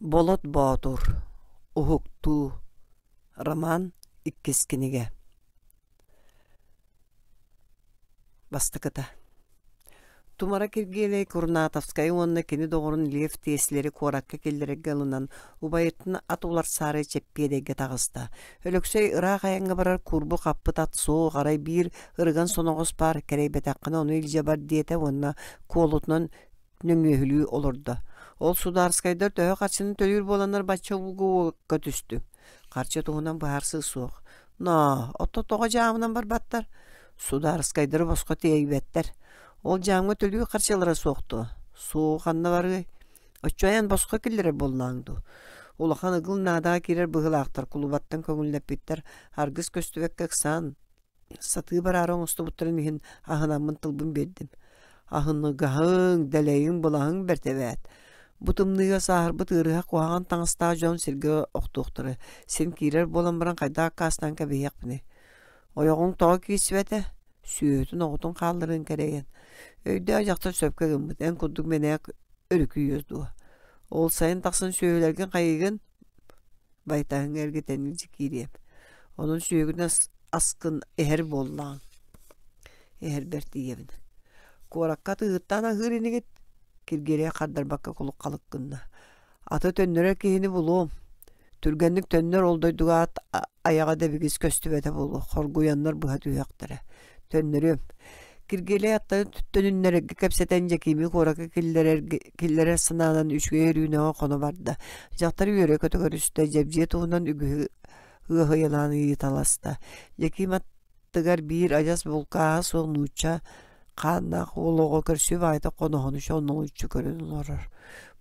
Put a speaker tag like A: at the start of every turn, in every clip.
A: Болот Боотур Уһуктуу роман иккис кинигэ Бастакыта Тумара Киргиэлэй Курнатовскайы уонна кини доҕорун Лев Теслери куоракка киллэрэргэ ылынан, убайыттан ат уларсаары Чэппиэдэйгэ таҕыста. Өлөксөй ыраах айаҥҥа барар куурбу хаппыт ат суох, арай биир ырыган соноҕос баар, кэрэйбэтэххинэ ону илдьэ бар диэтэ уонна куолутунан нөҥүөһүлүү олордо. Ол судаарыскайдар төһө харчыны төлүүр буоланнар бачча ууга уокка түстүҥ. Харчы туһунан быһаарсыы суох. Ноо, отто тоҕо дьаамынан барбаттар? Судаарыскайдары босхо тиэйбэттэр. Ол дьаамҥа төлүүр харчылара суох дуо? Суох ханна барыай? Оччо айан босхо киллэрэр буоллаҕыҥ дуу? Улахан ыгыл наадаҕа киирэр быһыылаахтар кулубаттан көҥүллэппиттэр, аргыс көстүбэккэ ыксаан Сатыы бараары оҥостубуттарын иһин аһынаммын тылбын биэрдим. Аһыныгаһыҥ, дэлэйиҥ-былаһыҥ бэрт эбээт. Бу тымныыга сааһырбыт ыарыһах куһаҕан таҥастаах дьон сиргэ охтуохтара. Син киирэр буолан баран хайдах аккаастаан кэбиһиэхпиний? Ойоҕуҥ тоҕо киирсибэтэ? Сүөһүтүн оҕотун хаалларыан кэрэйэн. Өйдөөх дьахтар сөпкө гыммыт, эн курдук мэнээк өрүкүйүө дуо? Ол сайын тахсан сүөһүлэргин хайыыгын? Байтаһыҥҥа эргитэн илдьи киириэм. Онон сүөгүн аскын эһэр буоллаҕыҥ. Эһэрбэр тиийэбин. Куоракка атыыһыттаан аһыыр инигит? Киргиэлэй хардарбакка кулук-халык гынна. Аты төннөрөр киһини булуом. Түргэнник төннөр ол дойдуга ат айаҕа дэбигис көстүбэтэ буолуо, хоргуйаннар быһа түһүөхтэрэ. Төннөрүөм. Киргиэлэй аттарын төнүннэрэргэ кэпсэтэн Дьэкиими куоракка киллэрэр, киллэрэр санаанан үчүгэй Өрүүнэҕэ хоно барда. Дьахтар үөрэ-көтө көрүстэ, дьэбдьиэ туһунан үгүһү ыаһыйалаан ыйыталаста. Дьэкиим аттыгар биир адьас булкааһа суох нуучча хааннаах уол оҕо көрсүө баҕайытык хоноһону сонньуччу көрөн олорор.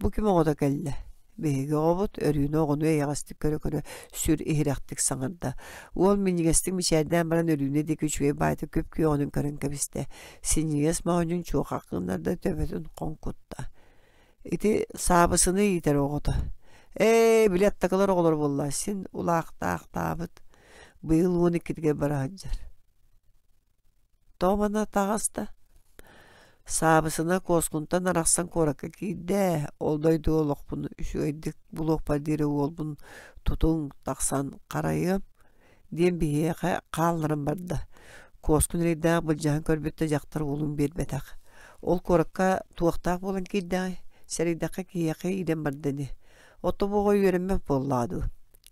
A: Бу ким оҕото кэллэ? Биһиги оҕобут Өрүүнэ оҕону эйэҕэстик көрө-көрө сүр иһирэхтик саҥарда. Уол минньигэстик мичээрдээн баран Өрүүнэ диэки үчүгэй баайытык күп-күөҕүнэн көрөн кэбистэ. Синньигэс моонньун чуохах гыннарда төбөтүн хоҥкутта. Ити саабысыны иитэр оҕото. Ээ, били аттакылар оҕолор буолла, син улаахтаахтаабыт. Быйыл 12-тигэр бара сылдьар. Тоҕо манна таҕыста? Саабысына куоскунтан арахсан куоракка киирдэ ээ, ол дойдуга олохпун үчүгэйдик булуохпар диэри уолбун тутуҥ, тахсан харайыам диэн биһиэхэ хаалларан барда. Куоскун эрэйдээх былдьаһан көрбүт да дьахтар уолун биэрбэтэх. Ол куоракка туохтаах буолан киирдэҕэй? Сэрэйдэххэ киһиэхэ иирэн барда ини. Оттон бу оҕо үөрэммэт буоллаҕа дуу?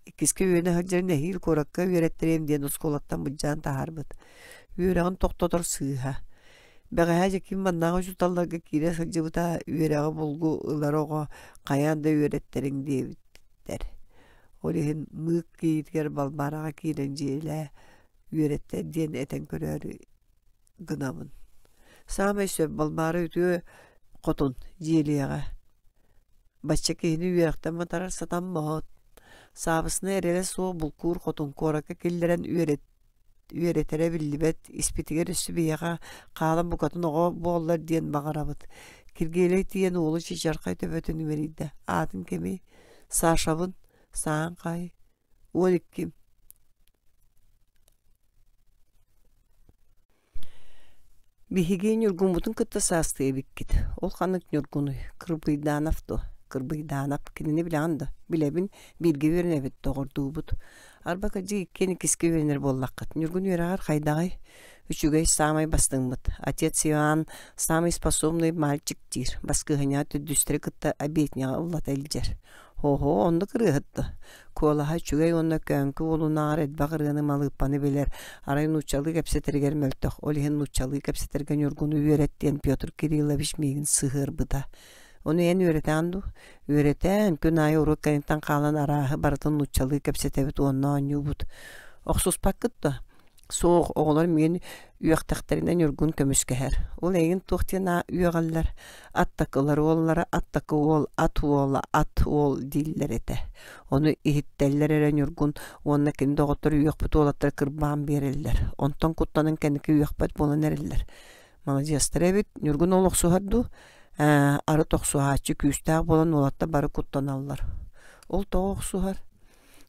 A: Иккискэ үөрэнэ сылдьарын эһиил куоракка үөрэттэриэм диэн оскуолаттан былдьаан таһаарбыт. Үөрэҕин тохтотор сыыһа. Бэҕэһээ Дьэкиим маннааҕы учууталларга киирэ сылдьыбыта, үөрэҕи булгу ылар оҕо хайаан да үөрэттэриҥ диэбиттэр. Ол иһин мыык кийиитигэр Балбаараҕа киирэн дьиэлээ, үөрэттэр диэн этэн көрөөрү гынабын. Саамай сөп Балбаара үтүө хотун дьиэлиэҕэ. Бачча киһини үөрэхтэн матарар сатаммат. Саабысына эрэлэ суох булкуур хотун куоракка киллэрэн үөрэтэрэ биллибэт, испитигэр өссө биһиэхэ хаалан букатын оҕо буоллар диэн баҕарабыт. Киргиэлэй тиийэн уолу чычархай төбөтүн имэрийдэ. Аатын кимий? Сашабын. Сааһыҥ хаһый? 12. Биһиги Ньургуммутун кытта саастыы эбиккит. Ол ханнык Ньургунуй? Кырбыйдаанов дуо? Кырбыйдаанап. Кинини билэҕин дуо? Билэбин. Бииргэ үөрэнэбит, доҕордуубут. Арба кырдьык иккиэн иккискэ үөрэнэр буоллаххыт. Ньургун үөрэҕэр хайдаҕый? Үчүгэй, саамай бастыҥмыт. Отец Иоанн самый способный мальчик диир. Баскыһынньаҕа төрдүстэри кытта обедняҕа ыллата илдьэр. Оһо, оннук ырыаһыт дуо? Куолаһа үчүгэй уонна көҥкү уолунааҕар элбэх ырыаны малыыппаны билэр, арай нууччалыы кэпсэтэригэр мөлтөх, ол иһин нууччалыы кэпсэтэргэ Ньургуну үөрэт диэн Петр Кириллович миигин сыһыарбыта. Ону эн үөрэтэҕин дуу? Үөрэтэн, күн аайы уруок кэнниттэн хаалан арааһы барытын нууччалыы кэпсэтэбит уонна оонньуубут. Охсуспаккыт дуо? Суох, оҕолор миигин үөхтэхтэринэ Ньургун көмүскэһэр. Ол эйигин туох диэн үөҕэллэр? Аттакылар уоллара аттакы уол, ат уола, ат уол дииллэр этэ. Ону иһиттэллэр эрэ Ньургун уонна кини доҕоттор үөхпүт уолаттар кырбаан биэрэллэр. Онтон куттанан кэнники үөхпэт буолан эрэллэр. Маладьыастар эбит. Ньургун ол охсуһар дуу? Ээ, арыт охсуһааччы күүстээх буолан уолаттар бары куттаналлар. Ол тоҕо охсуһар?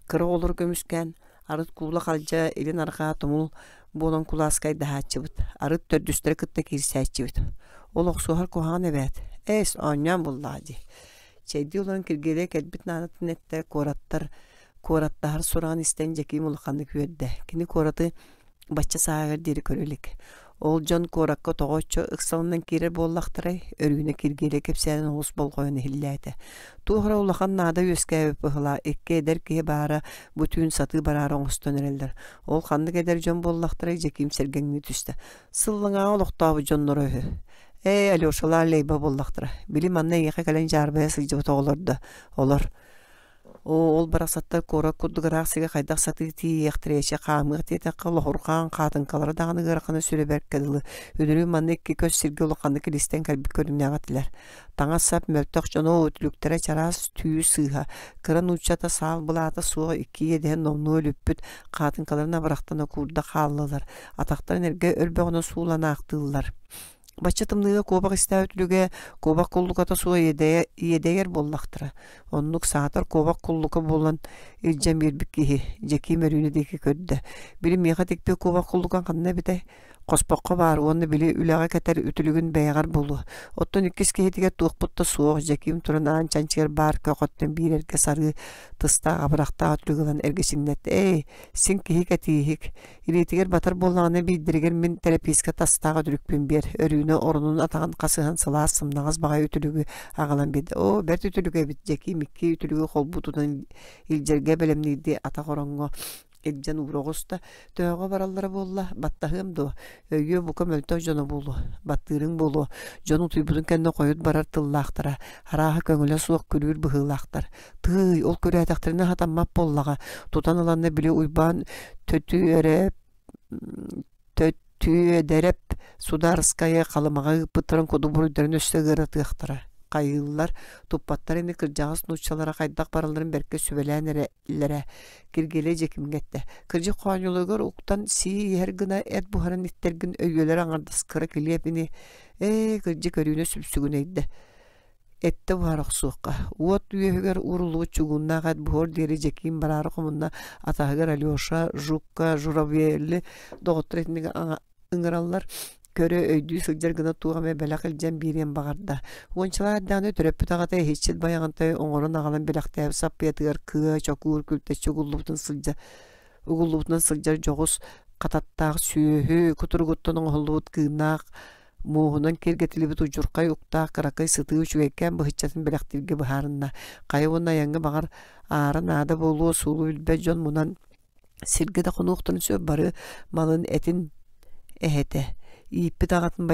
A: Кыра оҕолору көмүскээн, арыт куула халдьа илин-арҕаа тумул буолан кулааскайдаһааччыбыт, арыт төрдүстэри кытта киирсээччибит. Ол охсуһар куһаҕан эбээт. Эс, оонньоон буллаҕа дии. Чэйдии олорон Киргиэлэй кэлбит наадатын эттэ, куораттар куораттаһар сураҕын истэн Дьэкиим улаханнык үөрдэ. Кини куораты бачча сааһыгар диэри көрө илик. Ол дьон куоракка тоҕо оччо ыксалынан киирэр буоллахтарай? Өрүүнэ Киргиэлэй кэпсээнин олус болҕойон иһиллээтэ. Туох эрэ улахан наада үөскээбит быһыылаах икки эдэр киһи баара бу түүн сатыы бараары оҥостон эрэллэр. Ол ханнык эдэр дьон буоллахтарай Дьэкиим сэргэҥнии түстэ. Сыллаҥаҕа олохтообут дьонноро үһү. Ээ, Алешалаах Лейба буоллахтара. Били манна эйиэхэ кэлэн дьаарбайа сылдьыбыт оҕолор да, олор. Оо, ол барахсаттар куорат курдук ыраах сиргэ хайдах сатыы тиийиэхтэрэй эчи хаамыах диэтэххэ лоһурҕаан хаатыҥкалара даҕаны ыарахана сүрэ бэркэ дылы. Үнүрүүн манна икки көс сиргэ улаханнык илистэн кэлбит көрүҥнээх этилэр. Таҥас-сап мөлтөх дьоно үтүлүктэрэ чараас түү сыыһа, кыра нууччата саал былаата суох икки иэдэһин номнуо өлүппүт хаатыҥкаларын абырахтана куурда хааллылар, атахтарын эргэ өрбөҕүнэн сууланаахтыыллар. Бачча тымныыга куобах истээх үтүлүгэ куобах куллуката суох иэдэйэр буоллахтара. Оннук саатар куобах куллука буолан илдьэн биэрбит киһи Дьэкиим Өрүүнэ диэки көрдө. Били миэхэ тикпит куобах куллукаҥ ханна эбитэй? Хоспоххо баар уонна били үлэҕэ кэтэр үтүлүгүн бэйэҕэр буолуо. Оттон иккис киһитигэр туохпут да суох Дьэкиим туран аан чанчыгар баар көхөттөн биир эргэ сарыы тыстаах абырахтаах үтүлүк ылан эргичиҥнэттэ. Эй, син киһи кэтииһик. Илиитигэр батар буоллаҕына биирдэригэр мин тэрэпиискэ тастаах үтүлүкпүн биэр, Өрүүнэ оронун атаҕын хасыһан сылаас сымнаҕас баҕайы үтүлүгү аҕалан биэрдэ. Оо, бэрт үтүлүк эбит, Дьэкиим икки үтүлүгү холбуу тутан илдьэргэ бэлэмниирдии атах ороҥҥо илдьэн уура оҕуста. Төһөҕө бараллара буолла, баттаһыам дуо? Өйүө бука мөлтөх дьоно буолуо, баттыырыҥ буолуо. Дьон утуйбутун кэннэ хойут барар тыллаахтара, арааһа көҥүлэ суох күрүүр быһыылаахтар. Тыый, ол күрээтэхтэринэ сатаммат буоллаҕа, тутан ыланна били Уйбаан төтүөрэп Төтүөдэрэп судаарыскайы Халымаҕа ыыппыттарын куду буруйдарын өссө ыаратыахтара. Хайыыллар, туппаттар ини кырдьаҕас нууччалара хайдах баралларын бэркэ сүбэлээн эрэллэрэ. Киргиэлэй Дьэкимҥэ эттэ: «Кырдьык хоонньуларыгар уктан сии иһэр гына эт буһаран иттэргин өйүөлэр аҥардас кыра килиэп ини. Ээ, кырдьык Өрүүнэ сүпсүгүнэйдэ. Эттэ буһара охсуохха. Уот үөһүгэр ууруллубут чугууннаах эт буһуор диэри Дьэкиим бараары хомунна, атаһыгар Алеша, Жукка, Журавели доҕоттор итинник ыҥыраллар, көрө, өйдүү сылдьар гына туох эмэ бэлэх илдьэн биэриэн баҕарда. Уончалаах эрдэҕинэ төрөппүт аҕата иһиччит Байаҕантай оҥорон аҕалан бэлэхтээбит саппыйатыгар кыа, чокуур күлтэччи угуллубутун сылдьа угуллубутунан сылдьар дьоҕус хататтаах сүөһү кутуругуттан оҥоһуллубут кыыннаах Муоһунан киэргэтиллибит удьурхай уктаах кыракый сытыы үчүгэйкээн быһыччатын бэлэхтииргэ быһаарынна. Хайа уонна айаҥҥа баҕар аара наада буолуо суолу билбэт дьон мунан сиргэ да хонуохтарын сөп бары малын этин эһэтэ ииппит аҕатын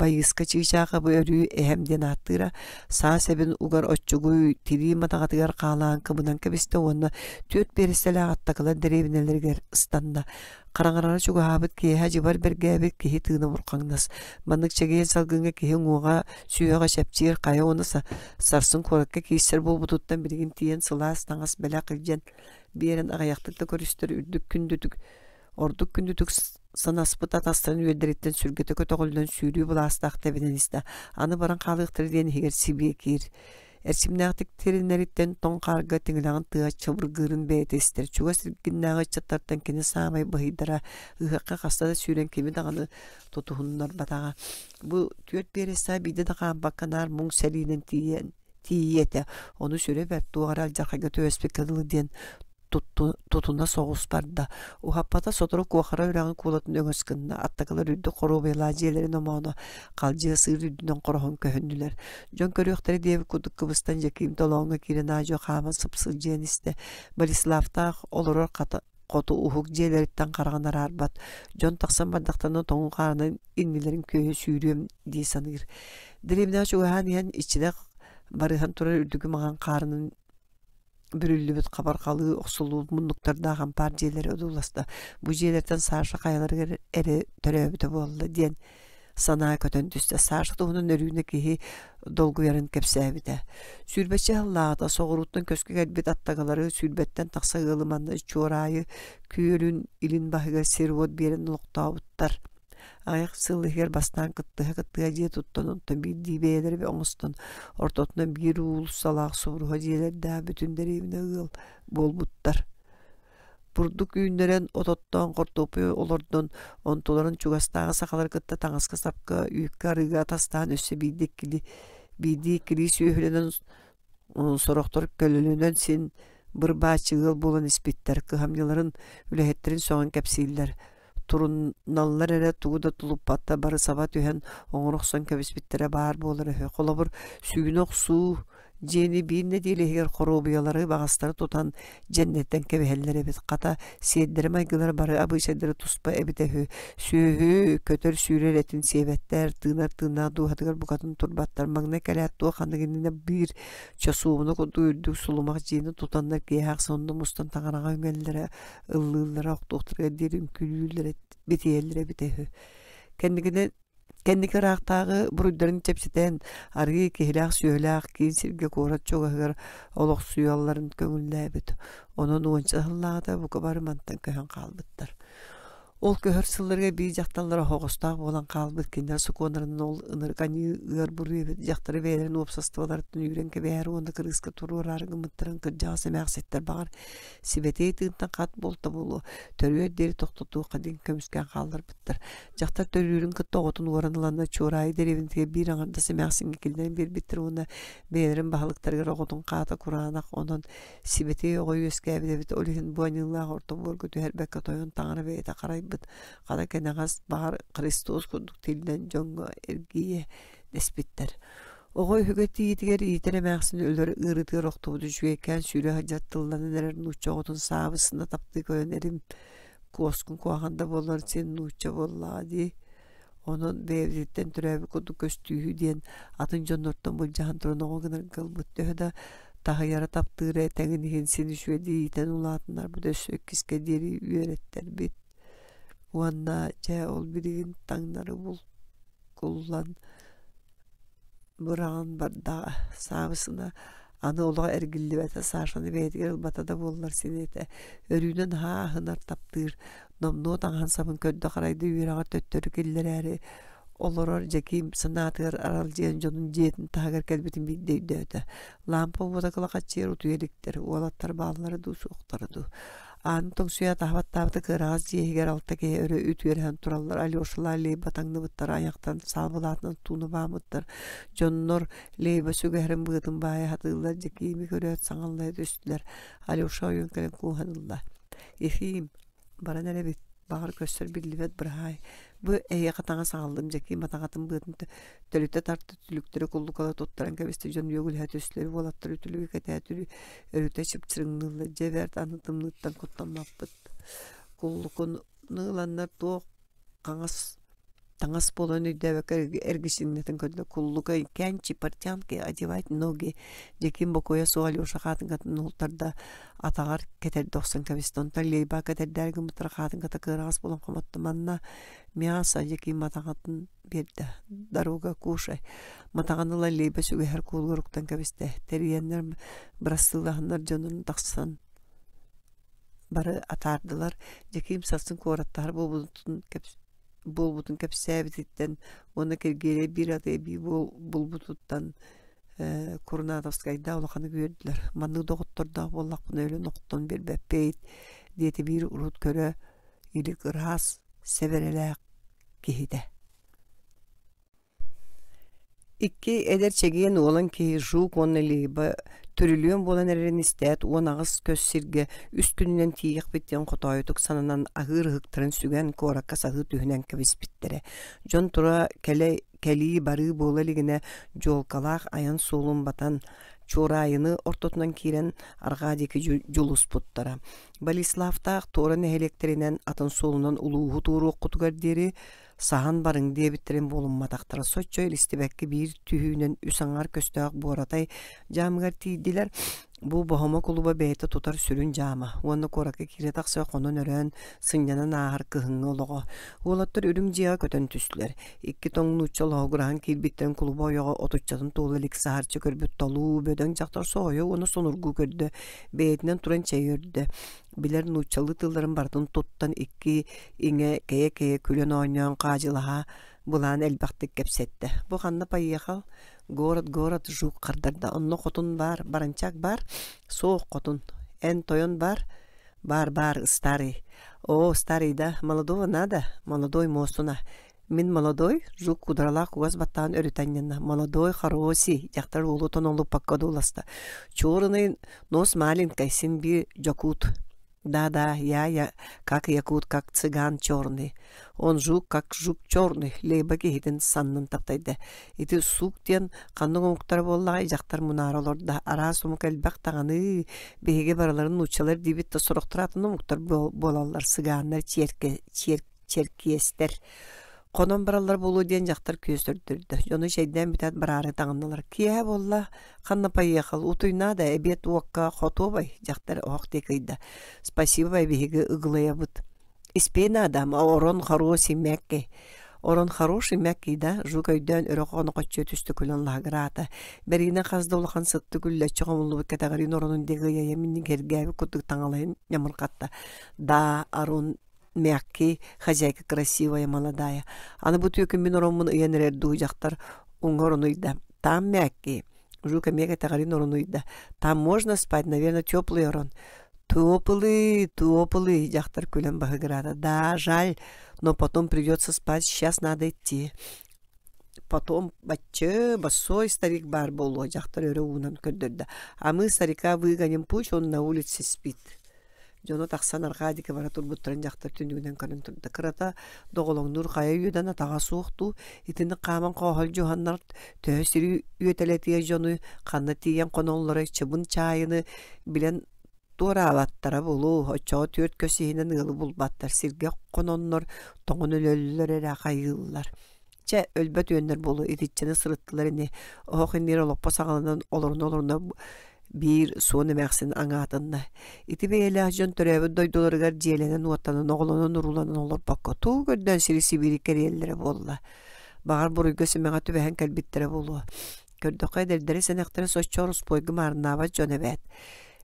A: Байыыска Чыычаахабы өрүү эһэм диэн ааттыыра саа сэбин угар оччугуй тирии матаҕатыгар хаалаан кыбынан кэбистэ уонна түөрт биэрэстэлээх аттакылар дэриэбинэлэригэр ыстанна. Хараҥарара чугаһаабыт киэһэ дьыбар бэргээбит киһи тыына бурҕаҥнас. Маннык чэгиэн салгыҥҥа киһи уҥуоҕа, сүһүөҕэ чэпчиир хайа уонна сарсын куоракка киирсэр буолбутуттан билигин тиийэн сылаас таҥас бэлэх илдьэн биэрэн аҕыйахтык да көрүстэр үрдүк күндүтүк ордук күндүтүк санаспыт атастарын үөрдэриттэн сүргэтэ көтөҕүллэн сүүрүү былаастаах тэбинэн истэ. Аны баран хаалыахтара диэн иһигэр сибиэкиир. Эрчимнээхтик тиринэриттэн тоҥ хаарга тиҥилэҕин тыа чабыргыырын бэйэтэ истэр. Чугас эргиннээҕи ыччаттартан кини саамай быһыйдара ыһыахха хаста да сүүрэн кими даҕаны тутуһуннарбатаҕа. Бу түөрт биэрэстэ биирдэ да хаампакка наар муҥ сэриинэн тиийэн тиийиэ этэ. Ону сүрэ бэрт туох эрэ алдьархайга түбэспиккэ дылы диэн тутуна соҕус барда. Уһаппата сотору Куохара үрэҕин куулатын өҥөс гынна, аттакылар үрдүк хоруобуйалаах дьиэлэрин омооно халдьыа сыыр үрдүнэн хороһон көһүннүлэр. Дьон көрүөхтэрэ диэбит курдук кыбыстан Дьэкиим толооҥҥо киирэн аа-дьуо хааман сыпсылдьыйан истэ. Болеславтаах олорор хата хоту уһук дьиэлэриттэн хараҕын араарбат. Дьон тахсан бардахтарына тоҥуу хаарынан иннилэрин күөйэ сүүрүөм дии саныыр. Дэриэбинэҕэ чугаһаан иһэн иччилэх барыһан турар үрдүкү маҥан хаарынан бүрүллүбүт хабарҕалыы охсуллубут муннуктардаах ампаар дьиэлэри одууласта. Бу дьиэлэртэн Саша хайаларыгар эрэ төрөөбүтэ буолла диэн санаа көтөн түстэ. Саша туһунан Өрүүнэ киһи долгуйарын кэпсээбитэ. Сүүрбэччэ сыллааҕыта соҕурууттан көскө кэлбит аттагалары сүүрбэттэн тахса ыалы манна Чуораайы күөлүн илин баһыгар сир-уот биэрэн олохтообуттар. Аҕыйах сыл иһигэр бастаан кыттыһа-кыттыһа дьиэ туттан, онтон биирдии бэйэлэрэ оҥостон, ортотунан биир уулуссалаах субуруһа дьиэлэрдээх бүтүн дэриэбинэ ыал буолбуттар. Бурдук үүннэрэн, от оттоон, хортуоппуй олордон, онтуларын чугастааҕы сахалары кытта таҥаска-сапка, үүккэ-арыыга атастаан өссө биирдэ иккили биирдии иккилии сүөһүлэнэн. Сорохтор көлөлөнөн син бырбааччы ыал буолан испиттэр, кыһамньыларын, үлэһиттэрин сөҕөн кэпсииллэр. Туруналлар эрэ тугу да тулуппаттар, бары саба түһэн оҥоро охсон кэбиспиттэрэ баар буолар үһү. Холобур, сүүнэ охсуу дьиэни биир нэдиэлэ иһигэр хоруобуйалары, баҕастары тутан дьэннэттэн кэбиһэллэр эбит. Хата, сиэрдэрэ-майгылара бары абыычайдара туспа эбитэ үһү. Сүөһү, көтөр-сүүрэр этин сиэбэттэр, тыынар тыыннаах дууһатыгар букатын турбаттар. Маҥнай кэлээт туох ханнык иннинэ биир чосуобуна курдук үрдүк сулумах дьиэни тутаннар киэһэ ахсын онно мустан таҥараҕа үҥэллэрэ, ыллыыллара, охтуохтарыгар диэри үҥкүүлүүллэрэ, битийэллэрэ эбитэ үһү. Кэнникинэн Кэнники ыраахтааҕы буруйдарын чэпчэтэн, арыы киһилээх-сүөһүлээх киин сиргэ куорат чугаһыгар олохсуйалларын көҥүллээбит. Онон уонча сыллааҕыта бука бары мантан көһөн хаалбыттар. Ол көһөр сылларга биир дьахталлар оһоҕостоох буолан хаалбыт кинилэр сокуоннарынан ол ынырык аньыы ыар буруй эбит дьахтары бэйэлэрин уопсастыбаларыттан үүрэн кэбиһээри уонна кырыыска туруораары гыммыттарын кырдьаҕас эмээхситтэр баҕар сибэтиэй тыынтан хат буолта буолуо төрүөр диэри тохтотуохха диэн көмүскээн хаалларбыттар. Дьахтар төрүүрүн кытта оҕотун уоран ыланнар Чуораайы дэриэбинэтигэр биир аҥардас эмээхсиҥҥэ киллэрэн биэрбиттэр уонна бэйэлэрин баһылыктарыгар оҕотун хаата кураанах онон Сибэтиэй оҕо үөскээбит эбит, ол иһин бу аньыылаах орто буорга түһэрбэккэ тойон таҥара бэйэтэ харайбыт, хара кэнэҕэс баҕар Христос курдук тиллэн дьоҥҥо эргийэ дэспиттэр. Оҕо үһүгэ тиийиитигэр иитэр эмээхсин өлөр ыарыытыгар охтубут үчүгэйкээн сүүрэ сылдьар тылланан эрэр нуучча оҕотун саабысына таптыы көрөн эрим куоскун куһаҕан да буоллар син нуучча буоллаҕа дии Онон бэйэбититтэн төрөөбүт курдук көстүүһү диэн атын дьоннортон былдьаһан туран оҕо гынарга ылбыт төһө да таһыйара таптыыра тэҥин иһин син үчүгэйдик иитэн улаатыннарбыт өссө иккискэ диэри үөрэттэрбит уонна дьэ ол билигин таҥнары булкуллан быраҕан бардаҕа саабысына аны олох эргиллибэтэ Сашаны бэйэтигэр ылбата да буоллар син этэ өрүүнэ наһаа аһынар таптыыр номнуо таҥаһын-сабын көрдө-харайда үөрэҕэр төттөрү киллэрээри олорор Дьэкиим санаатыгар аралдьыйан дьонун дьиэтин таһыгар кэлбитин биирдэ өйдөөтө. Лаампа уота кылахаччыйар утуйа иликтэр, уолаттар бааллара дуу, суохтара дуу. Ааны тоҥсуйа таһабаттаабыта кыараҕас дьиэ иһигэр алта киһи өрө үтүөрүһэн тураллар. Алешалаа Лейба таҥныбыттар, айахтан саалбылаатынан тууну бааммыттар. Дьоннор Лейба сүгэһэрин быатын баайа сатыыллар, Дьэкиими көрөөт саҥаллайа түстүлэр. Алеша ойон кэлэн кууһан ылла. Ефим, баран эрэбит, баҕар көрсөр биллибэт быраһаай. Бу эһиэхэ таҥас аҕаллым, Дьэкиим атаҕатын быатын төлүтэ тарта түлүктэри куллукала туттаран кэбистэ дьон үөгүлэһэ түстүлэр уолаттар үтүлүгү кэтээтүлү өрүтэ чыпчырыҥныыллар дьэ бэрт аны тымныыттан куттаммаппыт куллукуну ыланнар туох хаҥас таҥас буолан өйдөөбөккө эргичиҥнэтэн көрдө куллука кэнчи портянки одевать ноги Дьэкиим бокуойа суох Алеша хаатыҥкатын уһултарда атаҕар кэтэрдэ охсон кэбистэ онтон Лейба кэтэрдээри гыммыттара хаатыҥката кыараҕас буолан хомотто манна мясо Дьэкиим атаҕатын биэрдэ дорога кушай матаҕын ыла лиэбэ сүгэһэр куулугар уктан кэбистэ тэрийэннэр бырастыылаһаннар дьонун тахсан бары атаардылар Дьэкиим сарсын куораттаһар буолбутун буолбутун кэпсээбититтэн уонна Киргиэлэй биир аты эбии булбутуттан Курнатовскайдаах улаханнык үөрдүлэр маннык доҕоттордоох буоллахпына өлөн охтон биэрбэппит диэтэ биир урут көрө илик ыраас сэбэрэлээх киһитэ Икки эдэр чэгиэн уолан киһи Жук уонна Лейба түрүлүөн буолан эрэрин истээт 18 көс сиргэ үс күнүнэн тиийиэхпит диэн хотоойутук сананан аһыыр ыһыктарын сүгэн куоракка саһыы түһүнэн кэбиспиттэрэ. Дьон тура кэлэ кэлии-барыы буола илигинэ дьуолкалаах айан суолун батан Чуораайыны ортотунан киирэн арҕаа диэки дьулуспуттара. Болеславтаах туора нэһилиэктэринэн атын суолунан улууһу туоруоххутугар диэри саһан барыҥ диэбиттэрин буолумматахтара соччо илистибэккэ биир түһүүнэн үс аҥаар көстөөх буоратай дьаамыгар тиийдилэр бу Боһомо кулуба бэйэтэ тутар сүрүн дьаама уонна куоракка киирэ тахса хонон-өрөөн сынньанан ааһар кыһыҥҥы олоҕо уолаттар үрүҥ дьиэҕэ көтөн түстүлэр икки тоҥ нуучча лоһугураһан киирбиттэрин кулуба ойоҕо отуччатын туола илик саһарчы көрбүт толуу бөдөҥ дьахтар соһуйа уонна сонургуу көрдө бэйэтинэн туран чэй өрдө билэр нууччалыы тылларын барытын туттан икки иҥэ кэйэ-кэйэ күлэн оонньоон хаадьылаһа былаан элбэхтик кэпсэттэ. Бу ханна поехал? Город, город, жук хардарда. Онно хотун баар, баранчак баар? Суох хотун. Эн тойон баар? Бар, бар, старый. О, старый, да? Молодого надо? Молодой мосуна. Мин молодой, Жук кудралаах кугас баттаҕын өрүтэ анньынна. Молодой, хороший, дьахтар уолу тонолуппакка одууласта. Черный нос маленький, син биир дьокуут. Да-да, я, как якут, как цыган черный. Он жук, как жук черный, Лейба киһитин саннын таптайда. Ити сук диэн ханнык омуктара буоллаҕай дьахтар мунаара олордо. Араас омук элбэх даҕаны. Биһиги барыларын нууччалар диибит да сорохтор атын омуктар буолаллар. Цыганнар, чиэркэ, чиэр, чэркиэстэр. Хонон бараллар буолуо диэн дьахтар күөс өрдөрдө. Дьону чэйдээн бүтээт бараары таҥыннылар. Киэһэ буолла, ханна поехал, утуйнаа да, эбиэт уокка хотуобай, дьахтар оһох диэки ыйда. Спасибо, биһиги ыгылыйабыт. Испиэ наада, орон хороший мягкий. Орон хороший мягкий да, Жук өйдөөн өрө хонохоччуйа түстэ күлэн лаһыгыраата. Бэриинэ хас да улахан сытты күллэччи хомуллубут кэтэҕириин оронун диэки ыйайа минньигэһиргээбит курдук таҥалайын ньамырҕатта. Да, Арун мягкий, хозяйка красивая, молодая. Аны бу түөкүн мин ороммун ыйан эрэр дуу дьахтар уҥа оронуйда. Там мягкий. Жук эмиэ кэтэҕэрин оронуйда. Там можно спать, наверное, теплый орон. Теплый, теплый, дьахтар күлэн баһыгыраата. Да, жаль, но потом придется спать, сейчас надо идти. Потом баччы, босой старик баар буолуо, дьахтар өрө уунан көрдөрдө. А мы старика выгоним, пусть он на улице спит. Дьоно тахсан арҕаа диэки бара турбуттарын дьахтар түннүгүнэн көрөн турда. Кырата доҕолоҥнуур хайа үөдэн атаҕа суох дуу, итинник хааман хооһолдьуһаннар төһө сири үөтэлэтиэ дьону ханна тиийэн хоноллорой чыбын чаайыны билэн туораабаттара буолуо. Оччоҕо түөрт көс иһинэн ыалы булбаттар, сиргэ хононнор, тоҥон өлөллөр эрэ хайыыллар. Чэ, өлбөт үөннэр буолуо, итиччэни сырыттылар ини, оһох иннигэр олоппос аҕалынан олоруна-олоруна биир суон эмээхсин аҥаатынна. Ити бэйэлээх дьон төрөөбүт дойдуларыгар дьиэлэнэн-уоттанан, оҕолонон-урууланан олорбокко, тугу көрдөөн сири-сибиири кэрийэллэрэ буолла. Баҕар, буруйга-симэҕэ түбэһэн кэлбиттэрэ буолуо. Көрдөххө, эдэрдэри-сэнэхтэри соччо ороспуойга маарыннаабат дьон эбээт.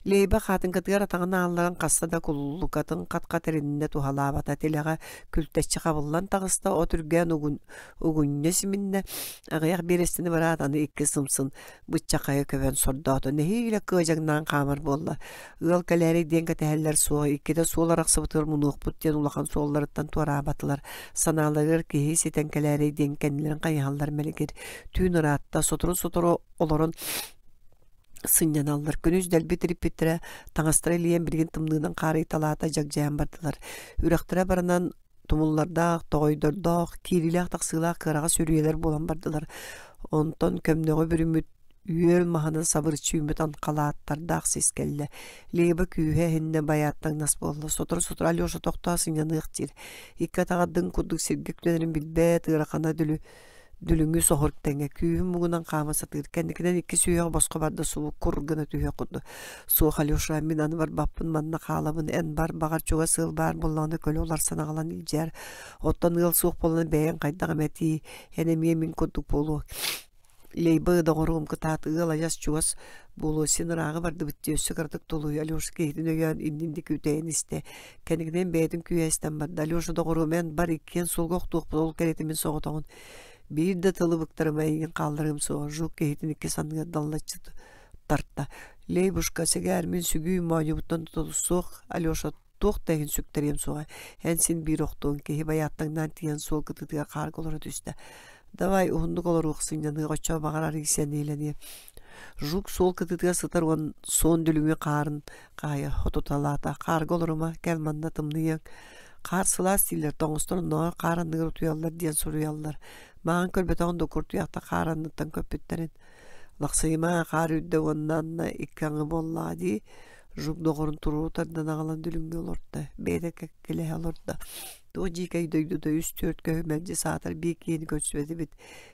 A: Лейба хаатыҥкатыгар атаҕын аалларан хаста да куллукатын хат-хат эриннэ туһалаабата тилэҕэ күлтэччи хабыллан таҕыста от үргээн угун, угунньа симиннэ аҕыйах биэрэстэни бараат аны икки сымсын быччахайа көбөн сордоото нэһиилэ кыадьаҥнаан хаамар буолла ыал кэлээри диэн кэтэһэллэр суох иккитэ суол арахсыбытыгар мунуохпут диэн улахан суолларыттан туораабатылар санааларыгар киһи ситэн кэлээрэй диэн кэннилэрин хайыһаллар мэлигир түүн ыраатта сотору-сотору олорон сынньаналлар. Күнүс дэлби тириппиттэрэ, таҥастара илийэн билигин тымныынан хаарыйталаата дьагдьайан бардылар. Үрэхтэрэ баранан тумуллардаах, тоҕойдордоох, киириилээх-тахсыылаах кыараҕас үрүйэлэр буолан бардылар. Онтон көмнөҕү бүрүммүт үөл маһынан сабырыччы үүммүт анхалааттардаах сис кэллэ. Леба күүһэ эһиннэ байааттаҥнас буолла. Сотору-сотору Алеша тохтоо сынньаныах диир. Икки атаҕа дыҥ курдук сиргэ үктэнэрин билбэт, ыарахана дүлү дүлүҥү соһор тэҥэ күүһүн муҥунан хаама сатыыр кэнникинэн икки сүһүөх босхо барда субу кур гына түһүөх курдук суох Алеша мин аны барбаппын манна хаалабын эн бар баҕар чугас ыал баар буоллаҕына көлө уларсан аҕалан илдьээр оттон ыал суох буолан бэйэҥ хайдах эмэ этии эн эмиэ мин курдук буолуо Лейба доҕоруом кытаат ыал адьас чугас буолуо син ырааҕы бардыбыт дии өссө кыратык тулуй Алеша киһитин өйөөн иннин диэки үтэйэн истэ кэнникинэн бэйэтин күүһэ истэн барда Алеша доҕоруом эн бар иккиэн суолга охтуохпут ол кэриэтэ мин соҕотоҕун биир да тылы быктарыма эйигин хаалларыам суоҕа Жук киһитин икки санныгар даллаччы тарта Лейбушка сэгээр мин сүгүүм моонньубуттан тутулук суох Алеша туох да иһин сүктэриэм суоҕа эн син биир охтуоҥ киһи байааттаҥнаан тиийэн суол кытыытыгар хаарга олоро түстэ давай уһуннук олоруох сынньаныах оччоҕо баҕар арыый сэниэлэниэ Жук суол кытыытыгар сытар уон суон дүлүҥү хаарын хаайа хотуталаата хаарга олорума кэл манна тымныйыаҥ хаар сылаас дииллэр тоҥустар оннооҕор хаар анныгар утуйаллар диэн суруйаллар мааҕын көрбөтөҕүн да куртуйахта хаар анныттан көппүттэрин лахсыйыма хаар үрдэ уонна анна икки аҥы буоллаҕа дии Жук доҕорун туруору тардан аҕалан дүлүҥҥэ олордо, бэйэтэ кэккэлэһэ олордо. Туох дьиикэй дойдута үс-түөрт көһү мэлдьи саатар биир киһини көрсүбэтибит,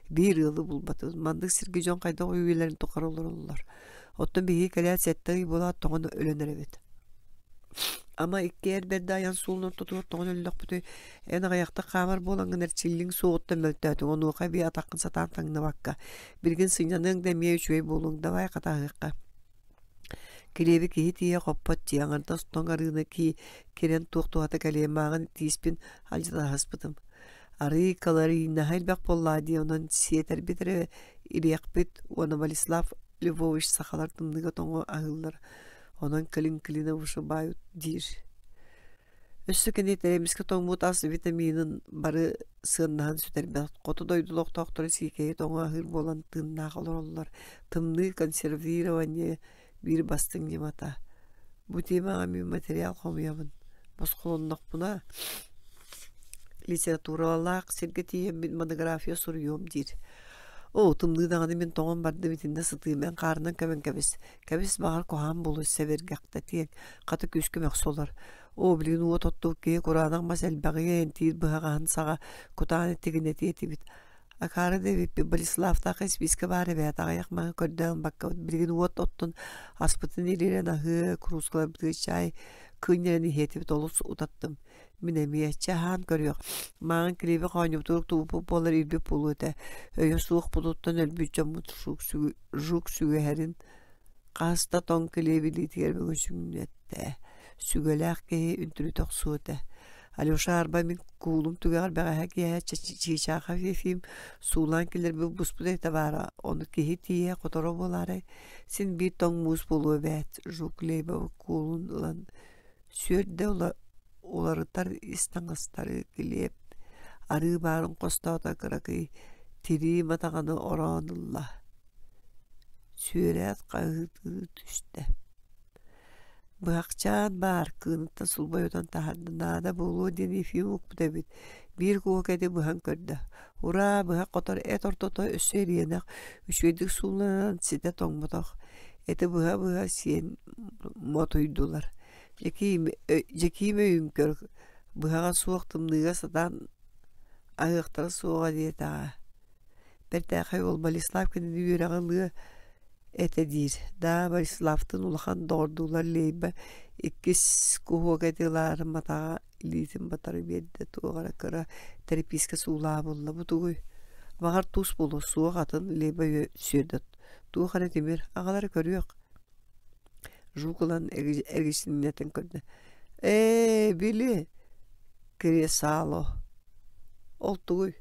A: биир ыалы булбатыбыт. Маннык сиргэ дьон хайдах үйэлэрин тухары олороллор. Оттон биһиги кэлээт сэттэ ый буолаат тоҕон өлөн эрэбит. Ама икки эр бэрдэ айан суолун ортотугар тоҕон өллөхпүтүй, эн аҕыйахтык хаамар буолаҥҥын эрчиллиҥ суоҕуттан мөлтөөтүҥ, онуоха эбии атаххын сатаан таҥныбакка. Билигин сынньаныаҥ да эмиэ үчүгэй буолуоҥ, давай хатааһыахха. Килиэби киһи тиийэ хоппот дии, аҥардас тоҥ арыыны кирэн туох туһата кэлиэ мааҕын тииспин алдьатаһыспытым. Арыы калорийнаһа элбэх буоллаа дии, онон сиэтэрбит эрэ ириэхпит уонна Владислав Львович сахалар тымныыга тоҥу аһыыллар, онон клин клина вышибают диир. Өссө кини эмискэ тоҥмут ас витаминын бары сыаннаһын сүтэрбэт. Хоту дойду олохтоохторо сиикэйи тоҥо аһыыр буолан тыыннаах олороллор. Тымныы консервирование биир бастыҥ ньымата. Бу тиэмэҕэ мин материал хомуйабын. Босхолоннохпуна литературалаах сиргэ тиийэммин монография суруйуом диир. Оо, тымныы даҕаны мин тоҥон бардым итиннэ сытыымэн хаарынан көмөн кэбис. Кэбис баҕар куһаҕан буолуо сэбиргэхтэтиэҥ, хата күүскэ мөхсө олор. Оо, билигин уот оттубут киһи кураанах мас элбэҕиэн, тиит быһаҕаһын саҕа кутааны тигинэтиэ этибит. Акаары да эбиппит, Болеславтаах испиискэ баар эбээт, аҕыйах маһы көрдөөн ылбаккабыт, билигин уот оттон аспытын ириэрэн аһыы, куруускаларбытыгар чаай кыынньаран иһиэ этибит, олус утаттым. Мин эмиэ чэ аһаан көрүөх, мааҕын килиэби хоонньубутугар тугуппут буоллар ирбит буолуо этэ, өйө суохпутуттан өлбүт дьоммут жук сүгэһэрин хас да тоҥ килиэби илиитигэр бүгүн сүҥнэттэ, сүгэлээх киһи үнтүрүтэ охсуо этэ. Алеша арба мин куулум түгэҕэр бэҕэһээ киэһэ Чыычаахов Ефим суулаан киллэрбит буспут этэ баара, ону киһи тиийэ хоторо буолаарай, син биир тоҥ муус буолуо эбээт, Жук Лейбов куулун ылан сүөрдэ уларытар ис таҥастары килиэп, арыы баарын хостоото кыракый тирии матаҕаны ороон ылла, сүөрээт хаһыытыы түстэ Быһахчаан баар, кыыныттан сулбайытан таһаарда, наада буолуо диэн Ефим укпут эбит, биир куока эти быһан көрдө. Ураа, быһах хотор эт ортото өссө ириэнэх, үчүгэйдик сууланан ситэ тоҥмотох. Эти быһа-быһа сиэн мотуйдулар. Дьэкиим, Дьэкиим өйүн көр, быһаҕа суох тымныыга сатаан аһыахтара суоҕа диэтэҕэ. Бэртээхэй уол Болеслав кинини үөрэҕи ылыа этэ диир. Даа, Болеславтыын улахан доҕордуулар Лейба иккис куһуок эти ылаары матаҕа илиитин батары биэрдэ, туох эрэ кыра тэрэпиискэ суулаабылла булла. Бу тугуй? Баҕар туус буолуо, суох атын Лейба сүөрдэ. Туох эрэ тимир, аҕалара көрүөх. Жук ылан эргичиннэтэн көрдө. Ээ, били, кресало. Ол тугуй?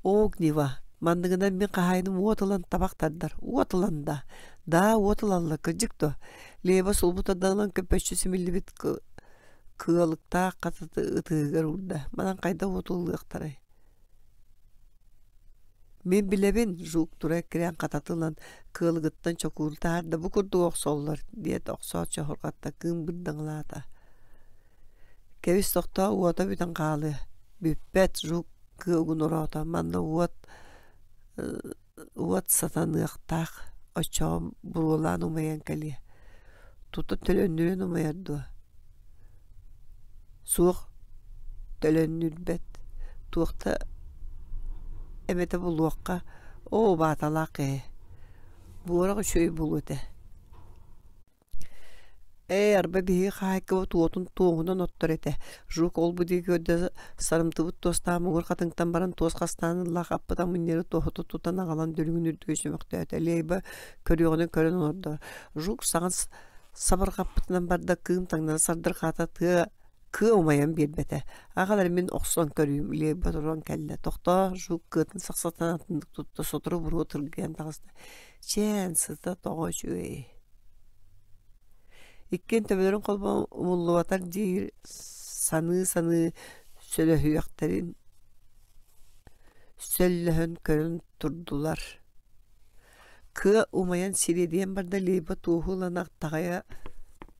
A: Огнева. Манныгынан мин хаһаайыным уот ылан табах тардар. Уот ылан да. Да, уот ылаллар, кырдьык дуо? Леба сулбу тардан ылан көппөччү симиллибит кыалыктаах хататы ытыһыгар уурда. Манан хайдах уот ылыахтарай? Мин билэбин, Жук тура эккирээн хататы ылан кыалыгыттан чокууру таһаарда, бу курдук охсоллор, диэт охсоот чоһурҕатта кыым бырдаҥалаата. Кэбис тохтоо уота бүтэн хаалыа. Бүппэт, Жук кыа угун ороото, манна уот уот сатаныахтаах, оччоҕо буруолаан умайан кэлиэ. Тута төлөннүрэн умайар дуо? Суох, төлөннүрбэт, туох да эмэтэ булуохха, оо, бааталаах киһи, буорах үчүгэй буолуо этэ. Ээ, арба биһиги хаһаайкабыт уотун туоһунан оттор этэ. Жук ол-бу диэки көрдө сарымтыбыт туостаах муҥур хатыҥтан баран туос хастаан ыллаах аппыт амынньыары туоһута тутан аҕалан дүлүҥүн үрдүгэр чөмөхтөөтө. Лейба көрүөҕүнэн көрөн олордо. Жук саҥа сабырҕаппытынан барда, кыым таҥнары сардырҕаата, тыа кыа умайан биэрбэтэ. Аҕалар мин охсон көрүүм, Лейба туран кэллэ. Тохтоо, Жук кыатын сахсатан атыннык тутта, сотору буруо тыргыйан таҕыста. Чээн, сыта тоҕо үчүгэй. Иккиэн төбөлөрүн холбоон умуллубатар диир саныы-саныы сөлөһүөхтэрин сөллөһөн көрөн турдулар. Кыа умайан сириэдийэн барда Лейба туоһу ылан таҕайа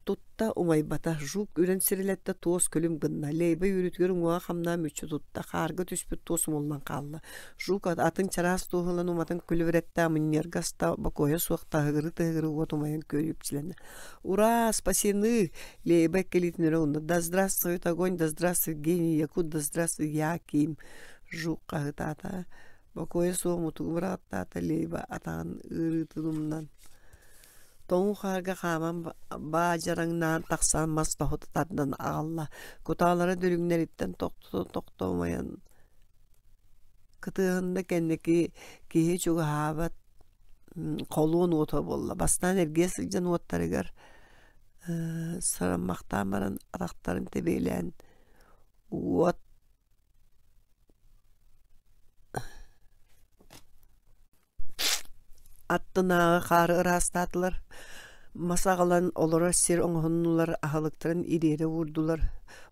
A: тутта умайбата, Жук үрэн сирилэттэ туос күлүм гынна, Лейба үөрүүтүгэр уҥуоҕа хамнаан мүччү тутта, хаарга түспүт туос умуллан хаалла. Жук атын чараас туоһу ылан уматан күлүбүрэтте, амынньыарга аста, бокуойа суох таһыгырыы-таһыгырыы уот умайан күөрүпчүлэннэ. «Ура, спасены!» Лейба иккилиитин өрө уунна. «Да здравствует огонь, да здравствует гений Якут, да здравствует Яким!» Жук хаһытаата. Бокуойа суох мутугу быраҕаттаата Лейба атаҕын ыарыытын умнан Тоҥуу хаарга хааман баадьараҥнаан тахсан мас тоһута тардан аҕалла, кутаалара дүлүҥнэриттэн тохто-тохто умайан кытыаһынна кэнники киһи чугаһаабат холуон уота буолла. Бастаан эргийэ сылдьан уоттарыгар сараммахтаан баран атахтарын тэбиэлээн уот Аттынааҕы хаары ыраастаатылар, мас аҕалан олорор сир оҥоһуннулар, аһылыктарын ириэрэ уурдулар.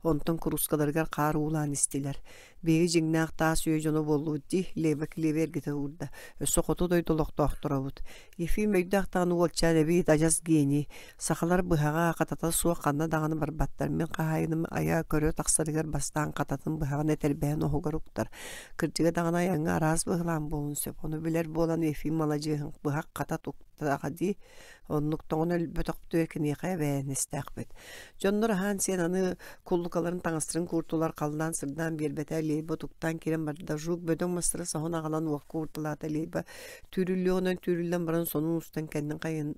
A: Онтон куруускаларыгар хаар уулаан истилэр. Биһиги дьиҥнээх таас үйэ дьоно буоллубут дии, Леба килиэби эргитэ уурда. Өссө хоту дойду олохтоохторобут. Ефим өйдөөх даҕаны уолчаан эбии адьас гений. Сахалар быһаҕа, хатата суох ханна даҕаны барбаттар. Мин хаһаайыным айа көрө тахсарыгар бастаан хататын быһаҕын этэрбэһин оһугар уктар. Кырдьыга даҕаны айаҥҥа араас быһылаан буолуон сөп. Ону билэр буолан Ефим маладьыаһын быһах хата туктаҕа дии. Оннук тоҥон өлбөтөхтүө киниэхэ эбээһинэстээхпит. Дьоннор аһаан-сиэн аны куллукаларын таҥастарын кууртулар, халлаан сырдаан биэрбэтэ, Лейба утуктаан киирэн барда. Жук бөдөҥ мастары соһон аҕалан уокка уурталаата. Лейба түүрүллүөҕүнэн түүрүллэн баран сонун устан кэннин хайын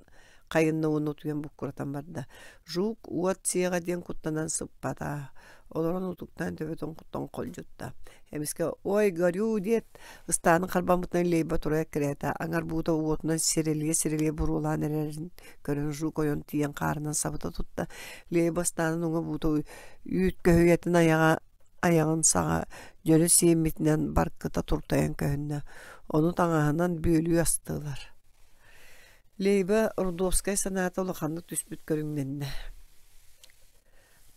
A: хайынна уонна утуйан буккуратан барда. Жук уот сиэҕэ диэн куттанан сыппата. Олорон утуктаан төбөтүн тоҥхолдьутта. Эмискэ «Ой, горю!» диэт, ыстаанын харбаммытынан Лейба тура эккирээтэ. Аҥар буута уотунан сирэлийэ-сирэлийэ буруолаан эрэрин көрөн Жук ойон тиийэн хаарынан сабыта тутта. Лейба ыстаанын уҥа буута үүт көһүйэтин айаҕа айаҕын саҕа дьөлө сиэммитинэн баркыта туртайан көһүннэ. Ону таҥаһынан бүөлүү астылар. Лейба Рудовскай санаата улаханнык түспүт көрүҥнэннэ.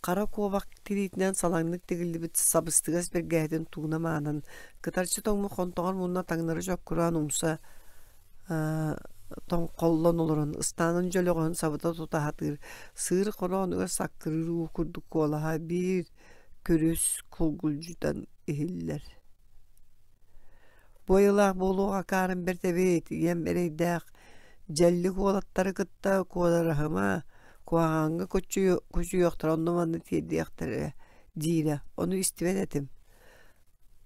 A: Хара куобах тириитинэн салаҥнык тигиллибит сабыстыгас бэргэһэтин тууна маанан, кытарчы тоҥмут хонтоҕор мунна таҥнары чоккураан умса тоҥхоллон олорон, ыстаанын дьөлөҕөһүн сабыта тута сатыыр, сыыр хороонугар саккырыыр уу курдук куолаһа биир күрүс кулгулдьутан иһиллэр. Бу айылаах буолуох акаарым бэрт эбит, ийэм эрэйдээх дьэллик уолаттары кытта куодараһыма, куһаҕаҥҥа кучуйуохтара онно-манна тиэрдиэхтэрэ диирэ, ону истибэт этим.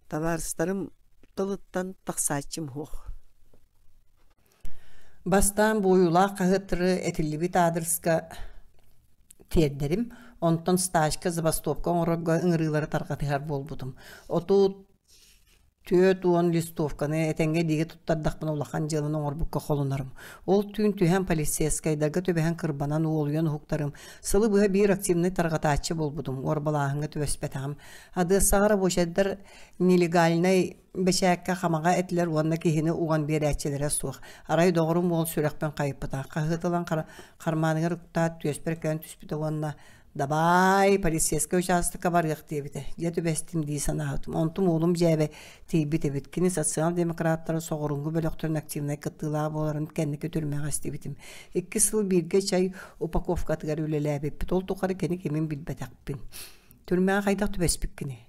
A: Табаарыстарым тылыттан тахсааччым суох.
B: Бастаан буойуулаах хаһыаттары этиллибит аадырыска тиэрдэрим, онтон стажка, забастовка оҥорорго ыҥырыылары тарҕатыһар буолбутум. Отут 40 листовканы этэҥҥэ илиигэ туттардахпына улахан дьыаланы оҥорбукка холонорум. Ол түүн түһэн полицейскайдарга түбэһэн кырбанан уолуйан уһуктарым. Сылы быһа биир активнай тарҕатааччы буолбутум, уорбалааһыҥҥа түбэспэтэҕим. Одессаҕа рабочайдар нелегальнай бэчээккэ хамаҕа этилэр уонна киһини уган биэрээччилэрэ суох. Арай доҕорум уол сүрэхпин хайыппыта. Хаһыат ылан хармааныгар уктаат түөспэр кэлэн түспүтэ уонна Дабаай, полицейскай учаастакка барыах диэбитэ. Дьэ түбэстим дии санаабытым. Онтум уолум дьээбэ тиийбит эбит. Кини социал-демократтары соҕурууҥҥу бөлөхтөрүн активнай кыттыылаах буоларын кэнники түрмэҕэ истибитим. Икки сыл бииргэ чай упаковкатыгар үлэлээбиппит. Ол тухары кини кимин билбэтэхпин. Түрмэҕэ хайдах түбэспиккиний?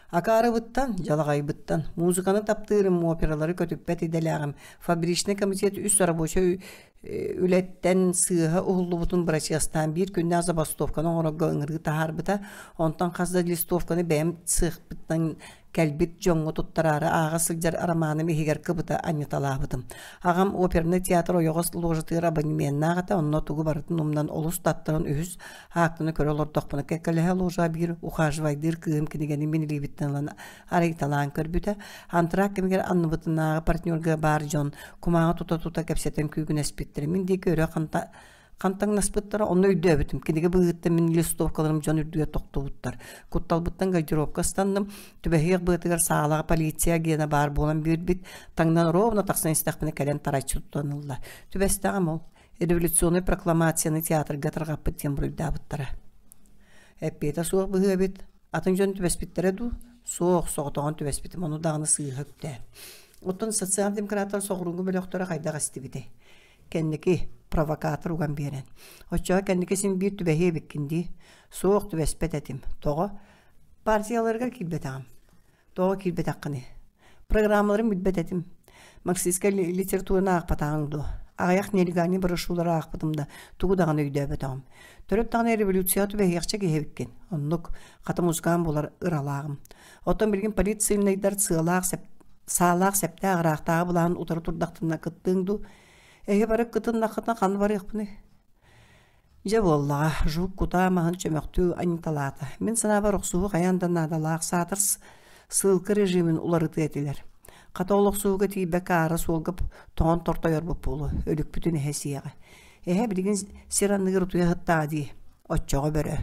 B: Акаарыбыттан, дьалаҕайбыттан, музыканы таптыырым, опералары көтүппэт идэлээҕим, фабричнай комитет үс рабочай үлэттэн сыыһа уһуллубутун бырачыастаан биир күннээх забастовканы оҥорорго ыҥырыы таһаарбыта. Онтон хас да листовканы бэйэм цехпыттан кэлбит дьоҥҥо туттараары ааҕа сылдьар романым иһигэр кыбыта анньыталаабытым. Аҕам опернай театр ойоҕос ложатыгар абонеменнаах этэ, онно тугу барытын умнан олус таттаран үһүс Аакпыны көрө олордохпуна кэккэлэһэ ложа биир ухаживайдыыр кыыһым кинигэни мин илиибиттэн ылан арыйталаан көрбүтэ. Антракт кэмигэр анныбытынааҕы партнерга баар дьон кумааҕы тута-тута кэпсэтэн күүгүнэспиттэрэ. Мин диэки өрө ханта хантаҥнаспыттара, онно өйдөөбүтүм. Кинигэ быыһыттан мин листовкаларым дьон үрдүгэр тохтубуттар. Кутталбыттан гардеробка ыстанным. Түбэһиэх быатыгар саалаҕа полиция агена баар буолан биэрбит. Таҥнан ровно тахсан истэхпинэ кэлэн тараччы тутан ылла. Түбэстэҕим ол. Революционнай прокламацияны театрга тарҕаппыт диэн буруйдаабыттара. Эппиэтэ суох быһыы эбит. Атын дьон түбэспиттэрэ дуу? Суох, соҕотоҕун түбэспитим, ону даҕаны сыыһа үктээ. Оттон социал-демократтар соҕурууҥҥу бөлөхтөрө хайдах эстибитэй? Кэнники провокатор уган биэрэн. Оччоҕо кэнники син биир түбэһиэ эбиккин дии. Суох, түбэспэт этим. Тоҕо? Партияларыгар киирбэтэҕим. Тоҕо киирбэтэххиний? Программаларын билбэт этим. Марксистскай литератураны аахпатаҕыҥ дуо? Аҕыйах нелегальнай брошюралары аахпытым да, тугу даҕаны өйдөөбөтөҕүм. Төрүт даҕаны революцияҕа түбэһиэхчэ киһи эбиккин. Оннук, хата музыкант буолар ыралааҕым. Оттон билигин политсыыльнайдар сыалаах сеп саалаах септээх ыраахтааҕы былаан утары турдахтарына кыттыаҥ дуу? Эһи бары кытыннаххытына ханна барыахпыный? Дьэ буоллаҕа, Жук кутаа маһын чөмөхтүү анньыталаата. Мин санаабар охсуһуу хайаан да наадалаах, саатар сыылка режимин уларытыа этилэр. Хата ол охсуһууга тиийбэккэ аара суолга тоҥон тортойорбут буолуо, өлүкпүтүн эһэ сиэҕэ. Эһэ билигин сир анныгар утуйа сыттаҕа дии, оччоҕо бөрө.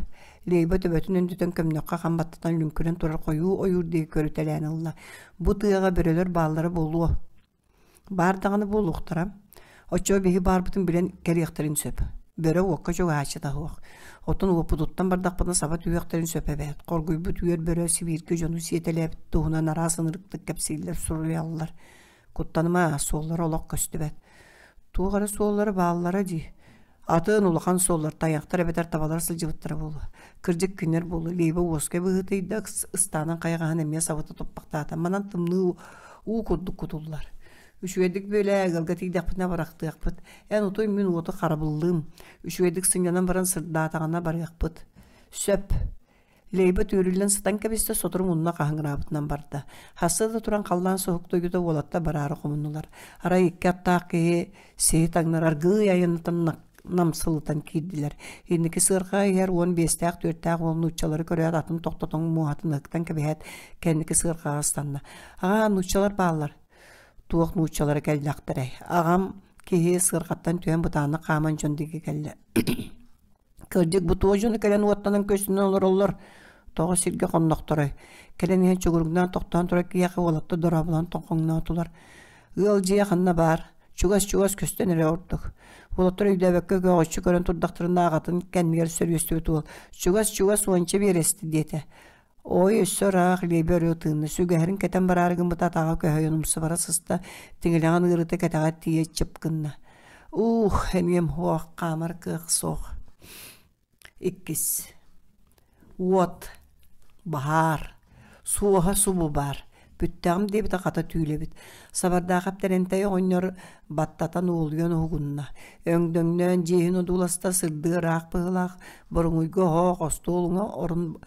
B: Лейба төбөтүн өндөтөн көмнөххө хам баттатан лүҥкүрэн турар хойуу ойуур диэки көрүтэлээн ылла. Бу тыаҕа бөрөлөр бааллара буолуо. Баар даҕаны буолуохтара. Оччоҕо биһи баарбытын билэн кэлиэхтэрин сөп. Бөрө уокка чугаһааччыта суох. Оттон уоппутуттан бардахпытына саба түһүөхтэрин сөп эбээт. Хоргуйбут үөр бөрө Сибииргэ дьону сиэтэлээбит туһунан араас ынырыктык кэпсииллэр, суруйаллар. Куттаныма, суоллара олох көстүбэт. Туох эрэ суоллара бааллара дии. Атын улахан суоллар тайахтар эбэтэр табалар сылдьыбыттара буолуо. Кырдьык кинилэр буолуо. Лейба уоскай быһыытыйда, ыстаанан хайаҕаһын эмиэ сабыта туппахтаата. Манан тымныы уу курдук кутуллар. Үчүгэйдик бүөлээ, ыалга тиийдэхпитинэ барахтыахпыт. Эн утуй, мин уоту харабыллыым. Үчүгэйдик сынньанан баран сырдаатаҕына барыахпыт. Сөп. Лейба түүрүллэн сытан кэбистэ, сотору мунна хаһыҥыраабытынан барда. Хаста да туран халлаан суһуктуйбута уолаттар бараары хомуннулар. Арай икки аттаах киһи сиһи таҥнар аргыый айаннатан намсылытан киирдилэр. Инники сыарҕа иһэр 15-тээх түөртээх уол нууччалары көрөөт атын тохтотон муоһатын ыһыктан кэбиһээт кэнники сыарҕаҕа ыстанна. Аҕаа, нууччалар бааллар. Туох нууччалара кэллэхтэрэй? Аҕам киһи сыарҕаттан түһэн бытааннык хааман дьон диэки кэллэ. Кырдьык бу туох дьону кэлэн уоттанан көстүнэн олороллор? Тоҕо сиргэ хоннохторой? Кэлэн иһэн чугуруҥнаан тохтоон турар киһиэхэ уолаттар дорооболоон тоҥхоҥноотулар. Ыал дьиэ ханна баар? Чугас-чугас көстөн эрэ ордук. Уолаттар өйдөөбөккө көҕөччү көрөн турдахтарына аҕатын кэннигэр сөрүөстүбүт уол «Чугас-чугас уонча биэрэстэ» диэтэ. Ой, өссө ыраах Лиэбэ өрө тыынна, сүгэһэрин кэтэн бараары гыммыта атаҕа көһөйөн умса бара сыста, тиҥилэҕин ыарыыта кэтэҕэр тиийэ чып гынна. Уух, эниэм суох, хаамар кыах суох. Иккис. Уот. Баһаар. Суоһа субу баар. Бүттэҕим диэбитэ хата түүлэбит. Сабардаахап Тэрэнтэй оҕонньор баттатан уолуйан уһугунна. Өҥдөҥнөөн дьиэһин одууласта сырдыы ыраах быһыылаах, боруҥуйга оһох, остуол уҥа орун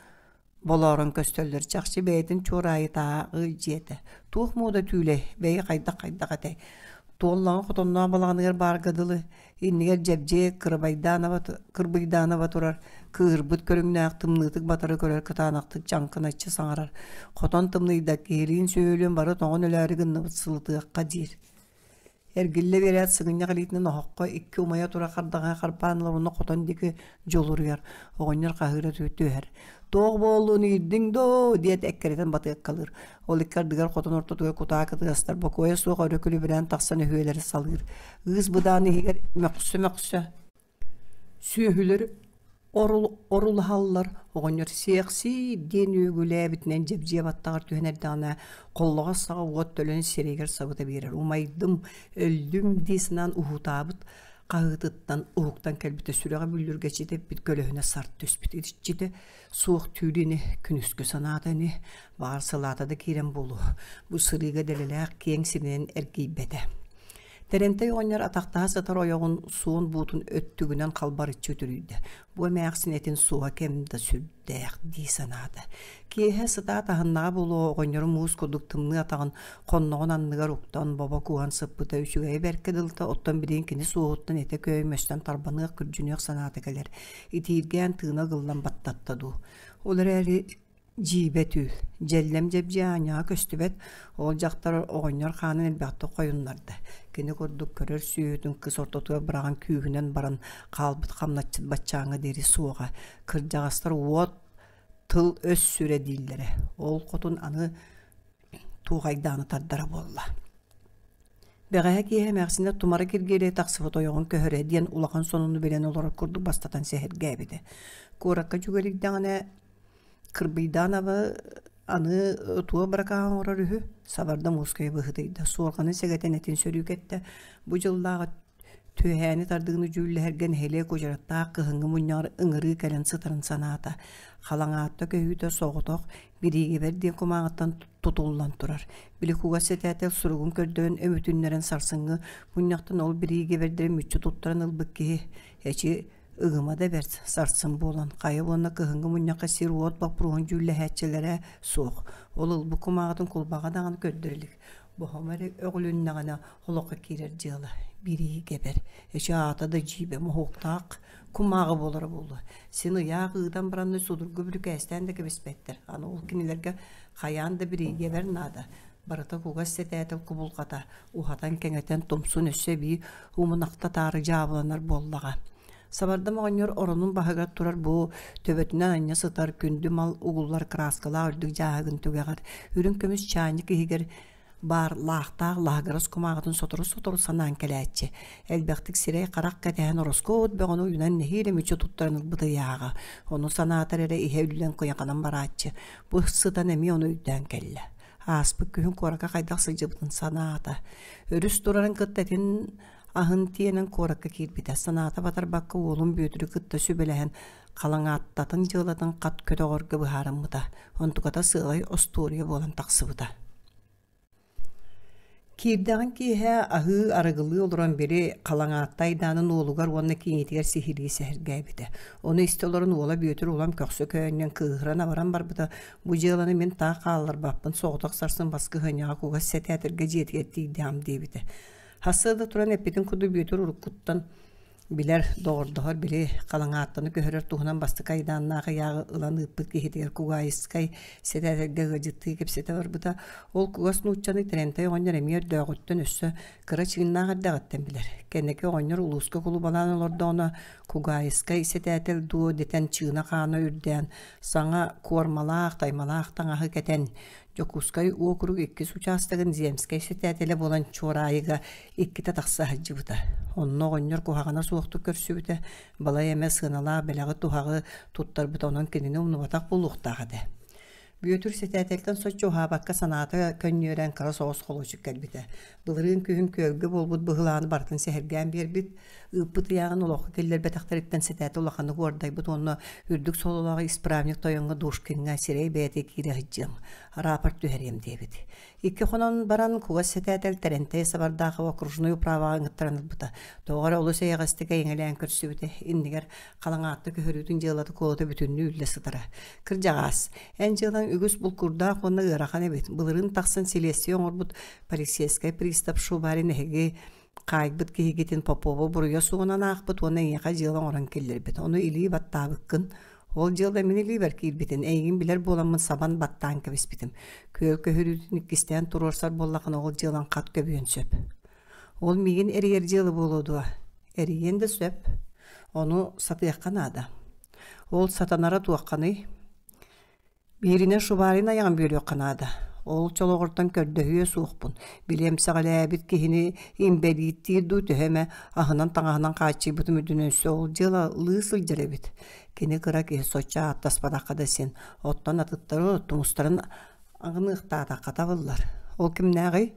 B: Болоорон көстөллөр чахчы бэйэтин чуораайытааҕы дьиэтэ. Туох муода түүлэй, бэйи хайдах-хайдах этэй? Туоллаҕа хотонноох балаҕаныгар баарга дылы, иннигэр дьэбдьиэ Кырбайдаанова, Кырбыйдаанова турар, кыыһырбыт көрүҥнээх тымныытык батары көрөр кытаанахтык чаҥкыначчы саҥарар. Хотон тымныйда, киһилиин сүөһүлүүн бары тоҥон өлөөрү гынныбыт сылытыахха диир. Эргиллэ биэрээт сыгынньах илиитинэн оһоххо икки умайа турар хардаҕаһы харбаан ылар уонна хотон диэки дьулуруйар. Оҕонньор хаһыыра түһэр. «Туох буоллун иирдиҥ доо?» диэт эккирэтэн батыаккалыыр. Ол икки ардыгар хотон ортотугар кутаа кытыастар бокуойа суох өрө күлүбүрээн тахсан өһүөлэри салыыр. Ыыс быдаан иһигэр мөхсө-мөхсө Сүөһүлэр орулаһаллар, оҕонньор сиэхсиир диэн үөгүлээбитинэн дьэбдьиэ баттаҕар түһэн эрдэҕинэ, холлоҕос саҕа уот төлөн сирэйигэр сабыта биэрэр. Умайдым, өллүм дии санаан уһуутаабыт хаһыытыттан уһуктан кэлбитэ сүрэҕэ бүллүргэччи тэппит көлөһүнэ сарт түспүт. Итиччитэ суох түүл ини, күнүскү санаата ини, баҕар сылаата да киирэн буолуо. Бу сырыыга дэлэлээх киэҥ сиринэн эргийбэтэ. Тэрэнтэй оҕонньор атахтаһа сытар ойоҕун суон буутун өттүгүнэн халбарыччы үтүрүйдэ. Бу эмээхсин этин суоһа кэм да сүрдээх дии санаата. Киэһэ сытаат аһыннаҕа буолуо оҕонньору муус курдук тымныы атаҕын хонноҕун анныгар уктан бобо кууһан сыппыта үчүгэйэ бэркэ дылыта оттон билигин кини суоһуттан этэ көймөстөн тарбаныах күрдьүнүөх санаата кэлэр. Итииргээн тыына ыгыллан баттатта дуу. Ол эрээри Дьиибэ түүл, дьэллэм дьэбдьиэ аанньаҕа көстүбэт, ол дьахтар оҕонньор хаанын элбэхтик хойуннарда. Кини курдук көрөр сүөһүтүн кыс ортотугар быраҕан күүһүнэн баран хаалбыт хамначчыт баччааҥҥа диэри суоҕа. Кырдьаҕастар уот, тыл-өс сүрэ дииллэрэ. Ол хотун аны туохайдааны тардара буолла. Бэҕэһээ киэһэ эмээхсинэ тумара киргиэлэй тахсыбыт ойоҕун көһөрө диэн улахан сонуну билэн олорор курдук бастатан сэһэргээбитэ. Куоракка дьүгэлийдэҕинэ Кырбыйдаанабы аны туох быракааһын оҥорор үһү, сабарда муускайа быһыытыйда, суорҕаны сэгэтэн этин сөрүүкэттэ. Бу дьыллааҕы түөһээни тардыыны дьүүллэһэргэ нэһилиэк удьараттаах кыһыҥҥы мунньаҕар ыҥырыы кэлэн сытарын санаата. Халаҥаатта көһүүтэ соҕотох бириигэбэр диэн кумааҕыттан тутуллан турар. Били кугас сэтээтэл суругун көрдөрөн өмүтүннэрэн сарсыҥҥы мунньахтан ол бириигэбэрдэри мүччү туттаран ылбыт киһи эчи Ыгыма да бэрт, сарсын буолан, хайа уонна кыһыҥҥы мунньахха сир-уот боппуруоһун дьүүллэһээччилэрэ суох. Ол ылбыт кумааҕытын кулбаҕа даҕаны көрдөрө илик. Боһомо эрэ өҕүлүннэҕинэ олоххо киирэр дьыала. Бириигэбэр, эчи аата да дьиибэ моһуоктаах кумааҕы буолара буолуо. Син ыйаах ыытан баран судургу бүрүкээстээн да кэбиспэттэр. Аны ол кинилэргэ хайаан да бириигэбэр наада. Барыта кугас сэтээтэл кубулҕата уһатан-кэҥэтэн тумсун өссө эбии умунахта таары дьаабыланар буоллаҕа. Сабардам оҕонньор оронун баһыгар турар бу төбөтүнэн анньа сытар күндү мал угуллар кырааскалаах үрдүк дьааһыгын түгэҕэр үрүҥ көмүс чаанньык иһигэр Баар лаахтаах лаһыгырас кумааҕытын сотору-сотору санаан кэлээччи. Элбэхтик сирэй-харах кэтэһэн ороскуот бөҕөнү уйунан нэһиилэ мүччү туттаран ылбыт ыйааҕа. Ону санаатар эрэ иһэ үллэн куйаханан барааччы. Бу сытан эмиэ ону өйдөөн кэллэ. Ааспыт күһүн куоракка хайдах сылдьыбытын санаата. Өрүс турарын кытта этин аһын тиэнэн куоракка киирбитэ. Санаата батарбакка уолун Бүөтүрү кытта сүбэлэһэн Халаҥааттатын дьыалатын хат көтөҕөргө быһаарыммыта. Онтуката сыалай остуоруйа буолан тахсыбыта. Киирдэҕин киэһэ аһыы арыгылыы олорон били Халаҥаатта айдаанын уолугар уонна кийиитигэр сиһилии сэһэргээбитэ. Ону истэ олорон уола Бүөтүр улам көхсө көөнньөн кыыһыран-абаран барбыта. Бу дьыаланы мин таах хаалларбаппын, соҕотох сарсын баскыһыанньаҕа кугас сэтээтэргэ дьиэтигэр тиийдэҕим диэбитэ. Сарсыарда туран эппитин курдук Бүөтүр уруккуттан Билэр, доҕордоһор били Халаҥааттаны көһөрөр туһунан бастакы айдааннаах ыйааҕы ылан ыыппыт киһитигэр Кугаайыскай сэтээтэргэ ыалдьыттыы кэпсэтэ барбыта. Ол кугас нууччаны Тэрэнтэй оҕонньор эмиэ өрдөөҕүттэн өссө кыра чыыннаах эрдэҕиттэн билэр. Кэнники оҕонньор улууска кулубалаан олордоҕуна Кугаайыскай сэтээтэл дуо дэтэн чыына-хаана үрдээн, саҥа куормалаах, таймалаах таҥаһы кэтэн, Дьокуускай уокурук иккис учаастагын земскэй сэтээтэлэ буолан Чуораайыга иккитэ тахса сылдьыбыта. Онно оҕонньор куһаҕана суохтук көрсүбүтэ, балай эмэ сыаналаах бэлэҕи-туһаҕы туттарбыта, онон кинини умнубатах буолуохтаах этэ. Бүөтүр сэтээтэлтэн соччо уһаабакка санаата көнньүөрэн кыра соҕус холуочук кэлбитэ. Былырыын күһүн күөлгэ буолбут быһылааны барытын сэһэргээн биэрбит, ыыппыт ыйааҕын олоххо киллэрбэтэхтэриттэн сэтээтэ улаханнык уордайбыт уонна үрдүк сололоох исправник тойоҥҥо Душкиҥҥа сирэй бэйэтэ киирэ сылдьыам, рапорт түһэриэм диэбит. Икки хонон баран кугас сэтээтэл Тэрэнтэй Сабардаахова окружной управаҕа ыҥыттаран ылбыта. Тоҕо эрэ олус эйэҕэстик эйэҥэлээн көрсүбүтэ. Иннигэр Халаҥаатта көһөрүүтүн дьыалата-куолута бүтүннүү үллэ сытара. Кырдьаҕаас, эн дьыалаҥ үгүс булкурдаах уонна ыарахан эбит. Былырыын тахсан силиэстийэ оҥорбут полицейскай пристав Шубарин эһиги хаайбыт киһигитин Попова буруйа суоҕунан аахпыт уонна эйиэхэ дьыала оҥорон киллэрбит. Ону илии баттаабыккын. Ол дьыала мин илиибэр киирбитин, эйигин билэр буоламмын сабан баттаан кэбиспитим. Күөл көһөрүүтүн иккистээн туруорсар буоллаххына ол дьыалаҥ хат көбүөн сөп. Ол миигин эрийэр дьыала буолуо дуо? Эрийиэн да сөп. Ону сатыахха наада. Ол сатанара туохханый? Бииринэн Шубарин айаҕын бүөлүөххэ наада. Ол чолоҕортон көрдөһүө суохпун. Били эмсэҕэлээбит киһини инбэлииттиир дуу төһө эмэ аһынан-таҥаһынан хааччыйбытым үрдүнэн өссө ол дьыалалыы сылдьар эбит. Кини кыра киһи соччо ааттаспатахха да син. Оттон атыттары тумустарын аҕыныахтаатахха табыллар. Ол кимнээҕий?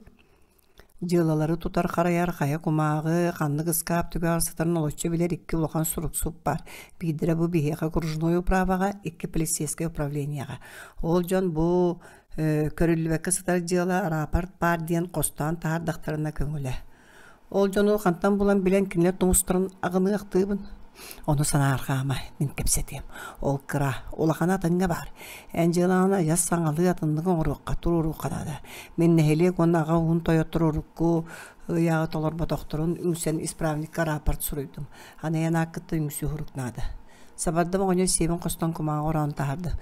B: Дьыалалары тутар-харайар хайа кумааҕы, ханнык ыскаап түгэҕэр сытарын олоччу билэр икки улахан суруксут баар. Биирдэрэ бу биһиэхэ окружной управаҕа, икки полицейскай управлениеҕа. Ол дьон бу көрүллүбэккэ сытар дьыала рапорт баар диэн хостоон таһаардахтарына көҥүлэ. Ол дьону хантан булан билэн кинилэр тумустарын аҕыныахтыыбын. Ону санаарҕаама, мин кэпсэтиэм. Ол кыра, улахана атыҥҥа баар. Эн дьыалаҕын адьас саҥалыы атыннык оҥоруохха, туруоруохха наада. Мин нэһилиэк уонна аҕа уһун тойоттор урукку ыйааҕы толорботохторун үҥсэн исправникка рапорт суруйдум. Аны эн ааккыттан үҥсүү сурук наада. Сабардам оҕонньор сиэбин хостон кумааҕы ороон таһаарда.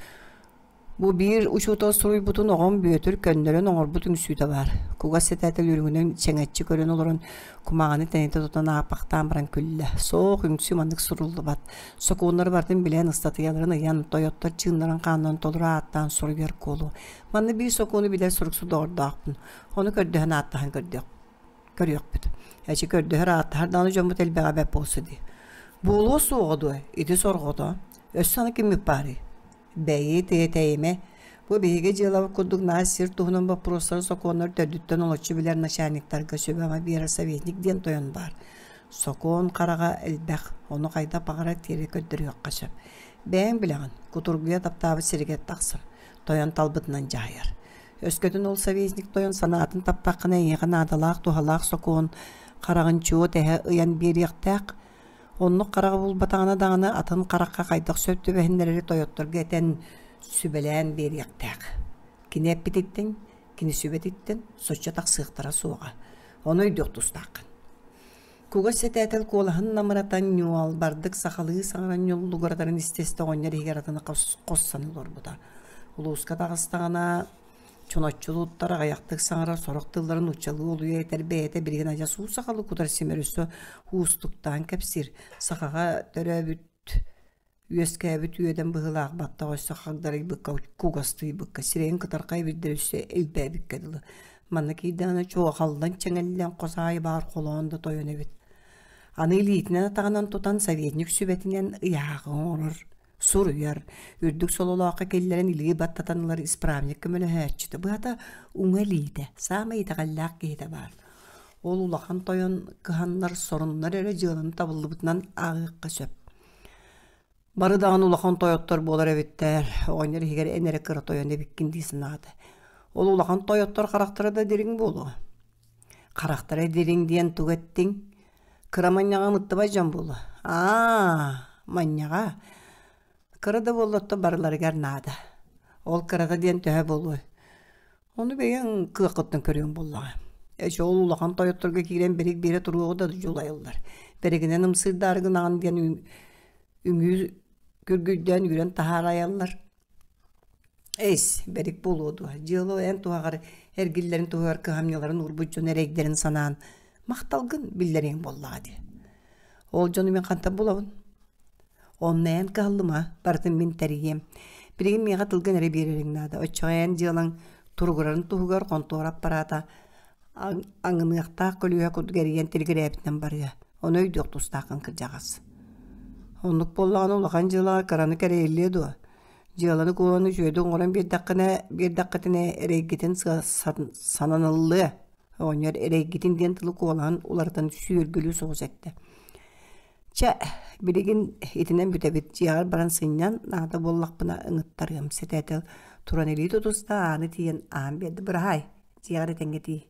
B: Бу биир учуутал суруйбутун оҕом Бүөтүр көннөрөн оҥорбут үҥсүүтэ баар. Кугас сэтээтэл үрүҥүнэн чэҥэччи көрөн олорон кумааҕыны тэнитэ тутан ааппахтаан баран күллэ. Суох, үҥсүү маннык суруллубат. Сокуоннары барытын билэн, ыстатыйаларын ыйан, тойоттор чыыннарын хааннарын толору ааттаан суруйар куолу. Манна биир сокуону билэр суруксут доҕордоохпун. Ону көрдөһөн ааттаһан көрдөх көрүөхпүт. Эчи көрдөһөр ааттаһар даҕаны дьоммут элбэҕэ бэрт буолсу дии. Буолуо суоҕа дуо, ити сорҕото. Өссө аны киммит баарый? Бэйи, тиэтэйимэ. Бу биһиги дьыалабыт курдук наар сир туһунан боппуруостары сокуоннар төрдүттэн олоччу билэр начальниктарга сүбэ-ама биэрэр советник диэн тойон баар. Сокуон хараҕа элбэх, ону хайдах баҕарар тиэрэ көрдөрүөххэ сөп. Бэйэҥ билэҕин, кутургуйа таптаабыт сиригэр тахсар, тойон талбытынан дьаһайар. Өскөтүн ол советник тойон санаатын таппаххына эйиэхэ наадалаах туһалаах сокуон хараҕын чуо тэһэ ыйан биэриэхтээх, Оннук хараҕы булбатаҕына даҕаны атын харахха хайдах сөп түбэһиннэрэри тойотторго этэн, сүбэлээн биэриэхтээх. Кини эппититтэн, кини сүбэтиттэн соччо тахсыахтара суоҕа. Ону өйдүөх тустааххын. Кугас сэтээтэл куолаһын намыратан ньуолбардык сахалыы саҥаран ньуллугуратарын истэ-истэ оҕонньор иһигэр атыны хос саныы олорбута. Улууска таҕыстаҕына Чоноччу туттар, аҕыйахтык саҥарар, сорох тылларын нууччалыы олуйа этэр бэйэтэ билигин адьас уу сахалыы кутар симэр өссө уустуктаан кэпсиир. Сахаҕа төрөөбүт үөскээбит үөдэн быһыылаах баттах өссө хагдарыйбыкка, кугастыйбыкка, сирэйин кытархай эбирдэр өссө элбээбиккэ дылы. Манна киирдэҕинэ чуохаллан чэҥэллэн хос аайы баар холоон да тойон эбит. Аны илиитинэн-атаҕынан тутан советник сүбэтинэн ыйааҕы оҥорор, суруйар, үрдүк сололооххо киллэрэн илии баттатан ылар исправник көмөлөһөөччүтэ быһата уҥа илиитэ, саамай итэҕэллээх киһитэ баар. Ол улахан тойон кыһаннар, соруннар эрэ дьыаланы табыллыбытынан ааҕыахха сөп. Бары даҕаны улахан тойоттор буолар эбиттэр, оҕонньор иһигэр эн эрэ кыра тойон эбиккин дии санаата. Ол улахан тойоттор харахтара да дириҥ буолуо. Харахтара дириҥ диэн тугу эттиҥ? Кыра манньаҕа мыттыбай дьон буолуо. Аа, манньаҕа. Кыра да буолла барыларыгар наада. Ол кырата диэн төһө буолуой? Ону бэйэҥ кыаххыттан көрүөҥ буоллаҕа. Эчи ол улахан тойотторго киирэн бэрик биэрэ туруоҕу да дьулайаллар. Бэригинэн ымсыырдаары гынаҕын диэн үҥүү күргүйдээн үүрэн таһаарайаллар. Эс, бэрик буолуо дуо, дьыала эн туһаҕар эргиллэрин туһугар кыһамньыларын уурбут дьон эрэйдэрин санаан махталгын биллэриэҥ буоллаҕа дии. Ол дьону мин хантан булабын? Онно эн кыһаллыма, барытын мин тэрийиэм. Билигин миэхэ тылгын эрэ биэрэриҥ наада. Оччоҕо эн дьыалаҥ туругурарын туһугар хонтуора аппараата аҥыныахтаах көлүөһэ курдук эрийэн тилигирээбитинэн барыа. Ону өйдүөх тустааххын кырдьаҕас. Оннук буоллаҕына улахан дьыалаҕа кыраны кэрэйиллиэ дуо? Дьыаланы-куоланы үчүгэйдик оҥорон биэрдэххинэ, биэрдэххитинэ эрэйгитин сананыллыа. Оҕонньор эрэйгитин диэн тылы куолаһын уларытан сүөргүлүү соҕус эттэ. Чэ, билигин итинэн бүтэбит, дьиэҕэр баран сынньан, наада буоллахпына ыҥыттарыам, сэтээтэл туран илии тутуста, ааны тиийэн аан биэрдэ, быраһаай, дьиэҕэр этэҥҥэ тиий.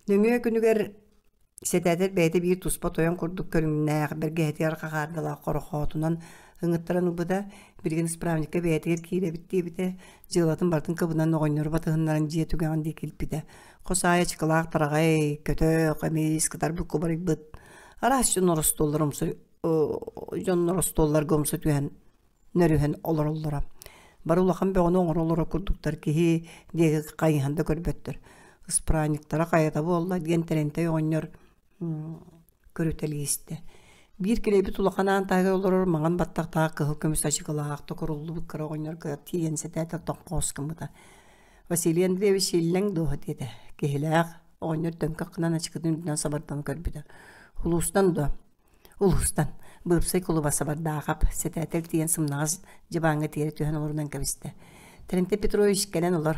B: Нөҥүө күнүгэр сэтээтэл бэйэтэ биир туспа тойон курдук көрүҥнээх, бэргэһэтигэр хахаардалаах хорохоотунан ыҥыттаран ылбыта, билигин исправникка бэйэтигэр киирэбит диэбитэ, дьыалатын барытын кыбынан оҕонньору батыһыннаран дьиэ түгэҕин диэки илпитэ. Хос аайы ачыкылаах тараҕай, көтөх, эмис, кытарбыт кубарыйбыт Араас дьон остуоллар умса дьоннор остуолларга умса түһэн нөрүһэн олороллоро. Бары улахан бөҕөнү оҥоро олорор курдуктар киһи диэки хайыһан да көрбөттөр. Ыспыраанньыктара хайата буолла диэн Тэрэнтэй оҕонньор көрүтэлии истэ. Биир килэйбит улахан аан таһыгар олорор маҥан баттахтаах кыһыл көмүс ачыкылаах токуруллубут кыра оҕонньорго тиийэн сэтээтэ тоҥхоос гыммыта. Василий Андреевич иллэҥ дуо диэтэ. Киһилээх Оҕонньор төҥкөх гынан ачыкытын үрдүнэн сабардан көрбүтэ. Улуустан дуо? Улуустан. Быыпсай кулуба Сабардаахап сэтээтэл тиийэн сымнаҕас дьыбааҥҥа тиэрэ түһэн олорунан кэбистэ. Тэринтэй Петрович кэлэн олор.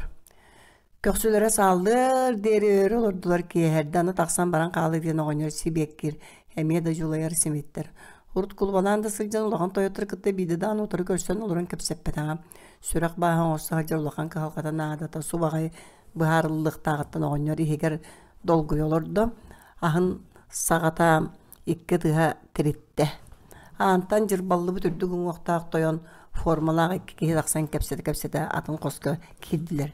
B: Көхсүлэрэ сааллыар диэри өр олордулар киэһэрдэ аны тахсан баран хаалыы диэн оҕонньор сибиэккир эмиэ да дьулайар симиттэр. Урут кулубалаан да сылдьан улахан тойоттору кытта биирдэ даҕаны утары көрсөн олорон кэпсэппэтэҕэ. Сүрэх бааһа оҥосто сылдьар улахан кыһалҕата наадата субаҕай быһаарыллыахтааҕыттан оҕонньор иһигэр долгуйа олордо, аһын саҕата икки ытыһа тириттэ. Аантан дьырбаллыбыт үрдүк уҥуохтаах тойон формалаах икки киһи тахсан кэпсэтэ-кэпсэтэ атын хоско киирдилэр.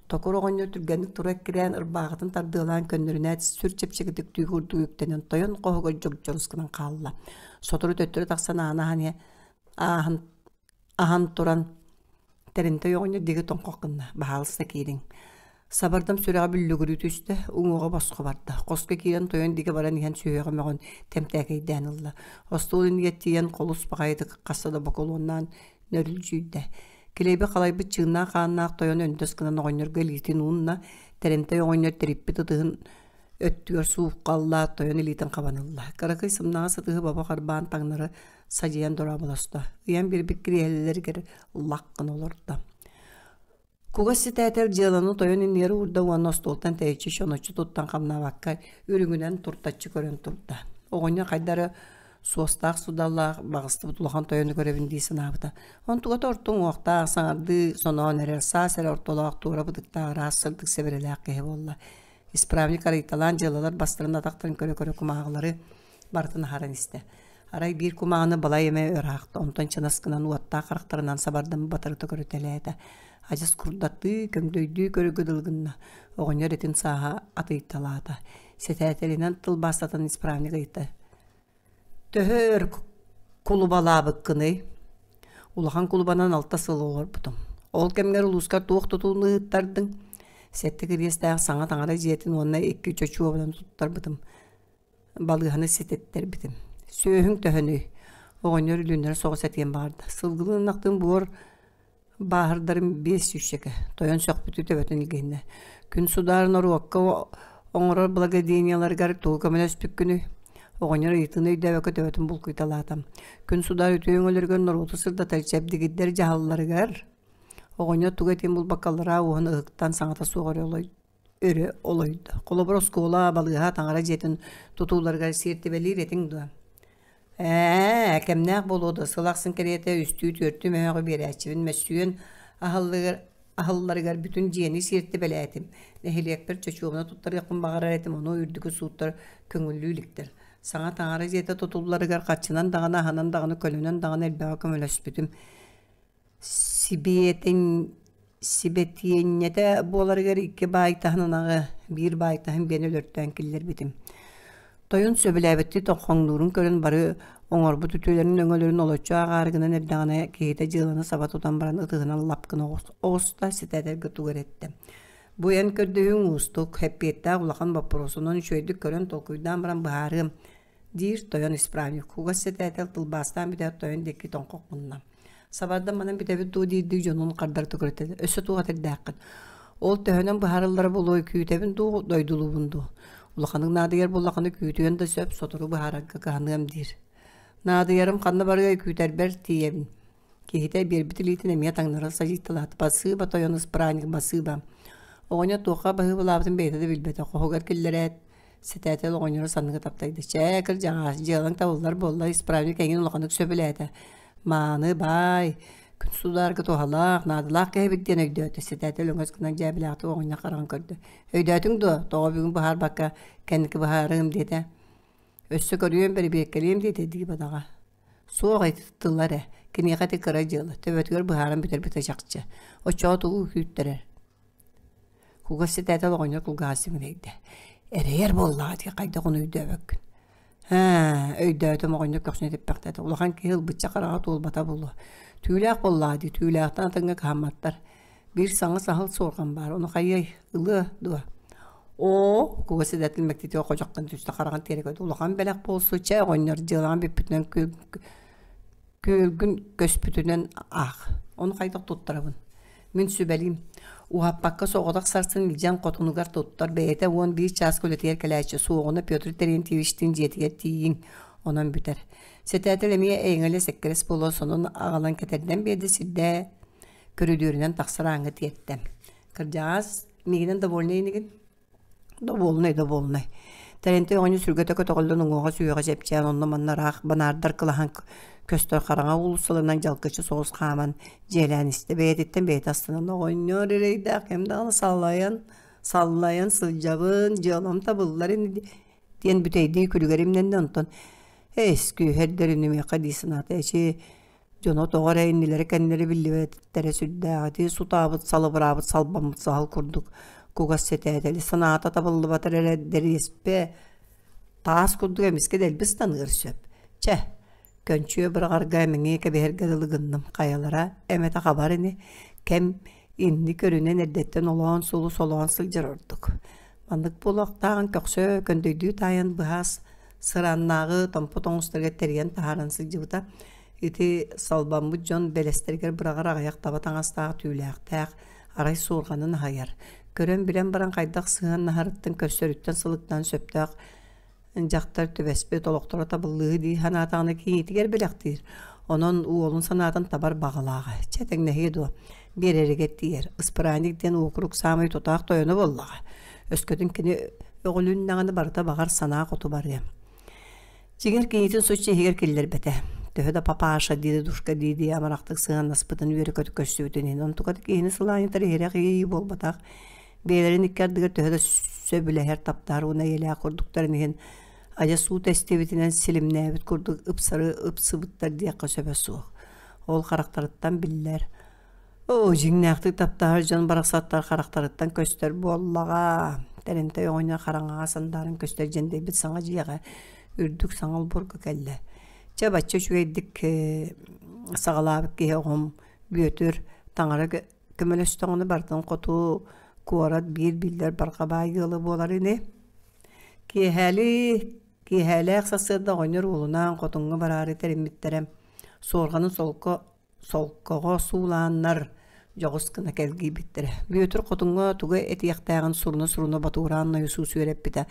B: Токур оҕонньор түргэнник тура эккирээн ырбааҕытын тардыалаан көннөрүнээт сүр чэпчэкитик түү курдук үктэнэн тойон хоһугар дьогдьорус гынан хаалла. Сотору төттөрү тахсан ааны аһан ааһан Аһан туран Тэринтэй оҕонньор диэки тоҥхох гынна, баһаалыста киириҥ. Сабардам сүрэҕэ бүллүгүрүү түстэ, уҥуоҕа босхо барда. Хоско киирэн тойон диэки баран иһэн сүһүөҕэ мөҕөн тэмтээкэйдээн ылла. Остуол иннигэр тиийэн холус баҕайытык хаста да бокулуоннаан нөрүлдьүйдэ. Килэйби халайбыт чыыннаах хааннаах тойон өндөс гынан оҕонньорго илиитин уунна, Тэринтэй оҕонньор тириппит ытыһын өттүгэр сууххаллаат тойон илиитин хабан ылла. Кыракый сымнаҕас ытыһы бобо харбаан таҥнары садьыйан дорооболосто. Ыйан биэрбит кириэһилэлэригэр лах гына олордо. Кугас ситээтэл дьыаланы тойон иннигэр уурда уонна остуолтан тэйиччи чоноччу туттан хамнаабакка үрүҥүнэн туртаччы көрөн турда. Оҕонньор хайда эрэ суостаах судаллаах баҕыстыбыт улахан тойону көрөбүн дии санаабыта. Онтугата орто уҥуохтаах, саҥардыы соноон эрэр, саас эрэ ортолоох туора бытыктаах ыраас сырдык сэбэрэлээх киһи буолла. Исправник арыйталаан дьыалалар бастарын атахтарын көрө-көрө кумааҕылары барытын аһаран истэ. Арай биир кумааҕыны балай эмэ ыраахта, онтон чынас гынан уоттаах харахтарынан сабардам батарыта көрүтэлээтэ. Адьас курдаттыы, көҥдөйдүү көрөргө дылы гынна. Оҕонньор этин сааһа атыйталаата. Сэтээтэлинэн тылбаастатан исправник ыйытта. Төһө өр кулубалаабыккыный? Улахан кулубанан алта сыл олорбутум. Ол кэмҥэр улууска туох тутууну ыыттардыҥ? Сэттэ кириэстээх саҥа таҥара дьиэтин уонна икки чочуобунан туттарбытым. Балыыһаны ситэттэрбитим. Сүөһүҥ төһөнүй? Оҕонньор үлүннэрэ соҕус этиэн баҕарда. Сылгылыын ынахтыын буор бааһырдарым биэс сүүсчэкэ. Тойон сөхпүтү төбөтүн илгиһиннэ. Күн судаар норуокка оҥорор благодеяниеларыгар тугу көмөлөспүккүнүй? Оҕонньор ыйытыыны өйдөөбөккө төбөтүн булкуйталаата. Күн судаар үтүө өҥөлөрүгэр норуоту сырдатар чэбдигирдэр дьаһалларыгар оҕонньор тугу этиэн булбакка аллараа уоһун ыһыктан саҥата суох өрө өрө олойдо. Холобур, оскуола, балыыһа, таҥара дьиэтин тутууларыгар сиэртибэлиир этиҥ дуо? Ээ, кэмнээх буолуо дуо, сыл ахсын кэриэтэ үстүү-түөртүү мөһөөҕү биэрээччибин мөссүөн аһыллыгар аһылларыгар бүтүн дьиэни сиэртибэлээтим. Нэһилиэкпэр чочуобуна туттарыахпын баҕарар этим, ону үрдүкү сууттар көҥүллүү иликтэр. Саҥа таҥара дьиэтэ тутулларыгар харчынан даҕаны, аһынан даҕаны, көлөнөн даҕаны элбэҕи көмөлөспүтүм. Сибиэтин сибэтиэнньэтэ буоларыгар икки баайтаһын ынаҕы, биир баайтаһын биэни өлөртөөн киллэрбитим. Тойон сөбүлээбиттии тоҥхоҥнуурун көрөн бары оҥорбут үтүөлэрин өҥөлөрүн олоччу ааҕаары гынан эрдэҕинэ киһитэ дьыаланы саба тутан баран ытыһынан лап гына оҕуста, ситэтэргэ тугу эрэ эттэ. Бу эн көрдөһүүҥ уустук, эппиэттээх улахан боппуруосунан үчүгэйдик көрөн толкуйдаан баран быһаарыам, диир тойон исправник. Кугас сэтээтэл тылбаастаан бүтээт тойон диэки тоҥхох гынна. Сабардан манан бүтэбит дуо диирдии дьонун хардарыта көрүтэллэр. Өссө туох этэрдээххин? Ол төһөнөн быһаарыллара буолуой күүтэбин дуу, дойдулуубун дуу? Улаханык наадыйар буоллаххына күүтүөн да сөп, сотору быһаарарга кыһаныам диир. Наадыйарым ханна барыай күүтэрбэр тиийэбин. Киһитэ биэрбит илиитин эмиэ таҥнары садьыйталаата. Басыыба тойон ыспыраанньык басыыба. Оҕонньор туохха баһыыбалаабытын бэйэтэ да билбэтэ. Хоһугар киллэрээт, Сэтээтэл оҕонньору санныга таптайда. Чээ, кырдьаҕаас, дьыалаҥ табыллар буолла, исправник эҥин улаханнык сөбүлээтэ. Мааны, баай, күн судаарга туһалаах, наадалаах киһибит диэн өйдөөтө. Сэтээтэл өҥөс гынан дьээбэлээхтик оҕонньор хараҕын көрдө. Өйдөөтүҥ дуо? Тоҕо бүгүн быһаарбакка кэнники быһаарыам диэтэ. Өссө көрүөм, бэрэбиэркэлиэм диэтэ дии бадаҕа. Суох ити тыла эрэ. Киниэхэ ити кыра дьыала. Төбөтүгэр быһааран бүтэрбитэ чахчы. Оччоҕо тугу күүттэрэр? Кугас сэтээтэл оҕонньор кулгааҕа симэлийдэ. Эрэйэр буоллаҕа дии хайдах ону өйдөөбөккүн. Ээ, өйдөөтүм оҕонньор көхсүн этиппэхтээтэ. Улахан киһи ылбычча хараҕа туолбата буолуо. Түүлээх буоллаҕа дии, түүлээхтэн атыҥҥа кыһамматтар. Биир саҥа саһыл суорҕан баар, ону хайыай, ылыа дуо? Оо, кугас сэтээтэл мэктиэтигэр ходьохтон түстэ хараҕын тиэрэ көрдө. Улахан бэлэх буолсу, чэ оҕонньор дьыалаҕын бүппүтүнэн Күөлгүн көспүтүнэн аах, ону хайдах туттарабын? Мин сүбэлиим, уһаппакка соҕотох сарсын илдьэн хотунугар туттар, бэйэтэ 11 чааска үлэтигэр кэлээччи, суоҕуна Петр Терентьевичтиин дьиэтигэр тиийиҥ, онон бүтэр. Сэтээтэл эмиэ эйэҥэлэс эккирэс буолан сонун аҕалан кэтэрдэн биэрдэ сирдээ көрүдүөрүнэн тахсар ааҥҥа тиэртэ. Кырдьаҕас, миигинэн довольный инигин? Добуолунай, добуолунай. Тэрэнтэй оҕонньор сүргэтэ көтөҕүллэн уҥуоҕа сүһүөҕэ чэпчээн онно-манна ыраах банаардар кылаһан көстөр хараҥа уулуссаларынан дьалкыччы соҕус хааман дьиэлээн истэ. Бэйэтиттэн бэйэтэ астынан оҕонньор эрэйдээх кэм даҕаны салайан, саллайан сылдьабын, дьыалам табыллар ини диэн бүтэйдии күлүгэр имнэннэ онтон эс күүһэрдэр үнүмүөххэ дии санаата эчи Дьоно тоҕо эрэ иннилэрэ-кэннилэрэ биллибэттэрэ сүрдээх ити сутаабыт, салыбыраабыт, салбаммыт саһыл курдук кугас сэтээтэли санаата табыллыбатар эрэ дэриэспэ таас курдук эмискэ дэлби ыстаныар сөп. Чэ, көнчүө быраҕарга мэҥиэ кэбиһэргэ дылы гынным хайалара эмэтэ хабар ини, кэм инни көрүнэн эрдэттэн олоон суолу солоон сылдьар ордук. Маннык буолуохтааҕын көхсө көндөйдүү таайан быһаас сырааннааҕы томпо тоҥустарыгар тэрийэн таһааран сылдьыбыта. Ити салбаммыт дьон бэлэстэригэр быраҕар аҕыйах таба таҥастаах түүлээхтээх, арай суорҕанын аһайар. Көрөн-билэн баран хайдах сыһыаннаһарыттан көрсөрүттэн сылыктаан сөптөөх дьахтар түбэспит олохторо табыллыыһы дии санаатаҕына кийиитигэр бэлэхтиир. Онон уолун санаатын табар баҕалааҕа. Чэ тэҥнэһиэ дуо, биэрэригэр тиийэр. Ыспыраанньык диэн уокурук саамай тутаах тойоно буоллаҕа. Өскөтүн кини өҕүлүннэҕинэ барыта баҕар санаа хоту барыа. Дьиҥэр кинитин соччо иһигэр киллэрбэтэ. Төһө да папаша диэри душка дии-дии амарахтык сыһыаннаспытын үөрэ-көтө көрсүбүтүн иһин, онтуката киһини сылаанньытар иһирэх иэйии буолбатах. Бэйэлэрин икки ардыгар төһө да сөбүлэһэр, таптаһар уонна эйэлээх курдуктарын иһин, адьас уу тэстибитинэн силимнээбит курдук ыпсары ыпсыбыттар диэххэ сөбө суох. Ол харахтарыттан биллэр. Оо, дьиҥнээхтик таптаһар дьон барахсаттар харахтарыттан көстөр буоллаҕа. Тэрэнтэй оҕонньор хараҥаҕа сандааран көстөр дьэндэйбит саҥа дьиэҕэ үрдүк саҥа олбуорга кэллэ. Чэ, бачча үчүгэйдик саҕалаабыт киһи оҕом Бүөтүр таҥара көмөлөстөҕүнэ барытын хоту куорат биир биллэр барҕа баай ыала буолар ини. Киэһээлик, киэһээлээх сарсыарда оҕонньор уолунаан хотуҥҥа бараары тэриммиттэрэ. Суорҕанын солко солкоҕо суулааннар, дьоҕус гына кэлгийбиттэрэ. Бүөтүр хотуҥҥа тугу этиэхтээҕин суруна-суруна ботугураан нойосуус үөрэппитэ.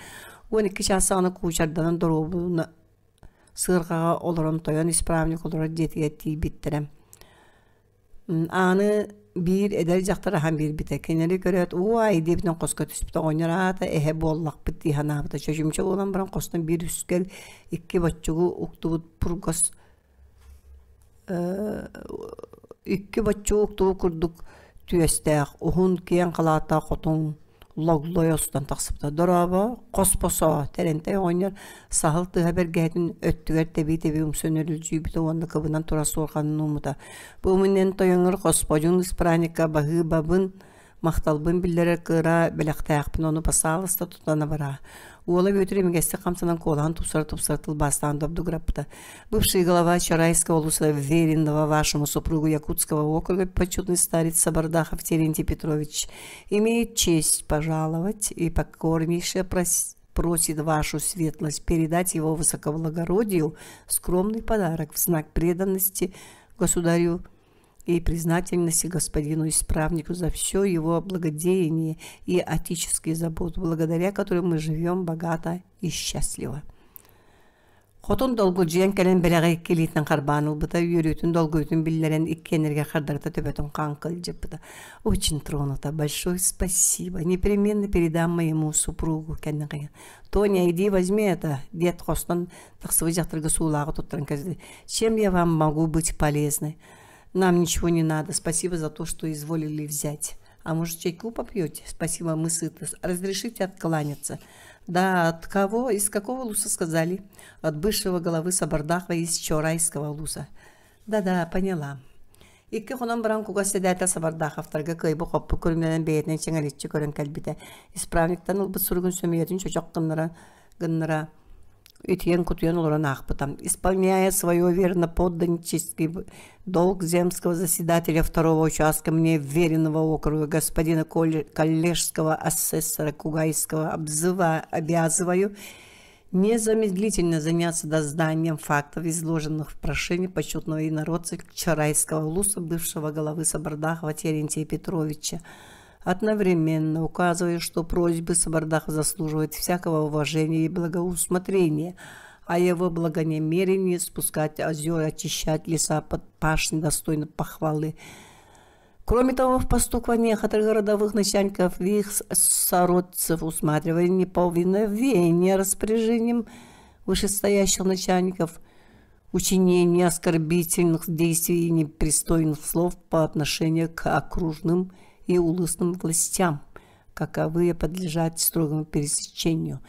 B: 12 чаас саҕана куучарданан доруобуна сыарҕаҕа олорон тойон исправник олорор дьиэтигэр тиийбиттэрэ. Ааны биир эдэр дьахтар аһан биэрбитэ. Кинилэри көрөөт, уай диэбитинэн хоско түспүтэ. Оҕонньор аата эһэ буоллахпыт дии санаабыта. Чочумча буолан баран хостон биир үскэл, икки боччугу уктубут пургас икки боччугу уктубут курдук түөстээх, уһун киэҥ халааттаах хотун логлой устан тахсыбыта. Дорообо, хоспосоо, Тэрэнтэй оҕонньор саһыл тыаһа бэргэһэтин өттүгэр тэбии-тэбии умсан өрүлдьүйбүтэ уонна кыбынан турар суорҕанын ууммута. Бу мунньан тойоҥҥор хосподьун ыспыраанньыкка баһыыбабын Махталбын биллэрэр кыра бэлэхтээхпин, ону басаалыста тутан абыраа. Уола Бүөтүр имигэстик хамсанан куолаһын тупсара-тупсара тылбаастаан добдугураппыта. Бывший глава Чарайского улуса вверенного вашему супругу Якутского округа почетный старец Сабардахов Терентий Петрович имеет честь пожаловать и покорнейше просит вашу светлость передать его высокоблагородию скромный подарок в знак преданности государю и признательности господину исправнику за все его благодеяние и отеческие заботы, благодаря которым мы живем богато и счастливо. Хотун долгудьуйан кэлэн бэлэҕи икки илиитинэн харбаан ылбыта, үөрүүтүн долгуйутун биллэрэн иккиэннэригэр хардарыта төбөтүн хаан кылдьыппыта. Очень тронута. Большое спасибо. Непременно передам моему супругу кэннэҕэ. Тоня, иди возьми это, диэт хостон тахсыбыт дьахтарга суулааҕы туттаран кэбистэ. Чем я вам могу быть полезной? Нам ничего не надо. Спасибо за то, что изволили взять. А может, чайку попьете? Спасибо, мы сыты. Разрешите откланяться? Да, от кого? Из какого луса сказали? От бывшего головы Сабардахова из Чорайского луса. Да-да, поняла. Икки хонон баран кугас сэдээтэ Сабардаховтарга кыайбы-хоппу көрүҥнэнэн бэйэтинэн чэҥэличчи көрөн кэлбитэ. Исправниктан ылбыт суругун сөмүйэтин чочох гыннара гыннара итийэн-кутуйан олорон аахпыта. Исполняя свое верноподданнический долг земского заседателя второго участка мне вверенного округа господина коллежского асессора Кугайского обзыва, обязываю незамедлительно заняться дознанием фактов, изложенных в прошении почетного инородца Чарайского улуса, бывшего головы Сабардахова Терентия Петровича, одновременно указывая, что просьбы Сабардахова заслуживают всякого уважения и благоусмотрения, а его благонамерение спускать озера, очищать леса под пашни достойно похвалы. Кроме того, в поступках некоторых городовых начальников и их сородцев усматривали неповиновение распоряжением вышестоящих начальников, учинение оскорбительных действий и непристойных слов по отношению к окружным и улусным властям, каковые подлежат строгому пересечению,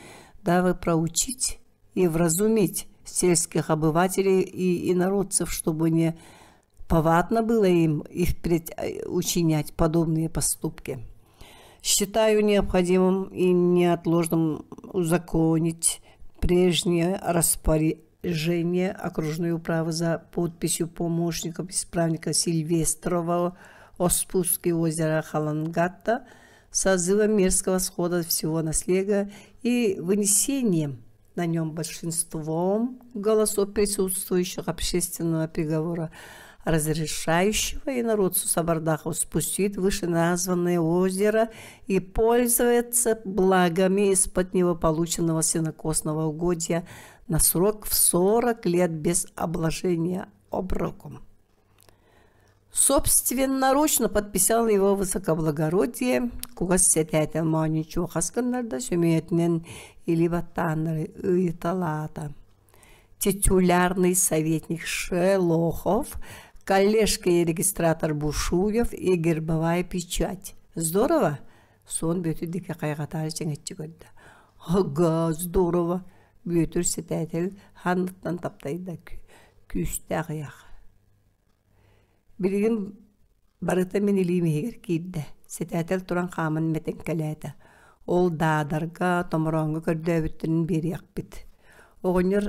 B: дабы проучить и вразумить сельских обывателей и инородцев, чтобы не повадно было им и впредь учинять подобные поступки. Считаю необходимым и неотложным узаконить прежнее распоряжение окружной управы за подписью помощников исправника Сильвестрова о спуске озера Халангатта созывом мирского схода всего наслега и вынесением на нем большинством голосов присутствующих общественного приговора, разрешающего инородцу Сабардаху спустить вышеназванное озеро и пользоваться благами из-под него полученного сенокосного угодья на срок в 40 лет без обложения оброком. Собственноручно подписал его высокоблагородие кугас сэтээтэл моонньуччу хас гыннарда сөмүйэтинэн илии баттааннары ыйыталаата. Титулярный советник Шелохов, коллежский регистратор Бушуев и гербовая печать. Здорово? Суон Бүөтүр диэки хайҕатаары чэҥэччи көрдө. Ага, здорово! Бүөтүр сэтээтэл ханныттан таптайда күүстээх ыйаах. Билигин барыта мин илиим иһигэр киирдэ, сэтээтэл туран хааман мэтэҥкэлээтэ. Ол Даадарга, Томорооҥҥо көрдөөбүттэрин биэриэхпит. Оҕонньор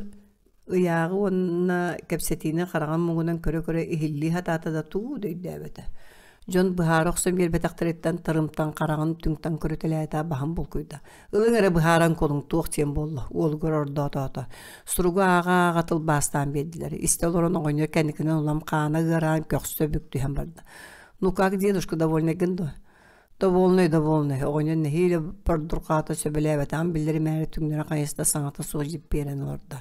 B: ыйааҕы уонна кэпсэтиини хараҕын муҥунан көрө-көрө иһиллии сатаата да тугу да өйдөөбөтө. Дьон быһаара охсон биэрбэтэхтэриттэн тарымтан хараҕын түҥтэн көрүтэлээтэ баһын булкуйда. Ылыҥ эрэ быһааран кулуҥ туох диэн буолла, уолугар ордоотоото. Суругу ааҕа-ааҕа тылбаастаан биэрдилэр. Истэ олорон оҕонньор кэнникинэн улам хаана ыараан көхсө бүк түһэн барда.
A: Ну как, дедушка, довольныйгын дуо? Довольный, довольный. Оҕонньор нэһиилэ бордурҕаата сөбүлээбэтэҕин биллэримээри түҥнэри хайыста саҥата суох дьиппиэрэн олордо.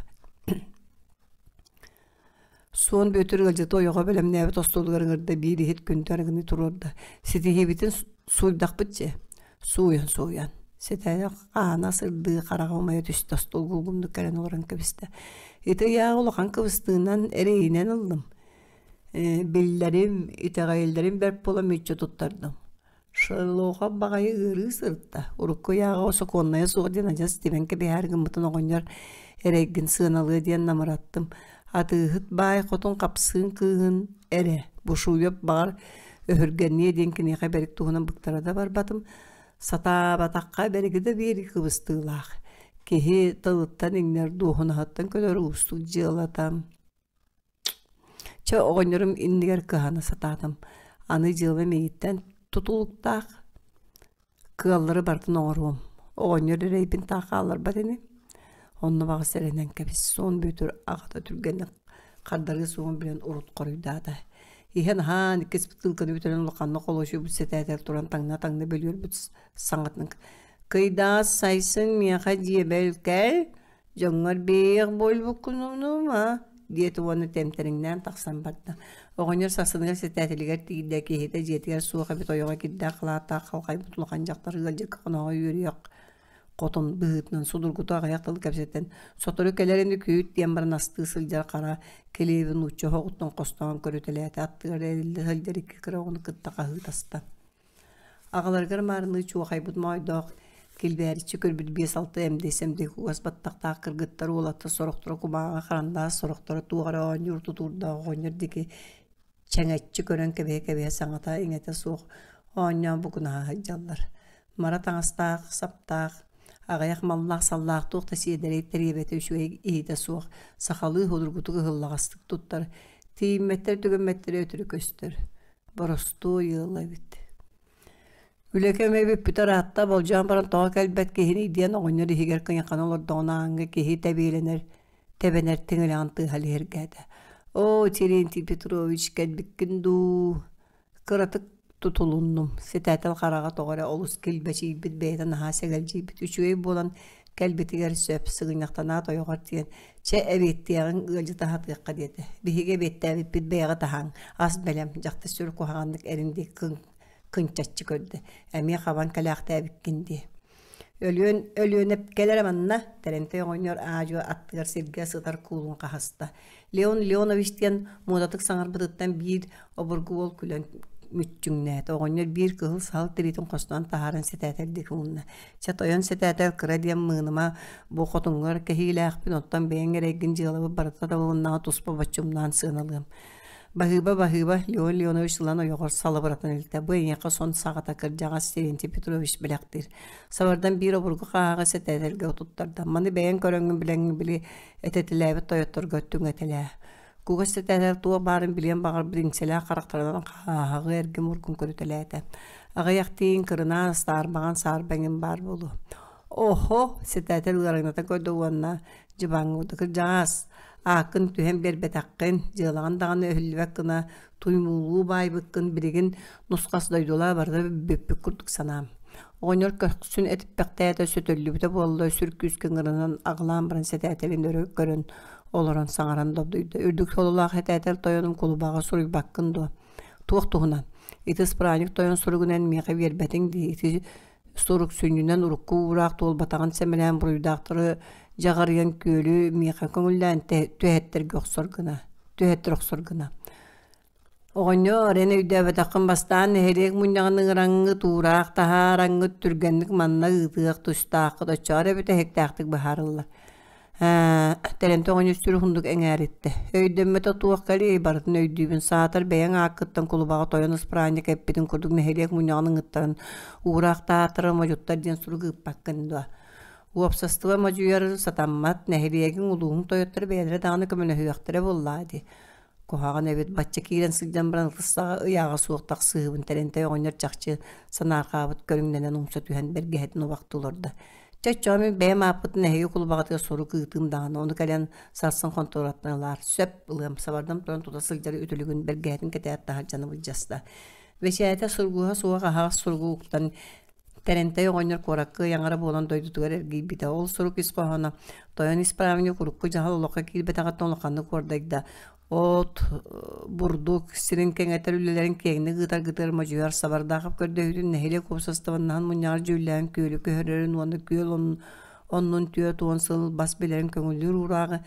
A: Суон Бүөтүр ыалдьыты ойоҕо бэлэмнээбит остуолугар ыҥырда, биир иһит күндү арыгыны туруорда. Ситиһиибитин сууйдахпыт дьэ. Сууйан-сууйан. Сэтэрэ хаана сырдыы хараҕа умайа түстэ, остуолга улгумнук кэлэн олорон кэбистэ. Ити ыйааҕы улахан кыбыстыынан, эрэйинэн ыллым. Биллэрим, итэҕэйэллэрим бэрт буолан мүччү туттардым. Шерлоха баҕайы ыарыы сырытта. Урукку ыйааҕа сокуоннайа суох диэн адьас тимэн кэбиһээр гыммытын оҕонньор эрэйгин сыаналыа диэн намыраттым. Атыыһыт баай хотун хапсыын кыыһын эрэ Бушуев баҕар өһүргэниэ диэн киниэхэ бэрик туһунан быктара да барбатым. Сатаабатахха бэриги да биэрии кыбыстыылаах. Киһи тылыттан иҥнэр дуоһунаһыттан көрөр уустук дьыалата. Чэ, оҕонньорум иннигэр кыһана сатаатым. Аны дьыала миигиттэн тутулуктаах. Кыаллары барытын оҥоруом. Оҕонньор эрэйбин таах хаалларбат ини. Онно баҕас эрэнэн кэбис. Суон Бүөтүр аҕата түргэнник хардарыа суоҕун билэн урут хоруйдаата. Иһэн аһаан иккис бытыылканы бүтэрэн улаханнык холуочуйбут сэтээтэр туран таҥна-таҥна бөлүөрбүт саҥатын «Кыйдаас сайсын миэхэ дьиэбэр кэл, Дьоҥҥор биэйэх буолбуккун умнума, диэтэ уонна тэмтэриҥнээн тахсан барда. Оҕонньор сарсыныгар сэтээтилигэр тиийдэ, киһитэ дьиэтигэр суох эбит ойоҕо кирдээх халааттаах халҕайбыт улахан дьахтар ыалдьыкка хоноһо үөрүйэх хотун быһыытынан судургуту аҕыйах тылы кэпсэтэн, сотору кэлэр ини күүт диэн баран астыы сылдьар хара килиэби нуучча оһоҕуттан хостоон көрүтэлээтэ, аттыгар эриллэ сылдьар икки кыра оҕону кытта хаһыытаста. Аҕаларыгар маарыныы чуохайбыт моойдоох, килбээриччи көрбүт биэс-алта эмдэй-сэмдэй кугас баттахтаах кыргыттар уолаттар сорохторо кумааҕы харандаас, сорохторо туох эрэ оонньуур тутуурдаах оҕонньор диэки чэҥэччи көрөн кэбиһэ-кэбиһэ саҥата-иҥэтэ суох оонньоон букунаһа сылдьаллар. Мара таҥастаах, саптаах, аҕыйах маллаах-саллаах туох да сиэдэрэй тэриэбэтэ үчүгэй иһитэ суох, сахалыы судургутук ыһыллаҕастык туттар, тиийиммэттэр-түгэммэттэрэ өтөрү көстөр. Боростуой ыал эбит. Үлэ кэмэ бүппүтэ ыраатта, болдьоон баран тоҕо кэлбэт киһиний диэн оҕонньор иһигэр кыйахана олордоҕуна ааҥҥа киһи тэбиэлэнэр, тэбэнэр тиҥилэҕин тыаһа лиһиргээтэ. «Оо, Терентий Петрович, кэлбиккин дуу?» Кыратык тутулуннум. Сэтээтэл хараҕа тоҕо эрэ олус килбэчийбит, бэйэтэ наһаа сэгэлдьийбит. Үчүгэй буолан кэлбитигэр сөп, сыгынньахтанаат ойоҕор тиийэн Чэ, эбиэттиэҕиҥ, ыалдьыта аһатыахха диэтэ. Биһиги эбиэттээбиппит бэйэҕит аһааҥ, ас бэлэм, дьахтар сүр куһаҕаннык эрин диэки кынчаччы көрдө. Эмиэ хабан кэлээхтээбиккин дии. Өлүөн Өлүөнэп кэлэрэ манна, Тэрэнтэй оҕонньор аа-дьуо аттыгар сиргэ сытар куулун хаһыста. Леон Леонович диэн муодатык саҥарбытыттан биир обургу уол күлэн мүччүҥнээтэ. Оҕонньор биир кыһыл саһыл тириитин хостоон таһааран сэтээтэл диэки уунна. Чэ, тойон сэтээтэл кыра диэн мыыныма бу хотуҥҥар кэһиилээхпин, оттон бэйэҥ эрэйгин дьыалабыт барыта табылыннаҕа туспа боччумнаан сыаналыам. Баһыыба, баһыыба, Леон Леонович ылан ойоҕор салыбыратан илтэ. Бу эйиэхэ сон саҕата кырдьаҕас Терентий Петрович бэлэхтиир. Сабардан биир обургу хааһаҕа сэтээтэлгэ утуттарда. Маны бэйэҥ көрөҥҥүн билэҥҥин били этэтилээбит тойотторго түҥэтэлээ. Кугас сэтээтэл туох баарын билиэн баҕарбыт иҥсэлээх харахтарынан хааһаҕы эргим-ургум көрүтэлээтэ. Аҕыйах тииҥ кырынаас, саарбаҕан саарба эҥин баар буолуо. Оһо, сэтээтэл ыараҥната көрдө уонна дьыбаҥҥа кырдьаҕаас, ааккын түһэн биэрбэтэххин, дьыалаҕын даҕаны өһүллүбэт гына туймуулуу баайбыккын билигин нусхас дойдулаа барыта бүппүт курдук санаам. Оҕонньор көхсүн этиппэхтээтэ сөтөллүбүтэ буолла, сүр күүскэ ыҥыранан аҕылаан баран сэтээтэбин өрө көрөн олорон саҥаран добдуйда. Үрдүк сололоох этээтэл тойонум кулубаҕа суруйбаккын дуо? Туох туһунан? Ити ыспыраанньык тойон суругунан миэхэ биэрбэтиҥ дии. Ити сурук сүнньүнэн урукку уураах туолбатаҕын сэмэлээн буруйдаахтары дьаҕарыйан күөлү миэхэ көҥүллээн түһэттэргэ охсор гына түһэттэр охсор гына. Оҕонньоор, эн өйдөөбөтөххүн бастаан нэһилиэк мунньаҕын ыҥыраҥҥыт, уураах таһаараҥҥыт түргэнник манна ыытыах тустааххыт, оччоҕо эрэ бүтэһиктээхтик быһаарыллар. Ээ, Тэрэнтэ оҕонньор сүр уһуннук эҥээриттэ. Өйдөммөтө туох кэлиэй, барытын өйдүүбүн, саатар бэйэҥ ааккыттан кулубаҕа тойон ыспыраанньык эппитин курдук нэһилиэк мунньаҕын ыҥыттаран уураах таһааттарар модьуттар диэн сурук ыыппаккын дуо? Уопсастыба модьуйар сатаммат, нэһилиэгиҥ, улууһуҥ тойотторо бэйэлэрэ даҕаны көмөлөһүөхтэрэ буоллаа дии. Куһаҕан эбит, бачча киирэн сылдьан баран ытыс саҕа ыйааҕа суох тахсыыһыбын Тэрэнтэй оҕонньор чахчы санаарҕаабыт көрүҥнэнэн умса түһэн бэргэһэтин убахта олордо. Чэ, оччоҕо мин бэйэм ааппытын эһиги кулубаҕытыгар сурук ыытыым даҕаны, ону кэлэн сарсын хонтуораттан ылаар. Сөп, ылыам, сабардам туран тута сылдьар үтүлүгүн бэргэһэтин кэтээт таһырдьаны былдьаста.
B: Бэчээтэ сургуһа суох аһаҕас суругу уктан Тэрэнтэй оҕонньор куоракка ыйаҥара буолан дойдутугар эргийбитэ. Ол сурук ис хоһооно тойон исправник урукку дьаһал олоххо киирбэтэҕиттэн улаханнык уордайда. От, бурдук сирин кэҥэтэр үлэлэрин киэҥник ыытаргытыгар модьуйар Сабардаахап көрдөһүүтүн нэһилиэк уопсастыбаннаһын мунньаҕар дьүүллээн күөлү көһөрөрүн уонна күөл оннун 40 сыл бас билэрин көҥүллүүр уурааҕы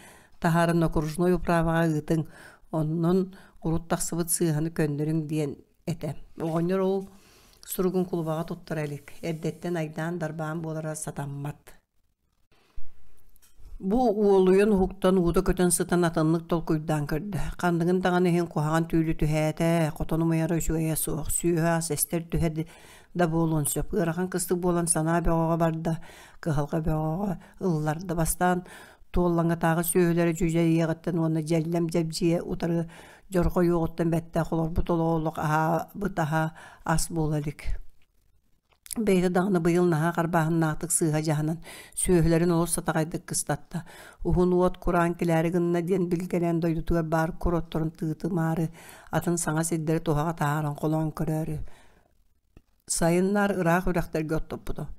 B: таһааран окружной управаҕа ыытыҥ, оннун урут тахсыбыт сыыһаны көннөрүҥ диэн этэ. Оҕонньор ол суругун кулубаҕа туттара илик, эрдэттэн айдаан-дарбаан буолара сатаммат. Бу уолуйан уһуктан уута көтөн сытан атыннык толкуйдаан көрдө. Ханныгын даҕаны иһин куһаҕан түүлү түһээтэ, хотон умайара үчүгэйэ суох, сүөһү-ас эстэр түһэ да буолуон сөп. Ыарахан кыстык буолан санаа бөҕөҕө барда, кыһалҕа бөҕөҕө ылларда. Бастаан Туоллаҥатааҕы сүөһүлэрэ дьүдьэйиэҕиттэн уонна дьэллэм дьэбдьиэ утары дьорҕойуоҕуттан бэттэх олорбут олоҕо олох аһаабыт аһа ас буола илик. Бэйэтэ даҕаны быйыл наһаа харбааһыннаахтык сыыһа дьаһанан, сүөһүлэрин олус сатаҕайдык кыстатта. Уһун уот кураан килээри гынна диэн билгэлээн дойдутугар баар кур отторун тыытымаары, атын саҥа сирдэри туһаҕа таһааран холоон көрөөрү Сайыннар ыраах үрэхтэргэ оттоппута.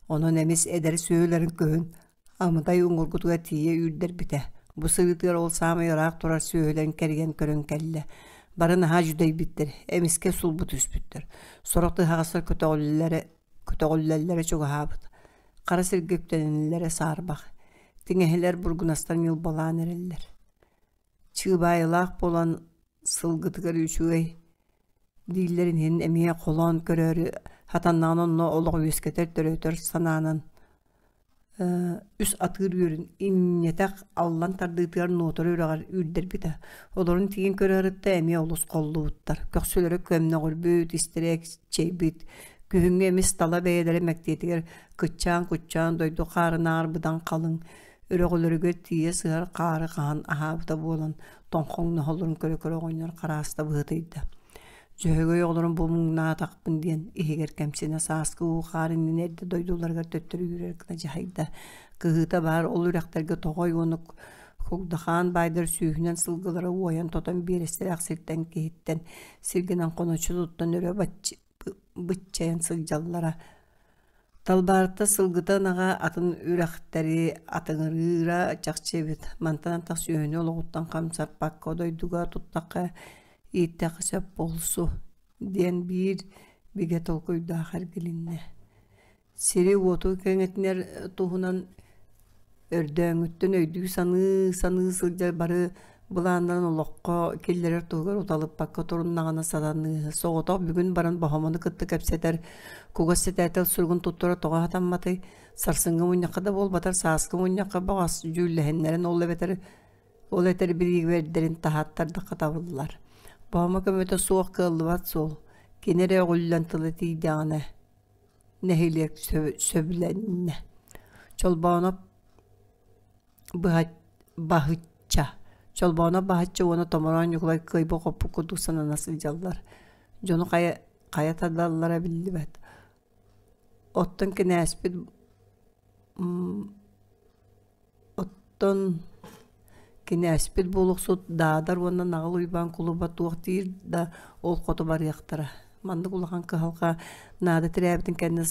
B: Онон эмис эдэр сүөһүлэрин күһүн Амыдай уҥуоргутугар тиийэ үүрдэрбитэ. Бу сырыытыгар ол саамай ыраах турар сүөһүлэрин кэрийэн көрөн кэллэ. Бары наһаа дьүдэйбиттэр, эмискэ сулбу түспүттэр. Сорох тыһаҕастар көтөҕүллэрэ, көтөҕүллэллэрэ чугаһаабыт. Хара сиргэ үктэнэллэрэ саарбах. Тиҥэһилэр бургунастар ньылбалаан эрэллэр. Чыыбаайылаах буолан сылгытыгар үчүгэй дииллэрин иһин эмиэ холоон көрөөрү хатаннаҕына онно олох үөскэтэр төрөтөр санаанан үс атыыр үөрүн инньэтэх аллан тардыытыгар Нуотара үрэҕэр үүрдэрбитэ. Олорун тиийэн көрөөрүттэ эмиэ олус холлубуттар. Көхсүлэрэ көмнөҕүрбүт, истэрэ экчэйбит. Күһүҥҥү эмис тала бэйэлэрэ мэктиэтигэр кыччаан-куччаан дойду хаарынааҕар быдан халыҥ, өрөҕөлөрүгэр тиийэ сыһар хаары хаһан аһаабыта буолан тоҥхоҥноһоллорун көрө-көрө оҕонньор харааста быһыытыйда. Дьөһөгөй оҕолорун бу муҥнаатахпын диэн иһигэр кэмсинэ сааскы уу хаар иннинэ эрдэ дойдуларыгар төттөрү үүрэр гына дьаһайда. Кыһыыта баар ол үрэхтэргэ тоҕой уонна Кугдахаан баайдар сүүһүнэн сылгылара уойан-тотон биэрэстэлээх сиртэн киһиттэн сиргэнэн хоноччу туттан өрө быччайан сылдьаллара. Талбаарта сылгыта ынаҕа атын үрэхтэри атыҥырыыра чахчы эбит. Мантан антах сүөһүнү олоҕуттан хамсаппакка дойдуга туттахха ииттэххэ сөп буолсу диэн биир бигэ толкуйдаах эргилиннэ. Сири-уоту кэҥэтинэр туһунан өрдөөҥҥүттэн өйдүү-саныы саныы сылдьар бары былааннарын олоххо киллэрэр туһугар уталыппакка туруннаҕына сатаныыһы. Соҕотох бүгүн баран Боһомону кытта кэпсэтэр кугас сэтээтэл суругун туттара тоҕо сатамматый? Сарсыҥҥы мунньахха да буолбатар, сааскы мунньахха баҕас дьүүллэһиннэрэн ол эбэтэр ол этэр бириигэбэрдэрин таһааттардахха табыллар. Боһомо көмөтө суох кыаллыбат суол. Кини эрэ өҕүллэн тыла тиийдэҕинэ нэһилиэк сөбүлэннэ. Чолбооноп Баһычча Чолбооноп Баһычча уонна Томороон Ньукулай кыайбыт-хоппут курдук санана сылдьаллар. Дьону хайа, хайа тардаллара биллибэт. Оттон кинээспит Оттон кинээспит буолуохсут Даадар уонна Наҕыл Уйбаан кулуба туох диир да ол хоту барыахтара. Маннык улахан кыһалҕа наада тирээбитин кэннэ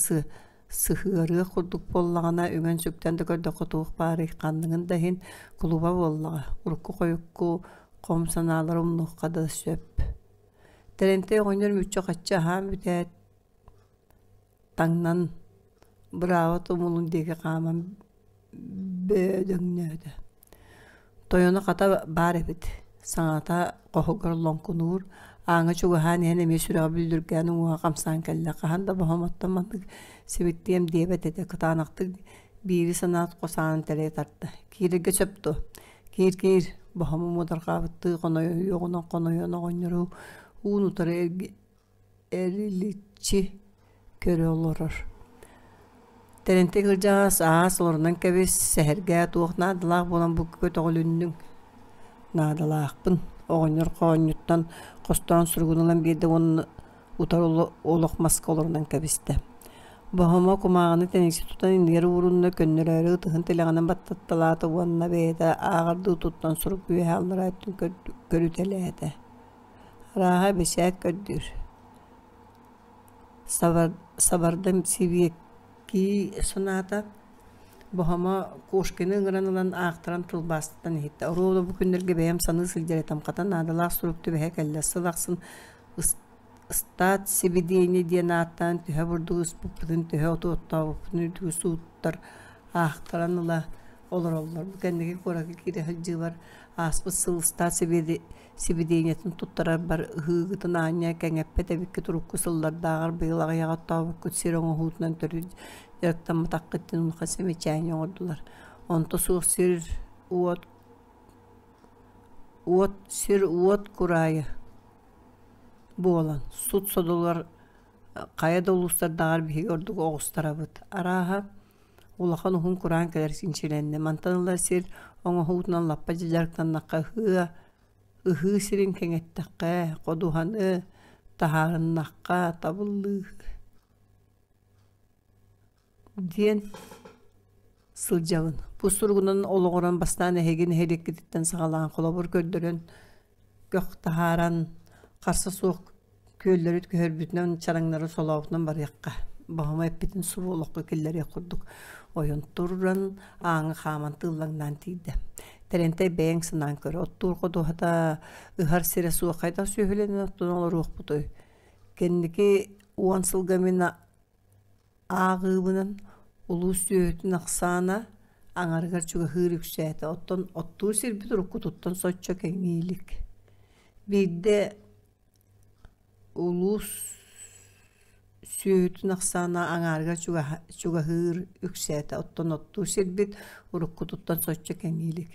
B: сыһыарыах курдук буоллаҕына, үҥэн-сүктэн да көрдөххө туох баарый, ханныгын да иһин кулуба буоллаҕа. Урукку-хойукку хом санаалары умнуохха да сөп. Тэрэнтэй оҕонньор мүччү-хаччы аһаан бүтээт, таҥнан бырааба тумулун диэки хааман бөөдөҥнөөтө. Тойоно хата баар эбит, саҥата хоһугар лоҥкунуур, ааҥҥа чугаһаан иһэн эмиэ сүрэҕэ бүллүргээн уҥуоҕа хамсаан кэллэ. Хаһан да боһомоттон маннык симиттиэм диэбэт этэ, кытаанахтык биири санаат хос аанын тэлэйэ тарта. Киирэргэ сөп дуо? Киир-киир, боһому муодарҕаабыттыы хонойуоҕунан хонойон оҕонньору уун-утары эриличчи көрө олорор. Тэрэнтэй кырдьаҕас аас олорунан кэбис, сэһэргээ туох наадалаах буолан бу көтөҕүлүннүҥ? Наадалаахпын, оҕонньор хоонньуттан хостоон суругун ылан биэрдэ уонна утары олох маска олорунан кэбистэ. Боһомо кумааҕыны тэниччи тутан иннигэр уурунна, көннөрөөрү ытыһын тилэҕинэн баттатталаата уонна бэйэтэ ааҕардыы туттан сурук үөһэ аллараа өттүн көрүтэлээтэ. Арааһа, бэчээт көрдүүр. Сабардам сибиэккии санаата, Боһомо Кошкины ыҥыран ылан аахтаран тылбаастатан иһиттэ. Оруолу бу күннэргэ бэйэм саныы сылдьар этим, хата наадалаах сурук түбэһэ кэллэ. Сыл ахсын ыстаат сибидиэнньэ диэн ааттаан төһө бурдугу ыспыппытын, төһө оту оттообуппутун үрдүгү сууттар аахтаран ыла олороллор. Бу кэнники куоракка киирэ сылдьыыбар ааспыт сыл ыстаат сибидиэнньэтин туттарарбар ыһыыгытын аанньа кэҥэппэт эбиккит урукку сыллардааҕар быйыл аҕыйах оттообуккут сир оҥоһуутунан төрүт дьарыктамматаххыт диэн улахан сэмэчээни оҥордулар. Онто суох сир уот уот сир уот кураайы буолан сут содулар хайа да улуустардааҕар биһиги ордук оҕустарабыт. Арааһа улахан уһун кураан кэлэр чинчилэннэ. Мантан ыла сир оҥоһуутунан лаппа дьарыктаннахха ыһыа, ыһыы сирин кэҥэттэххэ, ходуһаны таһаарыннахха табыллыы диэн сылдьабын. Бу суругунан олоҕуран бастаан эһиги нэһилиэккититтэн саҕалаан холобур көрдөрөн, көх таһааран, харса суох күөллэри көһөрбүтүнэн, чараҥнары солообутунан барыахха. Баһыма эппитин субу олоххо киллэриэх курдук ойон туран, ааҥҥа хааман тыыллаҥнаан тиийдэ. Тэрэнтэй бэйэҥ санаан көр, оттуур ходуһата ыһар сирэ суох хайдах сүөһүлэнэн оттон олоруохпутуй? Кэнники 10 сылга мин Ааҕыыбынан улуус сүөһүтүн ахсаана аҥарыгар чугаһыыр үксээтэ, оттон оттуур сирбит уруккутуттан соччо кэҥии илик. Биирдэ улуус сүөһүтүн ахсаана аҥаарыгар чугаһыыр үксээтэ, оттон оттуур сирбит уруккутуттан соччо кэҥии илик.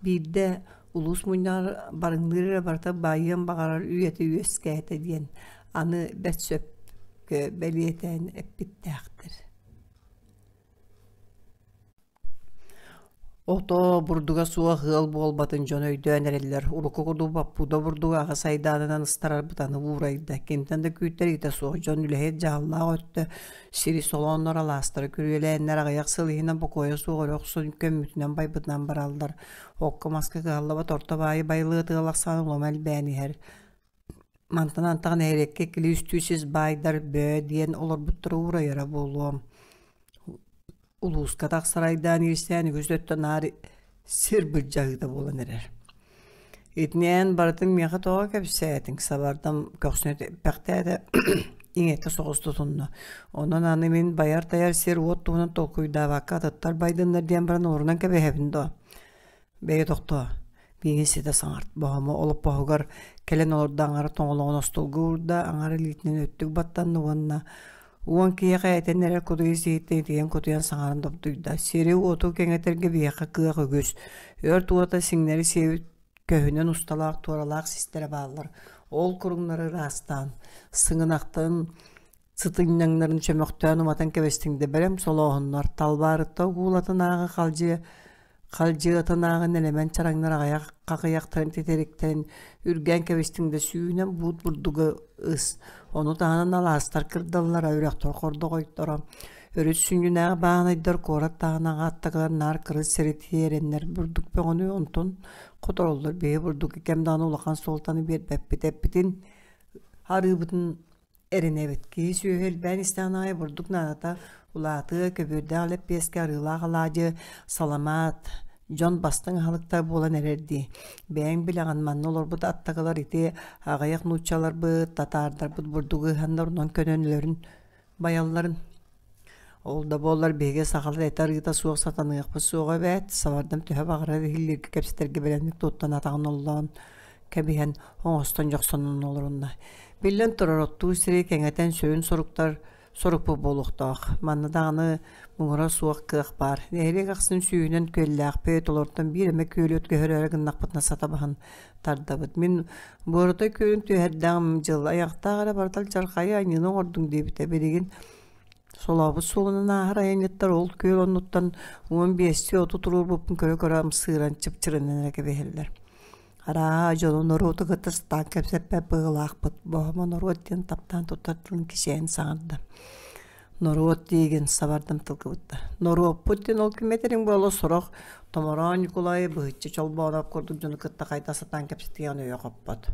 B: Биирдэ улуус мунньаҕар барыҥныыр эрэ барыта баайыан баҕарар үйэтэ үөскээтэ диэн аны бэрт сөпкө бэлиэтээн эппиттээхтэр. Ото бурдуга суох ыал буолбатын дьон өйдөөн эрэллэр. Урукку курдук боппууда бурдуга аҕыс айдаанынан ыстарарбыт аны уурайда. Кимтэн да күүттэриитэ суох дьон үлэһит дьаһаллаах өттө сири солооннор алаастары күрүөлээннэр аҕыйах сыл иһинэн бокуойа суох өрө охсон көммүтүнэн байбытынан бараллар. Окко-маска кыһаллыбат орто баайы байылыат ыал ахсаана улам элбээн иһэр. Мантан антах нэһилиэккэ иккилии үстүү сис баайдар бөө диэн олорбуттара уурайара буолуо. Улууска тахсар айдаан иирсээн үгүс өттө наар сир былдьаһыыта буолан эрэр. Итинэн барытын миэхэ тоҕо кэпсээтиҥ, сабардам көхсүнэ тэппэхтээтэ иҥэтэ соҕус тутунна. Онон аны мин байар-тайар сир-уот туһунан толкуйдаабакка атыттар байдыннар диэн баран олорунан кэбиһэбин дуо? Бэйэ тохтоо, миигин ситэ саҥарт, Боһомо олоппоһугар кэлэн олордо аҥара тоҥолоҕун остуолга уурда, аҥара илиитинэн өттүк баттанна уонна 10 киһиэхэ этэн эрэр кутуйу сиһиттэн итийэн-кутуйан саҥаран добдуйда. Сири-уоту кэҥэтэргэ биһиэхэ кыах үгүс. Өрт уота сиҥнэри сиэбит көһүнэн усталаах туоралаах систэрэ бааллар. Ол куруҥнары ыраастаан, сыҥынахтарын сытынньаҥнарын чөмөхтөөн уматан кэбистиҥ да бэлэм солооһуннар талбаарытта угуулатынааҕы халдьыа Халдьыатынааҕы нэлэмэн чараҥнар аҕыйах хахыйахтарын титириктэрин үргээн кэбистиҥ да сүүнэн буут бурдугу ыс, ону таһынан алаастар кырдаллара, үрэхтэр хордоҕойторо, өрүс сүнньүнээҕи баанайдар куорат таһынааҕы аттыгар наар кырыс сири тиэрэннэр бурдук бөҕөнү онтон хотороллор. Биһи бурдугу кэм даҕаны улахан суолтаны биэрбэппит, эппитин арыыбытын Эрэнэбит, киһи-сүөһү элбээн истэҕин аайы бурдук наадата улаатыа, көбүөрдээх лэппиэскэ, арыылаах алаадьы, саламаат, дьон бастыҥ аһылыктара буолан эрэр дии. Бэйэҥ билэҕин, манна олорбут аттакылар ити аҕыйах нууччаларбыт, татаардарбыт бурдугу ыһаннар онон көнөллөрүн байалларын. Ол да буоллар биһиги сахалар этэ арыыта суох сатаныахпыт суоҕа эбээт, сабардам төһө баҕарар иһиллииргэ кэпсэтэргэ бэлэмник туттан атаҕын оллоон кэбиһэн оҥостон дьохсонон олорунна. Биллэн турар, оттуур сири кэҥэтэн сүрүн соруктар сорукпут буолуохтаах. Манна даҕаны муҥура суох кыах баар. Нэһилиэк ахсын сүүһүнэн күөллээхпит, олортон биир эмэ күөлү көһөрөөрү гыннахпытына сатабаһын тардабыт. Мин Буоратай күөлүн түһэрдэҕим дьыл айахтаах эрэ барыта алдьархайы аньыыны оҥордуҥ диэбитэ. Билигин Солообут суолунан ааһар айанньыттар ол күөл оннуттан 15-ти оту туруорбуппун көрө-көрө ымсыыран чыпчырынан эрэ кэбиһэллэр. Арааһа, дьону норуоту кытта сатаан кэпсэппэт быһыылаахпыт. Боһомо норуот диэн таптаан туттар тылын кичэйэн саҥарда. Норуот диигин сабардым тылгыбытта. Норуоппут диэн ол ким этэриҥ буола сорох Томороон Ньукулай быһыччы Чолбоонов курдук дьону кытта хайда сатаан кэпсэтиэҕин өйө хоппот.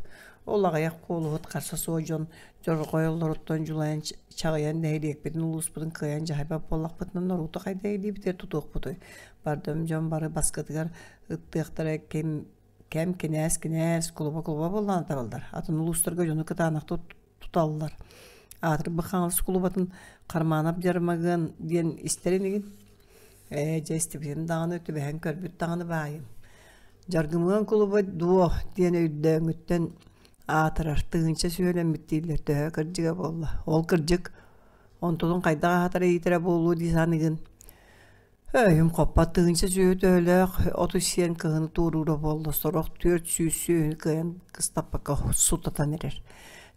B: Ол аҕыйах куолуһут харса суох дьон дьорҕойоллоруттан дьулайан чаҕыйан нэһилиэкпитин, улууспутун кыайан дьаһайбат буоллахпытына норуоту хайдах илиибитигэр тутуохпутуй? Бардам дьон бары баскытыгар ыттыахтара ким кэм кинээс кинээс, кулуба кулуба буоллаҕына табыллар. Атын улуустарга дьону кытаанахтык туталлар. Аатырбыт Хаҥалас кулубатын Хармаанап Дьармагыан диэн истэр инигин? Ээ, дьэ истибитим даҕаны, түбэһэн көрбүт даҕаны баайым. Дьаргымыан кулуба дуо диэн өйдөөҥҥүттэн аатырар, тыһыынча сүөлэммит дииллэр төһө кырдьыга буолла. Ол кырдьык, онтулун хайдах аһатара иитэрэ буолуо дии саныыгын. Өйүм хоппот тыһыынча сүөһү төһөлөөх оту сиэн кыһыны туоруура буолла, сорох 400 сүөһүнү кыайан кыстаппакка сутатан эрэр.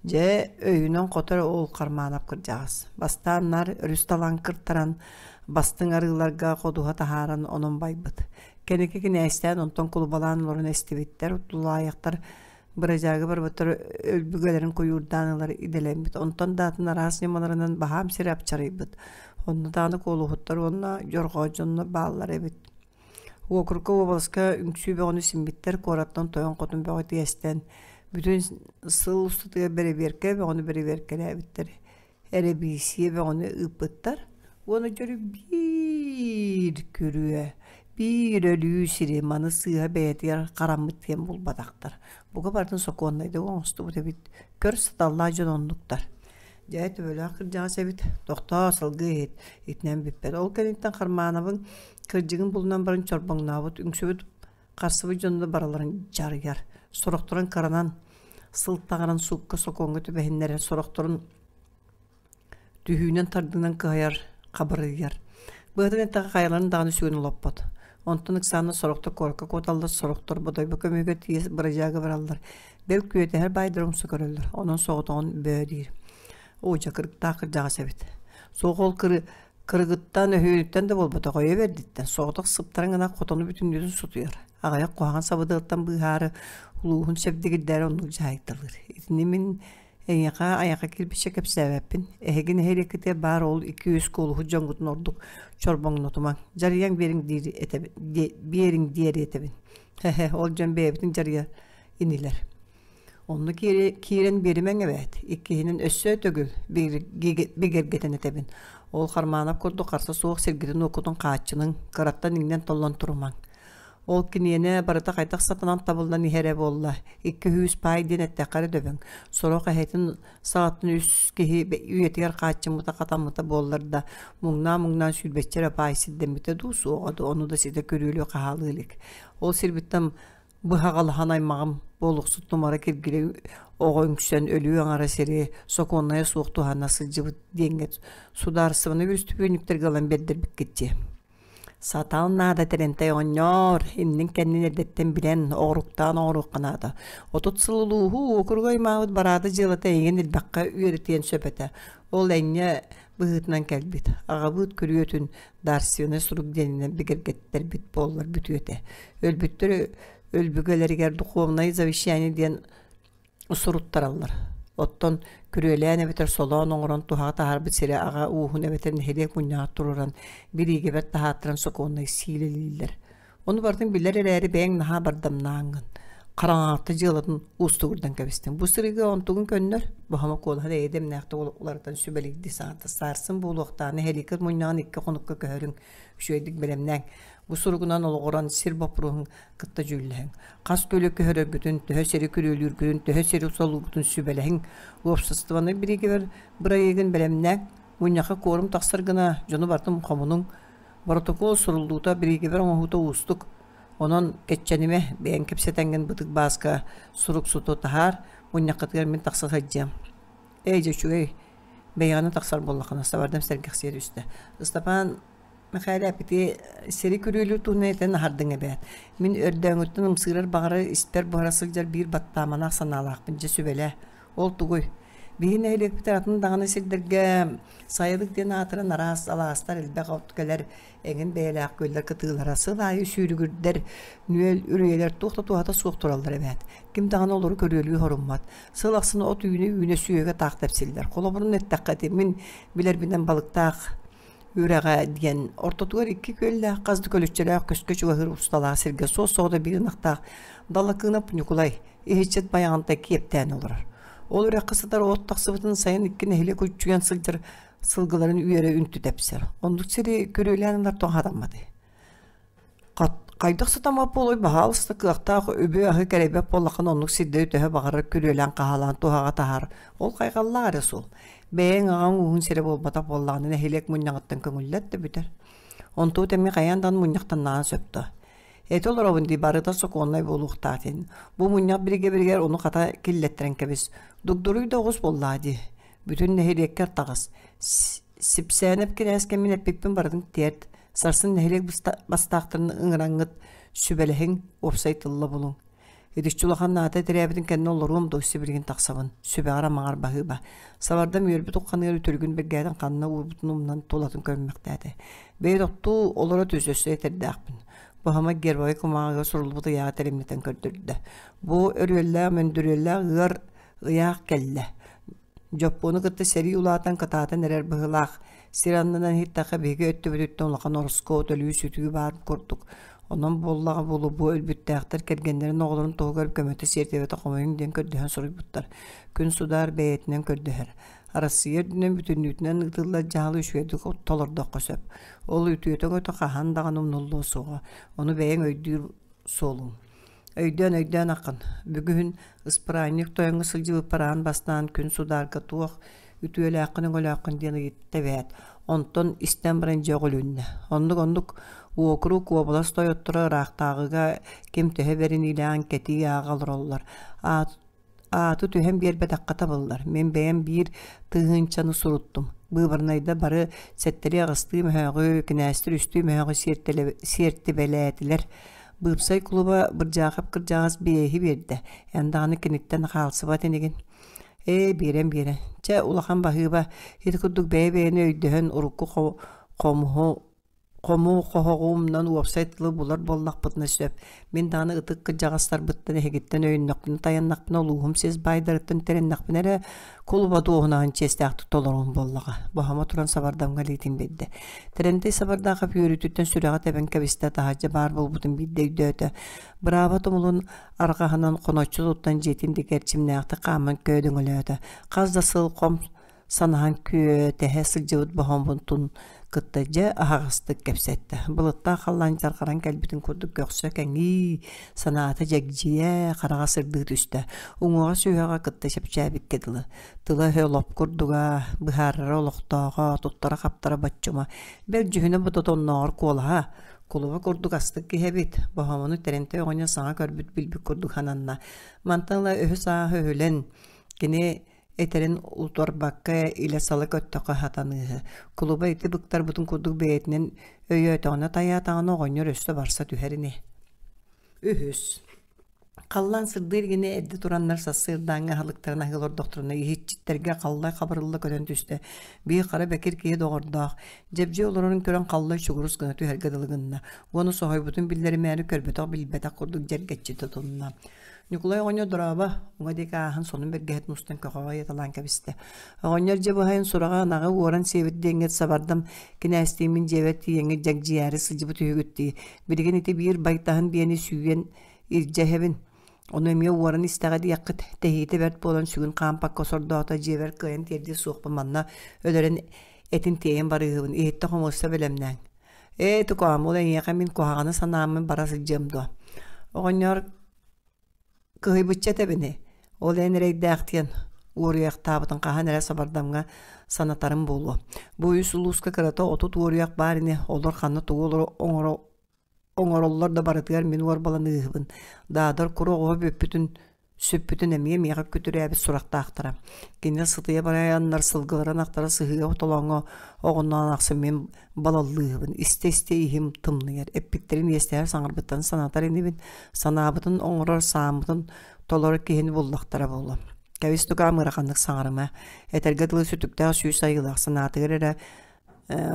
B: Дьэ, өйүнэн хотор ол Хармаанап кырдьаҕас. Бастаан наар өрүс талаан кыртаран, бастыҥ арыыларга ходуһа таһааран онон байбыт. Кэнники кинээстээн онтон кулубалаан олорон эстибиттэр, тулаайахтар бырадьаагы барбыттар өлбүгэлэрин куйуурдаан ылар идэлэммит. Онтон да атын араас ньымаларынан баһаам сири апчарыйбыт. Онно даҕаны куолуһуттар уонна дьорҕоо дьонно бааллар эбит. Уокурукка уобаласка үҥсүү бөҕөнү симмиттэр, куораттан тойон-хотун бөҕө тиэстэн, бүтүн сыл устатыгар бэрэбиэркэ бөҕөнү бэрэбиэркэлээбиттэр. Эрэбиисийэ бөҕөнү ыыппыттар уонна дьөрү биир күрүө, биир өлүү сири маны сыыһа бэйэтигэр хараммыт диэн булбатахтар. Бука барытын сокуоннайдык оҥостубут эбит. Көр саталлаах дьон оннуктар. Дьэ, төбөлөөх кырдьаҕас эбит. Тохтоо, салгыы иһит. Итинэн бүппэт. Ол кэнниттэн Хармаанабын кырдьыгын булунан баран чорбоҥнообут, үҥсүбүт харсыбыт дьону барыларын дьарыйар. Сорохторун кыранан сылтаҕыран суукка сокуоҥҥа түбэһиннэрэр, сорохторун түһүүнэн тардынан кыһайар, хабырыйар. Быатын эттэххэ хайаларын даҕаны сүгүн олоппот. Онтон ыксаанна сорохтор куоракка куоталлар, сорохтор Бодойбо көмүгэ тиийэ бырадьаага бараллар. Бэл күөтэһэр баайдары умса көрөллөр. Онон соҕотоҕун бөө диир. Оо, дьэ кырыктаах кырдьаҕас эбит. Суох ол кыры кырыгыттан, өһүөнүттэн да буолбатах, өйө бэрдиттэн, соҕотох сыптарыҥ гына хотону бүтүннүүтүн сутуйар. Аҕыйах куһаҕан сабыдыалтан быыһаары улууһун чэбдигирдээри оннук дьаһайталыыр. Итини мин эйиэхэ айаха кирбиччэ кэпсээбэппин. Эһиги нэһилиэккитигэр баар ол икки-үс куолуһут дьоҥҥутун ордук чорбоҥнотумаҥ. Дьарыйаҥ биэриҥ диир этэбин, биэриҥ диэри этэбин. Һэ-һэ, ол дьон бэйэбитин дьарыйар инилэр. Онно киирэн биэримэҥ эбээт, иккиһинэн өссө төгүл бигэргэтэн этэбин, ол Хармаанап курдук харса суох сиргитин-уоккутун хааччыныҥ, кыраттан иҥнэн-толлон турумаҥ. Ол киниэнэ барыта хайдах сатанан табыллан иһэрэ буолла, 200 паай диэн эттэххэ эрэ дөбөҥ, сорох эһэтин саҕаттан үс киһи үйэтигэр хааччыммыта хатаммыта буоллар да, муҥнаан-муҥнаан сүүрбэччэ эрэ паай сирдэммитэ дуу, суоҕа дуу, ону да ситэ күрүөлүү хаалыы илик. Ол сирбиттэн Быһаҕалаһан аймаҕым буолуксут тумара киргилэ оҕо үҥсэн өлүү аҥара сири сокуоннайа суох туһана сылдьыбыт диэҥҥэ судаарыстыбаннай бүрүстүпүөнньүктэргэ ылан биэрдэрбиккит дии. Сатал наада Тэрэнтэй оҕонньоор, иннин-кэннин эрдэттэн билэн, оҕуруктаан оҥоруохха наада. 30 сыл улууһу уокуругу аймаабыт бараада дьыалата эйигин элбэххэ үөрэтиэн сөп этэ. Ол энньэ быһыытынан кэлбит. Аҕабыыт күрүөтүн дарственнай сурук диэнинэн бигэргэттэрбит буоллар бүтүө этэ. Өлбүттэр өлбүгэлэригэр духовное завещание диэн суруттараллар. Оттон күрүөлээн эбэтэр солоон оҥорон туһаҕа таһаарбыт сирэ аҕа ууһун эбэтэр нэһилиэк мунньаҕар туруоран бириигэбэр таһааттаран сокуоннай сиилэлииллэр. Ону барытын билэр эрээри бэйэҥ наһаа бардамнааҥҥын, хараҥаҕытта дьыалатын уустугурдан кэбистиҥ. Бу сырыыга онтугун көннөр, Боһомо куолаһын эйэ дэмнээхтик уларытан сүбэлиирдии саҥарда. Саарсын буолуохтаах нэһилиэккит мунньаҕын икки хонукка көһөрүҥ, үчүгэйдик бэлэмнээҥ. Бу суругунан олоҕуран сир боппуруоһун кытта дьүүллэһиҥ. Хас көлө көһөрөргүтүн, төһө сири күрүөлүүргүтүн, төһө сири солуургутун сүбэлэһиҥ. Уопсастыбаннай бириигэбэр бырайыагын бэлэмнээҥ. Мунньахха куорум тахсар гына дьону барытын хомунуҥ. Боротокуол суруллуута, бириигэбэр оҥоһуута уустук. Онон кэччэнимэ, бэйэҥ кэпсэтэҥҥин Бытык Бааска суруксуту таһаар, мунньаххытыгар мин тахса сылдьыам. Ээ, дьэ үчүгэй, бэйэҕинэ тахсар буоллаххына, сабардам сэргэхсийэ түстэ. Ыстапаан Мэхээлэп ити сири күрүөлүүр туһунан этэн аһардыҥ эбээт. Мин өрдөөҥүттэн ымсыырар баҕарар испэр буһара сылдьар биир баттааманаах санаалаахпын, дьэ сүбэлээ. Ол тугуй? Биһи нэһилиэкпитигэр атын даҕаны сирдэргэ сайылык диэн аатыран араас алаастар элбэх от кэлэр эҥин бэйэлээх күөллэр кытыылара сыл аайы сүүрүгүрдэр, нүөл үрүйэлэр туох да туһата суох тураллар эбээт. Ким даҕаны олору көрүөлүү соруммат. Сыл ахсын от үүнэ-үүнэ сүөгэ таах тэпсиллэр. Холобурун эттэххэ ити мин билэрбинэн балыктаах үрэҕэ диэн ортотугар икки күөллээх хас да көлүччэлээх көскө чугаһыыр усталаах сиргэ суос-соҕото биир ынахтаах Далакыынап Ньукулай. Иһиччит Байаҕантай киэптээн олорор. Ол үрэххэ сытар от тахсыбытын сайын икки нэһилиэк уччуйан сылдьар сылгыларын үөрэ үнтү тэпсэр. Оннук сири күрүөлээн ылар тоҕо хатамматый? Хайдах сатаммат буолуой, баһаалыста кыахтаах үбү-аһы кэрэйбэт буоллаххына оннук сирдэри төһө баҕарар күрүөлээн-хаһаалаан туһаҕа таһаар. Ол хайҕаллаах эрэ суол. Бэйэҥ аҕаҥ ууһун сирэ буолбатах буоллаҕына нэһилиэк мунньаҕыттан көҥүллэт да бүтэр. Онтубут эмиэ хайаан даҕаны мунньахтаннаҕына сөп дуо? Этэ олоробун дии барыта сокуоннай буолуохтаах диэн. Бу мунньах биригэбиригэр ону хата киллэттэрэн кэбис. Дугдуруй да оҕус буоллаа дии. Бүтүн нэһилиэккэр таҕыс. Сипсээнэп кинээс кэмин эппиппин барытын тиэрт. Сарсын нэһилиэк бастаахтарын ыҥыраҥҥыт сүбэлэһиҥ, уопсай тылла булуҥ. Итиччэ улахан наата тирээбитин кэннэ олоруом дуо сибилигин тахсабын, сүбэҕэр-амаҕар баһыыба. Сабардам үөрбүт ухханыгар үтүрүгүн бэргээтин ханна уурбутун умнан тулатын көрүммэхтээтэ. Бэйэ тохтуу олоро түс өссө этэрдээхпин. Баһыма гербовай кумааҕыга суруллубут ыйааҕы тэриммитин көрдөрдө. Бу өрүөллээх, мөндүрүөллээх ыар ыйаах кэллэ. Дьоппуону кытта сэрии улаатан кытаатан эрэр быһыылаах. Сир аннынан иһиттэххэ биһиги өттүбүтүттэн улахан ороскуот, өлүү-сүтүү баар курдук. Онон буоллаҕа буолуо бу өлбүттээхтэр кэргэннэрин оҕолорун туһугар көмөтө сиэртибэтэ хомуйуҥ диэн көрдөһөн суруйбуттар. Күн судаар бэйэтинэн көрдөһөр. Арассыыйа үрдүнэн бүтүннүүтүнэн ыытыллар дьаһалы үчүгэйдик толордоххо сөп. Ол үтүөтэ-өҥөтө хаһан даҕаны умнуллуо суоҕа. Ону бэйэҥ өйдүүр суолуҥ. Өйдөөн-өйдөөн аххан, бүгүн ыспыраанньык тойоҥҥо сылдьыбыппар аан бастаан күн судаарга туох үтүөлээххин-өҥөлөөххүн диэн ыйытта эбээт. Онтон истэн баран дьэ өҕүлүннэ. Оннук-оннук уокурук уобалас тойотторо ыраахтааҕыга ким төһө бэриниилээҕин кэтии ааҕа олороллор. Аат Ааты түһэн биэрбэтэххэ табыллар. Мин бэйэм биир тыһыынчаны суруттум. Быыбарнайда бары сэттэлии-аҕыстыы мөһөөҕү, кинээстэр үстүү мөһөөҕү сиэртибэлээтилэр. Быыпсай кулуба Бырдьаахап кырдьаҕас биэһи биэрдэ. Эн даҕаны киниттэн хаалсыбат инигин. Ээ, биэрэн-биэрэн. Чэ, улахан баһыыба. Ити курдук бэйэ-бэйэни өйдөһөн урукку хомуһу Хомуу хоһоҕу умнан уопсай тылы булар буоллахпытына сөп. Мин даҕаны ытык кырдьаҕастарбыттан эһигиттэн өйөннөхпүнэ тайаннахпына улууһум сис баайдарыттан тэриннэхпинэ эрэ кулуба дуоһунаһын чиэстээхтик толоруом буоллаҕа. Боһомо туран сабардамҥа илиитин биэрдэ. Тэрэнтэй Сабардаахап үөрүүтүттэн сүрэҕэ тэбэн кэбистэ таһырдьа баар буолбутун биирдэ өйдөөтө. Бырааба тумулун арҕаһынан хоноччу туттан дьиэтин диэки эрчимнээхтик хааман көөдөҥөлөөтө. Хас да сыл хом санаһан күөтэһэ сылдьыбыт боһообутун кытта дьэ аһаҕастык кэпсэттэ. Былыттаах халлаан дьарҕаран кэлбитин курдук көхсө кэҥии, санаата дьэгдьийэ, хараҕа сырдыы түстэ. Уҥуоҕа сүһүөҕэ кытта чэпчээбиккэ дылы. Тыла-өһө лоп курдуга, быһаарара олохтооҕо, туттара-хаптара боччума. Бэл дьүһүнэ бототоннооҕор куолаһа, кулуба курдук астык киһи эбит. Боһоомону Тэрэнтэй оҕонньор саҥа көрбүт билбит курдук сананна. Мантан ыла өһү-сааһы өһүлэн, кини Этэрин утарбакка илэ-сала көттөххө сатаныыһы. Кулуба ити быктарбытын курдук бэйэтинэн өйөөтөҕүнэ тайаатаҕына оҕонньор өссө барса түһэр ини. Үһүс. Халлаан сырдыыр гинэ эрдэ тураннар сарсыардааҥҥы аһылыктарын аһыы олордохторуна иһиччиттэргэ халлай хабырылла көтөн түстэ. Биир хара бэкир киһи доҕордоох. Дьэбдьиэ олорорун көрөн халлай чугурус гына түһэргэ дылы гынна. Уонна соһуйбутун биллэримээри көрбөтөх-билбэтэх курдук дьэргэччи тутунна. Ньукулай оҕонньор дорообо, уҥа диэки ааһан сонун бэргэһэтин устан көхөҕө ыйаталаан кэбистэ. Оҕонньор дьэ быһайын сураҕа ынаҕы уоран сиэбит диэҥҥит сабардам кинээстииммин дьиэбэр тиийэҥҥит дьэгдьийээри сылдьыбыт үһүгүт дии. Билигин ити биир байтаһын биэни сүүйэн илдьэ иһэбин. Ону эмиэ уоран истэҕэ диэххит. Тэһиитэ бэрт буолан сүгүн хаампакка сордоото дьиэбэр кыайан тиэрдиэ суохпун манна өлөрөн этин тиэйэн барыыһыбын. Иһиттэ хомуоста бэлэмнээҥ. Ээ, тукаам, ол эйиэхэ мин куһаҕаны санааммын бара сылдьыам дуо? Оҕонньор кыһыйбычча этэбини, ол эн эрэйдээхтиэн уоруйахтаабытын хаһан эрэ сабардамҥа санатарым буолуо. Бу үс улууска кырата 30 уоруйах баар ини, олор ханна тугу оҥоро оҥороллор да барытыгар мин уорбаланыыһыбын. Даадар кур оҕуһа бүппүтүн сүппүтүн эмиэ миэхэ күтүрээбит сурахтаахтара. Кинилэр сытыйа барайаннар сылгыларын ахтара сыһыыга толооҥҥо оҕуннаан ахсын мин балаллыыһыбын, истэ-истэ иһим тымныйар, эппиттэрин иэстэһэр саҥарбыттан санатар инибин, санаабытын оҥорор, сааммытын толорор киһини буллахтара буолуо. Кэбис тукаам ыараханнык саҥарыма, этэргэ дылы сүтүктээх сүүс айыылаах санаатыгар эрэ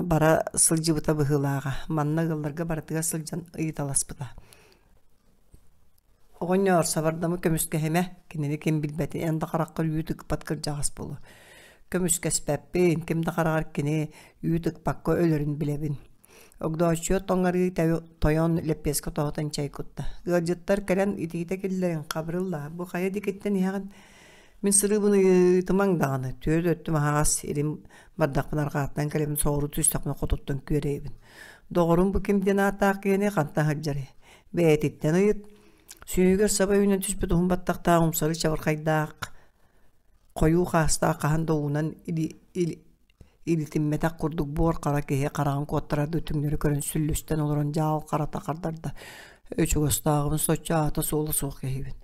B: бара сылдьыбыта быһыылааҕа. Манна ыалларга барытыгар сылдьан ыйыталаспыта. Оҕонньоор, сабардамы көмүскэһимэ, кинини ким билбэтин, эн да хараххар үүт ыкпат кырдьаҕас буолуо. Көмүскэспэппин, ким да хараҕар кини үүт ыкпакка өлөрүн билэбин. Огдооччуйа тоҥ-арыы тойон лэппиэскэ тоһутан чэй кутта. Ыалдьыттар кэлэн итиитэ киллэрин Хабырылла, бу хайа диэкиттэн иһэҕин? Мин сырыыбын ыйытымаҥ даҕаны, түөрт өттүм аһаҕас, илим бардахпын арҕааттан кэлэбин, соҕуруу түстэхпинэ хотуттан күөрэйэбин. Доҕорум бу ким диэн ааттаах киһини хантан сылдьарый? Бэйэтиттэн ыйыт. Сүүһүгэр саба үүнэн түспүт уһун баттахтаах умсары чабырхайдаах хойуу хаастаах хаһан да уунан илитиммэтэх курдук буор хара киһи хараҕын куоттарардыы түҥнэри көрөн сүллүстэн олорон дьаал харата хардарда чугастааҕыбын соччо аата-суола суох киһибин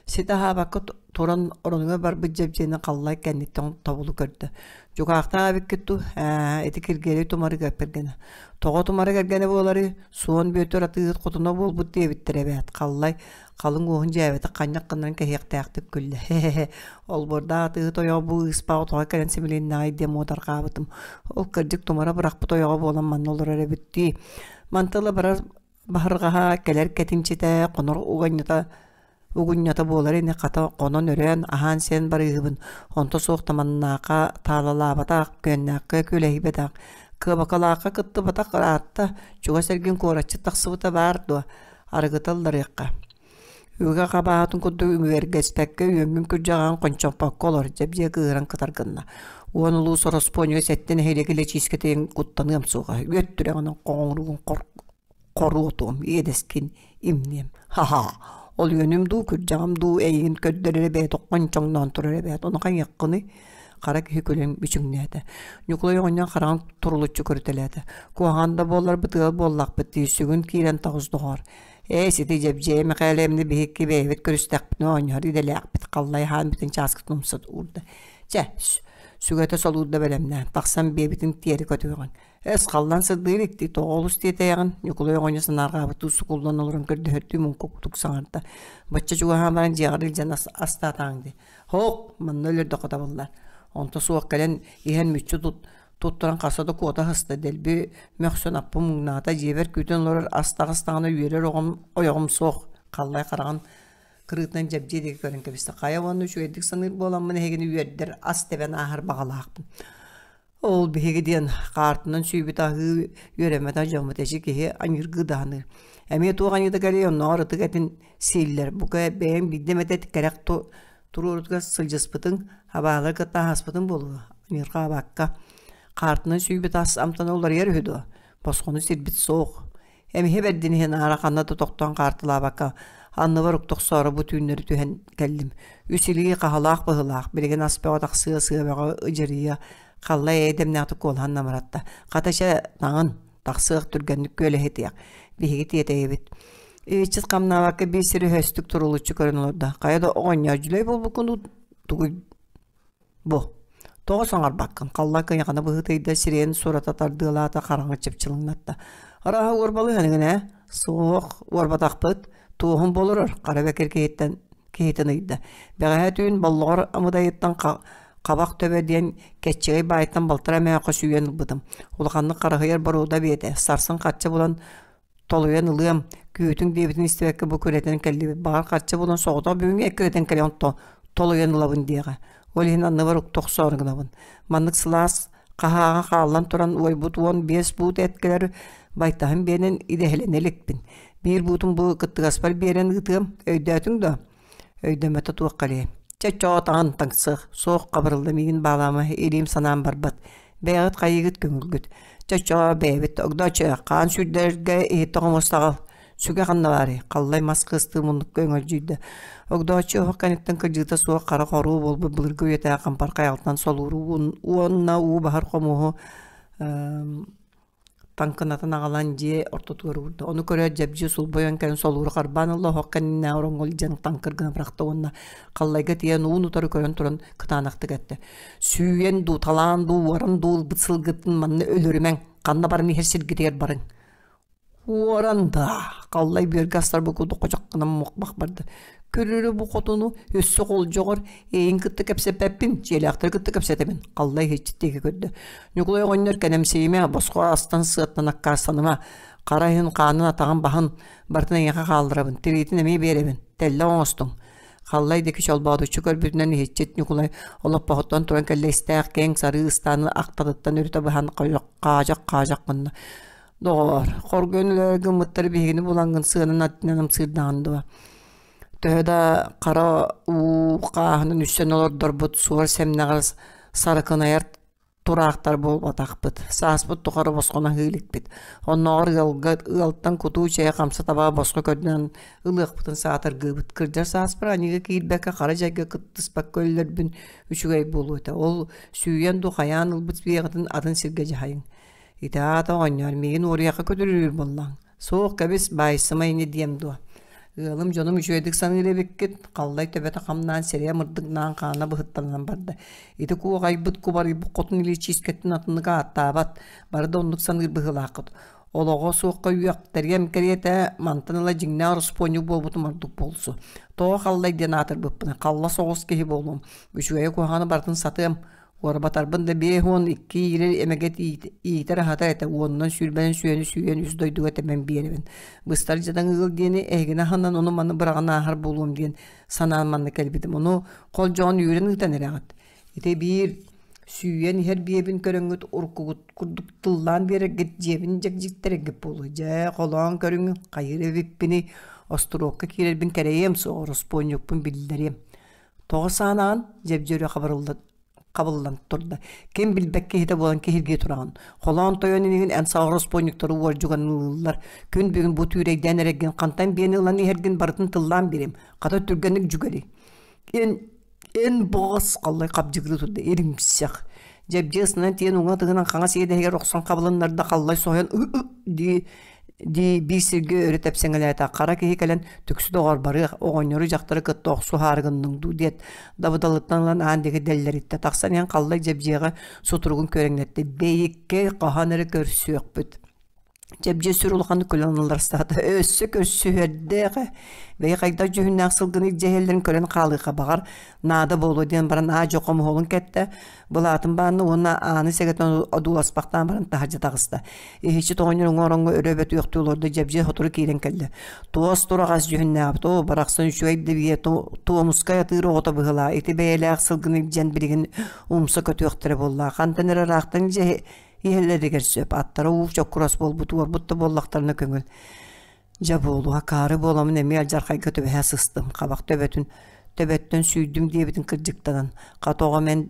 B: ситэ аһаабакка туран оронугар барбыт дьэбдьиэни халлай кэнниттэн тобулу көрдө дьукаахтаах эбиккит дуу ээ ити Киргиэлэй тумарык эппиргэнэ тоҕо тумарык эргэнэ буоларый Суон Бүөтүр атыыһыт хотуна буолбут диэбиттэрэ эбээт Халлай халыҥ уоһун дьээбэтик ханньак гыннаран кэһиэхтээхтик күллэ һэ-һэ олбуордаах атыыһыт ойоҕо бу ыыспаҕа тоҕо кэлэн симилиннэҕэй диэн муодарҕаабытым ол кырдьык тумара бырахпыт ойоҕо буолан манна олорор эбит дии мантан ыла барар баһырҕаһа кэлэр кэтинчитэ хонор уганньата угунньата буолар ини хата хонон-өрөөн аһаан-сиэн барыыһыбын онто суох таманнаахха таалалаабатах күөннээххэ күөлэһийбэтэх кыабакалаахха кыттыбатах ыраатта чугас эргин куораччыт тахсыбыта баар дуо арыгыта ылларыахха үгэ хабаатын курдук үмүөргэспэккэ үөҥҥүн күрдьэҕин хончоппокко олор дьэбдьиэ кыыһыран кытар гынна уон улуус ороспуонньуга сэттэ нэһилиэк илэчиискэтин куттаныам суоҕа үөт түрэҕинэн хоҥоругун хоруотуом иэдэскин имниэм ха-ха ол үөнүм дуу күрдьэҕим дуу эйигин көрдөр эрэ бэйэтэ хончоҥноон турар эбээт ону хайыаххыный хара киһи күлэн мүчүҥнээтэ Ньукулай оҕонньор хараҕын турулуччу көрүтэлээтэ куһаҕан да буолларбыт ыал буоллахпыт дии сүгүн киирэн таҕыс доҕоор ээ сити Дьэбдьиэй Мэхээлэбинэ биһикки бэйэбит көрүстэхпитинэ оонньоһор идэлээхпит Халлай аһаан бүтэн чааскытын умса уурда чэ сүгэтэ солуурда бэлэмнээн тахсан биэбитин тиэри көтүөҕүҥ Эс халлан сырдыыр икти тоҕо олус тиэтэйэҕин Ньукулай оҕонньор санаарҕаабыттыы сукуллан олорон көрдөһөрдүү муҥкуктук саҥарда бачча чугаһаан баран дьиэҕэр илдьэн астаатаҕыҥ дии һоок манна өлөрдөххө табыллар онто суох кэлэн иһэн мүччү туттаран хаста да куота сыста дэлби мөхсөн аппын муҥнаата дьиэбэр күүтэн олорор ас таҕыстаҕына үөрэр оҕом ойоҕум суох Халлай хараҕын кырыытынан дьэбдьиэ диэки көрөн кэбистэ хайа уонна үчүгэйдик саныыр буоламмын эһигини үөрдэр ас тэбэн ааһар баҕалаахпын Ол биһиги диэн хаартынан сүүйбүт аһыы үөрэммэтэх дьоммут эчи киһи аньыыргыы даҕаны. Эмиэ туох аньыыта кэлиэй оннооҕор ытык этин сииллэр. Бука бэйэҥ биирдэ эмэтэ кэрэх туруорутугар сылдьыспытыҥ, абаалары кытта аһаспытыҥ буолуо. Аньыырҕаабакка. Хаартынан сүүйбүт ас амтана уларыйар үһү дуо? Босхону сирбит суох. Эмиһи бэрдин иһин аара ханна да тохтоон хаартылаабакка, анныбар укта охсоору бу түүннэри түһэн кэллим. Үс илии хаһалаах быһыылаах, билигин ас бөҕө тахсыа, сыа бөҕө ыдьырыйыа, халлай эйэ-дэмнээхтик куолаһан намыратта. Хата чэ, таҥын, тахсыах түргэнник күөлэһитиэх, биһиги тиэтэйэбит. Иччит хамнаабакка биир сири өһөстүк турулуччу көрөн олордо. Хайа да оҕонньор дьүлэй буолбуккун тугуй Бу, тоҕо саҥарбаккын, халлаан кыйахана быһыытыйда, сирэйин сурата тардыалаата, хараҥа чыпчылыҥнатта. Арааһа уорбалыһаныгын ээ? Суох, уорбатахпыт, туоһун буоларар, хара бэкир киһиттэн киһитин ыйда. Бэҕэһээ түүн боллоҕор амыдайыттан хабах төбө диэн кэччэгэй баайтан балтараа мөөххө сүүйэн ылбытым. Улаханнык харыһыйар боруода биэтэ. Сарсын харчы булан толуйан ылыам, күүтүҥ диэбитин истибэккэ бу күрэтэн кэллибит. Баҕар харчы булан соҕотох бүгүҥҥү эккирэтэн кэлэн толуйан ылабын диэҕэ. Ол иһин анныбар укта охсоору гынабын. Маннык сылаас хаһааҕа хааллан туран уойбут 15 буут эт кэлэр байтаһын биэрэн идэһэлэнэ иликпин. Биир буутун бу кыттыгаспар биэрэн ыытыам. Өйдөөтүҥ дуо? Өйдөммөтө туох кэлиэй. Чэ чоотаҕын таҥсыах, суох хабырылла миигин баалаама, илиим санаам барбат. Бэйэҕит хайыыгыт көҥүлгүт. Чэ-чоо бэйэбит огдооччу хаан сүүрдэргэ иһиттэх оҥостаҕал. Сүгэ ханна баарый? Халлай мас кыыстыы муннукка өҥөлдьүйдэ. Огдооччу оһох кэнниттэн кырдьыыта суох хара хоруу буолбут былыргы үйэтээҕи хампархай алтан солууру уонна уу баһар хомуоһу таҥкынатын аҕалан дьиэ ортотугар уурда. Ону көрөөт дьэбдьи сулбуйан кэлэн солууру харбаан ылла, оһох кэннинээҕи ороҥҥо илдьэн таҥкыр гына бырахта уонна халлайга тиийэн уун утары көрөн туран кытаанахтык эттэ: «Сүүйэн дуу, талаан дуу, уоран дуу ылбыт сылгытын манна өлөрүмэҥ, ханна баран иһэр сиргитигэр барыҥ». Уоран даа, Халлай бүөргэ астарбыт курдук хочох гынан мух-мах барда. Көрөрө бу хотуну өссө холдьоҕор эйин кытта кэпсэппэппин, дьиэлээхтэри кытта кэпсэтэбин, Халлай иһиччит диэки көрдө. Ньукулай оҕонньор кэнэмсийимэ, босхо астан сыаттан аккаастаныма, хара иһин хаанын атаҕын баһын барытын эйиэхэ хаалларабын, тириитин эмиэ биэрэбин, тэллэх оҥостуҥ. Халлай диэки чолбоодуччу көрбүтүнэн иһиччит Ньукулай олоппоһуттан туран кэллэ истээх киэҥ сарыы ыстааны ахтатыттан өрүтэ быһан хаадьах-хаадьах гынна. Доҕоор, хоргуйан өлөөрү гыммыттары биһигини булаҥҥын сыанан аттынан ымсыырдаҕын дуо? Төһө да хара уу хааһынан үссэн олордорбут суор сэмнэҕэр сарыкынайар тураахтар буолбатахпыт. Сааспыт тухары босхоно аһыы иликпит. Оннооҕор ыалга ыалтан кутуу чэйэ хамса табаҕа босхо көрдөнөн ылыахпытын саатыргыыбыт. Кырдьар сааспар аньыыга киирбэккэ хара дьайга кыттыспакка өллөрбүн үчүгэй буолуо этэ. Ол сүүйэн дуу хайаан ылбыт биэҕитин атын сиргэ дьаһайыҥ. Ити аата оҕонньор миигин уоруйахха көтүрүүр буоллаҥ. Суох кэбис, баайсыма ини диэм дуо. Ыалым дьонум үчүгэйдик саныыр эбиккит, Халлай төбөтө хамнаан сирэйэ мырдыҥнаан хаана быһыттанан барда. Ити куоҕайбыт кубарыйбыт хотун илиичиискэттэн атыннык ааттаабат, бары да оннук саныыр быһыылааххыт. Олоҕо суохха үөхтэриэм кэриэтэ, мантан ыла дьиҥнээх ороспуонньук буолбутум ордук буолсу. Тоҕо Халлай диэн аатырбыппын, халла соҕус киһи буолуом, үчүгэйи куһаҕаны барытын сатыам, Уорбатарбын да 52 иирэр эмэгэт иитэр-аһатар этэ, уонунан сүүрбэнэн сүөһүнү сүүйэн үс дойдуга тэбэн биэрэбин. Быстар дьадаҥы ыал диэни эһигини аһынан ону-маны быраҕан ааһар буолуом диэн санаан манна кэлбитим. Ону холдьоҕон үүрэн ыытан эрэҕит. Ити биир сүүйэн иһэр биэбин көрөҥҥүт уруккугут курдук тыллаан биэрэргит дьиэбин дьэгдьиттэрэргит буолуо. Дьэ, холоон көрүҥ, хайыыр эбиппиний, остуруокка киирэрбин кэрэйиэм суоҕа, ороспуонньукпун биллэриэм. Тоҕо саанаҕын? Дьэбдьиэ хабырылла хабыллан турда. Ким билбэт киһитэ буолан киһиргии тураҕын. Холоон тойон инигин эн саҕар ороспуонньуктары уордьуганныыллар. Күн бүгүн бу түүрэйдээн эрэргин хантан биэни ылан иһэргин барытын тыллаан биэриэм. Хата түргэнник дьүгэри. Эн эн боҕос халлай хабдьыгырыы турда иримсэх. Дьэбдьиэ ысынан тиийэн уҥа тыгынан хаҥас иэдэһигэр охсон хабылыннарда халлай соһуйан дии дии биир сиргэ өрө тэпсэҥэлээтэ. Хара киһи кэлэн түксү доҕор барыах, оҕонньору дьахтары кытта охсуһаары гынныҥ дуу диэт, дабыдалыттан ылан аан диэки дэллэриттэ. Тахсан иһэн Халлай Дьэбдьиэҕэ сутуругун күөрэҥнэттэ. Бэйиккэй хаһан эрэ көрсүөхпүт. Дьэбдьиэ сүр улаханнык күлэн ылларстаата. Өссө көрсүһэрдээх ээ. Бэйи хайдах дьүһүннээх сылгыны илдьэ иһэллэрин көрөн хаалыахха баҕар, наада буолуо диэн баран аа-дьуо хомуһуолун кэттэ. Былаатын баанна уонна ааны сэгэтэн одууласпахтаан баран таһырдьа таҕыста. Иһиччит оҕонньор уҥа ороҥҥо өрө бөтүөхтүү олордо, дьэбдьиэ сотору киирэн кэллэ. Туос тураҕас дьүһүннээҕит, оо, барахсан үчүгэй да биэ, туомускай атыыр оҕото быһыылаа, ити бэйэлээх сылгыны илдьэн билигин умса көтүөхтэрэ буолла. Хантан эрэ ыраахтан дьэ иһэллэригэр сөп, аттара уу чоккурас буолбут, уорбут да буоллахтарына көҥүл. Дьэ буолуо, акаары буоламмын эмиэ алдьархайга түбэһэ сыстым, хабах төбөтүн төбөттөн сүүйдүм диэбитин кырдьыктанан, хата оҕом эн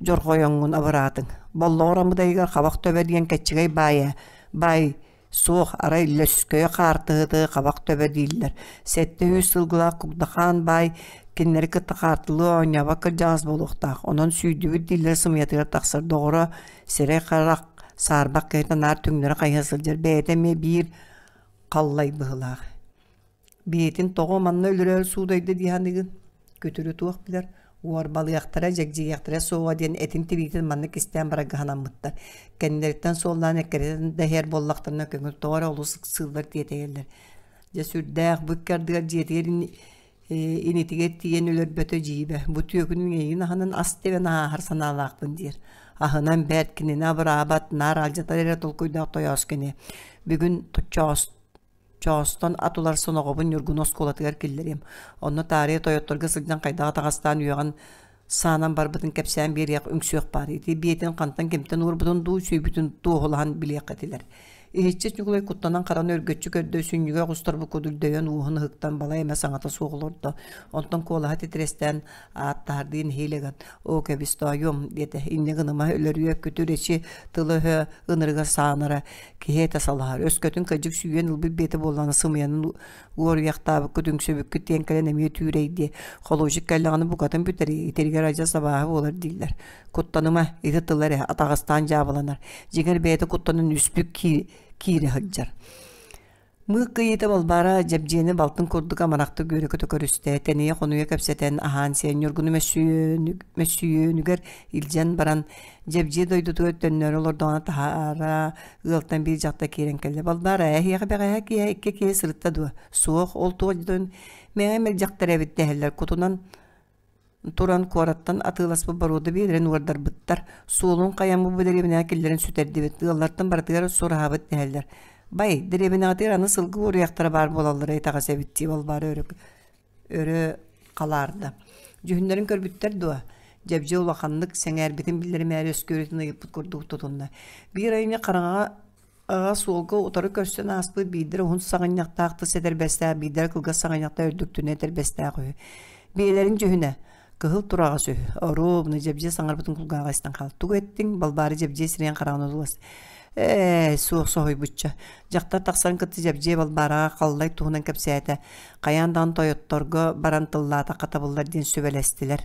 B: дьорҕойоҥҥун абыраатыҥ. Боллоҕор амыдайыгар хабах төбө диэн кэччэгэй баай ээ, баай суох, арай лөскөйө хаартыһыты хабах төбө дииллэр. 700 сылгылаах Кугдахаан баай кинилэри кытта хаартылыы оонньообот кырдьаҕас буолуохтаах. Онон сүүйдүбүт дииллэрэ сымыйатыгар тахсар доҕоро сирэй-харах саарбах киһитэ наар түҥнэри хайыһа сылдьар бэйэтэ эмиэ биир халлай быһыылаах. Биэтин тоҕо манна өлөрөөр суудайда дии саныыгын? Күтүрү туох билэр, уорбалыахтара, дьэгдьийиэхтэрэ суоҕа диэн этин тириитин манна кистээн барарга санаммыттар. Кэннилэриттэн суоллаан эккирэтэн да иһэр буоллахтарына көҥүл тоҕо эрэ олус ыксыыллар тиэтэйэллэр. Дьэ сүрдээх бу икки ардыгар дьиэтигэр инитигэр тиийэн өлөрбөтө дьиибэ. Бу түөкүнүн эйигин аһынан ас тэбэн ааһар санаалаахпын диир. Аһынан бэрт, кинини абыраабат, наар алдьатар эрэ толкуйдаах тойоос кини. Бүгүн чоос Чоостон ат уларсан оҕобун Ньургуну оскуолатыгар киллэриэм. Онно таарыйа тойотторго сылдьан хайдах атаҕастаан үөҕэн саанан барбытын кэпсээн биэриэх үҥсүөх баар. Ити биэтин хантан кимтэн уурбутун дуу, сүүйбүтүн туоһулаһан билиэх этилэр. Иһиччит Ньукулай куттанан хараны өргөччү көрдө, сүнньүгэ оҕустарбыт курдук дөйөн уоһун ыһыктан балай эмэ саҥата суох олордо. Онтон куолаһа титирэстээн ааттаһардыы нэһиилэ гын, «Оо, кэбис тоойуом» диэтэ. Инньэ гыныма өлөрүө, күтүр эчи тыла-өһө ынырыга саанара, киһи этэ салаһар. Өскөтүн кырдьык сүүйэн ылбыт биэтэ буоллаҕына сымыйанан уоруйахтаабыккыт, үҥсүбүккүт диэн кэлэн эмиэ түүрэйдиэ. Холуочук кэллэҕинэ букатын бүтэриэ, итиригэр адьас абааһы буолар дииллэр. Куттаныма, ити тыла эрэ атаҕастаан дьаабыланар. Дьиҥэр бэйэтэ куттанан үспүт киирэ сылдьар. Мыык кыйыыта Балбаара Дьэбдьиэни балтын курдук амарахтык үөрэ-көтө көрүстэ, тэнийэ-хонуйа кэпсэтэн, аһаан-сиэн Ньургуну мөссүйүөнүгэр илдьэн баран, Дьэбдьиэ дойдутугар төннөөрү олордоҕуна таһаара ыалтан биир дьахтар киирэн кэллэ. Балбаара, эһиэхэ бэҕэһээ киэһэ икки киһи сырытта дуо? Суох, ол туох дьон мэҥэ мэлдьэхтэр эбит дэһэллэр, кутунан туран куораттан атыыласпыт боруода биэлэрин уордарбыттар, суолун хайаммыт бу дэриэбинэҕэ киллэрэн сүтэрдибит, ыаллартан барытыгар сураһабыт дэһэллэр. Бай, дэриэбинэҕитигэр аны сылгы уоруйахтара баар буолаллара итэҕэс эбит дии Балбаара өрө, өрө халаарда. Дьүһүннэрин көрбүттэр дуо? Дьэбдьиэ улаханнык сэҥээрбитин биллэримээри өскүөрүтүн ыйыппыт курдук тутунна. Биир айымньы хараҥаҕа Аҕа суолга утары көрсөн ааспыт биирдэрэ уһун саҕынньахтаах тыс этэрбэстээх, биирдэрэ кылгас саҕынньахтаах үрдүктүнэ этэрбэстээх үһү. Биэлэрин дьүһүнэ кыһыл тураҕас үһү. Оруобуна Дьэбдьиэ саҥарбытын кулгааҕа истэн хаал. Тугу эттиҥ? Балбаара Дьэбдьиэ сирэйин хараҕын одууласта. Ээ, суох соһуйбучча. Дьахтар тахсан кытта Дьэбдьиэ Балбаараҕа Халлай туһунан кэпсээтэ. Хайаан даҕаны тойотторго баран тыллаатахха табыллар диэн сүбэлэстилэр.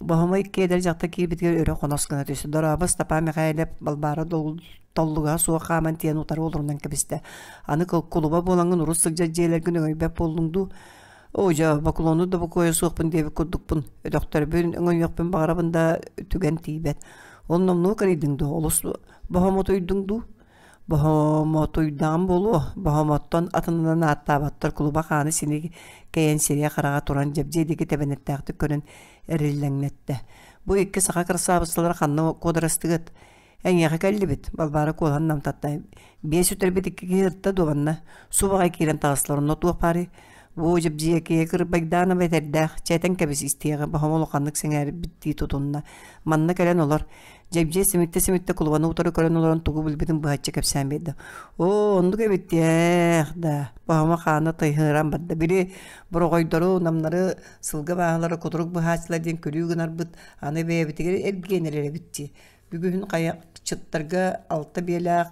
B: Боһомо икки эдэр дьахтар киирбитигэр өрө хонос гына түстэ. Дорообо, Степан Михайлов Балбаара толлугаһа суох хааман тиийэн утары олорунан кэбистэ. Аны кулуба буолаҥҥын урут сылдьар дьиэлэргин өҥөйбөт буоллуҥ дуу? Оо дьэ, бокулуону да бокуойа суохпун диэбит курдукпун. Өтөхтөрбүн өҥөйүөхпүн баҕарабын да түгэн тиийбэт. Ол номнуо кырыйдыҥ дуо? Олус боһомотуйдуҥ дуу? Боһомотуйдаҕым буолуо, боһомоттон атынынан ааттаабаттар кулуба хааны сини кэйэн сирэйэ-хараҕа туран дьэбдьиэ диэки тэбэнэттэхтик көрөн эриллэҥнэттэ. Бу икки саха кырасаабыссалара ханна куодарастыгыт? Эйиэхэ кэллибит, Балбаара куолаһын намтатта. Биэс сүтэрбит икки киһи ырта дуобанна. Субаҕай киирэн таҕыстылар, онно туох баарый? Бу Дьэбдьиэкийэ Кырбайдаанова этэрдээх, чэтэн кэбис истиэҕи Боһомо улаханнык сэҥээрбиттии тутунна. Манна кэлэн олор. Дьэбдьиэ симиттэ-симиттэ кулубаны утары көрөн олорон тугу билбитин быһаччы кэпсээн биэрдэ. Оо, оннук эбит диэх да, Боһомо хаана тыйһыыран барда. Били бороҕойдору, намнары, сылгы бааһылары кутурук быһааччылар диэн күлүү гынарбыт, аны бэйэбитигэр эргиэн эрэр эбит дии. Бүгүн хайахчыттарга алта биэлээх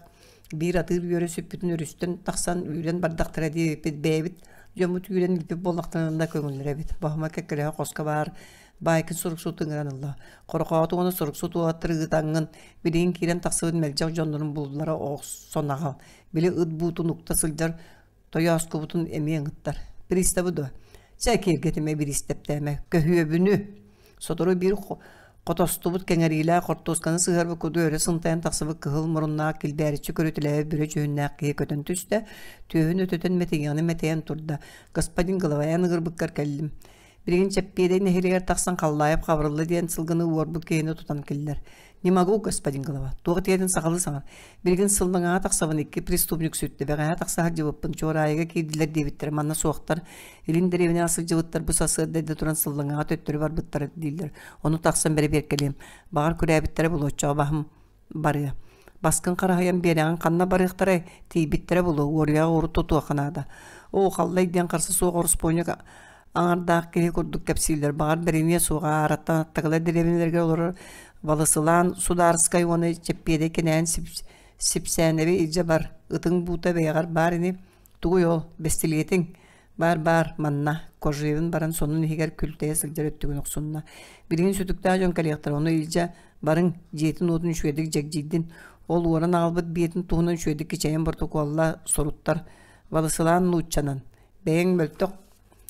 B: биир атыыр үөрэ сүппүтүн өрүстэн тахсан үүрэн бардахтара диэбиппит бэйэбит дьоммут үүрэн илпит буоллахтарына көҥүллэрэ эбит. Боһомо кэккэлэһэ хоско баар Баайкын суруксут ыҥыран ылла. Хорохооту уонна суруксут уолаттары ыытаҥҥын, билигин киирэн тахсыбыт мэлдьэх дьоннорун буллара охсон аҕал. Били ыт буутун укта сылдьар тойооскубутун эмиэ ыҥыттар. Приставы дуо? Чэ, киэргэтимэ, бириистэптээмэ. Көһүөбүнү! Сотору биир хотостубут кэҥэриилээх хортуосканы сыһыарбыт курдук өрө сынтайан тахсыбыт кыһыл муруннаах килбээриччи көрүтэлээбит бүрэ дьүһүннээх киһи көтөн түстэ, түөһүн өтөтөн мэтиҥэҕин мэтэйэн турда. Господин Головаян ыҥырбыккар кэллим. Билигин Чэппиэдэй нэһилиэгэр тахсан Халлаайап Хабырылла диэн сылгыны уорбут киһини тутан киллэр. Не могу, господин глава. Туох диэтин сахалыы саҥар. Билигин сыллаҥаҕа тахсабын икки преступник сүттэ. Бэҕэһээ тахса сылдьыбыппын. Чуораайыга киирдилэр диэбиттэрэ. Манна суохтар. Илин дэриэбинэҕэ сылдьыбыттар бу сарсыарда эрдэ туран сыллаҥаҕа төттөрү барбыттара дииллэр. Ону тахсан бэрэбиэркэлиэм. Баҕар күрээбиттэрэ булуоччаҕа баһым барыа. Баскын хараһыйан биэрэҕин ханна барыахтарай? Тиийбиттэрэ булуо, уоруйаҕы урут тутуохха наада. Оо, Халлай диэн харса суох ороспуонньук аҥардаах киһи курдук кэпсииллэр. Баҕар бэриниэ суоҕа аараттан аттакылар дэриэбинэлэргэ олорор Балысылаан Судаарыскай уонна Чэппиэдэй кинээн Сипсээнэби илдьэ бар. Ытыҥ буута бэйэҕэр баар ини. Тугуй ол, бэстилиэтиҥ? Баар-баар, манна, Кожевин баран сонун иһигэр күлтэйэ сылдьар өттүгүн охсунна. Билигин сүтүктээх дьон кэлиэхтэрэ, ону илдьэ барыҥ, дьиэтин-уотун үчүгэйдик дьэгдьийдин. Ол уоран аҕалбыт биэтин туһунан үчүгэйдик кичэйэн боротокуолла суруттар. Балысылаан нууччанан, бэйэҥ мөлтөх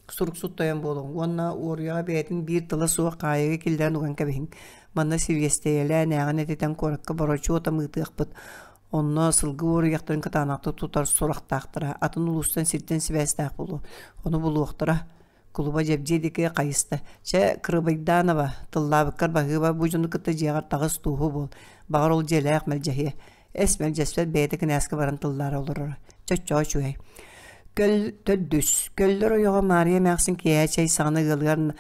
B: суруксут тойон буолуоҥ уонна уоруйаҕа бэйэтин биир тыла суох хаайыыга киллэрэн уган кэбиһиҥ. Манна сибиэстэйэлээн ээҕин этитэн куоракка борочуота ыытыахпыт. Онно сылгы уоруйахтарын кытаанахтык тутар сурахтаахтара, атын улуустан сиртэн сибээстээх буолуо. Ону булуохтара. Кулуба Дьэбдьиэ диэки хайыста. Чэ, Кырыбайдаанова, тыллаабыккар баһыыба, бу дьону кытта дьиэҕэр таҕыс тууһу буол. Баҕар ол дьиэлээх мэлдьэһиэ. Эс мэлдьэспэт бэйэтэ кинээскэ баран тыллаара олороро. Чоччоо үчүгэй. Көл төрдүс. Көллөр ойоҕо Маарыйа эмээхсин киэһэ чэй саҕана ыалыгар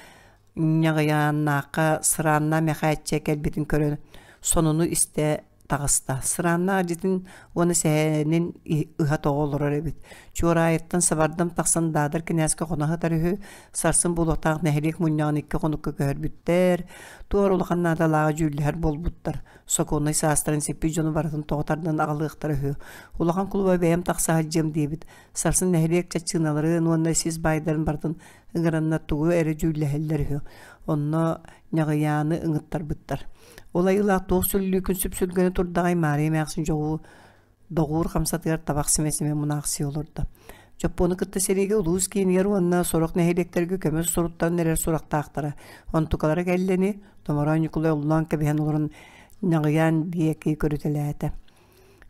B: Ньаҕыйааннаахха Сырааннаах Мэхээччэ кэлбитин көрөн сонуну истэ таҕыста. Сырааннаах дьиэтин уонна сэһэнин ыһа-тоҕо олорор эбит. Чуораайыттан сабардам тахсан Даадар кинээскэ хоно сытар үһү. Сарсын буолуохтаах нэһилиэк мунньаҕын икки хонукка көһөрбүттэр. Туор улахан наадалааҕы дьүүллэһэр буолбуттар. Сокуоннай саастарын сиппит дьону барытын тоҕо тардан аҕалыахтара үһү. Улахан кулуба бэйэм тахса сылдьыам диэбит. Сарсын нэһилиэк чаччыыналарын уонна сис баайдарын барытын ыҥыраннар тугу эрэ дьүүллэһэллэр үһү. Онно Ньаҕыйааны ыҥыттарбыттар. Ол айылаах туох сүллүүкүн сүпсүлгэнэ турдаҕай Маарыйа эмээхсин дьоҕу доҕуур хамсатыгар табах симэ-симэ мунаахсыйа олордо. Дьоппуону кытта сэриигэ улуус киинигэр уонна сорох нэһилиэктэргэ көмө суруттаран эрэр сурахтаахтара. Онтукалара кэллэни Томороон Ньукулай оллоон кэбиһэн олорон Ньаҕыйаан диэки көрүтэлээтэ.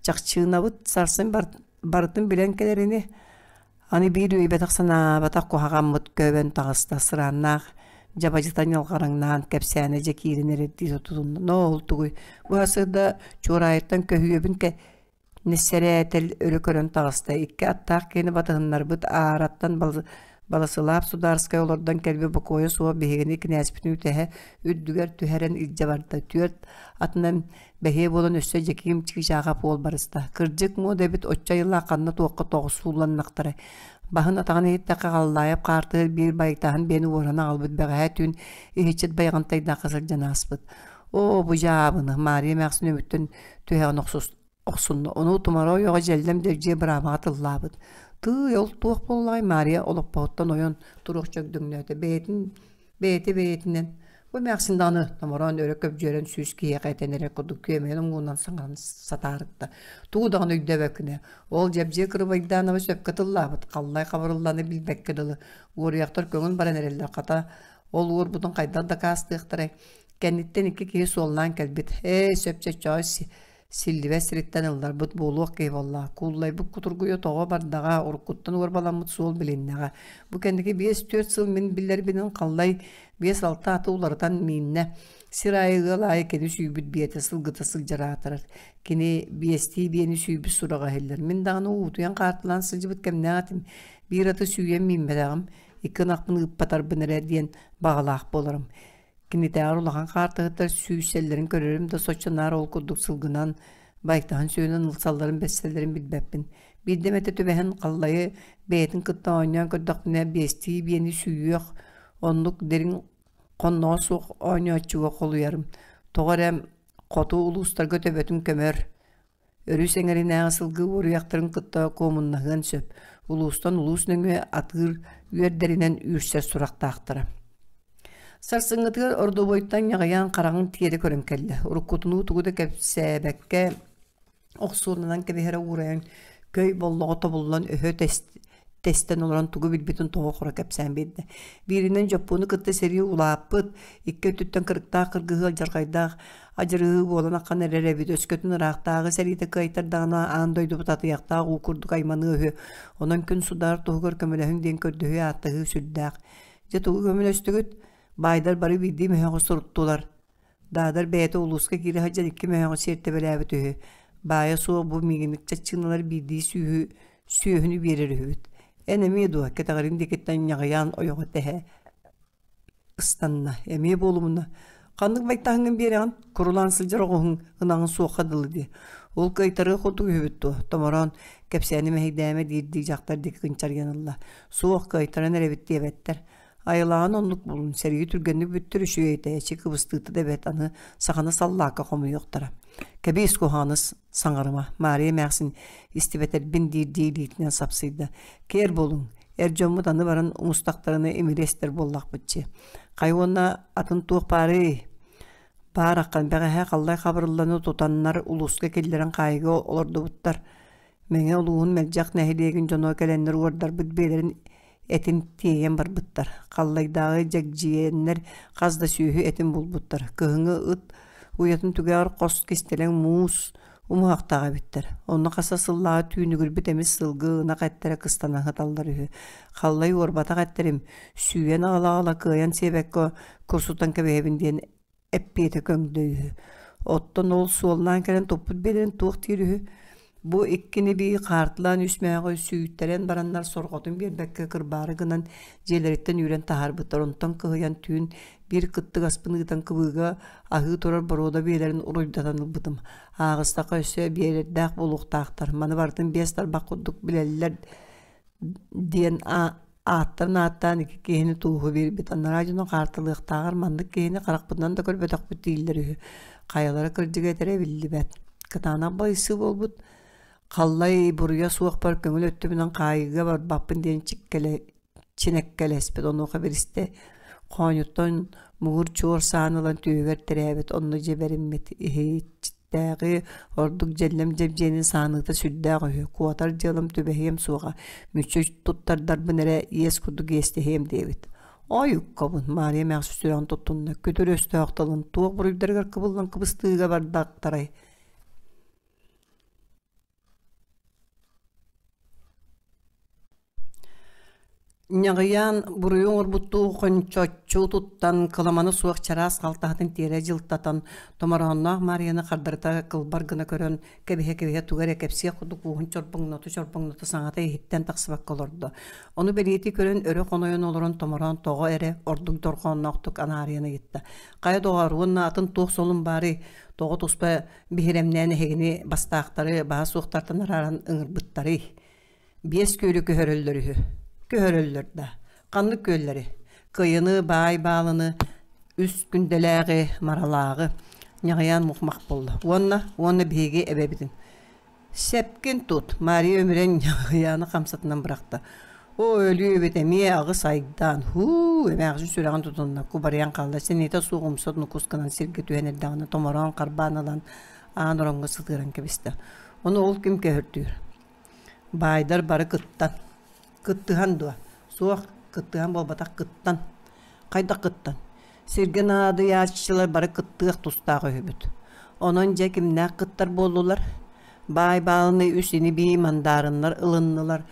B: Чахчыынабыт сарсын барытын билэн кэлэрини Аны биир үөйбэтэх-санаабатах куһаҕаммыт көбөн таҕыста, сырааннаах дьабадьыта ньалҕараҥнаан кэпсээнэ дьэ киирэн эрэрдии тутунна. Ноо ол тугуй? Бу сырда Чуораайыттан көһүөбүн нэссэрээтэл өрө көрөн таҕыста. Икки аттаах киһини батыһыннарбыт аараттан Баласылаап судаарыскай олордон кэлбит бокуойа суох биһигини кинээспитин үтэһэ үрдүгэр түһэрэн илдьэ барда. Түөрт атынан бэһиэ буолан өссө Дьэкиим Чыычааҕап уол барыста. Кырдьык муода эбит оччо айылаах ханна туохха тоҕусууланнахтара. Баһын атаҕын иһиттэххэ Халлаайап хаартыгар биир байтаһын биэни уоран аҕалбыт бэҕэһээ түүн иһиччит Байаҕантайдаахха сылдьан ааспыт. Оо, бу дьаабыны, Маарыйа эмээхсин өмүттэн түһэҕин охсунна. Ону тумара ойоҕо дьэллэм дьэбдьиэ быраабаҕа тыллаабыт. Тыый, ол туох буоллаҕай Маарыйа олоппоһуттан ойон туруох чөгдөҥнөөтө. Бэйэтин бэйэтэ бэйэтинэн бу эмээхсин даҕаны томороон өрө көбдьүөрэн сүүс киһиэхэ этэн эрэр курдук күөмэйин оҥуунан саҥаран сатаарытта. Тугу даҕаны өйдөөбөккүнэ, ол Дьэбдьиэ Кырыбайдаанабы сөпкө тыллаабыт, Халлай Хабырылланы билбэккэ дылы, уоруйахтар көҥүл баран эрэллэр, хата ол уорбутун хайдах дакаастыахтарай? Кэнниттэн икки киһи суоллаан кэлбит. Ээ, сөп чоччоҕой силлибэт сириттэн ылларбыт буолуох киһи буолла. Кууллайбыт кутургуйа тоҕо бардаҕа, уруккуттан уорбаламмыт суол билиннэҕэ. Бу кэнники биэс-түөрт сыл мин биллэрбинэн Халлай биэс-алта аты уларытан мииннэ. Сир аайы ыал аайы кини сүүйбүт биэтэ сылгыта сылдьар аатырар. Кини биэстии биэни сүүйбүт сураҕа иһиллэр. Мин даҕаны уутуйан хаартылаан сылдьыбыт кэмнээх этим. Биир аты сүүйэн мииммэтэҕим, икки ынахпын ыыппатарбын эрэ диэн баҕалаах буоларым. Кинитээҕэр улахан хаартыһыттар сүүсэллэрин көрөрүм да соччо наар ол курдук сылгынан, байтаһын сүөнэн ылсалларын бэссэллэрин билбэппин. Биирдэ эмэтэ түбэһэн Халлайы бэйэтин кытта оонньоон көрдөхпүнэ биэстии биэни сүүйүөх, оннук дириҥ хонноҕо суох оонньооччуга холуйарым. Тоҕо эрэ хоту улуустарга төбөтүн көмөр, Өрүс эҥэринээҕи сылгы уоруйахтарын кытта куомуннаһыан сөп, улуустан улуус нөҥүө атыыр үөрдэринэн үүрсэр сурахтаахтара. Сарсыҥҥытыгар ордобуойтан ньаҕыйан хараҕын тиэрэ көрөн кэллэ. Уруккутунуу тугу да кэпсээбэккэ охсуонунан кэбиһэрэ уурайан көй боллоҕо тобуллан өһө тэстэн олорон тугу билбитин тоҕо-хоро кэпсээн биэрдэ. Бииринэн Дьоппуону кытта сэрии улааппыт, икки өттүттэн кырыктаах кыргыһыы алдьархайдаах адьырыһыы буолан аххан эрэр эбит. Өскөтүн ыраахтааҕы сэриитэ кыайтардаҕына аан дойдубут атыйахтаах уу курдук айманыа үһү. Онон күн судаар туһугар көмөлөһүҥ диэн көрдөһүү ааттаһыы сүрдээх. Дьэ тугу көмөлөстүгүт? Баайдар бары биирдии мөһөҕү суруттулар. Даадар бэйэтэ улууска киирэ сылдьан икки мөһөөҕү сиэртибэлээбит үһү. Баайа суох бу миигинник чаччыыналар биирдии сүүһү сүөһүнү биэрэр үһүбүт. Эн эмиэ дуо кэтэҕирин диэкиттэн ньаҕыйаан ойоҕо тэһэ ыстанна. Эмиэ буолумуна. Ханнык байтаһыҥҥын биэрэҕин? Курулаан сылдьар оҕуһуҥ ынаҕын суохха дылы дии. Ол кыайтарыах курдук үһүбүт дуо? Томороон кэпсээни мэһэйдээмэ диирдии дьахтар диэки кынчарыйан ылла. Суох кыайтаран эрэбит диэбэттэр. Айылааҕын оннук булун, сэрии түргэнник бүттэр үчүгэй этэ, эчи кыбыстыыта да эбэт, аны саханы саллаакка хомуйуохтара. Кэбиис куһаҕаны саҥарыма, Маарыйа эмээхсин истибэтэрбин диирдии илиитинэн сапсыйда. Киэр буолуҥ, эр дьоммут аны баран умустахтарына имири эстэр буоллахпыт дии. Хайа уонна атын туох баарый? Баар аххан бэҕэһээ Халлай Хабырылланы тутаннар улууска киллэрэн хаайыыга олордубуттар. Мэҥэ улууһун Мэлдьэх нэһилиэгин дьоно кэлэннэр уордарбыт биэлэрин этин тиэйэн барбыттар. Халлайдааҕы дьэгдьийэннэр хас да сүөһү этин булбуттар. Кыһыҥҥы ыт уйатын түгэҕэр хос кистэлэҥ муус умуһахтаах эбиттэр. Онно хас да сыллааҕы түүнүгүрбүт эмис сылгы, ынах эттэрэ кыстана сыталлар үһү. Халлай уорбатах эттэрим, сүүйэн аҕала-аҕала кыайан сиэбэккэ курсутан кэбиһэбин диэн эппиэтэ көҥдөй үһү. Оттон ол суоллаан кэлэн туппут биэлэрин туох диир үһү? Бу иккини бии хаартылаан үс мээҕи сүүйтэрэн бараннар сорҕотун биэрбэккэ кырбаары гынан дьиэлэриттэн үүрэн таһаарбыттар. Онтон кыһыйан түүн биир кыттыгаспын ыытан кыбыыга аһыы турар боруода биэлэрин уруйдатан ылбытым. Ааҕыстахха өссө биэрэрдээх буолуохтаахтар. Маны барытын биэс тарбах курдук билэллэр диэн ааттарын ааттаан икки киһини тууһу биэрбит. Анараа дьону хаартылыахтааҕар маннык киһини харахпытынан да көрбөтөхпүт дииллэр үһү. Хайалара кырдьыга этэрэ биллибэт. Кытаанах байсыы буолбут. Халлай буруйа суохпар көҥүл өттүбүнэн хаайыыга барбаппын диэн чиккэлэ чинэккэлэспит. Онуоха биристэ хоонньуттан муҥур чуор саан ылан түөһүгэр тирээбит. Онно дьэ бэриммит. Иһит Тээҕи ордук дьэллэм дьэбдьиэнин сааныыта сүрдээх үһү, куотар дьыалам түбэһиэм суоҕа, мүччү туттардарбын эрэ иэс курдук иэстэһиэм диэбит. Ойуккабын, Маарыйа эмээхсин сүрэҕин туттунна, күтүр өстөөх тылын туох буруйдарыгар кыбыллан кыбыстыыга бардахтарай Ньаҕыйаан буруйу оҥорбуттуу хончоччу туттан, кыламана суох чараас халтаһатын тиэрэ дьылтатан, томороонноох Маарыйаны хардарыта кылбар гына көрөн, кэбиһэ-кэбиһэ тугу эрэ кэпсиэх курдук уоһун чорбоҥното-чорбоҥното саҥата иһиттэн тахсыбакка олордо. Ону бэлиэтии көрөн, өрө хонойон олорон томороон тоҕо эрэ ордук дорҕоонноохтук анаарыйан ыйытта: «Хайа доҕоор, уонна атын туох солун баарый? Тоҕо туспа биһирэмнээн эһигини бастаахтары баһа суохтартан арааран ыҥырбыттарый?» Биэс күөлү көһөрөллөр үһү. Көһөрөллөр да. Ханнык күөллэри? Кыйыны, баай баалыны, үс күндэлээҕи, маралааҕы. Ньаҕыйаан мухмах буолла. Уонна, уонна биһиги эбэбитин. Сэпкин тут, Мария өмүрэн Ньаҕыйааны хамсатынан бырахта. Оо, өлүү эбит эмиэ аҕыс айдаан. Һуу, эмээхсин сүрэҕин тутунна, кубарыйан хаалла. Сэниэтэ суох умса нукус гынан сиргэ түһэн эрдэҕинэ томороон харбаан ылан аан ороҥҥо сытыаран кэбистэ. Ону ол ким көһөртүүр? Баайдар бары кыттан. Кыттыһан дуо? Суох, кыттыһан буолбатах, кыттан. Хайдах кыттан? Сиргэ наадыйааччылар бары кыттыах тустаах үһүбүт. Онон дьэ кимнээх кыттар буоллулар? Баай баалыны үс ини-бии мандаарыннар ылыннылар.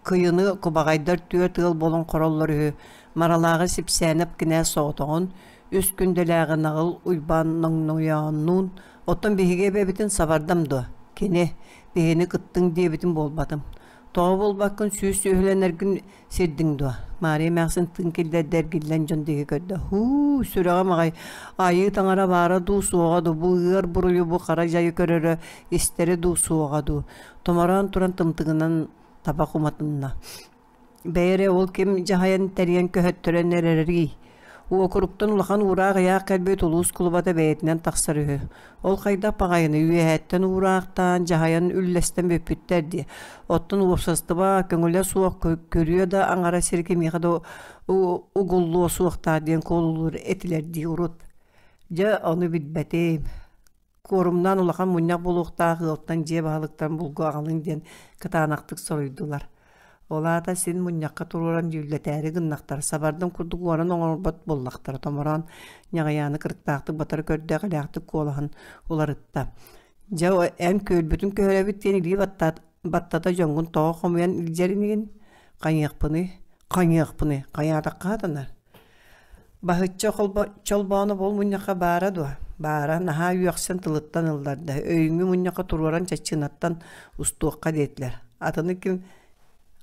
B: Кыйыны кубаҕайдар түөрт ыал буолан хороллор үһү. Маралааҕы Сипсээнэп кинээс соҕотоҕун, үс күндэлээҕи Наҕыл Уйбаан Ноҥнойооннуун Оттон биһиги эбэбитин сабардам дуо? Кини, биһини кыттыҥ диэбитим буолбатым. Тоҕо буолбаккын сүүс сүөһүлэнэргин сирдиҥ дуо? Маарыйа эмээхсин тыын киллэрдэ эргиллэн дьон диэки көрдө. Һуу, сүрэҕим аҕай, айыы таҥара баара дуу, суоҕа дуу, бу ыар буруйу, бу хара дьайы көрөрө, истэрэ дуу, суоҕа дуу. Томороон туран тымтыгынан табах уматынна. Бэйэ эрэ ол ким дьаһайан тэрийэн көһөттөрөн эрэрий? Уокуруктан улахан уураах ыйаах кэлбит улуус кулубата бэйэтинэн тахсар үһү. Ол хайдах баҕайыны үөһээттэн уураахтаан, дьаһайан үллэстэн бүппүттэр дии. Оттон уопсастыба көҥүлэ суох көрүө да аҥара сири кимиэхэ да угуллуо суохтаах диэн куолулуур этилэр дии урут. Дьэ, ону билбэтим. Куорумнаан улахан мунньах буолуохтаах ыалтан дьиэ баһылыктарын булгу аҕалыҥ диэн кытаанахтык соруйдулар. Ол аата син мунньахха туруоран дьүүллэтээри гыннахтара, сабардым курдук уоран оҥорбот буоллахтара томороон ньаҕыйааны кырыктаахтык батары көрдөөх илээхтик куолаһын уларытта. Дьэ, эн күөлбүтүн көһөрөбүт диэн илии баттата дьоҥҥун тоҕо хомуйан илдьэр инигин? Хайыахпыный? Хайыахпыный? Хайаатахха сатанар? Баһычча Чолбоону ол мунньахха баара дуо? Баара, наһаа үөхсэн тылыттан ылларда, өйүҥҥү мунньахха туруоран чаччыынаттан устуохха диэтилэр. Атыны ким,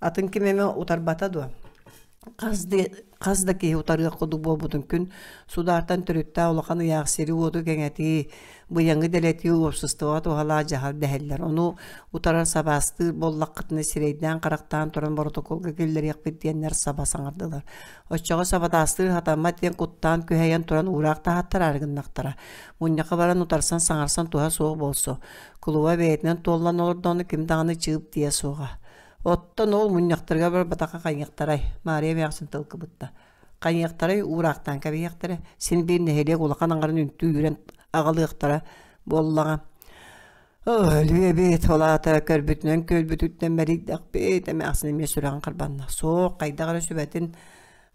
B: атын ким эмэ утарбата дуо? Хас да, хас да киһи утарыах курдук буолбутун күн судаартан төрүттээх улахан ыйаах сири-уоту кэҥэтии, быйаҥы дэлэтии уопсастыбаҕа туһалаах дьаһал дэһэллэр. Ону утарар сабаастыыр буоллаххытына сирэйдээн-харахтаан туран боротокуолга киллэриэхпит диэннэр саба саҥардылар. Оччоҕо сабатаастыыр сатаммат диэн куттаан күһэйэн туран уураах таһааттараары гыннахтара. Мунньахха баран утарсан саҥарсан туһа суох буолсу. Кулуба бэйэтинэн туоллан олордоҕуна ким даҕаны чыып диэ суоҕа. Оттон ол мунньахтарыгар барбатахха хайыахтарай? Маарыйа эмээхсин тыл кыбытта. Хайыахтарай уураахтаан кэбиһиэхтэрэ. Син биир нэһилиэк улахан аҥарын үнтү үүрэн аҕалыахтара буоллаҕа. Өлүө эбит, ол аата көрбүтүнэн күөлбүтүттэн мэлийдэхпит, эмээхсин эмиэ сүрэҕин харбанна. Суох, хайдах эрэ сүбэтин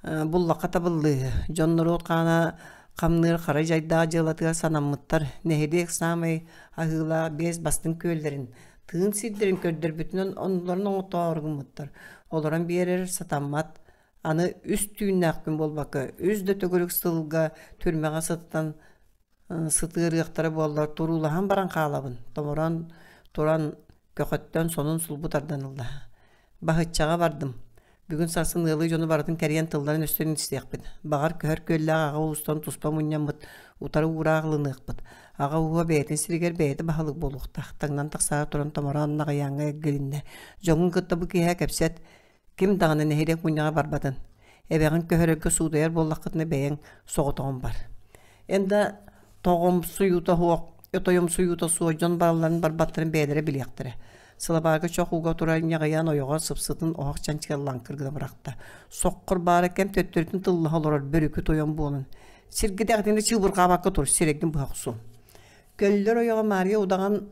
B: буллахха табыллыыһы. Дьон норуот хаана хамныыр хара дьайдаах дьыалатыгар санаммыттар. Нэһилиэк саамай аһыылаах биэс бастыҥ күөллэрин, тыын сирдэрин көрдөрбүтүнэн оннуларын оҥотоору гыммыттар. Олорон биэрэр сатаммат. Аны үс түүннээх күн буолбакка, үс да төгүрүк сылга түрмэҕэ сытан сытыарыахтара буоллар туруулаһан баран хаалабын томорон туран көхөттөн сонун сулбу тардан ылла баһыччаҕа бардым бүгүн сарсын ыалыы дьону барытын кэрийэн тылларын өстөрүн истиэхпит баҕар көһөр күөллээх аҕа уустан туспа мунньаммыт утары уураах ылыныахпыт аҕа ууһа бэйэтин сиригэр бэйэтэ баһылык буолуохтаах таҥнан тахсаары туран томороон наҕыйааҥҥа эргилиннэ дьоҥҥун кытта бу киэһэ кэпсэт Ким даҕаны нэһилиэк мунньаҕа барбатын. Эбэҕин көһөрөргө суудайар буоллаххытына бэйэҥ соҕотоҕун бар. Эн да тоҕомсуйуута суох, тойомсуйуута суох дьон баралларын барбаттарын бэйэлэрэ билиэхтэрэ. Сылабаарга чох ууга турар ньаҕыйаан ойоҕо сыпсытын оһох чанчыгар лаҥкыр гына бырахта. Соххор баара кэм төттөрүтүн тыллаһа олорор бөрүкү тойон буолан. Сиргидэҕитинэ чыыбырҕаабакка тур, сирэйгин быһа охсуом. Көллөр ойоҕо Маарыйа удаҕан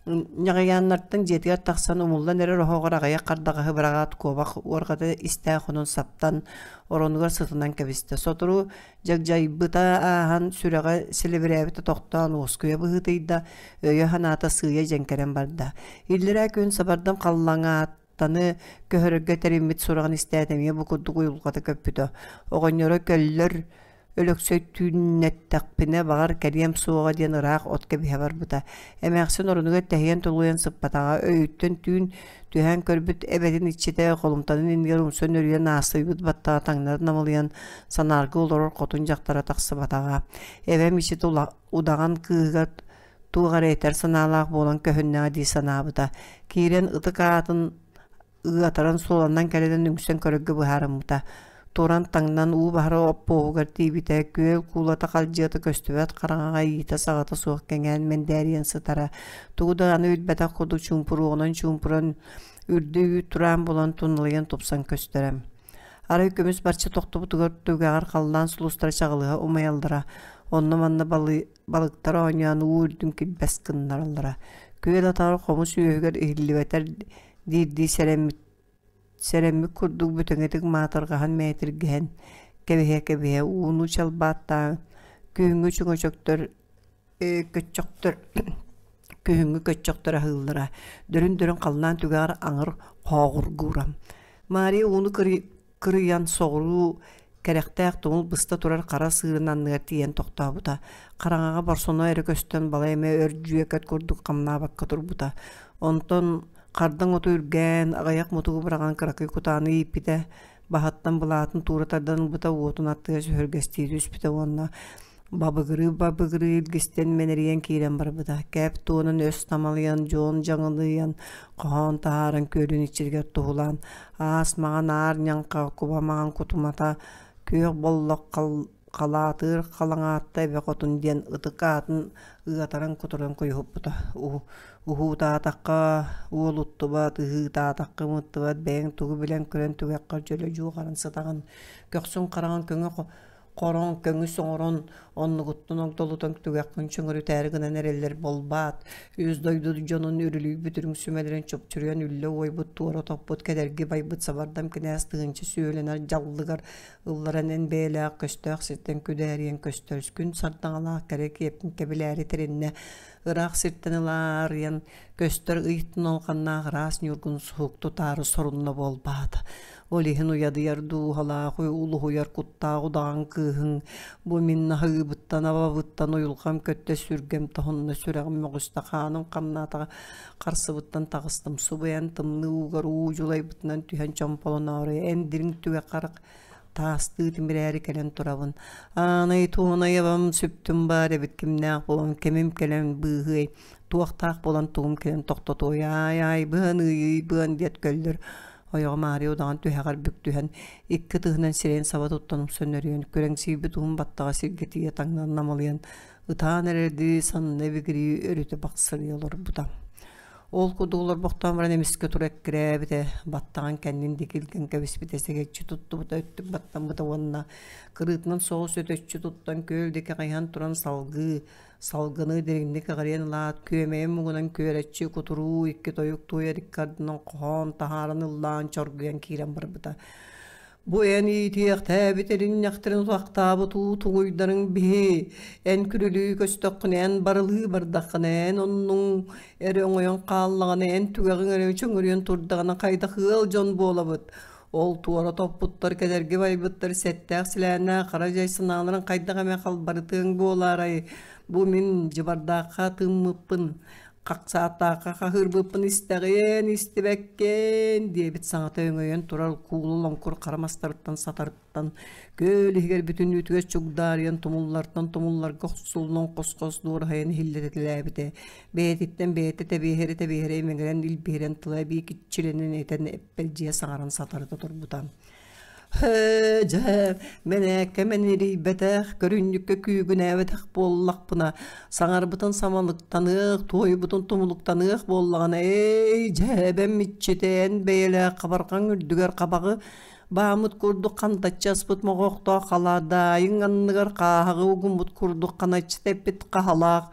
B: Ньаҕыйааннартан дьиэтигэр тахсан умуллан эрэр оһоҕор аҕыйах хардаҕаһы быраҕаат куобах уорҕата истээх хонун саптан оронугар сытынан кэбистэ. Сотору дьагдьайбыта ааһан сүрэҕэ силэбирээбитэ тохтоон уоскуйа быһыытыйда, өйө-санаата сыыйа дьэҥкэрэн барда. Иллэрээ күн сабардам халлаҥаат. Холумтаны көһөрөргө тэриммит сураҕын истээт эмиэ бу курдук уйулҕата көппүтэ. Оҕонньоро көллөр Өлөксөй түүннэттэхпинэ баҕар кэлиэм суоҕа диэн ыраах от кэбиһэ барбыта. Эмээхсин орунугар тэһийэн-тулуйан сыппатаҕа, өйүттэн түүн түһээн көрбүт эбэтин иччитэ холумтанын иннигэр умса нөрүйэн аастыйбыт баттаҕа таҥнары намылыйан санааргыы олорор хотун дьахтара тахсыбатаҕа. Эбэм иччитэ удаҕан кыыһыгар туох эрэ этэр санаалаах буолан көһүннэҕэ дии санаабыта. Киирэн ытык аатын ыатаран суоланан кэлэн үҥсэн көрөргө быһаарыммыта. Туран таҥнан уу баһара оппуоһугар тиийбитэ, күөл куулата халдьыата көстүбэт хараҥаҕа иитэ-саҕата суох кэҥээн мэндээрийэн сытара. Тугу да аны билбэтэх курдук чуумпуруоҕунан чуумпуран, үрдү үүт тураан булан туналыйан тупсан көстөрө. Арай көмүс барча тохтубутугар түгэҕэр халлаан сулустара чаҕылыһа умайаллара, онно-манна балыктар оонньоон уу үрдүн килбэс гыннараллара. Күөл атаҕар хомус үөһүгэр иһиллибэтэр диирдии сэрэммит сэрэммит курдук бүтэҥитик маатырҕаһан мээтиргэһэн кэбиһэ-кэбиһэ ууну чалбааттаан күһүҥҥү чөҥөчөктөр көччөхтөр күһүҥҥү көччөхтөр аһыыллара дөрүн-дөрүн халлаан түгэҕэр аҥыр хооҕургуура Маарыйа ууну кырыйан соҕуруу кэрэхтээх тумул быста турар хара сыырын анныгар тиийэн тохтообута. Хараҥаҕа борсоно эрэ көстөн балай эмэ өр дьүөкэт курдук хамнаабакка турбута. Онтон хардаҥ оту үргээн, аҕыйах мутугу быраҕан кыракый кутааны ииппитэ, баһыттан былаатын туура тардан ылбыта, уотун аттыгар сөһүргэстии түспүтэ уонна бабыгырыы-бабыгырыы илгистэн мэнэрийэн киирэн барбыта. Кэп туонан өс тамалыйан, дьуон дьаҥылыйан, хоһоон таһааран күөлүн иччитигэр туһулаан, аас маҥан аар ньаҥха, куба маҥан кутумата, күөх боллох халаатыыр халаҥаатта эбэ хотун диэн ытык аатын ыатаран кутуран куйуһуппута. Уһуутаатахха уолуттубат, ыһыытаатахха ымыттыбат, бэйэҥ тугу билэн-көрөн түгэххэр дьөлө дьуохаран сытаҕын, көхсүн хараҕын көҥө Хороҥ көҥүс оҥорон, оннугуттан огдолутан түгэххин чөҥөрүтээри гынан эрэллэр буолбаат, үс дойду дьонун үрүлүйбүт үрүҥ сүмэлэрин чупчуруйан үллэ уойбут, туора топпут, кэдэрги байбыт сабардам кинээс тыһыынча сүөлэнэр дьаллыгар ылларан эн бэйэлээх көстөөх сиртэн күдээрийэн көстөр күн сардаҥалаах кэрэ киэпкин кэбилээри тэриннэ, ыраах сиртэн ылаарыйан көстөр ый туналҕаннаах ыраас ньургун суһук тутаары сорунна буолбаат. Ол иһин уйадыйар дууһалаах, улуһуйар куттаах удаҕан кыыһыҥ бу мин наһыыбыттан, абабыттан уйулҕам көттө, сүргэм тоһунна, сүрэҕим мөҕүстэ, хааным хамнаатаҕа харсыбыттан таҕыстым, субуйан тымныы уугар уу дьулайбытынан түһэн чомполоноору эн дириҥ түгэххэр таастыы тимирээри кэлэн турабын. Аанай туонай абам сүптүм баар эбит кимнээх буолан кэмим кэлэн быыһыай, туохтаах буолан тугум кэлэн тохтотуой, аай-аай быан ыйый быан диэт көллөр Ойоҕо Маарыйа удаҕан түһэҕэр бүк түһэн, икки ытыһынан сирэйин саба туттан умса нөрүйэн, күрэҥсийбит уһун баттаҕа сиргэ тиийэ таҥнан намылыйан, ытаан эрэрдии санна ибигирии өрүтэ бахсырыйа олорбута. Ол курдук олорбохтоон баран эмискэ тура эккирээбитэ, баттаҕын кэннин диэки илгэн кэбиспитэ, сэгэччи туттубута, өттүк баттаммыта уонна кырыытынан соҕус өтөччү туттан күөл диэки хайыһан туран салгыы Салгыны дириҥник эҕирийэн ылаат, күөмэйин муҥунан күөрэччи кутуруу икки тойук туойар икки ардынан хоһоон таһааран ыллаан чоргуйан киирэн барбыта. Бу эн иитиэхтээбит эринньэхтэрин утахтаабыт уу туҥуйдарыҥ биһи, эн күрүлүү көстөххүнэ, эн барылыы бардаххына, эн оннуҥ эрэ оҥойон хааллаҕына, эн түгэҕиҥ эрэ чөҥөрүйэн турдаҕына хайдах ыал дьон буолабыт? Ол туора топпуттар, кэдэрги байбыттар сэттээх силээннээх хара дьай санааларын хайдах эмэ халбарытыаҥ буолаарай? Бу мин дьыбардаахха тыыммыппын, хахсааттаахха хаһыырбыппын истэҕиэн, истибэккин диэбит саҥата өҥөйөн турар куулу лоҥкур хара мастарыттан сатарыттан, күөл иһигэр бүтүннүүтүгэр чугдаарыйан тумуллартан тумулларга охсуллан хос-хос дуораһыйан иһиллэтэлээбитэ. Бэйэтиттэн бэйэтэ тэбиэһэрэ-тэбиэһэрэ имэҥирэн илбиһирэн тыла эбии киччилэнэн этэн эппэлдьийэ саҥаран сатарыта турбута. «Һэ, дьэ, мэнээккэ мэнэрийбэтэх, көрүнньүккэ күүгүнээбэтэх буоллахпына, саҥарбытын самалыктаныах, туойбутун тумулуктаныах буоллаҕына, эй, дьэ, эбэм иччитэ, эн бэйэлээх хабарҕаҥ үрдүгэр хабаҕы Бааммыт курдук хантаччы аспыт моҕоохтоох халаадаайыҥ анныгар хааһаҕы угуммут курдук ханаччы тэппит хаһалаах,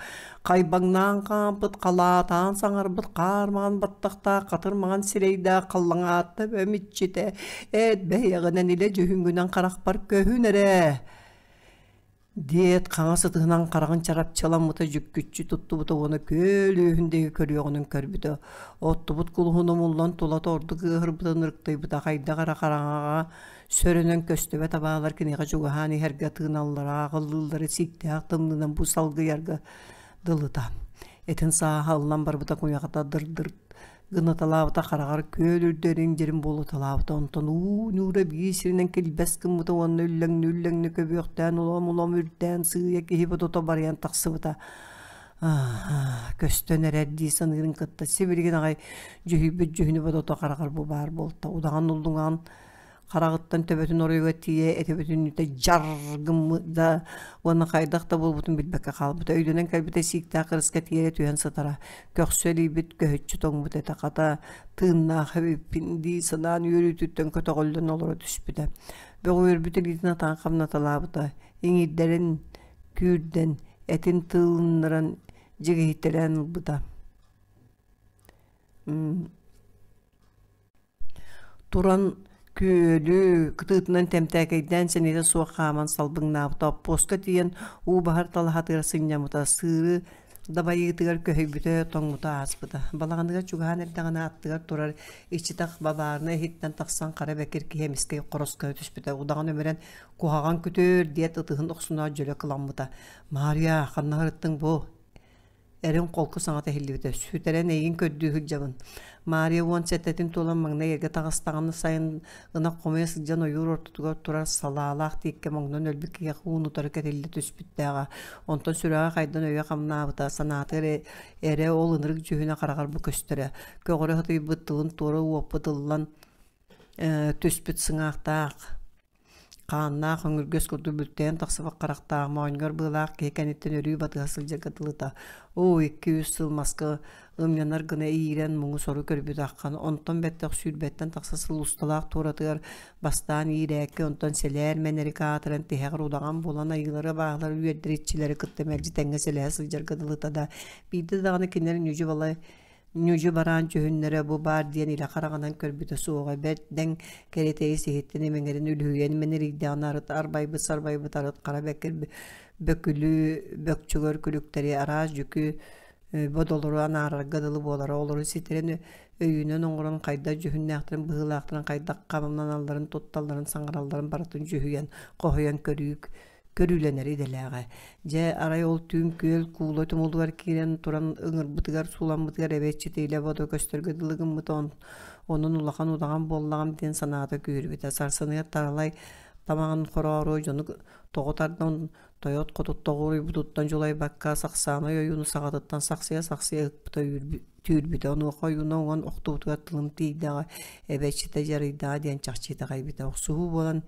B: хайбаҥнаан хаампыт, халаатаан саҥарбыт хаар маҥан баттахтаах, хатыр маҥан сирэйдээх халлаҥаатта эбэм иччитэ, эт бэйэҕинэн илэ дьүһүҥҥүнэн харахпар көһүн эрэ. Диэт хаҥас ытыһынан хараҕын чарапчыламмыта дьүккүччү туттубута уонна күөл үөһүн диэки көрүөҕүнэн көрбүтэ. Оттубут кулуһун умуллан тулата ордук ыаһырбытын ырыктыйбыта хайдах эрэ хараҥаҕа сөрөнөн көстүбэт абаалар киниэхэ чугаһаан иһэргэ тыыналлара аҕыллыыллара сииктээх тымныынан бу салгыйарга дылыта. Этин сааһа ыллан барбыта куйаҕата дыр-дыр гынаталаабыта хараҕар күөл үрдэрин дьирин буолуталаабыта онтон уу ньуура биир сиринэн килбэс гыммыта уонна үллэҥнэ-үллэҥнэ көбүөхтээн улам-улам үрдээн сыыйа киһи бодото барыйан тахсыбыта көстөн эрэр дии саныырын кытта сибилигин аҕай дьүһүйбүт дьүһүнү бодото хараҕар бу баар буолта удаҕан уллуҥаҕын хараҕыттан төбөтүн оройугар тиийэ этэ бүтүннүүтэ дьар гыммыт да уонна хайдах да буолбутун билбэккэ хаалбыта. Өйдөнөн кэлбитэ сииктээх кырыска тиэрэ түһэн сытара. Көхсө илийбит көһүччү тоҥмут этэ. Хата тыыннаах эбиппин дии санаан үөрүүтүттэн көтөҕүллэн олоро түспүтэ. Бөҕүөрбүт илиитин атаҕын хамнаталаабыта. Иҥиирдэрин күүрдэн, этин тыылыннаран дьигиһитэлээн ылбыта. Туран күөлү кытыытынан тэмтээкэйдээн сэниэтэ суох хааман салбыҥнаабыта, оппуоска тиийэн уу баһар талаһатыгар сынньаммыта, сыыры дабайыытыгар көһүйбүтэ, тоҥмута ааспыта. Балаҕаныгар чугаһаан эрдэҕинэ аттыгар турар иччитэх бабаарына иһиттэн тахсан хара бэкир киһи эмискэ хорос гына түспүтэ. Удаҕан өмүрэн «Куһаҕан күтүр!» диэт ытыһын охсунаат дьөлө кыламмыта. «Маарыйа, ханна сырыттыҥ бу?» Эрин холку саҥата иһиллибитэ: «Сүтэрэн эйигин көрдүү сылдьабын». Маарыйа 17-тин туолан маҥнай эргэ таҕыстаҕына сайын ынах хомуйа сылдьан ойуур ортотугар турар салаалаах тииккэ моҥнон өлбүт киһиэхэ уун утары кэтиллэ түспүттээҕэ. Онтон сүрэҕэ хайдан өйө хамнаабыта, санаатыгар эрэ ол ынырык дьүһүнэ хараҕар бу көстөрө. Көҕөрө сытыйбыт тылын туора уоппут ыллан түспүт сыҥаахтаах Хааннаах өҥүргэс курдук бүлтэйэн тахсыбыт харахтаах, моонньугар быалаах киһи кэнниттэн өрүү батыһа сылдьарга дылыта. Оо, 2-3 сыл маска ымньанар гына иирэн муҥу-сору көрбүт аххан, онтон бэттэх сүүрбэттэн тахса сыл усталаах туоратыгар бастаан иирээкки, онтон сэлээр мэнэрик аатыран тиһэҕэр удаҕан буолан айыылары-абааһылары үөрдэр иччилэри кытта мэлдьи тэҥҥэ сэлэһэ сылдьарга дылыта да, биирдэ даҕаны кинилэр ньүдьү-балай Ньүдьү бараан дьүһүннэрэ бу баар диэн илэ хараҕынан көрбүтэ суоҕа бэрт дэҥ кэриэтэйи сиһиттэн имэҥирин үлүһүйэн мэнэрийдэҕинэ арыт арбайбыт-сарбайбыт арыт хара бэкир бөкүлү бөкчөгөр күлүктэри араас дьүкү бодолору анаарарга дылы буолара олору ситэрэн өйүнэн оҥорон хайдах дьүһүннээхтэрин быһыылаахтарын хайдах хамнаналларын тутталларын саҥаралларын барытын дьүһүйэн хоһуйан көрүү көрүүлэнэр идэлээҕэ. Дьэ, арай ол түүн күөл куула тумулугар киирэн туран ыҥырбытыгар, сууламмытыгар эбэ иччитэ илэ-бодо көстөргө дылы гыммыта, онон улахан удаҕан буоллаҕым диэн санаата күүһүрбүтэ. Сарсыныгар Таралай тамаҕын хороору дьону тоҕо тардан тойот хотут тоҕуоруйбутуттан дьулайбакка Сахсаанай ойууну саҕатыттан сахсыйа-сахсыйа ыкпыта түүрбүтэ. Онуоха ойууна уҥан охтубутугар тылым тиийдэҕэ, эбэ иччитэ дьарыйдаҕа диэн чахчы итэҕэйбитэ. Охсуһуу буолан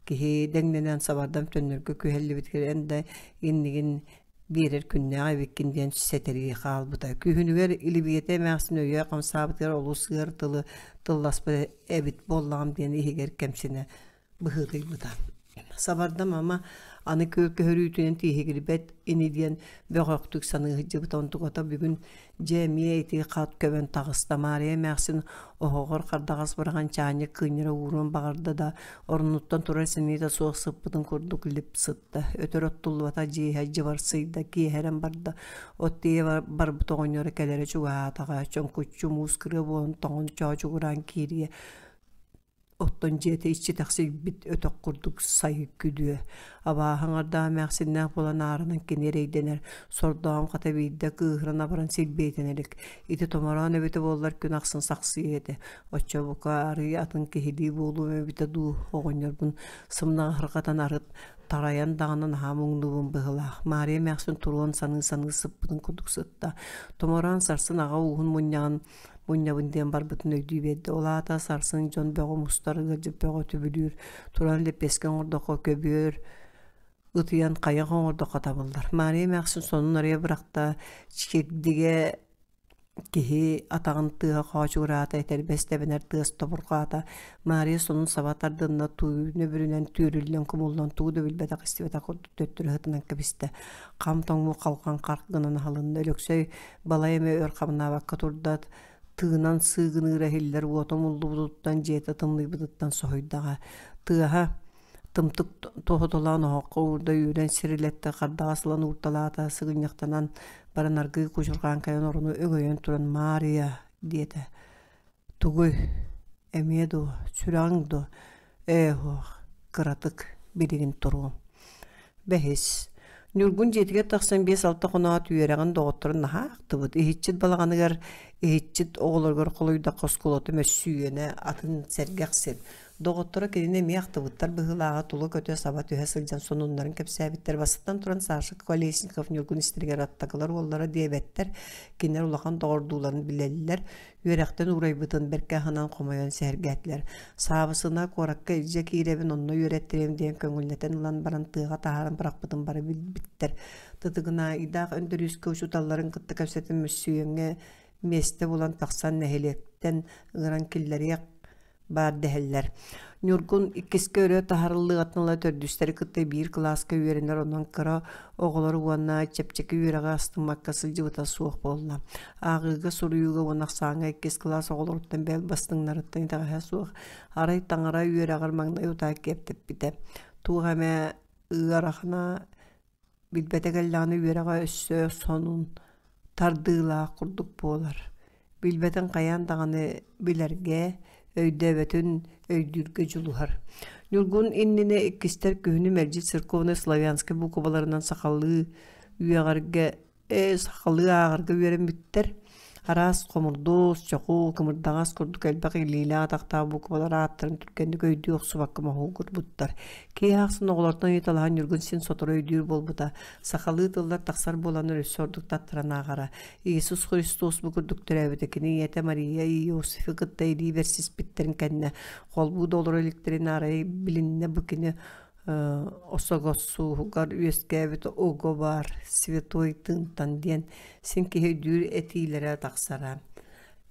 B: Киһи дэҥнэнэн сабардам төннөргө күһэллибитигэр эн да иннигин биэрэр күннээх эбиккин диэн сэтэрии хаалбыта. Күһүнүгэр Илибиэтэ эмээхсин өйө хамсаабытыгар олус ыар тылы тылласпыт эбит буоллаҕым диэн иһигэр кэмсинэ быһыытыйбыта. Сабардам ама аны күөл көһөрүүтүнэн тииһигирбэт ини диэн бөҕөхтүк саныы сылдьыбыта. Онтуката бүгүн Дьэ эмиэ ити хат көбөн таҕыста. Маарыйа эмээхсин оһоҕор хардаҕас быраҕан чаанньык кыынньара ууруон баҕарда да, орунуттан турар сэниэтэ суох сыппытын курдук лип сытта. Өтөр оттуллубата дьиэһэ дьыбарсыйда, киэһэрэн барда. От тиийэ барбыт оҕонньоро кэлэрэ чугаһаатаҕа, чоҥкуччу муус кырыа буолан тоҥон чоочугураан киириэ Оттон дьиэтэ иччитэхсийбит өтөх курдук сай күдүө, абааһы аҥардаах эмээхсиннээх буолан ааранан кини эрэйдэнэр, сордооҕун хата биирдэ кыыһыран абаран силбиэтэнэ илик. Ити томороон эбитэ буоллар күн ахсын сахсыйыа этэ. Оччо бука арыый атын киһилии буолуом эбитэ дуу, оҕонньорбун сымнаҕаһырҕатан арыт тарайан даҕаны наһаа муҥнуубун быһыылаах. Маарыйа эмээхсин туруон саныы-саныы сыппытын курдук сытта. Томороон сарсын аҕа ууһун мунньаҕын мунньабын диэн барбытын өйдүү биэрдэ. Ол аата сарсын дьон бөҕө мустар, ыалдьыт бөҕө түбүлүүр, туран лэппиэскэ оҥордоххо көбүөр, ытыйан хайах оҥордоххо табыллар. Маарыйа эмээхсин сонун арыйа бырахта, чигдигэ киһи атаҕын тыаһа хоочугураата, этэрбэс тэбэнэр тыас тобурҕаата. Маарыйа сонун саба тардынна, түүнү бүрүнэн түүрүллэн кумуллан тугу да билбэтэх истибэтэх курдук төттөрү сытынан кэбистэ. Хам тоҥмут халҕан харк гынан аһылынна. Өлөксөй Балай эмэ өр хамнаабакка турда, тыынан сыыгыныыра иһиллэр уота умуллубутуттан, дьиэтэ тымныйбытыттан соһуйдаҕа. Тыаһа
A: Тымтык тоһуталаан оһоххо уурда үүрэн сирилэттэ, хардаҕас ылан уурталаата, сыгынньахтанан баран аргыый кучурҕаан кэлэн орону өҥөйөн туран «Маарыйа» диэтэ. «Тугуй? Эмиэ дуо? Сүрэҕиҥ дуо? Ээ суох, кыратык, билигин туруом». Бэһис. Ньургун дьиэтигэр тахсан 5-6 хоноот үөрэҕин доҕотторун наһаа ахтыбыт. Иһиччит балаҕаныгар, иһиччит оҕолоругар холуйдахха оскуолата мөссүйүөнэ атын сэргэх сир. Доҕотторо кинини эмиэ ахтыбыттар быһыылааҕа тула көтө саба түһэ сылдьан сонуннарын кэпсээбиттэр. Бастатан туран Саша Колесников Ньургун истэригэр аттакылар уоллара диэбэттэр, кинилэр улахан доҕордууларын билэллэр, үөрэхтэн уурайбытын бэркэ аһынан хомойон сэһэргээтилэр. Саабысына куоракка илдьэ киирэбин, онно үөрэттэриэм диэн көҥүллэтэн ылан баран тыаҕа таһааран бырахпытын бары билбиттэр. Тытыгынаайдаах Өндөрүүскэ учууталларын кытта кэпсэтэн мөссүйүөҥҥэ миэстэ булан тахсан нэһилиэктэн ыҥыран киллэриэх баар дэһэллэр. Ньургун иккискэ өрө таһарыллыаҕыттан ыла төрдүстэри кытта биир кылааска үөрэнэр, онон кыра оҕолору уонна чэпчэки үөрэҕи астыммакка сылдьыбыта суох буолла. Ааҕыыга, суруйууга уонна ахсааҥҥа иккис кылаас оҕолоруттан бэл бастыҥнарыттан итэҕэһэ суох, арай таҥара үөрэҕэр маҥнай утаа киэптэппитэ. Туох эмэ ыарахана Билбэтэ кэллэҕинэ үөрэҕэ өссө сонун, тардыылаах курдук буолар. Билбэтин хайаан даҕаны билэргэ, өйдөөбөтүн өйдүүргэ дьулуһар. Ньургун иннинэ иккистэр күһүнү мэлдьи церковно-славянскай буукубаларынан сахалыы үөҕэргэ сахалыы ааҕарга үөрэммиттэр. Араас хомурдуос, чоху, кымырдаҕас курдук элбэх илиилээх-атахтаах буквалар ааттарын түргэнник өйдүү охсубакка моһуогурбуттар. Киһи ахсын оҕолортон ыйыталаһан Ньургун син сотору өйдүүр буолбута. Сахалыы тыллар тахсар буоланнар өссө ордук таттаран ааҕара. Иисус Христос бу курдук төрөөбүтэ. Кини ийэтэ Мария Иосифы кытта илии бэрсиспиттэрин кэннэ холбуу да олоро иликтэрин арай билиннэ бу кини Осогоссууһугар үөскээбит ого баар святой тыынтан диэн син киһи өйдүүр этиилэрэ тахсара.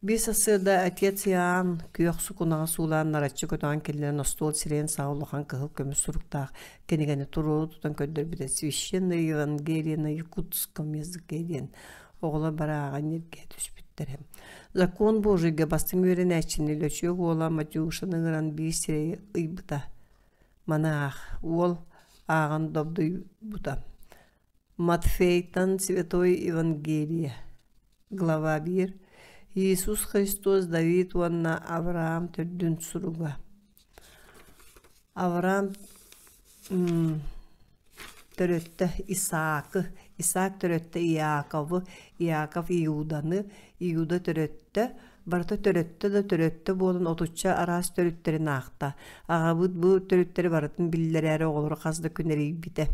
A: Биир сарсыарда отец Иоанн күөх сукунаҕа суулаан нараччы көтөҕөн киллэрэн остуол сирэйин саҕа улахан кыһыл көмүс суруктаах кинигэни туруору тутан көрдөрбүтэ «Священное Евангелие на якутском языке» диэн оҕолор бары ааҕан ньиргийэ түспүттэрэ. Закон Божийга бастыҥ үөрэнээччини Лөчүөк уола Матюшаны ыҥыран биир сирэйи ыйбыта. Маны аах, уол ааҕан добдуйбута. Матфейтан Святой Евангелие, глава 1, Иисус Христос Давид уонна Авраам төрдүн суруга. Авраам төрөттө Исаакы, Исаак төрөттө Иаковы, Иаков Иуданы, Иуда төрөттө, барыта төрөттө да төрөттө буолан отучча араас төрүттэрин аахта. Аҕабыт бу төрүттэри барытын биллэрээри оҕолору хас да күн эрийбитэ.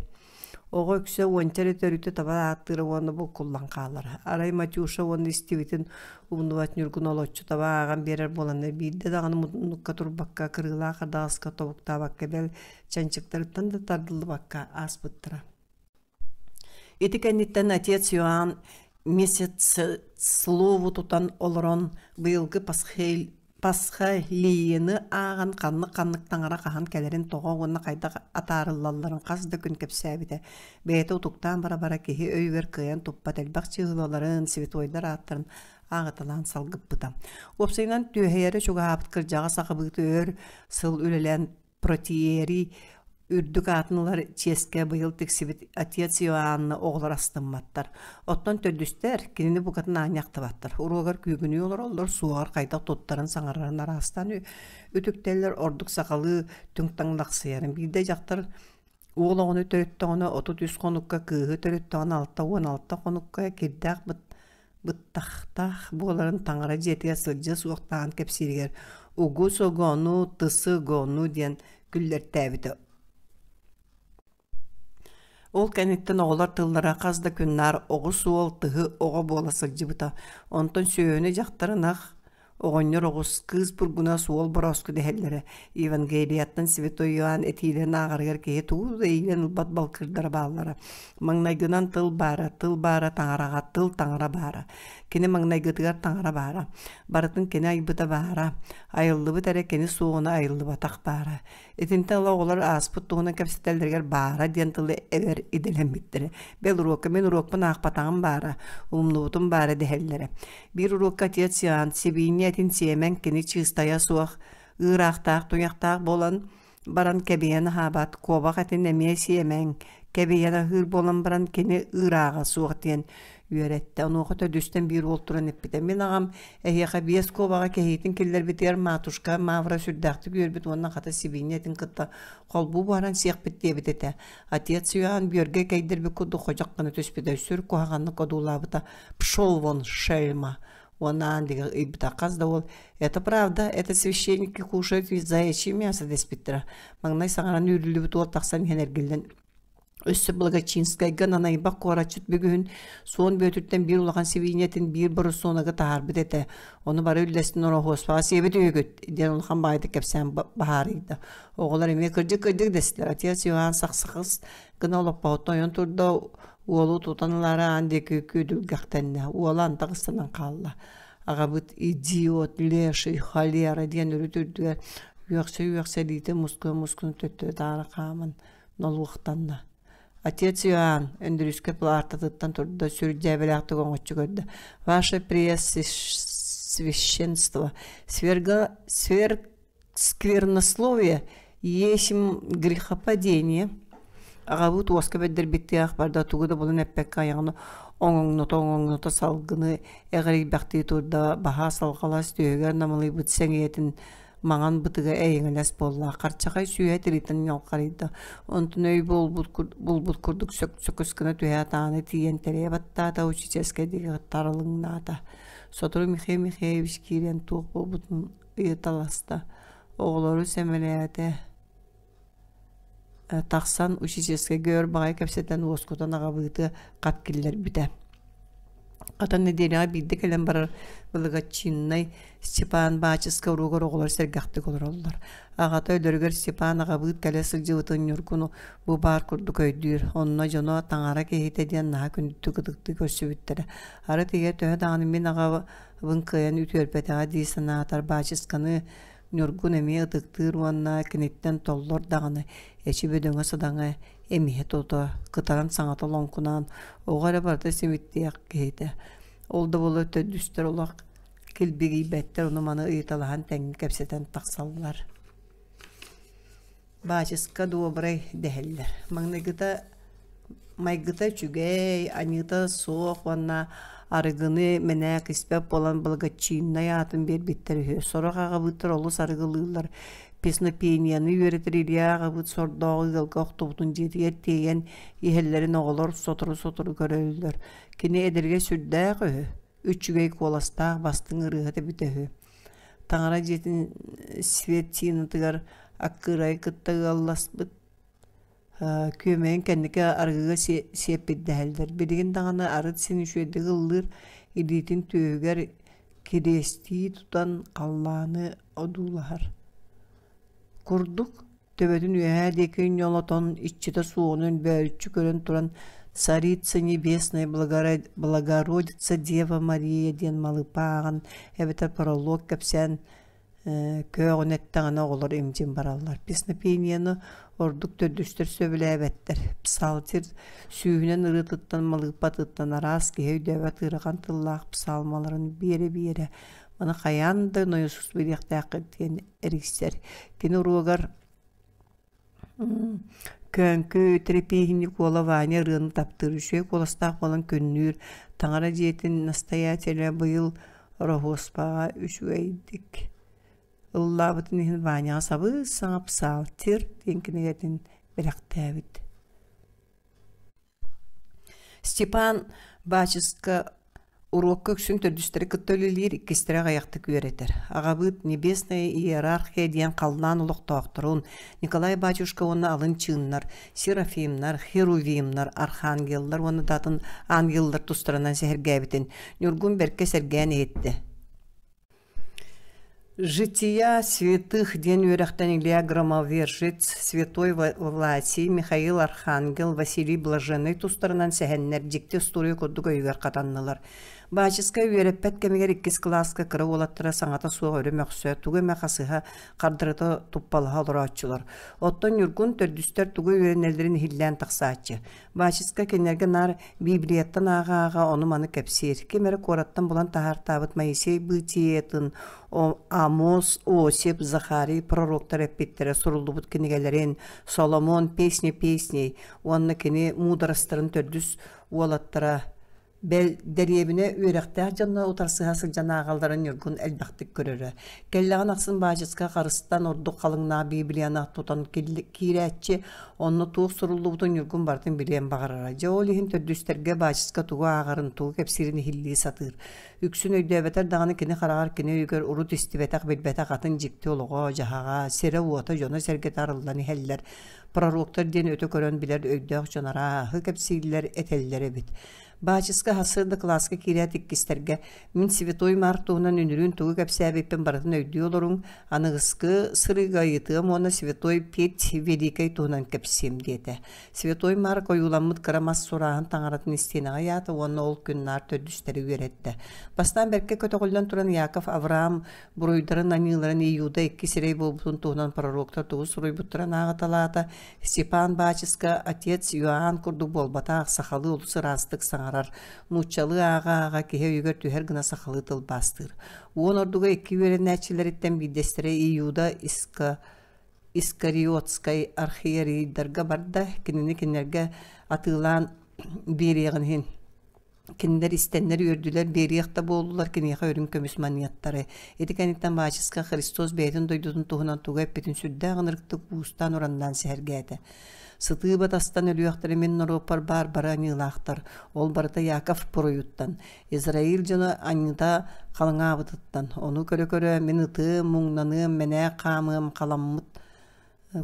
A: Оҕо үксэ уонча эрэ төрүтү таба ааттыыра уонна буккуллан хаалара. Арай Матюша уонна истибитин умнубат Ньургун олоччу таба ааҕан биэрэр буоланнар биирдэ даҕаны муннукка турбакка, кырыылаах ардаҕаска тобуктаабакка бэл чанчыктарыттан да тардыллыбакка ааспыттара. Ити кэнниттэн отец Иоанн месяцслову тутан олорон быйылгы Пасхалияны ааҕан ханнык-ханнык таҥара хаһан кэлэрин тоҕо уонна хайдах атаарыллалларын хас да күн кэпсээбитэ. Бэйэтэ утуктаан бара-бара киһи өйүгэр кыайан туппат элбэх чыыһылаларын, святойдар ааттарын ааҕыталаан салгыппыта. Уопсайынан түөһэйэрэ чугаһаабыт кырдьаҕас аҕабыыты өр сыл үлэлээн Протиерий үрдүк аатын ылар чиэскэ быйыл тиксибит отец Иоанна оҕолор астымматтар. Оттон төрдүстэр кинини букатын аанньа ахтыбаттар. Уруогар күүгүнүү олороллор, суоҕар хайдах туттарын, саҥарарын араастаан үтүктэллэр, ордук сахалыы түҥ-таҥ лахсыйарын. Биирдэ дьахтар уол оҕону төрөттөҕүнэ 33 хонукка, кыыһы төрөттөҕүнэ 66 хонукка кирдээх быттахтаах буоларын таҥара дьиэтигэр сылдьыа суохтааҕын кэпсииригэр угу-согону, тысы-гону диэн күллэртээбитэ. Ол кэнниттэн оҕолор тыллара хас да күннээр оҕус уол, тыһы оҕо буола сылдьыбыта. Онтон сүөһүнү дьахтар ынах Оҕонньор оҕус, кыыс бургуна суол борооску дэһэллэрэ. Евангелияттан Святой Иоанн этиилэрин ааҕарыгар киһи тугу да иилэн ылбат балкырдара бааллара. Маҥнайгынан тыл баара, тыл баара таҥараҕа, тыл таҥара баара. Кини маҥнайгытыгар таҥара баара. Барытын кини айбыта баара. Айыллыбыт эрэ кини суоҕуна айыллыбатах баара. Итинтэн ыла оҕолор ааспыт туһунан кэпсэтэллэригэр баара диэн тылы эбэр идэлэммиттэрэ. Бэл уруокка мин уруокпун аахпатаҕым баара, умнубутум баара дэһэллэрэ. Биир уруокка отец Иоанн сибиинньэ этин сиэмэн кини чыыстайа суох ыыраахтаах туйахтаах буолан.
B: баран кэбийэн аһаабат, куобах этин эмиэ сиэмэҥ, кэбийэн аһыыр буолан баран кини ыырааҕа суох диэн үөрэттэ. Онуоха төрдүстэн биир уол туран эппитэ: «Мин аҕам эһиэхэ биэс куобаҕы кэһиитин киллэрбитигэр матушка Мавра сүрдээхтик үөрбүт уонна хата сибиинньэ этин кытта холбуу буһаран сиэхпит диэбит этэ. Отец Иоанн бүөргэ кэйдэрбит курдук ходьох гына түспүтэ, сүр куһаҕаннык одуулаабыта: «Пшел вон, шельма!» Уонна аан диэки ыйбыта хас да уол «Это правда, это священники кушают заячье мясо» дэспиттэрэ. Маҥнай саҥаран үүрүллүбүт уол тахсан иһэн эргиллэн өссө Благочинскайга нанайбах куораччыт бүгүһүн Суон Бүөтүртэн биир улахан сибиинньэтин биир боросуонага таһаарбыт этэ. Ону бары үллэстин ороһуоспаҕа сиэбит үһүгүт диэн улахан баайдык кэпсээн баһаарыйда. Оҕолор эмиэ кырдьык-кырдьык дэстилэр. Отец Иоанн сахсахыс гына олоппоһуттан ойон турда, уолу тутан ылаары аан диэки күүдүргэхтэннэ. Уола антах ыстанан хаалла. Аҕабыт идиот, леший, холера диэн үрүт үрдүгэр үөхсэ-үөхсэ илиитин мускуна-мускуна төттөрү таары хааман нолуохтанна. Отец Иоанн Өндөрүүскэ палаататыттан турда, сүр дьээбэлээхтик оҥоччу көрдө. Ваше преосвященство, сверга, сверг сквернословие есмь грехопадение. Аҕабыт уоска бэрдэрбиттиэх барда тугу да булан эппэккэ айаҕын оҥоҥното-оҥоҥното салгыны эҕирийбэхтии турда, баһаа салҕалас түөһүгэр намылыйбыт сэҥийэтин маҥан бытыга эйэҥэлэс буолла, харчахай сүүһэ тириитин ньалхарыйда, онтон өй буолбут булбут курдук сөкөс гына түһээт ааны тиийэн тэрэйэ баттаата, учительскай диэки таралыҥнаата. Сотору Михаил Михайлович киирэн туох буолбутун ыйыталаста, оҕолору сэмэлээтэ тахсан учительскайга өр баҕайы кэпсэтэн уоскутан аҕабыыты хат киллэрбитэ. Хата нэдиэлэҕэ биирдэ кэлэн барар благочиннай Степан Баачыска уруогар оҕолор сэргэхтик олороллор. Аҕата өлөрүгэр Степан аҕабыыт кэлэ сылдьыбытын Ньургун бу баар курдук өйдүүр. Онно дьоно таҥара киһитэ диэн наһаа күндүтүк ытыктыы көрсүбүттэрэ. Арыт ийэ төһө даҕаны мин аҕабын кыайан үтүөрбэтэҕэ дии санаатар Баачысканы Ньургун эмиэ ытыктыыр уонна киниттэн толлор даҕаны, эчи бөдөҥө-садаҥа, эмиһэ тута, кытаран саҥата лоҥкунаан, оҕо эрэ барыта симиттиэх киһитэ. Ол да буоллар төрдүстэр олох килбигийбэттэр, ону-маны ыйыталаһан тэҥҥэ кэпсэтэн тахсаллар. Баачыска добрай дэһэллэр. Маҥнайгыта майгыта үчүгэй, аньыыта суох уонна арыгыны мэнээк испэт буолан благочиннай аатын биэрбиттэр үһү. Сорох аҕабыыттар олус арыгылыыллар. Песнопенияны үөрэтэр Илья аҕабыыт сордооҕу ыалга охтубутун дьиэтигэр тиэйэн иһэллэрин оҕолор сотору-сотору көрөллөр. Кини эдэргэ сүрдээх үһү. Үчүгэй куоластаах бастыҥ ырыаһыт эбитэ үһү. Таҥара дьиэтин светинатыгар аккыырайы кытта ыалласпыт күөмэйин кэнники арыгыга сиэппит дэһэллэр. Билигин даҕаны арыт син үчүгэйдик ыллыыр, илиитин түөһүгэр кириэстии тутан халлааны одуулаһар курдук Төбөтүн үөһээ диэки ньолотон, иччитэ суоҕунан бөөлүччү көрөн туран «Царица небесная, Благородица Дева Мария» диэн малыыпа ааҕан эбэтэр пролог кэпсээн көөҕүн эттэҕинэ оҕолор имдьин бараллар. Песнопенияны ордук төрдүстэр сөбүлээбэттэр. Псалтирь сүүһүнэн ырыатыттан, малыыпатыттан араас киһи өйдөөбөт ыарахан тыллаах псалмаларын биэрэ-биэрэ маны хайаан да нойосуус билиэхтээххит диэн эрийсэр. Кини уруогар Көҥкү Трепиһинник уола Ваня ырыаны таптыыр, үчүгэй куоластаах буолан күннүүр, таҥара дьиэтин настоятеля быйыл Ороһуоспаҕа үчүгэйдик ыллаабытын иһин Ваняҕа сабыс-саҥа псалтирь диэн кинигэтин бэлэхтээбит. Степан Баачыска уруокка үксүн төрдүстэри кытта үлэлиир, иккистэрэ аҕыйахтык үөрэтэр. Аҕабыыт «Небесная иерархия» диэн халлаан олохтоохторун, Николай батюшка уонна алын чыыннар, серафимнар, херувимнар, архангеллар уонна да атын ангеллар тустарынан сэһэргээбитин Ньургун бэркэ сэргээн иһиттэ. «Жития святых» диэн үөрэхтэн Илья Громовержец, Святой Власий, Михаил Архангел, Василий Блаженный тустарынан сэһэннэр дьикти остуоруйа курдук өйүгэр хатаннылар. Баачыска үөрэппэт кэмигэр иккис кылааска кыра уолаттара саҥата суох өрө мөхсө, тугу эмэ хасыһа, хардарыта туппалаһа олорооччулар. Оттон Ньургун төрдүстэр тугу үөрэнэллэрин иһиллээн тахсааччы. Баачыска кинилэргэ наар Библияттан ааҕа-ааҕа ону-маны кэпсиир, ким эрэ куораттан булан таһаартаабыт Моисей бытиетын, Амос, Осип, Захарий пророктар эппиттэрэ суруллубут кинигэлэрин, Соломон «Песни песней» уонна кини муударастарын төрдүс уолаттара Бэл, дэриэбинэ үөрэхтээх дьоно утарсыһа сылдьан ааҕалларын Ньургун элбэхтик көрөрө. Кэллэҕин ахсын баачыска харыстан ордук халыҥнаах Библияны тутан киирээччи, онно туох суруллубутун Ньургун барытын билиэн баҕарара. Дьэ ол иһин төрдүстэргэ баачыска тугу ааҕарын, тугу кэпсиирин иһиллии сатыыр. Үксүн өйдөөбөтөр даҕаны кини хараҕар кини өйүгэр урут истибэтэх, билбэтэх атын дьикти олоҕо-дьаһаҕа, сирэ-уота, дьоно-сэргэтэ арыллан иһэллэр. Пророктар диэн өтө көрөн билэр өйдөөх дьон арааһы кэпсииллэр, этэллэр эбит. Баачыска сарсыарда кылааска киирээт иккистэргэ «Мин Святой Марк туһунан үнүрүүн тугу кэпсээбиппин барытын өйдүү олоруҥ, аныгыскы сырыыга ыйытыам уонна Святой Петь Великэй туһунан кэпсиэм» диэтэ. Святой Марк ойууламмыт кыра мас сурааһын таҥаратын истиэнэҕэ ыйаата уонна ол күн наар төрдүстэри үөрэттэ. Бастаан бэркэ көтөҕүллэн туран Яков Авраам буруйдарын аньыыларын Иуда икки сирэй буолбутун туһунан пророктар тугу суруйбуттарын ааҕыталаата. Степан Баачыска отец Иоанн курдук буолбатах, сахалыы олус ыраастык саҥарар, нууччалыы ааҕа-ааҕа киһи өйүгэр түһэр гына сахалыы тылбаастыыр. Уон ордуга икки үөрэнээччилэриттэн биирдэстэрэ Иуда Иска Искариотскай архиерейдарга барда, кинини кинилэргэ атыылаан биэриэҕин иһин Кинилэр истэннэр үөрдүлэр, биэриэх да буоллулар киниэхэ үрүҥ көмүс манньыаттары. Ити кэнниттэн Баачыска Христос бэйэтин дойдутун туһунан тугу эппитин сүрдээх ынырыктык уустаан-ураннаан сэһэргээтэ. Сытыы батастан өлүөхтэрэ мин норуоппар баар бары аньыылаахтар, ол барыта Яков буруйуттан, Израиль дьоно аньыыта халыҥаабытыттан. Ону көрө-көрө мин ытыам, муҥнаныам, мэнээк хаамыам, халаммыт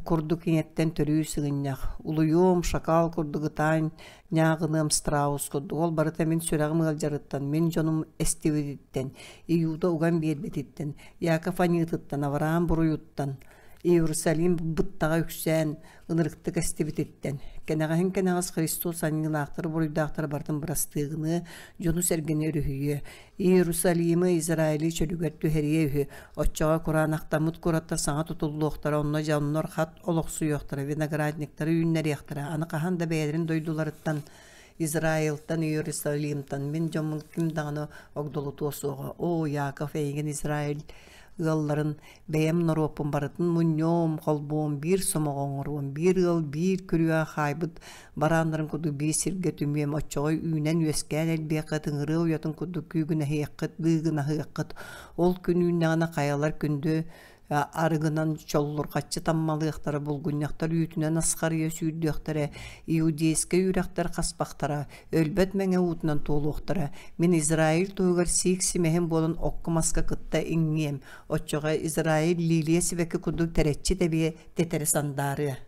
B: курдук ийэттэн төрүү сыгынньах, улуйуом, шакал курдук ытаан ньааҕыныам страус курдук, ол барыта мин сүрэҕим ыалдьарыттан, мин дьонум эстибититтэн, Иуда уган биэрбититтэн, Яков аньыытыттан, Авраам буруйуттан, Иерусалим быттаҕа үксээн, ынырыктык эстибититтэн, кэнэҕэһин кэнэҕэс Христос аньыылаахтары буруйдаахтары барытын бырастыы гыныа, дьону-сэргэни өрүһүйүө, Иерусалимы Израили чөлүгэр түһэриэ үһү, оччоҕо кураанахтаммыт куораттар саҥа тутуллуохтара, онно дьоннор хат олохсуйуохтара, виноградниктары үүннэриэхтэрэ, аны хаһан да бэйэлэрин дойдуларыттан Израилтан, Иерусалимтан мин дьоммун ким даҕаны огдолутуо суоҕа. Оо, Яков, эйигин Израиль ыалларын Бэйэм норуоппун барытын мунньуом, холбуом, биир сомоҕо оҥоруом, биир ыал биир күрүө хаайбыт барааннарын курдук биир сиргэ түмүөм, оччоҕо үүнэн-үөскээн элбиэххит, ыҥырыа уйатын курдук күүгүнэһиэххит, дыыгынаһыаххыт. Ол күн үүннэҕинэ хайалар күндү арыгынан чоллурҕаччы таммалыахтара, булгунньахтар үүтүнэн асхарыйа сүүрдүөхтэрэ, иудейскай үрэхтэр хаспахтара, өлбөт мэҥэ уутунан туолуохтара. Мин Израиль туһугар сиик симэһин буолан окко-маска кытта иҥниэм, Оччоҕо Израиль лилия сибэкки курдук тэрэччи тэбиэ, тэтэрэ сандаарыа.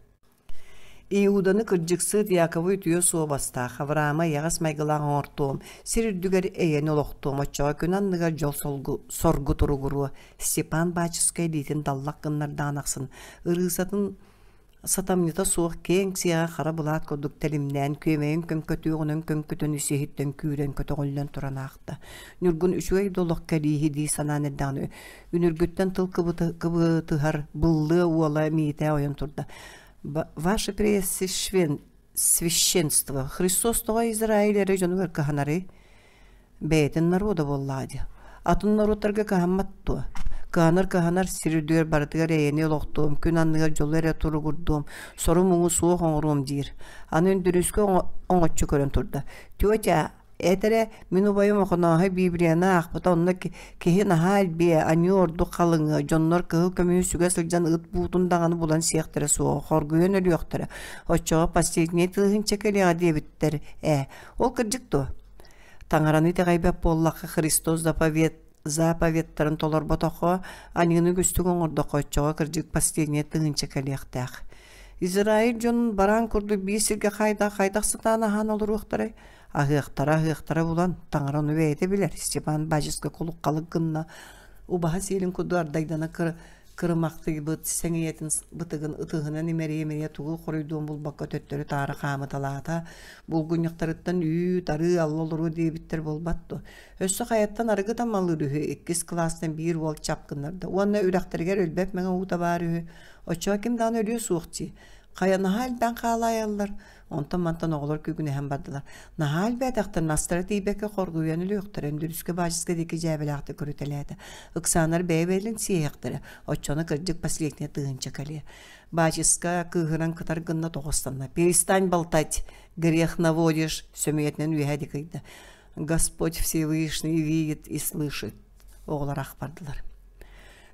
B: Иуданы кырдьыксыт Яковы үтүө суобастаах, Авраама эйэҕэс майгылаах оҥортуом, сир үрдүгэр эйэни олохтуом, оччоҕо күн анныгар дьол соргу туругуруо. Степан баачыска илиитин даллах гыннардаҕын ахсын, ырыысатын Сатамньыта суох киэҥ сиэҕэ хара былаат курдук тэлимнээн, күөмэйин көҥкөтүөҕүнэн көҥкөтөн ис-иһиттэн күүрэн көтөҕүллэн туран аахта. Ньургун үчүгэй да олох кэлииһи дии санаан эрдэҕинэ, үнүргүттэн тыл кыбытыһар быллыа уола Миитээ ойон турда: «Ваше священство, Христос тоҕо Израиль эрэ дьонугар кыһанарый? Бэйэтин норуота буоллаҕа дии. Атын норуоттарга кыһаммат дуо? Кыһанар-кыһанар сир үрдүгэр барытыгар эйэни олохтуом, күн анныгар дьолу эрэ туругурдуом, сору-муҥу суох оҥоруом диир. Аны Үндүрүскэ оҥоччу көрөн турда. Тетя, эт эрэ, мин убайым Охонооһой Библияны аахпыта, онно киһи наһаа элбиэ, аньыы ордук халыҥыа, дьоннор кыһыл көмүһү сүгэ сылдьан ыт буутун даҕаны булан сиэхтэрэ суоҕа, хоргуйан өлүөхтэрэ. Оччоҕо последний тыһыынча кэлиэҕэ диэбиттэр ээ. Ол кырдьык дуо? Таҥараны итэҕэйбэт буоллахха Христос заповед заповедтарын толорботоххо, аньыыны үгүстүк оҥордоххо оччоҕо кырдьык последняя тыһыынча кэлиэхтээх. Израиль дьонун бараан курдук биир сиргэ хайдах хайдах сатаан аһаан олоруохтарай? Аһыахтара аһыахтара булан, таҥара ону бэйэтэ билэр. Степан баачыска кулукхалык гынна, убаһа сиэлин курдук ардайдана кырымахтыйбыт сэҥийэтин бытыгын ытыһынан имэрийэ-имэрийэ тугу хоруйдуон булбакка төттөрү-таары хаамыталаата, булгунньахтарыттан үүт, арыы алла олоруо диэбиттэр буолбат дуо? Өссө хайаттан арыгы таммалыыр үһү, иккис кылаастан биир уол чап гыннарда уонна үрэхтэригэр өлбөт мэҥэ уута баар үһү, оччоҕо ким даҕаны өлүө суох дии. Хайа наһаа элбээн хаалаайаллар. Онтон-мантан оҕолор күүгүнэһэн бардылар. Наһаа элбээтэхтэр мастара тиийбэккэ хоргуйан өлүөхтэрэ, Өндөрүскэ баачыска диэки дьээбэлээхтик көрүтэлээтэ. Ыксааннар бэйэ-бэйэлэрин сиэһиэхтэрэ, оччону кырдьык последняя тыһыынча кэлиэ. Баачыска кыыһыран кытар гынна тоҕустанна. «Перестань болтать, грех наводишь», сөмүйэтинэн үөһэ диэки ыйда. «Господь Всевышний видит и слышит», оҕолор ах бардылар.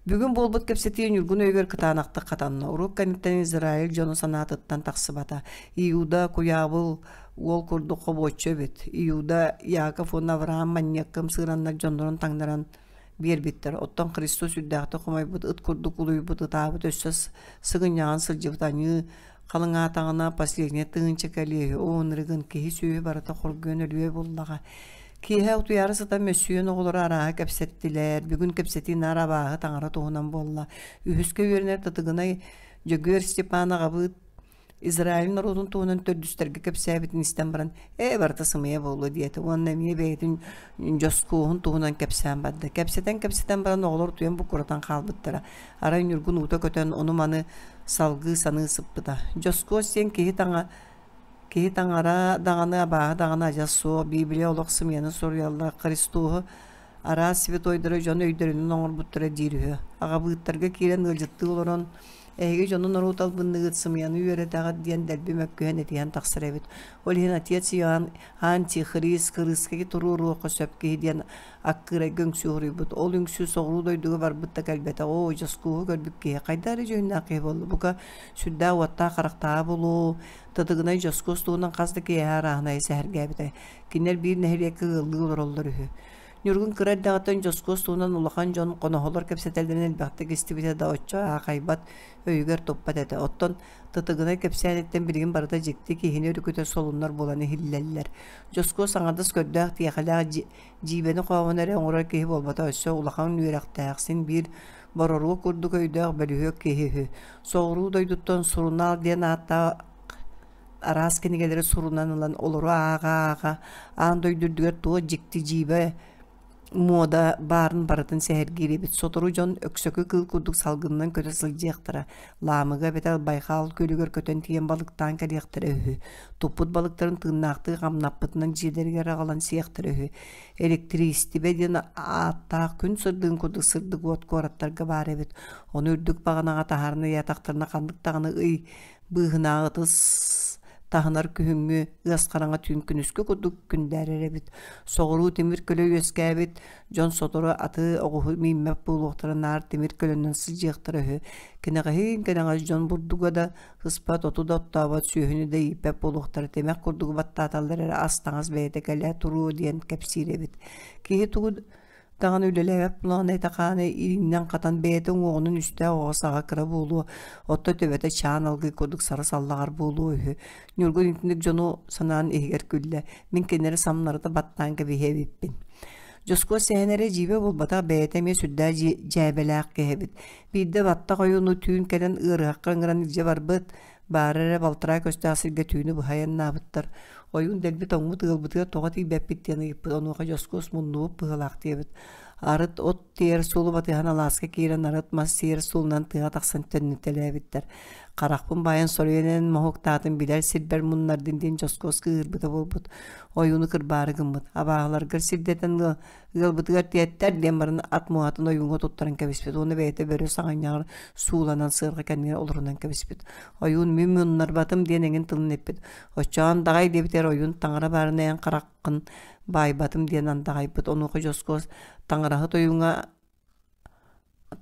B: Бүгүн буолбут кэпсэтии Ньургун өйүгэр кытаанахтык хатанна. Уруок кэнниттэн Израиль дьоно санаатыттан тахсыбата. Иуда куйаабыл уол курдук хобуоччу эбит. Иуда Яков уонна Авраам манньыакка ымсыыраннар дьоннорун таҥнаран биэрбиттэр. Оттон Христос үрдээхтик хомойбут, ыт курдук улуйбут, ытаабыт өссө сыгынньаҕан сылдьыбыт аньыы халыҥаатаҕына последняя тыһыынча кэлиэһи оо ынырыгын киһи-сүөһү барыта хоргуйан өлүө буллаҕа. Киэһэ утуйаары сытан мөссүйүөн оҕолоро арааһы кэпсэттилэр. Бүгүн кэпсэтии наар абааһы таҥара туһунан буолла. Үһүскэ үөрэнэр Татыгынай Дьөгүөр Степан аҕабыыт Израиль норуотун туһунан төрдүстэргэ кэпсээбитин истэн баран, «Ээ, барыта сымыйа буолуо» диэтэ уонна эмиэ бэйэтин дьоскуоһун туһунан кэпсээн барда. Кэпсэтэн-кэпсэтэн баран оҕолор утуйан буккуратан хаалбыттара. Арай Ньургун уута көтөн ону-маны салгыы саныы сыппыта. Дьоскуос диэн киһи таҥа киһи таҥара даҕаны, абааһы даҕаны адьас суох, Библия олох сымыйаны суруйаллар, Христоһу араас святойдары дьон өйдөрүнэн оҥорбуттара диир үһү. Аҕабыыттарга киирэн ыалдьыттыы олорон Эһиги дьону норуот албынныгыт, сымыйаны үөрэтэҕит диэн дэлби мөккүһэн этиһэн тахсар эбит. Ол иһин отец Иоанн антихрист, кырыыскайы туруоруохха сөп киһи диэн аккыырайга үҥсүү хоруйбут. Ол үҥсүү соҕуруу дойдуга барбыт да кэлбэтэх. Оо, дьоскуоһу көрбүт киһи хайдах эрэ дьүһүннээх киһи буолла. Бука, сүрдээх уоттаах харахтааҕа буолуо. Тытыгынай дьоскуос туһунан хас да киэһэ арааһынайы сэһэргээбитэ. Кинилэр биир нэһилиэккэ ыаллыы олороллор үһү. Ньургун кыра эрдэҕиттэн дьоскуос туһунан улахан дьон хоноһолор кэпсэтэллэрин элбэхтик истибитэ да оччо аахайбат, өйүгэр туппат этэ. Оттон Тытыгынай кэпсээниттэн билигин барыта дьикти киһини өрүкүтэр солуннар буолан иһиллэллэр. Дьоскуос аҥардас көрдөөх тиэхэлээх дьиибэни-хообуну эрэ оҥорор киһи буолбата өссө улахан үөрэхтээх, син биир бороруок курдук өйдөөх бөлүһүөк киһи үһү. Соҕуруу дойдуттан сурунаал диэн ааттаах араас кинигэлэри сурунан ылан олору ааҕа-ааҕа аан дойду үрдүгэр туох дьикти-дьиибэ муода баарын барытын сэһэргиир эбит. Сотору дьон өксөкү кыыл курдук салгынынан көтө сылдьыахтара, Лаамыга эбэтэр Байхаал күөлүгэр көтөн тиийэн балыктаан кэлиэхтэрэ үһү. Туппут балыктарын тыыннаахтыы хамнаппытынан дьиэлэригэр аҕалан сиэхтэрэ үһү. Электриистибэ диэн ааттаах күн сырдыгын курдук сырдык уот куораттарга баар эбит. Ону үрдүк баҕанаҕа таһааран ыйаатахтарына ханнык даҕаны ый быыһынааҕы ытыс таһынар күһүҥҥү ыас хараҥа түүн күнүскү курдук күндээрэр эбит. Соҕуруу тимир көлө үөскээбит дьон сотору аты оҕуһу мииммэт буолуохтара наар тимир көлөнөн сылдьыахтара үһү. Кэнэҕэһин кэнэҕэс дьон бурдуга да сыспат, оту да оттообот, сүөһүнү да ииппэт буолуохтара тимэх курдугу баттааталлар эрэ ас-таҥас бэйэтэ кэлэ туруо диэн кэпсиир эбит. Киһи тугу даҕаны үлэлээбэт буоллаҕына этэ-хаана иҥнэн-хатан бэйэтэ уҥуоҕунан үстээх оҕо саҕа кыра буолуо, оттон төбөтө чаан алгый курдук сара саллаҕар буолуо үһү. Ньургун итинник дьону санаан иһигэр күллэ, мин кинилэри самнарыта баттаан кэбиһиэ эбиппин. Дьоскуо сэһэнэ эрэ дьиибэ буолбатах, бэйэтэ эмиэ сүрдээх дьээбэлээх киһи эбит. Биирдэ баттах ойууну түүн кэлэн ыарыһахха ыҥыран илдьэ барбыт, Баара эрэ балтараа көстөөх сиргэ түүнү быһа айаннаабыттар. Ойуун дэлби тоҥмут ыалбытыгар тоҕо тиийбэппит диэн ыйыппыт. Онуоха дьоскуос муннубут быһыылаах диэбит. Арыт от тиэр суолу батыһан алааска киирэн, арыт мас сиэр суолунан тыаҕа тахсан төннүтэлээбиттэр. Харахпын баайан соруйан эн моһуоктаатын билэр сирбэр муннардын диэн дьоскуос кыыһырбыта буолбут. Ойууну кырбаары гыммыт. Абааһыларгар сирдэтэн Ыалбытыгар тиэттэр диэн баран ат муоһатын ойууҥҥа туттаран кэбиспит уонна бэйэтэ бөрө саҕынньаҕар сууланан сыарҕа кэннигэр олорунан кэбиспит. Ойуун мин муннарбатым диэн эҥин тылын эппит. Оччоон даҕай диэбитигэр ойуун таҥара баарына эн хараххын баайбатым диэн андаҕайбыт. Онуоха Дьоскуос таҥараһыт ойууҥҥа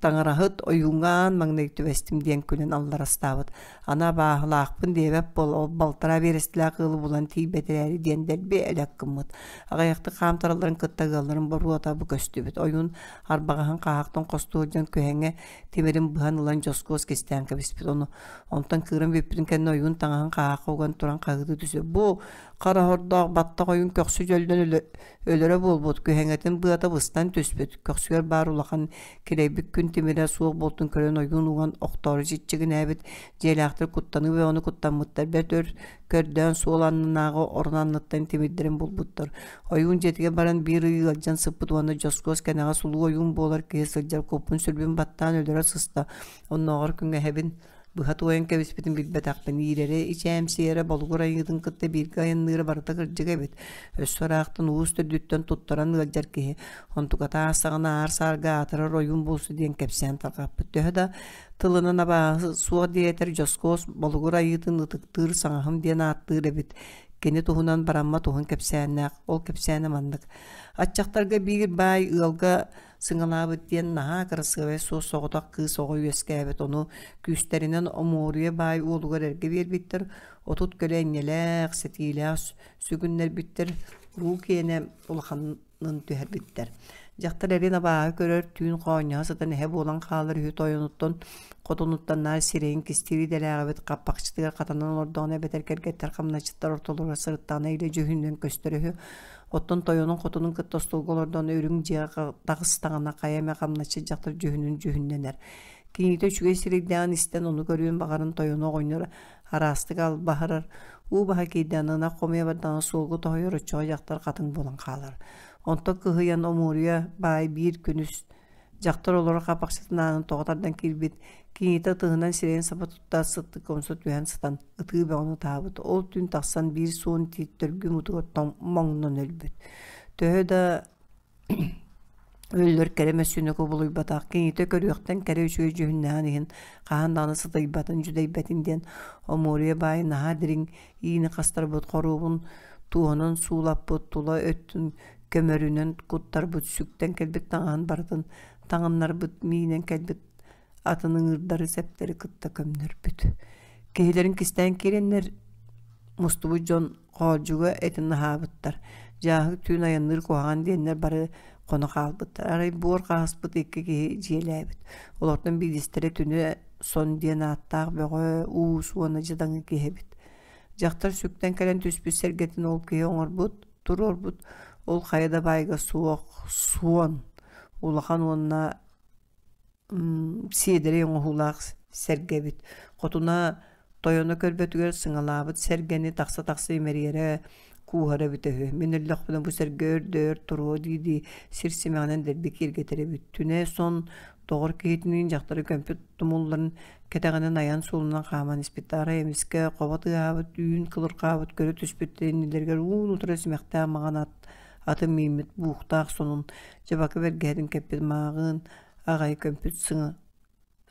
B: Таҥараһыт ойууҥҥа аан маҥнай түбэстим диэн күлэн алларастаабыт. Аны абааһылаахпын диэбэт буол, ол балтараа биэрэстэлээх ыалы булан тиийбэтэрээри диэн дэлби элэк гыммыт. Аҕыйахтык хаамтаралларын кытта ыалларын боруота бу көстүбүт. Ойуун арбаҕаһын хааһахтан хостуур дьон күһэҥэ тимирин быһан ылан дьоскуос кистээн кэбиспит. Ону онтон кыыран бүппүтүн кэннэ ойуун таҥаһын хааһахха уган туран хаһыытыы түсүө бу хара хордоох баттах ойуун көхсү дьөллөн Өлөрө буолбут, күһэҥэтин быата быстан түспүт, көхсүгэр баар улахан килэйбит күн тимирэ суох буолтун көрөн ойуун уган охтоору чиччигинээбит, дьиэлээхтэр куттаныы бөҕөнү куттаммыттар, бэрт өр көрдөөн суол аннынааҕы орон анныттан тимирдэрин булбуттар. Ойуун дьиэтигэр баран биир ый ыалдьан сыппыт уонна дьоскуос кэнэҕэс улуу ойуун буолар киһи сылдьар куппун-сүрбүн баттаан өлөрө сыста, оннооҕор күҥэһэбин. Быһа туойан кэбиспитин билбэтэхпин, иирэрэ, ичээмсийэрэ, болугур айыытын кытта бииргэ айанныыра барыта кырдьык эбит. Өссө ыраахтан уус төрдүттэн туттаран ыалдьар киһи, онтуката аастаҕына аар-саарга аатырар ойуун буолсу диэн кэпсээн тарҕаппыт. Төһө да тылынан абааһы суох диэтэр, Дьоскуос болугур айыытын ытыктыыр саҥаһым диэн ааттыыр эбит. Кини туһунан бараммат уһун кэпсээннээх, ол кэпсээнэ маннык. Аччахтарга биир баай ыалга сыҥалаабыт диэн наһаа кырасыабай суос-соҕотох кыыс оҕо үөскээбит, ону күүстэринэн Омуоруйа баай уолугар эргэ биэрбиттэр, 30 көлө энньэлээх, сэтиилээх сүгүннэрбиттэр, уруу киэнэ улаханын түһэрбиттэр. Дьахтар эрин абааһы көрөр, түүн хоонньоһо сытан эһэ буолан хаалар үһү тойонуттан, хотунуттан наар сирэйин кистиир идэлээх эбит, хаппахчытыгар хатанан олордоҕуна эбэтэр кэргэттэр хамначчыттар ортолоругар сырыттаҕына илэ дьүһүнүнэн көстөр үһү. Оттон тойонун хотунун кытта остуолга олордоҕуна үрүҥ дьиэҕэ таҕыстаҕына хайа эмэ хамначчыт дьахтар дьүһүнүн дьүһүннэнэр. Кинитэ үчүгэй сирэйдээҕин истэн ону көрүөн баҕаран тойону оҕонньор араастык албаһырар, уу баһа киирдэҕинэ ынах хомуйа бардаҕына суолга тоһуйар оччоҕо дьахтар хатыҥ буолан хаалар. Онтон кыһыйан Омуоруйа баай биир күнүс Дьахтар олорор хаппахчытын аанын тоҕо тардан киирбит, кинитэ ытыһынан сирэйин саба тутта сыттыкка умса түһэн сытан ытыы бөҕөнү ытаабыт. Ол түүн тахсан биир суон тиит төргүү мутугар моҥнон өлбүт. Төһө да өллөр кэрэ мөссүөнэ кубулуйбатах, кинитэ көрүөхтэн кэрэ үчүгэй дьүһүннээҕин иһин хаһан даҕаны сытыйбатын, дьүдэйбэтин диэн Омуоруйа баай наһаа дириҥ иини хастарбыт хоруобун туоһунан суулаппыт, тула өттүн көмөрүнэн куттарбыт, сүктэн кэлбит таҥаһын барытын таҥыннарбыт, миинэн кэлбит атын ыҥыырдары, сэптэри кытта көмнөрбүт. Киһилэрин кистээн киирэннэр мустубут дьон хоолдьуга этин аһаабыттар. Дьааһык түүн айанныыр куһаҕан диэннэр бары хоно хаалбыттар. Арай буор хаһыспыт икки киһи дьиэлээбит. Олортон биирдэстэрэ Түнэ Сон диэн ааттаах бөҕө, уус уонна дьадаҥы киһи эбит. Дьахтар сүктэн кэлэн түспүт сэргэтин ол киһи оҥорбут, туруорбут ол хайа да баайга суох суон улахан уонна сиэдэрэй оҥоһуулаах сэргэ эбит. Хотуна тойоно көрбөтүгэр сыҥалаабыт сэргэни тахса-тахса имэрийэрэ, кууһара эбитэ үһү. Мин өллөхпүнэ бу сэргэ өр да өр туруо дии-дии сир симэҕинэн дэлби киэргэтэр эбит. Түнэ сон доҕор киһитиниин дьахтары көмпүт тумулларын кэтэҕинэн айан суолунан хааман испит. Арай эмискэ хобо тыаһаабыт, үүн кылырҕаабыт көрө түспүт иннилэригэр уун-утары симэхтээх маҥан ат атын мииммит буухтаах сонун дьабака бэргэһэтин кэппит мааҕын аҕай көмпүт сыҥа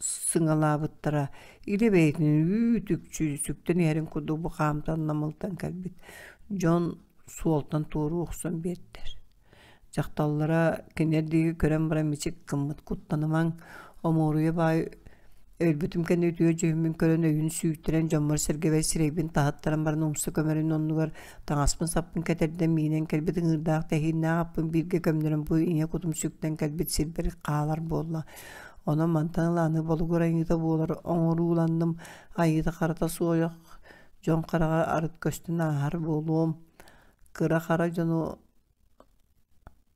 B: сыҥалаабыттара илэ бэйэтин үүт-үкчү сүктэн иһэрин курдук бу хаамтан намылтан кэлбит дьон суолтан туоруу охсон биэрдэр. Дьахталлара кинилэр диэки көрөн баран мичик гыммыт куттанымаҥ, Омуоруйа баай өлбүтүм кэннэ үтүө дьүһүммүн көрөн өйүн сүүйтэрэн дьоммор-сэргэбэр сирэйбин таһыттаран баран умса көмөрүн оннугар таҥаспын-саппын кэтэрдэн миинэн кэлбит ыҥыырдаах тэһииннээх аппын бииргэ көмнөрөн бу ийэ кутум сүктэн кэлбит сирбэр хаалар буолла. Онон мантан ыла аны болугур айыыта буолар оҥорууланным, айыыта харата суох дьон хараҕа арыт көстөн ааһар буолуом. Кыра-хара дьону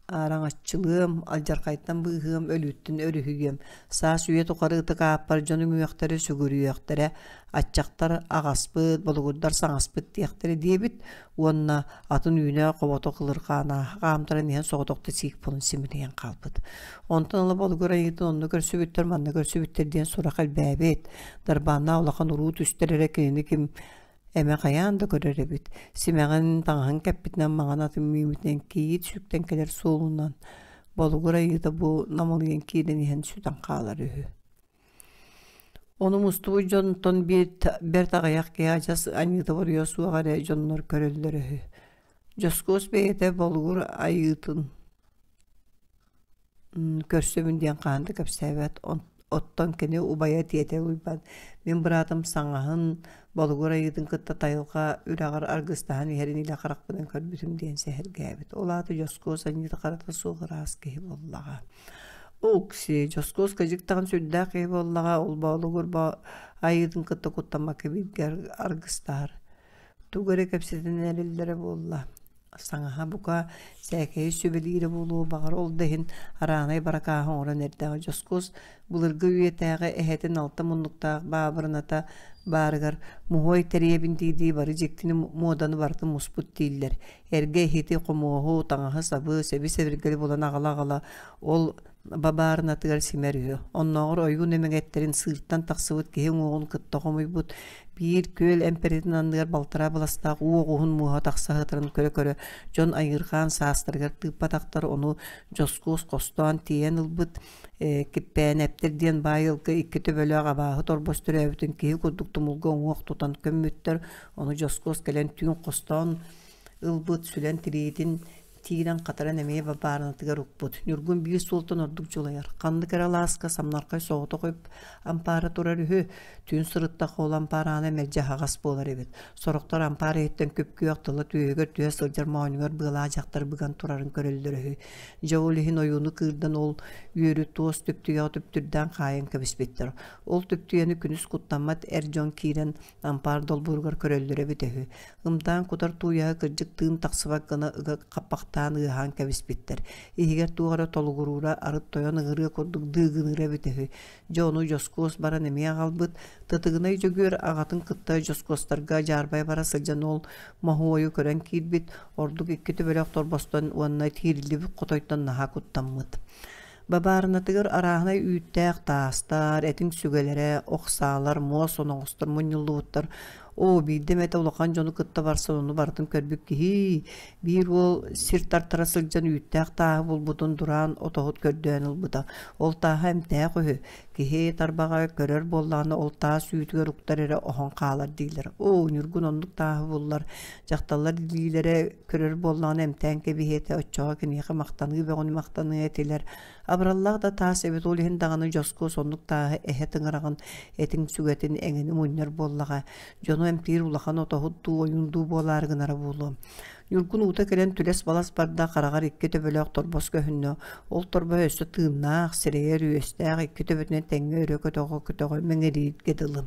B: Араҥаччылыам, алдьархайтан быыһыам, өлүүттэн өрүһүйүөм. Саас үйэ тухары ытык ааппар дьон үҥүөхтэрэ, сүгүрүйүөхтэрэ, аччахтар аҕаспыт, болугурдар саҥаспыт диэхтэрэ диэбит уонна атын үүнэ хобото кылырҕаан ааһа хаамтаран иһэн соҕотохто сиик буолан симэлийэн хаалбыт. Онтон ыла болугур айыытын онно көрсүбүттэр, манна көрсүбүттэр диэн сурах элбээбит. Дарбааннаах улахан уруу түстэр эрэ кинини ким Эмэ хайаан да көрөр эбит, симэҕин, таҥаһын кэппитинэн маҥан атын мииммитинэн кийиит сүктэн кэлэр суолунан Болугур айыыта бу намылыйан киирэн иһэн сүтэн хаалар үһү. Ону мустубут дьонтон бэрт аҕыйах киһи адьас аньыыта буруйа суох эрэ дьоннор көрөллөр үһү. Дьоскуос бэйэтэ Болугур айыытын Көрсөбүн диэн хаһан да кэпсээбэт, оттон кини убайа Тиэтэл Уйбаан мин быраатым саҥаһын Болугур айыытын кытта тайылҕа үрэҕэр аргыстаһан иһэрин илэ харахпынан көрбүтүм диэн сэһэргээбит. Ол аата Дьоскуос аньыыта-харата суох ыраас киһи буоллаҕа. Окси, Дьоскуос кыдьык даҕаны сүрдээх киһи буоллаҕа, ол Болугур айыытын кытта куттаммакка бииргэ аргыстаһар. Тугу эрэ кэпсэтэн эрэллэрэ буолла. Саҥаһа бука сээкэйи сүбэлиирэ буолуо, баҕар ол да иһин араанай баракааһы оҥорон эрдэҕэ. Дьоскуос былыргы үйэтээҕи эһэтин алта муннуктаах баабырыната баарыгар муһуой тэриэбин дии-дии бары дьиктини муоданы барытын муспут дииллэр. Эргэ иһити, хомуоһу, таҥаһы-сабы, сэби-сэбиргэли булан аҕала-аҕала ол бабаарынатыгар симэр үһү. Оннооҕор ойуун эмэгэттэрин сыыртан тахсыбыт киһи уҥуоҕун кытта хомуйбут, биир күөл эмпэрэтин анныгар балтараа быластаах уу оҕуһун муоһа тахса сытарын көрө-көрө дьон айыырҕаан саастарыгар тыыппатахтар, ону дьоскуос хостоон тиэйэн ылбыт Киппээнэптэр диэн баай ыалга икки төбөлөөх абааһы торбос төрөөбүтүн киһи курдук тумулга уҥуох тутан көммүттэр, ону дьоскуос кэлэн түүн хостоон ылбыт, сүлэн тириитин тиирэн хатаран эмиэ бабаарынатыгар укпут. Ньургун биир суолтан ордук дьулайар. Ханнык эрэ алааска самнархай соҕотох үп ампаара турар үһү. Түүн сырыттахха ол ампаар аана мэлдьи аһаҕас буолар эбит. Сорохтор ампаар иһиттэн күп-күөх тыла түөһүгэр түһэ сылдьар моонньугар быалаах дьахтар быган турарын көрөллөр үһү. Дьэ ол иһин ойууну кыырдан ол үөрү туос түптүйэҕэ түптүрдээн хаайан кэбиспиттэр. Ол түптүйэни күнүс куттаммат эр дьон киирэн ампаар долбууругар көрөллөрө эбитэ үһү. Ымтаан кутар тууйаһа кырдьык тыын тахсыбат гына ыга хаппахтаан ыаһаан кэбиспиттэр. Иһигэр туох эрэ толугуруура арыт тойон ыҥырыа курдук дыыгыныыра эбитэ үһү. Дьэ ону Дьоскуос баран эмиэ аҕалбыт. Тытыгынай Дьөгүөр аҕатын кытта Дьоскуостарга дьаарбайа бара сылдьан ол моһуойу көрөн киирбит, ордук икки төбөлөөх торбостон уонна тиириллибит хотойтон наһаа куттаммыт. Бабаарынатыгар арааһынай үүттээх таастар, этиҥ сүгэлэрэ, ох саалар, муос оноҕостор мунньуллубуттар. Оо, биирдэ эмэтэ улахан дьону кытта барсан ону барытын көрбүт киһи, биир уол сир тартара сылдьан үүттээх тааһы булбутун дураан отоһут көрдөөн ылбыта. Ол тааһа эмтээх үһү. Киһи тарбаҕа көрөр буоллаҕына ол таас үүтүгэр уктар эрэ оһон хаалар дииллэр. Оо, Ньургун оннук тааһы буллар. Дьахталлар илиилэрэ көрөр буоллаҕына эмтээн кэбиһиэ этэ, оччоҕо киниэхэ махтаныы бөҕөнү махтаныа этилэр. Абыраллаах да таас эбит, ол иһин даҕаны дьоскуос оннук тааһы эһэ тыҥыраҕын, этиҥ сүгэтин эҥини мунньар буоллаҕа. Дьону эмтиир улахан отоһут дуу, ойуун дуу буолаары гынара буолуо. Ньургун уута кэлэн түлэс-балас барда, хараҕар икки төбөлөөх торбос көһүннэ. Ол торбоһо өссө тыыннаах, сирэйэр үөстээх икки төбөтүнэн тэҥҥэ өрө көтөҕө-көтөҕө мэҥирииргэ дылы.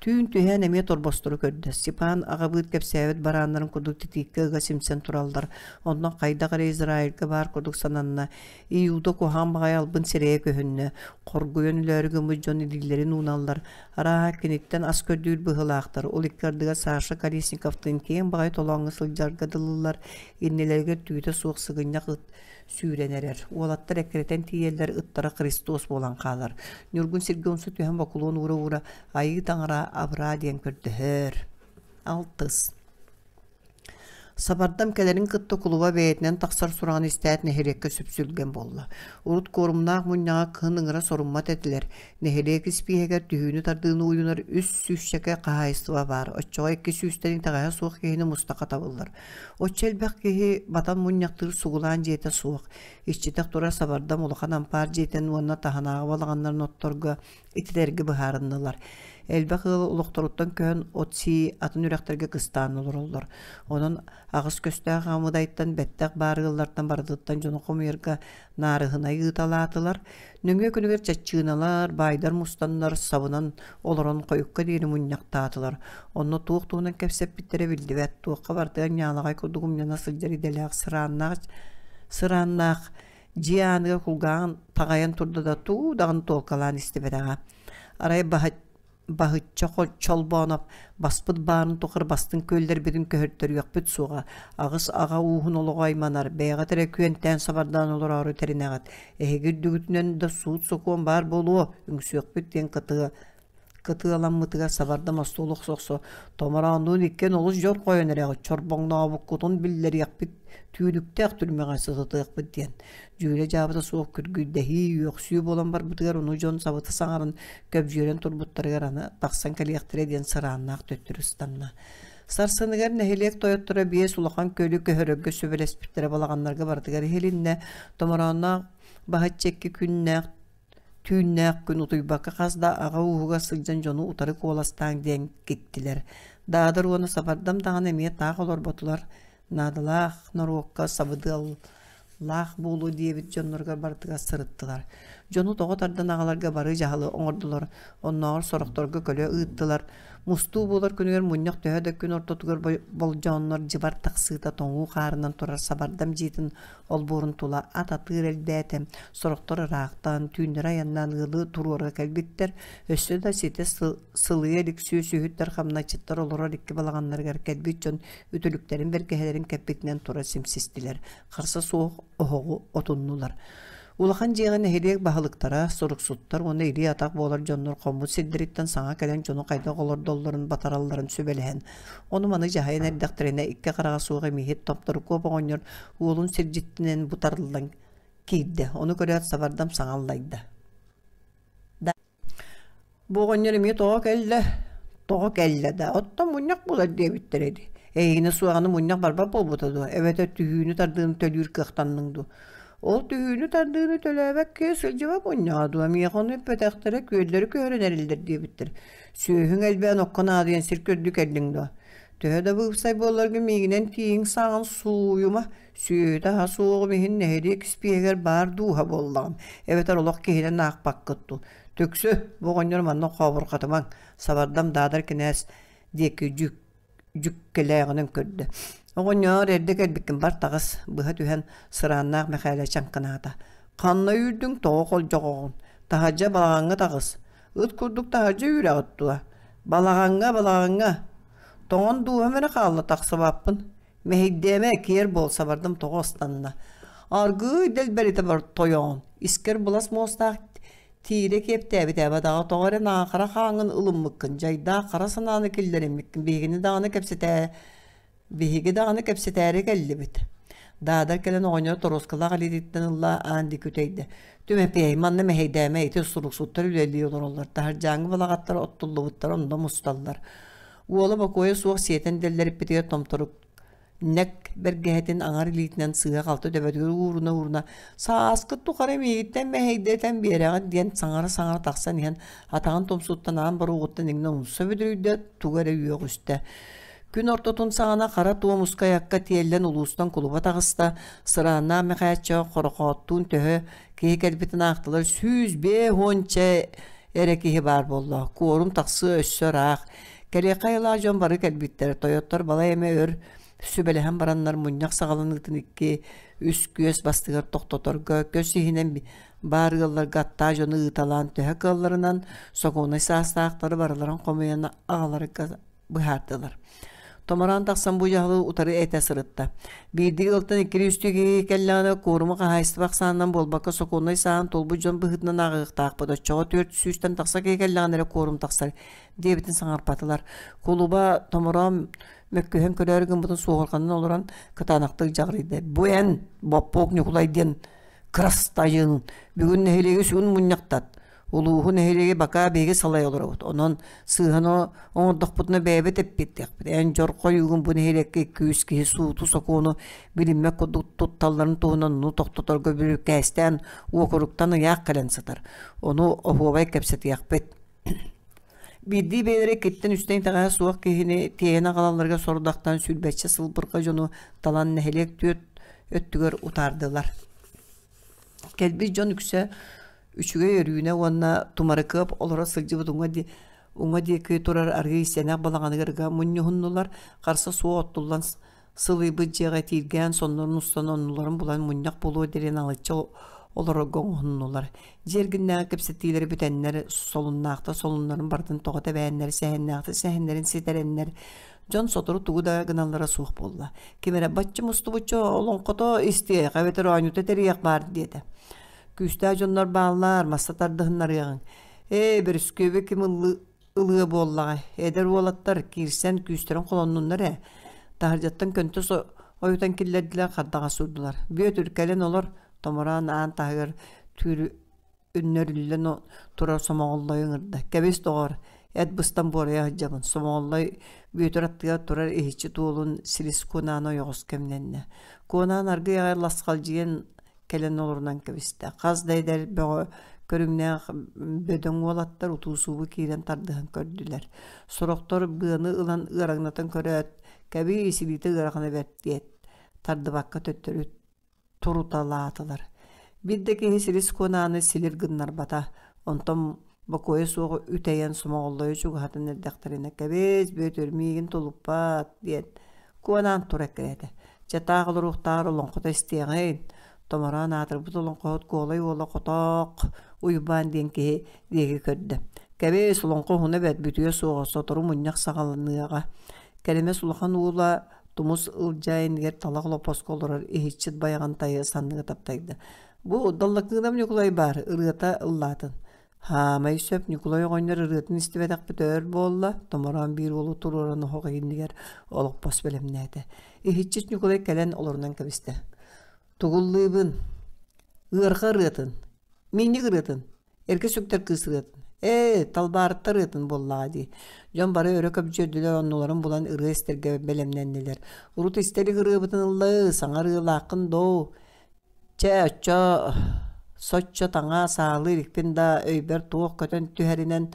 B: Түүн түһээн эмиэ торбостору көрдө. Степан аҕабыыт кэпсээбит барааннарын курдук титииккэ ыга симсэн тураллар. Онно хайдах эрэ Израильга баар курдук сананна. Иуда куһаҕан баҕайы албын сирэйэ көһүннэ. Хоргуйан өлөөрү гыммыт дьон илиилэрин ууналлар. Арааһа киниттэн ас көрдүүр быһыылаахтар. Ол икки ардыгар Саша Колесниковтыын киэҥ баҕайы толооҥҥо сылдьарга дылылар. Иннилэригэр түүтэ суох сыгынньах ыт сүүрэн эрэр. Уолаттар эккирэтэн тиийэллэр, ыттара Христос буолан хаалар. Ньургун сиргэ умса түһэн бокулуон уура-уура «Айыы таҥара, абыраа» диэн көрдөһөр. Алтыс. Сабардам кэлэрин кытта кулуба бэйэтинэн тахсар сураҕын истээт нэһилиэккэ сүпсүлгэн буолла. Урут куорумнаах мунньаҕа кыһын ыҥыра соруммат этилэр. Нэһилиэк испииһэгэр түһүүнү тардыыны уйунар үс сүүсчэкэ хаһаайыстыба баар. Оччоҕо икки сүүстэн итэҕэһэ суох киһини мустаха табыллар. Оччо элбэх киһи батан мунньахтыыр сугулаан дьиэтэ суох, иччитэх турар сабардам улахан ампаар дьиэтин уонна таһынааҕы балаҕаннарын отторго ититэргэ быһаарыннылар. Элбэх ыал олохторуттан көһөн от сии атын үрэхтэргэ кыстаан олороллор. Онон аҕыс көстөөх Амыдайтан бэттэх баар ыаллартан барытыттан дьону хомуйарга наарыһынай ыыталаатылар. Нөҥүө күнүгэр чаччыыналар, баайдар мустаннар сабынан олорон хойукка диэри мунньахтаатылар. Онно туох туһунан кэпсэппиттэрэ биллибэт, туохха барытыгар ньаалаҕай курдук умньана сылдьар идэлээх сырааннаах сырааннаах дьиэ ааныгар кулгааҕын таҕайан турда да туу даҕаны туолкалаан истибэтэҕэ. Арай баһа Баһычча Чолбооноп баспыт баарын тухары бастыҥ күөллэрбитин көһөртөрүөхпүт суоҕа, аҕыс аҕа ууһун олоҕо айманар, бэйэҕит эрэ күөнтээн сабардаан олороору тэринэҕит, эһиги үрдүгүтүнэн да суут-сокуон баар буолуо, үҥсүөхпүт диэн кытыаламмытыгар сабардам остуол охсо-охсо томорооннуун иккиэн олус дьорҕойон эрэҕит, чорбоҥнообуккутун биллэриэхпит, түүнүктээх түрмэҕэ сытытыахпыт диэн дьүүлэ-дьаабыта суох күргүйдэһии, үөхсүү буолан барбытыгар ону дьон сабыта саҥаран көбдьүөрэн турбуттарыгар аны тахсан кэлиэхтэрэ диэн сырааннаах төттөрү ыстанна. Сарсыныгар нэһилиэк тойотторо биэс улахан көлү көһөрөргө сүбэлэспиттэрэ балаҕаннарга барытыгар иһилиннэ. Томороонноох баһычча икки күннээх түүннээх күн утуйбакка хас да аҕа ууһугар сылдьан дьону утары куоластааҥ диэн киттилэр. Даадар уонна Сабардам даҕаны эмиэ таах олорботулар. Наадалаах норуокка сабыдыаллаах буолуо диэбит дьонноругар барытыгар сырыттылар. Дьону тоҕо тардан аҕаларга бары дьаһалы оҥордулар, оннооҕор сорохторго көлө ыыттылар. Мустуу буолар күнүгэр мунньах төһө да күн ортотугар болдьооннор дьыбар тахсыыта тоҥуу хаарынан турар сабардам дьиэтин олбуорун тула ат атыыр элбээтэ, сорохтор ыраахтан, түүннэри айаннаан ыалы туруора кэлбиттэр, өссө да ситэ сылыйа илик сүөсүһүттэр хамначчыттар олорор икки балаҕаннарыгар кэлбит дьон үтүлүктэрин бэргэһэлэрин кэппитинэн тура симсистилэр, харса суох оһоҕу отуннулар. Улахан дьиэҕэ нэһилиэк баһылыктара, суруксуттар уонна илии-атах буолар дьоннор хоммут сирдэриттэн саҥа кэлэн дьону хайдах олордоллорун батаралларын сүбэлэһэн, ону-маны дьаһайан эрдэхтэринэ икки хараҕа суох эмииһит Топторукуоп оҕонньор уолун сирдьитинэн бутарыллан киирдэ. Ону көрөөт сабардам саҥа аллайда. Бу оҕонньор эмиэ тоҕо кэллэ? Тоҕо кэллэ да, оттон мунньах буолар диэбиттэр ини. Эйигинэ суоҕаны мунньах барбат буолбута дуо? Эбэтэр түһүүнү тардыыны төлүүр кыахтанныҥ дуо? Ол түһүүнү тардыыны төлөөбөт киһи сылдьыбат мунньаҕа дуо? Миэхэ ону эппэтэхтэрэ, күөллэри көһөрөн эрэллэр диэбиттэр. Сүөһүҥ элбээн окко наадыйан сир көрдүү кэллиҥ дуо? Төһө да быыпсай буолларгын миигинэн тииҥ саҕан сууйума, сүөһүтэ аһа суоҕум иһин нэһилиэк испииһэгэр баар дууһа буоллаҕым, эбэтэр олох киһинэн аахпаккыт дуу. Түксү, бу оҕонньор манна хообурҕатымаҥ, сабардам Даадар кинээс диэки дьүк дьүккэлээҕинэн көрдө. Оҕонньоор, эрдэ кэлбиккин бар таҕыс, быһа түһэн сырааннаах Мэхээлэ чаҥкынаата. Ханна үүрдүҥ, тоҕо холдьоҕоҕун? Таһырдьа балаҕаҥҥа таҕыс. Ыт курдук таһырдьа үүрэҕит дуо? Балаҕаҥҥа, балаҕаҥҥа. Тоҥон дууһам эрэ хаалла тахсыбаппын. Мэһэйдээмэ, киэр буол, сабардым тоҕо ыстанна. Аргыый дэлбэритэ бар тойоон, искэр былас муостаах тиирэ киэптээбит эбэдаҕа тоҕо эрэ наахара хааҥҥын ылыммыккын, дьайдаах хара санааны киллэриммиккин биһигини даҕаны кэпсэтээ биһиги даҕаны кэпсэтээри кэллибит. Даадар кэлэн оҕонньор торуоскалаах илиититтэн ылла аан диэки үтэйдэ. Түмэпиэй, манна мэһэйдээмэ, ити суруксуттар үлэлии олороллор, таһырдьааҥҥы балаҕаттар оттуллубуттар, онно мусталлар. Уола бокуойа суох сиэтэн дэллэриппитигэр томторук нэк бэргэһэтин аҥар илиитинэн сыыһа-халты төбөтүгэр ууруна-ууруна «Сааскыт тухары миигиттэн мэһэйдэтэн биэрэҕит» диэн саҥара-саҥара тахсан иһэн атаҕын тумсуттан аан боруоҕуттан иҥнэ умса бүдүрүйдэ, тугу эрэ үөҕүстэ. Күн ортотун саҕана хара туомуска айакка тиэллэн улуустан кулуба таҕыста, сырааннаах Мэхээччэ Хорохооттуун төһө киһи кэлбитин аахтылар 150 эрэ киһи баар буолла. Куорум тахсыа өссө ыраах. Кэлиэххэ айылаах дьон бары кэлбиттэр. Тойоттор балай эмэ өр сүбэлэһэн бараннар мунньах саҕаланыытын икки үс күөс бастыгар тохтоторго көс иһинэн баар ыалларга аттаах дьону ыыталаан төһө кыалларынан сокуоннай саастаахтары барыларын хомуйан аҕаларга быһаардылар. Томороон тахсан бу дьаһалы утары этэ сырытта. Биирдии ыалтан иккили-үстүү киһи кэллэҕинэ куоруму хаһаайыстыба ахсаанынан буолбакка сокуоннай сааһын туолбут дьон быһыытынан ааҕыахтаахпыт. Оччоҕо 400-тэн тахса киһи кэллэҕинэ эрэ куорум тахсар диэбитин саҥарпатылар. Кулуба Томороон мөккүһэн көрөөрү гыммытын суоһурҕанан олорон кытаанахтык дьаҕырыйда. Бу эн Боппуок Ньукулай диэн кырастайын бүгүн нэһилиэги сүгүн мунньахтат Улууһу нэһилиэги бакаа биһиги салайа олоробут. Онон сыыһаны оҥордохпутуна бэйэбит эппиэттиэхпит. Эн дьорҕойуугун бу нэһилиэккэ икки-үс киһи сууту-сокуону билиммэт курдук тутталларын туһунан ону тохтоторго бүрүкээстээн уокуруктан ыйаах кэлэн сытар. Ону оһуобай кэпсэтиэхпит. Биирдии бэйэлэрэ иккиттэн үстэн итэҕэһэ суох киһини тиэйэн аҕалалларыгар сорудахтаан сүүрбэччэ сылбырҕа дьону талан нэһилиэк түөрт өттүгэр утаардылар. Кэлбит дьон үксэ Үчүгэй Өрүүнэ уонна Тумарыкыап олоро сылдьыбыт уҥа, уҥа диэки турар арыый сэнэх балаҕаныгар ыга мунньуһуннулар, харса суох оттуллан сылыйбыт дьиэҕэ итииргээн соннорун устан оннуларын булан мунньах буолуо диэн алычча олорорго оҥоһуннулар. Дьиэ эргиннээҕи кэпсэтиилэри бүтэннэр, солуннаахта солуннарын барытын тоҕо тэбээннэр, сэһэннээхтэ сэһэннэрин ситэрэннэр, дьон сотору тугу да гыналлара суох буолла. Ким эрэ бачча мустубучча олоҥхото истиэх эбэтэр оонньуута тэрийиэх баар диэтэ. Күүстээх дьоннор бааллар, масса тардыһыннарыаҕыҥ. Ээ, Бөрүскүөбү ким ылыа буоллаҕай? Эдэр уолаттар киирсэн күүстэрин холоннуннар ээ. Таһырдьаттан көнтөс ойутан киллэрдилэр, хардаҕа суурдулар. Бүөтүр, кэлэн олор, томороон аан таһыгар түүр үннэриллэн турар Сомоҕоллойу ыҥырда. Кэбис, доҕор, эт быстан буорайа сылдьабын. Сомоҕоллой Бүөтүр аттыгар турар иһиччи туолун силис куонаан ойоҕос кэмнэннэ. Куонаан аргыый аҕай ласхалдьыйан кэлэн олорунан кэбистэ. Хас да эдэр бөҕө көрүҥнээх бөдөҥ уолаттар утуусуубу киирэн тардыһан көрдүлэр. Сорохтор быаны ылан ыараҥнатан көрөөт, кэбии силиитэ ыарахана бэрт диэт, тардыбакка төттөрү туруталаатылар. Биир да киһи силис куонааны силир гыннарбата. Онтон бокуойа суох үтэйэн Сомоҕоллойу чугаһатан эрдэхтэринэ «Кэбис, Бүөтүр, миигин тулуппат» диэн куонаан тура эккирээтэ. «Чэ, таах олоруохтааҕар олоҥхото истиэҕин» Томороон аатырбыт олоҥхоһут Куолай уола Хотоох Уйбаан диэн киһи диэки көрдө. «Кэбис, олоҥхо уһуна бэрт, бүтүө суоҕа, сотору мунньах саҕаланыаҕа» Кэлимэс улахан уола Тумус Ылдьаа иннигэр талах олоппоско олорор иһиччит Байаҕантайы санныга таптайда. «Бу Даллакыынап Ньукулай баар, ырыата ыллаатын». Хаамай сөп Ньукулай оҕонньор ырыатын истибэтэхпит өр буолла, томороон биир уолу туруоран оһох иннигэр олоппос бэлэмнээтэ. Иһиччит Ньукулай кэлэн олорунан кэбистэ. Тугуллыыбын, ыарха ырыатын, минньик ырыатын, эргэ сүктэр кыыс ырыатын, ээ, талбаарыттар ырыатын буоллаҕа дии. Дьон бары өрө көбдьүөрдүлэр, оннуларын булан ырыа истэргэ бэлэмнэннилэр. Урут истэ илик ырыабытын ыллыы, саҥа ырыалааххын доо. Чэ, оччо соччо таҥаа саалыы иликпин да, өйбөр туох көтөн түһэринэн,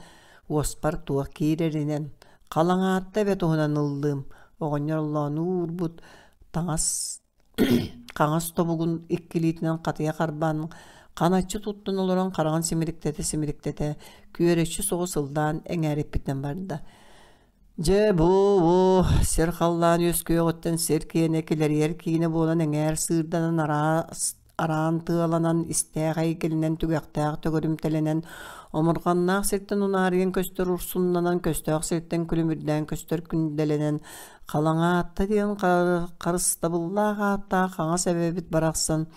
B: уоспар туох киирэринэн, халаҥаатта эбэ туһунан ыллыым, оҕонньор оллоонуу уурбут таҥас хаҥас тобугун икки илиитинэн хатыйа харбаан, ханаччы туттан олорон хараҕын симириктэтэ-симириктэтэ, күөрэччи соҕус ыллаан эҥээриппитинэн барда. Дьэ, бу-бу сир халлаан үөскүөҕүттэн сир киэнэ килэрийэр киинэ буолан эҥээр сыырданан араас араан тыаланан, истээх эйгэлэнэн, түгэхтээх төгүрүмтэлэнэн, омурҕаннаах сиртэн унаарыйан көстөр урсуннанан, көстөөх сиртэн күлүмүрдээн көстөр күндэлэнэн, Халаҥаатта диэн харыстабыллаах ааттаах хаҥас эбэбит барахсан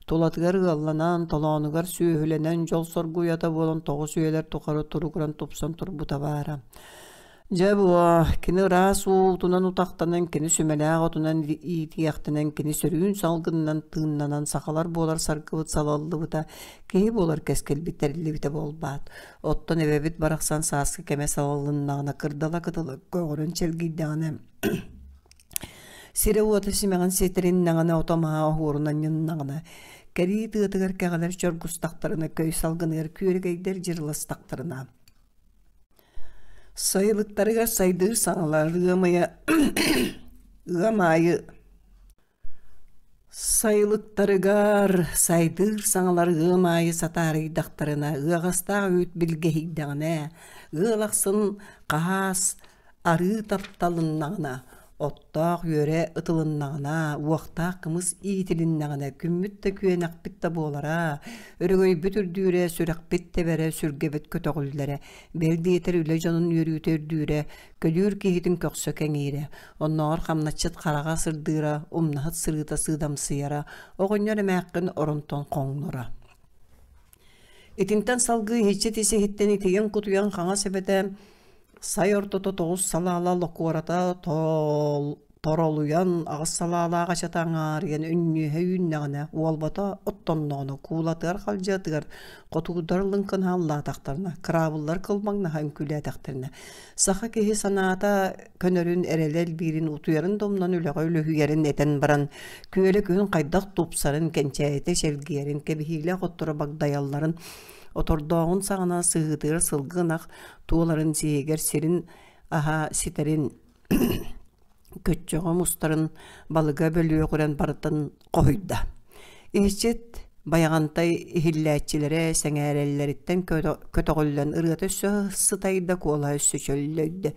B: тулатыгар ыалланан, толоонугар сүөһүлэнэн, дьол-соргу уйата буолан тоҕус үйэлэр тухары туругуран тупсан турбута баара. Дьэ буо, кини ыраас уутунан утахтанан, кини сүмэлээх отунан иитиэхтэнэн, кини сөрүүн салгынынан тыыннанан сахалар буолар саргыбыт салаллыбыта, киһи буолар кэскилбит тэриллибитэ буолбаат. Оттон эбэбит барахсан сааскы кэмэ салаллыннаҕына, кырдала кытыла көҕөрөн чэлгийдэҕинэ, сирэ-уота симэҕин ситэриннэҕинэ, ото-маһа оһуорунан ньыннаҕына, кэрии тыатыгар кэҕэлэр чоргустахтарына, көй салгыныгар күөрэгэйдэр дьырыластахтарына, Сайылыктарыгар сайдыыр саҥалар ыамайа ыам аайы Сайылыктарыгар сайдыыр саҥалар ыам аайы сатаарыйдахтарына, ыаҕастаах үүт билгэһийдэҕинэ, ыал ахсын хаһаас арыы тапталыннаҕына, оттоох үөрэ ытылыннаҕына, уохтаах кымыс иитилиннэҕинэ, күммүт да күөнэхпит да буолара, өрөгөйбүт үрдүүрэ, сүрэхпит тэбэрэ, сүргэбит көтөҕүллэрэ, бэл диэтэр үлэ дьонун үөрүүтэ үрдүүрэ, көлүүр киһитин көхсө кэҥиирэ, оннооҕор хамначчыт хараҕа сырдыыра, умнаһыт сырыыта сыыдамсыйара, оҕонньор эмээххин оронтон хоҥноро. Итинтэн салгыы иһиччит ис-иһиттэн итийэн-кутуйан хаҥас эбэтэ сай ортото тоҕус салаала локуората торолуйан аҕыс салаалаах ачата аҥаарыйан өнньүөһэ үүннэҕинэ уолбата оттонноҕуна куулатыгар халдьаатыгар хотугудар лыҥкынаһа аллаатахтарына кыраабыллар кылбаҥнаһа үҥкүүлээтэхтэринэ саха киһи санаата көнөрүн эрэлэ элбиирин утуйарын да умнан үлэҕэ үлүһүйэрин этэн баран күөлэ күһүн хайдах тупсарын кэнчээйитэ чэлгийэрин кэбиһиилээх отторо багдайалларын отордооҕун саҕана сыһыытыгар сылгы ынах туоларын сиһигэр сирин аһа ситэрин көччөҕө мустарын балыга бөлүөҕүрэн барытын хоһуйда. Иһиччит Байаҕантай иһиллээччилэрэ сэҥээрэллэриттэн көтөҕүллэн ырыата өссө сытайда, куолаһа өссө чөллөйдө.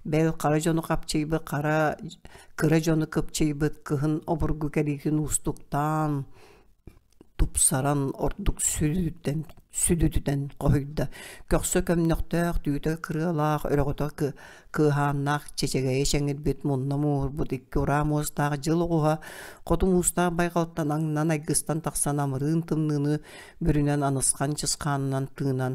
B: Бэл хара дьону хапчыйбыт, хара кыра дьону кыпчыйбыт кыһын обургу кэлиитин уустуктаан тупсаран ордук сүдүтүтэн сүдүтүтэн хоһуйда көхсө көмнөхтөөх түүтэ кырыалаах өрөҕөтө кыаһааннаах чэчэгэйэ чэҥирбит мунна мууһурбут икки ураа муостаах дьыл оҕуһа хоту муустаах байҕалтан аҥнан айгыстан тахсан амырыын тымныыны бүрүнэн анысхан чысхаанынан тыынан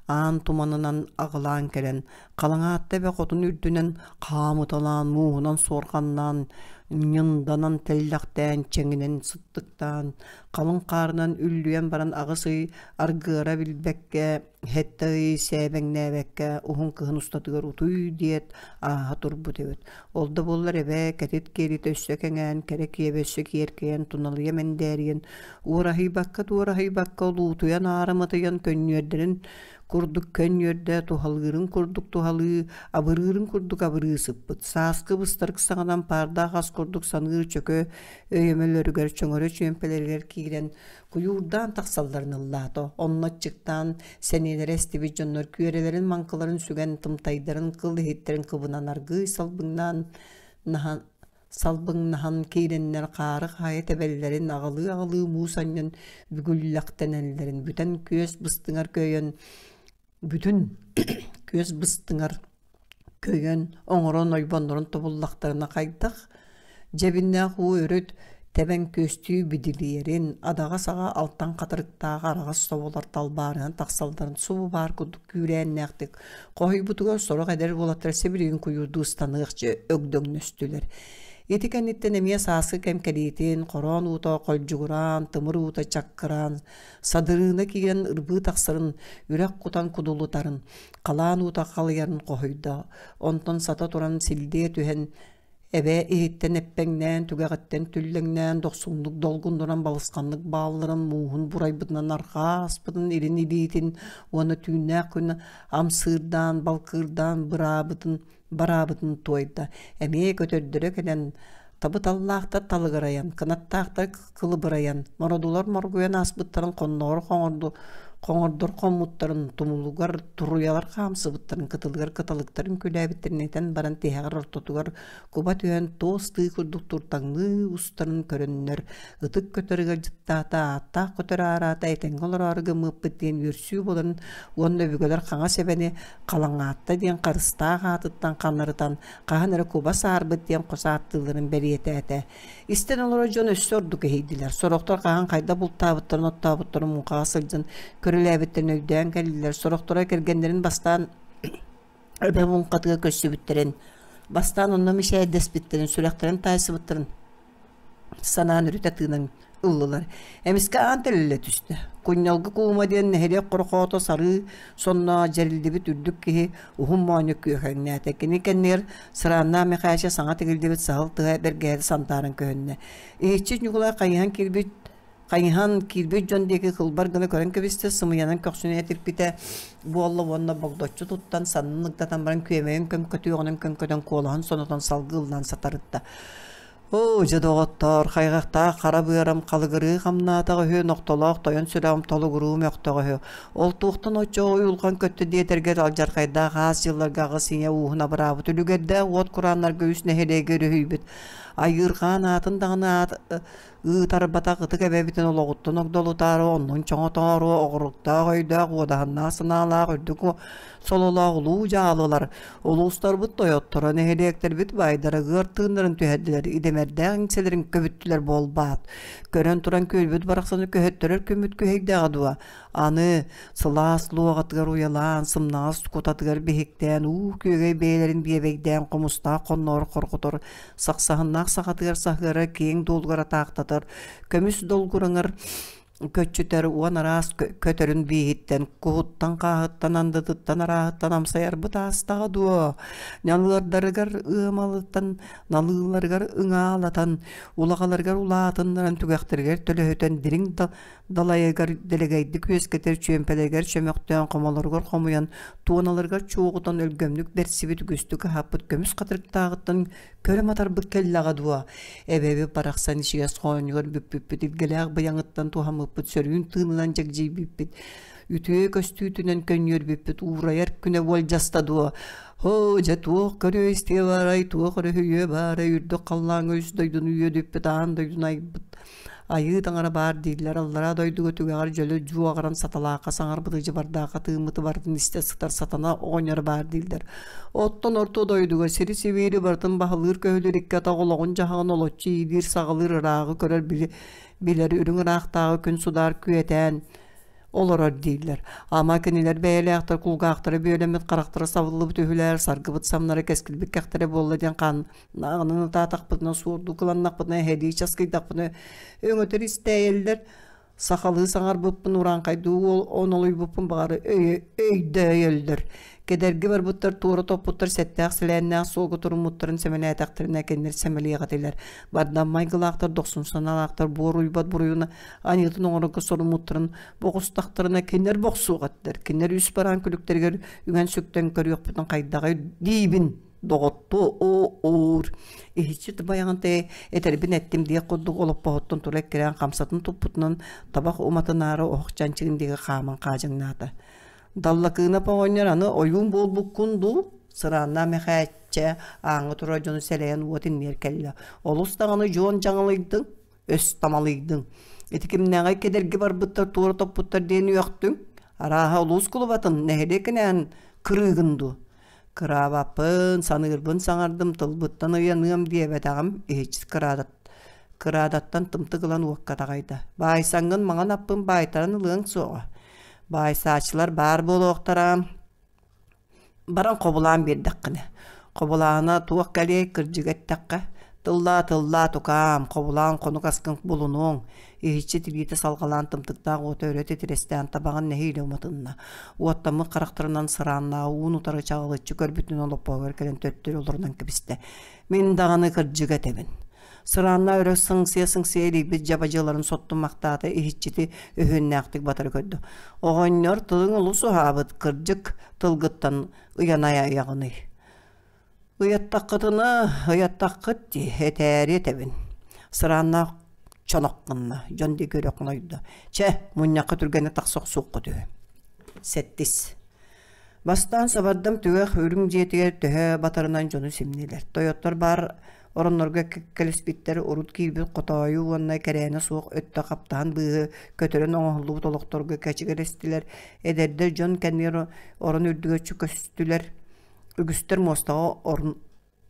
B: аан туманынан аҕылаан кэлэн Халаҥаатта эбэ хотун үрдүнэн хаамыталаан, мууһунан суорҕаннаан, ньынданан тэллэхтээн, чэҥинэн сыттыктаан, халыҥ хаарынан үллүйэн баран аҕыс ый аргыара билбэккэ, сэттэ ый сээбэҥнээбэккэ уһун кыһын устатыгар утуй диэт ааһа турбут эбит. Ол да буоллар эбэ кэтит киэлитэ өссө кэҥээн, кэрэ киэбэ өссө киэркэйэн, туналыйа мэндээрийэн, уораһыйбакка-туораһыйбакка улуутуйан аарыматыйан көнньүөрдэрин. курдук көнньүөрдэ, туһалыырын курдук туһалыы, абырыырын курдук абырыы сыппыт. Сааскы быстарык саҕанан паардаах ас курдук саныыр чөкө өйөмөлөрүгэр, чөҥөрө чүөмпэлэригэр киирэн куйуурдаан тахсалларын ыллаата. Онно аччыктаан, сэниэлэрэ эстибит дьоннор күөрэлэрин маҥкыларын сүгэн, тымтайдарын кыл иһиттэрин кыбынан аргыый салбыҥнаан наһан салбыҥнаһан киирэннэр хаары хаайа тэбэллэрин аҕылыы-аҕылыы муус анньан бүгүллэхтэнэллэрин бүтэн күөс быстыҥар көйөн бүтүн күөс быстыҥар көйөн оҥорон ойбоннорун тобуллахтарына хайдах дьэбиннээх уу өрүт тэбэн күөстүү бидилийэрин адаҕа саҕа алтан хатырыктаах араҕас соболор талбаарыһан тахсалларын субу баар курдук күүрээннээхтик хоһуйбутугар сорох эдэр уолаттар сибилигин куйуурдуу ыстаныахча өгдөҥнөстүлэр. Ити кэнниттэн эмиэ сааскы кэм кэлиитин, хороон уута холдьугураан, тымыр уута чаккыраан, садырыына киирэн ырбыы тахсарын, үрэх кутан кудулутарын, халаан уута халыйарын хоһуйда. Онтон сата туран силдиэ түһэн Эбээ иһиттэн эппэҥнээн, түгэҕиттэн түллэҥнээн, дохсуннук долгуннуран балысханнык баалларан мууһун бурайбытынан арҕаа аспытын илин илиитин уонна түүннээх күн амсыырдаан, балкыырдаан быраабытын бараабытын туойда. Эмиэ көтөрдөрө кэлэн табыталлаахтар талыгырайан, кынаттаахтар кылыбырайан, мородулар моргуйан ааспыттарын хонноҕор хоҥорду хоҥордор хоммуттарын, тумулугар туруйалар хаамсыбыттарын, кытылыгар кыталыктарын күлээбиттэрин этэн баран тиһэҕэр ортотугар куба түһэн туос тыы курдук туртаҥныы устарын көрөннөр, ытык көтөр ыалдьыттаата, ааттаах көтөр аараата этэҥҥэ олороору гыммыппыт диэн үөрсүү буолан уонна өбүгэлэр хаҥас эбэни Халаҥаатта диэн харыстаах аатыттан ханарытан хаһан эрэ куба саарбыт диэн хос ааттыылларын бэлиэтээтэ. Истэн олорор дьон өссө ордук иһийдилэр. Сорохтор хаһан хайдах бултаабыттарын, оттообуттарын муҥхаҕа сылдьан көрүлээбиттэрин өйдөөн кэллилэр. Сорохторо кэргэннэрин бастаан эбэ муҥхатыгар көрсүбүттэрин, бастаан онно мичээрдэспиттэрин, сүрэхтэрин таайсыбыттарын санаан өрүтэ тыынан ыллылар. Эмискэ аан тэлэллэ түстэ. Кунньалгы Куума диэн нэһилиэк хорохоото сарыы сонно дьэриллибит үрдүк киһи уһун моонньу күөхэҥнээтэ. Кини кэннигэр Сырааннаах Мэхээчэ саҥа тигиллибит саһыл тыһа бэргэһэтэ сантааран көһүннэ. Иһиччи Ньукулай хайыһан киирбит хайыһан киирбит дьон диэки кылбар гына көрөн кэбистэ, сымыйанан көхсүнэ этиппитэ буолла уонна богдоччу туттан, саннын ыктатан баран күөмэйин көҥкөтүөҕүнэн көҥкөтөн куолаһын сонотон салгыы ыллаан сатарытта. Оо, дьэ доҕоттоор, хайҕахтаах хара быарам халыгырыы хамнаатаҕа үһү, нохтолоох тойон сүрэҕим толугуруу мөхтөҕө үһү. Ол туохтан оччоҕо уйулҕан көттө диэтэргэ алдьархайдаах аас дьылларга аҕыс ийэ ууһун абыраабыт үлүгэрдээх уот курааннарга үс нэһилиэги өрүһүйбүт айыырҕаан аатын даҕаны аат ыытарбатах ытык эбэбитин олоҕуттан огдолутаары оннун чоҥотоору оҕуруктаах өйдөөх уодаһыннаах санаалаах үрдүк сололоох улуу дьаалылар улуустарбыт тойотторо нэһилиэктэрбит баайдара ыар тыыннарын түһэрдилэр идэмэрдээх иҥсэлэрин көбүттүлэр буолбаат көрөн туран күөлбүт барахсаны көһөттөрөр күммүт күһэйдэҕэ дуо аны сылаас луоҕатыгар уйалаан сымнаҕас кутатыгар биһиктээн уу күөгэй бэйэлэрин биэбэйдээн хомустаах хонноор хорҕотор сахсаһыннаах сахатыгар саһыара киэҥ дуолугар атаахтатар көмүс долгураҥар көччүтэр уон араас көтөрүн бииһиттэн, куһуттан-хааһыттан, андытыттан арааһыттан амсайарбыт аастаҕа дуо? Ньалыардарыгар ыамалыттан, налыыларыгар ыҥаалатан, улаҕаларыгар улаатыннаран, түгэхтэригэр төлөһүтэн дириҥ далайыгар дэлэгэйдик үөскэтэр чүөмпэлэригэр чөмөхтөөн, хомолоругар хомуйан, туоналарыгар чуоҕутан өлгөмнүк бэрсибит үгүстүк аһаппыт көмүс хатырыктааҕыттан Көрө матарбыт кэллэҕэ дуо? Эбэбит барахсан ичигэс хоонньугар бүппүппүт, илгэлээх быйаҥыттан туһаммыппыт, сөрүүн тыынынан дьэгдьийбиппит, үтүө көстүүтүнэн көнньүөрбүппүт уурайар күнэ уолдьаста дуо? Һоо, дьэ туох көрүө-истиэ баарай, туох өрүһүйүө баарай, үрдүк халлааҥҥа үс дойдуну үөдүппүт, аан дойдуну айбыт Айыы таҥара баар дииллэр, аллараа дойдуга түгэҕэр дьөлө дьуоҕаран саталаахха саҥарбыты дьыбардаахха тыыммыты барытын истэ сытар сатана оҕонньор баар дииллэр. Оттон орто дойдуга сири-сибиири барытын баһылыыр-көһүлүүр икки атах олоҕун-дьаһаҕын олоччу иилиир-саҕалыыр ырааҕы көрөр билэр үрүҥ ыраахтааҕы күн судаар күөтээн олорор дииллэр. Ама кинилэр бэйэлээхтэр кулгаахтара бүөлэммит, харахтара сабыллыбыт үһүлэр, саргыбыт самнара кэскилбит кэхтэрэ буолла диэн хаан Ааҕынан ытаатахпытына, суордуу кыланнахпытына, эһэлии часкыйдахпытына өҥөтөр истээйэллэр. Сахалыы саҥарбыппын урааҥхайдыы уол онолуйбуппун баҕар өйдөөйөллөр. Кэдэрги барбыттар туора топпуттар сэттээх сэлээннээх суолга туруммуттарын сэмэлээтэхтэринэ кинилэр сэмэлиэх этилэр. Бардам майгылаахтар дохсун санаалаахтар буор уйбат буруйун аньыытын оҥорорго соруммуттарын боҕустахтарына кинилэр бохсуох этилэр. Кинилэр үс бараан күлүктэригэр үҥэн-сүктэн көрүөхпүтүн хайдаҕый диибин доҕоттоор иһиччи байаҕантай этэрбин эттим диэх курдук олоппоһуттан тура эккирээн хамсатын туппутунан табах уматынаары оһох чанчыгын диэки хааман хаадьаҥнаата Даллакыынап оҕонньор аны ойуун буолбуккун дуу сырааннаах Мэхээччэ ааҥҥа турар дьону сэлэйэн уот иннигэр кэллэ олус даҕаны дьуон дьаҥылыйдыҥ өс тамалыйдыҥ ити кимнээҕи кэдэрги барбыттар туора топпуттар диэн үөхтүҥ арааһа улуус кулубатын нэһилиэкинээн кырыыгын дуу Кыраабаппын, саныырбын саҥардым, тылбыттан ыйаныам диэбэтэҕим, иһиччит кыраадаттан тымтык ылан уокка таҕайда. Баайсаҥҥын маҥан аппын баайтаран ылыаҥ суоҕа. Баайсааччылар баар буолуохтара. Баран хобулаан биэрдэххинэ. Хобулаана туох кэлиэй, кырдьыга эттэххэ. Тыллаа, тыллаа, тукаам, хобулаан хонук аскын булунуоҥ. Иһиччи тилиитэ салҕалаан тымтыктаах уота өрө титирэстээн табаҕын нэһиилэ уматынна. Уоттаммыт харахтарынан сырааннааҕы уун утары чаҕылыччы көрбүтүнэн олоппоһугар кэлэн төттөрү олорунан кэбистэ. Мин даҕаны кырдьыга этэбин. Сырааннаа өрө сыҥсыйа-сыҥсыйа илийбит дьабадьыларын соттуммахтаата иһиччити өһүөннээхтик батары көрдө. Оҕонньор тылыҥ олус уһаабыт, кырдьык тылгыттан ыйанайайаҕыный. Ыйаттаххытына, ыйаттаххыт дии, этээри этэбин. Сырааннаах чонох гынна, дьон диэки өрө хонойдо. Чэ, мунньахха түргэнэ тахса охсуоххут үһү. Сэттис. Бастаан сабардам түгэх үрүҥ дьиэтигэр төһө батарынан дьону симнилэр. Тойоттор баар ороннорго кэлиспиттэр урут киирбит хотоойу уонна кэрээнэ суох өттө хаптаһан быыһы көтөрөн оҥоһуллубут олохторго кэчигирэстилэр. Эдэрдэр дьон кэннигэр орон үрдүгэр чөкөстүлэр. Үгүстэр муостаҕа орун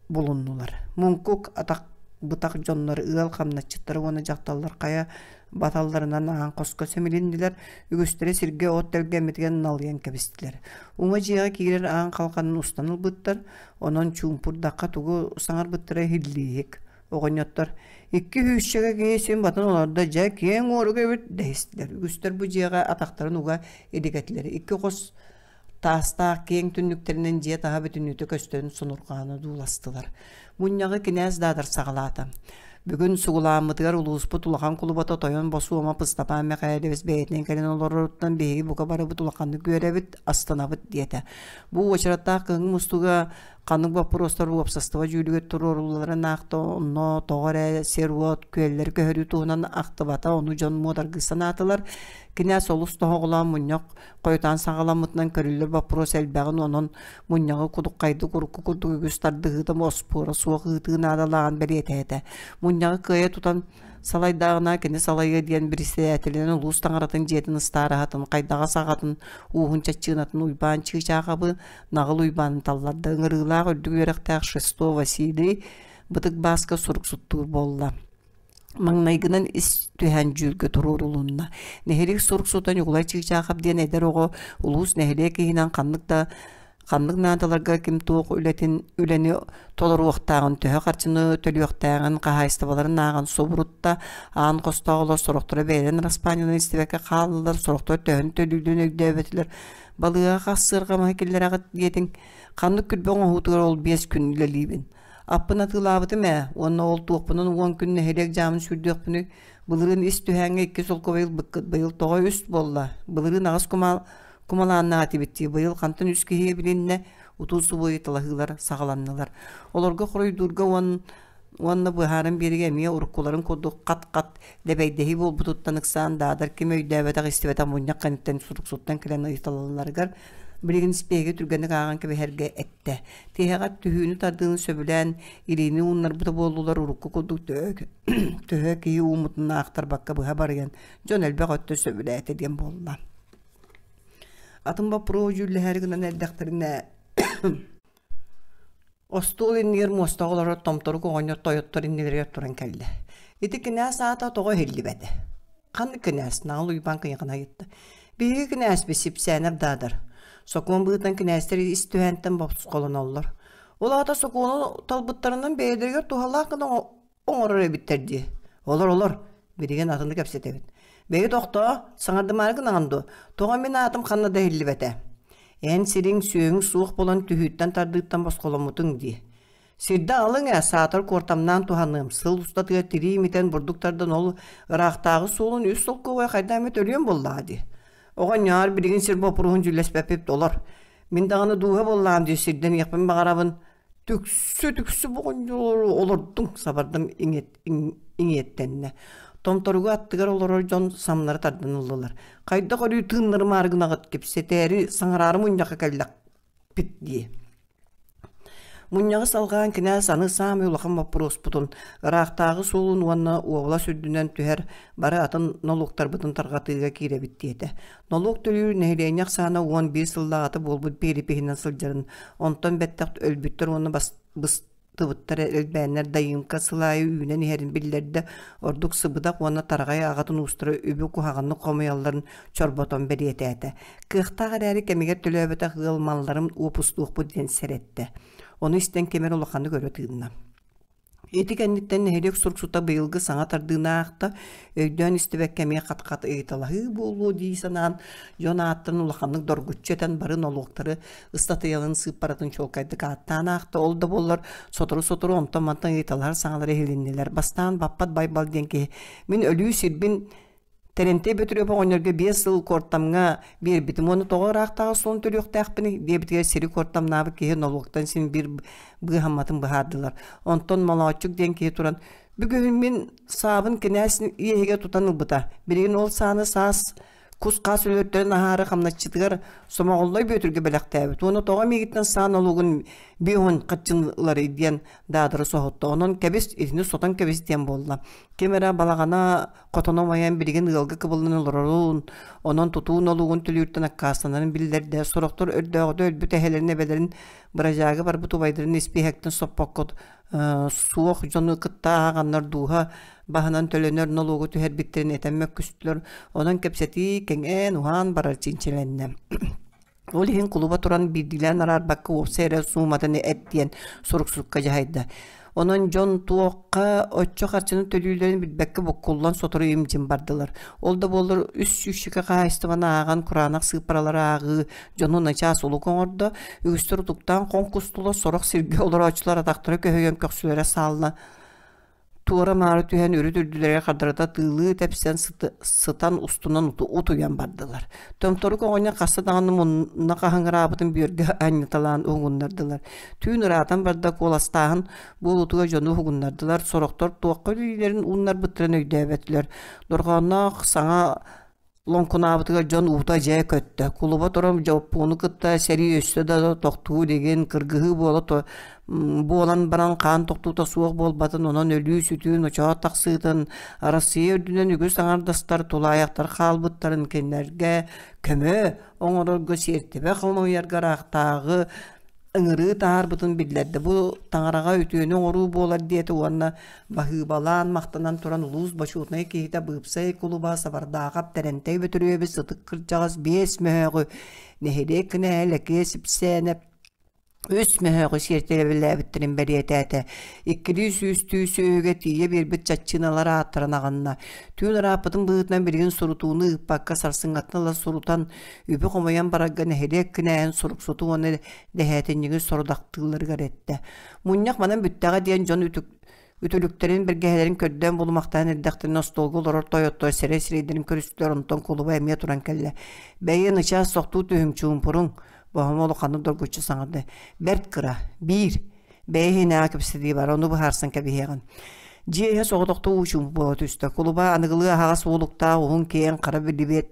B: булуннулар. Муҥкук атах бытах дьоннор ыал хамначчыттара уонна дьахталлар хайа баталларынан аан хоско симилиннилэр, үгүстэрэ сиргэ от тэлгэммитигэр налыйан кэбистилэр. Уҥа дьиэҕэ киирэр аан халҕанын устан ылбыттар, онон чуумпурдахха тугу саҥарбыттара иһиллииһик. Оҕонньоттор икки сүүсчэкэ киһи син батан олордо, дьэ киэҥ уорук эбит дэһистилэр. Үгүстэр бу дьиэҕэ атахтарын уга илик этилэр. Икки хос Таастаах киэҥ түннүктэринэн дьиэ таһа бүтүннүүтэ көстөн сонурҕаан одууластылар. Мунньаҕы кинээс Даадар саҕалаата. Бүгүн сугулааммытыгар улууспут улахан кулубата Тойон Босуома Ыстапаан Мэхээлэбис бэйэтинэн кэлэн олороруттан биһиги бука барыбыт улаханнык үөрэбит, астынабыт диэтэ. Бу уочараттаах кыһыҥҥы мустууга ханнык боппуруостар уопсастыба дьүүлүгэр туруоруллаларын аахта, онно тоҕо эрэ сир-уот, күөллэри көһөрүү туһунан ахтыбата, ону дьон муодаргыы санаатылар. Кинээс олус тоһоҕолоон мунньах Хойутаан саҕаламмытынан көрүллэр боппуруос элбэҕин, онон мунньаҕы кудуххайдык урукку курдук үгүс тардыһыыта оспуора суох ыытыы наадалааҕын бэлиэтээтэ. Мунньаҕы кыайа тутан салайдааҕына кини салайыа диэн бириссэдээтэлинэн улуус таҥаратын дьиэтин ыстаараһатын, хайдаҕас аҕатын ууһун чаччыынатын Уйбаан Чыычаахабы, Наҕыл Уйбааны талларда. Ыҥырыылаах үрдүк үөрэхтээх Шестов Василий Бытык Бааска суруксуттуур буолла. Маҥнайгынан ис түһээн дьүүлгэ туруорулунна. Нэһилиэк суруксута Ньукулай Чыычаахап диэн эдэр оҕо улуус нэһилиэк иһинэн ханнык да ханнык наадаларга ким туох үлэтин үлэни толоруохтааҕын, төһө харчыны төлүөхтээҕин, хаһаайыстыбаларын ааҕан субурутта. Аан хостоох сорохторо бэйэлэрин араспаанньаларын истибэккэ хааллылар, сорохтор төһөнү төлүүллэрин өйдөөбөтүлэр. Балыыһа хас сыарҕа маһы киллэрэҕит диэтиҥ? Ханнык күрбэ оҥоһуутугар ол 5 күн үлэлиибин. Аппын атыылаабытым ээ, уонна ол туохпунан 10 күн нэһилиэк дьаамын сүүрдүөхпүнүй? Былырыын ис түһээҥҥэ 2 солкуобай ылбыккыт, быйыл тоҕо үс буолла? Былырыын аҕыс кумалааннаах этибит дии, быйыл хантан үс киһи эбилиннэ? Утуу-субуу ыйыталаһыылар саҕаланнылар. Олорго хоруйдуурга уонна быһааран биэриигэ эмиэ уруккуларын курдук хат-хат дэбэйдэһии буолбутуттан ыксаан Даадар ким өйдөөбөтөх истибэтэх мунньах кэнниттэн суруксуттан кэлэн ыйыталалларыгар билигин испиэһэги түргэнник ааҕан кэбиһэргэ эттэ. Тиһэҕэр түһүүнү-тардыыны сөбүлээн илиини ууннарбыта буоллулар урукку курдук төһө киһи ууммутун аахтарбакка быһа барыйан дьон элбэх өттө сөбүлээтэ диэн буолла. Атын боппуруоһу дьүүллэһээри гынан эрдэхтэринэ остуол иннигэр муостаҕа олорор томторук оҕонньор тойоттор иннилэригэр туран кэллэ. Ити кинээс аата тоҕо иһиллибэтэ? Ханнык кинээс? Наҕыл Уйбаан кыйахана ыйытта. Биһиги кинээспит Сипсээнэп Даадар. Сокуон быһыытынан кинээстэр ис түһээнтэн босхолоноллор. Ол аата сокуону талбыттарынан бэйэлэригэр туһалаах гына оҥорор эбиттэр дии. Олор, олор, билигин атыны кэпсэтэбит. Бэйи тохтоо, саҥардымаары гынаҕын дуо? Тоҕо мин аатым ханна да иһиллибэтэ? Эн сириҥ, сүөһүҥ суох буолан түһүүттэн-тардыыттан босхоломмутуҥ дии. Сирдэ аҕалыҥ ээ, саатар куортамнаан туһаныам, сыл устатыгар тирии имитэн бурдук тардан ол ыраахтааҕы суолун үс солкуобай хайдах эмит өлүөм буоллаҕа дии. Оҕонньоор, билигин сир боппуруоһун дьүүллэспэппит олор. Мин даҕаны дууһа буоллаҕым дии сирдэниэхпин баҕарабын. Түксү, түксү оҕонньору олордуҥ, сабардам иҥиэттэннэ. Томторугу аттыгар олорор дьон самнары тардан ыллылар. Хайдах өрүү тыыннарымаары гынаҕыт кэпсэтээри, саҥараары мунньахха кэллэхпит дии. Мунньаҕы салҕаан кинээс аны саамай улахан боппуруоспутун, ыраахтааҕы суолун уонна уобалас үрдүнэн түһэр бары атын нолуоктарбытын тарҕатыыга киирэбит диэтэ. Нолуок төлүүр нэһилиэнньэ ахсаана 11 сыллааҕыта буолбут биэрэпиһинэн сылдьарын, онтон бэттэх өлбүттэр уонна быстыбыттар элбээннэр Дайыымка сыл аайы үүнэн иһэрин биллэрдэ, ордук сыбыдах уонна тараҕай аҕатын уустара үбү куһаҕаннык хомуйалларын чорботон бэлиэтээтэ. Кыахтаах эрээри кэмигэр төлөөбөтөх ыал малларын уопустуохпут диэн сэрэттэ. Ону истэн ким эрэ улаханнык өрө тыынна. Ити кэнниттэн нэһилиэк суруксута быйылгы саҥа тардыыны аахта, өйдөөн истибэккэ эмиэ хат-хат ыйыталаһыы буолуо дии санаан, дьон ааттарын улаханнык доргуччу этэн бары нолуоктары ыстатыйаларын сыыппаратын чуолкайдык ааттаан аахта. Ол да буоллар, сотору-сотору онтон-мантан ыйыталаһар саҥалар иһилиннилэр. Бастаан Баппат Байбал диэн киһи «Мин өлүү сирбин Тэрэнтэй Бөтүрүөп оҕонньорго 5 сыл куортамҥа биэрбитим уонна тоҕо ыраахтааҕы суолун төлүөхтээхпиний диэбитигэр сири куортамнаабыт киһи нолуоктан син биир быыһамматын быһаардылар. Онтон Молооччук диэн киһи туран «Бүгүн мин саабын кинээс иэһигэр тутан ылбыта. Билигин ол сааны саас кус-хаас өлөртөрөн аһаары хамначчытыгар Сомоҕоллой Бүөтүргэ бэлэхтээбит уонна тоҕо миигиттэн саа нолуогун биэһун хаччын ыларый диэн даадары соһутта. Онон кэбис, итини сотон кэбис диэн буолла. Ким эрэ балаҕана Хотоно умайан билигин ыалга кыбыллан олорорун, онон тутуу нолугун төлүүртэн аккаастанарын биллэрдэ. Сорохтор өрдөөҕүтэ өлбүт эһэлэрин эбэлэрин бырадьаагы барбыт убайдарын испииһэктэн соппокко суох дьону кытта ааҕаннар дууһа баһынан төлөнөр нолуогу түһэрбиттэрин этэн мөккүстүлэр. Онон кэпсэтии кэҥээн, уһаан барар чинчилэннэ. Ол иһин кулуба туран биирдиилээн араарбакка уопсай эрэ сууматын эт диэн суруксукка дьаһайда. Онон дьон туохха оччо харчыны төлүүллэрин билбэккэ буккуллан сотору им-дьим бардылар. Ол да буоллар үс сүүсчэкэ хаһаайыстыбаны ааҕан кураанах сыыппаралары ааҕыы дьону начаас улук оҥордо. Үгүстэр утуктаан хоҥкустулар, сорох сиргэ олорооччулар атахтара көһүйэн көхсүлэрэ саалла Туора-маары түһэн үрүт үрдүлэригэр хардарыта тыылыы тэпсэн сытан устунан утуйан бардылар. Томторук оҕонньор хаста даҕаны мунна хаһыҥыраабытын бүөргэ анньыталаан уһугуннардылар. Түүн ыраатан барда куоластааһын буолуутугар дьону уһугуннардылар. Сорохтор туохха илиилэрин ууннарбыттарын өйдөөбөтүлэр. Дорҕоонноох саҥа Лоҥкунаабытыгар дьон уута дьэ көттө. Кулуба туран Дьоппуону кытта сэрии өссө да тохтуу илигин, кыргыһыы буола буолан баран хаан тохтуута суох буолбатын, онон өлүү-сүтүү ночоот тахсыытын, Арассыыйа үрдүнэн үгүс аҥардастар тулаайахтар хаалбыттарын кинилэргэ көмө оҥорорго сиэртибэ хомуйарга ыраахтааҕы ыҥырыы таһаарбытын биллэрдэ. Бу таҥараҕа үтүөнү оҥоруу буолар диэтэ уонна баһыыбалаан махтанан туран улуус бочуотунай киһитэ Быыпсай кулуба Сабардаахап Тэрэнтэй Бөтүрүөбүс ытык кырдьаҕас биэс мөһөөҕү нэһилиэк кинээһэ Лэкиэс Ипсээнэп үс мөһөөҕү сиэртэлэбиллээбиттэрин бэлиэтээтэ. Иккилии сүүстүү сүөһүгэ тиийэ биэрбит чаччыыналар ааттарын аҕынна. Түүн ырааппытын быһыытынан билигин сурутууну ыыппакка сарсыҥҥаттан ыла сурутан үбү хомуйан барарга нэһилиэк кинээһин суруксуту уонна дэһээтинньиги сорудахтыылларыгар эттэ. Мунньах манан бүттэҕэ диэн дьон үтүлүктэрин, бэргэһэлэрин көрдөөн булумахтаан эрдэхтэринэ остуолга олорор тойоттор сирэй сирэйдэрин көрүстүлэр, онтон кулуба эмиэ туран кэллэ. Бэйи, ычаас тохтуу түһүҥ, чуумпуруҥ, Боһомо улаханнык доргуччу саҥарда. Бэрт кыра, биир, бэйэ иһинээҕи кэпсэтии бар, ону быһаарсан кэбиһиэҕин. Дьиэ иһэ соҕотохто уу чуумпу буола түстэ. Кулуба аныгылыы аһаҕас уолуктаах уһун киэҥ хара билибиэт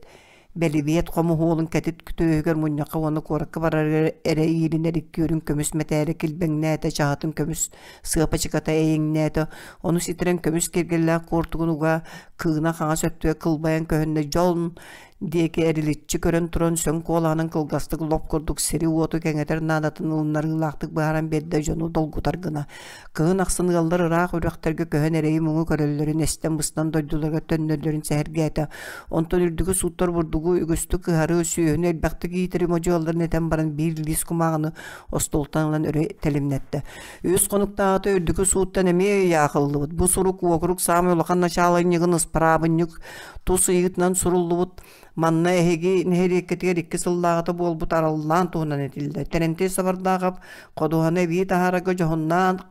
B: Бэлибиэт хомуһуолун кэтит түөһүгэр мунньахха уонна куоракка барарыгар эрэ иилинэр икки үрүҥ көмүс мэтээлэ килбэҥнээтэ, чаһытын көмүс сыапачыката эйиҥнээтэ, ону ситэрэн көмүс киэргэллээх куортугун уга кыына хаҥас өттүгэр кылбайан көһүннэ дьон. диэки эриличчи көрөн туран сөҥ куолаһынан кылгастык лоп курдук сири-уоту кэҥэтэр наадатын ылыннарыылаахтык быһааран биэрдэ дьону долгутар гына. Кыһын ахсын ыаллар ыраах үрэхтэргэ көһөн эрэйи-муҥу көрөллөрүн, эстэн-быстан дойдуларыгар төннөллөрүн сэһэргээтэ. Онтон үрдүкү сууттар бурдугу үгүстүк ыһары, сүөһүнү элбэхтик иитэри модьуйалларын этэн баран биир лиис кумааҕыны остуолтан ылан өрө тэлимнэттэ. Үс хонуктааҕыта үрдүкү сууттан эмиэ ыйаахыллыбыт. Бу сурук уокурук саамай улахан начаалынньыгын ыспараабынньык тус ыйыытынан суруллубут. Манна эһиги нэһилиэккитигэр икки сыллааҕыта буолбут араллаан туһунан этиллэр. Тэрэнтэй Сабардаахап ходуһаны эбии таһаарарга дьоһуннаан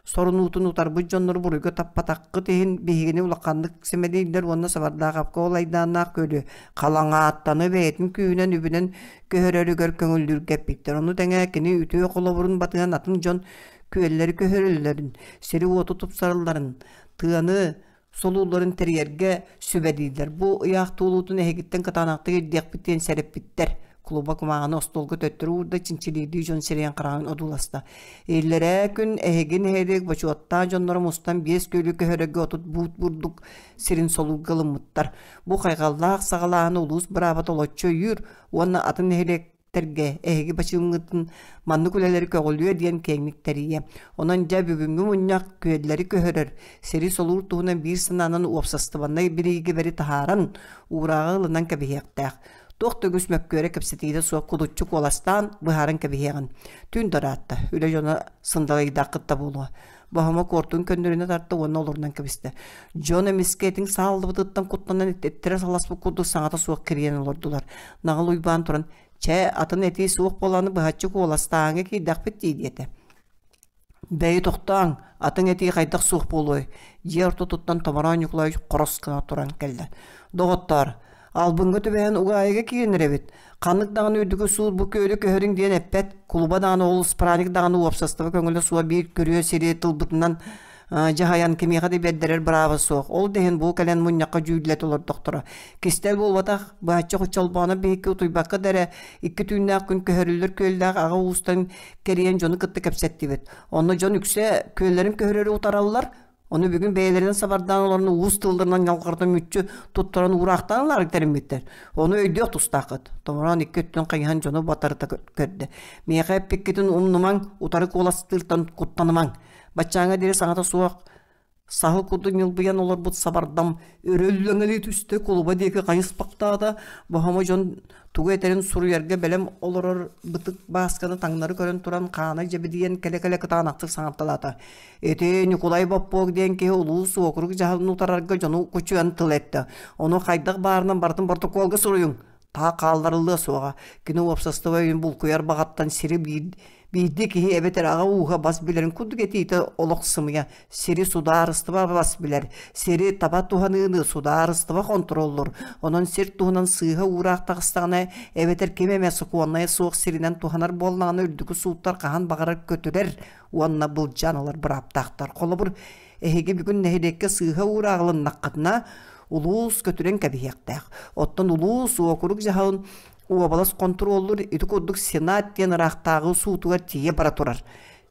B: сорунуутун утарбыт дьоннору буруйга таппатаххыт иһин биһигини улаханнык сэмэлииллэр уонна Сабардаахапка ол айдааннаах күөлү Халаҥааттаны бэйэтин күүһүнэн үбүнэн көһөрөрүгэр көҥүллүүргэ эппиттэр. Ону тэҥэ кини үтүө холобурун батыһан атын дьон күөллэри көһөрөллөрүн, сири-уоту тупсаралларын, тыаны солуулларын тэрийэргэ сүбэлииллэр. Бу ыйаах туолуутун эһигиттэн кытаанахтык ирдиэхпит диэн сэрэппиттэр. Клуба кумааҕыны остуолга төттөрү уурда, чинчилиирдии дьон сирэйин хараҕын одууласта. Иллэрээ күн эһиги нэһилиэк бочуоттаах дьонноро мустан биэс күөлү көһөрөргө 30 буут бурдук сирин солуурга ылыммыттар. Бу хайҕаллаах саҕалааһыны улуус быраабата олоччу өйүүр уонна атын нэһилиэктэргэ эһиги бачыымҥытын маннык үлэлэри көҕүлүө диэн киэҥник тэрийиэ. Онон дьэ бүгүҥҥү мунньах күөллэри көһөрөр, сири солуур туһунан биир санаанан уопсастыбаннай бириигэбэри таһааран, уурааҕы ылынан кэбиһиэхтээх. Туох да үгүс мөккүөрэ кэпсэтиитэ суох кудуччу куоластаан быһааран кэбиһиэҕин. Түүн да ыраатта, үлэ дьоно сындалыйдааххыт да буолуо. Боһомо куортун көннөрүнэ тарта уонна олорунан кэбистэ. Дьон эмискэ этиҥ сааллыбытыттан куттанан эттэрэ саласпыт курдук саҥата суох кирийэн олордулар. Наҕыл Уйбаан туран, «Чэ, атын этии суох буолан быһаччы куоластааҥҥа киирдэхпит дии» диэтэ. «Бэйи тохтооҥ, атын этии хайдах суох буолуой?» Дьиэ ортотуттан Томороон Ньукулай хорос гына туран кэллэ. «Доҕоттоор, албыҥҥа түбэһэн угаайыга киирэн эрэбит. Ханнык даҕаны үрдүкү суут бу күөлү көһөрүҥ диэн эппэт, кулуба даҕаны ол спраник даҕаны уопсастыба көҥүлэ суох биир күрүө сири тылбытынан дьаһайан кимиэхэ да бэрдэрэр бырааба суох. Ол да иһин бу кэлэн мунньахха дьүүллэтэ олордохторо. Кистэл буолбатах, быһаччы Чолбооно биһикки утуйбакка да эрэ икки түүннээх күн көһөрүллэр күөллээх аҕа уустан кэрийэн дьону кытта кэпсэттибит. Онно дьон үксэ күөллэрин көһөрөрү утараллар, Ону бүгүн бэйэлэринэн сабардаан олорон уус тылларынан ньалҕардан мүччү туттаран уураахтаан ылаары тэриммиттэр. Ону өйдүөх тустааххыт. Томороон икки өттүн хайыһан дьону батарыта көрдө. Миэхэ эппиккитин умнумаҥ, утары куоластыыртан куттанымаҥ. Баччааҥҥа диэри саҥата суох саһыл курдук ньылбыйан олорбут сабардам өрө үллэҥэлии түстэ, кулуба диэки хайыспахтаата. Боһомо дьон тугу этэрин суруйарга бэлэм олорор бытык Баасканы таҥнары көрөн туран хаана дьэбидийэн кэлэ-кэлэ кытаанахтык саҥарталаата. Ити Ньукулай Боппуок диэн киһи улуус уокурук дьаһалын утарарга дьону кучуйан тыл эттэ. Ону хайдах баарынан барытын боротокуолга суруйуҥ. Таах хаалларыллыа суоҕа. Кини уопсастыба өйүн булкуйар баҕаттан сири биир, биирдии киһи эбэтэр аҕа ууһа бас билэрин курдук этиитэ олох сымыйа. Сири судаарыстыба бас билэр. Сири таба туһаныыны судаарыстыба хонтуруоллуур. Онон сир туһунан сыыһа уураах таҕыстаҕына эбэтэр ким эмэ сокуоннайа суох сиринэн туһанар буоллаҕына үрдүкү сууттар хаһан баҕарар көтүрэр уонна былдьаан ылар бырааптаахтар. Холобур, эһиги бүгүн нэһилиэккэ сыыһа уурааҕылыннаххытына, улуус көтүрэн кэбиһиэхтээх. Оттон улуус уокурук дьаһалын уобалас хонтуруоллуур ити курдук Сенат диэн ыраахтааҕы суутугар тиийэ бара турар.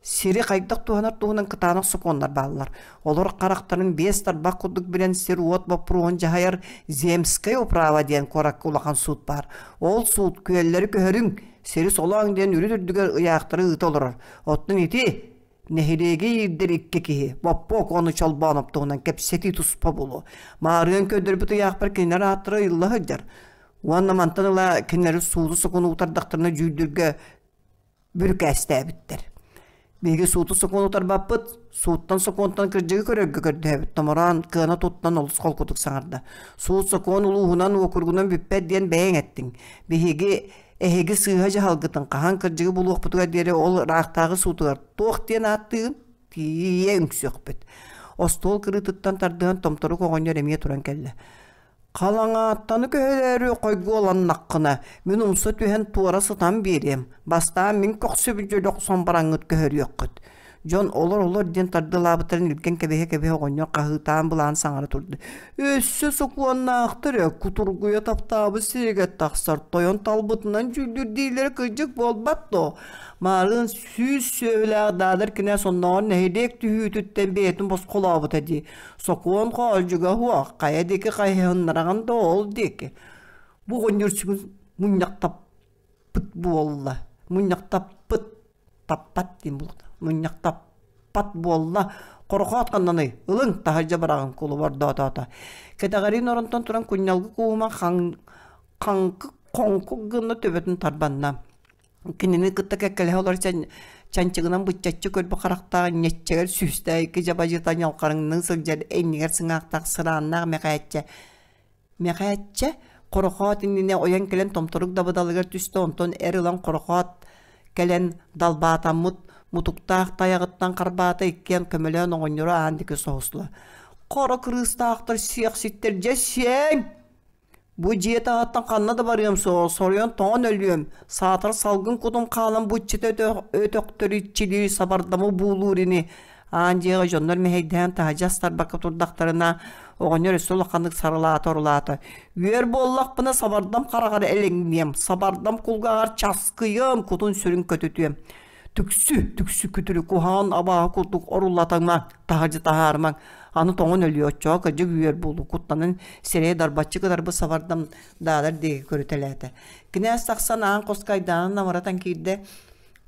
B: Сири хайдах туһанар туһунан кытаанах сокуоннар бааллар. Олор харахтарын биэс тарбах курдук билэн сир-уот боппуруоһун дьаһайар Земскэй управа диэн куоракка улахан суут баар. Ол суут күөллэри көһөрүҥ, сири солооҥ диэн үрүт үрдүгэр ыйаахтары ыыта олорор. Оттон ити нэһилиэги иирдэр икки киһи Боппуок уонна Чолбооноп туһунан кэпсэтии туспа буолуо. Маарыан көрдөрбүт ыйаахпар кинилэр ааттара ыйылла сылдьар. Уонна мантан ыла кинилэри сууту-сокуону утардахтарына дьүүллүүргэ бүрүкээстээбиттэр. Биһиги сууту-сокуону утарбаппыт, сууттан сокуонтан кырдьыгы көрөргө көрдөһөбүт. Томороон кыана туттан олус холкутук саҥарда. Суут-сокуон улууһунан, уокуругунан бүппэт диэн бэйэҥ эттиҥ. Биһиги эһиги сыыһа дьаһалгытын хаһан кырдьыгы булуохпутугар диэри ол ыраахтааҕы суутугар туох диэн ааттыыгын тиийэ үҥсүөхпүт. Остуол кырыытыттан тардыһан томторук оҕонньор эмиэ туран кэллэ. Халаҥааттаны көһөрөөрү хойгуоланнаххына, мин умса түһэн туора сытан биэриэм, бастаан мин көхсүбүн дьөлө охсон бараҥҥыт көһөрүөххүт. Дьон олор-олор диэн тардылаабыттарын илгэн кэбиһэ-кэбиһэ оҕонньор хаһыытаан былаан саҥара турда. Өссө сокуоннаахтар ээ, кутургуйа таптаабыт сиригэр тахсар, тойон талбытынан дьүүллүүр дииллэрэ кырдьык буолбат дуо? Маарыын сүүс сүөһүлээх Даадар кинээс оннооҕор нэһилиэк түһүүтүттэн бэйэтин босхолообута дии. Сокуон хоолдьуга суох, хайа диэки хайыһыннараҕын да ол диэки. Бу оҕонньор сүгүн мунньахтаппыт буолла. Мунньахтаппыт таппат диэн буолла. Мунньахтаппат буолла. Хорохоот ханнаный? Ылыҥ, таһырдьа быраҕыҥ, кулуба ордоотоото. Кэтэҕэриин оронтон туран кунньалгы кууһума хаҥ хаҥкы хоҥкук гына төбөтүн тарбанна. Кинини кытта кэккэлэһэ олорор чанчыгынан быччаччы көрбүт харахтаах ньэччэгэр сүүстээх икки дьабадьыта ньалхарыҥныы сылдьар иннигэр сыҥаахтаах сырааннаах Мэхээччэ Мэхээччэ Хорохоот иннинэ ойон кэлэн томторук дабыдалыгар түстэ, онтон эр ылан Хорохоот кэлэн далбаатаммыт мутуктаах тайаҕыттан харбаата иккиэн көмөлөөн оҕонньору аан диэки соһусла. «Хоро кырыыстаахтар сиэхситтэр дьэ сиэҥ!» Бу дьиэ таһыттан ханна да барыам суоҕа, соруйан тоҥон өлүөм, саатар салгын кутум хаалан бу иччитэ өтөхтөрү иччилии сабардамы буулуур ини. Аан дьиэҕэ дьоннор мэһэйдэһэн таһырдьа астарбакка турдахтарына, оҕонньор өссө улаханнык сарылаата-орулаата. Үөр буоллахпына сабардам хараҕар элэҥниэм, сабардам кулгааҕар часкыйыам, кутун-сүрүн көтүтүөм. Түксү, түксү күтүрү куһаҕан абааһы курдук оруллатыма, таһырдьа таһаарымаҥ. Аны тоҥон өлүө, оччоҕо кырдьык үөр буолуо, куттанан сирэйэ дарбаччы кытарбыт сабардам даалар диэки көрүтэлээтэ. Кинээс тахсан аан хоско айдаанын намыратан киирдэ.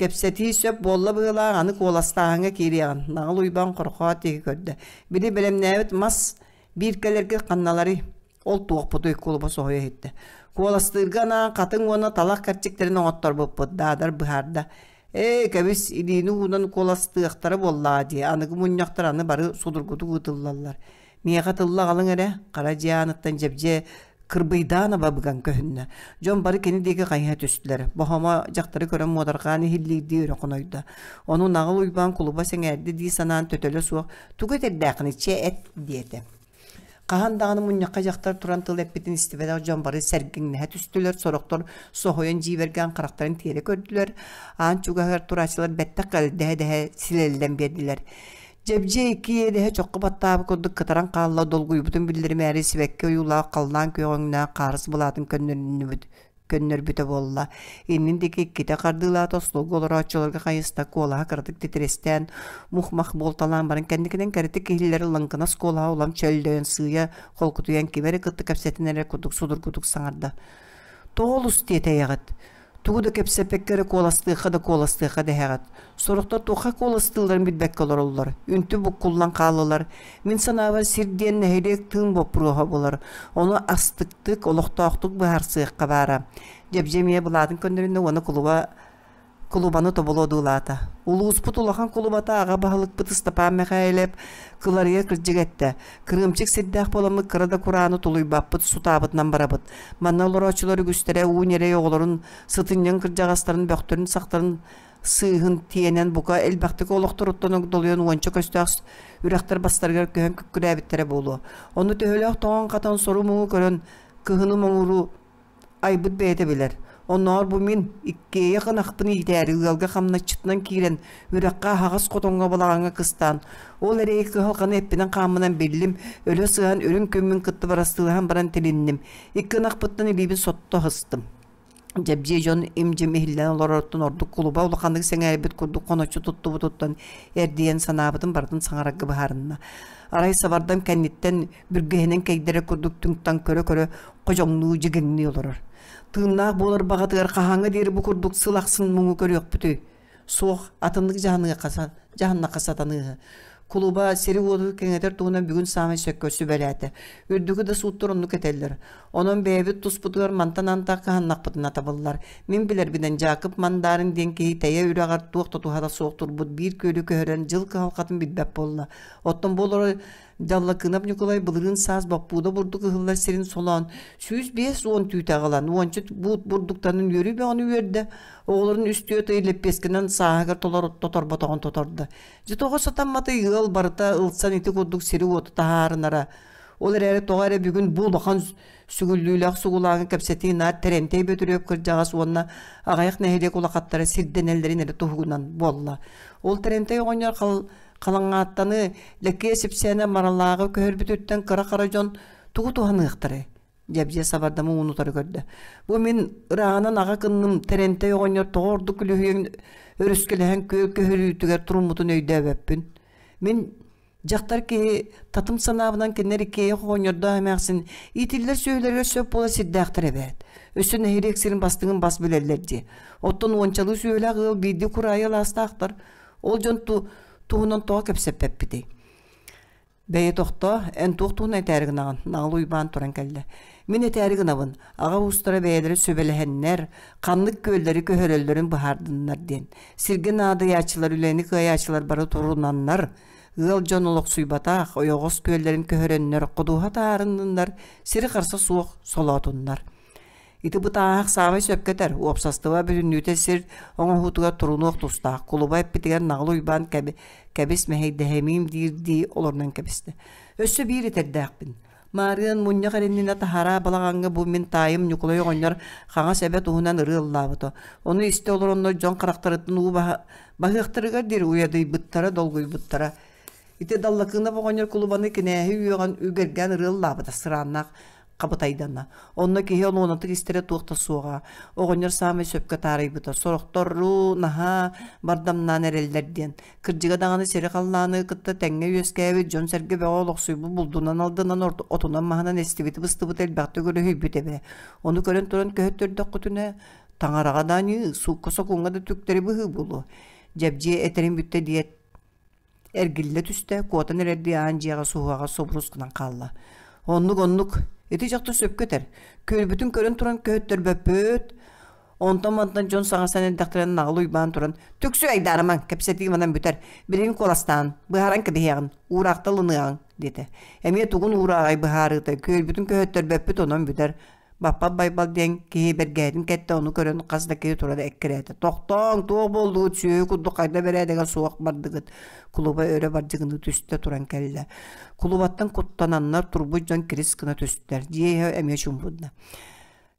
B: Кэпсэтии сөп буолла быһыылаах, аны куоластааһыҥҥа киириэҕин. Наҕыл Уйбаан Хорхоот диэки көрдө. Били бэлэмнээбит мас бииркэлэргэ ханналарый? Ол туохпутуй кулуба соһуйа иһиттэ. Куоластыырга анаан хатыҥ уонна талах кэрчиктэрин оҥотторбуппут, Даадар быһаарда. Ээ, кэбис, илиини уунан куоластыахтара буоллаҕа дии, аныгы мунньахтар аны бары судургутук ыытыллаллар. Миэхэ тылла аҕалыҥ эрэ, хара дьиэ ааныттан дьэбдьиэ кырбыйдаан аба быган көһүннэ. Дьон бары кини диэки хайыһа түстүлэр. Боһомо дьахтары көрөн муодарҕаан иһиллиирдии өрө хонойдо. Ону Наҕыл Уйбаан кулуба сэҥээрдэ дии санаан төтөлө суох тугу этэрдээххиний, чэ эт диэтэ. Хаһан даҕаны мунньахха дьахтар туран тыл эппитин истибэтэх дьон бары сэргиҥнэһэ түстүлэр, сорохтор соһуйан дьиибэргээн харахтарын тиэрэ көрдүлэр, аан чугаһыгар турааччылар бэттэх дэһэ-дэһэ силэллэн биэрдилэр. Дьэбдьиэ икки иэдэһэ чоххо баттаабыт курдук кытаран хаалла, долгуйбутун биллэримээри сибэкки ойуулаах халлаан күөх өҥнөөх хаарыс былаатын көннөрүннүбүт көннөрбүтэ буолла. Иннин диэки иккитэ хардыылаата, остуолга олорооччуларга хайыста, куолаһа кыратык титирэстээн, мух-мах буолталаан баран кэнникинэн кэрэтик киһилэри лаҥкынас куолаһа улам чөллөйөн сыыйа холкутуйан кими эрэ кытта кэпсэтин эрэр курдук судургутук саҥарда. Тоҕо олус тиэтэйэҕит? Тугу да кэпсэппэккэ эрэ куоластыахха да куоластыахха дэһэҕит. Сорохтор туохха куоластыылларын билбэккэ олороллор, үнтү буккуллан хааллылар. Мин санаабар сир диэн нэһилиэк тыын боппуруоһа буолар. Ону астыктык, олохтоохтук быһаарсыахха баара. Дьэбдьэ эмиэ былаатын көннөрүннэ уонна кулуба кулубаны тобулу одуулаата. Улууспут улахан кулубата аҕа баһылыкпыт Ыстапаан Мэхээлэп кыларыйа кырдьык эттэ. Кырыымчык сирдээх буоламмыт кыра да курааны тулуйбаппыт, сутаабытынан барабыт. Манна олорооччулар үгүстэрэ уу ньирэй оҕолорун, сытынньаҥ кырдьаҕастарын бөхтөрүн-сахтарын сыыһын тиэнэн бука элбэхтик олохторуттан огдолуйан уонча көстөөх үрэхтэр бастарыгар көһөн күккүрээбиттэрэ буолуо. Ону төһөлөөх тоҥон-хатан сору-муҥу көрөн кыһыны моҥууру айбыт бэйэтэ билэр. Оннооҕор бу мин иккиэйэх ынахпын иитээри ыалга хамначчытынан киирэн үрэххэ аһаҕас хотоҥҥо балаҕаҥҥа кыстаан, ол эрэйи кыһалҕаны эппинэн-хааммынан биллим, өлө сыһан үрүҥ күммүн кытта барастыылаһан баран тилинним. Икки ынахпыттан илиибин сотто аһыстым. Дьэбдьиэ дьон им-дьим иһиллэн олороруттан ордук кулуба улаханнык сэҥээрбит курдук хоноччу туттубутуттан эрдийэн санаабытын барытын саҥарарга быһаарынна. Арай сабардам кэнниттэн бүргэһинэн кэйдэрэ курдук түҥ-таҥ көрө-көрө ходьоҥнуу дьигиҥнии олорор. Тыыннаах буолар баҕатыгар хаһааҥҥа диэри бу курдук сыл ахсын муҥу көрүөхпүтүй? Суох, атыннык дьаһаныахха дьаһаннахха сатаныыһы. Кулуба сири-уоту кэҥэтэр туһунан бүгүн саамай сөпкө сүбэлээтэ. Үрдүкү да сууттар оннук этэллэр. Онон бэйэбит туспутугар мантан антах кыһаннахпытына табыллар. Мин билэрбинэн Дьаакып Мандаарын диэн киһи Тэйэ үрэҕэр туох да туһата суох турбут биир күөлү көһөрөн дьыл кыһалҕатын билбэт буолла. Оттон бу олорор Дьаллакыынап Ньукулай былырыын саас боппууда бурдук ыһыллар сирин солоон 150 түүтэ аҕалан уонча буут бурдуктанан үөрүү бөҕөнү үөрдэ, оҕолорун үс-түөрт ый лэппиэскэнэн сааһыгар тоторботоҕун тотордо. Дьэ тоҕо сатамматый ыал барыта ылсан ити курдук сири-уоту таһаарынара. Ол эрээри тоҕо эрэ бүгүн бу улахан сүгүллүүлээх сугулааҥы кэпсэтии наар Тэрэнтэй Бөтүрүөп кырдьаҕас уонна аҕыйах нэһилиэк улахаттара сирдэнэллэрин эрэ туһугунан буолла. Ол Тэрэнтэй оҕонньор Халаҥааттаны Лэкиэ Сипсээнэ Маралааҕы көһөрбүтүттэн кыра-хара дьон тугу туһаныахтарай? Дьэбдьиэ сабардамы ууну утары көрдө. Бу мин ырааҕынан аҕа кынным Тэрэнтэй оҕонньор тоҕо ордук күлүһүйэн өрүскэлэһэн күөл көһөрүүтүгэр туруммутун өйдөөбөппүн. Мин
A: Дьахтар киһи татым санаабынан кинилэр иккиэйэх оҕонньордоох эмээхсин иитиллэр сүөһүлэригэр сөп буола сирдээхтэр эбээт. Өссө нэһилиэк сирин бастыҥын бас билэллэр дии. Оттон уончалыы сүөһүлээх ыал биирдии кураайы алаастаахтар. Ол дьон туһунан тоҕо кэпсэппэппитий? Бэйэ тохтоо, эн туох туһунан этээри гынаҕын? Наҕыл Уйбаан туран кэллэ. Мин этээри гынабын, аҕа уустара бэйэлэрэ сүбэлэһэннэр, ханнык күөллэри көһөрөллөрүн быһаардыннар диэн. Сиргэ наадыйааччылар, үлэни кыайааччылар бары турунаннар, ыал дьон олохсуйбатах, ойоҕос күөллэрин көһөрөннөр, ходуһа таарынныннар, сири харса суох солоотуннар. Ити бытааһах саамай сөпкө этэр, уопсастыба бүтүннүүтэ сир оҥоһуутугар турунуох тустаах, кулуба эппитигэр Наҕыл Уйбаан кэбис мэһэйдэһэмиим диирдии олорунан кэбистэ. Өссө биир этэрдээхпин. Маарыан мунньах эриннинэ таһараа балаҕаҥҥа бу мин таайым Ньукулай оҕонньор хаҥас эбэ туһунан ырыа ыллаабыта. Ону истэ олороннор дьон харахтарыттан уу баһыахтарыгар диэри уйадыйбыттара, долгуйбуттара. Ити Даллакыынап оҕонньор кулубаны кинээһи үөҕэн үгэргээн ырыа ыллаабыта сырааннаах хабытайданна. Онно киһи олуонатык истэрэ туох да суоҕа. Оҕонньор саамай сөпкө таарыйбыта. Сорохтору наһаа бардамнаан эрэллэр диэн. Кырдьыга даҕаны сири-халлааны кытта тэҥҥэ үөскээбит дьон-сэргэ бөҕө олохсуйбут булдунан алдынан отунан-маһынан эстибити-быстыбыты элбэхтик өрүһүйбүт эбэ. Ону көрөн туран көһөттөрдөххүтүнэ, таҥараҕа да аньыы, суукка-сокуоҥҥа да түктэри быһыы буолуо. Дьэбдьиэ этэрин бүттэ диэт Эргиллэ түстэ, куотан эрэрдии аан дьиэҕэ суһуоҕа субурус гынан хаалла. Оннук, оннук. Ити дьахтар сөпкө этэр. Күөлбүтүн көрөн туран көһөттөрбөппүт. Онтон-мантан дьон саҥарсан эрдэхтэринэ Наҕыл Уйбаан туран «Түксү айдаарымаҥ, кэпсэтии манан бүтэр. Билигин куоластаан, быһааран кэбиһиэҕин, уураахта ылыныаҕыҥ» диэтэ. Эмиэ тугун уурааҕай быһаарыыта, күөлбүтүн көһөттөрбөппүт онон бүтэр. Баппат Байбал диэн киһи бэргэһэтин кэттэ, ону көрөн хас да киһи туран эккирээтэ. «Тохтооҥ, туох буоллугут, сүөһү курдук хайда бэрээдэгэ суох бардыгыт?» Кулуба өрө бардьыгыныы түстэ туран кэллэ. Кулубаттан куттананнар турбут дьон кирис гына түстэр. Дьиэ иһэ эмиэ чуумпурда.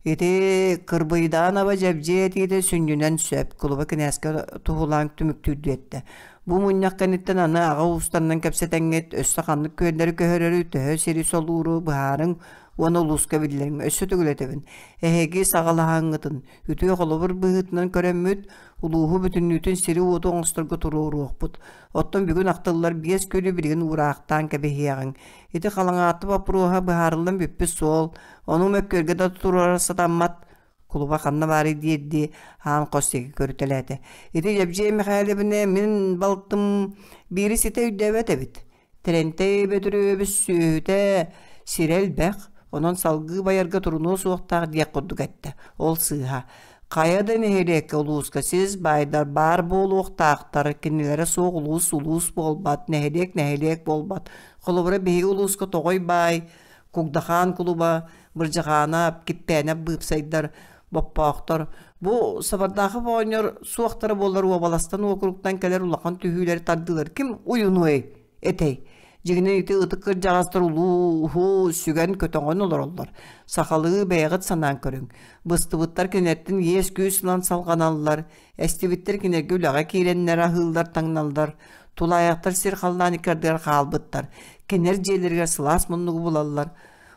A: Ити Кырбыйдаанова Дьэбдьиэ этиитэ сүнньүнэн сөп, кулуба кинээскэ туһулаан түмүктүүрдүү эттэ. Бу мунньах кэнниттэн аны аҕа уустарынан кэпсэтэҥҥит, өссө ханнык күөллэри көһөрөрү, төһө сири солууру быһаарыҥ уонна улууска биллэриҥ. Өссө төгүл этэбин, эһиги саҕалаһаҥҥытын, үтүө холобур быһыытынан көрөммүт, улууһу бүтүннүүтүн сири-уоту оҥосторго туруоруохпут. Оттон бүгүн ахтыллар биэс күөлү билигин уураахтаан кэбиһиэҕиҥ. Ити халаҥаатты боппуруоһа быһаарыллан бүппүт суол, ону мөккүөргэ да туруорар сатаммат. Кулуба ханна баарый диирдии аан хос диэки көрүтэлээтэ. Ити Дьэбдьиэй Михайловна мин балтым биири ситэ өйдөөбөт эбит. Тэрэнтэй Бөтүрүөбүс сүөһүтэ сирэ элбэх, онон салгыы байарга турунуо суохтаах диэх курдук эттэ. Ол сыыһа. Хайа да нэһилиэккэ улууска сис баайдар баар буолуохтаахтар, кинилэрэ суох улуус улуус буолбат, нэһилиэк нэһилиэк буолбат. Холобура, биһиги улууска Тоҕой баай, Кугдахаан кулуба, Бырдьахаанап, Киппээнэп быыпсайдар, Боппоохтор. Бу Сабардаахап оҕонньор суохтара буоллар уобаластан уокуруктан кэлэр улахан түһүүлэри тардыылар ким уйунуой этэй? Дьиҥинэн ити ытык кырдьаҕастар улууһу сүгэн көтөҕөн олороллор. Сахалыы бэйэҕит санаан көрүҥ. Быстыбыттар кинилэртэн иэс-күүс ылан салҕаналлар, эстибиттэр кинилэргэ үлэҕэ киирэннэр аһыыллар, таҥналлар, тулаайахтар сир-халлаан икки ардыгар хаалбыттар. Кинилэр дьиэлэригэр сылаас муннугу булаллар.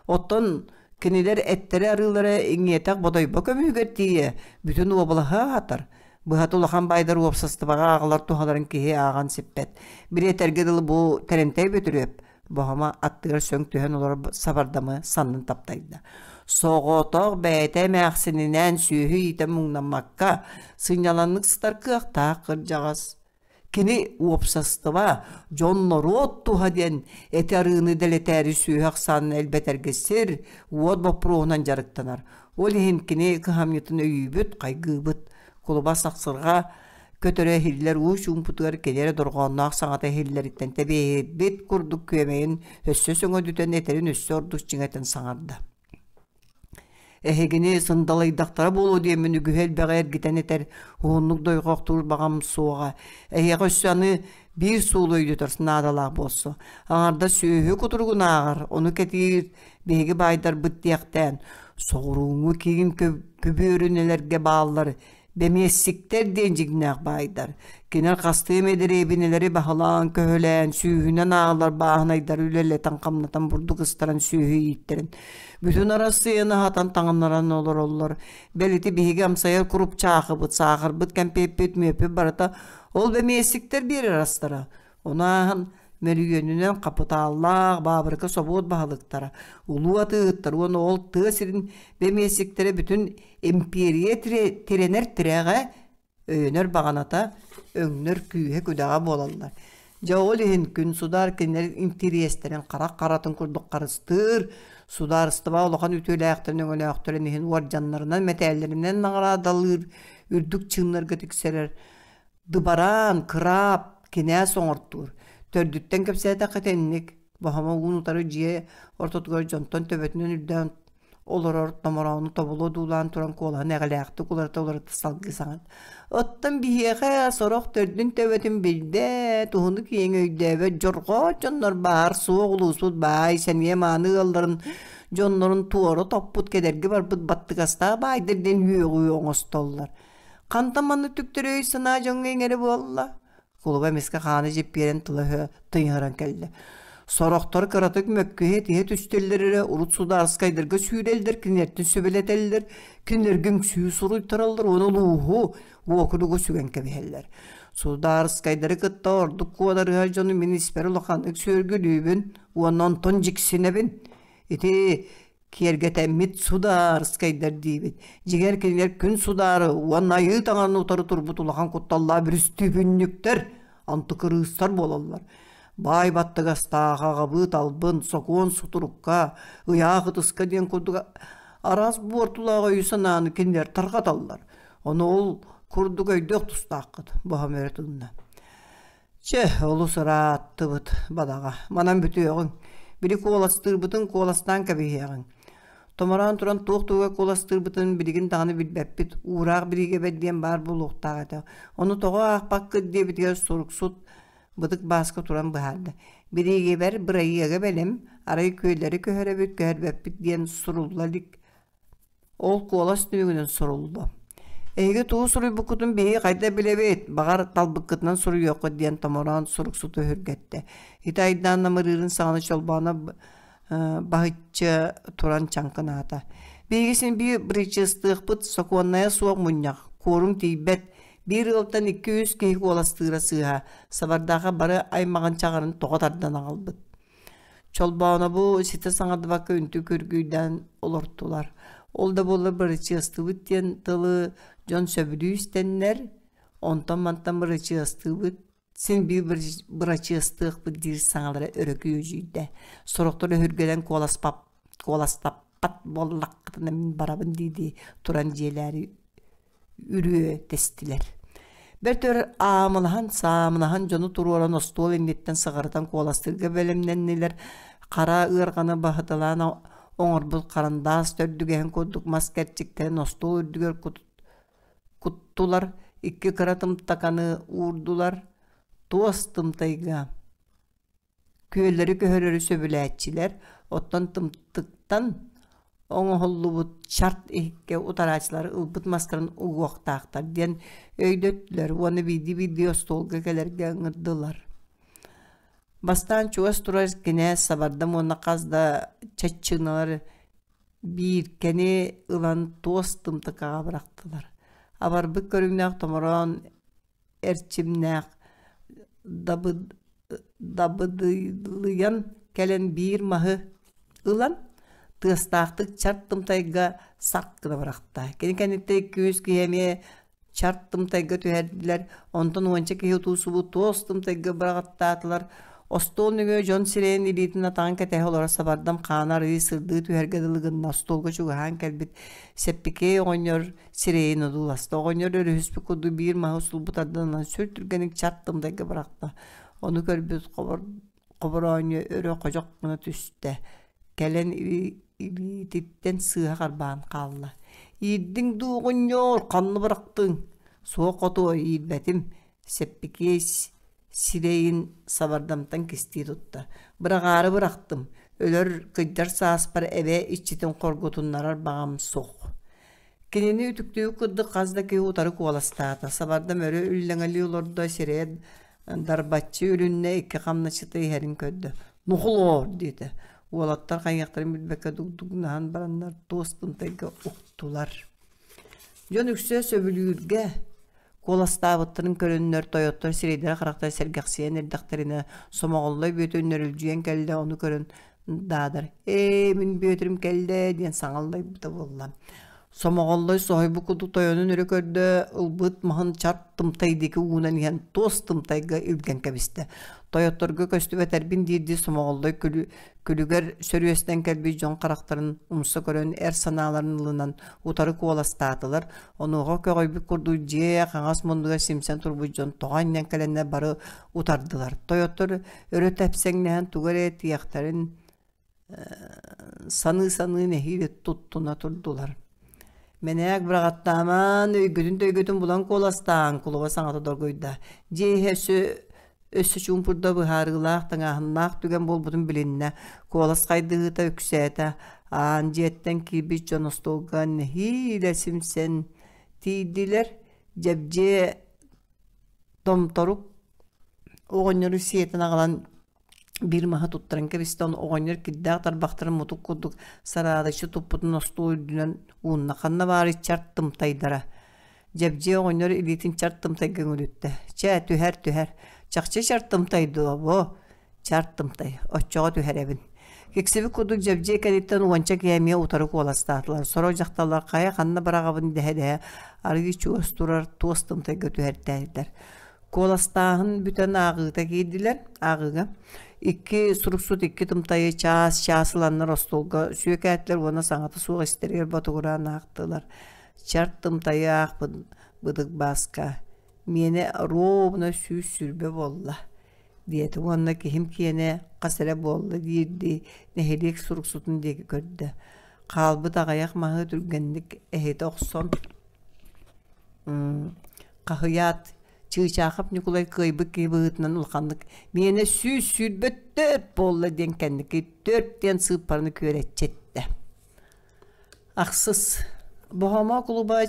A: Оттон Кинилэр эттэрэ-арыылара иҥиэтэх Бодойбо көмүһүгэр тиийэ бүтүн уобалаһы аһатар. Быһата улахан баайдар уопсастыбаҕа ааҕылар туһаларын киһи ааҕан сиппэт. Билиэтэргэ дылы бу Тэрэнтэй Бөтүрүөп Боһомо аттыгар сөҥ түһэн олорор сабардамы саннын таптайда. Соҕотох бэйэтэ эмээхсининээн сүөһү иитэн муҥнаммакка, сынньаланнык сытар кыахтаах кырдьаҕас. Кини уопсастыба, дьон-норуот туһа диэн эти арыыны дэлэтээри сүөһү ахсаанын элбэтэргэ сир, уот боппуруоһунан дьарыктанар. Ол иһин кини кыһамньытын өйүүбүт, хайгыыбыт. Кулуба сахсырҕа көтөрө иһиллэр уу чуумпутугар кини эрэ дорҕоонноох саҥата иһиллэриттэн тэбиэһирбит курдук күөмэйин өссө сөҥөдүтэн этэрин өссө ордук чиҥэтэн саҥарда. Эһигини сындалыйдахтара буолуо диэммин үгүһү элбэҕи эргитэн этэр, уһуннук дойҕохтуур баҕам суоҕа. Эһиэхэ өссө аны биир суолу өйдөтөр наадалаах буолсу. Аҥардас сүөһү кутуругун ааҕар, ону кэтиир биһиги баайдарбыт диэхтээн, соҕурууҥҥу киин көбүөрүнэлэргэ бааллар Бэмиэссиктэр диэн дьиҥнээх баайдар. Кинилэр хастыы эмэ дэриэбинэлэри баһылаан-көһүлээн, сүүһүнэн ааҕыллар бааһынайдары үлэлэтэн-хамнатан бурдук ыстаран сүөһү ииттэрин, бүтүн Арассыыйаны аһатан таҥыннаран олороллор. Бэл ити биһиги амсайар курупчаахыбыт, саахарбыт, кэмпиэппит, мүөппүт барыта ол бэмиэссиктэр биэрэр астара. Ону ааһан.
B: Мөлүйүөнүнэн хапытааллаах баабырыка собуот баһылыктара, улуу атыыһыттар уонна ол тыа сирин бэмиэсиктэрэ бүтүн империя тирэнэр тирэҕэ, өйөнөр баҕаната, өҥнөр күүһэ-күдэҕэ буолаллар. Дьэ ол иһин күн судаар кинилэр интэриэстэрин харах харатын курдук харыстыыр, судаарыстыба улахан үтүөлээхтэрин өҥөлөөхтөрүн иһин уордьаннарынан, мэтээллэринэн наҕараадалыыр, үрдүк чыыннарга тиксэрэр дыбараан, кыраап, кинээс оҥортуур. Төрдүттэн кэпсээтэххэ итинник, Боһомо уун утары дьиэ ортотугар дьонтон төбөтүнэн үрдээн олорор томороону тобулу одуулаан туран куолаһын эҕэлээхтик уларыта-уларыта салгыы саҥарда. Оттон биһиэхэ сорох төрдүн төбөтүн билбэт, уһуну киэҥ өйдөөбөт дьорҕоот дьоннор баар суох улууспут баай сэниэ-мааны ыалларын дьоннорун туора топпут кэдэрги барбыт баттыгастаах баайдар диэн үөҕүү оҥостоллор. Хантан маннык түктэри өй-санаа дьоҥҥо иҥэрэ буолла? Кулуба эмискэ хааны дьиппиэрэн тыла-өһө тыйыһыран кэллэ. Сорохтор кыратык мөккүһэ этиһэ түстэллэр эрэ, урут судаарыскайдарга сүүрэллэр, кинилэртэн сүбэлэтэллэр, кинилэргэ үҥсүү суруйтараллар уонна улууһу, уокуругу сүгэн кэбиһэллэр. Судаарыскайдары кытта ордук куодарыһар дьону мин испэр улаханнык сүөргүлүүбүн уонна онтон дьиксинэбин. Ити киэргэтэммит судаарыскайдар диибит. Дьиҥэр кинилэр күн судаары уонна айыы таҥараны утары турбут улахан кутталлаах бүрүстүүпүнньүктэр, антыкырыыстар буолаллар. Баай баттыгастаах аҕабыыт албын, сокуон сутурукка, ыйаах ытыска диэн курдук араас буортулаах өйү-санааны кинилэр тарҕаталлар. Ону ол курдук өйдөөх тустааххыт, баһым өрө тыынна. Чэ, олус ырааттыбыт, бадаҕа. Манан бүтүөҕүҥ. Били куоластыырбытын куоластаан кэбиһиэҕиҥ. Томороон туран туох туга куоластыырбытын билигин даҕаны билбэппит. Уураах бириигэбэр диэн баар буолуохтаах этэ. Ону тоҕо аахпаккыт диэбитигэр суруксут Бытык Бааска туран быһаарда. Бириигэбэр бырайыага бэлэм, арай күөллэри көһөрөбүт, көһөрбөппүт диэн сурулла илик Ол куолас түмүгүнэн суруллуо. Эһиги тугу суруйбуккутун биһиги хайда билэбит, баҕар талбыккытынан суруйуоххут диэн томороон суруксуту өһүргэттэ. Ити айдаан намырыырын саҕана Чолбооно баһычча туран чаҥкынаата. Биһиги син биир бырычыастыахпыт сокуоннайа суох мунньах, куорум тиийбэт, биир ыалтан икки-үс киһи куоластыыра сыыһа, Сабардааха бары аймаҕын чаҕарын тоҕо тардан аҕалбыт. Чолбоонобу ситэ саҥардыбакка үнтү күргүйдээн олортулар. Ол да буоллар бырачыастыыбыт диэн тылы дьон сөбүлүү истэннэр, онтон-мантан бырачыастыыбыт, син биир бырачыастыахпыт диир саҥалара өрө күөдьүйдэ. Сорохтор өһүргэнэн куоластаппат буоллаххытына мин барабын дии-дии туран дьиэлээри үрүө тэстилэр. Бэрт өр аамылаһан, саамылаһан дьону туруоран остуол инниттэн сыҕарытан куоластыырга бэлэмнэннилэр. Хара ыарҕаны баһыталаан оҥорбут харандаас төрдүгэһин курдук мас кэрчиктэрин остуол үрдүгэр куттулар, икки кыра тымтаканы уурдулар. Туос тымтайга Күөллэри көһөрөрү сөбүлээччилэр, оттон тымтыктан оҥоһуллубут чарт иһиккэ утарааччылар ылбыт мастарын угуохтаахтар диэн өйдөттүлэр уонна биирдии-биирдии остуолга кэлэргэ ыҥырдылар. Бастаан чугас турар кинээс сабардам уонна хас да чаччыыналар бииркэни ылан туос тымтыкаҕа бырахтылар. Абарбыт көрүҥнээх томороон эрчимнээх дабыдыйан кэлэн биир маһы ылан тыастаахтык чарт тымтайга сарт гына бырахта. Кини кэнниттэн икки-үс киһи эмиэ чарт тымтайга түһэрдилэр, онтон уонча киһи утуусубут туос тымтайга быраҕаттаатылар. Остуол нөҥүө дьон сирэйин илиитин атаҕын кэтэһэ олоро сабардам хаана арыый сырдыы түһэргэ дылы гынна остуолга чугаһаан кэлбит Сэппикэй оҕонньор Сирэйин одууласта. Оҕонньор өрүһүспүт курдук биир маһы сулбу тардан ылан сүр түргэнник чат тымтайга бырахта. Ону көрбүт хобороонньу өрө ходьох гына түстэ. Кэлэн илиититтэн сыыһа харбаан хаалла. «Иирдиҥ дуу, оҕонньоор, ханна бырахтыҥ?» «Суох хотуо, иирбэтим». Сэппикиэй сирэйин сабардамтан кистии тутта. «Быраҕаары бырахтым. Өлөр, кыйдар сааспар эбэ иччитин хоргутуннарар баҕам суох». Кинини үтүктүбүт курдук хас да киһи утары куоластаата. Сабардам өрө үллэҥэлии олордо, сирэйэ дарбаччы үлүннэ, икки хамначчыта иһэрин көрдө. «Нухулоор!» диэтэ. Уолаттар хайыахтарын билбэккэ дугдугунаһан бараннар туос тымтайга уктулар. Дьон үксэ сөбүлүүргэ, Куоластаабыттарын көрөннөр, тойоттор сирэйдэрэ-харахтара сэргэхсийэн эрдэхтэринэ, Сомоҕоллой Бүөтүр нөрүлдьүйэн кэллэ, ону көрөн Даадар «Ээ, мин Бүөтүрүм кэллэ» диэн саҥа аллайбыта буолла. Сомоҕоллой соһуйбут курдук тойонун өрө көрдө, ылбыт маһын чарт тымтай диэки уунан иһэн туос тымтайга илгэн кэбистэ. Тойотторго көстүбэтэрбин диирдии Сомоҕоллой күлүгэр сөрүөстэн кэлбит дьон харахтарын умса көрөн эр санааларын ылынан утары куоластаатылар. Онуоха көҕүйбүт курдук дьиэ хаҥас муннугар симсэн турбут дьон тоҕо анньан кэлэннэр бары утардылар. Тойоттор өрө тэпсэҥнэһэн тугу эрэ этиэхтэрин саныы-саныы нэһиилэ туттуна турдулар. Мэнээк быраҕаттаамаан, өйгүтүн-төйгүтүн булан куоластаан, кулуба саҥата доргуйда. Дьиэ иһэ өссө өссө чуумпурда быһаарыылаах, тыҥааһыннаах түгэн буолбутун билиннэ. Куолас хайдыһыыта үксээтэ. Аан дьиэттэн киирбит дьон остуолга нэһиилэ симсэн тиийдилэр. Дьэбдьиэ томторук оҕонньору сиэтэн аҕалан биир маһы туттаран кэбистэ, ону оҕонньор кирдээх тарбахтарын мутук курдук сараадаччы туппутун остуол үрдүнэн уунна. Ханна баарый чарт тымтайдара? Дьэбдьиэ оҕонньор илиитин чарт тымтайга үҥүлүттэ. Чэ, түһэр, түһэр. Чахчы чарт тымтай дуо, бу? Чарт тымтай. Оччоҕо түһэрэбин. Киксибит курдук дьэбдьиэ кэнниттэн уонча киһи эмиэ утары куоластаатылар. Сорох дьахталлар хайа ханна быраҕабын дэһэ-дэһэ арыый чугас турар туос тымтайга түһэртээтилэр. Куоластааһын бүтэн ааҕыыта киирдилэр. Ааҕыыга икки суруксут икки тымтайы чаас-чаас ыланнар остуолга сүөкээтилэр уонна саҥата суох истэригэр ботугураан аахтылар. Чарт тымтайы аахпыт Быдык Бааска «Миэнэ ровно 120 буолла» диэтэ уонна киһим киэнэ хас эрэ буолла диирдии нэһилиэк суруксутун диэки көрдө. Хаалбыт аҕыйах маһы түргэнник эһитэ охсон Хаһыйаат, Чыычаахап Ньукулай кыайбыт киһи быһыытынан улаханнык «Миэнэ 124 буолла» диэн кэнники төрт диэн сыыппараны күөрэччи эттэ. Ахсыс Боһомо кулуба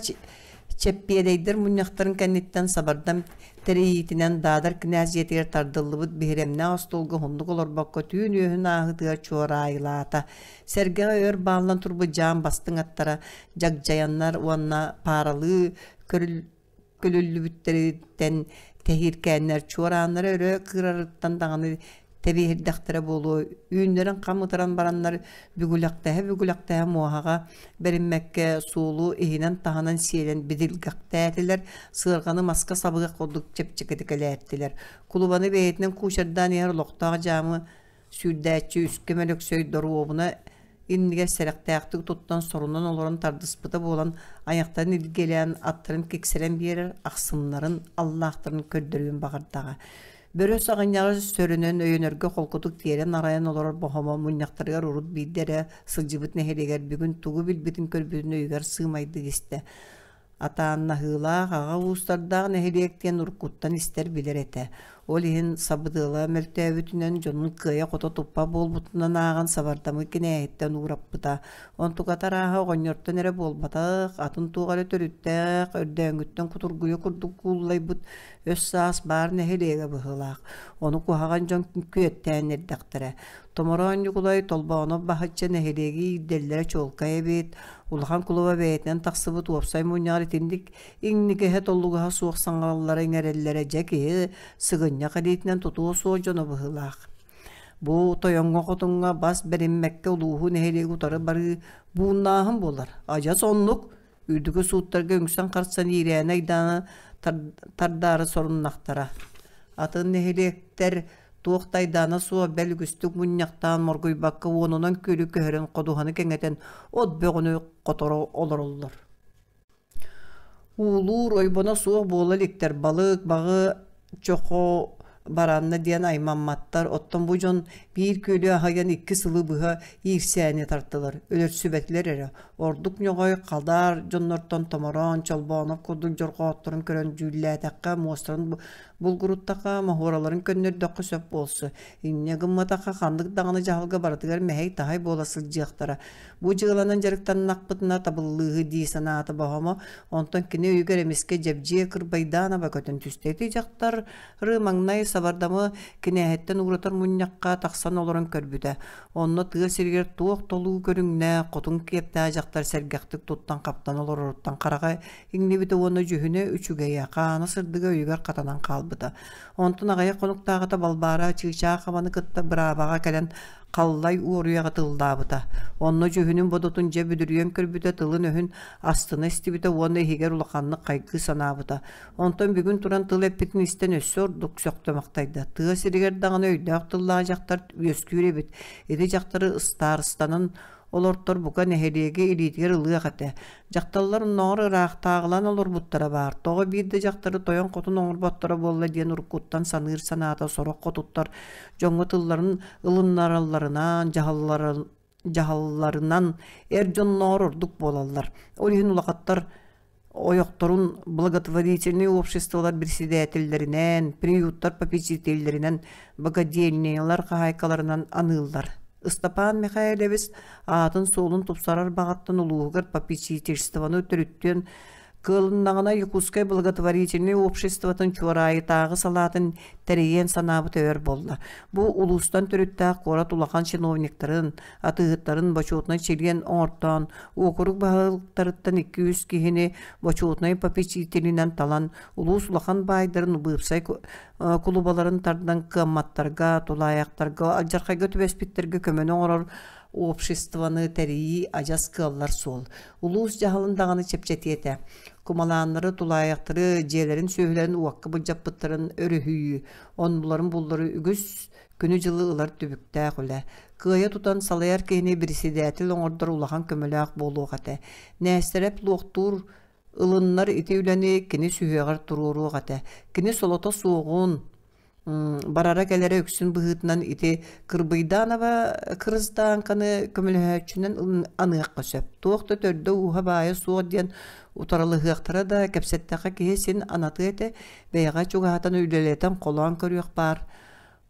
B: Чэппиэдэйдэр мунньахтарын кэнниттэн сабардам тэрийиитинэн Даадар кинээс дьиэтигэр тардыллыбыт биһирэмнээх остуолга уһуннук олорбокко түүн үөһүн ааһыытыгар чуораайылаата. Сэргэҕэ өр бааллан турбут дьаам бастыҥ аттара дьагдьайаннар уонна пааралыы көлүллүбүттэриттэн тэһииркээннэр чуорааннара өрө кыырарыттан даҕаны тэбиэһирдэхтэрэ буолуо үүннэрин хам ытыран бараннар бүгүлэхтэһэ-бүгүлэхтэһэ муоһаҕа бэриммэккэ суолу иһинэн-таһынан сиэлэн бидилгэхтээтилэр, сыарҕаны маска сабыах курдук чэпчэкитик элээртилэр. Кулубаны бэйэтинэн куучардаан иһэр олохтоох дьаамы Сүүрдээччи үскэм Өлөксөй доруобуна иннигэр сэрэхтээхтик туттан сорунан олорон тардыспыта буолан айахтарын илгиэлээн аттарын киксэрэн биэрэр ахсымнарын аллаахтарын көрдөрүөн баҕардаҕа. Бөрө саҕынньаҕы сөрөнөн өйөнөргө холкутук тиэрэн арайан олорор боһомо мунньахтарыгар урут биирдэ эрэ сылдьыбыт нэһилиэгэр бүгүн тугу билбитин-көрбүтүн өйүгэр сыымайдык истэ. Атааннаһыылаах аҕа уустардаах нэһилиэк диэн уруккуттан истэр-билэр этэ. Ол иһин сабыдыала мөлтөөбүтүнэн, дьонун кыайа-хото туппат буолбутунан ааҕан сабардамы кинээһиттэн уураппыта. Онтуката арааһа оҕонньортон эрэ буолбатах, атын туох эрэ төрүттээх, өрдөөҥҥүттэн кутургуйа курдук кууллайбыт өс-саас баар нэһилиэгэ быһыылаах. Ону куһаҕан дьон күөттээн эрдэхтэрэ. Томороон Ньукулай Толбоонов баһычча нэһилиэги иирдэллэрэ чуолкай эбит. Улахан кулуба бэйэтинэн тахсыбыт уопсай мунньаҕар итинник иҥнигэһэ-толлугаһа суох саҥараллара-иҥэрэллэрэ дьэ киһи сыгынньах илиитинэн тутуо суох дьоно быһыылаах. Бу тойоҥҥо-хотуҥҥа бас бэриммэккэ улууһу нэһилиэги утары барыы бууннааһын буолар. Адьас оннук Үрдүкү сууттарга үҥсэн-харсан иирээни-айдааны тардаары соруннахтара. Атын нэһилиэктэр туох да айдаана суох бэл үгүстүк мунньахтаан моргуйбакка уонунан күөлү көһөрөн ходуһаны кэҥэтэн от бөҕөнү хоторо олороллор. Уулуур ойбоно суох буола иликтэр балык, баҕы чохо баранна диэн аймамматтар, оттон бу дьон биир күөлү аһыйан икки сылы быһа иирсээни тартылар, өлөрсүбэтилэр эрэ. Ордук ньоҕой, хадаар дьоннортон томороон, чолбоонов курдук дьорҕоотторун көрөн дьүүллээтэххэ, муостарын булгуруттахха, моһуораларын көннөрдөххө сөп буолсу. Инньэ гымматахха ханнык даҕаны дьаһалга барытыгар мэһэй-таһай буола сылдьыахтара. Бу дьыаланан дьарыктаннахпытына табыллыыһы дии санаата Боһомо, онтон кини өйүгэр эмискэ Дьэбдьиэ Кырбайдаанаба көтөн түстэ. Ити дьахтары маҥнай Сабардамы кинээһиттэн ууратар мунньахха тахсан олорон көрбүтэ. Онно тыа сиригэр туох толуу көрүҥнээх, хотун киэптээх дьахтар сэргэхтик туттан-хаптан олороруттан хараҕа иҥнибитэ уонна дьүһүнэ үчүгэйэ, хаана сырдыга өйүгэр хатанан хаалбыта. Онтон аҕыйах хонуктааҕыта Балбаара Чыычаахабаны кытта быраабаҕа кэлэн Халлай уоруйаҕа тыллаабыта. Онно дьүһүнүн-бодотун дьэ бүдүрүйэн көрбүтэ, тылын-өһүн астына истибитэ уонна иһигэр улаханнык хайгыы санаабыта. Онтон бүгүн туран тыл эппитин истэн өссө ордук сөхтө-махтайда. Тыа сиригэр даҕаны өйдөөх тыллаах дьахтар үөскүүр эбит. Ити дьахтары ыстаарыстанан олортор бука нэһилиэги илиитигэр ылыах этэ. Дьахталлар оннооҕор ыраахтааҕылаан олорбуттара баар. Тоҕо биир да дьахтары тойон-хотун оҥорботторо буолла диэн уруккуттан саныыр санаата сорох хотуттар дьоҥҥо тылларын ылыннаралларынан, дьаһалларынан эр дьоннооҕор ордук буолаллар. Ол иһин улахаттар ойохторун благотворительнай обществолар председателлэринэн, приюттар попечителлэринэн, богадельнялар хаһаайкаларынан аныыллар. Ыстапаан Михайлович аатын-суолун тупсарар баҕаттан улууһугар попечительствоны төрүттүөн Кыалыннаҕына Якутскай благотворительнай обществотын Чуораайытааҕы салаатын тэрийиэн санаабыта өр буолла. Бу улуустан төрүттээх куорат улахан чиновниктарын, атыыһыттарын бочуотунай чилиэн оҥортоон, уокурук баһылыктарыттан 200 киһини бочуотунай попечителинэн талан, улуус улахан баайдарын быыпсай кулубаларын тардан кыамматтарга, тулаайахтарга, алдьархайга түбэспиттэргэ көмөнү оҥорор обществоны тэрийии адьас кыаллар суол. Улуус дьаһалын даҕаны чэпчэтиэ этэ. Кумалааннары, тулаайахтары, дьиэлэрин сүөһүлэрин уокка былдьаппыттарын өрүһүйүү, оннуларын булларыы үгүс күнү-дьылы ылар түбүктээх үлэ. Кыайа тутан салайар киһини председатель оҥордор улахан көмөлөөх буолуох этэ. Нээстэрэп луохтуур ылыннар ити үлэни кини сүһүөҕэр туруоруох этэ. Кини солото суоҕун, барара-кэлэрэ үксүн быһыытынан ити Кырбыйдаанова кырыстааҥканы көмөлөһөөччүнэн аныахха сөп. Туох да төрдө-ууһа баайа суох диэн утарылаһыахтара да, кэпсэттэххэ киһи син анатыа этэ, бэйэҕэ чугаһатан үлэлэтэн холоон көрүөх баар.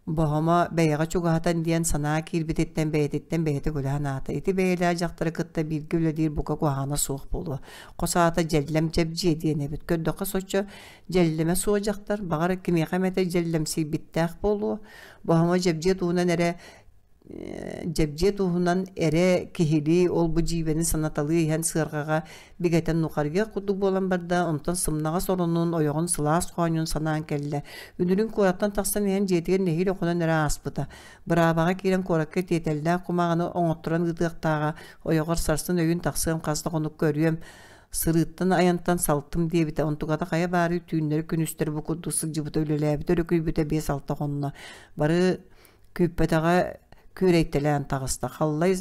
B: Боһомо бэйэҕэ чугаһатан диэн санаа киирбититтэн бэйэтиттэн бэйэтэ күлэ санаата. Ити бэйэлээх дьахтары кытта бииргэ үлэлиир бука куһаҕана суох буолуо. Хос аата Дьэллэм Дьэбдьиэ диэн эбит. Көрдөххө соччо дьэллэмэ суох дьахтар, баҕар кимиэхэ эмэтэ дьэллэмсийбиттээх буолуо. Боһомо Дьэбдьиэ туһунан эрэ Дьэбдьиэ туһунан эрэ киһилии ол-бу дьиибэни санаталыы иһэн сыарҕаҕа бигэтэн нухарыйыах курдук буолан барда, онтон сымнаҕас оронун, ойоҕун сылаас хоонньун санаан кэллэ. Үнүрүүн куораттан тахсан иһэн дьиэтигэр нэһиилэ хонон эрэ ааспыта. Быраабаҕа киирэн куоракка тиэтэллээх кумааҕыны оҥотторон ыытыахтааҕа, ойоҕор сарсын өйүүн тахсыам хас да хонукка өрүөм, сырыыттан айантан салтым диэбитэ, онтуката хайа баарый түүннэри-күнүстэри бу курдук сылдьыбыта, үлэлээбитэ, өрүкүйбүтэ 5-6 хонно. Бары Күүппэтэҕэ күөрэйтэлээн таҕыста. Халлай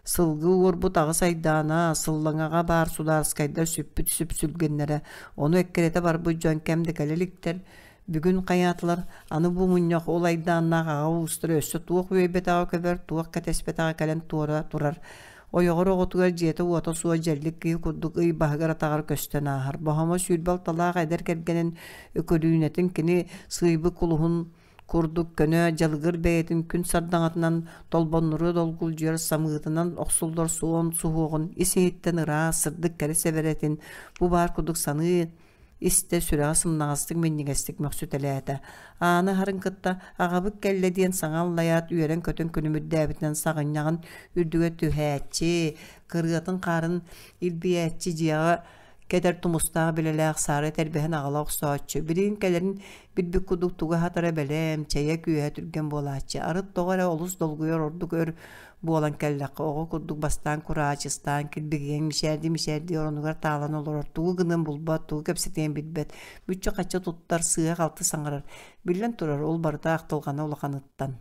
B: сылгы уорбут аҕыс айдаана, сыллаҥаҕа баар судаарыскайдар сүппүт сүпсүлгэннэрэ, ону эккирэтэ барбыт дьон кэм да кэлэ иликтэр. Бүгүн хайаатылар, аны бу мунньах ол айдааннаах аҕа уустара өссө туох үөйбэтэҕэ көбөр, туох кэтэспэтэҕэ кэлэн туора турар. Ойоҕор оҕотугар дьиэтэ-уота суох дьэллик киһи курдук ый баһыгар-атаҕар көстөн ааһар. Боһомо 26-лаах эдэр кэргэнин Өкүлүүнэтин кини сыыйбыт кулуһун курдук көнө дьалыгыр бэйэтин күн сардаҥатынан толбоннуруо долгулдьуйар самыытынан охсуллар суон суһуоҕун ис-иһиттэн ыраас, сырдык кэрэ сэбэрэтин бу баар курдук саныы истэ сүрэҕэ сымнаҕастык минньигэстик мөхсүтэлээтэ. Ааны аһарын кытта аҕабыт кэллэ диэн саҥа аллайаат үөрэн-көтөн күлүмүрдээбитинэн саҕынньаҕын үрдүгэр түһээччи, кырыатын хаарын илбийээччи дьиэҕэ Кэтэр тумустаах билэлээх саары этэрбэһин аҕала охсооччу, билигин кэлэрин билбит курдук тугу аһатара бэлэм, чэйэ-күөһэ түргэн буолааччы. Арыт тоҕо эрэ олус долгуйар ордук өр буолан кэллэххэ, оҕо курдук бастаан кураачыстаан, килбигийэн мичээрдии-мичээрдии оронугар таалан олорор, тугу гыныан булбат, тугу кэпсэтиэн билбэт, мүччү-хаччы туттар, сыыһа-халты саҥарар. Биллэн турар, ол барыта ахтылҕана улаханыттан.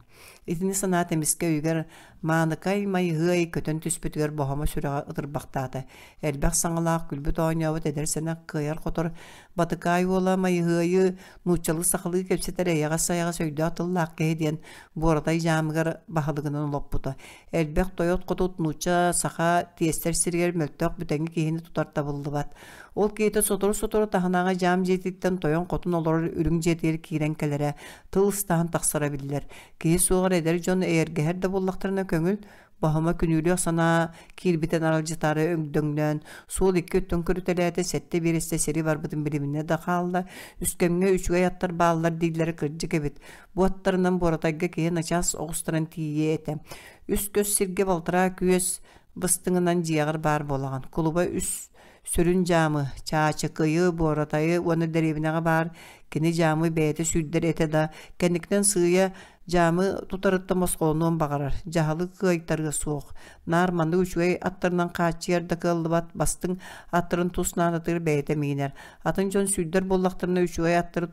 B: Итини санаат эмискэ өйүгэр Мааныкай Майыһыай көтөн түспүтүгэр боһомо сүрэҕэ ытырбахтаата. Элбэх саҥалаах күлбүт оонньообут эдэр сэнэх кыайар-хотор Батыкаай уола Майыһыайы нууччалыы-сахалыы кэпсэтэр эйэҕэс-сайаҕас өйдөөх тыллаах киһи диэн Буоратай дьаамыгар баһылыгынан олоппута. Элбэх тойот-хотут нуучча, саха тиэстэр сиригэр мөлтөх бүтэҥи киһини тутар табыллыбат. Ол киһитэ сотору-сотору таһынааҕы дьаам дьиэтиттэн тойон-хотун олорор үрүҥ дьиэтигэр киирэн кэлэрэ, тыл ыстаһан тахсара биллэр. Киһи суоҕар эдэр дьон эйэргэһэр да буоллахтарына көҥүл. Боһомо күнүүлүөх санаа киирбитин аралдьытаары өҥдөҥнөөн, суол икки өттүн көрүтэлээтэ, сэттэ биэрэстэ сири барбытын билиминэ да хаалла. Үскэмҥэ үчүгэй аттар бааллар дииллэрэ кырдьык эбит. Бу аттарынан Буоратайга киһи начаас оҕустаран тиийиэ этэ. Үс көс сиргэ балтараа күөс быстыҥынан дьиэҕэр баар буолаҕын. Кулуба үс сүрүн дьаамы, Чаачыкыйы, Буоратайы уонна дэриэбинэҕэ баар кини дьаамы бэйэтэ сүүрдэр этэ да, кэнникинэн сыыйа дьаамы тутарыттан босхолонуон баҕарар, дьаһалы кыайтарыа суох. Наар маннык үчүгэй аттарынан хааччыйар да кыаллыбат, бастыҥ аттарын тус наадатыгар бэйэтэ миинэр. Атын дьон сүүрдэр буоллахтарына үчүгэй аттары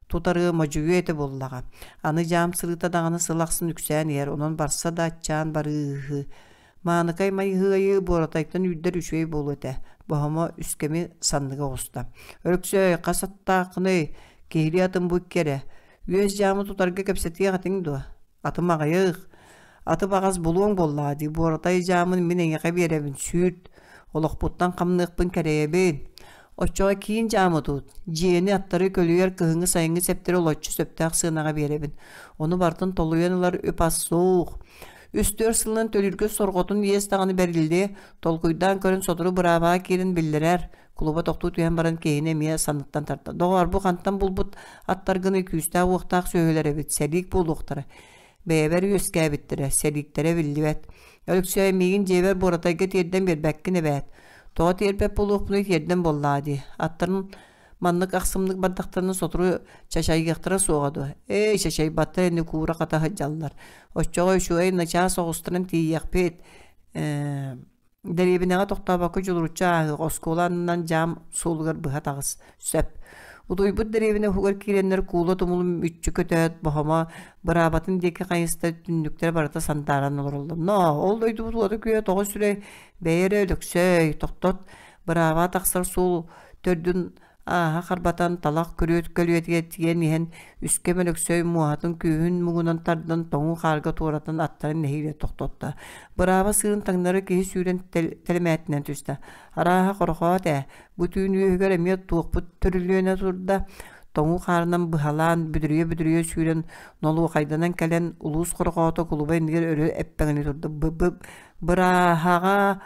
B: тутары модьуйуо этэ буоллаҕа. Аны дьаам сырыыта даҕаны сыл ахсын үксээн иһэр, онон барса да аччаан барыыһы. Мааныкай Майыһыайы Буоратайтан үүрдэр үчүгэй буолуо этэ, Боһомо үскэми санныга оҕуста. Өлөксөөй, хас аттааххыный? Киһилии атын бу икки эрэ. Үөс дьаамы тутарга кэпсэтиэх этиҥ дуо? Атым аҕыйах. Аты баҕас булуоҥ буоллаҕа дии, Буоратай дьаамын мин эйиэхэ биэрэбин, сүүрт. Олохпуттан хамныахпын кэрэйэбин. Оччоҕо киин дьаамы тут, дьиэни аттары көлүйэр кыһыҥҥы сайыҥҥы сэптэри олоччу сөптөөх сыанаҕа биэрэбин. Ону барытын толуйан ылар үп-ас суох. Үс-түөрт сылынан төлүүргэ сорҕотун иэс даҕаны бэриллиэ, толкуйдаан көрөн сотору быраабаҕа киирэн биллэрэр. Кулуба тохтуу түһэн баран киһини эмиэ санныттан тарта. Доҕоор, бу хантан булбут аттаргыный күүстээх-уохтаах сүөһүлэр эбит, сэлиик буолуохтара. Бэйэбэр үөскээбиттэрэ, сэлииктэрэ биллибэт. Өлөксөөй, миигин дьиэбэр Буоратайга тиэрдэн биэрбэккин эбээт. Тоҕо тиэрпэт буолуохпунуй тиэрдэн буоллаҕа дии. Аттарын маннык ахсымнык бардахтарына сотору чачайыахтара суоҕа дуо? Эй, чачайбаттар ини куура-хата сылдьаллар. Оччоҕо үчүгэй начаас оҕустаран тиийиэхпит. Ээ, дэриэбинэҕэ тохтообокко дьулуруччу ааһыах, оскуола аннынан дьаам суолугар быһа таҕыс. Сөп. Утуйбут дэриэбинэ уһугар киирэннэр куула тумулун мүччү көтөөт, боһомо быраабатын диэки хайыста түннүктэрэ барыта сандааран олороллор. Ноо, ол дойдубут уота-күөһэ тоҕо сүрэй, бэйэ эрэ Өлөксөөй, тохтот, бырааба тахсар суол төрдүн ааһа харбатан талах күрүөт көлүөтүгэр тиийэн иһэн үскэ Мөлөксөй муоһатын күүһүн муҥунан тардан тоҥуу хаарга туоратан аттарын нэһиилэ тохтотто. Бырааба сыырын таҥнары киһи сүүрэн тэлэмээтинэн түстэ. Арааһа хорохоот ээ, бу түүн үөһүгэр эмиэ туохпут төрүлүөнэ турда. Тоҥуу хаарынан быһалаан, бүдүрүйэ-бүдүрүйэ сүүрэн нолуохайданан кэлэн улуус хорохоото кулуба иннигэр өрө эппэҥнии турда. Бырааһаҕа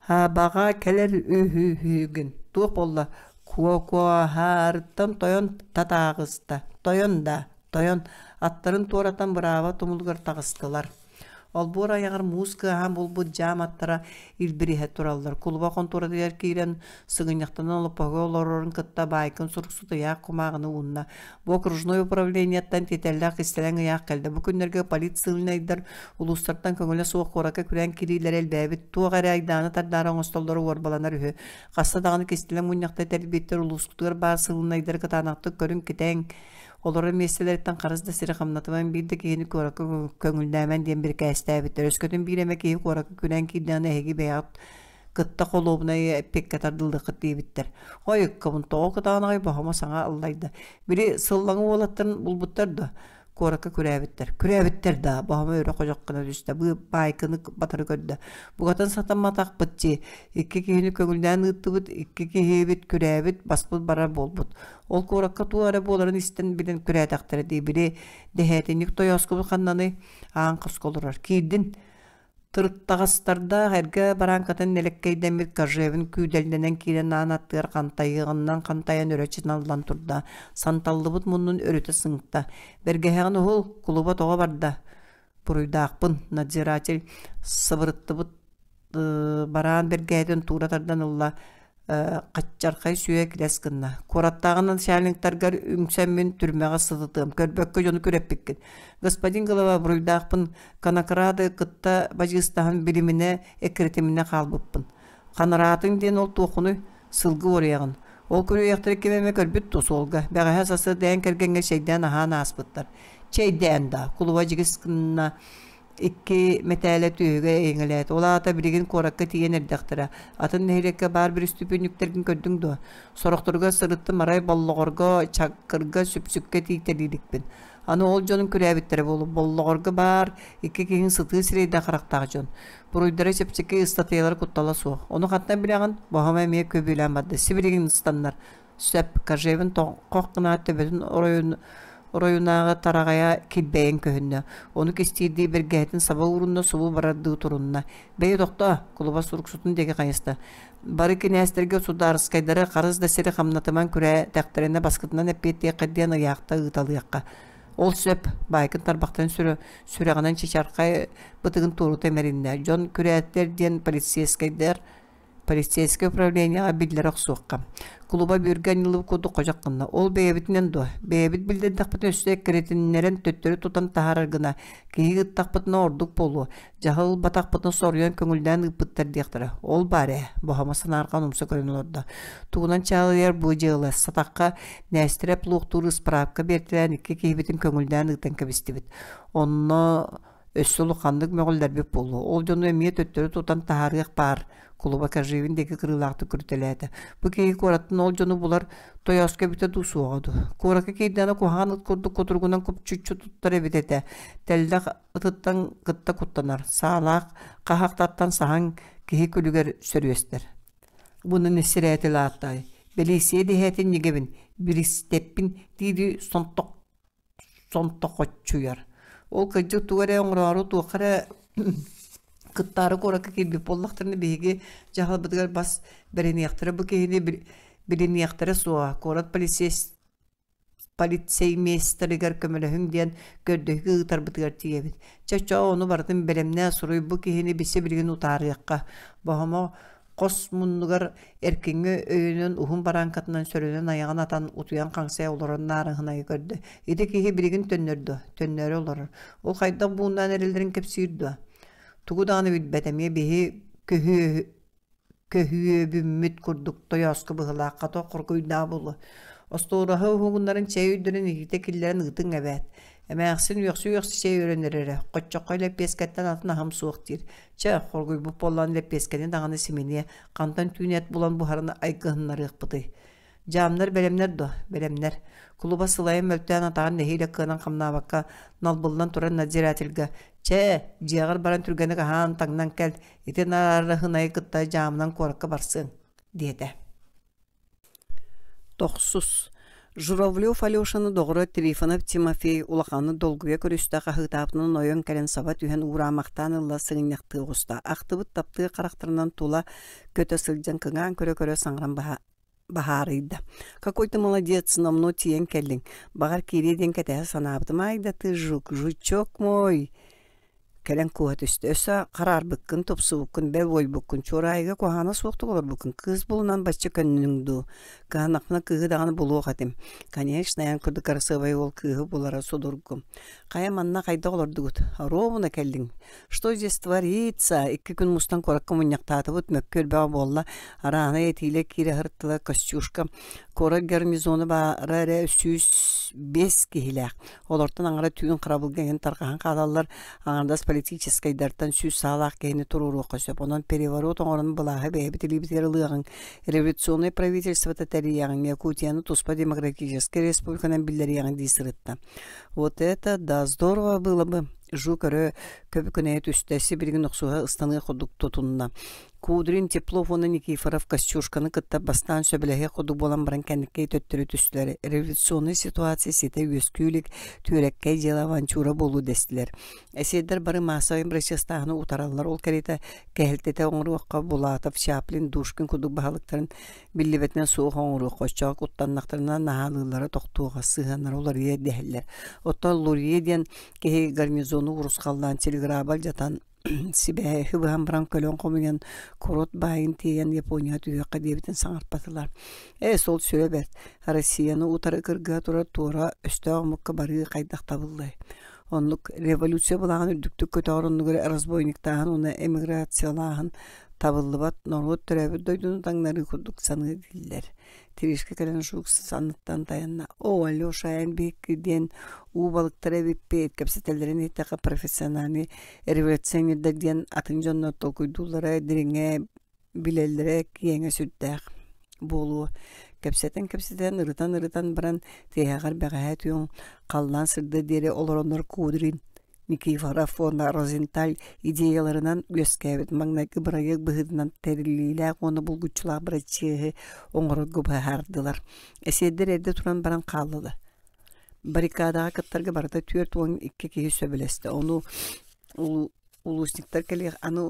B: Хабаҕа кэлэр үһүгүн туох буолла Куокуоһаарыттан тойон татааҕыста тойон да тойон аттарын туоратан бырааба тумулугар таҕыстылар Олбуор айаҕар муус кыаһаан булбут дьаам аттара илбириһэ тураллар. Кулуба хонтуоратыгар киирэн сыгынньахтанан олоппоһуга олорорун кытта баайкын суруксут ыйаах кумааҕыны уунна. Бу окружной управлениеттан тиэтэллээх кистэлэҥ ыйаах кэллэ. Бу күннэргэ полицияльнайдар улуустартан көҥүлэ суох куоракка күрээн киириилэрэ элбээбит. Туох эрэ айдааны тардаары оҥостоллоро уорбаланар үһү. Хаста даҕаны кистэлэҥ мунньахта тэрийбиттэр улуускутугар баар сыылынайдары кытаанахтык көрүҥ-китэҥ, олорор миэстэлэриттэн харыс да сири хамнатымаҥ, биир да киһини куоракка көҥүллээмэҥ диэн бирикээстээбиттэр. Өскөтүн биир эмэ киһи куоракка күрээн киирдэҕинэ эһиги бэйэҕит кытта холуобунай эппиэккэ тардыллыаххыт диэбиттэр. Ой, ыккабын тоҕо кытаанаҕай боһомо саҥа аллайда. Били сыллаҥы уолаттарын булбуттар да куоракка күрээбиттэр. Күрээбиттэр да боһомо өрө ходьох гына түстэ. Быы баайкыны батары көрдө. Бугатын сатамматахпыт дии. Икки киһини көҥүллээн ыыттыбыт, икки киһибит күрээбит, баспыт барар буолбут. Ол куоракка туох эрэ буоларын истэн билэн күрээтэхтэрэ дии. Били дэһээтинньик тойооскубут ханнаный? Аан хоско олорор. Киирдин. Тырыттаҕастардаах эргэ барааҥкатын нэлэккэйдэммит Кожевин күүдэллэнэн киирэн аан аттыгар хантайыаҕынан хантайан өрө чыналлан турда, санталлыбыт муннун өрүтэ сыҥта. «Бэргэһэҕин уһул, кулуба тоҕо барда?» «Буруйдаахпын», надзиратель сыбырыттыбыт бараан бэргэһэтин туура тардан ылла хаччархай сүө килэс гынна. Куораттааҕы начальниктаргар үҥсэммин түрмэҕэ сытытыам, көрбөккө дьону күрэппиккин. Господин голова буруйдаахпын конокрады кытта бадьыыстаһан билиминэ, эккирэтиминэ хаалбыппын. Ханараатыҥ диэн ол туоххунуй? Сылгы уоруйаҕын. Ол күрүөйэхтэри ким эмэ көрбүт дуо суолга? Бэҕэһээ сарсыарда эн кэргэҥҥэ чэйдээн аһаан ааспыттар. Чэйдээн да, кулуба дьигис гынна икки мэтээлэ түөһүгэ эйэҥэлээтэ. Ол аата билигин куоракка тиийэн эрдэхтэрэ. Атын нэһилиэккэ баар бүрүстүпүнньүктэргин көрдүҥ дуо? Сорохторугар сырыттым арай Боллоҕорго, Чакырга, Сүпсүккэ тиийтэлиирикпин. Аны ол дьонум күрээбиттэрэ буолуо. Боллоҕорго баар икки киһиҥ сытыы сирэйдээх харахтаах дьон. Буруйдара чэпчэки, ыстатыйалара куттала суох. Ону хантан билэҕин? Боһомо эмиэ көбүөлээн барда. Сибилигин ыстаннар. Сөп, Кожевин тоҥхох гынаат төбөтүн оройун Оройунааҕы тараҕайа килбэйэн көһүннэ. Ону кистиирдии бэргэһэтин саба уурунна, субу барардыы турунна. «Бэйи тохтоо!» кулуба суруксутун диэки хайыста. «Бары кинээстэргэ судаарыскайдары харыс да сири хамнатымаҥ күрээтэхтэринэ баскытынан эппиэттиэххит диэн ыйаахта ыыталыахха. Ол сөп, баайкын тарбахтарын сүрэҕинэн чычархай бытыгын туорута имэриннэ. Дьон күрээттэр диэн полицейскайдар полицейскай управлениеҕа биллэрэ охсуохха. Кулуба бүөргэ анньыллыбыт курдук ходьох гынна. Ол бэйэбитинэн дуо? Бэйэбит биллэрдэхпитинэ өссө эккирэтиннэрэн төттөрү тутан таһаарар гына. Киһи ыттахпытына ордук буолуо. Дьаһал ылбатахпытына соруйан көҥүллээн ыыппыттар диэхтэрэ. Ол баар ээ, Боһомо санаарҕаан умса көрөн олордо. Тугунан чаалыйар бу дьыала? Сатахха, Нээстэрэп луохтуур ыспыраапка биэртэлээн икки киһибитин көҥүллээн ыытан кэбистибит. Онно өссө улаханнык мөҕүллэрбит буолуо. Ол дьону эмиэ төттөрү тутан таһаарыах баар. Кулуба Кожевин диэки кырыылаахтык көрүтэлээтэ. Бу киһи куораттан ол дьону булар тойооско эбитэ дуу суоҕа дуу. Куоракка киирдэҕинэ куһаҕан ыт курдук кутуругунан купчуччу туттар эбит этэ. Тэллэх ытыттан кытта куттанар. Саалаах хаһаахтартан саһан киһи күлүгэр сөрүөстэр. Буну нэсирээтил ааттай. Бэлииссийэ дэһээтин ньигэбин, биристэппин диири сонтох сонтохоччуйар. Ол кырдьык тугу эрэ оҥороору туохха эрэ кыттаары куоракка киирбит буоллахтарына биһиги дьаһалбытыгар бас бэриниэхтэрэ бу киһини билиниэхтэрэ суоҕа. Куорат полицеймейстеригэр көмөлөһүҥ диэн көрдөһүү ыытарбытыгар тиийэбит. Чэ, чоо ону барытын бэлэмнээ суруй бу киһини бисэ билигин утаарыахха. Боһомо хос муннугар эркиҥҥэ өйөнөн уһун барааҥкатынан сөрөнөн айаҕын атан утуйан хаҥсайа олорон наарыһынайы көрдө. Ити киһи билигин төннөр дуо? Төннөөрү олорор. Ол хайдах бууннаан эрэллэрин кэпсиир дуо? Тугу даҕаны билбэт эмиэ биһи көһүө көһүөбүммүт курдук тойооску быһыылаах хата хоргуйдаах буолуо. Остуораһы уһугуннарын чэй өйдөрүн илиитэ киллэрэн ыытыҥ эбээт. Эмээхсин үөхсү-үөхсү чэй өрөн эрэрэ. Хоччоххой лэппиэскэттэн атын аһым суох диир. Чэ, хоргуйбут буоллаҕына лэппиэскэни даҕаны симиниэ, хантан түүн эт булан буһарын айгыһыннарыахпытый. Дьаамнар бэлэмнэр дуо? Бэлэмнэр. Кулуба сылайан мөлтөөн атаҕын нэһиилэ кыанан хамнаабакка налбыллан турар надзирательга «Чэ, дьиэҕэр баран түргэнник аһаан таҥнан кэл, ити наарыһынайы кытта дьаамынан куоракка барсыаҥ» диэтэ. Тохсус. Журавлев Алешаны доҕоро Трифонов Тимофей улаханнык долгуйа көрүстэ хаһыытаабытынан ойон кэлэн саба түһэн уураамахтаан ылла сыгынньахтыы оҕуста. Ахтыбыт таптыыр харахтарынан тула көтө сылдьан кыҥаан көрө-көрө саҥаран баһаарыйда. «Какой ты молодец, номнуо тиийэн кэллиҥ. Баҕар киириэ диэн кэтэһэ санаабытым. Ай да ты жук, жучок мой!» Кэлэн кууһа түстэ. Өссө хараарбыккын, тупсубуккун, бэл уойбуккун, Чуораайыга куһаҕана суохтук олорбуккун, кыыс булунан бачча көннүҥ дуу? Кыһанахпына кыыһы даҕаны булуох этим. Конечно, эн курдук кырасыабай уол кыыһы булара судургу. Хайа манна хайдах олордугут? Ровно кэллиҥ. Что здесь творится? Икки күн мустан куоракка мунньахтаатыбыт, мөккү элбэҕэ буолла. Арааһынай этиилэр киирэ сырыттылар. Костюшка куорат гарнизона баара эрэ 105 киһилээх. Олортон аҥара түүн харабылга иһин тарҕаһан хаалаллар, аҥардас политическайдартан 100 саалаах киһини туруоруохха сөп. Онон переворот оҥорон былааһы бэйэбит илиибитигэр ылыаҕыҥ, революционнай правительствота тэрийиэҕиҥ, Якутияны туспа демократическай республиканан биллэриэҕиҥ дии сырытта. Вот это да здорово было бы! Жу көрө көбүкүнэйэ түстэ, сибилигин охсуһа ыстаныах курдук тутунна. Кудрин, Теплов уонна Никифоров Костюшканы кытта бастаан сөбүлэһиэх курдук буолан баран кэнниккэй төттөрү түстүлэр. Революционнай ситуация ситэ үөскүү илик, түөрэккэй дьыала авантюра буолуу дэстилэр. Эсиэрдэр бары маассабай бырачыастааһыны утараллар, ол кэриэтэ кэһэлтэтэ оҥоруохха Булатов, Чаплин, Душкин курдук баһылыктарын биллибэтинэн суох оҥоруохха, оччоҕо куттаннахтарына наһаалыыллара тохтуоҕа, сыһыаннара уларыйа дэһэллэр. Оттон Лурье диэн киһи гарнизону урусхаллаан телеграба алдьатан сибээһи быһан баран көлөн хомуйан курот баайын тиэйэн Японияҕа түһүөххэ диэбитин саҥарпатылар. Ээ сол сүрэ бэрт, Россияны утары кыргыһа турар туора өстөөх омукка барыы хайдах табыллыай? Оннук революция былааҕын үрдүктүк көтөҕөр оннугар разбойниктааһын уонна эмиграциялааһын табыллыбат норуот төрөөбүт дойдуну таҥнарыы курдук саныы дииллэр. Тришка кэлэн Жук санныттан тайанна. «О, Алеша, эн биһикки диэн уу балыктара эбиппит, кэпсэтэллэрин иһиттэххэ профессиональный революционердар диэн атын дьоннор толкуйдууллара дириҥэ, билэллэрэ киэҥэ сүрдээх буолуо. Кэпсэтэн-кэпсэтэн, ырытан-ырытан баран, тиһэҕэр бэҕэһээ түүн халлаан сырда диэри олороннор Кудрин Никифоров уонна Розенталь идеяларынан үөскээбит маҥнайгы бырайыак быһыытынан тэриллиилээх уонна булгуччулаах бырачыаһы оҥорорго быһаардылар. Эсиэрдэр эрдэ туран баран хааллылар.
A: Баррикадаҕа кыттарга барыта 42 киһи сөбүлэстэ. Ону улуусниктар кэлиэх аны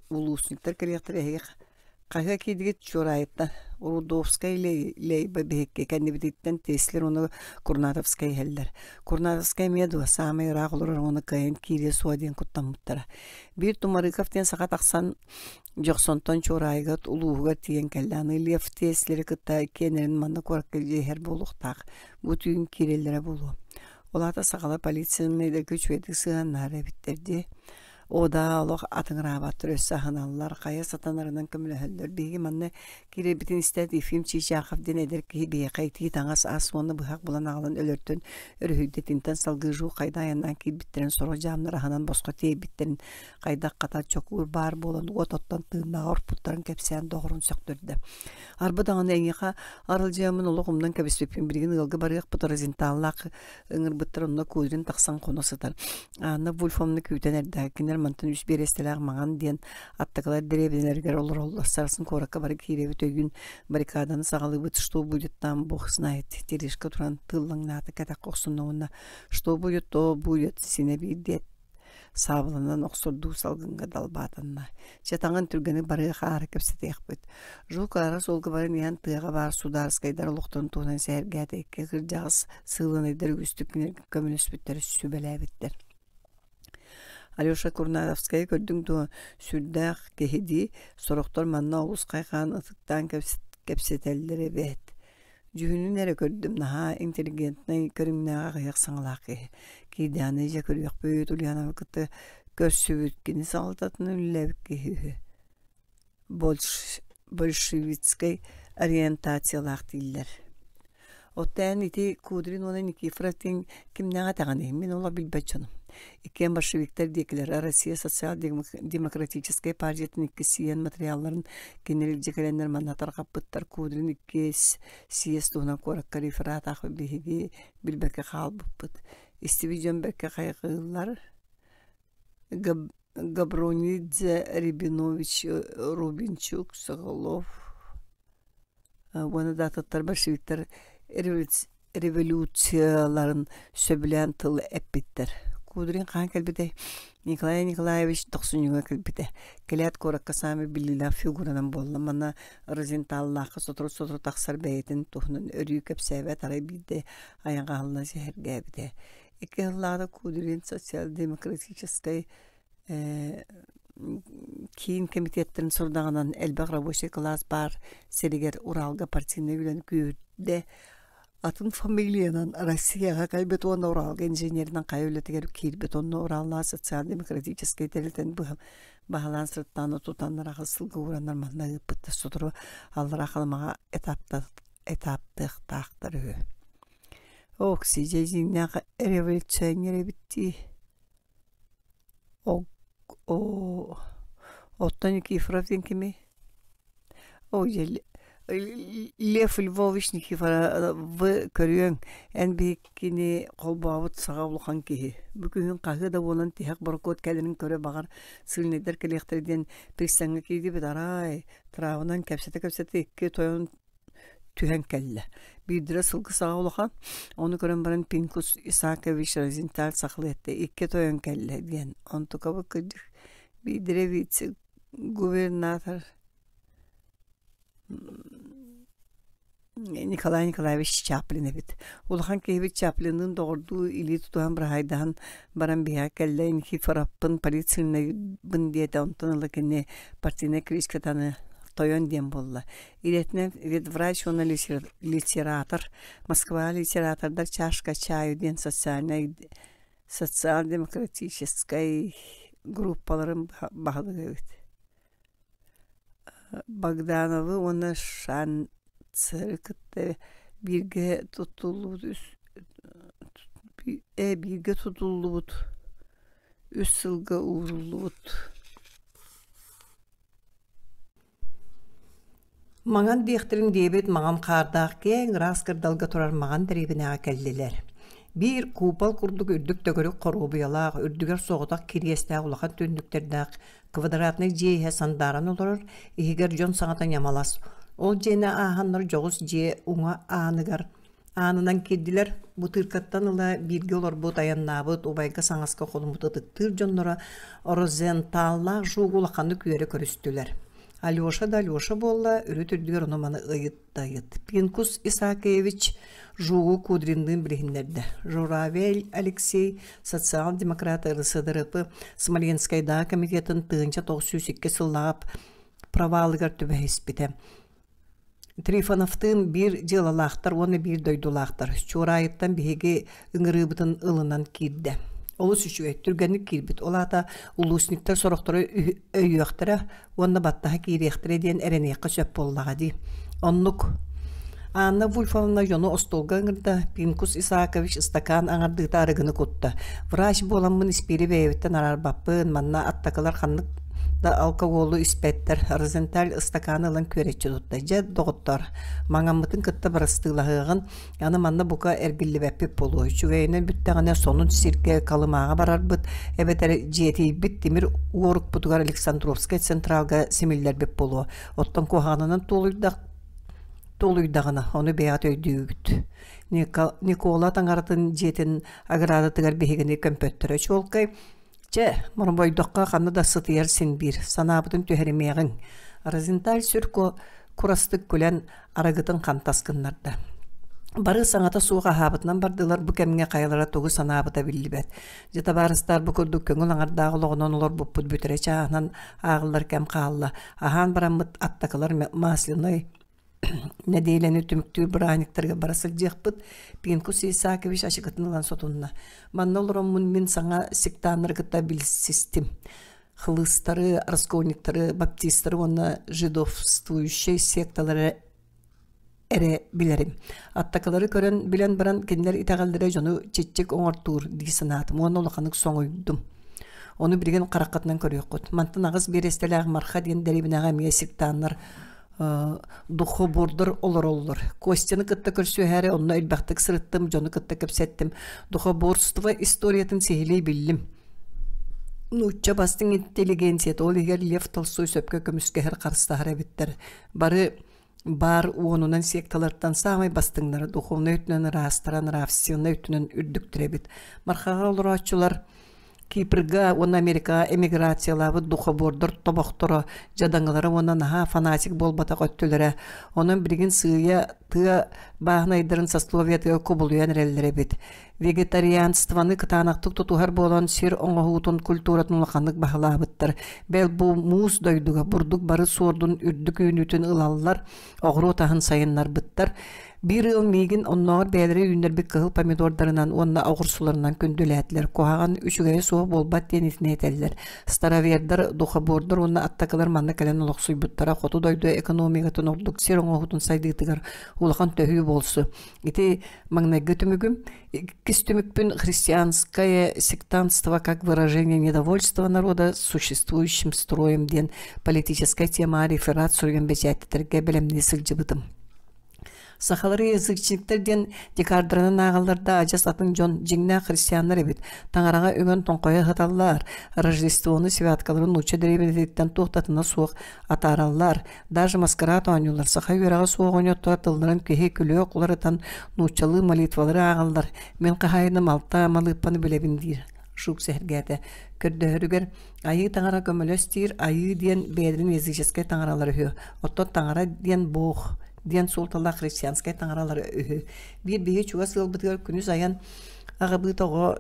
A: улуусниктар кэлиэхтэрэ эһиги хаһыа киирдигит Чуораайыттан Рудовскай Лейба биһикки кэннибититтэн Теслер уонна Курнатовскай иһэллэр. Курнатовскай эмиэ дуо саамай ыраах олорор уонна кыайан киириэ суоҕа диэн куттаммыттара. Биир Тумарыков диэн саха тахсан Дьохсонтон Чуораайыга улууһугар тиийэн кэллэ. Аны Лев Теслери кытта иккиэннэрин манна куоракка илдьэ иһэр буолуохтаах. Бу түүн киирэллэрэ буолуо. Ол аата сахалар полициянайдарга үчүгэйдик сыһыаннаһар эбиттэр дии. Оо даа, олох атыҥыраабаттар, өссө аһыналлар, хайа сатанарынан көмөлөһөллөр. Биһиги манна киирэрбитин истээт Ефим Чичахов диэн эдэр киһи биһиэхэ итии таҥас, ас уонна быһах булан аҕалан өлөртөн өрүһүйдэтинтэн салгыы жук хайда айаннаан киирбиттэрин сорох дьаамнар аһынан босхо тиэйбиттэрин хайдах хата чокуур баар буолан уот оттон тыыннааҕы орпуттарын кэпсээн доҕорун сөхтөрдө. Арба даҕаны эйиэхэ аралдьыйаммын олох умнан кэбиспиппин билигин ыалга барыахпыт Розенталлаах ыҥырбыттар онно Кудрин тахсан хоно сытар. Анна Вульфовна күүтэн эрдэҕэ кинилэр мантан үс биэрэстэлээх Маҥан диэн аттакылар дэриэбинэлэригэр олороллор. Сарсын куоракка бары киирэбит өйүүн баррикаданы саҕалыыбыт что будет там бог знает Терешка туран тыыллаҥнаата кэтэххэ охсунна уонна что будет то будет синэ биир диэт саабыланан охсордуу салгыҥҥа далбаатанна. Чэ таҥан түргэни барыах аара кэпсэтиэхпит. Жук аара суолга баран иһэн тыаҕа баар судаарыскайдар олохторун туһунан сэһэргээтэ икки кырдьаҕас сыылынайдар үгүстүк кинилэргэ көмөлөспүттэр, сүбэлээбиттэр. Алеша Курнатовскайы көрдүҥ дуо? Сүрдээх киһи дии, сорохтор манна олус хайҕаан ытыктаан кэпсэтэллэр эбээт. Дьүһүнүн эрэ көрдүм, наһаа интеллигентнэй көрүҥнээх аҕыйах саҥалаах киһи. Киирдэҕинэ дьэ көрүөхпүт, Ульяновы кытта көрсүбүт, кини салалтатынан үлэлээбит киһи үһү. Большевистскай ориентациялаах дииллэр. Оттон ити Кудрин уонна Никифоров диэн кимнээҕэ этэҕиний? Мин олох билбэт дьонум. Иккиэн большевиктар диэкилэр Россия социал-демократическай партиятын иккис сийиэн материалларын кинилэр илдьэ кэлэннэр манна тарҕаппыттар. Кудрин иккис съезд туһунан куоракка реферат аахпыт биһиги билбэккэ хаалбыппыт. Истибит дьон бэркэ хайҕыыллар. Габронидзе, Рябинович, Рубинчук, Соколов уонна да атыттар большевиктар революцияларын сөбүлээн тыл эппиттэр. Кудрин хаһан кэлбитэй? Николай Николаевич тохсунньуга кэлбитэ. Кэлээт куоракка саамай биллиилээх фигуранан буолла. Манна Розенталлаахха сотору-сотору тахсар бэйэтин туһунан өрүү кэпсээбэт, арай биирдэ айаҕаһылла сэһэргээбитэ. Икки сыллааҕыта Кудрин социал-демократическай киин кэмитиэттэрин сорудаҕынан элбэх рабочай кылаас баар сиригэр Уралга партийнай үлэни күүһүрдэ. Атын фамилиянан Россияҕа кэлбит уонна Уралга инженеринэн хайа үлэтигэр киирбит. Онно Ураллаах социал-демократическай тэрилтэни баһылаан сырыттаҕына тутаннар аҕыс сылга уураннар манна ыыппыттар. Сотору Аллараа Халымаҕа этаптыахтаахтар үһү. Окси дьэ дьиҥнээх революционер эбит дии. О оттон Никифоров диэн кимий? Ой, Лев Львович Никифоровы көрүөҥ, эн биһиккини холбообут саҕа улахан киһи. Бу күһүн хаһыа да буолан тиһэх борокуот кэлэрин көрө баҕар сыыльнайдар кэлиэхтэрэ диэн пристаҥҥа киирдибит арай, тыраабынан кэпсэтэ-кэпсэтэ икки тойон түһэн кэллэ. Биирдэрэ сылгы саҕа улахан, ону көрөн баран Пинкус Исаакович Розенталь сахалыы эттэ, икки тойон кэллэ диэн. Онтукабыт кырдьык биирдэрэ вице-губернатор Николай Николаевич Чаплин эбит. Улахан киһибит Чаплинныын доҕордуу илии тутуһан быраһаайдаһан баран биһиэхэ кэллэ Никифоровпын полицейнайбын диэтэ онтон ыла кини партийнай кличкатаны тойон диэн буолла. Идэтинэн ветврач уонна литератор, Москва литератордар чашка чаю диэн социальнай социал-демократическай группаларын баһылыга эбит. Богдановы уонна Шанцеры кытта бииргэ туттуллубут үс бииргэ тутуллубут үс сылга ууруллубут.
B: Маҥан диэхтэрин диэбит маҥан хаардаах киэҥ ыраас кырдалга турар маҥан дэриэбинэҕэ кэллилэр. Биир куупал курдук үрдүк төгүрүк хоруобуйалаах, үрдүгэр соҕотох кириэстээх улахан түннүктэрдээх квадратнай дьиэ иһэ сандааран олорор, иһигэр дьон саҥата ньамалас. Ол дьиэни ааһаннар дьоҕус дьиэ уҥа ааныгар Аанынан киирдилэр, Бутыркаттан ыла бииргэ олорбут, айаннаабыт, убайга саҥаска холуммут ытыктыыр дьонноро Розенталлаах Жугу улаханнык үөрэ көрүстүлэр. Алеша да Алеша буолла, үрүт үрдүгэр ону-маны ыйытта ыйыт. Пинкус Исакиевич Жугу Кудринныын билиһиннэрдэ. Журавель Алексей социал-демократ РСДРП Смоленскайдааҕы комитетын 1902 сыллааҕы провалыгар түбэһиспитэ. Трифоновтыын биир дьыалалаахтар уонна биир дойдулаахтар. Чуораайыттан биһиги ыҥырыыбытын ылынан киирдэ. Олус үчүгэй, түргэнник киирбит. Ол аата улуусниктар сорохторо өйүөхтэрэ уонна баттаһа киириэхтэрэ диэн эрэниэххэ сөп буоллаҕа дии. Оннук. Анна Вульфовна дьону остуолга ыҥырда, Пинкус Исаакович ыстакаан аҥардыыта арыгыны кутта. Врач буоламмын испиири бэйэбиттэн араарбаппын, манна аттакылар ханнык да алкоголу испэттэр. Розенталь ыстакааны ылан күөрэччи тутта. Дьэ, доҕоттоор, маҥаммытын кытта бырастыылаһыаҕын, аны манна бука эргиллибэппит буолуо. Үчүгэйинэн бүттэҕинэ сонун сиргэ Колымааҕа барарбыт, эбэтэр дьиэтийбит тимир уорукпутугар Александровскай централга симиллэрбит буолуо. Оттон куһаҕанынан туолуйдах туолуйдаҕына, ону бэйэҕит өйдүүгүт. Никола таҥаратын дьиэтин оградатыгар биһигини көмпөттөрө чуолкай. Чэ, морбойдоххо ханна да сытыйар син биир, санаабытын түһэримиэҕиҥ. Розенталь сүр курастык күлэн арыгытын хантас гыннарда. Бары саҥата суох аһаабытынан бардылар, бу кэмҥэ хайалара тугу санаабыта биллибэт. Дьэ табаарыстар бу курдук көҥүл аҥардаах олоҕунан олорбуппут бүтэрэ чааһынан ааҕыллар кэм хаалла. Аһаан бараммыт аттакылар масляной нэдиэлэни түмүктүүр бырааһынньыктарга бара сылдьыахпыт. Пинкус Исаакович ачыкытын ылан сотунна. Манна олороммун мин саҥа сектаннары кытта билсистим. Хлыстары, раскольниктары, баптистары уонна жидовствующай секталары эрэ билэрим. Аттакылары көрөн билэн баран кинилэр итэҕэллэрэ дьону чиччик оҥортуур дии санаатым уонна улаханнык соҥуйдум. Ону билигин хараххытынан көрүөххүт. Мантан аҕыс биэрэстэлээх Марха диэн дэриэбинэҕэ эмиэ сектаннар духобордор олороллор. Костяны кытта көрсүһээри онно элбэхтик сырыттым, дьону кытта кэпсэттим. Духоборство историятын сиһилии биллим. Нуучча бастыҥ интеллигенцията, ол иһигэр Лев Толстой сөпкө көмүскэһэр, харыстаһар эбиттэр. Бары баар уонунан секталартан саамай бастыҥнара духовнай өттүнэн ыраастара, нравственнай өттүнэн үрдүктэр эбит. Мархаҕа олорооччулар Кипрга уонна Америкаҕа эмиграциялаабыт духобордор тобохторо, дьадаҥылара уонна наһаа фанатик буолбатах өттүлэрэ. Онон билигин сыыйа тыа бааһынайдарын сословиетыгар кубулуйан эрэллэр эбит. Вегетарианствоны кытаанахтык тутуһар буолан сир оҥоһуутун культуратын улаханнык баһылаабыттар. Бэл бу муус дойдуга бурдук бары суордун үрдүк үүнүүтүн ылаллар, оҕуруот аһын сайыннарбыттар. Биир ыал миигин оннооҕор бэйэлэрэ үүннэрбит кыһыл помидордарынан уонна оҕурсуларынан күндүлээтилэр. Куһаҕан үчүгэйэ суох буолбат диэн итини этэллэр. Старовердар, духобордар уонна аттакылар манна кэлэн олохсуйбуттара хоту дойду экономикатын ордук сир оҥоһуутун сайдыытыгар улахан төһүү буолсу. Ити маҥнайгы түмүгүм. Иккис түмүкпүн христианское сектантство как выражение недовольства народа существующим строем диэн политическай темаҕа реферат суруйан бэчээттэтэргэ бэлэмнии сылдьыбытым. Сахалары язычниктар диэн декардарынан ааҕаллар да адьас атын дьон дьиҥнээх христианнар эбит. Таҥараҕа үҥэн тоҥхойо сыталлар. Рождествону святкаларын нуучча дэриэбинэтиттэн туох да атына суох атаараллар. Даже маскарад оонньуулар. Саха үөрэҕэ суох оҕонньотторо тылларын киһи күлүөх уларытан нууччалыы молитвалары ааҕаллар. Мин хаһаайыным алта малыыппаны билэбин диир. Шук сэһэргээтэ. Көрдөһөрүгэр Айыы таҥара көмөлөс диир, айыы диэн бэйэлэрин языческай таҥаралара үһү, оттон таҥара диэн бог диэн суолталаах христианскай таҥаралара үһү. Биир биһи чугас ыалбытыгар күнүс айан аҕабыыта оҕо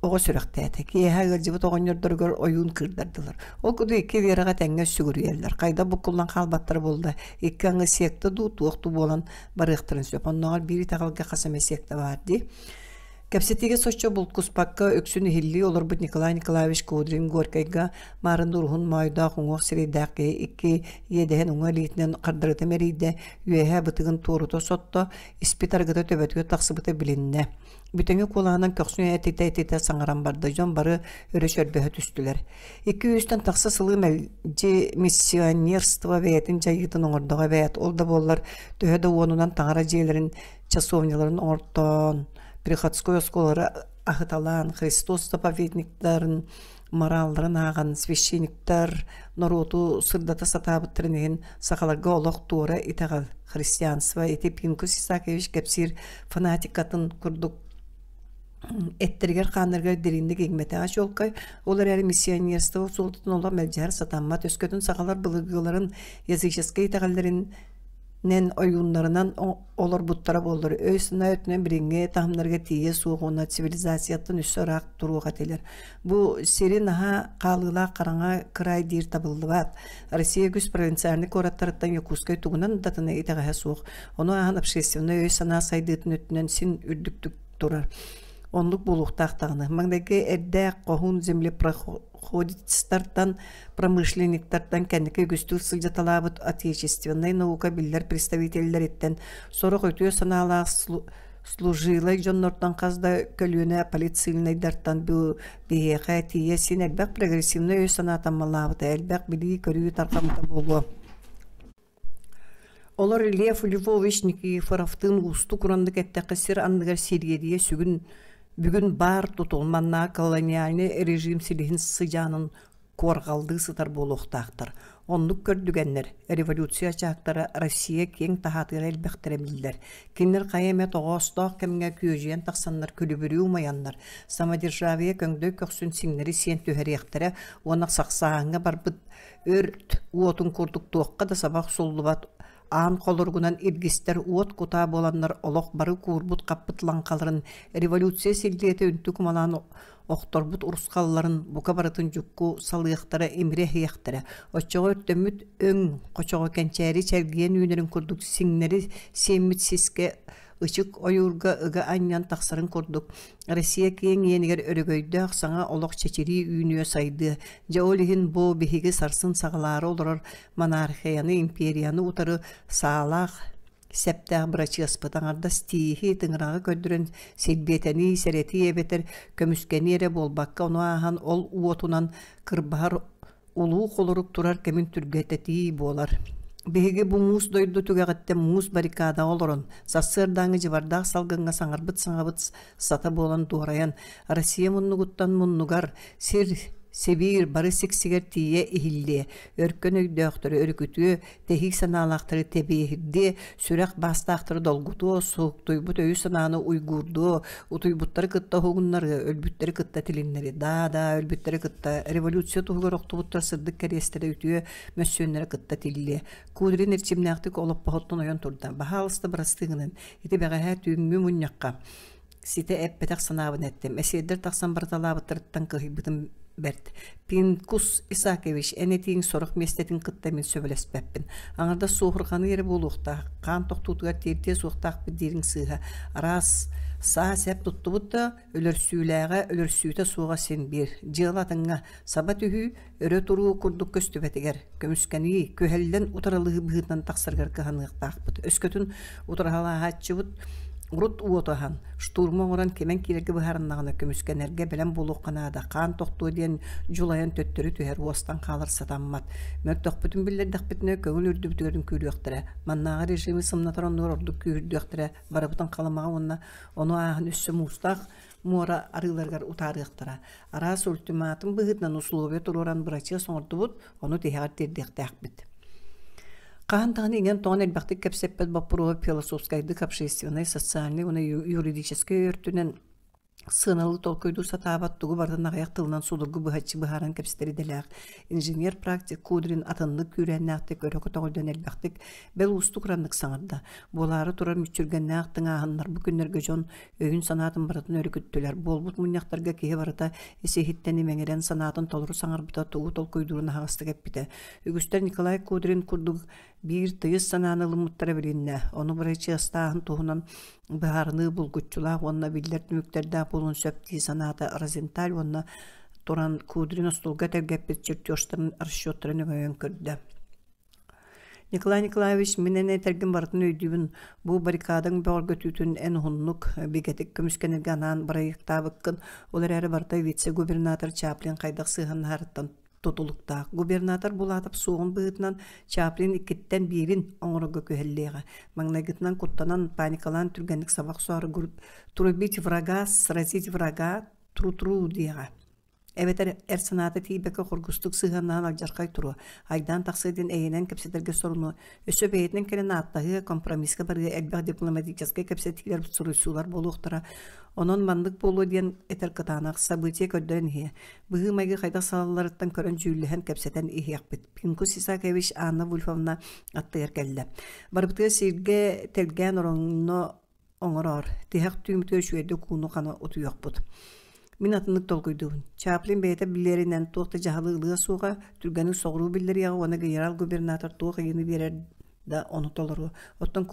B: оҕо сүрэхтээтэ. Киэһэ ыалдьыбыт оҕонньордоругар ойуун кыырдардылар. Ол курдук икки Вераҕа тэҥҥэ сүгүрүйэллэр. Хайдах буккуллан хаалбаттара буолла, икки аҥы секта дуу, туох дуу буолан барыахтарын сөп. Оннооҕор биир итэҕэлгэ хас эмэ секта баар дии. Кэпсэтиигэ соччо булкуспакка үксүн иһиллии олорбут Николай Николаевич Кудрин Горькайга маарын уруһун моойдоох уҥуох сирэйдээх киһи икки иэдэһин уҥа илиитинэн хардарыта мэрийдэ, үөһэ бытыгын туорута сотто, испит арыгыта төбөтүгэр тахсыбыта билиннэ. Бүтэҥи куолаһынан көхсүн этитэ-этитэ саҥаран барда, дьон бары өрө чөрбөһө түстүлэр. Икки үстэн тахса сылы мэлдьи миссионерство бэйэтин дьайыытын оҥордоҕо эбээт, ол да буоллар төһө да уонунан таҥара дьиэлэрин часовняларын оҥортоон, приходской оскуолалары аһыталаан, Христос заповедниктарын моралларын ааҕан священниктар норуоту сырдата сатаабыттарын иһин сахаларга олох туора итэҕэл христианство ити Пинкус Исакович кэпсиир фанатикатын курдук эттэригэр-хааннарыгар дириҥник иҥмэтэҕэ чуолкай. Ол эрээри миссионерство суолтатын олох мэлдьэһэр сатаммат. Өскөтүн сахалар былыргыларын языческай итэҕэллэрин нэн ойууннарынан олорбуттара буоллар, өй-санаа өттүнэн билиҥҥи таһымнарга тиийэ суох уонна цивилизацияттан өссө ыраах туруох этилэр. Бу сири наһаа хаалыылаах хараҥа кыраай диир табыллыбат. Россия үгүс провинциальнай куораттарыттан Якутскай тугунан да атына итэҕэһэ суох. Ону ааһан общественнай өй-санаа сайдыытын өттүнэн син үрдүктүк турар. Оннук буолуохтаах даҕаны. Маҥнайгы эрдээх хоһуун землепроходецтартан, промышленниктартан кэнники үгүстүк сылдьыталаабыт отечественнай наука биллэр представителлэриттэн сорох үтүө санаалаах служилай дьоннортон хас да көлүөнэ политсильнайдартан бу биһиэхэ тиийэ син элбэх прогрессивнай өй-санаа таммалаабыта, элбэх билии-көрүү тарҕаммыта буолуо. Олор Лев Львович Никифоровтыын уустук ураннык эттэххэ сир анныгар сириэдийэ сүгүн бүгүн баар тутул манна колониальнай режим силиһин сыдьаанын куорҕаллыы сытар буолуохтаахтар. Оннук көрдүгэннэр революция ачаактара Россия киэҥ таһаатыгар элбэхтэрэ биллэр. Кинилэр хайа эмэ тоҕоостоох кэмҥэ күөдьүйэн тахсаннар күлүбүрүү умайаннар, самодержавие көҥдөй көхсүн сиҥнэри сиэн түһэриэхтэрэ уонна сахсааһыҥҥа барбыт өрт уотун курдук туохха да саба охсуллубат аан холоругунан илгистэр уот кутаа буоланнар олох бары куурбут-хаппыт лаҥхаларын революция силлиэтэ үнтү кумалаан охторбут урусхалларын бука барытын дьукку салыахтара имири эһиэхтэрэ оччоҕо өртөммүт өҥ хочоҕо кэнчээри чэлгийэн үүнэрин курдук сиҥнэри сиэммит сискэ ычык ойуурга ыга анньан тахсарын курдук Россия киэҥ иэнигэр өрөгөйдөөх саҥа олох чэчирии үүнүө сайдыа. Дьэ ол иһин бу биһиги сарсын саҕалаары олорор монархияны, империяны утары саалаах сэптээх бырачыаспыт аҥардас тииһи, тыҥыраҕы көрдөрөн силбиэтэнии, сэрэтии эбэтэр көмүскэнии эрэ буолбакка, ону ааһан ол уотунан кырбаһар улуу холорук турар кэмин түргэтэтии буолар. Биһиги бу муус дойду түгэҕиттэн муус баррикадаҕа олорон, сарсыардааҥҥы дьыбардаах салгыҥҥа саҥарбыт саҥабыт сата буолан дуорайан, Россия муннугуттан муннугар сир Сибиир бары сиксигэр тиийэ иһиллиэ, өркөн өйдөөхтөрү өрүкүтүө, тэһии санаалаахтары тэбиэһирдиэ, сүрэх баастаахтары долгутуо, суһуктуйбут өйү-санааны уйгуурдуо, утуйбуттары кытта уһугуннарыа, өлбүттэри кытта тилиннэри, даа-даа өлбүттэри кытта революция туһугар охтубуттар сырдык кэриэстэрэ үтүө мөссүөннэрэ кытта тиллиэ. Кудрин эрчимнээхтик олоппоһуттан ойон турда. Баһаалыста бырастыы гынан, ити бэҕэһээ түүҥҥү мунньахха Ситэ эппэтэх санаабын эттим. Эсиэрдэр тахсан барыталаабыттарыттан кыһыйбытым бэрт. Пинкус Исакович, эн этииҥ сорох миэстэтин кытта мин сөбүлэспэппин. Аҥардас суоһурҕаныы эрэ буолуохтаах, хаан тохтуутугар тиэрдиэ суохтаахпыт диириҥ сыыһа. Араас саа-сэп туттубут да, өлөрсүүлээҕэ, өлөрсүүтэ суоҕа син биир. Дьыала атыҥҥа, саба түһүү, өрө туруу курдук көстүбэтигэр, көмүскэнии, күһэллэн утарылаһыы быһыытынан тахсарыгар кыһаныахтаахпыт. Өскөтүн утарылаһааччыбыт урут уоту аһан, штурма оҥорон кимэн киирэргэ быһаарыннаҕына көмүскэнэргэ бэлэм буолуохха наада, хаан тохтуо диэн дьулайан төттөрү түһэр, уостан хаалар сатаммат. Мөлтөхпүтүн биллэрдэхпитинэ көҥүл үрдүбүтүгэр үҥкүүлүөхтэрэ, маннааҕы режими сымнатар оннугар ордук күүһүрдүөхтэрэ, барыбытын Халымаҕа уонна ону ааһан өссө муустаах муора арыыларыгар утаарыахтара. Араас ультиматум быһыытынан условия туруоран бырачыас оҥордубут, ону тиһэҕэр тиэрдиэхтээхпит. Хаһан даҕаны иҥэн-тоҥон элбэхтик кэпсэппэт боппуруоһу философскайдык, общественнай, социальнай уонна юридическай өртүнэн сыаналыы толкуйдуу сатаабат тугу барытын аҕыйах тылынан судургу быһаччы быһааран кэпсэтэр идэлээх инженер-практик Кудрин атыннык күүрээннээхтик өрө көтөҕүллэн элбэхтик бэл уустук ураннык саҥарда. Буолаары турар мүччүргэннээх тыҥааһыннар бу күннэргэ дьон өйүн-санаатын барытын өрүкүттүлэр. Буолбут мунньахтарга киһи барыта ис-иһиттэн имэҥирэн санаатын толору саҥарбыта, тугу толкуйдуурун аһаҕастык эппитэ. Үгүстэр Николай Кудрин курдук биир тыйыс санааны ылыммыттара билиннэ. Ону бырачыастааһын туһунан быһаарыныы булгуччулаах уонна биллэр түмүктэрдээх буолуон сөп дии санаата Розенталь уонна туран Кудрин остуолга тэлгэппит чертежтарын расчеттарын өҥөйөн көрдө. Николай Николаевич, мин эн этэргин барытын өйдүүбүн. Бу баррикадаҥ бөҕөргөтүүтүн эн уһуннук, бигэтик көмүскэнэргэ анаан бырайыактаабыккын. Ол эрээри барыта вице-губернатор Чаплин хайдах сыһыаннаһарыттан тутулуктаах. Губернатор Булатов суоҕун быһыытынан Чаплин иккиттэн биирин оҥорорго күһэллиэҕэ. Маҥнайгытынан куттанан, паникалаан түргэнник саба охсоору «Трубить врага, сразить врага, тру-тру» диэҕэ. Эбэтэр эр санаата тиийбэккэ хоргустук сыһыаннаһан алдьархай туруо, айдаан тахсыа диэн эйэнэн кэпсэтэргэ сорунуо, өссө бэйэтинэн кэлэн ааттаһыа, компромисска барыа элбэх дипломатическай кэпсэтиилэр, суруйсуулар буолуохтара. Онон маннык буолуо диэн этэр кытаанах событие көрдөрөн иһиэ. Быһыы-майгы хайдах салалларыттан көрөн дьүүллэһэн кэпсэтэн иһиэхпит. Пинкус Исакович Анна Вульфовна аттыгар кэллэ. Барыбытыгар сиргэ тэлгээн ороҥно оҥороор, тиһэх түүммүтүгэр үчүгэйдик ууну хана утуйуохпут. Мин атыннык толкуйдуубун. Чаплин бэйэтэ билэринэн туох да дьаһалы ылыа суоҕа, түргэнник соҕуруу биллэриэҕэ уонна генерал-губернатор туох ыйыыны биэрэр да ону толоруо. Оттон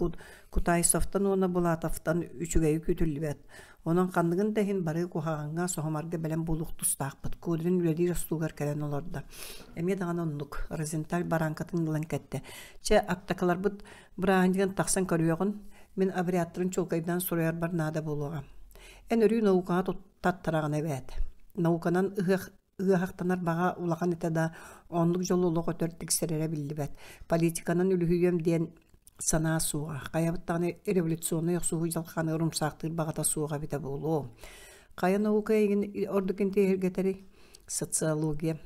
B: Кутайсовтан уонна Булатовтан үчүгэйи күүтүллүбэт. Онон ханныгын да иһин бары куһаҕаҥҥа, соһумарга бэлэм буолуох тустаахпыт. Кудрин үлэлиир остуолугар кэлэн олордо. Эмиэ даҕаны оннук. Розенталь барааҥкатын ылан кэттэ. Чэ, аттакыларбыт Бырааһынньыгын тахсан көрүөҕүн, мин обрядтарын чуолкайдаан суруйарбар наада буолуоҕа. Эн өрүү наукаҕа таттараҕын эбээт. Науканан ыһыах ыаһахтанар баҕа улахан этэ да, оннук дьолу олох өтөр тиксэрэрэ биллибэт. Политиканан үлүһүйүөм диэн санаа суоҕа. Хайабыт даҕаны революционнай охсуһуу дьалхааны ырымсаахтыыр баҕата суоҕа эбитэ буолуо. Хайа наука эйигин ордук интиэһиргэтэрий? Социология.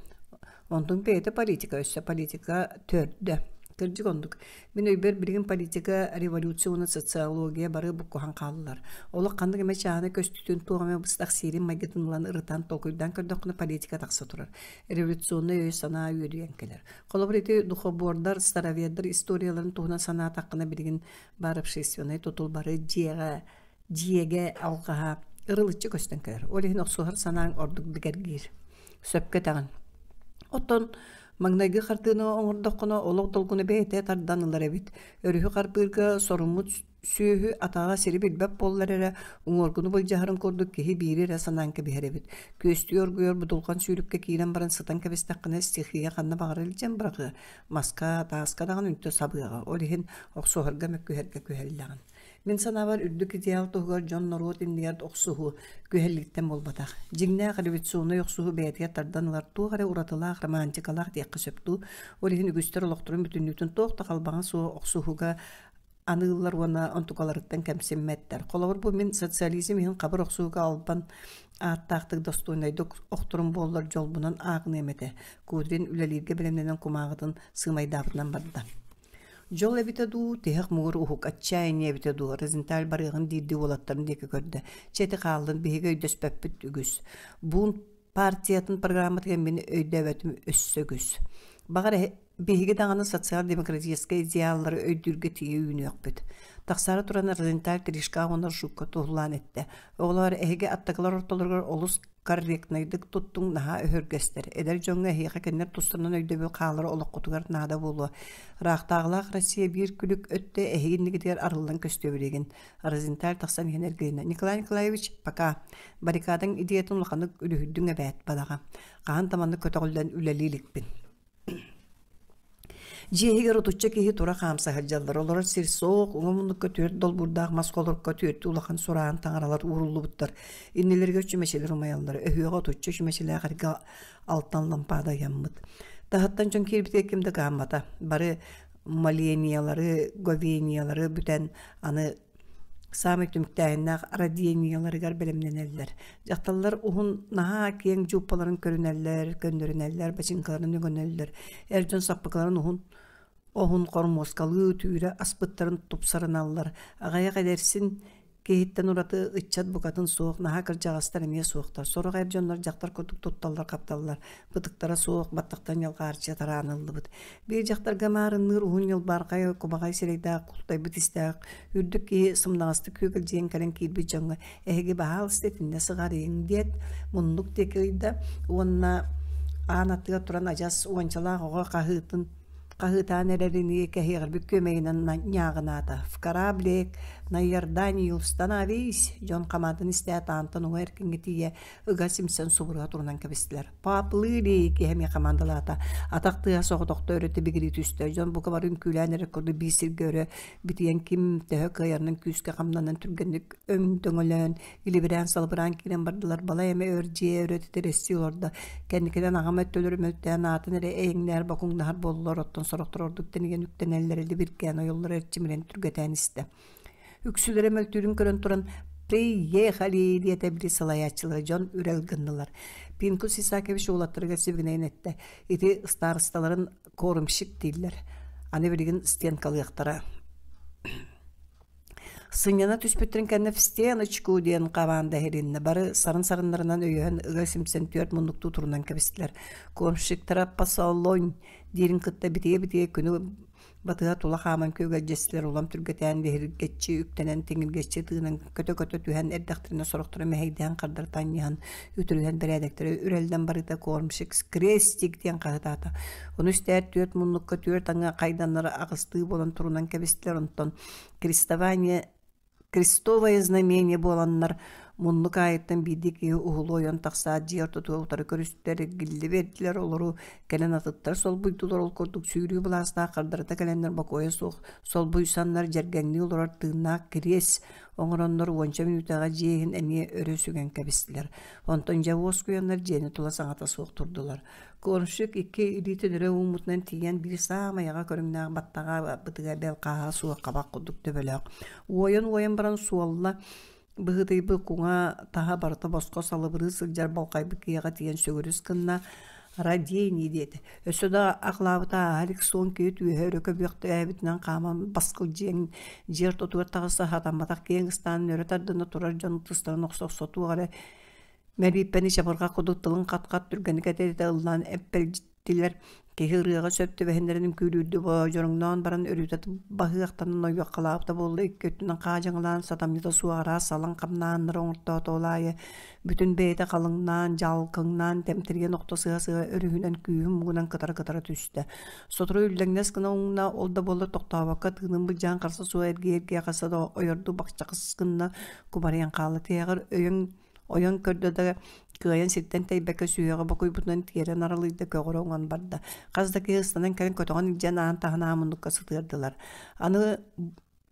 B: Онтун бэйэтэ политика, өссө политика төрдө. Кырдьык оннук. Мин өйбөр билигин политика, революция уонна социология бары буккуһан хааллылар. Олох ханнык эмэ чааһына көстүүтүн туох эмэ быстах сиэрин майгытын ылан ырытан толкуйдаан көрдөххүнэ политика тахса турар. Революционнай өй-санаа үөдүйэн кэлэр. Холобур ити духобордар, старовердар историяларын туһунан санаатаххына билигин баар общественнай тутул бары дьиэҕэ дьиэгэ алҕаһа ырылыччы көстөн кэлэр. Ол иһин охсуһар санааҥ ордук бигэргиир. Сөпкө этэҕин. Оттон маҥнайгы хартыына оҥордоххуна олох долгуна бэйэтэ тардан ылар эбит. Өрүһү харбыырга соруммут сүөһү атаҕа сири билбэт буоллар эрэ, уҥуоргуну былдьаһарын курдук киһи биири эрэ санаан кэбиһэр эбит. Күөстүү оргуйар будулҕан сүүрүккэ киирэн баран сытан кэбистэххинэ стихия ханна баҕарар илдьэн быраҕыа, маска, тааска даҕаны үнтү сабыаҕа. Ол иһин охсуһарга мөккүһэргэ күһэллэҕин. Мин санаабар, үрдүк идеал туһугар дьон-норуот иннигэр охсуһуу күһэллииттэн буолбатах. Дьиҥнээх революционнай охсуһуу бэйэтигэр тардан ылар туох эрэ уратылаах, романтикалаах диэххэ сөп дуу. Ол иһин үгүстэр олохторун бүтүннүүтүн туох да халбаҥа суох охсуһууга аныыллар уонна онтукаларыттан кэмсиммэттэр. Холобур, бу мин социализм иһин хабыр охсууга албан ааттаахтык достойнайдык охторум буоллар дьолбунан ааҕыныам этэ. Кудрин үлэлииргэ бэлэмнэнэн кумааҕытын сыымайдаабытынан барда. Дьол эбитэ дуу, тиһэх муҥур уһук отчаяние эбитэ дуу, Розенталь барыаҕын диирдии уолаттарын диэки көрдө. Чэ ити хааллын, биһиги өйдөспөппүт үгүс. Буун партиятын программатыгар мин өйдөөбөтүм өссө үгүс. Баҕар, биһиги даҕаны социал-демократическай идеаллары өйдүүргэ тиийэ үүнүөхпүт. Тахсаары туран Розенталь Тришка уонна Жукка туһулаан эттэ. Оҕолоор, эһиги аттакылар ортолоругар олус корректнайдык туттуҥ наһаа өһүргэстэр. Эдэр дьоҥҥо эһиэхэ кинилэр тустарынан өйдөбүл хаалара олоххутугар наада буолуо. Ыраахтааҕылаах Россия биир күлүк өттө эһиги иннигитигэр арыллан көстүө билигин. Розенталь тахсан иһэн эргилиннэ. Николай Николаевич, пока. Баррикадаҥ идеятын улаханнык үлүһүйдүҥ эбээт, бадаҕа. Хаһан да маннык көтөҕүллэн үлэлии иликпин. Дьиэ иһигэр отучча киһи тура хаамса сылдьаллар. Олорор сир суох, уҥа муннукка түөрт долбуурдаах мас холорукка түөртүү улахан сураан таҥаралар ууруллубуттар. Иннилэригэр чүмэчилэр умайаллар. Өһүөҕэ отучча чүмэчилээх эргэ алтан лампаада ыйаммыт. Таһыттан дьон киирбитигэр ким да кыһаммата. Бары молениялары, говениялары бүтэн аны Саамай түмүктээһиннээх родениеларыгар бэлэмнэнэллэр. Дьахталлар уһун, наһаа киэҥ дьууппаларын көрүнэллэр, көннөрүнэллэр, бачыыҥкаларын өҥөнөллөр. Эр дьон саппыкыларын уһун оһун хормуоскалыы түүрэ аспыттарын тупсарыналлар. Аҕыйах эдэрсин киһиттэн ураты ыччат букатын суох, наһаа кырдьаҕастар эмиэ суохтар. Сорох эр дьоннор дьахтар курдук тутталлар-хапталлар, бытыктара суох, баттахтан ньалҕаарчы тарааныллыбыт. Биир дьахтарга маарынныыр уһун ньылбаархай кубаҕай сирэйдээх, култайбыт истээх, үрдүк киһи сымнаҕастык күөгэлдьийэн кэлэн киирбит дьоҥҥо «Эһиги баһаалыста итиннэ сыҕарыйыҥ» диэт, муннук диэки ыйда уонна аан аттыгар туран адьас уончалаах оҕо хаһыытын хаһыытаан эрэринии кэһиэҕирбит күөмэйинэн ньааҕынаата. «В кораблик на Иорданию становись!» дьон хамаатын истээт аантан уҥа эркиҥҥэ тиийэ ыга симсэн субуруһа турунан кэбистилэр. Поплыли киһи эмиэ хамаандалаата. Атах тыаһа соҕотохто өрө тибигирии түстэ. Дьон бука бары үҥкүүлээн эрэр курдук биир сиргэ өрө битийэн ким төһө кыайарынан күүскэ хамнанан түргэнник өҥдөҥөлөөн, илибирээн-салыбыраан киирэн бардылар. Балай эмэ өр дьиэ өрө титирэстии олордо. Кэнникинэн аҕам өттүлэрэ мөлтөөн аатын эрэ эйэҥнээр бокуҥнаһар буоллулар, оттон сорохтор ордук тэнийэн үктэнэллэр, илибиргээн ойоллоро эрчимирэн түргэтээн истэ. Үксүлэрэ мөлтүүрүн көрөн туран. Приехали! диэтэ били салайааччылара дьон үрэл гыннылар. Пинкус Исакович уолаттарыгар сибигинэйэн эттэ: «Ити ыстаарысталарын кормщик дииллэр. Аны билигин стенкалыахтара». Сынньана түспүттэрин кэннэ «В стеночку» диэн хамаанда иһилиннэ. Бары сарын-сарыннарынан өйөһөн ыга симсэн түөрт муннуктуу турунан кэбистилэр. Кормщиктара «Посолонь» диирин кытта битийэ-битийэ күнү Батыһа тула хааман күөгэлдьэстилэр улам түргэтээн лиһиргэччи үктэнэн тиҥиргэччи тыынан көтө-көтө түһэн эрдэхтэринэ сорохторо мэһэйдээн хардарыта анньыһан үтүрүһэн бэрээдэктэрэ үрэллэн барыыта кормщик крестик диэн хаһытаата. Ону истээт түөрт муннукка түөрт аҥы хайданнары аҕыстыы буолан турунан кэбистилэр онтон крестование Крестовое знамение буоланнар муннук аайыттан биирдии киһи уһулу ойон тахсаат дьиэ ортотугар утары көрүстүлэр, эргиллэ биэрдилэр, олору кэлэн атыттар солбуйдулар, ол курдук сүүрүү былаастаах хардарыта кэлэннэр бокуойа суох солбуйсаннар дьэргэҥнии олорор тыыннаах кириэс оҥороннор уонча мүнүүтэҕэ дьиэ иһин эмиэ өрө сүгэн кэбистилэр. Онтон дьэ уоскуйаннар дьиэни тула саҥата суох турдулар. Кормщик икки илиитин өрө ууммутунан тиийэн биир саамай аҕа көрүҥнээх баттаҕа бытыга бэл хааһа суох хабах курдук төбөлөөх. Уойан-уойан баран суолла быһыытыйбыт куҥа таһа барыта босхо салыбырыы сылдьар балхайбыт киһиэхэ тиийэн сүгүрүс гынна «Радений» диэтэ. Өссө да акылаабыта ааһа илик суон киһи түөһэ өрө көбүөхтээбитинэн хааман баскылдьыйан дьиэ ортотугар таҕыста сатамматах киэҥ ыстаанын өрө тардына турар дьон ытыстарын охсо-охсо туох эрэ Мэлииппэни чабырҕах курдук тылын хат-хат түргэнник этэ-этэ ыллаан эппэлдьиттилэр, киһи ырыаҕа сөп түбэһиннэрэн үҥкүүлүүрдүү боодьоруҥнаан баран өрүтэ баһыахтанан ойуоххалаабыта буолла икки өттүнэн хаадьаҥалаан сатамньыта суох араас салаҥ хамнааннары оҥортоото ол аайы бүтүн бэйэтэ халыҥнаан, дьалкыҥнаан, тэмтэрийэн охто сыһа-сыһа өрүһүнэн күүһүн муҥунан кытара-кытара түстэ. Сотору үллэҥнэс гына уҥна, ол да буоллар тохтообокко тыынын былдьаан харса суох эргийэ-эргийэ хаста да ойордуу бахчахыс гынна, кубарыйан хаалла. Тиһэҕэр өйөҥ Ойон көрдө да, кыайан сиртэн тэйбэккэ сүһүөҕэ бокуйбутунан тиэрэ нарылыйда, көҕөрө уҥан барда. Хас да киһи ыстанан кэлэн көтөҕөн илдьэн аан таһынаа муннукка сытыардылар. Аны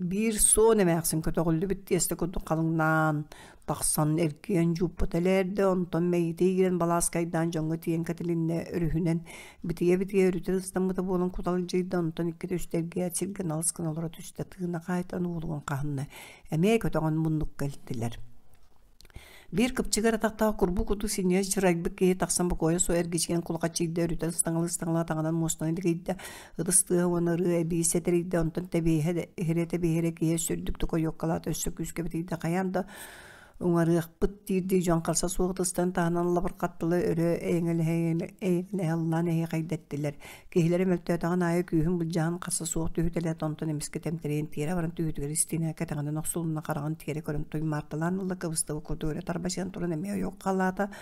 B: биир суон эмээхсин көтөҕүллүбүт тиэстэ курдук халыҥнаан тахсан эргийэн дьууппата элээрдэ, онтон мэйиитэ иирэн балааскайдаан дьоҥҥо тиийэн кэтилиннэ, өрүһүнэн битийэ-битийэ өрүтэ ыстаммыта буолан куталдьыйда, онтон иккитэ үстэ эргийээт сиргэ налыс гына олоро түстэ, тыына хаайтан уолугун хаһынна. Эмиэ көтөҕөн муннукка илтилэр. Биир кыпчыгар атахтаах курбуу курдук синньигэс чырайбыт киһи тахсан бокуойа суох эргичийэн кулахаччыйда, өрүтэн ыстаҥалыы-ыстаҥалыы атаҕынан муостаны илгийдэ, ытыс тыаһа уонна ырыа эбии сэтэрийдэ, онтон тэбиэһэ иһирэ-тэбиэһирэ киһи өссө үрдүктүк ойуоккалаата, өссө күүскэ битийдэ, хайаан да уҥарыахпыт диирдии дьон харса суох ытыстарын таһынан лабырҕаттылар, өрө эйэҥэлэһэ эйэҥэлэһэ ыллаан эһиэхэйдэттилэр. Киһилэрэ мөлтөөтөҕүн аайы күүһүн былдьаһан харса суох түһүтэлээт, онтон эмискэ тэмтэрийэн тиэрэ баран түһүүтүгэр истиэнэ кэтэҕинэн охсулунна, хараҕын тиэрэ көрөн туймаарталаан ылла, кыбыстыбыт курдук өрө тарбачыйан туран эмиэ ойох халаата,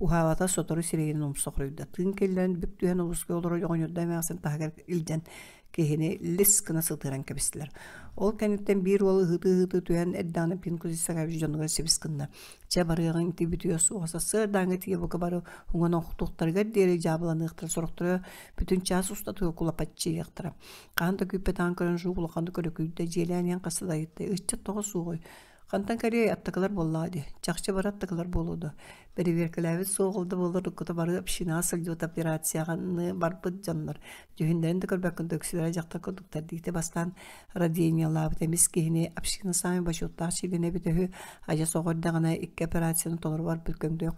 B: уһаабата, сотору сирэйин умса хоруйда. Тыын киллэрэн бүк түһэн улууска олорор оҕонньордоо эмээхсин таһыгар илдьэн киһини лис гына сытыаран кэбистилэр. Ол кэнниттэн биир уол ыһыытыы-ыһыытыы түһэн эрдэҕинэ Пинкус Исакович дьонугар сибис гынна. Чэ барыаҕыҥ ити бүтүө суоҕа сарсыардааҥҥы тиийэ бука бары уҥан охтуохтарыгар диэри дьаабыланыахтара сорохторо бүтүн чаас устатыгар кулапаччыйыахтара. Хаһан да күүппэтэҕин көрөн Жук улаханнык өрөкүйдэ, дьиэлээн иһэн хаста да ыйытта, ыччат тоҕо суоҕуй? Хантан кэлиэй, аттакылар буоллаҕа дии. Чахчы бары аттакылар буолуо дуо? Бэрэбиэркэлээбит суох ол да буоллар уруккута бары общинаҕа сылдьыбыт операцияҕаны барбыт дьоннор. Дьүһүннэрин да көрбөккүн да үксүлэрэ дьахтар курдуктар диитэ бастаан родениялаабыт эмис киһини община саамай бочуоттаах чилиэнэ эбитэ үһү. Адьас оҕо эрдэҕинэ икки операцияны толору барбыт көҥдөй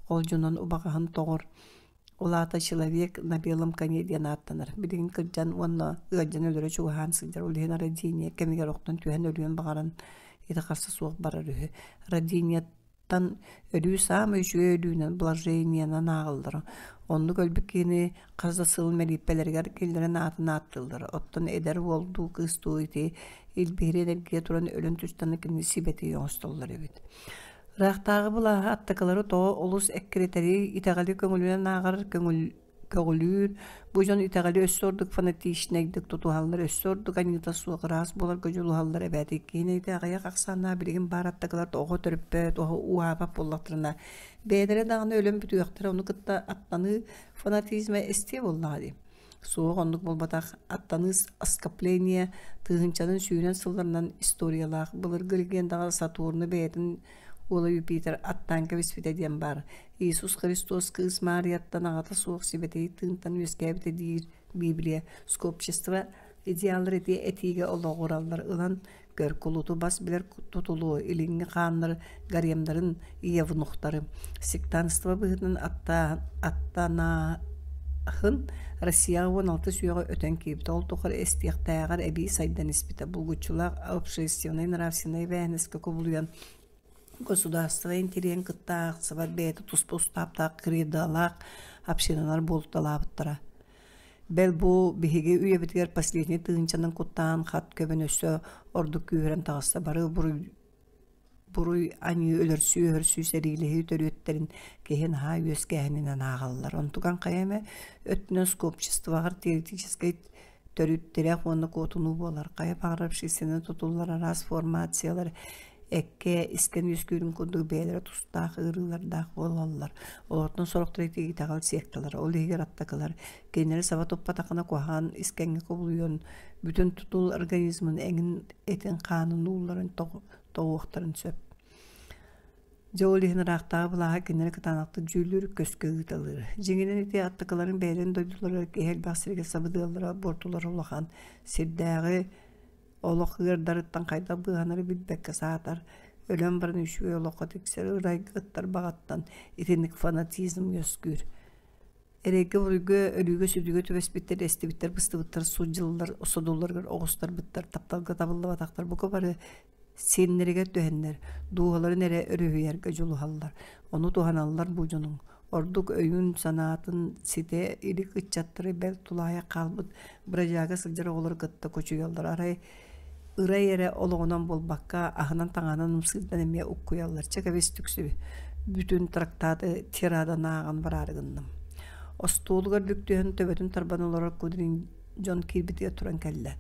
B: холдьунан убаҕаһын тоҕор Ол аата «Человек на белом коне» диэн ааттанар. Билигин кырдьан уонна ыалдьан өлөрө чугаһаан сылдьар. Ол иһин Родиния кэмигэр охтон түһэн өлүөн баҕаран ити харса суох барар үһү. Родинияттан өлүү саамай үчүгэй өлүүнэн блажениенан ааҕыллара. Оннук өлбүт киһини хас да сыл мэлииппэлэригэр киллэрэн аатын ааттыыллара. Оттон эдэр уол дуу, кыыс дуу ити илбиһирэн эргийэ туран өлөн түстэҕинэ кинини сибэтии оҥостоллор эбит. Ыраахтааҕы былааһа аттакылары тоҕо олус эккирэтэрий, итэҕэли көҥүлүнэн ааҕар көҥүл көҕүлүүр, бу дьон итэҕэли өссө ордук фанатичнайдык тутуһаллар, өссө ордук аньыыта суох ыраас буоларга дьулуһаллар эбээт иккиһин ити аҕыйах ахсааннаах билигин баар аттакылар оҕо төрөппөт, уһаабат буоллахтарына бэйэлэрэ даҕаны өлөн бүтүөхтэрэ, ону кытта аттаныы фанатизма эстиэ буоллаҕа дии. Суох оннук буолбатах, аттаныы скопление тыһыынчанан сүүнэн сылларынан историялаах былыргы легендаҕа Сатурну бэйэтин уола Юпитер аттаан кэбиспитэ диэн баар. Иисус Христос кыыс Маарыйаттан аҕата суох сибэтиэй тыынтан үөскээбитэ диир Библия. Скопчество идеаллар ити этиигэ олоҕураллар ылан Көр, кулуту бас билэр тутулу, илиҥҥи хааннар гаремнарын евнухтары сектантство быһыытынан аттанааһын Россияҕа 16 сүөҕэ өтөн киирбитэ. Ол тухары эстиэхтээҕэр эбии сайдан испитэ. Булгуччулаах общественнай нравственнай эбээһинэскэ кубулуйан государство интэриэһин кытта аахсыбат бэйэтэ туспа устааптаах кредалаах общиналар буолуталаабыттара. Бэл бу биһиги үйэбитигэр последний тыһыынчанан куттаан хат көбөн өссө ордук күүһүрэн таҕыста. Бары буруй буруй аньыы өлөрсүү-өһөрсүү сэриилэһии төрүөттэрин киһи наһаа үөскээһининэн ааҕаллар. Онтукан хайа эмэ өттүнэн скопчествоҕар теоретическай төрүт тирэх уонна куотунуу буолар. Хайа баҕарар общественнай тутуллар араас формациялар эккэ, искэн үөскүүрүн курдук бэйэлэрэ тустаах ыарыылардаах буолаллар. Олортон сорохторо ити итэҕэл секталара, ол иһигэр аттакылар. Кинилэри саба туппатаххына куһаҕан искэҥҥэ кубулуйан, бүтүн тутул организмын эҥин этин-хаанын уулларын тоҕуохтарын сөп. Дьэ ол иһин ыраахтааҕы былааһа кинилэри кытаанахтык дьүүллүүр, көскө ыыталыыр. Дьиҥинэн ити аттакыларын бэйэлэрин дойдуларыгар киһи элбэх сиргэ сабыдыаллара, буортулара улахан. Сирдээҕи олох ыардарыттан хайдах быыһанары билбэккэ саатар, өлөн баран үчүгэй олоххо тиксэр ырайга ыттар баҕаттан итинник фанатизм үөскүүр. Эрэйгэ-буруйга, өлүүгэ-сүтүүгэ түбэспиттэр, эстибиттэр, быстыбыттар, сут дьыллар содулларыгар оҕустарбыттар, тапталга табыллыбатахтар бука бары сиэннэригэр түһэннэр, дууһаларын эрэ өрүһүйэргэ дьулуһаллар. Ону туһаналлар бу дьонуҥ. Ордук өйүн-санаатын ситэ илик ыччаттары бэл тулаайах хаалбыт бырадьаага сылдьар оҕолору кытта кучуйаллар. Арай ырай эрэ олоҕунан буолбакка, аһынан-таҥаһынан ымсыырдан эмиэ уккуйаллар. Чэ кэбис түксү, бүтүн трактаты тирадан ааҕан бараары гынным. Остуолугар бүк түһэн төбөтүн тарбан олорор Кудрин дьон киирбитигэр туран кэллэ.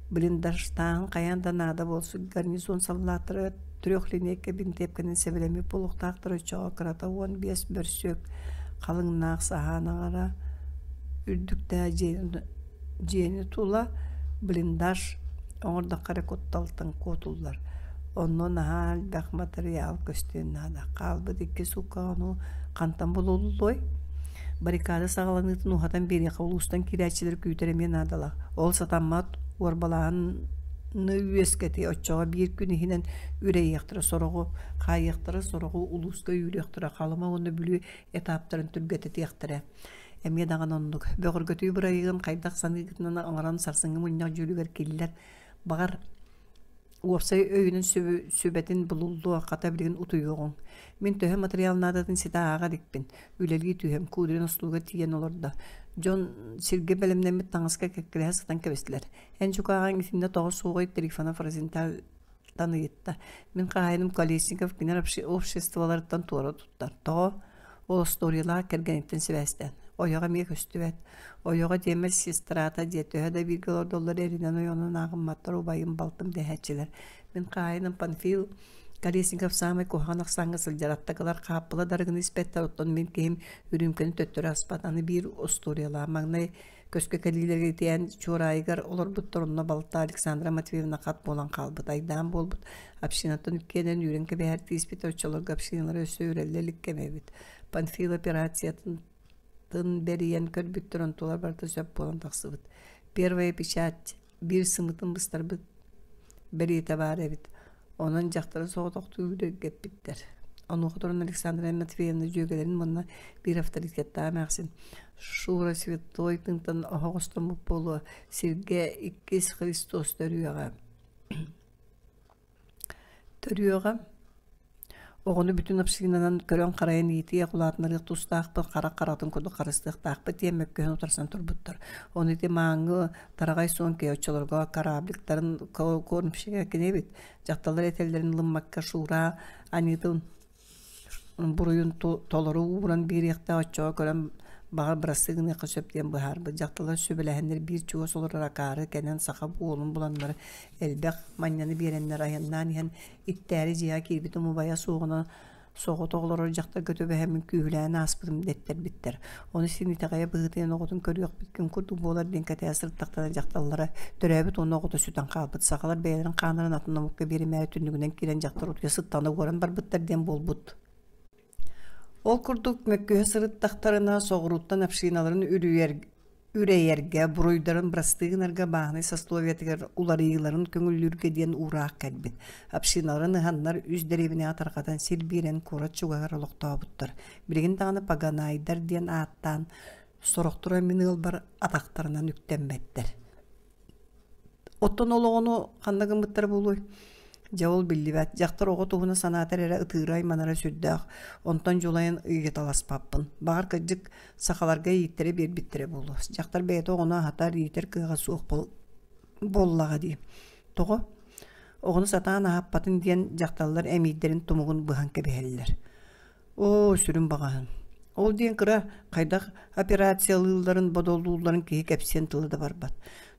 B: Блиндажтааһын хайаан да наада буолсук гарнизон саллааттара трехлинейка бинтиэпкэнэн сэбилэммит буолуохтаахтар оччоҕо кырата 15 бөрсүөк халыҥнаах саһаан аҥара үрдүктээх дьиэни, дьиэни тула блиндаж оҥордоххо эрэ кутталтан куотуллар. Онно наһаа элбэх матырыйаал көстүөн наада. Хаалбыт икки сууккаҕа ону хантан булуллуой? Баррикада саҕаланыытын уһатан биэриэххэ улуустан киирээччилэри күүтэр эмиэ наадалаах. Ол сатаммат уорбалааһыны үөскэтиэ, оччоҕо биир күн иһинэн үрэйиэхтэрэ, сороҕу хаайыахтара, сороҕу улууска үүрүөхтэрэ, Халыма уонна Бүлүү этаптарын түргэтэтиэхтэрэ. Эмиэ даҕаны оннук. Бөҕөргөтүү бырайыагын хайдах саныыгытынан оҥорон сарсыҥҥы мунньах дьүүлүгэр киллэр. Баҕар, Уопсай өйүнэн сүбэтин булуллуо, хата билигин утуйуоҕуҥ. Мин төһө матырыйаал наадатын ситэ ааҕа иликпин. Үлэлии түһэм, Кудрин остуолга тиийэн олордо. Дьон сиргэ бэлэмнэммит таҥаска кэккэлэһэ сытан кэбистилэр. Эн дьукааҕыҥ итиннэ тоҕо суоҕуй Трифонов Розентальтан ыйытта. Мин хаһаайыным Колесников кинилэр обществоларыттан туора туттар. Тоҕо? Ол остуоруйалаах кэргэниттэн сибээстээн. Ойоҕо эмиэ көстүбэт. Ойоҕо диэмэр сестрата диэ төһө да бииргэ олордоллор эринэн ойоҕунан ааҕымматтар убайым, балтым дэһээччилэр. Мин хаһаайыным Панфил Колесников саамай куһаҕан ахсааҥҥа сылдьар аттакылар хааппыла да арыгыны испэттэр, оттон мин киһим үрүүмкэни төттөрү аспат. Аны биир остуоруйалаах. Маҥнай көскө кэлиилэргэ итиэн Чуораайыгар олорбуттар, онно балта Александра Матвеевна хат буолан хаалбыт, айдаан буолбут. Общинаттан үккиэнэн үүрэн кэбиһэр тииспит, оччолорго общиналара өссө үрэллэ илик кэмэ эбит. Панфил операциятын бэрийэн көрбүттэр, онтулар барыта сөп буолан тахсыбыт. Первая печать биир сымытын быстарбыт бэлиэтэ баар эбит. Онон дьахтары соҕотохтуу үрэргэппиттэр. Онуоха туран Александра Матвеевна дьүөгэлэрин уонна биир авторитеттаах эмээхсин Шура Святой тыынтан оһоҕостоммут буолуо, сиргэ иккис Христос төрүөҕэ. Төрүөҕэ Оҕону бүтүн общинанан көрөн-харайан иитиэх, улаатынарыах тустаахпыт, харах харатын курдук харыстыахтаахпыт диэн мөккүһэн утарсан турбуттар. Ону ити мааҥҥы тараҕай суон киһи оччолорго корабликтарын кормщига кини эбит. Дьахталлар этэллэрин ылыммакка Шура аньыытын буруйун толору ууран биэриэхтээх оччоҕо көрөн баҕар бырастыы гыныахха сөп диэн быһаарбыт. Дьахталлар сүбэлэһэннэр биир чугас олорор акаары кэнэн саха уолун буланнар элбэх манньаны биэрэннэр айаннаан иһэн иттээри дьиэҕэ киирбитим убайа суоҕунан соҕотох олорор дьахтарга түбэһэммин күүһүлээн ааспытым дэттэрбиттэр. Ону син итэҕэйэ быһыытыйан оҕотун көрүөхпүт ким курдук буолар диэн кэтэһэ сырыттахтарына дьахталлара төрөөбүт уонна оҕото сүтэн хаалбыт. Сахалар бэйэлэрин хааннарын атын омукка биэримээри түннүгүнэн киирэн дьахтар утуйа сыттаҕына уоран барбыттар диэн буолбут. Ол курдук мөккүһэ сырыттахтарына соҕурууттан общиналарын үлүйэр үрэйэргэ, буруйдарын бырастыы гынарга бааһынай сословиетыгар уларыйыыларын көҥүллүүргэ диэн уураах кэлбит. Общиналарын ыһаннар үс дэриэбинэҕэ тарҕатан сир биэрэн куорат чугаһыгар олохтообуттар. Билигин даҕаны Паганайдар диэн ааттаан сорохторо мин ыалбар атахтарынан үктэммэттэр. Оттон ол оҕону ханна гыммыттара буолуой? Дьэ ол биллибэт. Дьахтар оҕо туһунан санаатар эрэ ытыыра айманара сүрдээх. Онтон дьулайан ыйыталаспаппын. Баҕар кырдьык сахаларга ииттэрэ биэрбиттэрэ буолуо. Дьахтар бэйэтэ оҕону аһатар, иитэр кыаҕа суох буоллаҕа дии. Тоҕо? Оҕону сатаан аһаппатын диэн дьахталлар эмиийдэрин тумугун быһан кэбиһэллэр. Оо, сүрүн баҕаһын. Ол диэн кыра хайдах операциялыылларын, бодолуулларын киһи кэпсиэн тыла да барбат.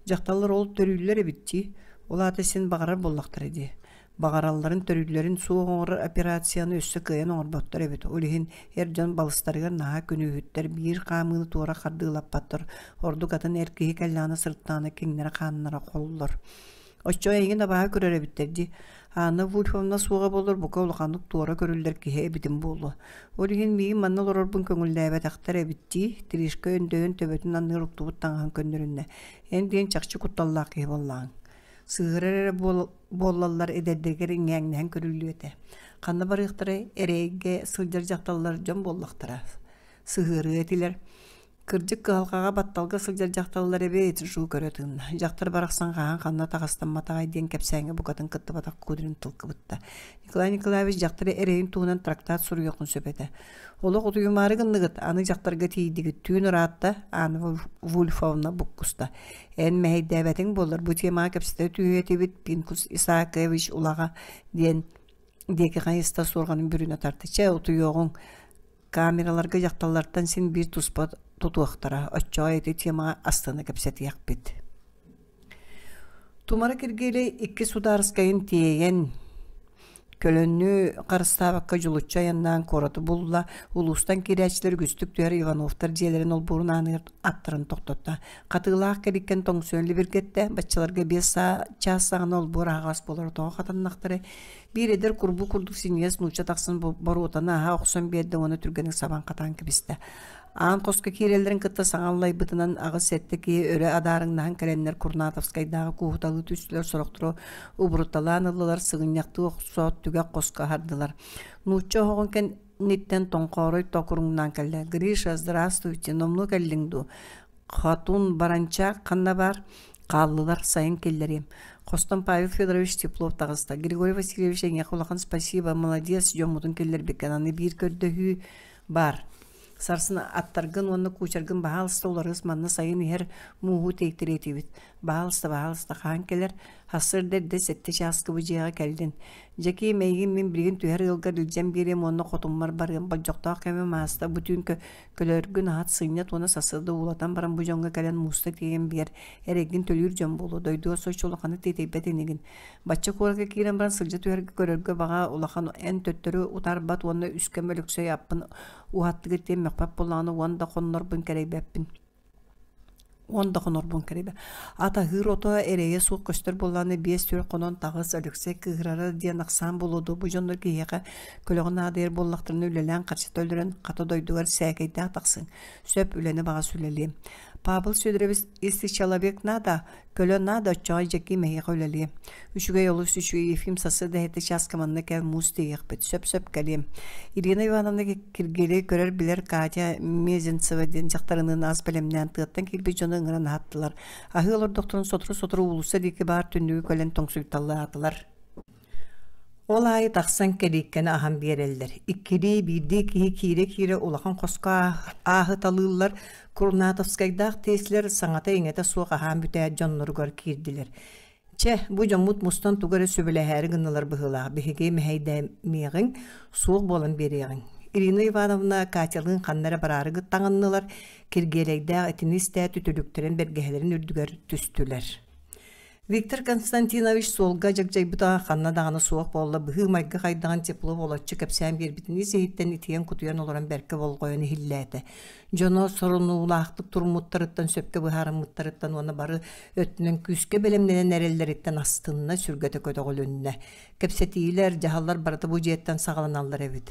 B: Дьахталлар ол төрүүллэр эбит дии. Ол аата син баҕарар буоллахтара дии. Баҕаралларын, төрүүллэрин суох оҥорор операцияны өссө кыайан оҥорботтор эбит. Ол иһин эр дьон балыстарыгар наһаа күнүүһүттэр, биир хаамыыны туора хардыылаппаттар. Ордук атын эр киһи кэллэҕинэ сырыттаҕына киҥнэрэ-хааннара холлор. Оччоҕо эйигин абааһы көрөр эбиттэр дии. Анна Вульфовна суоҕа буоллар бука улаханнык туора көрүллэр киһи эбитим буолуо. Ол иһин миигин манна олорорбун көҥүллээбэтэхтэр эбит дии, Тришка өндөйөн төбөтүн анныгар уктубут таҥаһын көннөрүннэ. Эн диэн чахчы кутталлаах киһи буоллаҕыҥ. Сыыһырар эрэ буоллаллар эдэрдэригэр иҥээҥнэһэн көрүллүө этэ. Ханна барыахтарай, эрэйгэ сылдьар дьахталлар дьон буоллахтара. Сыһыарыа этилэр. Кырдьык кыһалҕаҕа батталга сылдьар дьахталлар эбит, Жу көрө тыынна. Дьахтар барахсан хаһан ханна таҕыстамматаҕай диэн кэпсээҥҥэ букатын кыттыбатах Кудрин тыл кыбытта. Николай Николаевич дьахтар эрэйин туһунан трактат суруйуоххун сөп этэ. Олох утуйумаары гынныгыт, аны дьахтарга тиийдигит, түүн ыраатта, Анна Вульфовна буккуста. Эн мэһэйдээбэтиҥ буоллар, бу темаҕа кэпсэтэ түһүө этибит, Пинкус Исаакович улаҕа диэн диэки хайыста суорҕанын бүрүнэ тарта. Чэ, утуйуоҕуҥ. Камераларга дьахталлартан син биир туспа тутуохтара, оччоҕо ити темаҕа астына кэпсэтиэхпит. Тумара Киргиэлэй икки судаарыскайын тиэйэн, көлөнү харыстаабакка дьулуччу айаннаан куораты булла, улуустан киирээччилэр үгүстүк түһэр Ивановтар дьиэлэрин олбуорун ааныгар аттарын тохтотто. Хатыылаах кэриккэн тоҥсуйан либиргэттэ, баччаларга биэс чаас саҕана олбуор аһаҕас буолар тоҕо хатаннахтара Биир эдэр курбуу курдук синньигэс нуучча тахсан боруотаны аһа охсон биэрдэ уонна түргэнник сабан хатаан кэбистэ. Аан хоско киирэллэрин кытта саҥа аллайбытынан аҕыс-сэттэ киһи өрө адаарыҥнаһан кэлэннэр Курнатовскайдааҕы кууһуталыы түстүлэр, сорохторо убуруталаан ыллылар, сыгынньахтыы охсоот түгэх хоско аһардылар. Нуучча оһоҕун кэнниттэн тоҥхоорой токуруҥнаан кэллэ. «Гриша, здравствуйте, номнуо кэллиҥ дуу? Хотун Баранчаак ханна баар? Хааллылар, сайын киллэриэм. Хостон Павел Федорович Теплов таҕыста. Григорий Васильевич эйиэхэ улахан спасибо, молодец, дьоммутун киллэрбиккин. Аны биир көрдөһүү баар. Сарсын аттаргын уонна куучаргын баһаалыста уларыс, манна сайын иһэр мууһу тиэйтириэ этибит. Баһаалыста, баһаалыста хаһан кэлэр? Сарсыарда эрдэ сэттэ чааска бу дьиэҕэ кэллин. Дьэкиим, эйигин мин билигин түһэр ыалгар илдьэн биэриэм уонна хотуммар барыам. Болдьохтоох кэмим ааста, бу түүн Көлөөргүн аһат, сынньат уонна сарсыарда уулатан баран бу дьоҥҥо кэлэн мууста тиэйэн биэр, эрэйгин төлүүр дьон буолуо, дойдуга соччо улаханнык тиэтэйбэт инигин. Бачча куоракка киирэн баран сылдьа түһэргэ көрөргө баҕа улахан эн төттөрү утаарбат уонна үскэм Өлөксөй аппын уһаттыгыт диэн мөхпөт буоллаҕына уон да хоннорбун кэрэйбэппин уон да хонорбун кэрэйбэ. Ат аһыыр ото эрэйэ суох көстөр буоллаҕына биэс түөрт хонон таҕыс Өлөксөй кыыһырара диэн ахсаан буолуо дуо бу дьоннор киһиэхэ көлөҕө наадыйар буоллахтарына үлэлээн харчыта өлөрөн хата дойдугар сээкэйдээх тахсыҥ сөп үлэни баҕас үлэлиэм Павел Сидорович если человек надо Көлө надо, оччоҕо Дьэкиим эһиэхэ үлэлиэ. Үчүгэй олус үчүгэй Ефим сарсыарда эһэтэ чааска манна кэл муус тиэйиэхпит. Сөп-сөп кэлиэм. Ирина Ивановна Киргиэлэй көрөр-билэр Катя Мезенцева диэн дьахтарыныын ас бэлэмнээн тыаттан киирбит дьону ыҥыран аһаттылар. Аһыы олордохторун сотору-сотору уулусса диэки баар түннүгү кэлэн тоҥсуйталлаатылар. Ол аайы тахсан кэлииккэни аһан биэрэллэр. Иккилии, биирдии киһи киирэ-киирэ улахан хоско ааһыталыыллар. Курнатовскайдаах Теслер саҥата-иҥэтэ суох аһаан бүтээт дьонноругар киирдилэр. Чэ, бу дьоммут мустан тугу эрэ сүбэлэһээри гыннылар быһыылаах, биһиги мэһэйдээмиэҕиҥ, суох буолан биэриэҕиҥ. Ирина Ивановна Катялыын ханна эрэ бараары таҥыннылар, Киргиэлэйдээх итини истээт үтүлүктэрин бэргэһэлэрин үрдүгэр түстүлэр. Виктор Константинович суолга дьагдьайбыта ханна даҕаны суох буолла, быһыы-майгы хайдаҕын Теплов олоччу кэпсээн биэрбитин ис-иһиттэн итийэн-кутуйан олорон бэркэ болҕойон иһиллээтэ. Дьоно сорунуулаахтык туруммуттарыттан, сөпкө быһаарыммыттарыттан уонна бары өттүнэн күүскэ бэлэмнэнэн эрэллэриттэн астынна, сүргэтэ көтөҕүлүннэ. Кэпсэтиилэр, дьаһаллар барыта бу дьиэттэн саҕаланаллар эбит.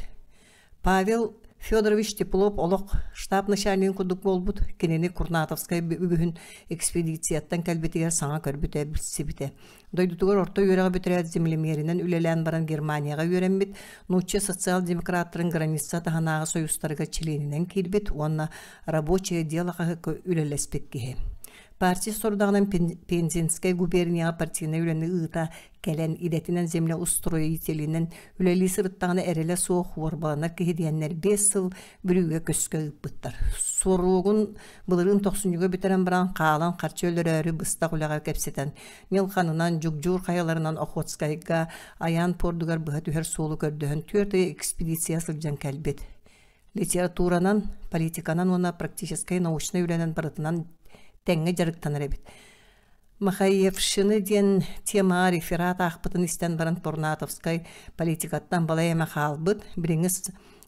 B: Павел Федорович Теплов олох штаб начальнигын курдук буолбут, кинини Курнатовскай үгүһүн экспедицияттан кэлбитигэр саҥа көрбүтэ, билсибитэ. Дойдутугар орто үөрэҕи бүтэрээт землемеринэн үлэлээн баран Германияҕа үөрэммит, нуучча социал-демократтарын граница таһынааҕы союзтарыгар чилиэнинэн киирбит уонна «Рабочее дело» хаһыакка үлэлэспит киһи. Партия сорудаҕынан Пензенскэй губернияҕа партийнай үлэни ыыта кэлэн идэтинэн землеустроителинэн үлэлии сырыттаҕына эрэлэ суох уорбаланар киһи диэннэр 5 сыл Бүлүүгэ көскө ыыппыттар. Суоруогун былырыын тохсунньуга бүтэрэн баран хаалан харчы өлөрөөрү быстах үлэҕэ кэпсэтэн Ньылханынан, Дьугдьуур хайаларынан Охотскайга, Айаан пуордугар быһа түһэр суолу көрдөһөн 4 ый экспедиция сылдьан кэлбит. Литературанан, политиканан уонна практическай научнай үлэнэн барытынан тэҥҥэ дьарыктанар эбит. Махаевщины диэн темаҕа реферат аахпытын истэн баран Курнатовскай политикаттан балай эмэ хаалбыт, билиҥҥи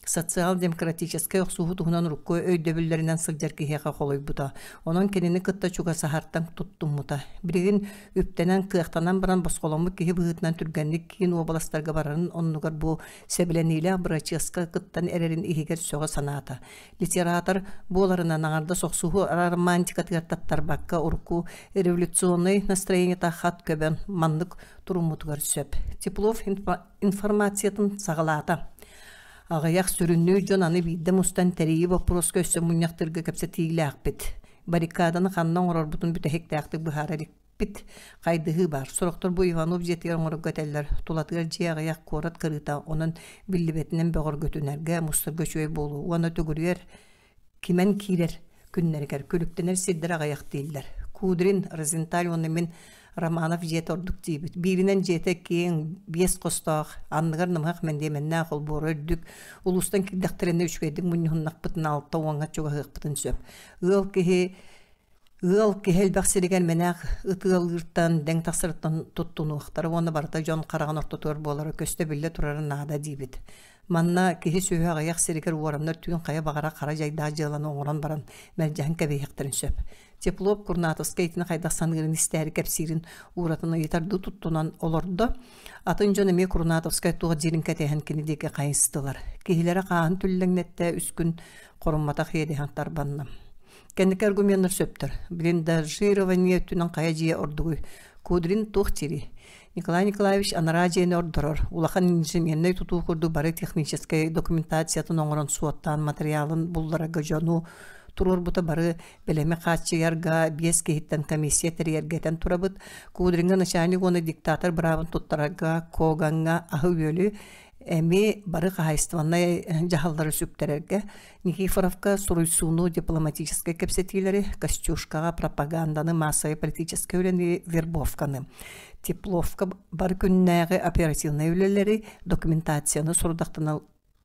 B: социал-демократическай охсуһуу туһунан урукку өйдөбүллэринэн сылдьар киһиэхэ холуйбута. Онон кинини кытта чугасаһартан туттуммута. Билигин үптэнэн, кыахтанан баран босхоломмут киһи быһыытынан түргэнник киин уобаластарга барарын оннугар бу сэбилэниилээх бырачыаска кыттан эрэрин иһигэр сөҕө санаата. Литератор буоларынан аҥардас охсуһуу романтикатыгар таттарбакка урукку революционнай настроениета хат көбөн маннык туруммутугар сөп. Теплов информациятын саҕалаата. Аҕыйах сүрүннүүр дьон аны биирдэ мустан тэрийии боппуруоска өссө мунньахтыырга кэпсэтиилээхпит. Баррикаданы ханна оҥорорбутун бүтэһиктээхтик быһаара иликпит. Хайдыһыы баар. Сорохтор бу Иванов дьиэтигэр оҥорорго этэллэр. Тулатыгар дьиэ аҕыйах куорат кырыыта, онон биллибэтинэн бөҕөргөтүнэргэ, мустарга үчүгэй буолуо уонна төгүрүйэр кимэн киирэр күннэригэр күлүктэнэр сирдэр аҕыйах дииллэр. Кудрин, Розенталь уонна мин Романов дьиэтэ ордук диибит. Бииринэн дьиэтэ киэҥ, биэс хостоох, анныгар намыһах мэндиэмэннээх олбуора үрдүк, улуустан киирдэхтэринэ үчүгэйдик мунньуһуннахпытына 60-ҥа чугаһыахпытын сөп. Ыал киһи Ыал киһи элбэх сиригэр мэнээх ытыалыыртан, дэҥ тахсарыттан туттунуохтара уонна барыта дьон хараҕын ортотугар буолара көстө-биллэ турара наада диибит. Манна киһи сүөһү аҕыйах сиригэр уораннар түүн хайа баҕарар хара дьайдаах дьыаланы оҥорон баран мэлдьэһэн кэбиһиэхтэрин сөп. Теплов Курнатовскай итини хайдах саныырын истээри кэпсиирин ууратын ыйытардыы туттунан олордо. Атын дьон эмиэ Курнатовскай туох диирин кэтэһэн кини диэки хайыстылар. Киһилэрэ хааһын түллэҥнэттэ үс күн хорумматах иэдэһэн тарбанна. Кэнники аргуменнар сөптөр. Блиндажирование өттүнэн хайа дьиэ ордугуй? Кудрин туох диирий? Николай Николаевич анараа дьиэни ордорор. Улахан инженернэй тутуу курдук бары техническэй документациятын оҥорон суоттаан материалын булларарга дьону туруорбута бары бэлэми хааччыйарга биэс киһиттэн комиссия тэрийэргэ этэн турабыт. Кудриҥҥа начальник уонна диктатор быраабын туттарарга Когаҥҥа аһы-үөлү эмиэ бары хаһаайыстыбаннай дьаһаллары сүктэрэргэ Никифоровка суруйсууну дипломатическай кэпсэтиилэри, Костюшкаҕа пропаганданы, маассабай политическай үлэни, вербовканы, Тепловка бары күннээҕи оперативнай үлэлэри, документацияны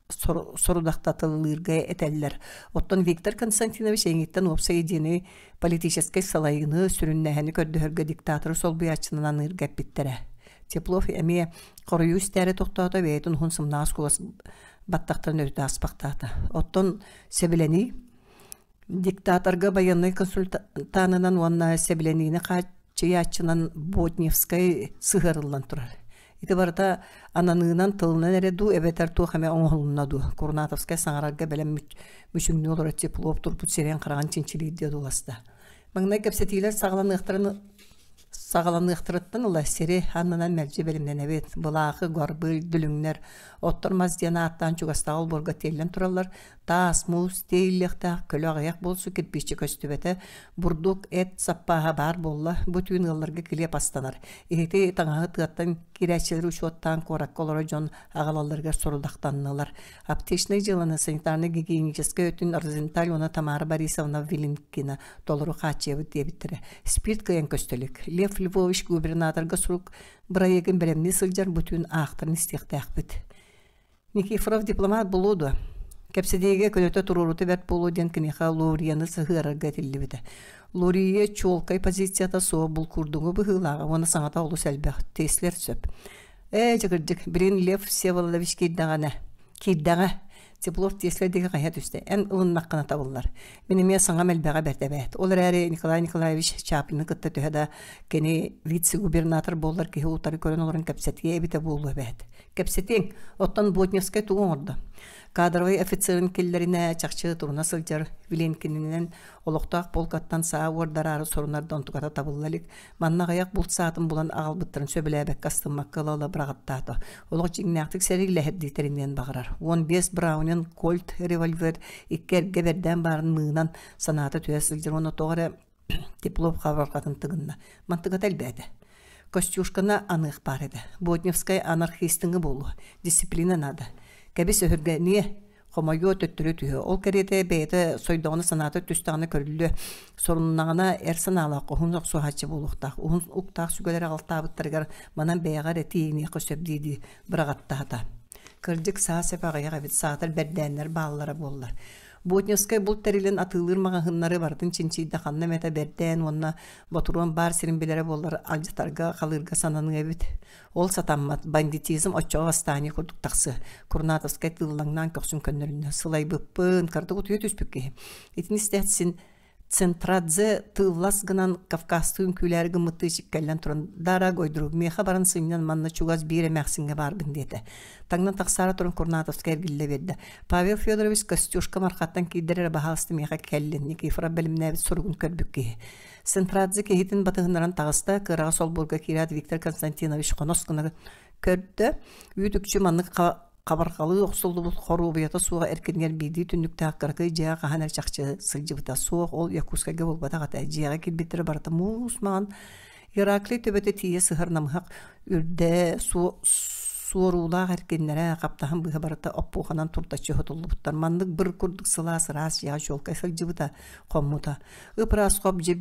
B: сорудахтатылыырга этэллэр. Оттон Виктор Константинович эйигиттэн уопсай идеяны политическай салайыыны сүрүннээһини көрдөһөргө диктаторы солбуйааччынан аныырга эппиттэрэ. Теплов эмиэ хоруйу истээри тохтоото, бэйэтин уһун сымнаҕас кугас баттахтарын өрүтэ аспахтаата. Оттон сэбилэнии диктаторга байыаннай консультанынан уонна сэбилэниини хааччыйааччынан Ботневскай сыһыарыллан турар. Ити барыта ананыынан тылынан эрэ дуу эбэтэр туох эмэ оҥоһулунна дуу Курнатовскай саҥарарга бэлэм мүчүҥнүү олорор Теплов турбут сирэйин-хараҕын чинчилиирдии одууласта. Маҥнай кэпсэтиилэр саҕаланыахтарын Саҕаланыахтарыттан ыла сири аннынан мэлдьи бэлэмнэнэбит, былаахы, горбыль, дүлүҥнэр, оттор мас диэн ааттаан чугастааҕы олбуорга тиэллэн тураллар, таас, муус тиэйиллиэхтээх, көлө аҕыйах буолсу кирпииччэ көстүбэтэ, бурдук, эт саппааһа баар буолла, бу түүн ыалларга килиэп астанар. Иһити, таҥаһы тыаттан киирээччилэри учуоттаан куоракка олорор дьон аҕалалларыгар сорудахтаннылар. Аптечнай дьыаланы санитарнай-гигиеническэй өттүн Розенталь уонна Тамара Борисовна Вилинкина толору хааччыйабыт диэбиттэрэ. Спирт кыайан көстө илик. Лев Львович губернаторга сурук бырайыагын бэлэмнии сылдьар бу түүн аахтарын истиэхтээхпит. Никифоров дипломат буолуо дуо? Кэпсэтиигэ көнөтө туруорута бэрт буолуо диэн киниэхэ Лурияны сыһыарарга этиллибитэ. Лурия чуолкай позицията суох булкурдуҥу быһыылааҕа уонна саҥата олус элбэх, Теслер сөп. Ээ, дьэ кырдьык, билигин Лев Всеволодович киирдэҕинэ, киирдэҕэ. Теплов Теслэ диэки хайа түстэ. Эн ылыннаххына табыллар. Мин эмиэ саҥам элбэҕэ бэрт эбээт. Ол эрээри Николай Николаевич Чаплины кытта төһө да кини вице-губернатор буоллар киһи утары көрөн олорон кэпсэтиэ эбитэ буолуо эбээт. Кэпсэтиэҥ. Оттон Ботневскай тугу оҥордо? Кадровай офицерын киллэринэ чахчы туруна сылдьар Виленкининэн олохтоох полкаттан саа уордараары сорунар да онтуката табылла илик. Манна аҕыйах булт саатын булан аҕалбыттарын сөбүлээбэккэ астыммакка ыла-ыла быраҕаттаата. Олох дьиҥнээхтик сэриилэһэрдии тэриниэн баҕарар. 15 Браунин Кольт револьвер икки эргэ бэрдээн баарын мыынан санаата түһэ сылдьар уонна тоҕо эрэ Теплов хабарҕатын тыгынна. Мантыгата элбээтэ. Костюшканы аныах баар этэ. Ботневскай анархистыҥы буолуо. Дисциплина наада. Кэбис өһүргэниэ, хомойуо төттөрү түһүө. Ол кэриэтэ бэйэтэ сойдоҕуна санаата түстэҕинэ көрүллүө. Соруннаҕына эр санаалаах уһун охсуһааччы буолуохтаах. Уһун уктаах сүгэлэри аҕалтаабыттарыгар манан бэйэҕэ эрэ тиийиниэххэ сөп дии-дии быраҕаттаата. Кырдьык саа сэп аҕыйах эбит, саатар бэрдээннэр бааллара буоллар. Ботневскай булт тэрилин атыылыыр маҕаһыыннары барытын чинчийдэ ханна эмэтэ бэрдээн уонна ботуруон баар сирин билэрэ буоллар алдьатарга, халыырга сананыа эбит. Ол сатаммат, бандитизм оччоҕо восстание курдук тахсыа. Курнатовскай тыыллаҥнаан көхсүн көннөрүннэ. Сылайбыппын, кырдык утуйа түспүт киһи. Итини истээт син Центрадзе тыыллас гынан Кавказтыы үҥкүүлээри гыммыттыы чиккэллэн туран «Дорогой друг, миэхэ баран сынньан манна чугас биир эмээхсиҥҥэ баарбын» диэтэ. Таҥнан тахсаары туран Курнатовскай эргиллэ биэрдэ. Павел Федорович Костюшка Мархаттан киирдэр эрэ баһаалыста миэхэ кэллин, Никифоров бэлэмнээбит суругун көрбүт киһи. Центрадзе киһитин батыһыннаран таҕыста, кыараҕас олбуорга киирээт Виктор Константинович хонос гына көрдө. Үүт-үкчү маннык хабарҕалыы охсуллубут хоруобуйата суох эркинигэр биирдии түннүктээх кыракый дьиэҕэ хаһан эрэ чахчы сылдьыбыта суох, ол Якутскайга буолбатах этэ. Дьиэҕэ киирбиттэрэ барыта муус маҥан Ираклий төбөтө тиийэ сыһар намыһах үрдэ суоруулаах эркиннэрэ хаптаһын быыһа барыта оппуоханан туртаччы сотуллубуттар. Маннык быр курдук сылаас ыраас дьиэҕэ чуолкай сылдьыбыта, хоммута. Ып-ыраас хоп дьип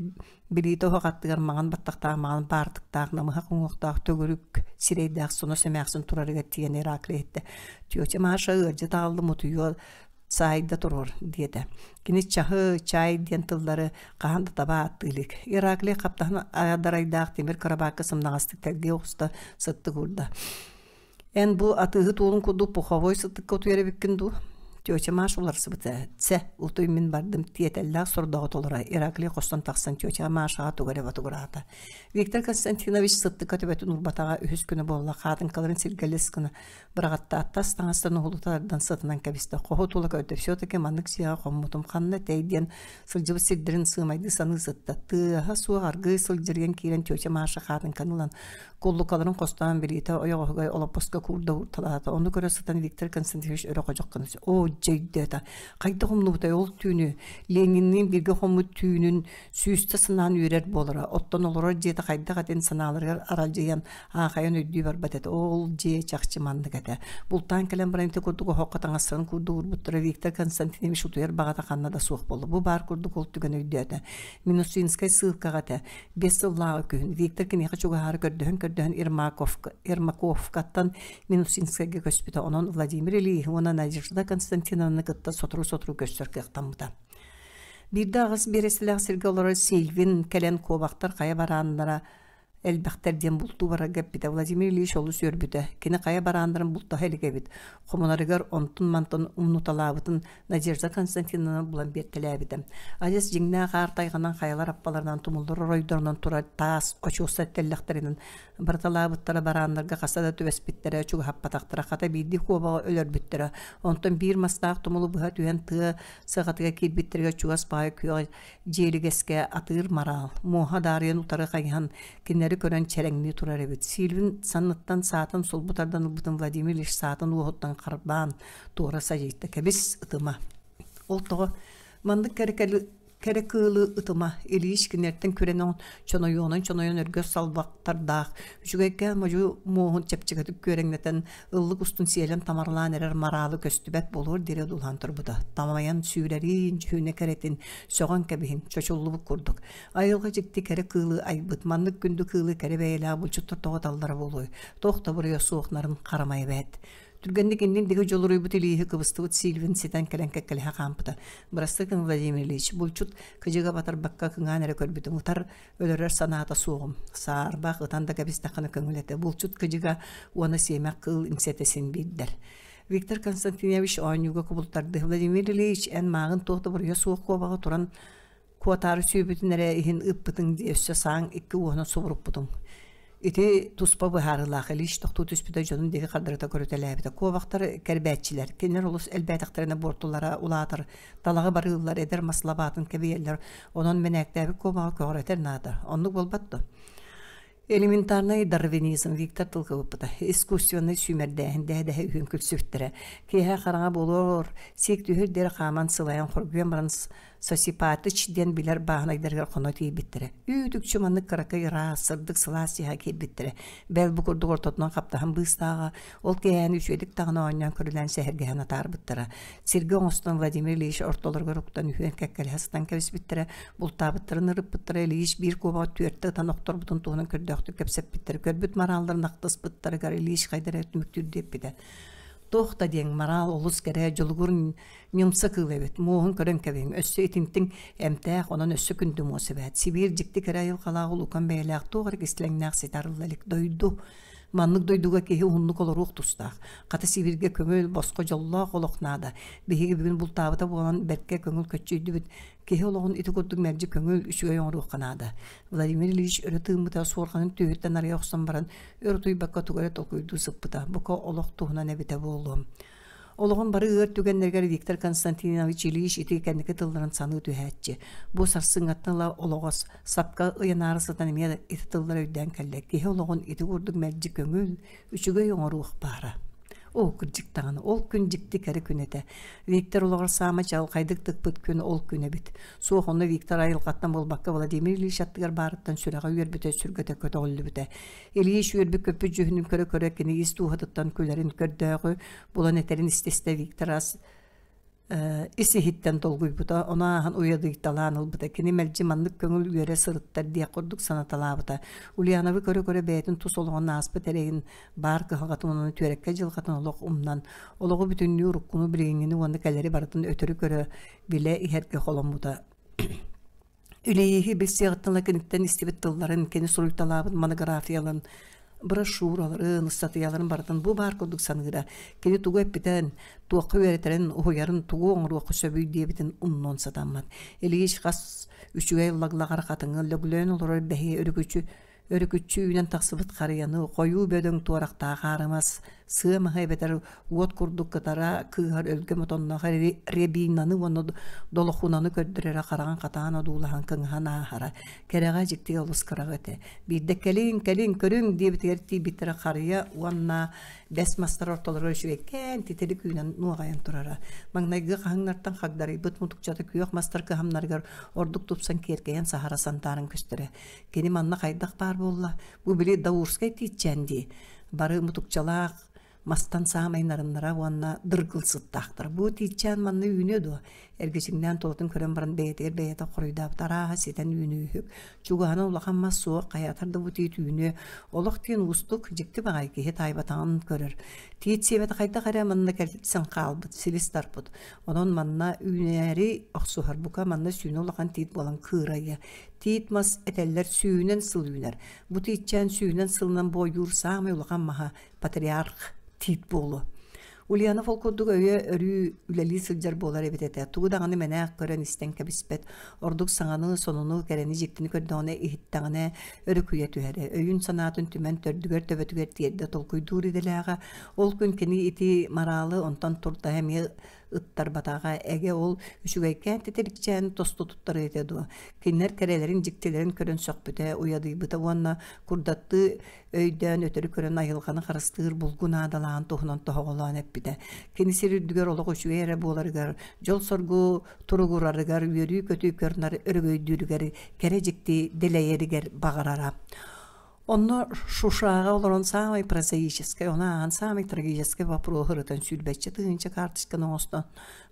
B: билиитэ оһох аттыгар маҥан баттахтаах маҥан баартыктаах намыһах уҥуохтаах төгүрүк сирэйдээх сонос эмээхсин турарыгар тиийэн Ираклий иһиттэ. Тетя Маша ыалдьыт аҕаллым утуйуо саайда туруор диэтэ. Кини чаһы, чай диэн тыллары хаһан да таба ааттыы илик. Ираклий хаптаһын адарайдаах тимир кырабаакка сымнаҕастык тэлгии оҕуста, сыттык уурда. Эн бу атыыһыт уолун курдук пуховой сыттыкка утуйар эбиккин дуу? Тетя Маша уларсыбыта. Цэ, утуй мин бардым, тиэтэллээх сордоҕу толоро Ираклий хостон тахсан тетя Машаҕа тугу эрэ ботугураата. Виктор Константинович сыттыкка төбөтүн уурбатаҕа үһүс күнэ буолла, хаатыҥкаларын сиргэ лис гына быраҕаттаат тас таҥастан уһулута тардан сытынан кэбистэ. Хоһу тула көрдө, все-таки маннык сиэҕэ хоммутум ханна этэй диэн сылдьыбыт сирдэрин сыымайдыы саныы сытта. Тыаһа суох аргыый сылдьырыйан киирэн тетя Маша хаатыҥканы ылан Куллукаларын хостоон билиитэ ойоҕоһугар олоппоско куурда уурталаата. Ону көрө сытан Виктор Константинович өрө ходьох гына «Оо, дьэ өйдөөтө, хайдах умнубутай ол түүнү? Ленинниин бииргэ хоммут түүнүн сүүстэ санаан үөрэр буолара. Оттон олорор дьиэтэ хайдах этин санааларыгар аралдьыйан, аахайан өйдүү барбат этэ. Ол дьиэ чахчы маннык этэ. Бултаан кэлэн баран ити курдук оһоххо таҥастарын куурда уурбуттара Виктор Константинович утуйар баҕата ханна да суох буолла. Бу баар курдук ол түгэн өйдөөтө. Минусинскай сыылкаҕа этэ. Биэс сыллааҕы күһүн Виктор киниэхэ чугаһаары көрдөһөн-көрдөһөн Ермаковкаттан Минусинскайга көспүтэ. Онон Владимир Ильич уонна Надежда Константиновнаны кытта сотору-сотору көрсөр кыахтаммыта. Биирдэ аҕыс биэрэстэлээх сиргэ олорор Сильвин кэлэн куобахтар хайа барааннара элбэхтэр диэн бултуу барарга эппитэ. Владимир Ильич олус үөрбүтэ. Кини хайа барааннарын бултаһа илик эбит. Хомунарыгар онтун-мантан умнуталаабытын Надежда Константиновна булан биэртэлээбитэ. Адьас дьиҥнээх аар тайҕанан хайалар аппаларынан тумуллар оройдорунан турар таас очуостар тэллэхтэринэн барыталаабыттара барааннарга хаста да түбэспиттэрэ, чугаһаппатахтара, хата биирдии куобаҕы өлөрбүттэрэ. Онтон биир мастаах тумулу быһа түһэн тыа саҕатыгар киирбиттэригэр чугас баҕайы күөх дьиэлигэскэ атыыр мараал, муоһа даарыйан утары хайыһан кинилэри көрөн чэрэҥнии турар эбит. Сильвин санныттан саатын сулбу тардан ылбытын Владимир Ильич саатын уоһуттан харбаан туора садьыйта кэбис ытыма ол тоҕо маннык кэрэ кэрэ кыылы ытыма Ильич кинилэртэн күрэн чонойуонан чонойон өргөс салбахтардаах үчүгэйкээн модьу муоһун чэпчэкитик күөрэҥнэтэн ыллык устун сиэлэн тамарлаан эрэр мараалы көстүбэт буолуор диэри дулаан турбута тамайан сүүрэриин дьүһүнэ кэрэтин сөҕөн кэбиһин чочуллубут курдук айылҕа дьикти кэрэ кыылы айбыт маннык күндү кыылы кэрэ бэйэлээх булчуттар тоҕо таллара буолуой туох да буруйа суох нарын харамай эбээт Түргэнник иннин диги дьулуруйбут илииһи кыбыстыбыт Сильвин ситэн кэлэн кэккэлэһэ хаампыта. Бырастык Владимир Ильич, булчут кыдьыга батарбакка кыҥаан эрэ көрбүтүм, ытар, өлөрөр санаата суоҕум. Саарбах ытан да кэбистэххинэ көҥүл этэ. Булчут кыдьыга уонна сиэмэх кыыл иҥсэтэ син биирдэр. Виктор Константинович оонньууга кубулутарды Владимир Ильич эн мааҕын туох да буруйа суох куобаҕы туран куотаары сүүрбүтүн эрэ иһин ыыппытыҥ дии өссө сааҥ икки уоһунан субуруппутуҥ. Ити туспа быһаарыылаах Ильич тохтуу түспүтэ дьонун диэки хардарыта көрүтэлээбитэ. Куобахтар кэрбээччилэр. Кинилэр олус элбээтэхтэринэ буортулара улаатар. Талаҕы барыыллар, эдэр мас лабаатын кэбийэллэр. Онон мэнээктээбит куобаҕы көҕүрэтэр наада. Оннук буолбат дуо? Элементарный дарвинизм Виктор тылгыбыппыта. Искусственнай сүүмэрдээһин дэһэ-дэһэ үһүн күлсүбүттэрэ. Киэһэ хараҥа буолуор, сиик түһүр диэри хааман сылайан хоргуйан баран Сосипатыч диэн билэр бааһынайдарыгар хоно тиийбиттэрэ. Үүт-үкчү маннык кыракый ыраас, сырдык сылаас дьиэҕэ киирбиттэрэ. Бэл бу курдук ортотунан хаптаһын быыстааҕа, ол киэһээни үчүгэйдик даҕаны оонньоон көрүлээн сэһэргэһэн атаарбыттара. Сиргэ оҥостон Владимир Ильич ортолоругар уктан үһүөн кэккэлэһэ сытан кэбиспиттэрэ, бултаабыттарын ырыппыттара Ильич биир куобаҕа түөртэ ытан охторбутун туһунан көрдөөхтүк кэпсэппиттэрэ. Көрбүт мараалларын ахтыспыттарыгар Ильич хайда эрэ түмүктүүрдүү эппитэ. Туох да диэҥ, мараал олус кэрэ, дьулугур ньымса кыыл эбит, муоһун көрөн кэбиһиҥ, өссө итинтиҥ эмтээх, онон өссө күндү муос эбээт. Сибиир дьикти кэрэ айылҕалаах улуукан бэйэлээх туох эрэ кистэлэҥнээх ситэ арылла илик дойду. Маннык дойдуга киһи уһуннук олоруох тустаах. Хата Сибииргэ көҥүл, босхо дьоллоох олох наада. Биһиги бүгүн бултаабыта буолан бэркэ көҥүл көччүйдүбүт. Киһи олоҕун ити курдук мэлдьи көҥүл, үчүгэй оҥоруохха наада. Владимир Ильич өрө тыыммыта, суорҕанын түөһүттэн арыйа охсон баран, өр утуйбакка тугу эрэ толкуйдуу сыппыта. Бука олох туһунан эбитэ буолуо. Олоҕун бары ыар түгэннэригэр Виктор Константинович Ильич ити кэнники тылларын саныы түһээччи. Бу сарсыҥҥаттан ыла олоҕос сапка ыйанаары сытан эмиэ ити тыллар өйдөөн кэллэ. Киһи олоҕун ити курдук мэлдьи көҥүл, үчүгэй оҥоруох баара. Оо, кырдьык даҕаны, ол күн дьикти кэрэ күн этэ. Виктор олоҕор саамай чаҕылхайдык тыкпыт күн ол күн эбит. Суох, онно Виктор айылҕаттан буолбакка Владимир Ильич аттыгар баарыттан сүрэҕэ үөрбүтэ, сүргэтэ көтөҕүллүбүтэ. Ильич үөрбүт-көппүт дьүһүнүн көрө-көрө кини ис дууһатыттан күлэрин көрдөөҕү булан этэрин истэ-истэ Виктор ас ис-иһиттэн долгуйбута, ону ааһан уйадыйталаан ылбыта. Кини мэлдьи маннык көҥүл үөрэ сырыттар диэх курдук санаталаабыта. Ульяновы көрө-көрө бэйэтин тус олоҕун ааспыт эрэйин, баар кыһалҕатын уонна түөрэккэ дьылҕатын олох умнан, олоҕу бүтүннүү уруккуну, билиҥҥини уонна кэлэри барытын өтөрү көрө, билэ иһэргэ холоммута. Үлэйииһи билсиэҕиттэн ыла киниттэн истибит тылларын, кини суруйталаабыт монографияларын, брошюраларын, ыстатыйаларын барытын бу баар курдук саныыра. Кини тугу эппитин, туохха үөрэтэрин, уһуйарын, тугу оҥоруохха сөбүй диэбитин умнуон сатаммат. Ильич хас үчүгэй лаглаҕар хатыҥы лөглөөн олорор бэһи өрүкүчү Өрүкүччү үүнэн тахсыбыт харыйаны хойуу бөдөҥ туорахтаах аарымас, сыа маһы эбэтэр уот курдук кытара кыыһар өлгөм отонноох рябинаны уонна долохунаны көрдөрөрө хараҕын хатаан одуулаһан кыҥаһан ааһара. Кэрэҕэ дьиктигэ олус кыраҕы этэ. Биирдэ кэлиҥ, кэлиҥ, көрүҥ диэбитигэр тиийбиттэрэ харыйа уонна бэс мастар ортолоругар үчүгэйкээн титирик үүнэн нуоҕайан турара. Маҥнайгы хаһыҥнартан хагдарыйбыт мутукчата күөх мастар кыһамнарыгар ордук тупсан киэркэйэн саһара сантааран көстөрө. Кини манна хайдах баар буолла? Бу били Даурскай тиитчээн дии. Бары мутукчалаах мастан саамай нарыннара уонна дыргыл сыттаахтар. Бу тиитчээн манна үүнүө дуо? Эргичиҥнээн тулатын көрөн баран бэйэтигэр бэйэтэ хоруйдаабыт арааһа ситэн үүнүүһүк. Чугаһынан улахан мас суох, хайаатар да бу тиит үүнүө. Олох диэн уустук, дьикти баҕайы киһи таайбатаҕын көрөр. Тиит сиэбэтэ хайдах эрэ манна кэлсэн хаалбыт, силис тарпыт. Онон манна үүнээри охсуһар бука манна сүүнэ улахан тиит буолан кыырайа. Тиит мас этэллэр сүүһүнэн сыл үүнэр. Бу тиитчээн сүүһүнэн сылынан буойуур саамай улахан маһа патриарх тиит буолуо. Ульянов ол курдук өйө өрүү үлэлии сылдьар буолар эбит этэ. Тугу даҕаны мэнээх көрөн-истэн кэбиспэт. Ордук саҥаны, сонуну, кэрэни, дьиктини көрдөҕүнэ, иһиттэҕинэ өрүкүйэ түһэрэ. Өйүн-санаатын түмэн төрдүгэр-төбөтүгэр тиэрдэ толкуйдуур идэлээҕэ. Ол күн кини ити мараалы онтон турдаһа эмиэ ыттарбатаҕа эгэ ол үчүгэйкээн титирикчээн тосту туттарыы этэ дуо кинилэр кэрэлэрин дьиктилэрин көрөн сөхпүтэ уйадыйбыта уонна курдаттыы өйдөөн өтөрү көрөн айылҕаны харыстыыр булгу наадалааҕын туһунан тоһоҕолоон эппитэ кини сир үрдүгэр олох үчүгэй эрэ буоларыгар дьол-соргу туругурарыгар үөрүү-көтүү көрнөр өрөгөйдүүрүгэр кэрэ дьикти дэлэйэригэр баҕарара Онно Шушаҕа олорон саамай прозаическай, ону ааһан саамай трагическай вопроһу ырытан сүүрбэччэ тыһыынча карточканы оҥостон,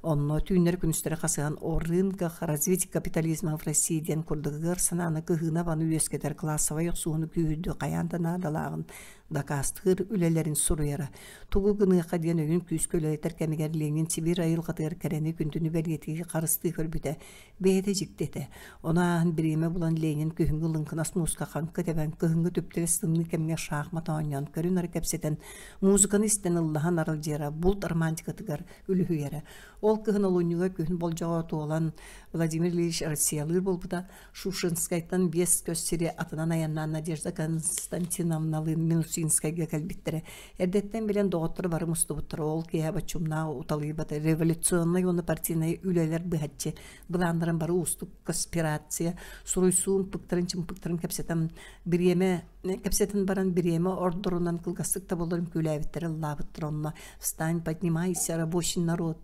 B: онно түүннэри-күнүстэри хасыһан «О рынках, развитии капитализма в России» диэн курдук ыар санааны кыһыына-абаны үөскэтэр классовай охсуһууну күүһүрдүү хайаан да наадалааҕын дакаастыыр үлэлэрин суруйара. Тугу гыныахха диэн өйүн күүскэ үлэлэтэр кэмигэр Ленин Сибиир айылҕатыгар кэрэни күндүнү бэлиэтии харыстыы көрбүтэ. Бэйэтэ дьикти этэ. Ону ааһан бириэмэ булан Ленин күһүҥҥү лыҥкынас мууска хаҥкы тэбэн, кыһыҥҥы түптэлэс тымныы кэмҥэ шахмат оонньоон, көрү-нары кэпсэтэн, музыканы истэн ыллаһан аралдьыйара, булт романтикатыгар үлүһүйэрэ. Ол кыһын олунньуга күһүн болдьоҕо туолан Владимир Ильич Россиялыыр буолбута. Шушинскайтан биэс көс сири атынан айаннаан Надежда Константиновналыын Минусинскайга кэлбиттэрэ. Эрдэттэн билэн доҕотторо бары мустубуттара. Ол киэһэ боччумнаах уталыйбата революционнай уонна партийнай үлэлэр быһаччы былааннарын бары уустук конспирация суруйсуу ымпыктарын-чымпыктарын кэпсэтэн бириэмэ кэпсэтэн баран бириэмэ ордорунан кылгастык да буоллар үҥкүүлээбиттэрэ ыллаабыттара онно «Встань, поднимайся, рабочий народ,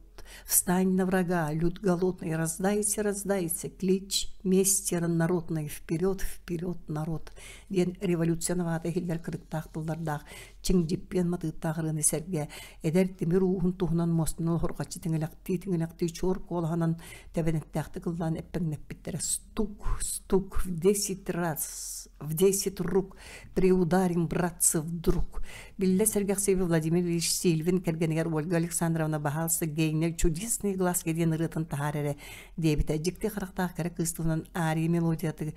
B: Встань на врага, люд голодный, раздайся, раздайся, клич мести народной, вперед, вперед, народ диэн революция аата иһиллэр кырыктаах тыллардаах чиҥ-дьиппиэн матыыптаах ырыаны сэргэ эдэр тимир ууһун туһунан муостаны оһорҕоччу тиҥилэхтии-тиҥилэхтии чуор куолаһынан тэбэнэттээхтик ыллаан эппэҥнэппиттэрэ стук, стук, в десять раз, в десять рук приударим, братцы, вдруг. Биллэ сэргэхсийбит Владимир Ильич Сильвин кэргэнигэр Ольга Александровна баһаалыста Гейнер «Чудесные глазки» диэн ырыатын таһаар эрэ диэбитэ. Дьикти харахтаах кэрэ кыыс туһунан ария мелодията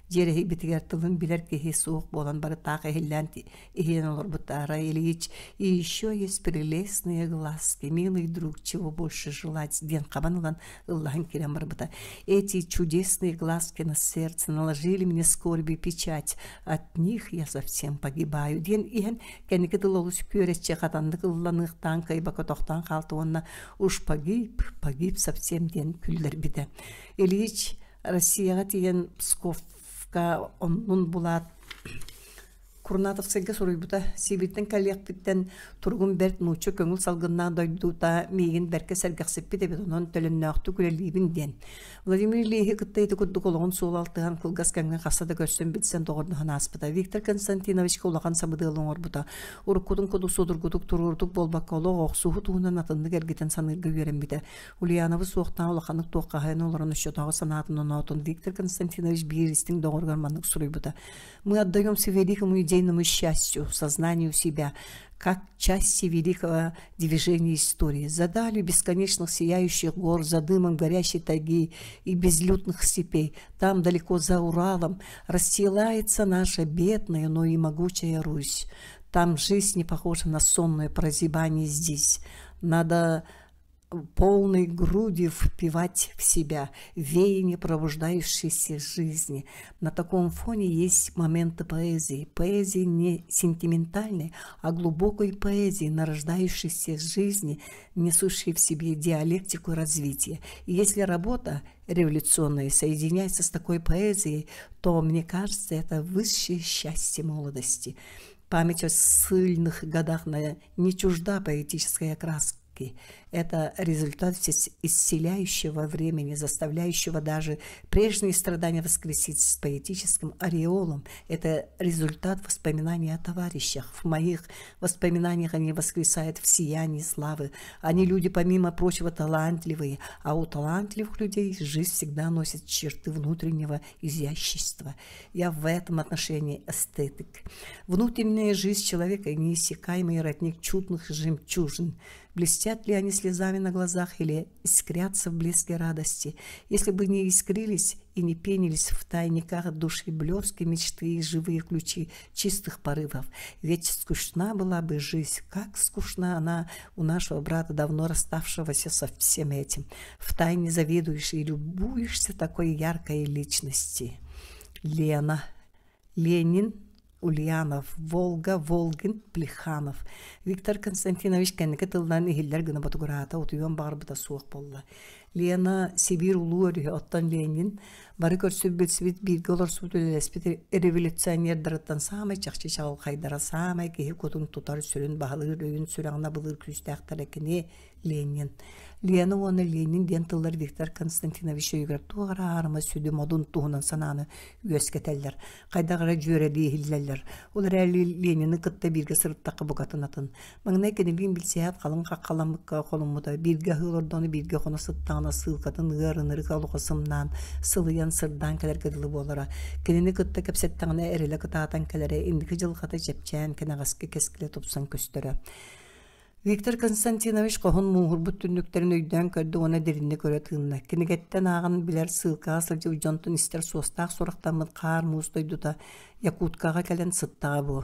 B: дьиэрэһийбитигэр тылын билэр киһи суох буолан бары таах иһиллээн иһийэн олорбуттара Ильич «И еще есть прелестные глазки, милый друг, чего больше желать» диэн хабан ылан ыллаһан киирэн барбыта. Эти чудесные глазки на сердце наложили мне скорби печать, от них я совсем погибаю диэн иһэн кэнники тыл олус күөрэччи хатаннык ылланыахтаан кыайбакка тохтоон хаалта уонна уж погиб, погиб совсем диэн күллэрбитэ. Ильич Россияҕа тиийэн Псковка оннун булаат Курнатовскайга суруйбута: «Сибииртэн кэлиэхпиттэн туругум бэрт нуучча көҥүл салгыннаах дойдута миигин бэркэ сэргэхсиппит эбит, онон төлөннөөхтүк үлэлиибин» диэн. Владимир Ильиһи кытта ити курдук олоҕун суола алтыһан кылгас кэмҥэ хаста да көрсөн билсэн доҕордоһон ааспыта. Виктор Константиновичка улахан сабыдыалы оҥорбута. Уруккутун курдук судургутук туруорутук буолбакка олох охсуһуу туһунан атыннык эргитэн саныырга үөрэммитэ. Ульяновы суохтаан улаханнык туоххаһыйан олорон оччотооҕу санаатын оноотун Виктор Константинович биир истиҥ доҕоругар маннык суруйбута: Мы отдаемся великому идейному счастью, сознанию себя, как части великого движения истории. За далью бесконечных сияющих гор, за дымом горящей тайги и безлюдных степей, там далеко за Уралом расстилается наша бедная, но и могучая Русь. Там жизнь не похожа на сонное прозябание здесь. Надо полной грудью впивать в себя веяние пробуждающейся жизни. На таком фоне есть моменты поэзии. Поэзии не сентиментальной, а глубокой поэзии, нарождающейся жизни, несущей в себе диалектику развития. И если работа революционная соединяется с такой поэзией, то, мне кажется, это высшее счастье молодости. Память о ссыльных годах не чужда поэтической окраски Это результат исцеляющего времени, заставляющего даже прежние страдания воскресить с поэтическим ореолом. Это результат воспоминаний о товарищах. В моих воспоминаниях они воскресают в сиянии славы. Они люди, помимо прочего, талантливые, а у талантливых людей жизнь всегда носит черты внутреннего изящества. Я в этом отношении эстетик. Внутренняя жизнь человека – неиссякаемый родник чудных жемчужин. Блестят ли они слезами на глазах или искрятся в блеске радости? Если бы не искрились и не пенились в тайниках души блески мечты и живые ключи чистых порывов, ведь скучна была бы жизнь, как скучна она у нашего брата, давно расставшегося со всем этим. Втайне завидуешь и любуешься такой яркой личности. Лена. Ленин Ульянов, Волга, Волгин, Плеханов. Виктор Константинович кэнники тылынан иһиллэр гына ботугураата утуйуон баҕарбыта суох буолла. Лена Сибиир улуу өрүһэ, оттон Ленин бары көрсүбүт бииргэ олорсубут үлэлэспит революционердарыттан саамай чахчы чаҕылхайдара, саамай киһи кутун тутар, сүрүн баһылыыр, өйүн сүрэҕин абылыыр күүстээхтэрэ кини Ленин. Лена уонна Ленин диэн тыллар Виктор Константинович өйүгэр туох эрэ аарыма сүдү модун туһунан санааны үөскэтэллэр, хайдах эрэ дьүөрэлии иһиллэллэр. Ол эрээри Ленини кытта бииргэ сырыттахха букатын атын. Маҥнай кинилиин билсиһээт халыҥ хаххаламмыкка холуммута, бииргэ аһыы олордоҕуна бииргэ хоно сыттаҕына. олордоҕуна сыылкатын ыар ынырык олоҕо сымнаан, сылыйан, сырдаан кэлэргэ дылы буолара. Кинини кытта кэпсэттэҕинэ эрэлэ кытаатан кэлэрэ, инники дьылҕата чэпчээн, кэнэҕэски кэскилэ тупсан көстөрө. Виктор Константинович хоһун мууһурбут түннүктэрин өйдөөн көрдө уонна дириҥник өрө тыынна. Кинигэттэн ааҕан билэр сыылкаҕа сылдьыбыт дьонтон истэр суостаах сурахтаммыт хаар-муус дойдута Якуткаҕа кэлэн сыттаҕа буо.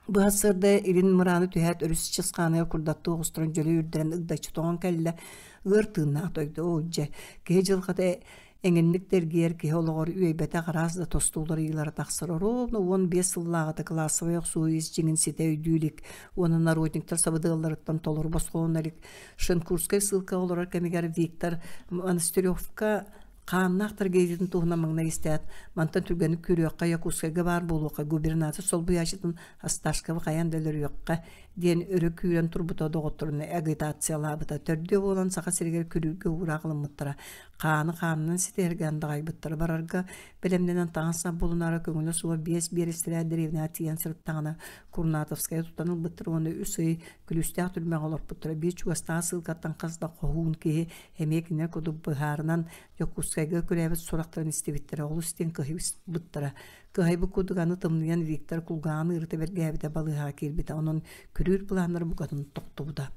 B: Быһа сырда илин мырааны түһээт өрүс чысхааныгар курдаттыы оҕустаран дьөлө үрдэрэн ыгдаччы тоҥон кэллэ. Ыар тыыннаах дойду оо дьэ, киһи дьылҕата эҥинник да эргийэр киһи олоҕор үөйбэтэх араас да тосту уларыйыылара тахсар. Оруобуна 15 сыллааҕыта кылаассабай охсуһуу ис дьиҥин ситэ өйдүү илик уонна народниктар сабыдыалларыттан толору босхолоно илик Шенкурскай ссылкаҕа олорор кэмигэр Виктор Монастыревка хааннаах трагедиятын туһунан маҥнай истээт, мантан түргэнник күрүөххэ, Якутскайга баар буолуохха, губернатор солбуйааччытын Осташковы хайаан да өлөрүөххэ диэн өрө күүрэн турбута доҕотторун агитациялаабыта. Төрдүө буолан Саха сиригэр күрүүргэ уураах ылыммыттара. Хааны хаанынан ситиһэргэ андаҕайбыттара. Барарга бэлэмнэнэн таҥас-сап булунаары көҥүлэ суох биэс биэрэстэлээх дэриэбинэҕэ тиийэн сырыттаҕына, Курнатовскайы тутан ылбыттар уонна үс ый күлүүстээх түрмэҕэ олорпуттара. Биир чугастааҕы сыылкаттан хас да хоһуун киһи эмиэ кинилэр курдук быһаарынан Дьокуускайга күрээбит сурахтарын истибиттэрэ, олус диэн кыһыйбыттара. Кыһайбыт курдук аны тымныйан Виктор кулгааҕын ыарыыта бэргээбитэ балыыһаҕа киирбитэ, онон күрүүр былааннара букатын тохтубута.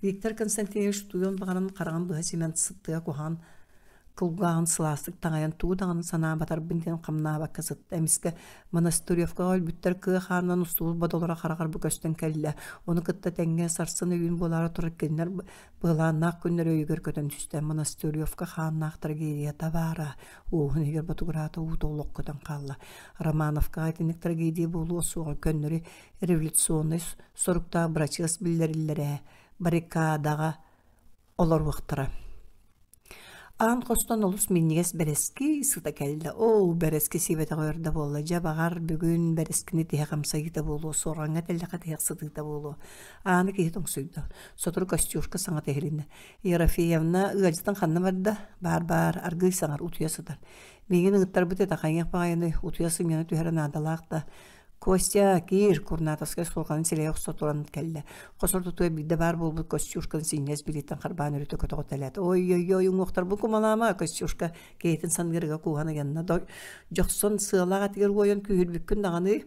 B: Виктор Константинович утуйуон баҕаран хараҕын быһа симэн сыттыга куһаҕан кулгааҕын сылаастык таҥайан тугу даҕаны санаабатарбын диэн хамнаабакка сытта. Эмискэ Монастыревкаҕа өлбүттэр кыа хаанынан устубут бодолоро хараҕар бу көстөн кэллэ. Ону кытта тэҥҥэ сарсын өйүүн буолаары турар кинилэр Быһылааннаах күннэр өйүгэр көтөн түстэ. Монастыревка хааннаах трагедията баара. Уоһун иһигэр ботугураата уута олох көтөн хаалла. Романовкаҕа итинник трагедия буолуо суоҕа көннөрү революционнай соруктаах бырачыас биллэриллэрэ баррикадаҕа олоруохтара. Аан хостон олус минньигэс бэрэски сыта кэллэ. Оо, бэрэски сиэбэтэҕэ өр да буолла. Дьэ, баҕар, бүгүн бэрэскини тиһэх амсайыыта буолуо, суорҕаҥҥа тэллэххэ тиһэх сытыыта буолуо. Ааны киһи тоҥсуйда. Сотору Костюшка саҥата иһилиннэ. Ерофеевна ыалдьытын ханна барда? Баар-баар, аргыый саҥар, утуйа сытар. Миигин ыҥыттарбыт этэ, хайыах баҕайыный, утуйа сынньана түһэрэ наадалаах да. Костя, киир, Курнатовскай суолҕанын силэйэ охсо туран кэллэ. Хос ортотугар биирдэ баар буолбут Костюшканы синньигэс билииттэн харбаан өрүтэ көтөҕүтэлээт. Ой-ой-ой, уҥуохтарбын кумалаама, Костюшка киһитин санныырыга кууһан ыйанна. Дьохсон сыалаах этигэр уойан күүһүрбүккүн даҕаны.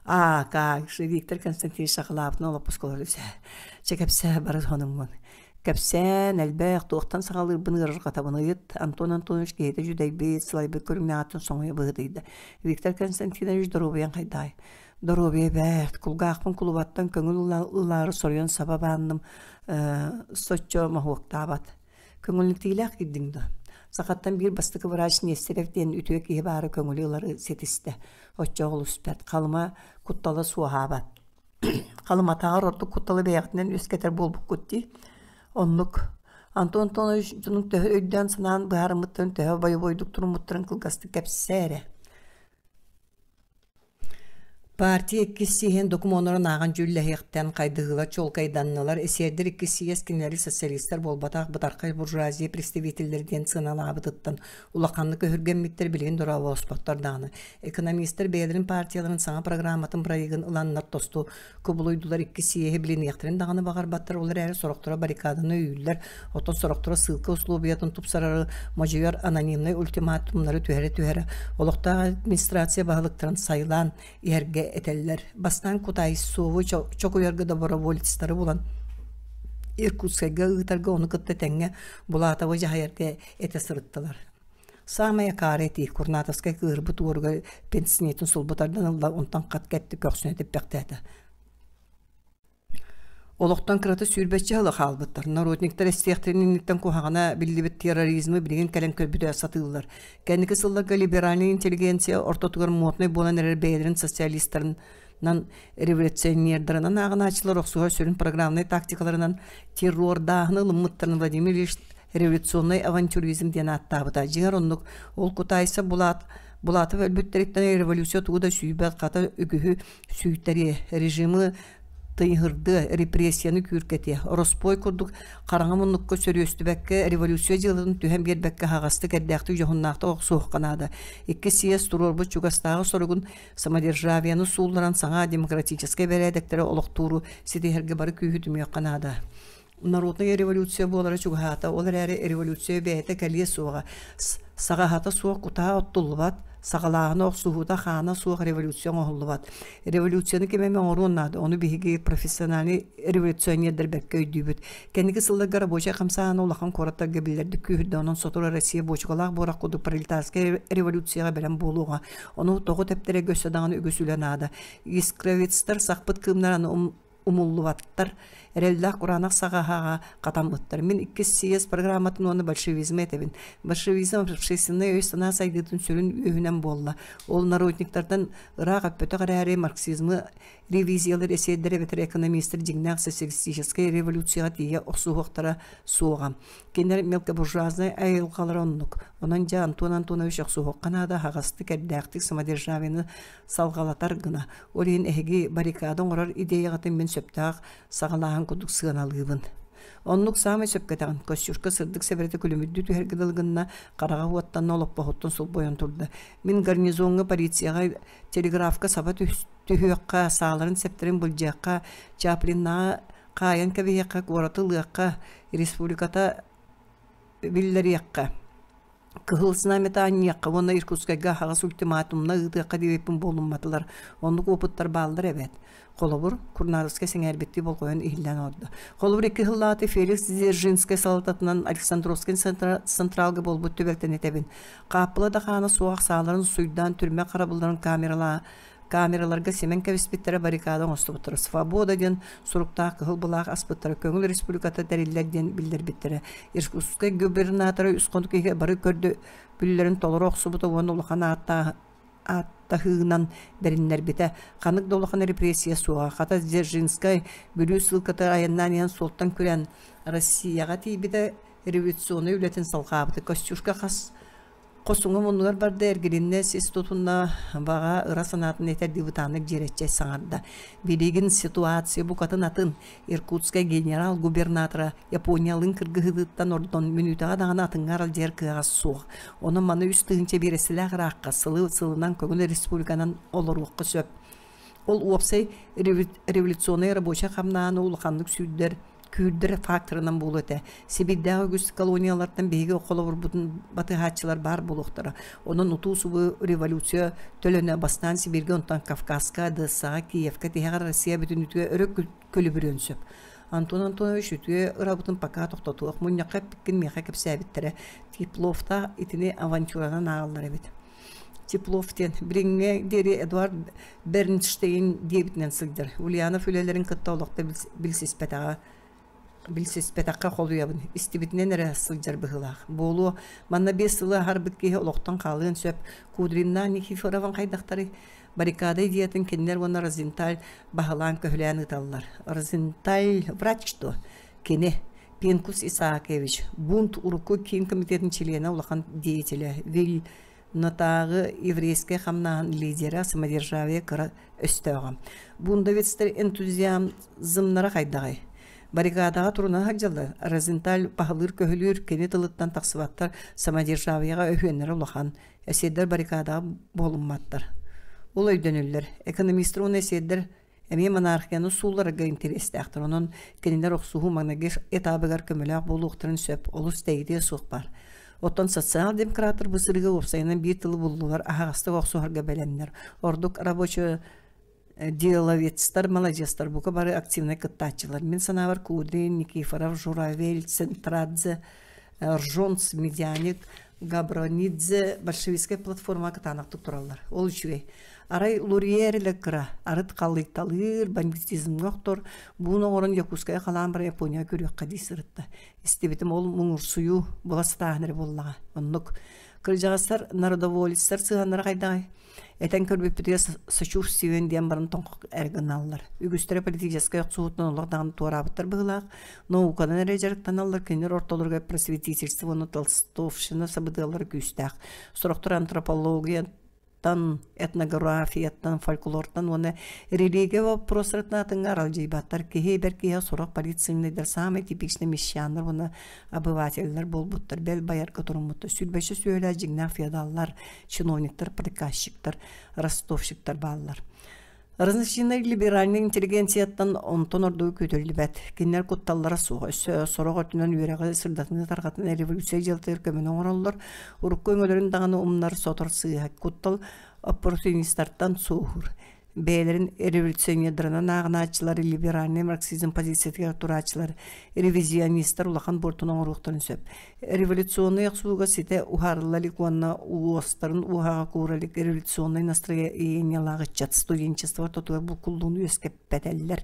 B: Аа, как Виктор Константинович сахалаабытын олоппускалар үсэ. Чэ кэпсээ, бары сонуҥҥун. Кэпсээн, элбэх, туохтан саҕалыырбын ыарырҕатабын ыйыт, Антон Антонович киһитэ дьүдэйбит, сылайбыт көрүҥнээҕиттэн соҥуйа быһыытыйда. Виктор Константинович доруобуйаҥ хайдаҕай? Доруобуйа бэрт, кулгаахпын кулубаттан көҥүл ылаары соруйан саба баанным, соччо моһуоктаабат. Көҥүллэтиилээх киирдиҥ дуо? Сахаттан биир бастакы врач Нестерев диэн үтүө киһи баара көҥүлү ылары ситистэ. Оччоҕо олус бэрт, халыма куттала суоһаабат. Халыматааҕар ордук кутталы бэйэҕитинэн үөскэтэр буолбуккут дии. Оннук. Антон Антонович дьонуҥ төһө өйдөөн-санаан быһаарыммыттарын, төһө бойобуойдук туруммуттарын кылгастык кэпсээ эрэ. Партия иккис съеһин докумуоннарын ааҕан дьүүллэһиэхтэн хайдыһыылар чуолкайданнылар. Эсердэр иккис съезд кинилэри социалистар буолбатах, бытархай буржуазия представителлэрэ диэн сыаналаабытыттан улаханнык өһүргэммиттэр билигин дорооболоспоттор даҕаны. Экономистар бэйэлэрин партияларын саҥа программатын бырайыагын ыланнар тосту кубулуйдулар икки съеһи билиниэхтэрин даҕаны баҕарбаттар, ол эрээри сорохторо баррикаданы өйүүллэр, оттон сорохторо ссылка условиятын тупсарары модьуйар анонимнай ультиматумнары түһэрэ-түһэрэ олохтоох администрация баһылыктарын сайлаан иһэргэ этэллэр. Бастаан Кутайсову чокуйарга доброволецтары булан Иркутскайга ыытарга ону кытта тэҥҥэ Булатовы дьаһайарга этэ сырыттылар. Саамай акаары этии Курнатовскай кыыһырбыт уоругар пенсинетин сулбу тардан ылла, онтон хат кэтти көхсүнэ типпэхтээтэ. Олохтон кырата сүүрбэччэ сыла хаалбыттар. Народниктар эстиэхтэрин инниттэн куһаҕана биллибит терроризмы билигин кэлэн көрбүтэ сатыыллар. Кэнники сылларга либеральнай интеллигенция ортотугар моднай буолан эрэр бэйэлэрин социалистарынан революционердарынан ааҕынааччылар охсуһар сүрүн программнай тактикаларынан террордааһыны ылыммыттарын Владимир Ильич революционнай авантюризм диэн ааттаабыта. Дьиҥэр оннук ол Кутайса Булат Булатов өлбүттэриттэн революция тугу да сүүйбэт, хата үгүһү сүүйтэриэ, режимы тыйыһырдыа, репрессияны күүркэтиэ. Ороспуой курдук хараҥа муннукка сөрүөстүбэккэ, революция дьыалатын түһэн биэрбэккэ аһаҕастык, эрдээхтик, дьоһуннаахтык охсуохха наада. Иккис съезд туруорбут чугастааҕы соругун самодержавиены суулларан саҥа демократическай бэрээдэктэри олохтууру ситиһэргэ бары күүһү түмүөххэ наада. Народнай революция буолара чугаһаата, ол эрээри революция бэйэтэ кэлиэ суоҕа. Саҕаһата суох кутаа оттуллубат, саҕалааһына охсуһуута хаана суох революция оҥоһуллубат. Революцияны ким эмэ оҥоруон наада, ону биһиги профессиональнай революционердар бэркэ өйдүүбүт. Кэнники сылларга рабочай хамсааһына улахан куораттарга биллэрдик күүһүрдэ, онон сотору Россия буочукалаах буорах курдук пролетарскай революцияҕа бэлэм буолуоҕа. Ону тоҕо тэптэрэргэ өссө даҕаны үгүс үлэ наада. Искровецтар сахпыт кыымнар аны умуллубаттар, эрэллээх кураанах саҕаһаҕа хатаммыттар. Мин иккис съезд программатын уонна большевизмы этэбин. Большевизм общественнай өй-санаа сайдыытын сүрүн үөһүнэн буолла. Ол народниктартан ыраах өппөтөх эрээри марксизмы ревизиялар эсиэрдэр эбэтэр экономистар дьиҥнээх социалистическай революцияҕа тиийэ охсуһуохтара суоҕа. Кинилэр мелкобуржуазнай айылҕалара оннук. Онон дьэ Антон Антонович охсуһуохха наада аһаҕастык, эрдээхтик самодержавиены салҕалатар гына. Ол иһин эһиги баррикада оҥорор идеяҕытын мин сөптөөх саҕалааһын курдук сыаналыыбын. Оннук саамай сөпкө этэҕин, Костюшка сырдык сэбэрэтэ күлүмүрдүү түһэргэ дылы гынна, хараҕа уоттанна, олоппоһуттан сулбуйан турда. Мин гарнизоҥҥа, полицияҕа, телеграфка саба түһүөххэ, сааларын-сэптэрин былдьыахха, Чаплиннаҕа хаайан кэбиһиэххэ, куораты ылыахха, республиката биллэриэххэ Кыһыл знамята анньыахха уонна Иркутскайга аһаҕас ультиматумна ыытыахха диэбиппин буолумматылар. Оннук опыттар бааллар эбээт. Холобур, Курнадовскай сэҥээрбиттии болҕойон иһиллээн олордо. Холобур, икки сыллааты Феликс Дзержинскэй салалтатынан Александровскай централга буолбут түбэлтэни этэбин. Хааппыла да хаана суох сааларын суйдаан түрмэ харабылларын камералаа камераларга симэн кэбиспиттэрэ баррикада оҥостубуттара «Свобода» диэн суруктаах кыһыл былаах аспыттара көҥүл республиката тэриллэр диэн биллэрбиттэрэ Иркутскай губернатора үс хонук иһигэр бары көрдөбүллэрин толоро охсубута уонна улахан ааттаһыынан бэриннэрбитэ ханнык да улахан репрессия суоҕа хата Дзержинскай Бүлүү ссылката айаннаан иһэн суолтан күрээн Россияҕа тиийбитэ революционнай үлэтин салҕаабыта Костюшка хас Хосуҥа муннугар барда, эргилиннэ, сис тутунна, баҕа ыра санаатын этэрдии бытааннык дьиэрэччэй саҥарда. Билигин ситуация букатын атын. Иркутскай генерал-губернатора Япониялыын кыргыһыытыттан ордон мүнүүтэҕэ даҕаны атыҥҥа аралдьыйар кыаҕа суох. Онон маны 3000 биэрэстэлээх ыраахха сылы сылынан көҥүл республиканан олоруохха сөп. Ол уопсай революционнай рабочай хамнааны улаханнык сүүрдэр күүрдэр факторынан буолуо этэ. Сибиирдээҕи үгүс колониялартан биһиги холобурбутун батыһааччылар баар буолуохтара. Онон утуу-субу революция төлөнө бастаан Сибииргэ, онтон Кавказка, Одессаҕа, Киевка тиһэҕэр Россия бүтүннүүтүгэр өрө күлүбүрүөн сөп. Антон Антонович үтүө ырабытын пока тохтотуох. Мунньахха эппиккин миэхэ кэпсээбиттэрэ. Тепловтаах итини авантюранан ааҕаллар эбит. Теплов диэн билиҥҥэ диэри Эдуард Бернштейн диэбитинэн сылдьар. Ульянов үлэлэрин кытта олохто билсиспэтэҕэ билсиспэтэххэ холуйабын, истибитинэн эрэ сылдьар быһыылаах. Буолуо, манна 5 сылы аһарбыт киһи олохтон хаалыан сөп. Кудриннаах Никифоровын хайдахтарый? Баррикада идеятын кинилэр уонна Розенталь баһылаан-көһүлээн ыыталлар. Розенталь врач что? Кини Пинкус Исаакович, бунт урукку киин комитетын чилиэнэ улахан деятелэ, Вильнатааҕы еврейскэй хамнааһын лидерэ, самодержавие кыра өстөөҕө. Бундовецтар энтузиазмнара хайдаҕый? Баррикадаҕа туруна сылдьаллар, Розенталь баһылыыр-көһүлүүр, кини тылыттан тахсыбаттар, самодержавиеҕа өһүөннэрэ улахан, эсиэрдэр баррикадаҕа буолумматтар. Ол өйдөнүллэр. Экономистар уонна эсиэрдэр Эмиэ монархияны суулларарга интэриэстээхтэр, онон кинилэр охсуһуу маҥнайгы этабыгар көмөлөөх буолуохтарын сөп, олус тэйитиэ суох баар. Оттон социал-демократтар бу сырыыга уопсайынан биир тылы буллулар, аһаҕастык охсуһарга бэлэмнэр. Ордук рабочий деловецтар, маладьыастар бука бары активнай кыттааччылар. Мин санаабар Кудрин, Никифоров, Журавель, Центрадзе, Ржонц, Медяник, Габронидзе большевистскай платформаҕа кытаанахтык тураллар. Ол үчүгэй. Арай Лурье эрэ кыра, арыт халыйталыыр, бандитизмҥа охтор, буун оҥорон Якутскайга халаан баран Японияҕа көрүөххэ дии сырытта. Истибитим ол муҥурсуйуу була сатааһын эрэ буоллаҕа. Оннук. Кырдьаҕастар народоволецтар сыһыаннара хайдаҕый? Этэн көрбүппүтүгэр сочувствием диэн баран тоҥхох эрэ гыналлар. Үгүстэрэ политическай охсуһууттан олох даҕаны туораабыттар быһыылаах. Науканан эрэ дьарыктаналлар, кинилэр ортолоругар просветительство уонна толстовщина сабыдыаллара күүстээх. Сорохтор антропология этнографияттан, фольклортан уонна религия вопростарыттан атыҥҥа аралдьыйбаттар. Киһи бэркиһэ сорох полицейнайдар саамай типичный мещаннар уонна обывателлэр буолбуттар, бэл байарга туруммуттар. Сүүрбэччэ сүөһүлээх дьиҥнээх феодаллар, чиновниктар, приказчиктар, ростовщиктар бааллар. Рыночнай либеральнай интеллигенцияттан онтон ордугу күүтүллүбэт. Кинилэр кутталлара суох. Өссө сорох өттүнэн үөрэҕи сырдатыны тарҕатан революция дьыалатыгар көмөнү оҥороллор. Урукку өҥөлөрүн даҕаны умнар сотор сыыһа. Куттал оппортунистартан суоһуур. Бэйэлэрин революционердарынан ааҕынааччылар либеральнай марксизм позициятыгар турааччылар ревизионистар улахан буортуну оҥоруохтарын сөп. Революционнай охсууга ситэ уһаарылла илик уонна уостарын уоһаҕа куура илик революционнай настроениелаах ыччат студенчество ортотугар булкуллууну үөскэппэтэллэр.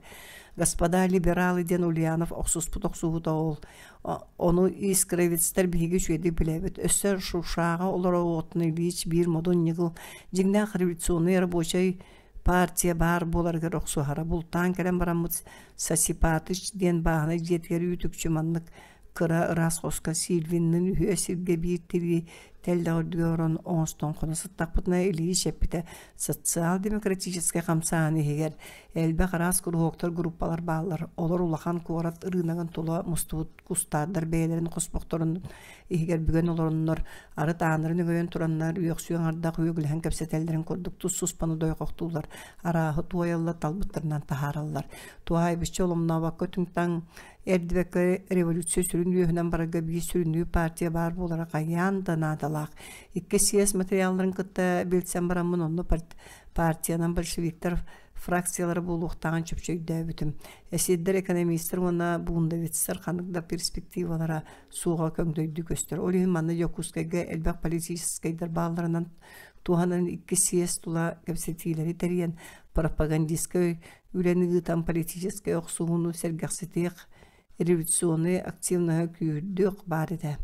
B: Господа либералы диэн Ульянов охсуспут охсуһуута ол. Ону искровецтэр биһиги үчүгэйдик билэбит. Өссө Шушаҕа олороотун Ильич биир модун ньыгыл дьиҥнээх революционнай рабочай партия баар буоларыгар охсуһара. Бултаан кэлэн бараммыт Сосипатыч диэн бааһынай дьиэтигэр үүт-үкчү маннык кыра ыраас хоско Сильвинныын үһүө сиргэ биир тирии тэллэх үрдүгэр олорон оҥостон хоно сыттахпытына Ильич эппитэ социал-демократическай хамсааһын иһигэр элбэх араас куруһуоктар группалар бааллар. Олор улахан куорат ырыынагын тула мустубут кустаардар бэйэлэрин хоспохторун иһигэр бүгэн олороннор арыт ааннарын өҥөйөн тураннар үөхсүү аҥардах үөгүлэһэн кэпсэтэллэрин курдук тус-туспаны дойҕохтууллар, арааһы туойаллар, талбыттарынан таһаараллар. Туһаайбычча оломнообокко түҥ-таҥ эрдибэккэ революция сүрүн үөһүнэн барарга биир сүрүннүүр партия баар буолара хайаан да наадалаах. Икки съезд материалларын кытта билсэн бараммын онно партиянан большевиктар фракциялара буолуохтааҕын чопчу өйдөөбүтүм. Эсердэр, экономистар уонна бундовецтар ханнык да перспективалара суоҕа көҥдөйдүү көстөр. Ол иһин манна Дьокуускайга элбэх политическайдар баалларынан туһанан икки съезд тула кэпсэтиилэри тэрийэн пропагандистскай үлэни ыытан политическай охсуһууну сэргэхситиэх, революционнай активноһы күүһүрдүөх баар этэ.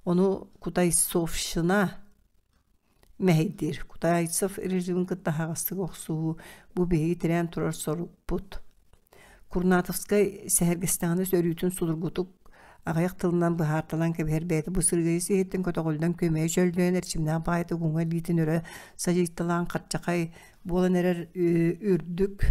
B: Ону Кутайсовщина мэһэйдиир. Кутайцев режимин кытта аһаҕастык охсуһуу бу биһиги тирээн турар сорукпут. Курнатовскай сэһэргэстэҕинэ өрүүтүн судургутук аҕыйах тылынан быһаарталаан кэбиһэр бэйэтэ бу сырыыга сиһиттэн көтөҕүллэн күөмэйэ чөллөйөн эрчимнээх баҕайытык уҥа илиитин өрө садьыйталаан хаччахай буолан эрэр үрдүк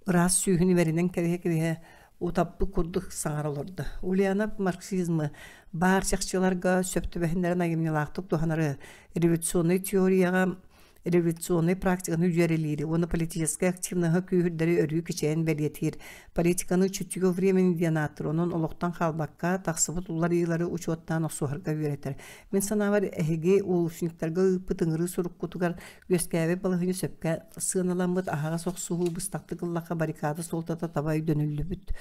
B: ыраас сүүһүн имэринэн кэбиһэ-кэбиһэ утаппыт курдук саҥара олордо. Ульянов марксизмы баар чахчыларга сөп түбэһиннэрэн айымньылаахтык туһанары, революционнай теорияҕа революционнай практиканы дьүөрэлиири уонна политическай активноһы күүһүрдэри өрүү кичэйэн бэлиэтиир. Политиканы чутье времени диэн ааттыыр, онон олохтон хаалбакка, тахсыбыт уларыйыылары учуоттаан охсуһарга үөрэтэр. Мин санаабар, эһиги улусниктарга ыыппыт ыҥырыы суруккутугар Үөскээбит балаһыанньа сөпкө сыаналаммыт аһаҕас охсуһуу быстахтык ыллахха баррикада суолтата таба өйдөнүллүбүт.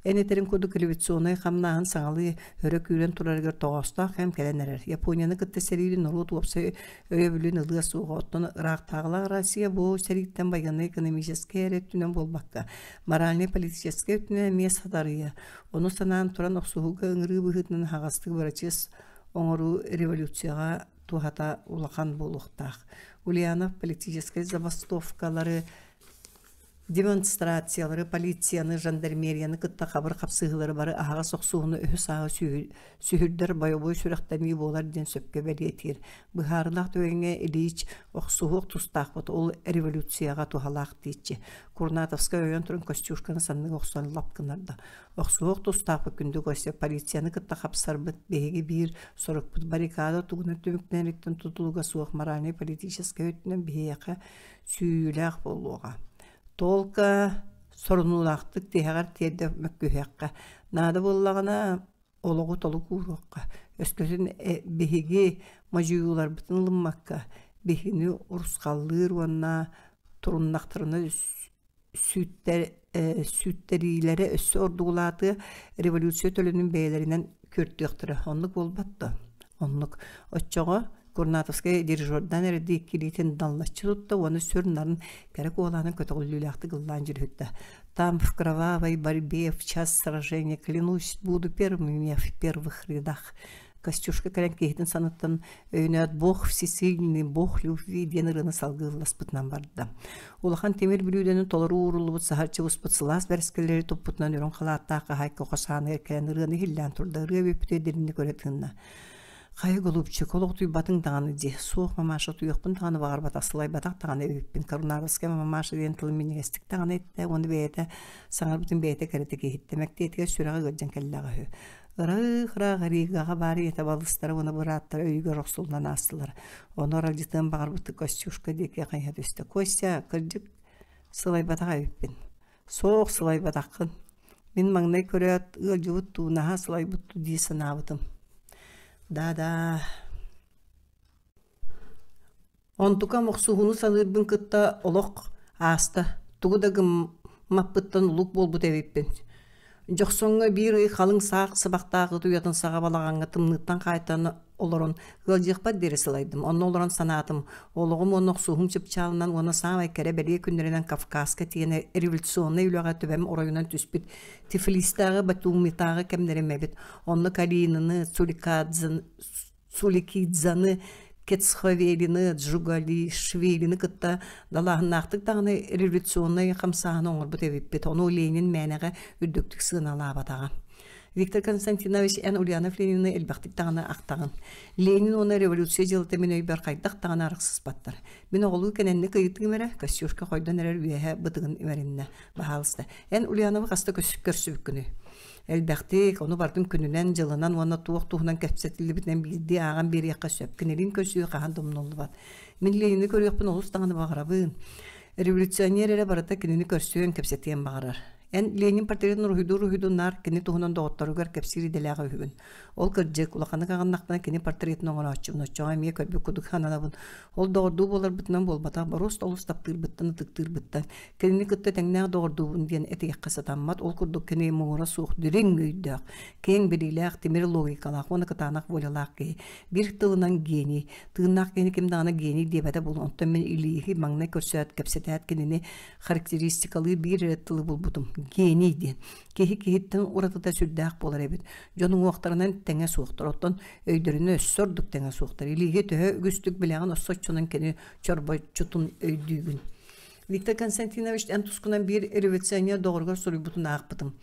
B: Эн этэрин курдук революционнай хамнааһын саҥалыы өрө күүрэн турарыгар тоҕоостоох кэм кэлэн эрэр. Японияны кытта сэриини норуот уопсай өйөбүлүн ылыа суоҕа. Оттон ыраахтааҕылаах Россия бу сэрииттэн байыаннай-экономическэй эрэ өттүнэн буолбакка, моральнай-политическай өттүнэн эмиэ сатарыйа. Ону санаан туран охсуһууга ыҥырыы быһыытынан аһаҕастык бырачыас оҥоруу революцияҕа туһата улахан буолуохтаах. Ульянов политическай забастовкалары, демонстрациялары, полицияны, жандармерияны кытта хабыр хапсыһыылары бары аһаҕас охсуһууну өһү-сааһы сүһүрдэр бойобуой сүрэхтэнии буолар диэн сөпкө бэлиэтиир. Быһаарыылаах түгэҥҥэ Ильич охсуһуох тустаахпыт, ол революцияҕа туһалаах диэччи. Курнатовскай ойон туран Костюшканы санныга охсон лап гыннарда. Охсуһуох тустаахпыт күндү Костя полицияны кытта хапсарбыт биһиги биир сорукпут баррикада тугунан түмүктэнэриттэн тутулуга суох моральнай-политическай өттүнэн биһиэхэ сүүйүүлээх буолуоҕа. Толка сорунуулаахтык тиһэҕэр тиэрдэ мөккүһүөххэ. Наада буоллаҕына олоҕу толук ууруохха. Өскөтүн биһиги модьуйууларбытын ылыммакка биһигини урусхаллыыр уонна туруннахтарына сүттэриилэрэ өссө ордук улаатыа, революция төлөнүн бэйэлэринэн күөртүөхтэрэ. Оннук буолбат дуо? Оннук. Оччоҕо Курнатовскай дирижердаан эрэрдии икки илиитин даллаччы тутта уонна сүр нарын кэрэ куолаһынан көтөҕүллүүлээхтик ыллаан дьүрүһүттэ. Там в кровавой борьбе в час сражения клянусь, буду первым в первых рядах. Костюшка кэлэн киһитин саныттан өйнөөт «Бог всесильный, Бог любви» диэн ырыаны салгыы ылласпытынан барда. Улахан тимир бүлүүдэни толору ууруллубут саһарчы буспут сылаас бэрэскэлэри туппутунан үрүҥ халааттаах хаһаайка хос ааныгар кэлэн ырыаны иһиллээн турда. Ырыа бүппүтэ дириҥник өрө тыынна. Хайа, голубчик, олох утуйбатыҥ даҕаны дии. Суох, мамаша, утуйуохпун даҕаны баҕарбатах, сылайбатах даҕаны эбиппин. Карунарская мамаша диэн тылын минньигэстик даҕаны эттэ уонна бэйэтэ саҥарбытын бэйэтэ кэрэтик иһиттэ. Мэктиэтигэр сүрэҕэ ыалдьан кэллэҕэ үһү. Ыраах-ыраах Ригаҕа баар ийэтэ балыстара уонна бырааттара өйүгэр охсуллан аастылар. Ону аралдьытыан баҕарбыттыы Костюшка диэки хайыһа түстэ. «Костя, кырдьык, Сылайбатах эбиппин. Суох сылайбатаххын. Мин маҥнай көрөөт, ыалдьыбыт дуу, наһаа сылайбыт дуу дии санаабытым. Да-да. Онтукам охсуһууну саныырбын кытта олох ааста, тугу да гыммаппыттан улук буолбут эбиппин. Дьохсоҥҥо биир ый халыҥ саах сыбахтаах ыт уйатын саҕа балаҕаҥҥа тымныыттан хаайтаран олорон ыалдьыахпар диэри сылайдым. Онно олорон санаатым, олоҕум уонна охсуһуум чыпчаалынан уонна саамай кэрэ-бэлиэ күннэринэн Кавказка тиийэн революционнай үлэҕэ төбөм оройунан түспүт Тифлистааҕы, Батумитааҕы кэмнэрим эбит. Онно Калинины, Цуликадзен, Суликидзаны, Кецховелины, Джугалишвилины кытта далааһыннаахтык даҕаны революционнай хамсааһыны оҥорбут эбиппит. Ону Ленин мээнэҕэ үрдүктүк сыаналаабатаҕа. Виктор Константинович, эн Ульянов Ленины элбэхтик даҕаны ахтаҕын. Ленин уонна революция дьыалата мин өйбөр хайдах даҕаны арахсыспаттар. Мин оҕолуу кэнэнник ыйытыым эрэ, Костюшка хойдон эрэр үөһэ бытыгын имэриннэ. Баһаалыста, эн Ульяновы хаста көрсүбүккүнүй? Элбэхтик, ону барытын күнүнэн, дьылынан уонна туох туһунан кэпсэтиллибитинэн биирдии ааҕан биэриэххэ сөп. Кинилиин көрсүү хаһан да умнуллубат. Мин Ленини көрүөхпүн олус даҕаны баҕарабын. Революционер эрэ барыта кинини көрсүөн, кэпсэтиэн баҕарар. Эн Ленин портретын уруһуйдуур уруһуйдун наар кини туһунан доҕотторугар кэпсиир идэлээх үһүгүн. Ол кырдьык, улаханнык аҕыннахпына кини портретын оҥорооччубун, оччоҕо эмиэ көрбүт курдук сананабын. Ол доҕордуу буоларбытынан буолбатах, боруоста олус таптыырбыттан, ытыктыырбыттан. Кинини кытта тэҥнээх доҕордуубун диэн этиэххэ сатаммат, ол курдук кини муҥура суох дириҥ өйдөөх, киэҥ билиилээх, тимир логикалаах уонна кытаанах волялаах киһи. Биир тылынан гений. Тыыннаах киһини ким даҕаны гений диэбэтэ буолуо. Онтон мин Илииһи маҥнай көрсөөт, кэпсэтээт кинини характеристикалыы биир эрэ тылы булбутум. Гений диэн. Киһи киһиттэн уратыта сүрдээх буолар эбит. Дьон уҥуохтарынан тэҥэ суохтар, оттон өйдөрүнэн өссө ордук тэҥэ суохтар. Илииһи төһө үгүстүк билэҕин, оччонон кини чорбоччутун өйдүүгүн. Виктор Константинович эн тускунан биир революционер доҕоругар суруйбутун аахпытым.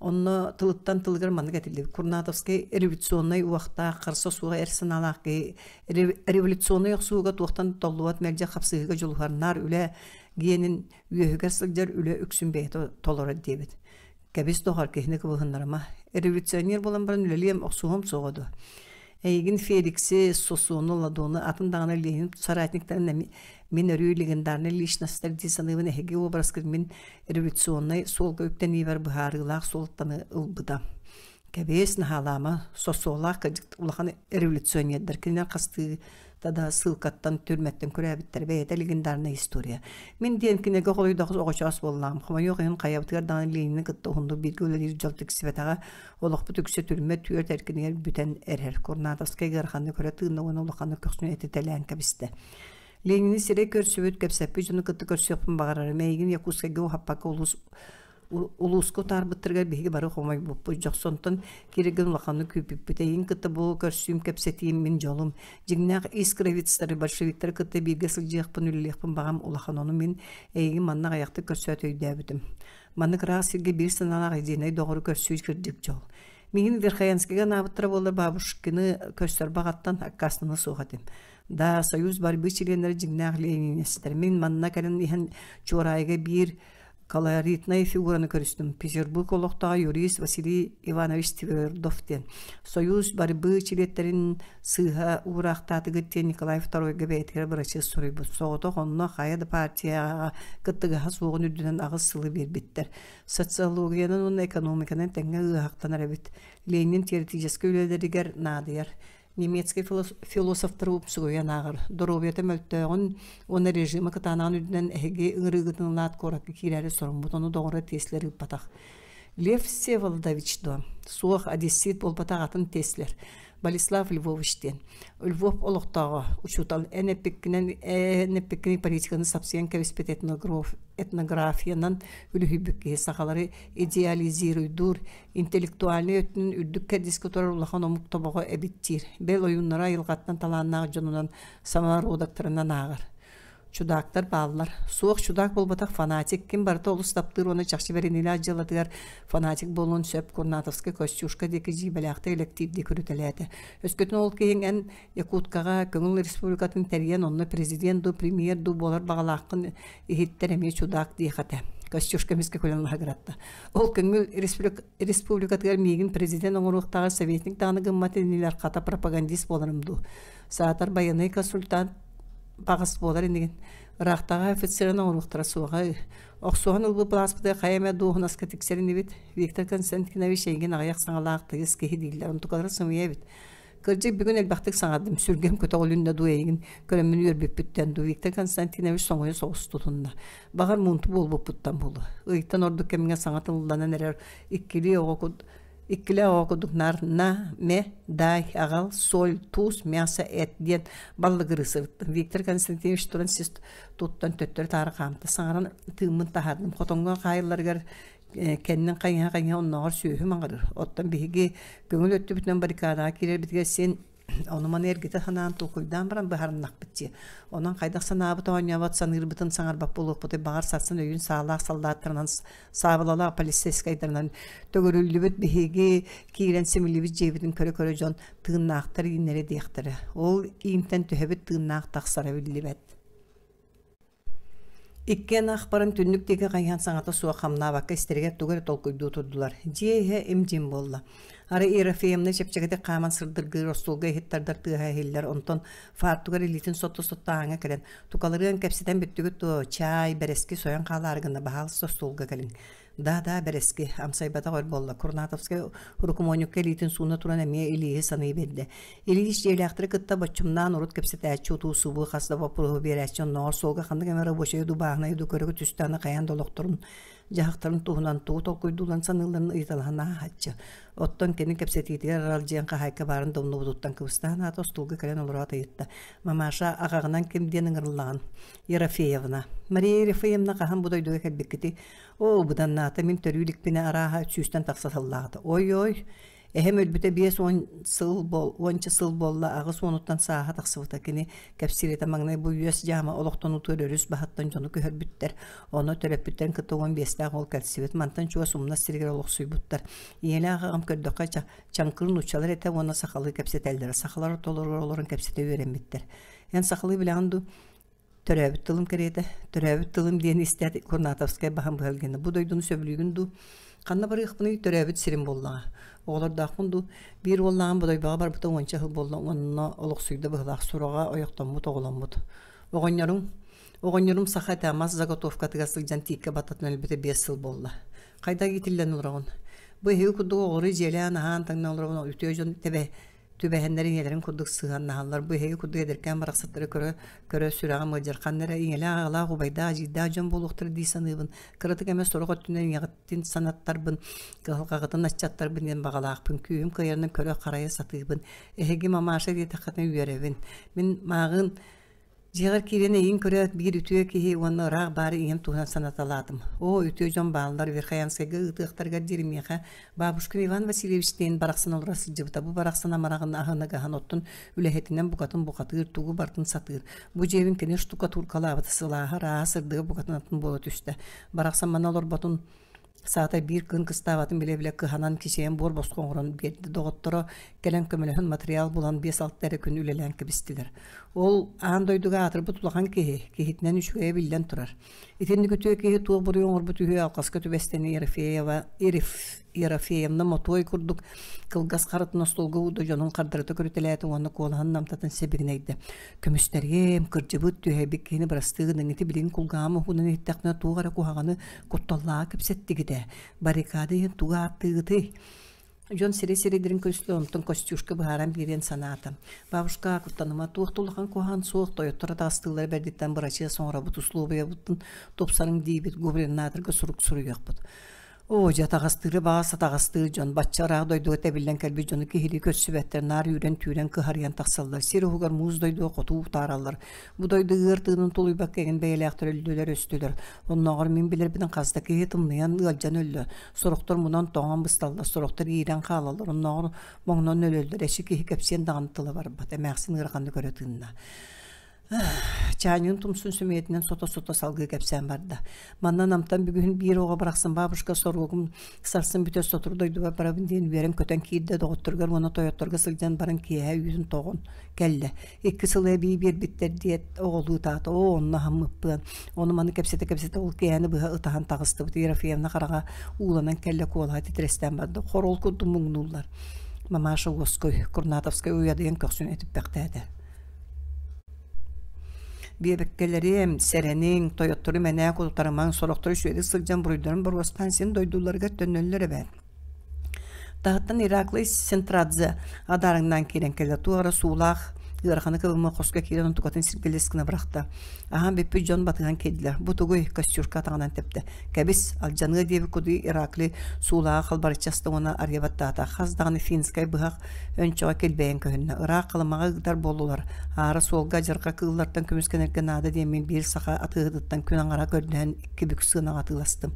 B: Онно тылыттан тылыгар маннык этиллибит. Курнатовскай революционнай уохтаах, харса суох эр санаалаах киһи революционнай охсууга туохтан толлубат мэлдьи хапсыһыыга дьулуһар наар үлэ гиэнин үөһүгэр сылдьар үлэ үксүн бэйэтэ толорор диэбит. Кэбис доҕор, киһини кыбыһыннарыма. Революционер буолан баран үлэлиэм, охсуһуом суоҕа дуо? Эйигин Феликси, Сосуону, Ладону, атын даҕаны Ленин соратниктарын мин өрүү легендарнай личностар дии саныыбын эһиги уобараскыт мин революционнай суолга үктэниибэр быһаарыылаах суолтаны ылбыта. Кэбиэс, наһаалаама, сосуолаах кырдьык улахан революционердар кинилэр хастыы да ссылкаттан түрмэттэн күрээбиттэр бэйэтэ легендарная история. Мин диэн кинигэ холуйдах оҕочоос буоллаҕым. Хомойуох иһин хайабытыгар даҕаны Ленини кытта уһуннук бииргэ үлэлиир дьол тиксибэтэҕэ. Олохпут үксэ түрмэ түөрт эркинигэр бүтэн эрэр. Курнатовскай ыараханнык көрө тыынна уонна улаханнык көхсүн этитэлээн кэбистэ. Ленини сирэй көрсүбүт, кэпсэппит дьону кытта көрсүөхпүн баҕарарым. Эйигин Якутскайга уһаппакка улуус улууска утаарбыттарыгар биһиги бары хомойбуппут, дьохсонтон киирэргин улаханнык күүппүппүт. Эйигин кытта бу көрсүүм, кэпсэтиим мин дьолум. Дьиҥнээх искровицтары, большевиктары кытта бииргэ сылдьыахпын, үлэлиэхпин баҕам улахан. Ону мин эйигин манна аҕыйахтык көрсөөт өйдөөбүтүм. Маннык ыраах сиргэ биир санаалаах единэй доҕору көрсүү кырдьык дьол. Миигин Верхоянскайга анаабыттара буоллар бабушкины көрсөр баҕаттан аккаастаныа суох этим. Да, Союз борьбы чилиэннэрэ дьиҥнээх ленинистэр. Мин манна кэлэн иһэн Чуораайга биир колоритнай фигураны көрүстүм. Петербург олохтооҕо юрист Василий Иванович Твердов диэн. Союз борьбы чилиэттэрин сыыһа уураахтаатыгыт диэн Николай Второйга бэйэтигэр бырачыас суруйбут. Соҕотох онно хайа да партияҕа кыттыгаһа суоҕун үрдүнэн аҕыс сылы биэрбиттэр. Социологиянан уонна экономиканан тэҥҥэ ыаһахтанар эбит. Ленин теоретическай үлэлэригэр наадыйар. Немецкэй философтары умсугуйан ааҕар, доруобуйата мөлтөөҕүн уонна режимэ кытаанаҕын үрдүнэн эһиги ыҥырыыгытын ылаат куоракка киирээри соруммут, ону доҕоро Теслер ыыппатах. Лев Всеволодович дуо? Суох, одессит буолбатах атын Теслер. Болеслав Львович диэн. Львов олохтооҕо, учуутал эн эппиккинэн эн эппиккини политиканы сапсыйан кэбиспит этнографиянан үлүһүйбүт киһи сахалары идеализируйдуур интеллектуальнай өттүнэн үрдүк кэрдиискэ турар улахан омук тобоҕо эбит диир. Бэл ойууннара айылҕаттан талааннаах дьонунан самородоктарынан ааҕар. Чудаактар бааллар. Суох чудаак буолбатах фанатик. Ким барыта олус таптыыр уонна чахчы бэриниилээх дьыалатыгар фанатик буолуон сөп Курнатовскай Костюшка диэки дьиибэлээхтик элэктиирдии көрүтэлээтэ. Өскөтүн ол киһиҥ эн Якуткаҕа Көҥүл Республикатын тэрийэн онно президент дуу, премьер дуу буолар баҕалааххын иһиттэр эмиэ чудаак диэх этэ. Костюшка эмискэ күлэн лаһыгыратта. Ол көҥүл республикатыгар миигин президент оҥоруохтааҕар советник даҕаны гыммат инилэр хата пропагандист буоларым дуу. Саатар байыаннай консультант баҕас буолар инигин. Ыраахтааҕы офицерын оҥоруохтара суоҕа. Охсуһан ылбыт былааспытыгар хайа эмэ дуоһунаска тиксэр инибит. Виктор Константинович эйигин аҕыйах саҥалаах тыйыс киһи дииллэр. Онтукалара сымыйа эбит. Кырдьык бүгүн элбэхтик саҥардым, сүргэм көтөҕүлүннэ дуу эйигин көрөммүн үөрбүппүттэн дуу Виктор Константинович соҥуйа соҕус тутунна. Баҕар муунту буолбуппуттан буолуо. Ыйтан ордук кэмҥэ саҥа тылланан эрэр иккилии оҕо иккилээх оҕо курдук наар на, ме, дай, аҕал, соль, туус, мясо, эт диэн баллыгырыы сырыттым. Виктор Константинович туран сис туттан төттөрү-таары хаамта. Саҥаран тыыммын таһаардым. Хотоҥҥо хаайылларыгар кэннин хайыһа-хайыһа оннооҕор сүөһү маҥырыыр. Оттон биһиги көҥүл өттүбүтүнэн баррикадаҕа киирэрбитигэр син ону-маны эргитэ санаан толкуйдаан баран быһаарыннахпыт дии. Онон хайдах санаабыт оонньообот саныырбытын саҥарбат буолуохпутуй баҕар сарсын өйүүн саалаах саллааттарынан саабылалаах полицейскайдарынан төгүрүллүбүт биһиги киирэн симиллибит дьиэбитин көрө-көрө дьон тыыннаахтар ииннэрэ диэхтэрэ. Ол иинтэн төһөбүт тыыннаах тахсара биллибэт. Иккиэн ах баран түннүк диэки хайыһан саҥата суох хамнаабакка истэригэр тугу эрэ толкуйдуу турдулар. Дьиэ иһэ им-дьим буолла. Арай Ерофеевна чэпчэкитик хааман сырдыргыыр остуолга иһит тардар тыаһа иһиллэр, онтон фартугар илиитин сотто-сотто ааҥҥа кэлэн, «Тукаларыан кэпсэтэн бүттүгүт дуо? Чаай, бэрэски сойон хаалаары гынна, баһаалыста остуолга кэлиҥ». Да-да, бэрэски, амсайбатах өр буолла. Курнатовскай урукумуонньукка илиитин сууна туран эмиэ Илииһи саныы биэрдэ. Илиис дьиэлээхтэри кытта боччумнаан урут кэпсэтээччи утуу-субуу хас да боппуруоһу биэрээччи оннооҕор суолга ханнык эмэ рабочайы дуу бааһынайы дуу көрөгө түстэҕинэ хайаан да олохторун дьаһахтарын туһунан тугу толкуйдуулларын саныылларын ыйыталаһан ааһааччы. Оттон кини кэпсэтиитигэр аралдьыйан хаһаайка баарын да умнубутуттан кыбыстаан аата остуолга кэлэн олороот ыйытта. «Мамаша, аҕаҕынан ким диэн ыҥырыллаҕын?» «Ерофеевна». «Мария Ерофеевна хаһан бу дойдуга кэлбиккитий?» Оо, быданнаата мин төрүү иликпинэ арааһа сүүстэн тахса сыллааҕыта. Ой-ой, эһэм өлбүтэ 50 сыл буол, уонча сыл буолла, аҕыс уонуттан сааһа тахсыбыта. Кини кэпсиир этэ маҥнай бу үөс дьаама олохтонуутугар өрүс баһыттан дьону көһөрбүттэр. Ону төрөппүттэрин кытта 15-тээх уол кэлсибит. Мантан чугас умнас сиригэр олохсуйбуттар. Ийэлээх аҕам көрдөххө чаҥкыр нууччалар этэ уонна сахалыы кэпсэтэллэрэ. Сахалар ортолоругар олорон кэпсэтэ үөрэммиттэр. Эн сахалыы билэҕин дуу? Төрөөбүт тылым кэриэтэ, төрөөбүт тылым диэн истээт Курнатовскай баһын быһа илгиннэ. Бу дойдуну сөбүлүүгүн дуу? Ханна барыахпыный, төрөөбүт сирим буоллаҕа. Оҕолордоохпун дуу? Биир уоллааҕым Бодойбоҕо барбыта уонча сыл буолла онно олохсуйда быһыылаах сураҕа ойохтоммут, оҕоломмут. Оҕонньоруҥ? Оҕонньорум саха этэ, мас заготовкатыгар сылдьан тииккэ баттатан өлбүтэ 5 сыл буолла. Хайдах иитиллэн олороҕун? Бу эһиги курдук оҕолору дьиэлээн аһаан-таҥнан олоробун, үтүө дьон тэбэ түбэһэннэр ийэлэрин курдук сыһыаннаһаллар. Бу эһиги курдук эдэркээн барахсаттары көрө көрө сүрэҕим ыалдьар. Ханна эрэ ийэлээх аҕалаах, убайдаах, эдьиийдээх дьон буолуохтара дии саныыбын. Кыратык эмэ сорох өттүнэн ийэҕиттин санаттарбын, кыһалҕаҕытын аччаттарбын диэн баҕалаахпын. Күүһүм кыайарынан көрө-харайа сатыыбын. Эһиги мамаша диэтэххитинэ үөрэбин. Мин мааҕын Дьиэҕэр киирэн эйигин көрөөт биир үтүө киһи уонна ыраах баар ийэм туһунан санаталаатым. Оо, үтүө дьон бааллар, Верхоянскайга ыытыахтарыгар диэри миэхэ бабушкин Иван Васильевичтиин барахсан олоро сылдьыбыта. Бу барахсан амараҕын аһыныгаһын оттон үлэһитинэн букатын бухатыыр, тугу барытын сатыыр. Бу дьиэбин кини штукатуркалаабыта сылааһа, ырааһа, сырдыга букатын атын буола түстэ. Барахсан манна олорботун Саата биир күн кыстаабатын билэ-билэ кыһанан кичэйэн буор босхо оҥорон биэрдэ. Доҕотторо кэлэн көмөлөһөн матырыйаал булан 5-6 эрэ күн үлэлээн кэбистилэр. Ол аан дойдуга аатырбыт улахан киһи, киһитинэн үчүгэйэ биллэн турар. Итинник үтүө киһи туох буруйу оҥорбут үһү алҕаска түбэстэни Ерофеева Ерофеевна мотуой курдук кылгас харытын остуолга уурда дьонун хардарыта көрүтэлээтэ уонна куолаһын намтатан сибигинэйдэ. Көмүстэриэм, кырдьыбыт, түһэйбит киһини бырастыы гыныҥ, ити билигин кулгааҕым уһунан иһиттэхпинэ туох эрэ куһаҕаны Кутталлааҕы кэпсэттигит ээ, баррикада иһин тугу ааттыыгытый? Дьон сирэй-сирэйдэрин көрүстэ, онтон Костюшка быһааран биэриэн санаата. Бабушка, куттаныма, туох да улахан куһаҕан суох, тойоттор атаҕастыыллара бэрдиттэн бырачыас оҥоробут, услуобуйабытын тупсарыҥ диибит, губернаторга сурук суруйуохпут. Оо, дьэ, атаҕастыыры баҕас атаҕастыыр дьон, бачча ыраах дойдуга тэбиллэн кэлбит дьону киһилии көрсүбэттэр, наар үүрэн-түүрэн кыһарыйан тахсаллар, сир уһугар муус дойдуга хотуу утаараллар. Бу дойду ыар тыынын тулуйбакка эҥин бэйэлээхтэр өллүлэр-өстүлэр. Оннооҕор мин билэрбинэн хас да киһи тымныйан ыалдьан өллө. Сорохтор мунан тоҥон бысталлар, сорохтор иирэн хаалаллар, оннооҕор моҥнон өлөллөр. Эчи киһи кэпсиэн даҕаны тыла барбат. Эмээхсин ыараханнык өрө тыынна. Чаанньыгын тумсун сөмүйэтинэн сото-сото салгыы кэпсээн барда. Манна Намтан бүгүн биир оҕо барахсан бабушка соруогум сарсын бүтэр сотору дойдубар барабын диэн үөрэн-көтөн киирдэ доҕотторугар уонна тойотторго сылдьан баран киэһэ үүтүн тоҕон кэллэ. Икки сыл эбии биэрбиттэр диэт оҕолуу ытаата. Оо, онно аһаммыппыан. Ону маны кэпсэтэ-кэпсэтэ ол киэһэни быһа ытаһан таҕыстыбыт. Ерофеевна хараҕа ууланан кэллэ, куолаһа титирэстээн барда. Хорол курдук муҥнууллар. Мамаша уоскуй, Курнатовскай уйадыйан көхсүн этиппэхтээтэ. Биэбэккэлэриэм, сэрэниҥ, тойоттору мэнээк утарымаҥ, сорохтору үчүгэйдик сылдьан буруйдарын боруостаан син дойдуларыгар төннөллөр эбээт. Таһыттан Ираклий Сентрадзе адаарыҥнаан киирэн кэллэ. Туох эрэ суулаах, ыараханы кыбыммыт хоско киирэн онтукатын сиргэлэс гына бырахта. Аһаан бүппүт дьон батыһан киирдилэр. Бу тугуй? Костюшка атаҕынан тэптэ. Кэбис, алдьаныа диэбит кудуй Ираклий суулааҕы халбарыччы аста уонна арыйа баттаата. Хас даҕаны финскэй быһах өнчөҕө килбэйэн көһүннэ. Ыраах Халымаҕа ыытар буоллулар. Аара суолга адьырҕа кыыллартан көмүскэнэргэ наада диэммин биир саха атыыһытыттан күн аҥара көрдөһөн икки бүк сыанаҕа атыыластым.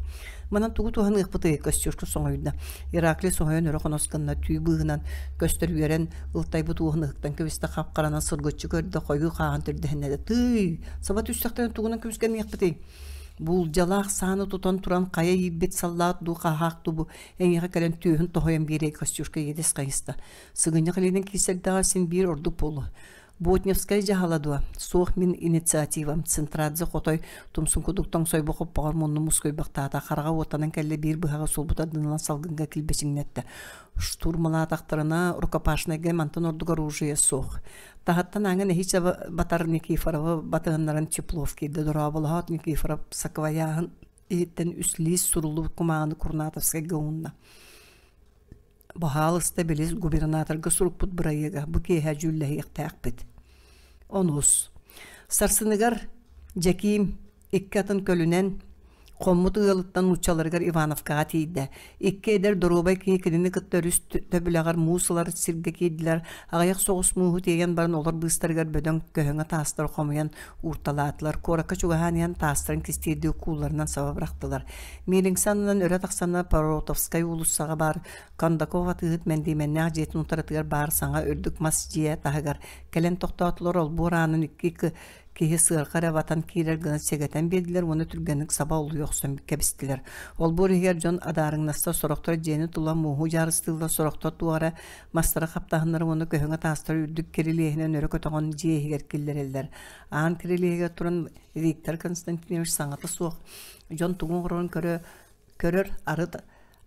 B: Манан тугу туһаныахпытый? Костюшка соҥойдо. Ираклий соһуйан өрө хонос гынна, түү быыһынан көстөр үөрэн ылтайбыт уоһун ыһыктан кэбистэ, хап-харанан сыргыччы көрдө, хойуу хааһын түрдэһиннэ. Тыый, саба түстэхтэрин тугунан көмүскэниэхпитий? Буулдьалаах сааны тутан туран хайа иирбит саллаат дуу хаһаах дуу бу эйиэхэ кэлэн түөһүн тоһуйан биэриэ Костюшка иэдэс хайыста. Сыгынньах илиинэн киирсэрдээҕэр син биир ордук буолуо. Ботневскай дьаһала дуо? Суох мин инициативам. Центрадзе хотой тумсун кудук тоҥсойбу хоппоҕор мунну мускуйбахтаата. Хараҕа уоттанан кэллэ биир быһаҕы сулбута дынылан салгынга килбэчиҥнэттэ. Штурмалаатахтарына рукопашнайга мантан ордук оружие суох. Таһыттан ааҥҥа нэһииччэ батар Никифоровы батыһыннаран Теплов киирдэ. Дорооболоһоот Никифоров саквояһын иһиттэн үс лиис суруллубут кумааҕыны Курнатовскайга уунна. Баһаалыста билис губернаторга сурукпут бырайыага бу киэһэ дьүүллэһиэхтээхпит. Онус. Сарсыныгар Дьэкиим икки атын көлүнэн хоммут ыалыттан нууччаларыгар Ивановкаҕа тиийдэ. Икки эдэр доруобай киһи кинини кытта өрүс төбүлэҕэр муус ылар сиргэ киирдилэр. Аҕыйах соҕус мууһу тиэйэн баран олор быыстарыгар бөдөҥ көһөҥө таастары хомуйан уурталаатылар. Куоракка чугаһаан иһэн таастарын кистиирдии куулларынан саба бырахтылар. Миэлиҥсэ аннынан өрө тахсанна Паротовскай уулуссаҕа баар Кондаков атыыһыт мэндиэмэннээх дьиэтин утарытыгар баар саҥа үрдүк мас дьиэ таһыгар кэлэн тохтоотулар. Олбуор аанын икки киһи сыарҕа эрэ батан киирэр гына сэгэтэн биэрдилэр уонна түргэнник саба олуйа охсон кэбистилэр. Олбуор иһигэр дьон адаарыҥнаста, сорохтор дьиэни тула мууһу дьаарыстыыллар, сорохтор туох эрэ мастары хаптаһыннар уонна көһөҥө таастары үрдүк кирилиэһинэн өрө көтөҕөн дьиэ иһигэр киллэрэллэр. Аан кирилиэһигэр туран Виктор Константинович саҥата суох дьон тугу оҥорорун көрө көрөр арыт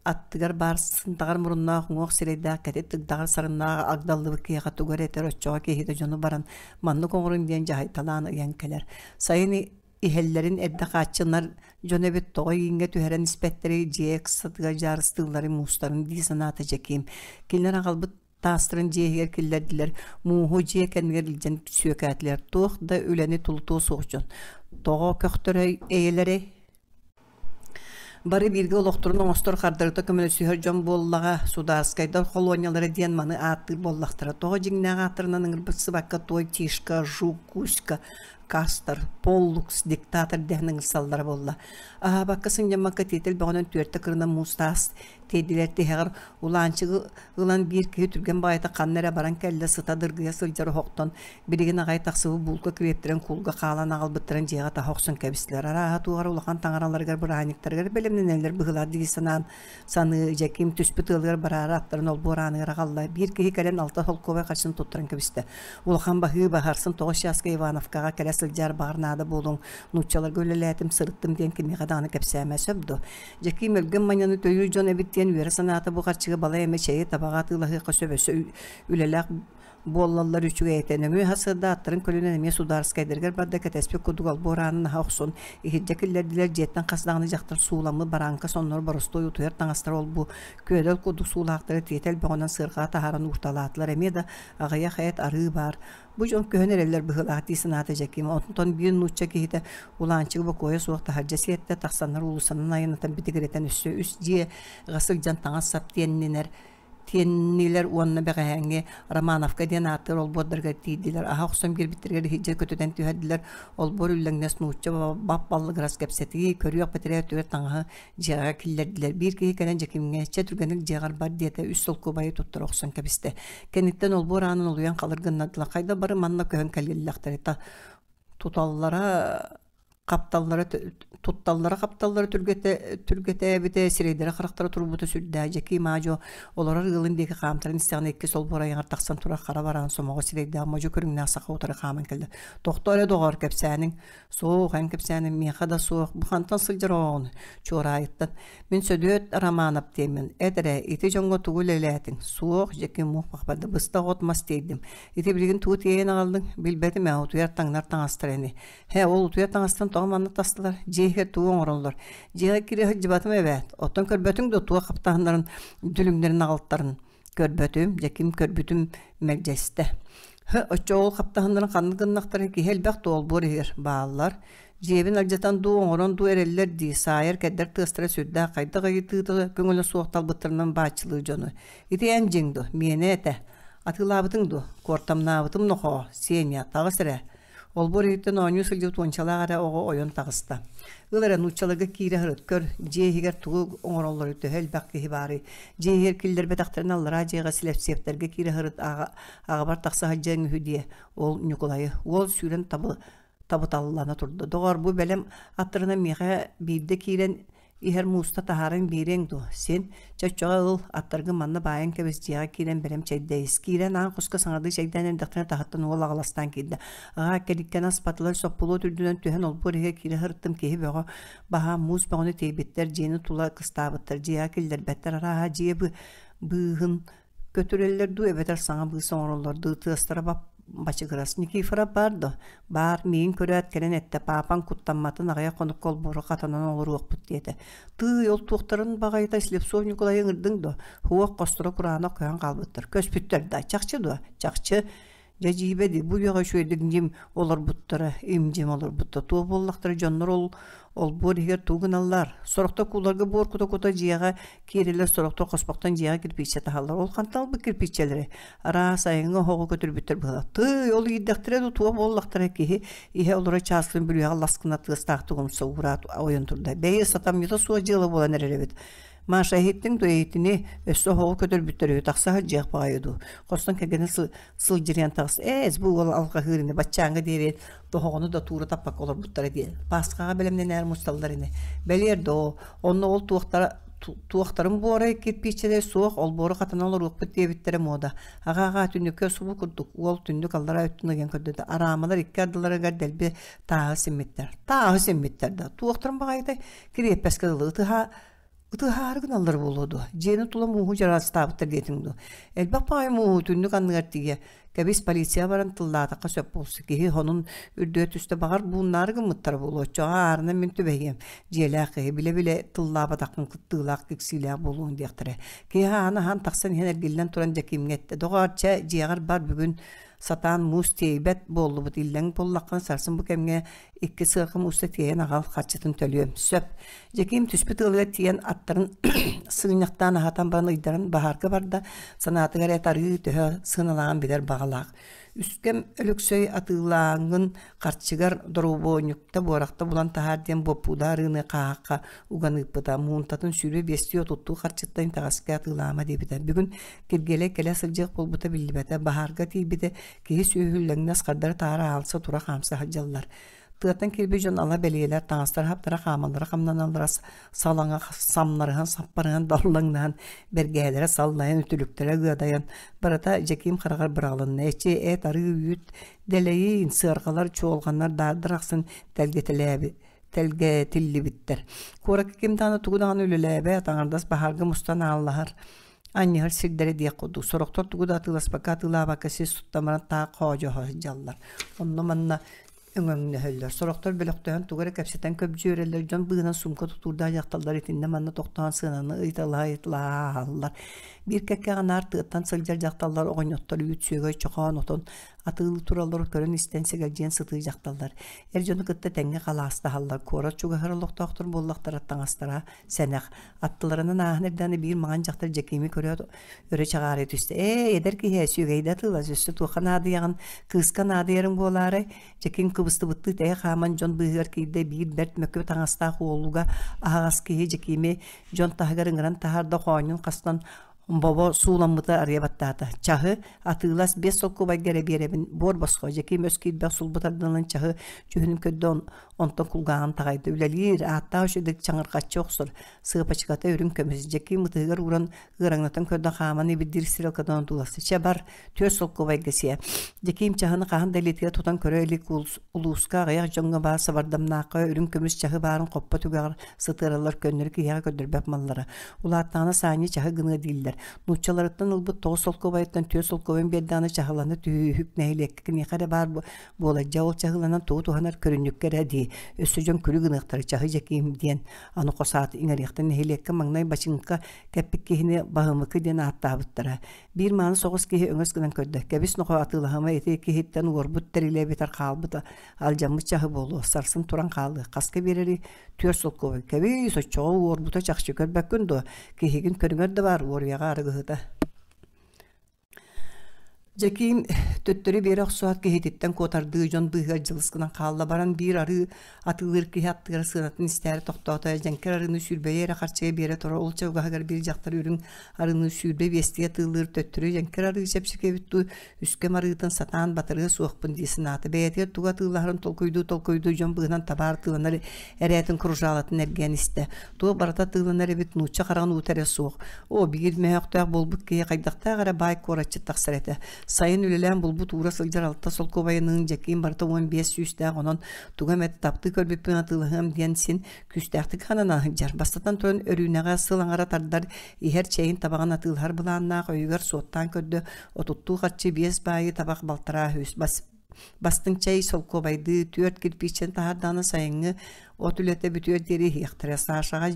B: аттыгар баар сынтаҕар муруннаах уҥуох сирэйдээх кэтит тыгдаҕар сарыннаах агдаллыбыт киһиэхэ тугу эрэ этэр оччоҕо киһитэ дьону баран маннык оҥоруҥ диэн дьаһайталаан ыйан кэлэр сайын иһэллэрин эрдэ хааччынар дьон эбит тоҕо ииҥҥэ түһэрэн испэттэрий дьиэ ыксатыгар дьаарыстыылларын муустарын дии санаата Дьэкиим кинилэр аҕалбыт таастарын дьиэ иһигэр киллэрдилэр, мууһу дьиэ кэннигэр илдьэн сүөкээтилэр. Туох да үлэни тулутуо суох дьон. Тоҕо көхтөрөй эйэлэрэй? Бары бииргэ олохторун оҥостор хардарыта көмөлөсүһэр дьон буоллаҕа, судаарскайдар холуонньалара диэн маны ааттыыр буоллахтара. Тоҕо дьиҥнээх ааттарынан ыҥырбыт Той Тишка, Жук, Кузька, Кастер, Поллукс, диктатор дэһэн ыҥырсаллара буолла. Аһаабакка сынньаммакка тиэтэл бөҕөнөн түөртэ кырынан муус таас Тиэйдилэр тиһэҕэр Улаанчыгы ылан биир киһи түргэн баҕайытык ханна эрэ баран кэллэ сыта дыргыйа сылдьар оһохтон билигин аҕай тахсыбыт буулка килиэптэрин куулга хаалан аҕалбыттарын дьиэҕэ таһа охсон кэбистилэр. Арааһа туох эрэ улахан таҥараларыгар бырааһынньыктарыгар бэлэмнэнэллэр быһыылаах дии санаан саныы Дьэкиим түспүт ыалыгар бараары аттарын олбуор ааныгар аҕалла. Биир киһи кэлэн алта солкуобай харчыны туттаран кэбистэ. Улахан баһыы баһарсын тоҕус чааска Ивановкаҕа кэлэ сылдьаар баҕар наада буолуоҥ нууччаларга үлэлээтим сырыттым диэн кимиэхэ даҕаны кэпсээмэ сөп дуо Дьэкиим өлгөм манньаны төлүүр дьон эбит диэн үөрэ санаата бу харчыга балай эмэ чэйи табаҕа атыылаһыахха сөп өссө үлэлээх буоллаллар үчүгэй этэ. Нөҥүө сарсыарда аттарын көлүнэн эмиэ судаарыскайдарыгар барда кэтэспит курдук олбуор аанын аһа охсон иһирдьэ киллэрдилэр дьиэттэн хас даҕаны дьахтар сууламмыт барааҥка соннор боростуой утуйар таҥастар ол-бу күөдэл курдук суулаахтары тиэтэл бөҕөнөн сыарҕаҕа таһааран уурталаатылар эмиэ да аҕыйах эт арыы баар Бу дьон көһөн эрэллэр быһыылаах дии санаата Дьэкиим. Онтон биир нуучча киһитэ Улаанчыгы бокуойа суох таһырдьа сиэттэ, тахсаннар уулуссанан айаннатан битигирэтэн өссө үс дьиэҕэ сылдьан таҥас-сап тиэннинэр тиэннилэр уонна бэҕэһээҥҥи Романовка диэн ааттыыр олбуордарыгар тиийдилэр. Аһа охсон биэрбиттэригэр иһирдьэ көтүтэн түһэрдилэр. Олбуор үллэҥнэс нуучча бап-баллыгырас кэпсэтии, көрүөх бэтэрээ өттүгэр таҥаһы Дьиэҕэ киллэрдилэр. Биир киһи кэлэн Дьэкимҥэ «Чэ, түргэнник дьиэҕэр бар» диэтэ, үс солкуобайы туттара охсон кэбистэ. Кэнниттэн олбуор аанын олуйан халыр гыннардылар. Хайда бары манна көһөн кэлиллэхтэрэ. Туталлара Хапталлара тутталлара хапталлара түргэтэ түргэтээбитэ, сирэйдэрэ-харахтара турбута сүрдээх. Дьэкиим аа-дьуо олорор ыалын диэки хаамтаран истэҕинэ икки солбуор айаҕар тахсан турар хара бараан сомоҕо сирэйдээх модьу көрүҥнээх саха утары хааман кэллэ. «Тохтоо эрэ, доҕоор, кэпсээниҥ?» «Суох, эн кэпсээниҥ миэхэ да суох. Бу хантан сылдьар оҕоҕун?» «Чуораайыттан. Мин Сөдүөт Романов диэммин. Эт эрэ, ити дьоҥҥо тугу үлэлээтиҥ?» «Суох, Дьэкиим муох барда. Быстах от мас тиэйдим. Ити билигин тугу тиэйэн аҕаллыҥ?» «Билбэтим ээ, утуйар таҥнар таҥастар ини. Һэ, ол утуйар таҥастан тоҕо манна тастылар? Дьиэ иһигэр тугу оҥороллор? Дьиэҕэ киирэ сылдьыбатым эбээт. Оттон көрбөтүҥ дуо туох хаптаһыннарын, дүлүҥнэрин аҕалтарын? Көрбөтүм, дьэ ким көрбүтүм мэлдьэстэ. Һы, оччо ол хаптаһыннарын ханнык гыннахтарын киһи элбэх дуо олбуор иһигэр бааллар. Дьиэбин алдьатан дуу, оҥорон дуу эрэллэр дии, саайар кэрдэр тыастара сүрдээх хайдах ыйытыыта көҥүлэ суох талбыттарынан бааччылыыр дьону. Ити эн дьиҥ дуо? Миэнэ этэ. Атыылаабытыҥ дуо? Куортамнаабытым нохоо, Сеня, таҕыс эрэ. Олбуор иһиттэн оонньуу сылдьыбыт уончалаах эрэ оҕо ойон таҕыста. Ыл эрэ нууччаларга киирэ сырыт, көр, дьиэ иһигэр тугу оҥороллоруй, төһө элбэх киһи баарый? Дьиэ иһигэр киллэрбэтэхтэрин аллараа дьиэҕэ силэпсиэптэргэ киирэ сырыт, аҕабар тахса сылдьыаҥ үһү диэ, ол Ньукулайы. Уол сүүрэн табыталлана турда. Доҕоор, бу бэлэм аттарынан миэхэ биирдэ киирэн Иһэр мууста таһааран биэриэҥ дуо? Син, чэ оччоҕо ыл, аттаргын манна баайан кэбис, дьиэҕэ киирэн бэлэм чэйдээ ис. Киирэн аан хоско саҥардыы чэйдээн эрдэхтэринэ таһыттан уол аҕаластаан киирдэ. Аҕаа, кэликкэни аспатылар, соппулуот үрдүнэн түһэн олбуор иһигэр киирэ сырыттым, киһи бөҕө баһаам муус бөҕөнү тиэйбиттэр, дьиэни тула кыстаабыттар, дьиэҕэ киллэрбэттэр, арааһа дьиэ быыһын Көтүрэллэр дуу эбэтэр саҥа быыс оҥороллор дуу тыастара бачыгырас. Никифоров баар дуо? Баар, миигин көрөөт кэлэн эттэ, паапаҥ куттамматын аҕыйах хонукка олбуору хатанан олоруохпут диэтэ. Тыый, ол туохтарын баҕайыта Слепцов Ньукулайы ыҥырдыҥ дуо? Суох, хосторо кураанах көһөн хаалбыттар. Көспүттэр да, чахчы дуо? Чахчы. Дьэ дьиибэ дии, бу үйэҕэ үчүгэйдик ньим олорбуттара, им-дьим олорбуттар. Туох буоллахтара дьоннор ол олбуор иһигэр тугу гыналлар? Сорохтор кууларга буор кута-кута дьиэҕэ киирэллэр, сорохтор хоспохтон дьиэҕэ кирпииччэ таһаллар. Ол хантан ылбыт кирпииччэлэри? Араас айаҥҥа оһоҕу көтүрбүттэр быһыылаах. Тыый, ол иирдэхтэрэ дуу, туох буоллахтара киһи иһэ олоро чааскын бүрүөҕэ лас гына тыастаахтык умса уураат ойон турда. Бэйи, сатамньыта суох дьыала буолан эрэр эбит. Маша иһиттиҥ дуо итини өссө оһоҕу көтөрбүттэр үһү тахса сылдьыах баҕайы дуу хостон кэргэнэ сылдьырыйан таҕыс ээс бу уол алҕаһыыр ини баччааҥҥа диэри тоһоҕону да туура таппакка олорбуттара диэн паасхаҕа бэлэмнэнээр мусталлар ини бэлиэр доо онно ол туохтара туохтарын буорай кирпииччэлэр суох олбуору хатана олоруохпут диэбиттэрэ муода аҕа аҕа түннүккэ субу курдук уол түннүк аллараа өттүн ыйан көрдөрдө араамалар икки ардыларыгар дэлби тааһы симмиттэр тааһы симмиттэр да туохтарын баҕайытай кириэппэскэ дылы ытыһа ытыһаары гыналлар буолуо дуо дьиэни тула мууһу дьараастаабыттар диэтиҥ дуо элбэх баҕайы мууһу түннүк анныгар тиийэ кэбис полиция баран тыллаатахха сөп буолсу киһи сонун үрдүгэр түстэ баҕар бууннаары гыммыттара буолуо оччоҕо аарынан мин түбэһиэм дьиэлээх киһи билэ-билэ тыллаабатаххын кыттыылаах киксиилээх буолуоҥ диэхтэрэ киһи аан аһан тахсан иһэн эргиллэн туран Дьэкиимҥэ эттэ доҕоор чэ дьиэҕэр бар бүгүн сатаан муус тиэйбэт буоллубут иллэҥ буоллаххына сарсын бу кэмҥэ икки сыарҕа мууста тиэйэн аҕал харчытын төлүөм сөп Дьэкиим түспүт ыалыгар тиийэн аттарын сыгынньахтаан аһатан баран ыйдарын баһаарга барда санаатыгар эт арыы төһө сыаналааҕын билэр баҕалаах үскэм Өлөксөй атыылааҥҥын харчыгар доробуонньукта буорахта булан таһаар диэн буоппууда арыыны хааһахха уган ыыппыта муунтатын сүүрбэ биэстии отуттуу харчыттан итэҕэскэ атыылаама диэбитэ бүгүн Киргиэлэй кэлэ сылдьыах буолбута биллибэтэ баһаарга тиийбитэ киһи сүөһү үллэҥнэс хардары таара аалса тура хаамса сылдьаллар Тыаттан киирбит дьон ала бэлиэлэр таҥастара-хаптара хаамаллара хамнаналлара салаҥа самнарыһан саппарыһан даллаҥнаһан бэргэһэлэрэ саллайан үтүлүктэрэ ыадайан барыта Дьэкиим хараҕар быраҕылынна эчи эт арыы үүт дэлэйиин сыарҕалар чуолҕаннар даардар ахсын тэлгэтэлээбит тэлгэтиллибиттэр куоракка ким даҕаны тугу даҕаны үлэлээбэт аҥардас баһаарга мустан ааллаһар анньыһар сирдэрэ диэх курдук сорохтор тугу да атыыласпакка атыылаабакка сис туттан баран таах хоодьоһо сылдьаллар онно-манна өҥөҥнөһөллөр сорохтор бөлөхтөһөн тугу эрэ кэпсэтэн көбдьүөрэллэр дьон быыһынан суумка тутуурдаах дьахталлар итиннэ-манна тохтоон сыананы ыйыталаһа-ыйыталаһа ааһаллар биир кэккэҕэ наар тыаттан сылдьар дьахталлар оҕонньоттор үүт сүөгэй чохоон отон атыылыы туралларын көрөн-истэн сэгэлдьийэн сытыы дьахталлар эр дьону кытта тэҥҥэ халаастаһаллар куорат чугаһыгар олохтоохтор буоллахтара таҥастара сэнэх аттыларынан ааһан эрдэҕинэ биир маҥан дьахтар Дьэкиими көрөөт өрө чаҕаарыйа түстэ ээ эдэр киһи сүөгэйдэ атыылас өссө туохха наадыйаҕын кыыска наадыйарыҥ буолаарай Дьэкиим кыбыстыбыттыы тэйэ хааман дьон быыһыгар киирдэ биир бэрт мөкү таҥастаах уолуга аһаҕас киһи Дьэкиими дьон таһыгар ыҥыран таһаарда хоонньун хастан. Бобо сууламмыта арыйа баттаата. Чаһы атыылас 5 солкуобайга эрэ биэрэбин, буор босхо, Дьэкиим өс киирбэх сулбу тардынан чаһы дьүһүнүн көрдө, онтон кулгааҕын таҕайда. Үлэлиир, ааттаах үчүгэйдик чаҥырҕаччы охсор, сыапачыката үрүҥ көмүс. Дьэкиим ытыһыгар ууран ыараҥнатан көрдө, хааман ибирдиир стрелкатынан одууласта. Чэ бар, 4 солкуобайга сиэ. Дьэкиим чаһыны хаһан да илиитигэр тутан көрө илик улууска аҕыйах дьоҥҥо баар сабардамнаахха үрүҥ көмүс чаһы баарын хоппо түгэҕэр сытыараллар көннөрү киһиэхэ көрдөрбөт маллара. Улааттаҕына саанньы чаһы гыныа дииллэр. Нууччаларыттан ылбыт 9 солкуобайыттан 4 солкуобайын биэрдэҕинэ чаһылана түһүүһүк нэһилиэккэ киниэхэ эрэ баар буолар. Дьэ ол чаһыланан тугу туһанар көрүнньүккэ эрэ дии. Өссө дьон күлү гыныахтара чаһы Дьэкиим диэн аны хос аат иҥэриэхтэн нэһилиэккэ маҥнай бачыыҥка кэппит киһини Баһымыкы диэн ааттаабыттара. Биир мааны соҕус киһи өҥөс гынан көрдө. Кэбис нохоо атыылаһыма ити киһиттэн уорбут тэрилэ эбэтэр хаалбыт алдьаммыт чаһы буолуо. Сарсын туран хаалыа. Хаска биэрэри 4 солкуобай. Кэбиис оччоҕо уорбута чахчы көрбөккүн дуо? Киһигин көрүҥэр да баар уоруйаҕа арыгыһыта. Дьэкиим төттөрү биэрэ охсоот киһититтэн куотардыы дьон быыһыгар дьылыс гынан хаалла баран биир арыы атыылыыр киһи аттыгар сыанатын истээри тохтоото дьэҥкир арыыны сүүрбэйэ эрэ харчыга биэрэ турар ол чугаһыгар биир дьахтар үрүҥ арыыны 25-тии атыылыыр төттөрү дьэҥкир арыы чэпчэки эбит дуу үскэм арыытын сатаан батарыа суохпун дии санаата бэйэтигэр тугу атыылаһарын толкуйдуу толкуйдуу дьон быыһынан табаар атыыланар эрээтин кружалатын эргийэн истэ Туох барыта атыыланар эбит, нуучча хараҕын уута эрэ суох. Оо, биир мөһөөхтөөх буолбут киһи хайдахтаах эрэ баай куоратчыт тахсар этэ. Сайын үлэлээн булбут уура сылдьар 6 солкуобайыныын Дьэкиим барыта 15 сүүстээх, онон тугу эмэ таптыы көрбүппүн атыылаһыам диэн син күүстээхтик ханана сылдьар. Бастатан туран, Өрүүнэҕэ сыл аҥара тардар иһэр чэйин табаҕын атыылаһар былааннаах өйүгэр суоттаан көрдө, отуттуу харчы биэс баайы табах балтараа үс бас Бастыҥ чэй солкуобайдыы 4 кирпииччэни таһаардаҕына сайыҥҥы от үлэтэ бүтүөр диэри иһиэхтэрэ. Сашаҕа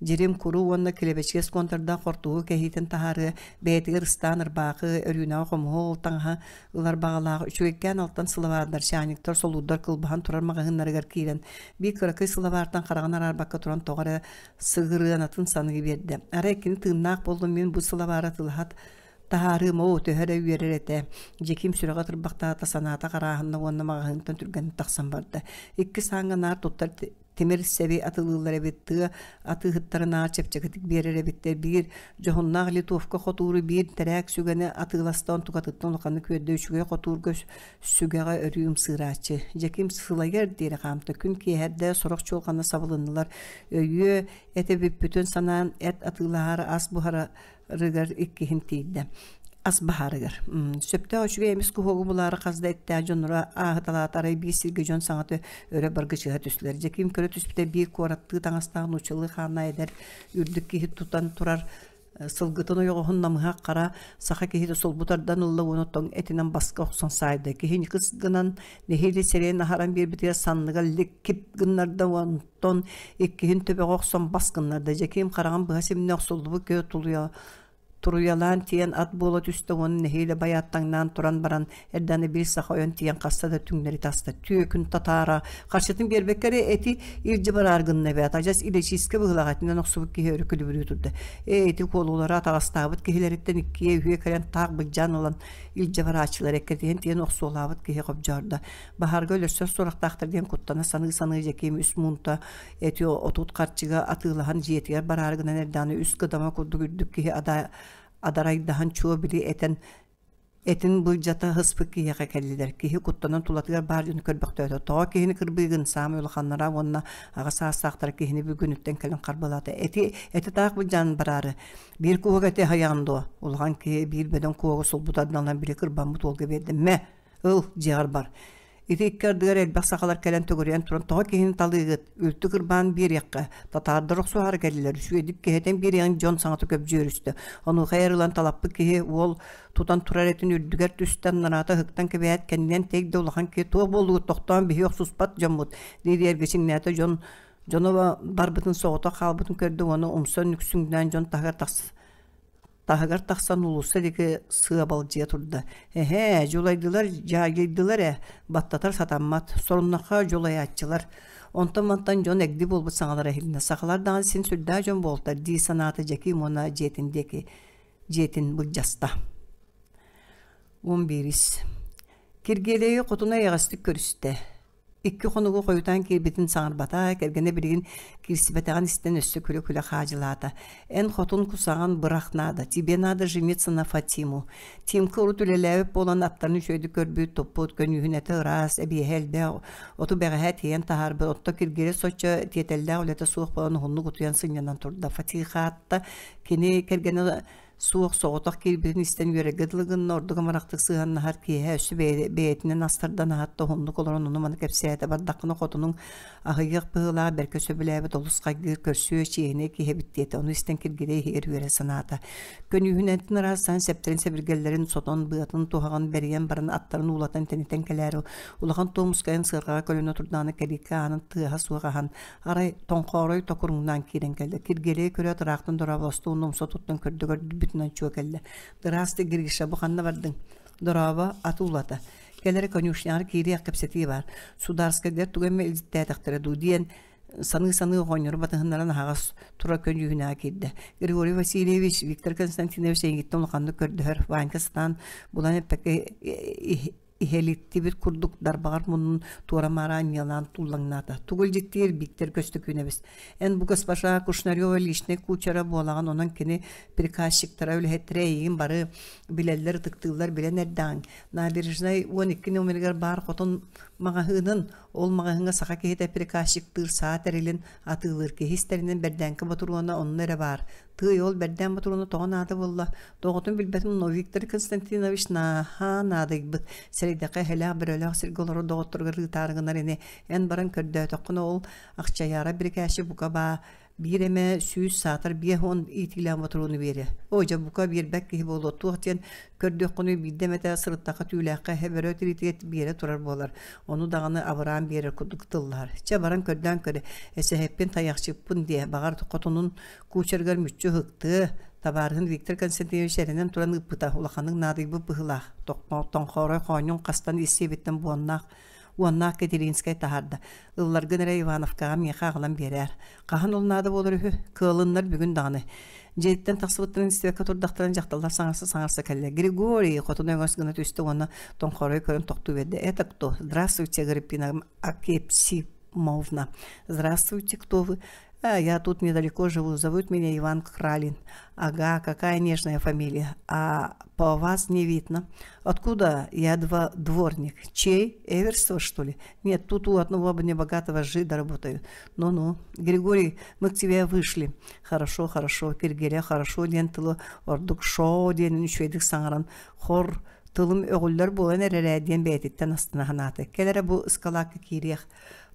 B: дьирим куру уонна килэбэчигэс куонтардаах хортуһу кэһиитин таһаарыа, бэйэтигэр ыстаан ырбаахы, Өрүүнэҕэ хомуһу таҥаһа ылар баҕалаах, үчүгэйкээн алтан сылабаардар, чаанньыктар, солуурдар кылбаһан турар маҕаһыыннарыгар киирэн, биир кыракый сылабаартан хараҕын араарбакка туран тоҕо эрэ сыгырыанатын саныы биэрдэ. Арай кини тыыннаах буоллун мин бу сылабаары атыылаһат Таһаарыым оо, төһө эрэ үөрэр этэ. Дьэкиим сүрэҕэ тырбахтаата, санаата харааһынна уонна маҕаһыынтан түргэнник тахсан барда. Иккис ааҥҥа наар туттар тимир сэби атылыыллар эбит, тыа атыыһыттарынааҕар чэпчэкитик биэрэр эбиттэр. Биир дьоһуннаах литовка хотууру, биир тэрээк сүгэни атыыласта, онтукатыттан улаханнык үөрдэ, үчүгэй хотуурга сүгэҕэ өрүү ымсыырааччы. Дьэкиим сылайар диэри хаамта. Күн киэһэрдэ, сорох чуолҕана сабылыннылар. Өйүө этэ бүппүтүн санаан, эт атыылаһаары ас буһара рыгар иккиһин тиийдэ. Ас баһаарыгар. Сөптөөх үчүгэй эмис куһуогу булаары хас да эттээх дьонноро ааһыталаата арай биир сиргэ дьон саҥата өрө баргычыһа түстүлэр. Дьэкиим көрө түспүтэ биир куораттыы таҥастаах нууччалыы хааннаах эдэр үрдүк киһи тутан турар сылгытын ойоҕоһун намыһах хара саха киһитэ сулбу тардан ылла уонна тоҥ этинэн баска охсон саайда. Киһи ньыкыс гынан нэһиилэ сирэйин аһаран биэрбитигэр санныга лик-кип гыннарда уонна Оттон иккиһин төбөҕө охсон бас гыннарда. Дьэкиим хараҕын быһа симнэ охсуллубут киһи тулуйа туруйалаан тиийэн ат буола түстэ уонна нэһиилэ байааттаҥнаан туран баран эрдэҕинэ биир саха ойон тиийэн хаста да түҥнэри таста. Түөкүн татаара харчытын биэрбэккэ эрэ эти илдьи бараар гынна эбээт. Адьас илэчиискэ быһыылаах этинэн охсубут киһи өрө күлүбүрүү турда. Ээ ити куолулара атаҕастаабыт киһилэриттэн иккиэ үһүө кэлэн таах былдьаан ылан илдьэ барааччылар эккирэтиһэн тиийэн охсуолаабыт киһи хобдьоордо. Баһаарга өлөрсөр сурахтаахтар диэн куттана саныы-саныы Дьэкиим үс муунта эти 30 харчыга атыылаһан дьиэтигэр бараары гынан эрдэҕинэ үс кыдама курдук үрдүк киһи адарайдаһан чуо били этэн этин былдьата сыспыт киһиэхэ кэллилэр. Киһи куттанан тулатыгар баар дьону көрбөхтөөтө. Тоҕо киһини кырбыыгын саамай улаханнара уонна аҕа саастаахтара киһини бүгүнүттэн кэлэн харбалаата. Эти эти таах былдьаан бараары. Биир куһук эти аһыйаҕын дуо? Улахан киһи биир бөдөҥ куһугу сулбу тардан били кырбаммыт уолга биэрдэ. Мэ! Ыл, дьиэҕэр бар. Ити икки ардыгар элбэх сахалар кэлэн төгүрүйэн туран тоҕо киһини талыыгыт, үлтү кырбаан биэриэххэ, татаардар охсуһаары кэллилэр, үчүгэйдик киһитэн биэриэҕиҥ дьон саҥата көбдьүөрүстэ. Онуоха эр ылан талаппыт киһи уол тутан турар этин үрдүгэр түстэ, нараата ыһыктан кэбиһээт, кэннинэн тэйик да улахан киһи туох буоллугут тохтоон биһи охсуспат дьоммут дии эргичиҥнээтэ дьон дьоно барбытын соҕотох хаалбытын көрдө уонна умсан үксүҥнээн дьон таһыгар тахса Таһыгар тахсан уулусса диэки сыабалдьыйа турда: «Эһээ, дьулайдылар, дьаайдылар ээ, баттатар сатаммат, соруннахха дьулайааччылар». Онтон-мантан дьон эгди буолбут саҥалара иһилиннэ: «Сахалар даҕаны син сүрдээх дьон буолтар» дии санаата Дьэкиим уонна дьиэтин диэки дьиэтин былдьаста. 11. Киргиэлэйи хотуна эйэҕэстик көрүстэ. Икки хонугу хойутаан киирбитин саҥарбата, кэргэнэ билигин киирсибэтэҕин истэн өссө күлэ-күлэ хаадьылаата. «Эн хотун кусаҕан бырах наада, тебе надо жениться на Фатиму». Тимка урут үлэлээбит буолан аттарын үчүгэйдик көрбүт, туппут, көньүүһүнэтэ ыраас, эбиэһэ элбэх, оту бэҕэһээ тиэйэн таһаарбыт, отто Киргиэлэй соччо тиэтэллээх үлэтэ суох буолан уһуннук утуйан сынньанан турда. Фатихаатта кини кэргэнэ суох соҕотох киирбитин истэн үөрэргэ дылы гынна, ордук амарахтык сыһыаннаһар киэһэ өссө бэйэтинэн астардан аһатта, уһуннук олорон ону-маны кэпсээтэ, бардаххына хотунуҥ аһыйыах быһыылаах бэркэ сөбүлээбит олус хайгыыр көрсүө чиэһинэй киһи эбит диэтэ, ону истэн Киргилэй иһигэр үөрэ санаата. Көньүүһүнэтин ыраастаан сэптэрин сэбиргэллэрин сотон, быатын туһаҕын бэрийэн баран аттарын уулатан тэнитэн кэлээри улахан туомускайын сыарҕаҕа көлүнэ турдаҕына кэлииккэ аанын тыаһа суох аһан Арай тоҥхоорой токуруҥнаан киирэн кэллэ. Киргиэлэйи көрөөт ыраахтан дорооболосто уонна умса туттан көрдө-көрдүбүтүнэн чуо кэллэ. «Здравствуй, Гриша, бу ханна бардыҥ?» «Дорообо, ат уулата. Кэл эрэ конюшняҕа киириэх кэпсэтии баар. Сударскайгар тугу эмэ илдьиттээтэхтэрэ дуу?» диэн саныы-саныы оҕонньору батыһыннаран аһаҕас турар көньүүһүнэҕэ киирдэ. Григорий Васильевич, Виктор Константинович эйигиттэн улаханнык көрдөһөр. Ванька сатаан булан эппэккэ иһэлиттибит курдук дарбаҕар муннун туора-маара анньыалаан туллаҥнаата. Тугу илдьиттиир Бииктэр Көстөкүүнэбис. Эн бу госпожа Кушнарева личнэй кучера буолаҕын, онон кини приказчиктара, үлэһиттэрэ эйигин бары билэллэр, ытыктыыллар, билэн эрдэҕиҥ. Набережнай 12 номерыгар баар хотон маҕаһыынын, ол маҕаһыыҥҥа саха киһитэ приказчиктыыр саа тэрилин атыылыыр киһи истэринэн бэрдээҥки ботуруона онно эрэ баар. Тыый, ол бэрдээн ботуруона тоҕо наада буолла? Тоҕотун билбэтим, но Виктор Константинович наһаа наадыйбыт. Сэрэйдэххэ эһэлээх бөрөлөөх сиргэ олорор доҕотторугар ыытаары гынар ини. Эн баран көрдөөтөххүнэ ол Ахчайаара бирикээччи бука баа биир эмэ сүүс саатар 50 иитиилээх ботуруону биэриэ. Оо дьэ бука биэрбэт киһи буолуо туох диэн көрдүөххүнүй биирдэ эмэтэ сырыттахха түүлээххэ эһэ бөрө тириитигэр биэрэ турар буолар. Ону даҕаны абыраан биэрэр курдук тыллаһар. Чэ баран көрдөөн көрө эсэһэппин тайахчыппын диэ баҕар хотунун Кучерыгар мүччү ыһыктыа, табаарыһын Виктор Константинович эрэнэн туран ыыппыта улаханнык наадыйбыт быһыылаах. Тоҥхоорой хоонньун хастан ис сиэбиттэн буоннаах уоннаах Катеринскай таһаарда. Ылларгын эрэ Ивановкаҕа миэхэ аҕалан биэрээр. Хаһан ол наада буолар үһү? Кыалыннар бүгүн даҕаны. Дьиэттэн тахсыбыттарын истибэккэ турдахтарына дьахталлар саҥарса-саҥарса кэллэ. Григорий хотун өҥөс гына түстэ уонна тоҥхоорой көрөн тохтуу биэрдэ. Это кто? Здравствуйте, Агриппина Акепсимовна. Здравствуйте, кто вы? А, я тут недалеко живу, зовут меня Иван Кралин. Ага, какая нежная фамилия. А по вас не видно. Откуда? Я два дворник. Чей? Эверство, что ли? Нет, тут у одного небогатого жида работаю. Ну-ну. Григорий, мы к тебе вышли. Хорошо, хорошо. Киргиэлэй хорошо диэн тылы ордук шоо диэнин үчүгэйдик саҥаран хор тылым өҕүллэр буолан эрэрээ диэн бэйэтиттэн астына санаата. Кэл эрэ бу ыскалаакка киириэх.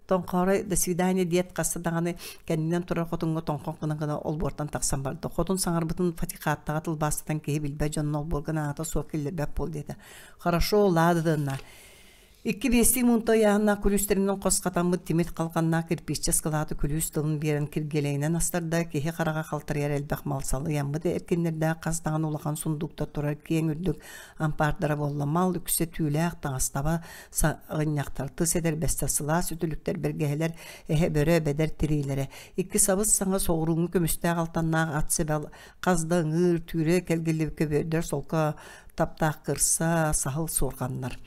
B: Тоҥхоорой «до свидания» диэт хаста даҕаны кэннинэн турар хотуҥҥа тоҥхох гына-гына олбуортан тахсан барда. Хотун саҥарбытын Фатихаттаҕа тылбаастатан киһи билбэт дьонун олбуорга наада суох киллэрбэт буол диэтэ. «Хорошо, ладно» Икки биэстии муунта ыйааһыннаах күлүүстэринэн хос хатаммыт тимир халҕаннаах кирпииччэ ыскылааты күлүүс тылын биэрэн киргиэлэйинэн астарда, киһи хараҕа халтарыйар элбэх мал-сал ыйаммыт эркиннэрдээх хас даҕаны улахан сундууктар турар киэҥ үрдүк ампаардара буолла. Мал үксэ түүлээх таҥас таба саҕынньахтар, тыс этэрбэстэр, сылаас үтүлүктэр, бэргэһэлэр, эһэ, бөрө, бэдэр тириилэрэ. Икки сабыс-саҥа соҕурууҥҥу көмүстээх алтаннаах ат сэбэл, хас да ыҥыыр, түүрэ кэлгиллибит көбүөрдэр, солко таптаах кырса, саһыл суорҕаннар.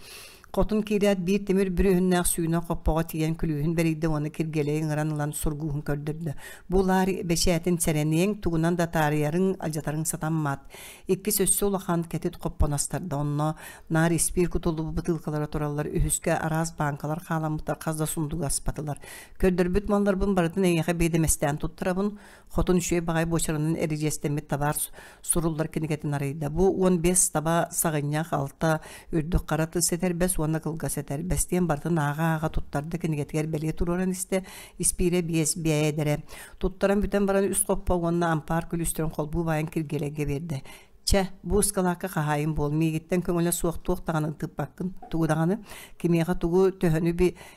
B: Хотун киирээт биир тимир бүрүөһүннээх сүүнэ хоппоҕо тиийэн күлүүһүн бэрийдэ уонна Киргиэлэйи ыҥыран ылан сургууһун көрдөрдө. Бу лаар бэчээтин сэрэниэҥ, тугунан да таарыйарыҥ, алдьатарыҥ сатаммат. Иккис өссө улахан кэтит хоппону астарда. Онно Наар испиир кутуллубут бытыылкалара тураллар, үһүскэ араас бааҥкалар хааламмыттар, хас да сундугу аспатылар. Көрдөрбүт малларбын барытын эйиэхэ биэдэмэстээн туттарабын. Хотун үчүгэй баҕайы буочаранан эридьиэстэммит табаар суруллар кинигэтин арыйда. Бу 15 таба саҕынньах, алта үрдүк хара тыс этэрбэс уонна кылгас этэрбэс диэн барытын ааҕа-ааҕа туттарда кинигэтигэр бэлиэ туруоран истэ. Испиирэ биэс бэйэдэрэ. Туттаран бүтэн баран үс хоппо уонна ампаар күлүүстэрин холбуу баайан Киргиэлэйгэ биэрдэ. Чэ, бу ыскалаакка хаһаайын буол, миигиттэн көҥүлэ суох туох даҕаны тыыппаккын, тугу даҕаны, кимиэхэ тугу төһөнү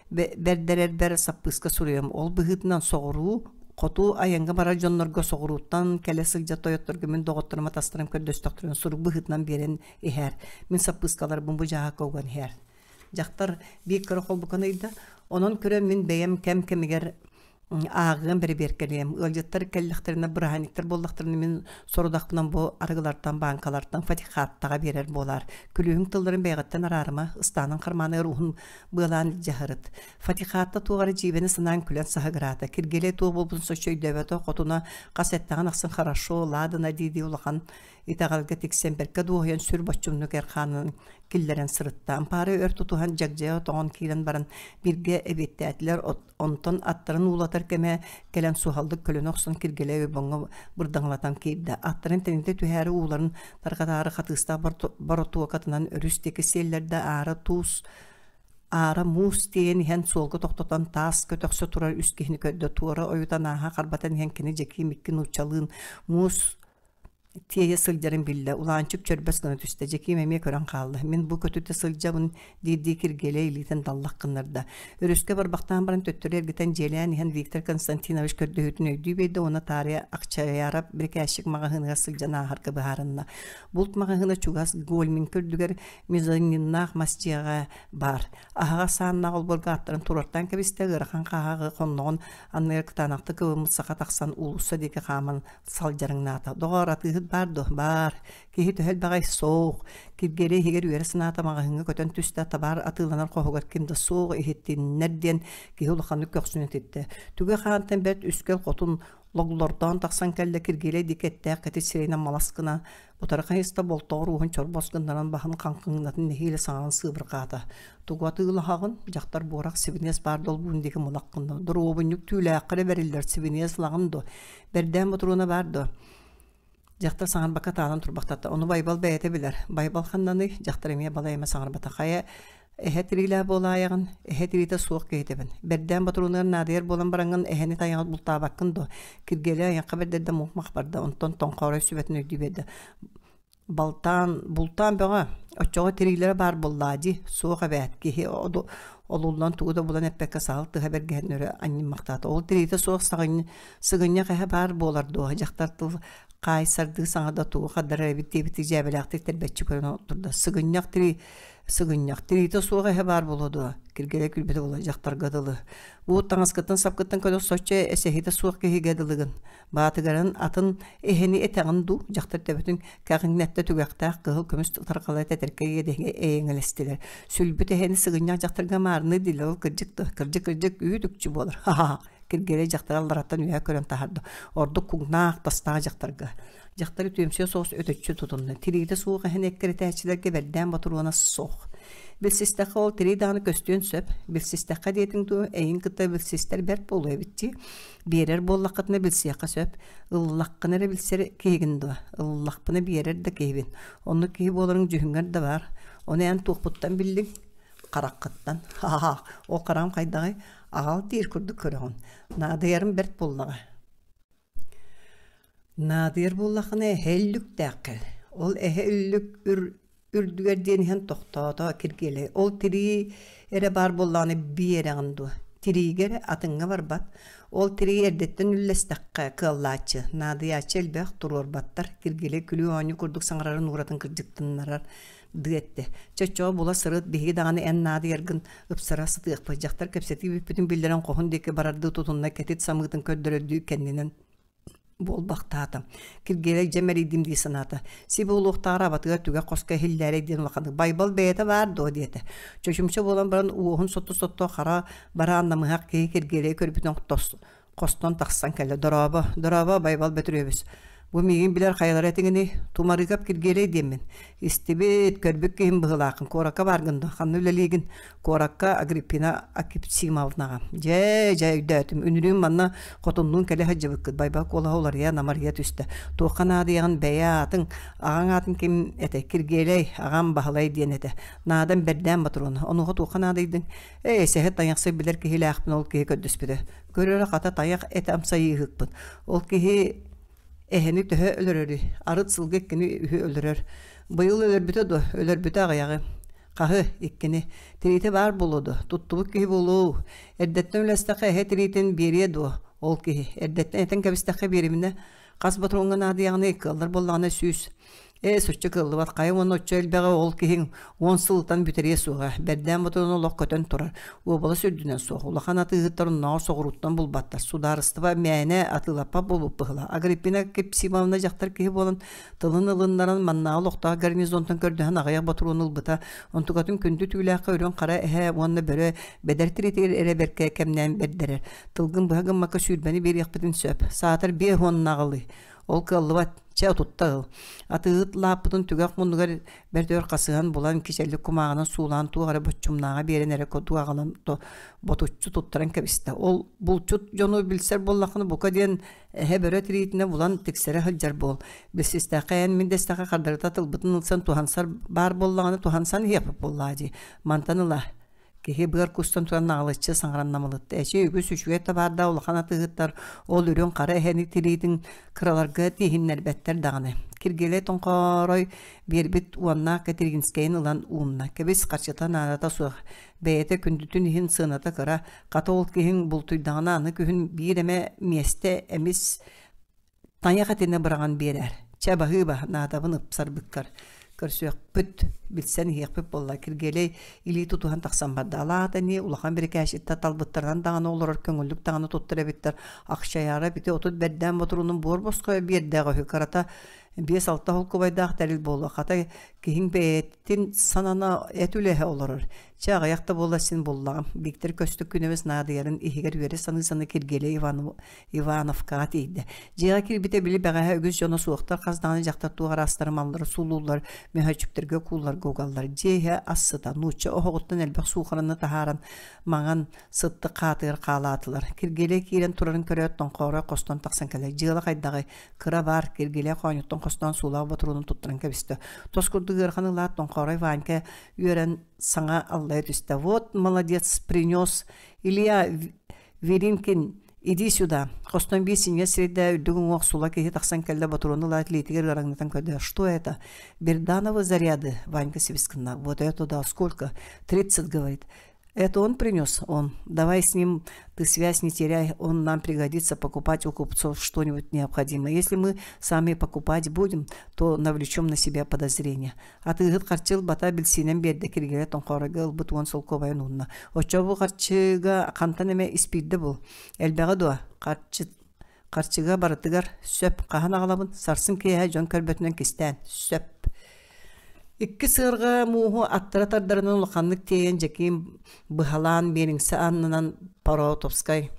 B: бэрдэрэрбэр саппыыска суруйуом. Ол быһыытынан соҕуруу, хоту айаҥҥа барар дьоннорго соҕурууттан кэлэ сылдьар тойотторго мин доҕотторум атастарым көрдөстөхтөрүнэ сурук быһыытынан биэрэн иһээр. Мин саппыыскаларбын бу дьааһыкка уган иһээр. Дьахтар биир кыра холбуканы ыйда. Онон көрөн мин бэйэм кэм-кэмигэр Ааҕыам, бэрэбиэркэлиэм. Ыалдьыттар кэллэхтэринэ, бырааһынньыктар буоллахтарына мин сорудахпынан бу арыгылартан, бааҥкалартан фатихаттаҕа биэрэр буолаар. Күлүүһүҥ тылларын бэйэҕиттэн араарыма, ыстаанын хармааныгар уһун быалаан илдьэ сырыт. Фатихатта туох эрэ дьиибэни санаан күлэн саһыгыраата. Киргиэлэй туох буолбутун соччо өйдөөбөтө, хотуна хас эттэҕин ахсын хорошо, ладно дии-дии улахан итэҕэлгэ тиксэн бэркэ дуоһуйан сүр боччумнук эр хаанын киллэрэн сырытта. Ампаары өр тутуһан дьагдьайа отоҕон киирэн баран бииргэ эбиэттээтилэр, Онтон аттарын уулатар кэмэ кэлэн суһаллык көлөнө охсон Киргилэй ойбоҥҥо бырдаҥалатан киирдэ. Аттарын тэнитэ түһээри ууларын тарҕатаары хатыыстаах боротуокатынан өрүс диэки сиэллэрдэ аара туус аара муус тиэйэн иһэн суолга тохтотон таас көтөхсө турар үс киһини көрдө. Туора ойутан ааһа харбатан иһэн кини Дьэкиим икки нууччалыын муус тиэйэ сылдьарын биллэ, Улаанчык чөрбөс гына түстэ, Дьэкиим эмиэ көрөн хаалла, мин бу көтүтэ сылдьабын диирдии Киргиэлэй илиитин даллах гыннарда. Өрүскэ барбахтаан баран төттөрү эргитэн дьиэлээн иһэн Виктор Константинович көрдөһүүтүн өйдүү биэрдэ уонна таарыйа Ахчайарап бирикээсчик маҕаһыыныгар сылдьан ааһарга быһаарынна. Булт маҕаһыына чугас Гольминка үрдүгэр мезониннаах мас дьиэҕэ баар. Аһаҕас сааннаах олбуорга аттарын туруортаан кэбистэ, ыарахан хааһаҕы хонноҕун анныгар кытаанахтык ылыммыт саха тахсан уулусса диэки хааман салдьарыҥнаата. Доҕоор, атыыһыт баар дуо? Баар. Киһи төһө элбэҕэй? Суох. Киргиэлэй иһигэр үөрэ санаата маҕаһыыҥҥа көтөн түстэ, табаар атыыланар хоһугар ким да суох иһиттиннэр диэн киһи улаханнык көхсүн этиттэ. Түгэх хаантан бэрт үскэл хотун логлордоон тахсан кэллэ Киргиэлэй диэки эттээх кэтит сирэйинэн малас гына утары хайыста болтоҕор ууһун чорбос гыннаран баһын хаҥкыҥнатын нэһиилэ саҥаран сыыбырҕаата. Тугу атыылаһаҕын? Дьахтар буорах сибиниэс баар долбуун диэки мылах гынна. Доруобунньук түүлээххэ эрэ бэриллэр сибиниэс лаҕын дуо? Бэрдээн ботуруона баар дуо? Дьахтар саҥарбакка таалан турбахтатта. Ону Байбал бэйэтэ билэр. Байбал ханнаный? Дьахтар эмиэ балай эмэ саҥарбата. Хайа эһэ тириилээх буолаайаҕын? Эһэ тириитэ суох киһитэбин. Бэрдээн ботуруонугар наадыйар буолан бараҥҥын эһэни тайаҕын бултаабаккын дуо? Киргиэлэй айахха бэрдэрдэ мух-мах барда. Онтон тоҥхоорой сүбэтин өйдүү биэрдэ. Балтаан, бултаан бөҕө, оччоҕо тириилэрэ баар буоллаа дии, суох эбээт, киһи олуллан тугу да булан эппэккэ саһыл тыһа бэргэһэн өрө анньыммахтаата. Ол тириитэ суох сыгынньах эһэ баар буолар дуо, дьахтар тыл хаайсардыы саҥа да тугу хардарар эбит диэбиттии дьээбэлээхтик тэрбэччи көрөн турда. Сыгынньах тирии сыгынньах тириитэ суох эһэ баар буолуо дуо? Киргиэлэй күлбүтэ буолла дьахтарга дылы. Бу таҥаскыттан сапкыттан көрө соччо эсэһитэ суох киһигэ дылыгын. Баатыгарын атын эһэни этэҕин дуу, дьахтар төбөтүн кэҕиҥнэттэ түгэхтээх кыһыл көмүс тарҕала тэтэркэй иэдэһигэ эйэҥэлэстилэр. Сүлбүт эһэни сыгынньах дьахтарга маарыныы дииллэр, ол кырдьык да, кырдьык-кырдьык үүт-үкчү буолар. Ха-ха, Киргиэлэй дьахтар аллараттан үөһэ көрөн таһаарда. Ордук куҥнаах, тастаах дьахтарга. Дьахтар үтүөмсүйэ соҕус өтөччү тутунна. Тириитэ суох эһэни эккирэтээччилэргэ бэрдээн ботуруона суох. Билсистэххэ ол тирии даҕаны көстүөн сөп. Билсистэххэ диэтиҥ дуу, эйин кытта билсистэр бэрт буолуо эбит дии. Биэрэр буоллаххытына билсиэххэ сөп. Ыллаххына эрэ билсэр киһигин дуо? Ыллахпына биэрэр да киһибин. Оннук киһи буоларыҥ дьүһүҥҥэр да баар. Ону эн туохпуттан биллиҥ? Хараххыттан. Ха-ха, ол хараҕым хайдаҕый? Аҕал диир курдук көрөҕүн. Наадыйарым бэрт буоллаҕа. Наадыйар буоллаххына эһэ үллүктээх кэл. Ол эһэ үллүк үр үрдүгэр диэн иһэн тохтоото Киргиэлэй. Ол тирии эрэ баар буоллаҕына биэрэҕин дуо? Тириигэ эрэ атыҥҥа барбат. Ол тирии эрдэттэн үллэстэххэ кыаллааччы, наадыйааччы элбэх, туруорбаттар. Киргиэлэй күлүү-оонньуу курдук саҥарарын ууратын кырдьыктыннарар дыы эттэ. Чоччоҕо була сырыт, биһиги даҕаны эн наадыйаргын ыпсара сытыахпыт. Дьахтар кэпсэтии бүппүтүн биллэрэн хоһун диэки барардыы тутунна, кэтит самыытын көрдөрөрдүү кэннинэн буолбахтаата. Киргиэлэй дьэ мэрийдим дии санаата. Си буолуохтааҕар абатыгар түгэх хоско иһиллээрэй диэн улаханнык «Байбал бэйэтэ баар дуо?» диэтэ. Чочумча буолан баран уоһун сотто-сотто хара бараан намыһах киһи Киргиэлэйи көрбүтүн хостон тахсан кэллэ. «Дорообо, дорообо, Байбал Бөтүрүөбүс. Бу миигин билэр хайалара этиҥиний? Тумарыыкап Киргиэлэй диэммин. Истибит, көрбүт киһим быһыылааххын. Куоракка бааргын дуо? Ханна үлэлиигин? Куоракка Агриппина Акипсимовнаҕа. Дьэ, дьэ өйдөөтүм. Үнүрүүн манна хотуннуун кэлэ сылдьыбыккыт. Байбал куолаһа уларыйа, намарыйа түстэ. Туохха наадыйаҕын бэйэ аатыҥ, аҕаҥ аатын ким этэ? Киргиэлэй, аҕам Баһылай диэн этэ. Наадам бэрдээн ботуруона. Онуоха туохха наадыйдыҥ? Ээ, эсэһит тайахсай билэр киһилээхпин ол киһи көрдөспүтэ. Көрөрө хата тайах этэ амсайыыһыкпын. Ол киһи эһэни төһө өлөрөрүй? Арыт сылга иккини үһү өлөрөр. Быйыл өлөрбүтэ дуо? Өлөрбүтэ аҕыйаҕы. Хаһы, иккини. Тириитэ баар буолуо дуо? Туттубут киһи буолуо. Эрдэттэн үлэстэххэ эһэ тириитин биэриэ дуо? Ол киһи. Эрдэттэн этэн кэбистэххэ биэриминэ. Хас ботуруоҥҥа наадыйаҕыный? Кыаллар буоллаҕына 100. Ээ, соччо кыаллыбат, хайа уонна оччо элбэҕи ол киһиҥ уон сылтан бүтэриэ суоҕа, бэрдээн ботуруон олох көтөн турар, уобалас үрдүнэн суох, улахан атыыһыттар оннооҕор соҕурууттан булбаттар, судаарыстыба мээнэ атыылаппат буолбут быһыылаах. Агриппина Кипсимовна дьахтар киһи буолан тылын ылыннаран маннааҕы олохтоох гарнизонтан көрдөһөн аҕыйах ботуруону ылбыта, онтукатын күндү түүлээххэ үрүҥ хара эһэ уонна бөрө бэдэр тириитигэр эрэ бэркэ кэмнээн бэрдэрэр. Тылгын быһа гыммакка сүүрбэни биэриэхпитин сөп, саатар биэ уоннааҕылыы. Ол кыаллыбат, чэ отутта ыл. Атыыһыт лааппытын түгэх муннугар бэрт өр хасыһан булан кичэллик кумааҕынан суулаан туох эрэ боччумнааҕы биэрэн эрэ кутуу аҕалан ботуччу туттаран кэбистэ. Ол булчут дьону билсэр буоллаххына бука диэн эһэ бөрө тириитинэ булан тиксэрэ сылдьар буол. Билсистэххэ эн мин дэстэххэ хардарыта тылбытын ылсан туһансар баар буоллаҕына туһансан иһиэхпит буоллаа дии. Мантан ыла Киһи быар кустан туран наҕылыччы саҥаран намылытта. Эчи үгүс үчүгэй табаардаах улахан атыыһыттар ол үрүҥ хара эһэни тириитин кыраларга тииһиннэрбэттэр даҕаны. Киргиэлэй тоҥхоорой биэрбит уоннаах Кэтириинскэйин ылан уунна. Кэбис, харчыта наадата суох. Бэйэтэ күндүтүн иһин сыаната кыра. Хата ол киһиҥ бултуйдаҕына аны күһүн биир эмэ миэстэ эмис Тайах этинэ быраҕан биэрээр, чэ баһыыба, наадабын ыпсарбыккар көрсүөхпүт, билсэн иһиэхпит буолла Киргиэлэй илии тутуһан тахсан барда. Алаата эмиэ улахан бирикээсчиттэр талбыттарынан даҕаны олорор көҥүллүк даҕаны туттар эбиттэр. Ахчайаара бити отут бэрдээн ботуруунун буор босхо биэрдээх үһү. Кырата биэс-алта холкубайдаах тэрил буолуо. Хата киһиҥ бэйэтин санана эт үлэһэ олорор. Чэ, аҕыйах да буолла син буллаҕым. Бииктэр көстүк күнүбүс наадыйарын иһигэр үөрэ саныы-саныы Киргиэлэй Ивановкаҕа тиийдэ. Дьиэҕэ киирбитэ били бэҕэһээ үгүс дьоно суохтар, хас даҕаны дьахтар туох араастары маллары суулууллар, мөһөөччүктэргэ куулларга угаллар. Дьиэ иһэ ас сыта, нуучча оһоҕуттан элбэх суухараны таһааран, маҥан сыттык хаатыгар хаалаатылар. Киргиэлэй киирэн турарын көрөөт, тоҥхоорой хостон тахсан кэлэр. Дьыала хайдаҕый? Кыра баар, Киргиэлэй хоонньуттан хостоон суулаах ботуруонун туттаран кэбистэ. Тос курдук ыарахан ылаат, тоҥхоорой Ванька үөрэн саҥа аллайа түстэ. «Вот молодец, принес Илья Веринкин, иди сюда. Хостон биир синньигэс сирэйдээх үрдүк уҥуох сула киһи тахсан кэллэ ботуруону ылаат илиитигэр ыараҥнатан көрдө. Что это? Бердановы заряды, Ванька сибис гынна. Вот это да, сколько? Тридцать, говорит. Это он принес? Он. Давай с ним ты связь не теряй, он нам пригодится покупать у купцов что-нибудь необходимое. Если мы сами покупать будем, то навлечем на себя подозрения. Атыыһыт харчы ылбата билсиинэн биэрдэ Киргиэлэй тоҥхооройго ылбыт уон солкуобайын уунна. Оччо бу харчыга хантан эмэ испиирдэ бул. Элбэҕи дуо? Харчы харчыга барытыгар сөп. Хаһан аҕалабын? Сарсын киэһэ дьон көрбөтүнэн кистээн. Сөп. Икки сыарҕа мууһу аттара тардарынан улаханнык тиэйэн Дьэкиим быһалаан биэриҥсэ аннынан Поротовскай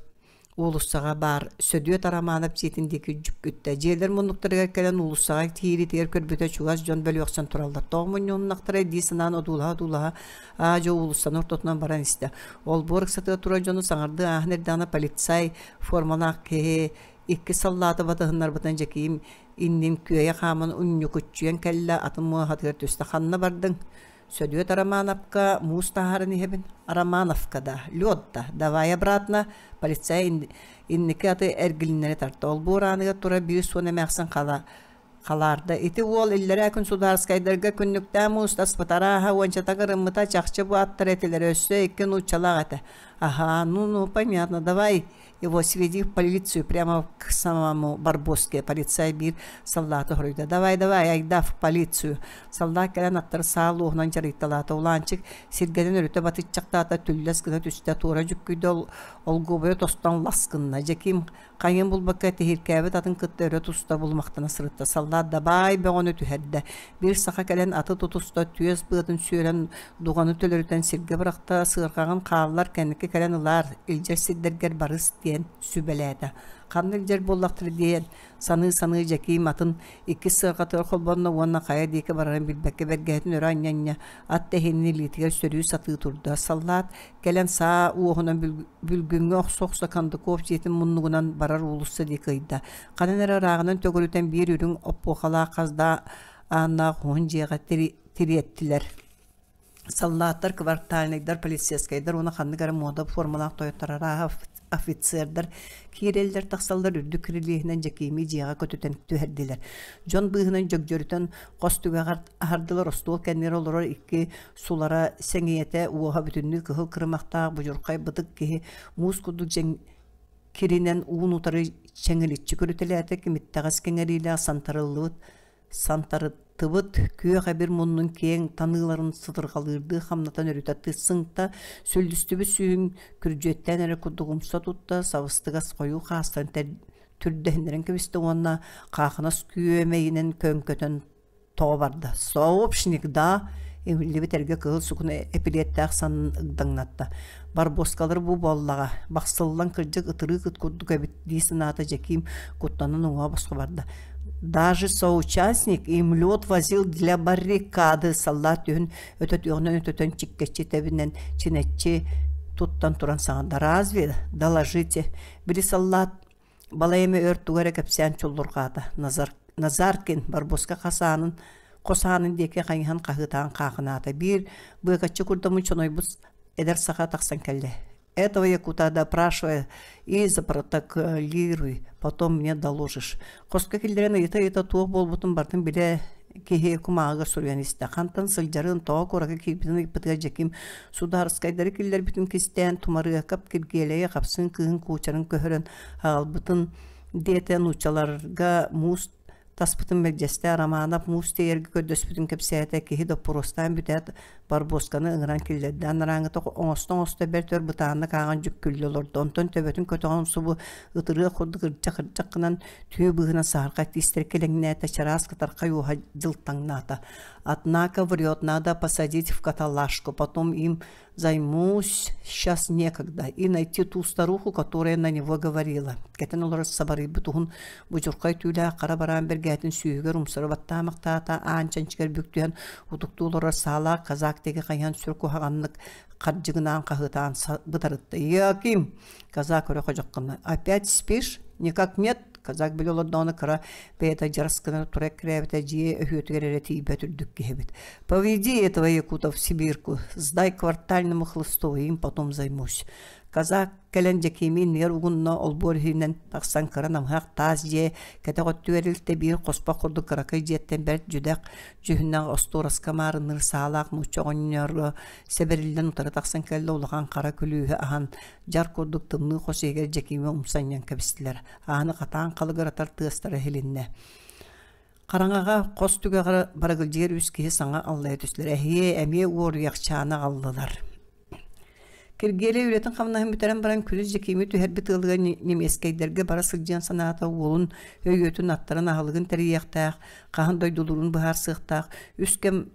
B: уулуссаҕа баар Сөдүөт Арамаанап дьиэтин диэки дьүккүттэ. Дьиэлэр муннуктарыгар кэлэн уулуссаҕа киириитигэр көрбүтэ чугас дьон бөлүөхсэн тураллар. Тоҕо мунньулуннахтарай дии санаан одуулаһа-одуулаһа аа-дьуо уулуссаны ортотунан баран истэ. Олбуор ыксатыгар турар дьону саҥардыы ааһан эрдэҕинэ полицай формалаах киһи икки саллааты батыһыннарбытынан Дьэкиим иннин күөйэ хааман унньукуччуйан кэллэ, атын муоһатыгар түстэ. «Ханна бардыҥ?» Сөдүөт Романовка муус таһааран иһэбин. Романовка да, лед да, давай обратно. Полицай инники аты эргилиннэри тарта. Олбуор ааныгар турар биир суон эмээхсин хала халаарда. Ити уол иллэрээ күн судаарскайдарга күннүктээх муус таспыт арааһа уончата гырыммыта чахчы бу аттар этилэр өссө икки нууччалаах этэ. Аһаа, ну-ну, понятно, давай Его сведи в полицию прямо к самому Барбоске. Полицай биир саллааты хоруйда. Давай, давай, айда в полицию. Саллаат кэлэн аттары саа луоһунан дьарыйталаата. Улаанчык сиргэнэн өрүтэ батыччахтаата, түллэс гына түстэ, туора дьүккүйдэ, олгуобайа тостон лас гынна. Дьэкиим хайын булбакка тэһииркээбит атын кытта өрө туста булумахтана сырытта. Саллаат дабаай бөҕөнү түһэрдэ. Биир саха кэлэн аты тутуста, түөс быатын сүөрэн дуҕаны төлөрүтэн сиргэ бырахта, сыарҕаҕын хааллар, кэнники кэлэн ылаар, илдьэр сирдэргэр барыс диэн сүбэлээтэ. Ханна илдьэр буоллахтара диэн саныы-саныы Дьэкиим атын иккис сыарҕатыгар холбонно уонна хайа диэки барарын билбэккэ бэргэһэтин өрө анньа-анньа ат тэһиинин илиитигэр сөрүү сатыы турда. Саллаат кэлэн саа уоһунан бүлгүҥҥэ охсо-охсо Кондаков дьиэтин муннугунан барар уулусса диэки ыйда. Ханан эрэ ырааҕынан төгүрүтэн биир үрүҥ оппуохалаах хас да ааннаах уһун дьиэҕэ тириэттилэр. Саллааттар, квартальнайдар, полицейскайдар уонна ханнык эрэ муода формалаах тойоттор арааһа офицердар киирэллэр-тахсаллар үрдүк кирилиэһинэн Дьэкиими дьиэҕэ көтүтэн түһэрдилэр. Дьон быыһынан дьөгдьөрүтэн хос түгэҕэр аһардылар остуол кэннигэр олорор икки сулара сэҥийэтэ уоһа бүтүннүү кыһыл кырымахтаах будьурхай бытык киһи муус курдук дьэҥ киринэн уун-утары чэҥиличчи көрүтэлээтэ кимиттэҕэс кэҥэриилээх сантарыллыбыт сантарыт Тыбыт күөх эбир муннун киэҥ таныыларын сытырҕалыырдыы хамнатан өрүтэ сыҥта, сүллүстүбүт сүүһүн күрдьүөттээн эрэ курдук умса тутта, сабыстыгас хойуу хаастан түрдэһиннэрэн кэбистэ уонна хаахынас күөмэйинэн көҥкөтөн тоҕо барда. Сообщник да иһиллибит эргэ кыһыл сукуна эпилиэттээх саннын ыгдаҥнатта. Барбоскалар бу буоллаҕа, бахсыллан кырдьык ытырыык ыт курдук эбит дии санаата Дьэкиим куттанан уҥуоҕа босхо барда. Даже соучастник им лед возил для баррикады саллаат түһүн өтөтүөҕүнэн өтөтөн чиккэччи тэбинэн чинэччи туттан туран саҥарда. Разве доложите? Били саллаат Балай эмэ өр тугу эрэ кэпсээн чуллурҕаата. Назар, Назаркин Барбуска хас аанын, хос аанын диэки хайыһан хаһыытаан хаахынаата. Биир быакаччы курдаммыт чонойбут эдэр саха тахсан кэллэ. Этого якута допрашивай и запротоколируй, потом мне доложишь. Хоско киллэрэн ыйыта-ыйыта туох буолбутун барытын билэ киһи кумааҕыга суруйан истэ. Хантан сылдьарын, тоҕо куоракка киирбитин ыйыппытыгар Дьэким судаарыскайдары киллэрбитин кистээн, Тумарыакап Киргиэлэйи хапсыын кыыһын куучарын көһөрөн аҕалбытын диэтэ нууччаларга муус таспытын мэлдьэстэ Романов муус тиэйэргэ көрдөспүтүн кэпсээтэ киһи доппуруостаан бүтээт Барбосканы ыҥыран киллэрдэ анарааҥҥыта оҥосто-оҥосто бэрт өр бытааннык ааҕан дьүккүллэ олордо онтон төбөтүн көтөҕөн субу ытырыах курдук ырдьах-ырдьах гынан Түү быыһынан саһархай тиистэр килэҥнээтэ, чараас кытархай уоһа дьылтаҥнаата. Однако врет, надо посадить в каталажку, потом им займусь, сейчас некогда, и найти ту старуху, которая на него говорила. Кэтэн олорор сабарыйбыт уһун будьурхай түүлээх хара бараан бэргээтин сүүһүгэр умсары баттаамахтаата, аан чанчыгар бүк түһэн утуктуу олорор саалаах казак диэки хайыһан сүр куһаҕаннык хардьыгынаан хаһыытаан бытарытта. Яким! Казак өрө ходьоххуна «Опять спишь? Никак нет?» Казак били олордоҕуна кыра бэйэтэ дьарас гына тура эккирээбитэ дьиэ өһүөтүгэр эрэ тиийбэт үрдүк киһибит. «Поведи этого якута в Сибирку, сдай квартальному хлысту, им потом займусь». Казак кэлэн Дьэкиими иннигэр угунна олбуор иһинэн тахсан кыра намыһах таас дьиэ кэтэх өттүгэр илтэ биир хоспох курдук кыракый дьиэттэн бэрт дьүдэх дьүһүннээх остуораска маарынныыр саалаах нуучча оҕонньоро сэбэриллэн утары тахсан кэллэ улахан хара күлүүһү аһан Дьар курдук тымныы хос иһигэр Дьэкиимэ умсанньан кэбистилэр. Ааны хатаан халыгыратар тыастара иһилиннэ. Хараҥаҕа хос түгэҕэр барыгылдьыйар үс киһи саҥа аллайа түстүлэр. Эһиэ эмиэ уоруйахчааны аҕаллылар. Киргиэлэй үлэтин-хамнаһын бүтэрэн баран күнүс Дьэкиими түһэрбит ыалыгар немецкэйдэргэ бара сылдьыан санаата уолун өйүөтүн аттарын аһылыгын тэрийиэхтээх, хаһан дойдулуурун быһаарсыахтаах, үс кэм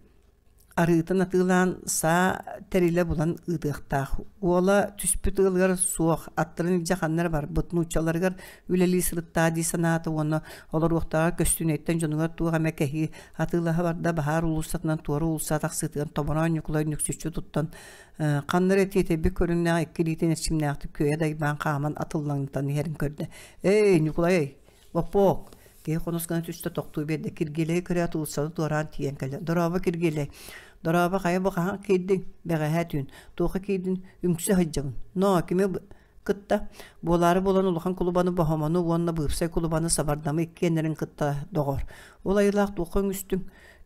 B: Арыытын атыылаан саа тэрилэ булан ыытыахтаах. Уола түспүт ыалыгар суох, аттарын илдьэ ханна эрэ барбыт, нууччаларыгар үлэлии сырыттаа дии санаата уонна олоруохтааҕар көстүүнэйтэн дьонугар туох эмэ кэһии атыылаһа барда баһаар уулуссатынан туора уулусса тахсыытыгар томороон Ньукулай нүксүччү туттан ханна эрэ тиэтэйбит көрүҥнээх икки илиитин эрчимнээхтик күөйэ дайбаан хааман атыллаҥнатан иһэрин көрдө. «Эй, Ньукулай, Боппуок, киһи хонус гына түстэ тохтуу биэрдэ. Киргиэлэйи көрөөт уулуссаны туораан тиийэн кэллэ. Дорообо, Киргиэлэй. Дорообо, хайа бу хаһан киирдиҥ? Бэҕэһээ түүн. Туохха киирдиҥ? Үҥсэ сылдьабын. Ноо, кими кытта? Буолаары буолан улахан кулубаны Боһомону уонна быыпсай кулубаны Сабардамы иккиэннэрин кытта доҕор. Ол айылаах туохха үҥүстүҥ?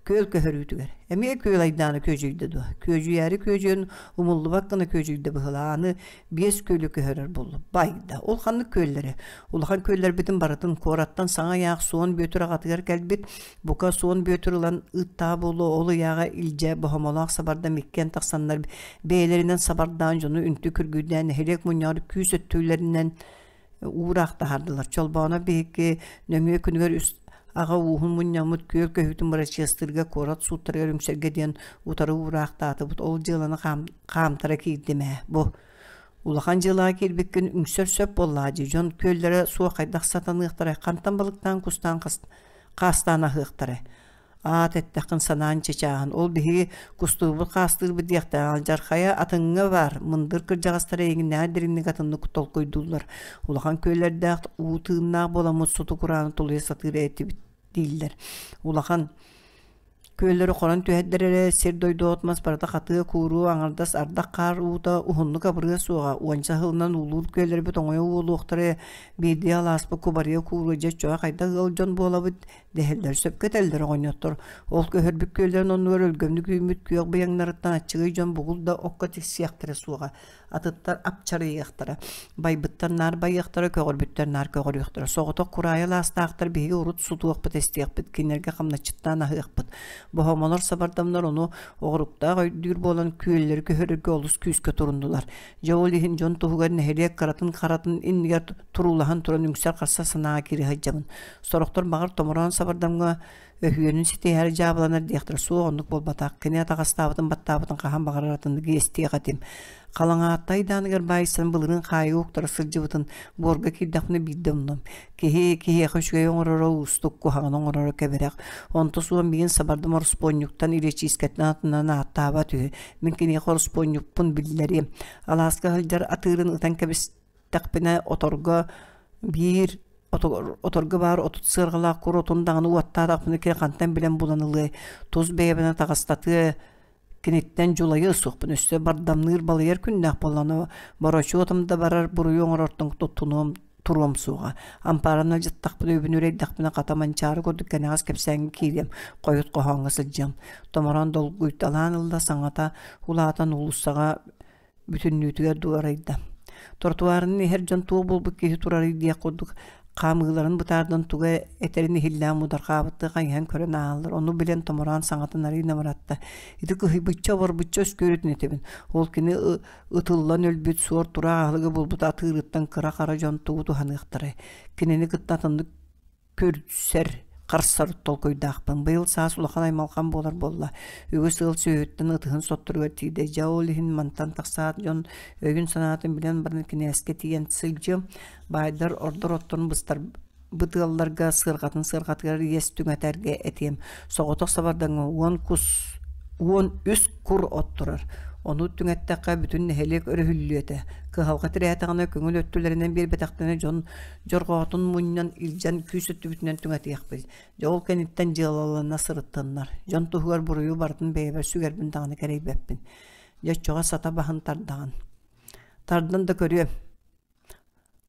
B: Күөл көһөрүүтүгэр. Эмиэ күөл айдаана күөдьүйдэ дуо? Күөдьүйээри күөдьүйэн умуллубат гына күөдьүйдэ быһылааны биэс күөлү көһөрөр буолла. Байда. Ол ханнык күөллэри? Улахан күөллэрбитин барытын куораттан саҥа ыйаах Суон Бүөтүр аҕатыгар кэлбит. Бука Суон Бүөтүр ылан ыыттаҕа буолуо ол ыйааҕа илдьэ Боһомолоох сабардам иккиэн тахсаннар бэйэлэринэн сабардаан дьону үнтү күргүйдээн нэһилиэк мунньаҕар күүс өттүлэринэн уураах таһаардылар. Чолбооно биһикки нөҥүө күнүгэр үс аҕа ууһун мунньаммыт күөл көһүүтүн бырачыастыырга куорат сууттарыгар үҥсэргэ диэн утары уураахтаатыбыт. Ол дьыаланы хаамтара киирдим ээ. Бу улахан дьыалаҕа киирбиккин үҥсэр сөп буоллаҕа дии. Дьон күөллэрэ суох хайдах сатаныахтарай, хантан балыктаан кустаан хаастаан аһыахтарай. Аат эттэххин санаан чычааһын, ол биһиги кустуурбут хаастыырбыт диэхтээх алдьархайа атыҥҥа баар, мындыр кырдьаҕастар эйигиннээҕэр дириҥник атыннык толкуйдууллар. Улахан күөллэрдээх уу тыыннаах буоламмыт суту курааны тулуйа сатыыр этибит дииллэр. Улахан. Күөллэри хорон түһэрдэр эрэ сир-дойду от-мас барыта хатыа, кууруо, аҥардас ардах-хаар уута уһуннук абырыа суоҕа, уонча сылынан уулуур күөллэрбит оҥойо уолуохтара, биирдии алааспыт кубарыйа кууруо, дьэ оччоҕо хайдах ыал дьон буолабыт дэһэллэр, сөпкө этэллэр оҕонньоттор. Ол көһөрбүт күөллэрин оннугар өлгөмнүк үүммүт күөх быйаҥнарыттан аччыгый дьон бугул да окко тиксиэхтэрэ суоҕа, атыттар апчарыйыахтара, байбыттар наар байыахтара, көҕөрбүттэр наар көҕөрүөхтэрэ. Соҕотох кураайы алаастаахтар биһиги урут сутуохпут, эстиэхпит, кинилэргэ хамначчыттаан аһыахпыт. Боһомолор сабардамнар ону оҕуруктаах өйдүүр буолан күөллэри көһөрөргө олус күүскэ туруннулар. Дьэ ол иһин дьон туһугар нэһилиэк кыратын-харатын иннигэр туруулаһан туран үҥсэр-харса санааҕа киирэ сылдьабын. Сорохтор баҕар томороон сабардамҥа өһүөнүн ситиһэр дьаабыланар диэхтэрэ суох оннук буолбатах. Кини атаҕастаабытын баттаабытын хаһан баҕарар атыннык иэстиэх этим. Халаҥаатта айдааныгар баайсан былырыын хаайыы уктара сылдьыбытын буорга киирдэхпинэ биирдэ умнум. Киһи киһиэхэ үчүгэй оҥороро уустук, куһаҕаны оҥороро кэбирэх. Онто суох миигин сабардым ороспуонньуктан илиэчиискэтин атынан ааттаабат үһү. Мин киниэхэ ороспуонньукпун биллэриэм. Алааска сылдьар атыырын ытан кэбистэхпинэ оторго биир оторго баар 30 сыарҕалаах кур отун даҕаны уоттаатахпына кини хантан билэн булан ылыай, тус бэйэбинэ таҕыстатыа, киниттэн дьулайыа суохпун, өссө бардамныыр балыйар күннээх буоллаҕына борочуотум да барар буруйу оҥорортон туттунуом туруом суоҕа. Ампаарынан алдьаттахпына үбүн үрэйдэхпинэ хата Манчаары курдук кэнэҕэс кэпсээҥҥэ киириэм, хойут хоһооҥҥо сылдьыам. Томороон долгуйталаан ылла, саҥата улаатан уулуссаҕа бүтүннүүтүгэр дуорайда. Тротуарынан иһэр дьон туох буолбут киһи турарый диэх курдук хаамыыларын бытаардан тугу этэрин иһиллээн мударҕаабыттыы хайыһан көрөн ааһаллар. Ону билэн томороон саҥатын арыый намыратта. Ити кыһыйбычча оборбучча өскүөрүтүн этэбин. Ол кини ытыллан өлбүт суор тураах аһылыгы булбут атыырыттан кыра-хара дьон тугу туһаныахтарай. Кинини кытта атыннык көрсөр, харсар толкуйдаахпын. Быйыл саас улахан аймалҕан буолар буолла. Үгүс ыал сүөһүттэн ытыһын сотторугар тиийдэ. Дьэ ол иһин мантан тахсаат дьон өйүн-санаатын билэн баран кинээскэ тиийэн сылдьыам. Баайдар ордор отторун быстар бытыалларга сыарҕатын сыарҕатыгар иэс түҥэтэргэ этиэм. Соҕотох сабардаҥҥа уон кус 13 кур от турар. Ону түҥэттэххэ бүтүн нэһилиэк өрүһүллүө этэ. Кыһалҕа тирээтэҕинэ көҥүл өттүлэринэн биэрбэтэхтэринэ дьон дьорҕоотун мунньан илдьэн күүс өттүбүтүнэн түҥэтиэхпит. Дьэ ол кэнниттэн дьыалалана сырыттыннар. Дьон туһугар буруйу барытын бэйэбэр сүгэрбин даҕаны кэрэйбэппин. Дьэ оччоҕо сата баһын тардаҕын. Тардан да көрүөм.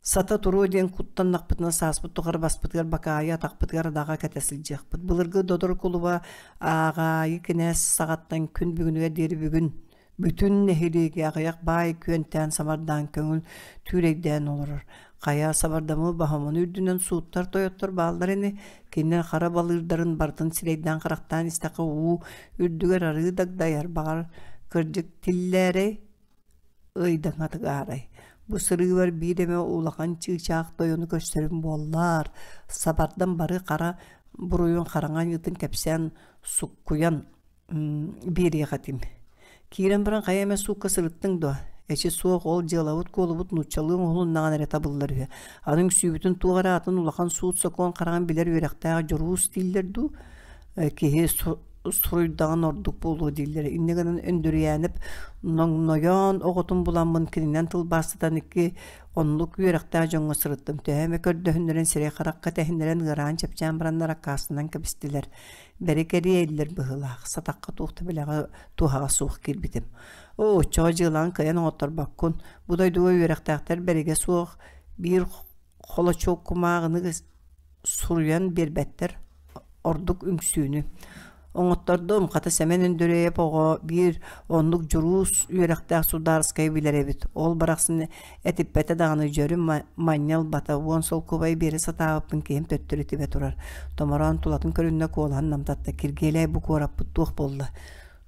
B: Сата туруо диэн куттаннахпытына сааспыт тухары баспытыгар бакаайы атахпытыгар адаҕа кэтэ сылдьыахпыт. Былыргы Додор кулуба ааҕаайы кинээс саҕаттан күн бүгүнүгэр диэри бүгүн Бүтүн нэһилиэги аҕыйах баай күөнтээн сабардаан көҥүл түүрэйдээн олорор. Хайа сабардамы баһыманы үрдүнэн сууттар тойоттор бааллар ини, кинилэр хара балыырдарын барытын сирэйдээн-харахтаан истэххэ уу үрдүгэр арыы дагдайар, баҕар, кырдьык тиллээрэй, ыйдаҥатыгаарай. Бу сырыыбар биир эмэ улахан чыычаах тойону көрсөрүм буоллар, сабардан бары хара буруйун хараҥа аньыытын кэпсээн суккуйан биэриэх этим. Киирэн баран хайа эмэ суукка сырыттыҥ дуо? Эчи суох, ол дьыалабыт-куолубут нууччалыы оҥоһулуннаҕына эрэ табыллар үһү. Аны үҥсүүбүтүн туох эрэ атын улахан суут-сокуон хараҕын билэр үөрэхтээх дьоруус дииллэр дуу? Киһи суруйдаҕын ордук буолуо дииллэр. Инньэ гынан Өндөрүйээнэп ноҥнойоон оҕотун буламмын кининэн тылбаастатан икки оннук үөрэхтээх дьоҥҥо сырыттым. Төһө эмэ көрдөһүннэрэн сирэй-харахха тэһиннэрэн ыараан-чэпчээн бараннар аккаастанан кэбистилэр. Бэри кэриэйэллэр быһыылаах, сатахха туох да билэҕэ туһаҕа суох киирбитим. Оо, оччоҕо дьыалаҕын кыайан оҥотторбоккун. Бу дойдуга үөрэхтээхтэр бэригэ суох биир холочуок кумааҕыны суруйан биэрбэттэр, ордук үҥсүүнү. Оҥоттордум, хата Сэмэн Өндөрүөйэп оҕо биир оннук дьуруус үөрэхтээх судаарыскайы билэр эбит. Ол барахсан Этиппэтэ даҕаны дьөрү манньа ылбата, уон солкуобайы биэрэ сатаабыппын киһим төттөрү тибэ турар. Томороон тулатын көрүннэ куолаһын намтатта, Киргиэлэй бу куораппыт туох буолла?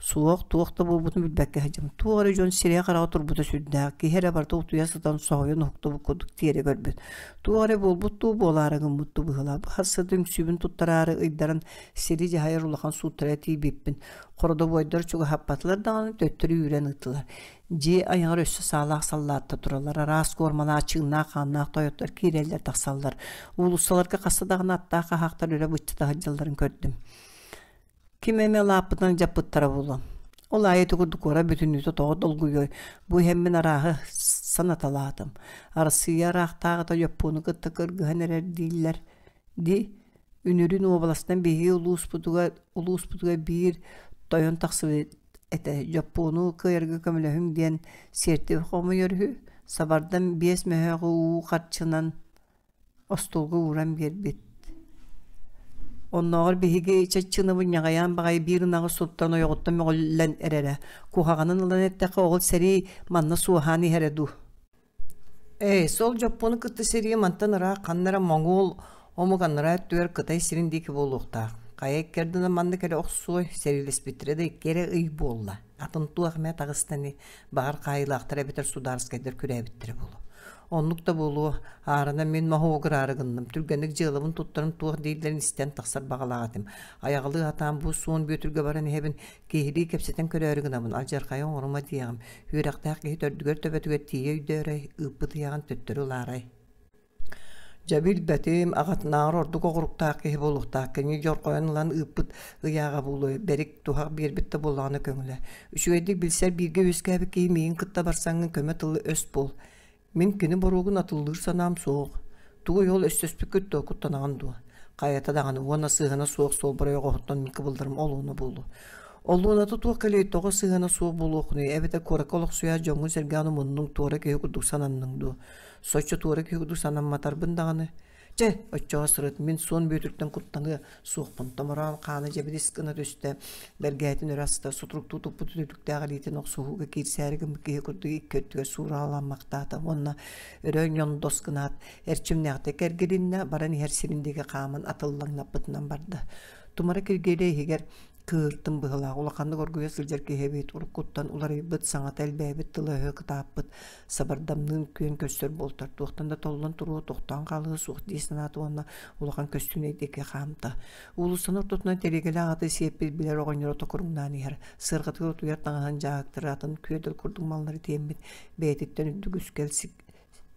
B: Суох, туох да буолбутун билбэккэ сылдьабын. Туох эрэ дьон сирэйэ-хараҕа турбута сүрдээх, киһи эрэ барыта утуйа сытан соһуйан уһуктубут курдук тиэрэ көрбүт. Туох эрэ буолбут дуу, буолаары гыммыт дуу быһыылаах. Бу сарсыарда үҥсүүбүн туттараары ыйдаран сири дьаһайар улахан сууттара тиийбиппин. Хородобуойдар чугаһаппатылар даҕаны төттөрү үүрэн ыыттылар. Дьиэ айаҕар өссө саалаах саллаатта тураллар, араас куормалаах, чыыннаах-хааннаах тойоттор киирэллэр-тахсаллар. Уулуссаларга хаста даҕаны аттаах хаһаахтар өрө быччата сылдьалларын көрдүм. Ким эмэ лааппытынан дьаппыттара буолуо. Ол аайы ити курдук куорат бүтүннүүтэ тоҕо долгуйуой, бу иһэммин арааһы санаталаатым. Арассыыйа ыраахтааҕыта Дьоппуону кытта кыргыһан эрэр дииллэр дии. Үнүрүүн уобаластан биһиги улууспутугар улууспутугар биир тойон тахсыбыт этэ. Дьоппуону кыайарга көмөлөһүҥ диэн сиэртибэ хомуйар үһү. Сабардан биэс мөһөөҕү уу харчынан остуолга ууран биэрбит. Оннооҕор биһиги чаччынабын ньаҕайаан баҕайы биир ынаҕы суттан ойоҕуттан мөҕүллэн эрэрэ. Куһаҕанын ылан эттэххэ, ол сэрии манна суоһаан иһэрэ дуу. Ээ, сол дьоппуону кытта сэрии мантан ыраах ханна эрэ моҥуол омук анараа өттүгэр Кытай сирин диэки буолуохтаах. Хайа икки ардынан манна кэлэ охсуой, сэриилэспиттэрэ да икки эрэ ый буолла. Атын туох эмэ таҕыста ини, баҕар хаайыылаахтар эбэтэр судаарыскайдар күрээбиттэрэ буолуо. Оннук да буолуо, аарына мин моһуогураары гынным, түргэнник дьыалабын туттаран туох дииллэрин истэн тахсар баҕалаах этим. Айаҕалыы сатаан бу суон Бүөтүргэ баран иһэбин, Киһилии кэпсэтэн көрөөрү гынабын, алдьархайы оҥорума диэҕим, үөрэхтээх киһи төрдүгэр-төбөтүгэр тиийэ өйдөөрөй, ыыппыт ыйаҕын төттөрү ылаарай. Дьэ билбэтим, аҕатынааҕар ордук оҕуруктаах киһи буолуохтаах, кини дьорҕойон ылан ыыппыт ыйааҕа буолуо, бэрик, туһах биэрбит да буоллаҕына көҥүлэ. Үчүгэйдик билсэр бииргэ үөскээбит киһи миигин кытта барсаҥҥын көмө тылы өс буол. Мин кини боруогун атыллыыр санаам суох. Тугуй ол өстөспүккүт дуо, куттанаҕын дуо? Хайата даҕаны уонна сыһыана суох суолбар ойоҕоһуттан мин кыбылларым олуона буолуо. Олуоната туох кэлиэй, тоҕо сыһыана суох буолуоххунуй, эбэтэр куоракка олохсуйар дьоҥҥун-сэргэҕин умуннуҥ, туора киһи курдук сананныҥ дуо? Соччо туора киһи курдук санамматарбын даҕаны, Чэ, оччоҕо сырыт, мин суон Бүөтүртэн куттаныа суохпун, томороон хаана дьэбидис гына түстэ, бэргэһэтин өрө аста, сутуруктуу туппут үтүлүктээх илиитин охсуһууга киирсээри гыммыт киһи курдук икки өттүгэр сууралааммахтаата уонна өрө ньондос гынаат, эрчимнээхтик эргилиннэ, баран иһэр сирин диэки хааман атыллаҥнаппытынан барда. Тумара Киргиэлэй иһигэр Кыыртым быһыылаах, улаханнык оргуйа сылдьар киһи эбит, уруккуттан уларыйбыт, саҥата элбээбит, тыла-өһө кытааппыт, сабардамныын күөн көрсөр буолтар, туохтан да толлон туруо, тохтоон хаалыа суох дии санаата уонна улахан көстүүнэй диэки хаамта. Уулуссаны ортотунан тэлиэгэлээх аты сиэппит билэр оҕонньоро токуруҥнаан иһэр, сыарҕатыгар утуйар таҥаһын дьааһыктары атын күөдэл курдук маллары тиэммит, бэйэтиттэн үрдүк үскэл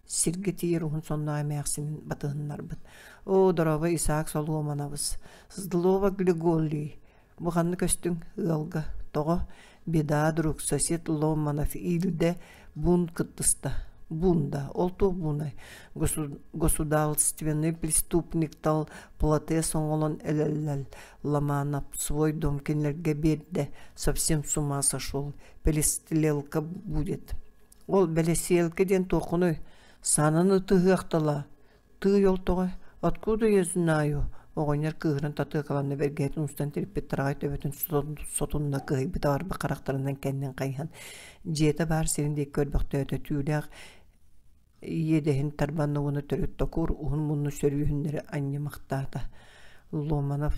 B: сиргэ тиийэр уһун сонноох эмээхсинин батыһыннарбыт. Оо, дорообо, Исаак Солуоманабыс. Злова Григорий. Бу ханна көстүҥ? Ыалга. Тоҕо? Беда, друг, сосед Ломанов иилдэ буун кыттыста. Буун да, ол туох буунай? Государственный преступниктал платес оҥолон элэллэл. Ломанов свой дом кинилэргэ биэрдэ. Совсем с ума сошел. Перестрелка будет. Ол бэлэсиэлкэ диэн туоххунуй? Санан ытыһыахтала. Тыый ол тоҕо? Откуда я знаю? Оҕонньор кыыһыран татыакаланна бэргэһэтин устан тириппит тараҕай төбөтүн сотунна кыһыйбыт аҕарбыт харахтарынан кэннин хайыһан дьиэтэ баар сирин диэки көрбөхтөөтө түүлээх иэдэһин тарбанна уонна төрүт токур уһун мунну сөрүүһүннэри анньымахтаата. Ломанов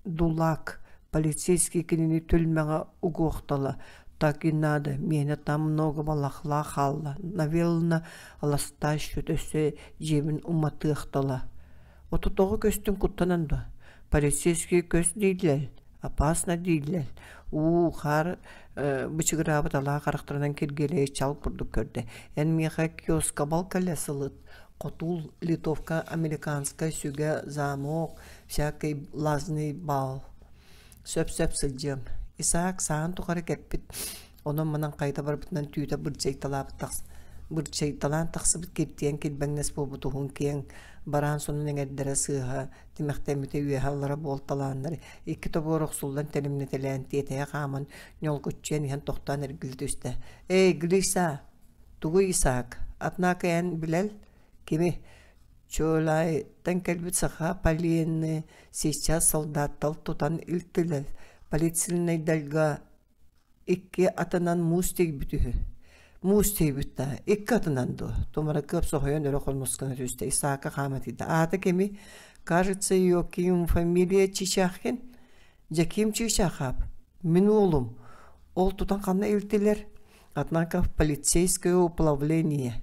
B: Дулак полицейский кинини түрмэҕэ угуохтала так и надо миэнэ там много балахла хаалла навелна ластащут өссө дьиэбин уматыахтала Оту тоҕо көстүн куттанан дуо? Полицейский көс дииллэр, опасно дииллэр. Уу, хаар бычыгыраабыт алаа харахтарынан киргиэлэйи чал курдук көрдө. Эн миэхэ киоскабал кэлэ сылыт. Хотуул, литовка, американскай сүгэ, замок, всякий лазный бал. Сөп-сөп сылдьыам. Исаак саһан тухары кэппит, онон-манан хайта барбытынан түүтэ бырдьайталаабыт бырчайталаан тахсыбыт киртийэн килбэҥнэс буолбут уһун киэҥ бараан сонун эҥэрдэрэ сыыһа тимэхтэммитэ үөһэ аллара буолталааннар икки тобуор охсуллан тэлимнэтэлээн тиэтэйэ хааман ньолгуччуйан иһэн тохтоон эргилли түстэ «Эй, Глиса!» «Тугуй, Исаак? Однако эн билэл кими Чуолаайтан кэлбит саха Полины сейчас солдаттал тутан илтилэр полицейнайдарга икки атынан муус тиэйбит үһү. Муус тиэйбит да, икки атынан дуо? Тумаракыап соһуйан өрө хоннускана түстэ, Исаака хаама тиийдэ. Аата кими? Кажется, Иоким фамилия Чичахин. Дьэкиим Чыычаахап, мин уолум. Ол тутан ханна илтилэр? Однако в полицейское управление.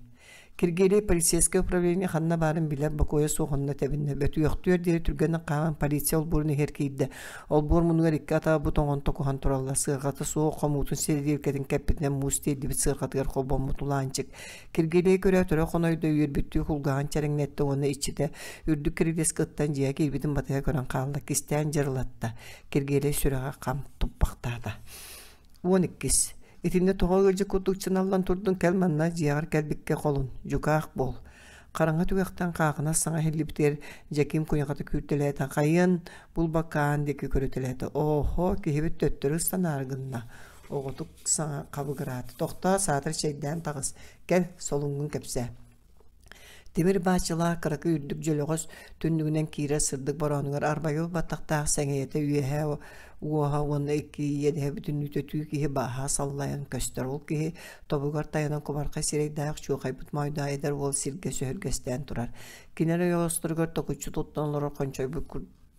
B: Киргиэлэй полицейское управление ханна баарын билэр бокуойа суох онно тэбиннэ. Бөтүөхтүөр диэри түргэнник хааман полиция олбуорун иһэр киирдэ. Олбуор муннугар икки атаҕа бу тоҥон токуһан тураллар. Сыарҕата суох хомуутун сирдииркэтин кэппитинэн муус тиэрдибит сыарҕатыгар холбоммут улаанчык. Киргиэлэй көрөөт өрө хонойдо үөрбүттүү кулгааҕын чэрэҥнэттэ уонна иччитэ үрдүк кирилиэскэ ыттан дьиэҕэ киирбитин батыһа көрөн хаалла, кистээн дьырылатта. Киргиэлэй сүрэҕэ хам туппахтаата. Уон иккис. Итиннэ тоҕо ыалдьыт курдук чыналлан турдуҥ кэл манна дьиэҕэр кэлбиккэ холун, дьукаах буол. Хараҥа түгэхтэн хаахынас саҥа иһиллибитигэр Дьэкиим куйахата күүртэлээтэ, хайыан булбаккаан диэки көрүтэлээтэ. Оһо, киһибит төттөрү ыстанаары гынна. Оҕотук саҥа хабыгыраата. Тохтоо, саатар чэйдээн таҕыс. Кэл, солуҥҥун кэпсээ. Тимир баачылаах кыракый үрдүк дьөлөҕөс түннүгүнэн киирэр сырдык бороонугар арбайбыт баттахтаах сэҥийэтэ үөһээ уоһа уонна икки иэдэһэ бүтүннүүтэ түү киһи бааһа саллайан көстөр. Ол киһи тобугар тайанан кубархай сирэйдээх чуохайбыт моойдоох эдэр уол сиргэ сөһүргэстээн турар. Кинилэр ойоҕосторугар токуччу туттан олорор хончойбут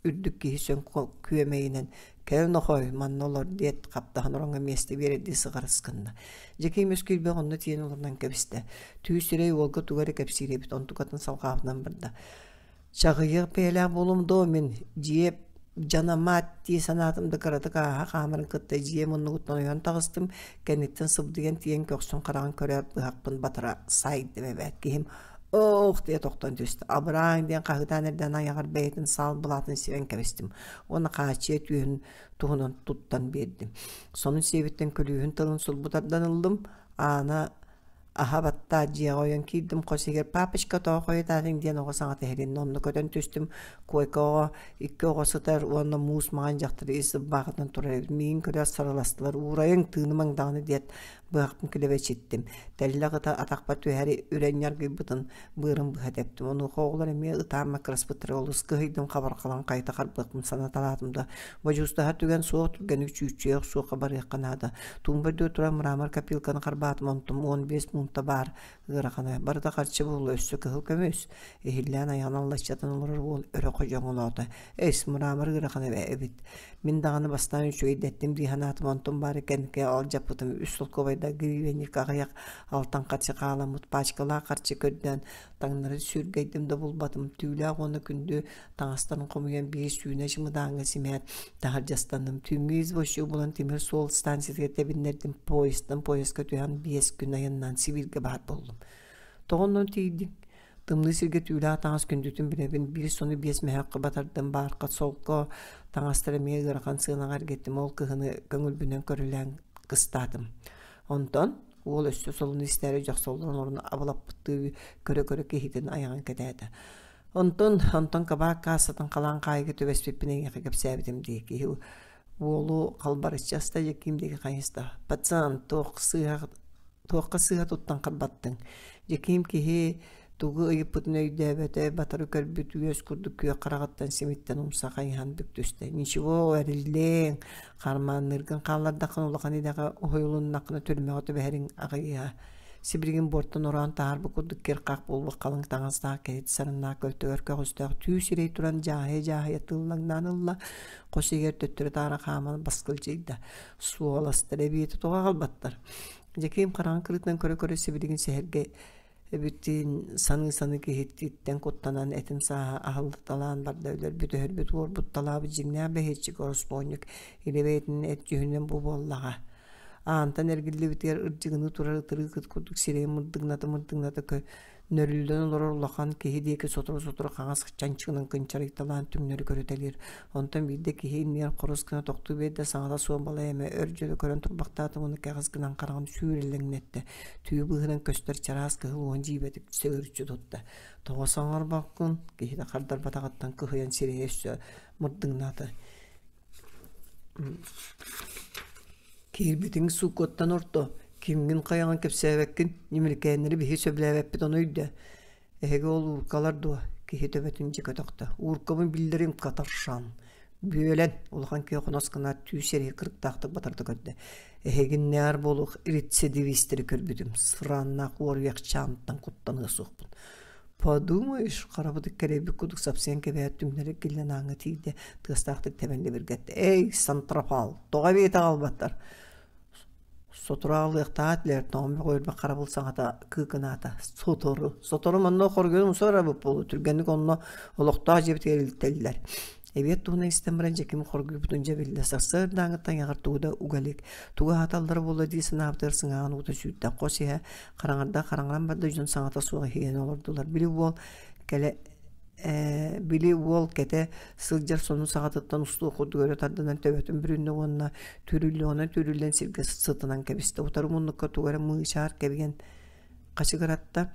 B: үрдүк киһи сөҥ күөмэйинэн «Кэл нохой, манна олор» диэт хаптаһан ороҥҥо миэстэ биэрэрдии сыҕарыс гынна. Дьэкиим өс киирбэх онно тиийэн олорунан кэбистэ. Түү сирэй уолга тугу эрэ кэпсиир эбит, онтукатын салҕаабытынан барда. Чаҕыйыах бэйэлээх буолуом дуо мин, дьиэ дьанамаат дии санаатым да кыратык ааһа хаамарын кытта дьиэ муннугуттан ойон таҕыстым, кэнниттэн сыбдыйан тиийэн көхсүн хараҕын көрөөт быһахпын батара саайдым эбээт киһим Оох диэ тохтон түстэ. Абырааҥ диэн хаһыытаан эрдэҕинэ айаҕар бэйэтин саал былаатын сиэн кэбистим уонна хааччыйа түөһүн туһунан туттан биэрдим. Сонун сиэбиттэн күлүүһүн тылын сулбу тардан ыллым. Аана аһа баттаат дьиэҕэ ойон киирдим. Хос иһигэр «Папочка, тоҕо хойутаатыҥ?» диэн оҕо саҥата иһилиннэ. Онно көтөн түстүм. Куойкаҕа икки оҕо сытар уонна муус маҥан дьахтар ис ырбаахытынан турар эбит. Миигин көрөөт сарыластылар. «Уурайыҥ, тыынымаҥ даҕаны» диэт Быһахпын килэбэчиттим, тэллэх ыта атахпар түһээри үрэн ньаргыйбытын быарын быһа тэптим. Онуоха оҕолор эмиэ ытаан маккыраспыттара олус кыһыйдым, хабарҕалан хайта харбыахпын санаталаатым да, бодьуустаһар түгэн суох, түргэнник чүүччүйэ охсуохха барыахха наада. Туумба үрдүгэр туран мрамор копилканы харбаатым, онтум 15 муунта баар ыарахана. Барыта харчы буолла, өссө кыһыл көмүс. Иһиллээн айаҕын аллаччатан олорор уол өрө ходьоҥолоото. Эс, мрамор ыарахана эбит. Мин даҕаны бастаан үчүгэйдэттим дии санаатым, онтум баары кэнники алдьаппытым үс солкуобайдаах гривенник аҕыйах алтан харчы хааламмыт пачкалаах харчы көрдөөн таҥнары сүргэйдим да булбатым. Түүлээх уонна күндү таҥастарын хомуйан биир сүүнэ чымыдааҥҥа симээт таһырдьастанным. Түүҥҥү извозчик булан тимир суол станциятыгар тэбиннэрдим. Поездтан поездка түһэн биэс күн айаннаан Сибииргэ баар буоллум. Тоҕо онно тиийдиҥ? Тымныы сиргэ түүлээх таҥас күндүтүн билэбин, биир сону биэс мөһөөххө батардым, баархат солко таҥастар эмиэ ыарахан сыанаҕа эргэттим, ол кыһыны көҥүлбүнэн көрүлээн кыстаатым. Онтон уол өссө солуну истээри дьохсоллорун орун абылаппыттыы көрө-көрө киһитин айаҕын кэтээтэ. Онтон, онтон кабаак каассатын халаан хаайыга түбэспиппин эйиэхэ кэпсээбитим дии киһи уолу халбарыччы аста Дьэкиим диэки хайыста. Пацан, туох сыыһа туохха сыыһа туттан харбаттыҥ? Дьэкиим киһи тугу ыйыппытын өйдөөбөтө, батары көрбүт үөс курдук күөх хараҕыттан симиттэн умса хайыһан бүк түстэ. Ничего, эриллиэҥ, хармаанныыргын хааллардаххына улахан идэҕэ уһуйулуннаххына түрмэҕэ түбэһэриҥ аҕыйыа. Сибилигин буортан ороон таһаарбыт курдук кир-хах буолбут халыҥ таҥастаах кэһит сарыннаах көлтөгөр көҕүстээх түү сирэй туран дьааһыйа-дьааһыйа тыыллаҥнаан ылла, хос иһигэр төттөрү-таары хааман баскылдьыйда. Суоластар эбиэти тоҕо аҕалбаттар? Дьэкиим хараҥа кырыытынан көрө-көрө сибилигин сэһэргэ эбитин саныы-саныы киһититтэн куттанан этин сааһа аһыллыталаан барда өлөрбүт өһөрбүт уорбут талаабыт дьиҥнээх бэһиэччик ороспуонньук илэ бэйэтин эт дьүһүнүнэн бу буоллаҕа аантан эргиллибитигэр ырдьыгыныы турар ытырыык ыт курдук сирэйин мырдыҥната-мырдыҥната Нөрүллэн олорор улахан киһи диэки сотору-сотору хаҥас чанчыгынан кынчарыйталаан түҥнэри көрүтэлиир. Онтон биирдэ киһи иннигэр хорус гына тохтуу биэрдэ, саҥата суох балай эмэ өр дьөлө көрөн турбахтаата уонна кэҕис гынан хараҕын сүүрэлэҥнэттэ. Түү быыһынан көстөр чараас кыһыл уон дьиибэтик сөгүрүччү тутта. Тоҕо саҥарбаккын? Киһитэ хардарбатаҕыттан кыһыйан сирэйэ өссө мырдыҥнаата. Киирбитиҥ сууккаттан орто, кимҥин хайаҕын кэпсээбэккин, ньимиликээннэри биһи сөбүлээбэппит ону өйдөө. Эһиги ол ууркалар дуо? Киһи төбөтүн дьэ көтөхтө. Ууркабын биллэрим катаршан. Бүөлэн, улахан киһи хонос гынаат түү сирэйи кырыктаахтык батарда көрдө. Эһигиннээр буолуох рецидивистэри көрбүтүм. Сырааннаах уоруйахчаантан куттаныа суохпун. Подумаешь, харабытык кэрэйбит курдук сапсыйан кэбиһээт түҥнэри киллэн ааҥҥа тиийдэ, тыастаахтык тэбэн либиргэттэ. Эй, Сантропал, тоҕо эбиэтэ аҕалбаттар? Сотору аҕалыахтаах этилэр, тоҕом бөҕө харабыл саҥата кыыкынаата. Сотору, сотору манна хоргуйан умса барабыт буолуо, түргэнник онно олохтоох дьиэбитигэр илтэллэр. Эбиэт туһунан истэн баран Дьэким хоргуйбутун дьэ биллэ. Сарсыардааҥыттан айаҕар тугу да уга илик. Тугу аһаталлара буолла дии санаабытыгар сыҥааҕын уута сүүрдэ. Хос иһэ Хараҥарда хараҥаран барда дьон саҥата суох иһийэн олордулар. Били уол кэлэ ээ, били уол кэтэ сылдьар сонун саҕатыттан устуох курдук өрө тардынан төбөтүн бүрүннэ уонна түүрүллүөҕүнэн түүрүллэн сиргэ сытынан кэбистэ. Утары муннукка тугу эрэ мыычаар кэбиһэн хачыгыратта.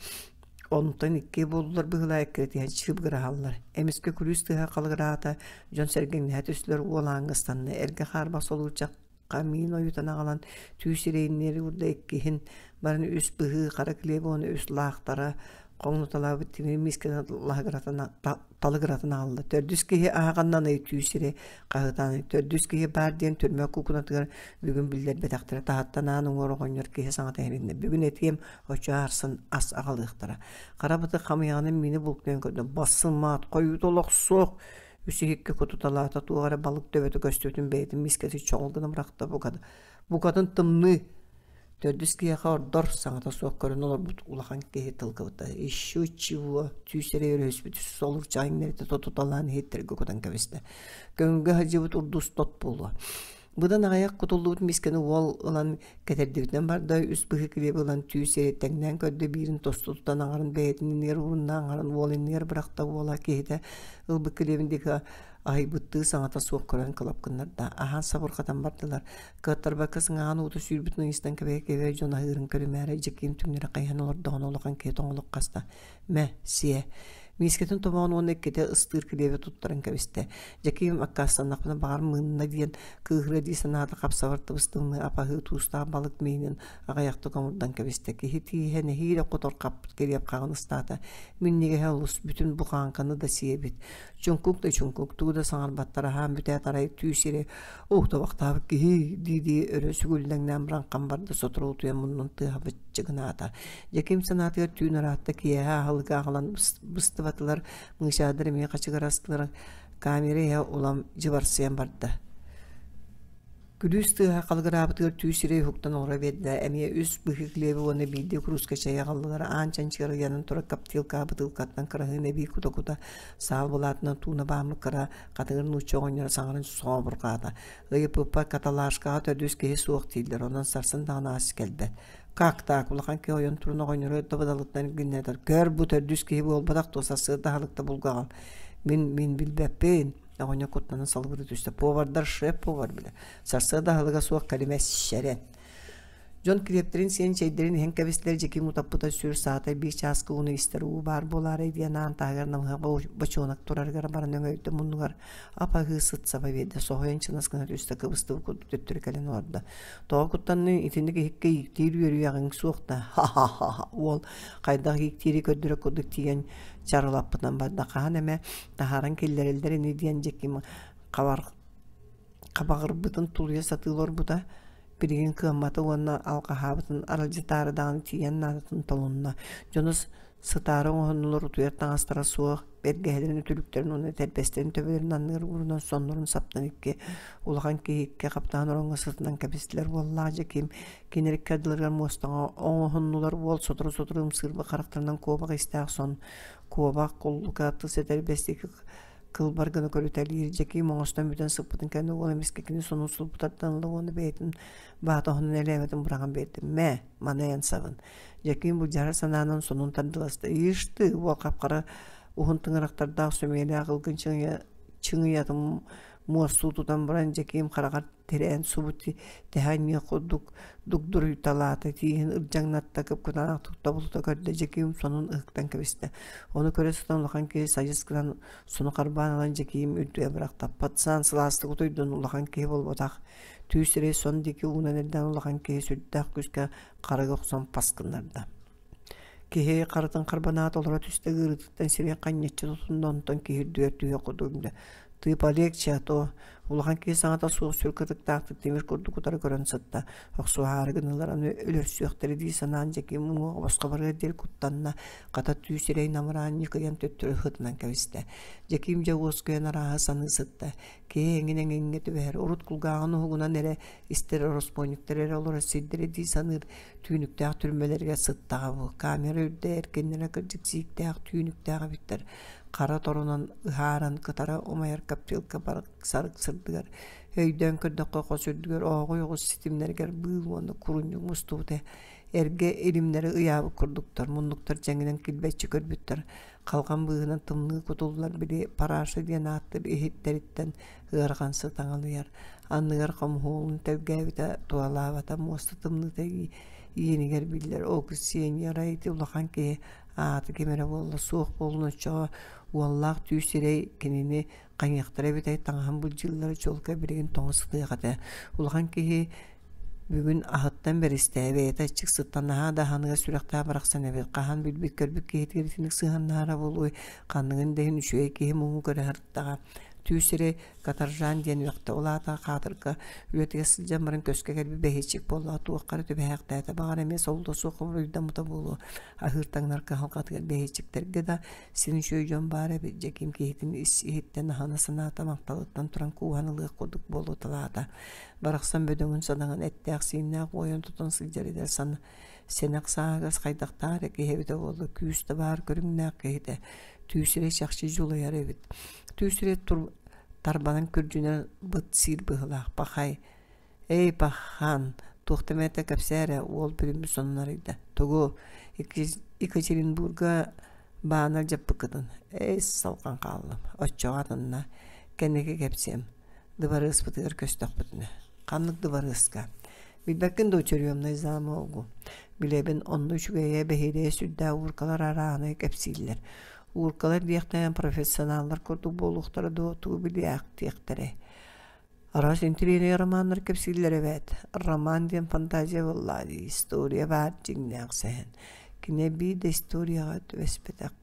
B: Онтон икки буоллулар быһыылаах эккирэтиһэн чыыбыгыраһаллар. Эмискэ күлүүс тыаһа халыгыраата, дьон сэргэҥнэһэ түстүлэр, уол ааҥҥа ыстанна. Эргэ хаарбах солуурчахха миин ойутан аҕалан, түү сирэйиннэри уурда иккиһин баран үс быһыы хара килиэби уонна үс лаахтара хоҥнуталаабыт тимир миискэни лаһыгыратан талыгыратан аҕалла. Төрдүс киһи аһаҕаннан ыйытыы сири хаһыытаан төрдүс киһи баар диэн түрмэ куукунатыгар бүгүн биллэрбэтэхтэрэ таһыттан аан уҥуор оҕонньор киһи саҥата иһилиннэ. Бүгүн этиэм оччо аарсын ас аҕалыахтара. Хара бытык хамыйаҕынан миини булкуйан көрдө. Бассымаат, хойуут олох суох. Үс иһиккэ кутуталаата туох эрэ балык төбөтө көстүбүтүн бэйэтин миискэтин чоҕул гына бырахта букатын. Букатын тымныы. Төрдүс киһиэхэ ордор, саҥата суох көрөн олорбут улахан киһи тыл кыбыта. Ещё чего, сүүс эрэ өрүһүспүт солурчаҕа иҥнэритэ тотуталаан иһиттэргэ кутан кэбистэ. Көҥүлгэ сылдьыбыт урдус тот буолуо. Быдан аҕыйах кутуллубут миискэни уол ылан кэтэрдибитинэн барда, үс быһыы килиэби ылан түү сири тэҥнээн көрдө, биирин тосту тутан аҥарын бэйэтин иннигэр уурунна, аҥарын уол иннигэр бырахта уола киһитэ ылбыт килиэбин диэки аһыйбыттыы саҥата суох көрөн кылап гыннарда. Аһаан сабырҕатан бардылар. Кыаттарбакка сыҥааҕын уута сүүрбүтүн ыйыстан кэбиһэ-кэбиһэ дьон аһыырын көрүмээри Дьэкиим түҥнэри хайыһан олордоҕуна улахан киһи тоҥолох хаста. Мэ, сиэ. Миискэтин тобоҕун уонна иккитэ ыстыыр килиэби туттаран кэбистэ. Дьэкиим аккаастаннахпына баҕар мыынна диэн кыыһырыа дии санаата хапсабар тыбыс-тымныы апаһыы туустаах балык миинин аҕыйахтык омурдан кэбистэ. Киһи тииһэ нэһиилэ хотор хаппыт килиэп хаҕын ыстаата. Минньигэһэ олус, бүтүн бухааҥканы да сиэбит. Чуҥкук да чуҥкук, тугу да саҥарбаттар аһаан бүтээт арай түү сири «Ух, табахтаабыт киһи» дии-дии өрө сүгүллэҥнээн баран хам барда сотору утуйан муннун тыаһа быччыгынаата. Дьэкиим санаатыгар түүн ыраатта киэһэ аһылыгы аҕалан быстыбатылар, Мыычаардар эмиэ хачыгырастылар, камера иһэ улам дьыбарсыйан барда. Күлүүс тыаһа халыгыраабытыгар түү сирэй уһуктан олоро биэрдэ. Эмиэ үс быһыы килиэби уонна биирдии курууска чэйи аҕаллылар. Аан чанчыгар ыйанан турар коптилка бытыылкаттан кыраһыын эбии кута-кута саал былаатынан тууна бааммыт кыра хатыҥыр нуучча оҕонньоро саҥаран сообурҕаата. Ыйыппыппар каталажкаҕа төрдүс киһи суох дииллэр, онон сарсын даҕаны ас кэлбэт. Как так? Улахан киһи ойон туран оҕонньору дабыдалыттан илгиннэтэр. Көр, бу төрдүс киһи буолбатах дуо, сарсыарда аһылыкта булгаҕын. Мин, мин билбэппин. Оҕонньор куттанан салыбырыы түстэ. Повардар шеф-повар билэр. Сарсыарда аһылыга суох кэлимэ сэрэн. Дьон килиэптэрин сиэн, чэйдэрин иһэн кэбистилэр, Дьэкиим утаппыта сүр саата биир чааска ууну истэр уу баар буолаарай диэн аан таһыгар намыһах бочуонак турарыгар баран өҥөйдө муннугар ап-аһыы сыт саба биэрдэ, соһуйан чынас гына түстэ, кыбыстыбыт курдук төттөрү кэлэн олордо. Тоҕо куттанныҥ итинник иһиккэ ииктиир үөрүйэҕиҥ суох да ха-ха-ха уол хайдах ииктиири көрдөрөр курдук тиийэн чарылаппытынан барда. Хаһан эмэ таһааран киллэрэллэр ини диэн Дьэкиим хабар хабаҕырбытын тулуйа сатыы олорбута, билигин кыаммата уонна алҕаһаабытын аралдьытаары даҕаны тиийэн наадатын толунна. Дьоно сытаары оҥоһуннулар утуйар таҥастара суох, бэргэһэлэрин үтүлүктэрин уонна этэрбэстэрин төбөлөрүн анныгар уурунан соннорун саптан икки улахан киһи икки хаптаһын ороҥҥо сытынан кэбистилэр уоллаах Дьэкиим кинилэр икки ардыларыгар муостаҕа оҥоһуннулар уол сотору-сотору ымсыырбыт харахтарынан куобах истээх сон куобах куллука тыс этэрбэс диэки кылбар гына көрүтэлиир Дьэкиим оҥостон бүтэн сыппытын кэннэ уол эмискэ кини сонун сулбутаттан ыла уонна бэйэтин баата оһонун элээбэтин быраҕан биэрдэ мэ маны эн сабын Дьэкиим былдьаһар санаанан сонун тардыласта ишь ты уол хап-хара уһун тыҥырахтардаах сөмүйэлээх ылгын чыҥыйатын муостуу тутан баран Дьэкиим хараҕар тирээн субу тэһэ анньыах курдук дугдуруйталаата, тииһин ырдьаҥнатта, кып-кытаанах тобулута көрдө, Дьэкиим сонун ыһыктан кэбистэ. Ону көрө сытан улахан киһи сайыс гынан сону харбаан ылан Дьэкиим үрдүгэр бырахта. Пацан сылаастык утуйдун, улахан киһи буолбатах. Түү сирэй сон диэки уунан эрдээн улахан киһи сүрдээх күүскэ харыга охсон пас гыннарда. Киһи харытын харбанаат олоро түстэ ыарыытыттан сирин ханньаччы тутунна, онтон киһи үрдүгэр түһүөх курдук гынна. Ты полегче, а то улахан киһи саҥата суох сүр кытыктаахтык тимир курдук утары көрөн сытта. Охсуһаары гыннылар аны өлөрсүөхтэрэ дии санаан Дьэкиим уҥуоҕа босхо барыар диэри куттанна, хата түү сирэй намыраан ньыкыйан төттөрү ыһытынан кэбистэ. Дьэкиим дьэ уоскуйан арааһы саныы сытта. Киһи эҥин эҥиҥҥэ түбэһэр, урут кулгааҕын уһугунан эрэ истэр ороспуонньуктар эрэ олорор сирдэрэ дии саныыр түүнүктээх түрмэлэригэр сыттаҕа бу. Камера үрдэ эркиннэрэ кырдьык сииктээх түүнүктээх эбиттэр. Хара торунан ыһааран кытара умайар коптилка сарык сырдыгар өйдөөн көрдөххө хос үрдүгэр ооҕуй оҕус ситимнэригэр быыл уонна курунньук мустубута эргэ илимнэри ыйаабыт курдуктар муннуктар дьэҥинэн килбэччи көрбүттэр халҕан быыһынан тымныы кутуллар били параша диэн ааттыыр иһиттэриттэн ыарахан сыт аҥалыйар анныгар хомуһуолун тэлгээбитэ туһалаабата муоста тымныыта
A: Иэнигэр биллэр ол Ксения арай ити улахан киһи аата ким эрэ буолла суох буоллун оччоҕо уоллаах түү сирэй кинини хайыахтара эбитэй таҥаһын былдьыыллара чуолкай билигин тоҥо сытыах этэ. Улахан киһи бүгүн аһыттан бэристээ бэйэтэ аччык сыттан наһаа да аһыныгас сүрэхтээх барахсан эбит хаһан билбит көрбүт киһитигэр итинник сыһыаннаһара буолуой ханныгын да иһин үчүгэй киһи муҥу көрө сырыттаҕа түү сирэй каторжан диэн үөхтэ ол аата хаатырга үлэтигэр сылдьан баран көскө кэлбит бэһиэччик буоллаҕа туохха эрэ түбэһээхтээтэ баҕар эмиэ солото суох буруйдаммыта буолуо аһыыр таҥнар кыһалҕатыгар бэһиэччиктэргэ да Син үчүгэй дьон баар эбит, Дьэкиим киһитин ис-иһиттэн аһына санаата махталыттан туран кууһан ылыах курдук буолуталаата. Барахсан бөдөҥүн-садаҥын эттээх-сииннээх уойан тутан сылдьар эдэр сэнэх саагас хайдахтаах эрэ киһи эбитэ буолла, күүс да баар көрүҥнээх киһитэ, түү сирэ чахчы дьулайар эбит. Түү сирэ тарбанан күрдьүнэн быт сиир быһыылаах, пахай Эй, пахан, туохта эмэтэ кэпсээ эрэ, уол бүрүммүт сонун арыйда. Тугу, Екатеринбурга баана дьаппыккытын? Эй, салҕан хааллым. Оччоҕо атынна. Кэнники кэпсиэм. Дыбарыаспытыгар көстөхпүтүнэ. Ханнык дыбарыаска? Билбэккин дуо тюремный замогу? Билэбин, онно үчүгэйэ, бэһиэлэйэ сүрдээх ууркалар арааһынай кэпсииллэр. Ууркалар диэхтээн профессионаллар курдук буолуохтара дуо, тугу билиэхтиэхтэрэй? Араас интириэһинэй романнар кэпсииллэр эбээт. Роман диэн фантазия буоллаҕа дии, история баар дьиҥнээх сэһэн. Кини биир да историяҕа түбэспэтэх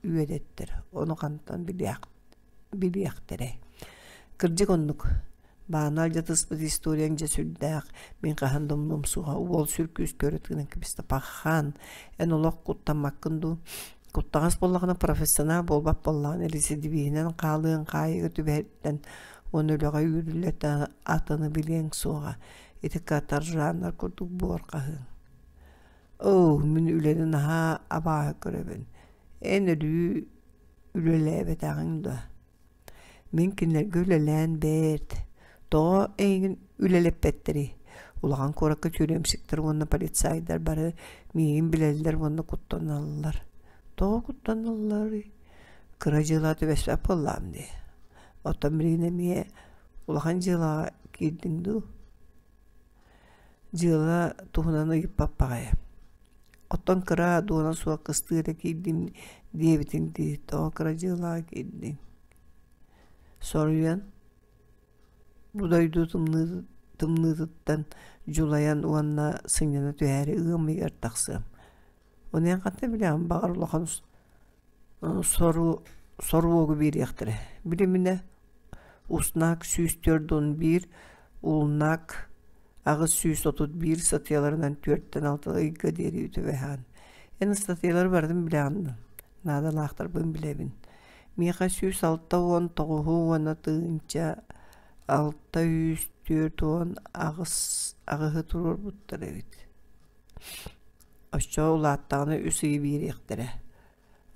A: үөдэттэр, ону хантан билиэхтэрэй. Кырдьык оннук. Баана алдьатыспыт историяҥ дьэ сүрдээх, мин хаһан да умнуом суоҕа, уол сүр күүскэ өрө тыынан кэбистэ. Пахан, эн олох куттаммаккын дуу? Куттаҕас буоллаҕына профессионал буолбат буоллаҕына рецидивиһинэн хаалыаҥ хаайыыга түбэһэртэн уонна үлэҕэ үүрүллэртэн атыны билиэҥ суоҕа. Ити каторжаннар курдук буор хаһыаҥ. Оо, мин үлэни наһаа абааһы көрөбүн. Эн өрүү үлэлээбэтэҕиҥ дуо? Мин кинилэргэ үлэлээн бэрт. Тоҕо эйигин үлэлэппэттэрий? Улахан куоракка тюремщиктэр уонна полицайдар бары миигин билэллэр уонна куттаналлар. Тоҕо куттаналларый? Кыра дьыала түбэспэт буоллаҕым дии. Оттон билигин эмиэ улахан дьыалаҕа киирдиҥ дуу? Дьыала туһунан ыйыппат баҕайы. Оттон кыра дуона суох кыстыы эрэ киирдим диэбитиҥ дии, тоҕо кыра дьыалаҕа киирдиҥ? Соруйан, бу дойду тымныытыттан дьулайан уонна сынньана түһээри ыам ыйыгар тахсыам. Ону эн хантан билэҕин, баҕар улахан соруогу биэриэхтэрэ. Билиминэ, Уснак 141, Улнак 831 ыстатыйаларынан түөртэн алта ыйга диэри түбэһэҕин. Эн ыстатыйалары барытын билэҕин дуо? Наадалаахтарбын билэбин. Миэхэ 169 уонна тыһыынча 648 аҕыһы туруорбуттар эбит. Оччоҕо улааттаҕына үс ыйы биэриэхтэрэ.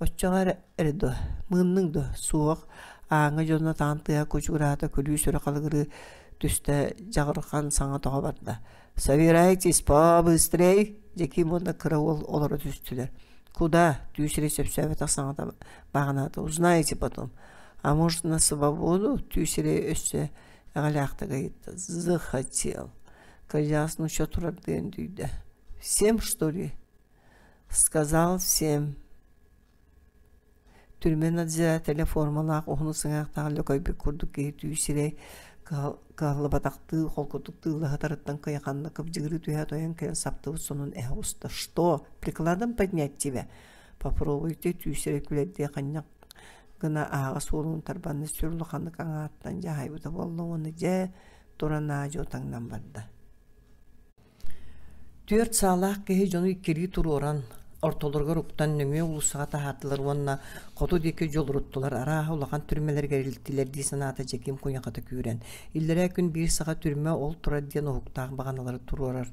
A: Оччоҕо эрэ, эрэ дуо, мыынныҥ дуо? Суох, ааҥҥа дьоно таҥан тыаһа кучугураата, күлүүс өрө халыгырыы түстэ, дьаҕырхан саҥа тоҕо барда. «Собирайтесь побыстрей!» Дьэкиим уонна кыра уол олоро түстүлэр. «Куда?» түү сирэй сөпсөөбөтөх саҥата баҕанаата. «Узнаете потом. А может, на свободу?» түү сирэй өссө эҕэлээхтик ыйытта. «Захотел». Кырдьаҕас нуучча турардыы өндөйдө. «Всем, что ли?» Сказал всем. Түрмэ надзирателэ формалаах уһун сыҥаахтаах лөкөйбүт курдук киһи түү сирэй кыһаллыбатахтыы холкутук тыыллаһытарыттан кыйаханна кыбдьыгырыы түһэ тойон кэлэн саптыбыт сонун эһэ уста. Что? Прикладом поднять тебя? Попробуйте түү сирэй күлэрдии ханньак гына аһаҕас уолун тарбанна сүр улаханнык аҥааттан дьаһайбыта буолла уонна дьэ туран аа-дьуо таҥнан барда. Түөрт саалаах киһи дьону иккилии туруоран, ортолоругар уктан нөҥүө уулуссаҕа таһаардылар уонна хоту диэки дьулуруттулар, арааһа улахан түрмэлэргэ илтилэр дии санаата Дьэкиим куйахата күүрэн. Иллэрээ күн биир саха түрмэ ол турар диэн уһуктаах баҕаналары туруорар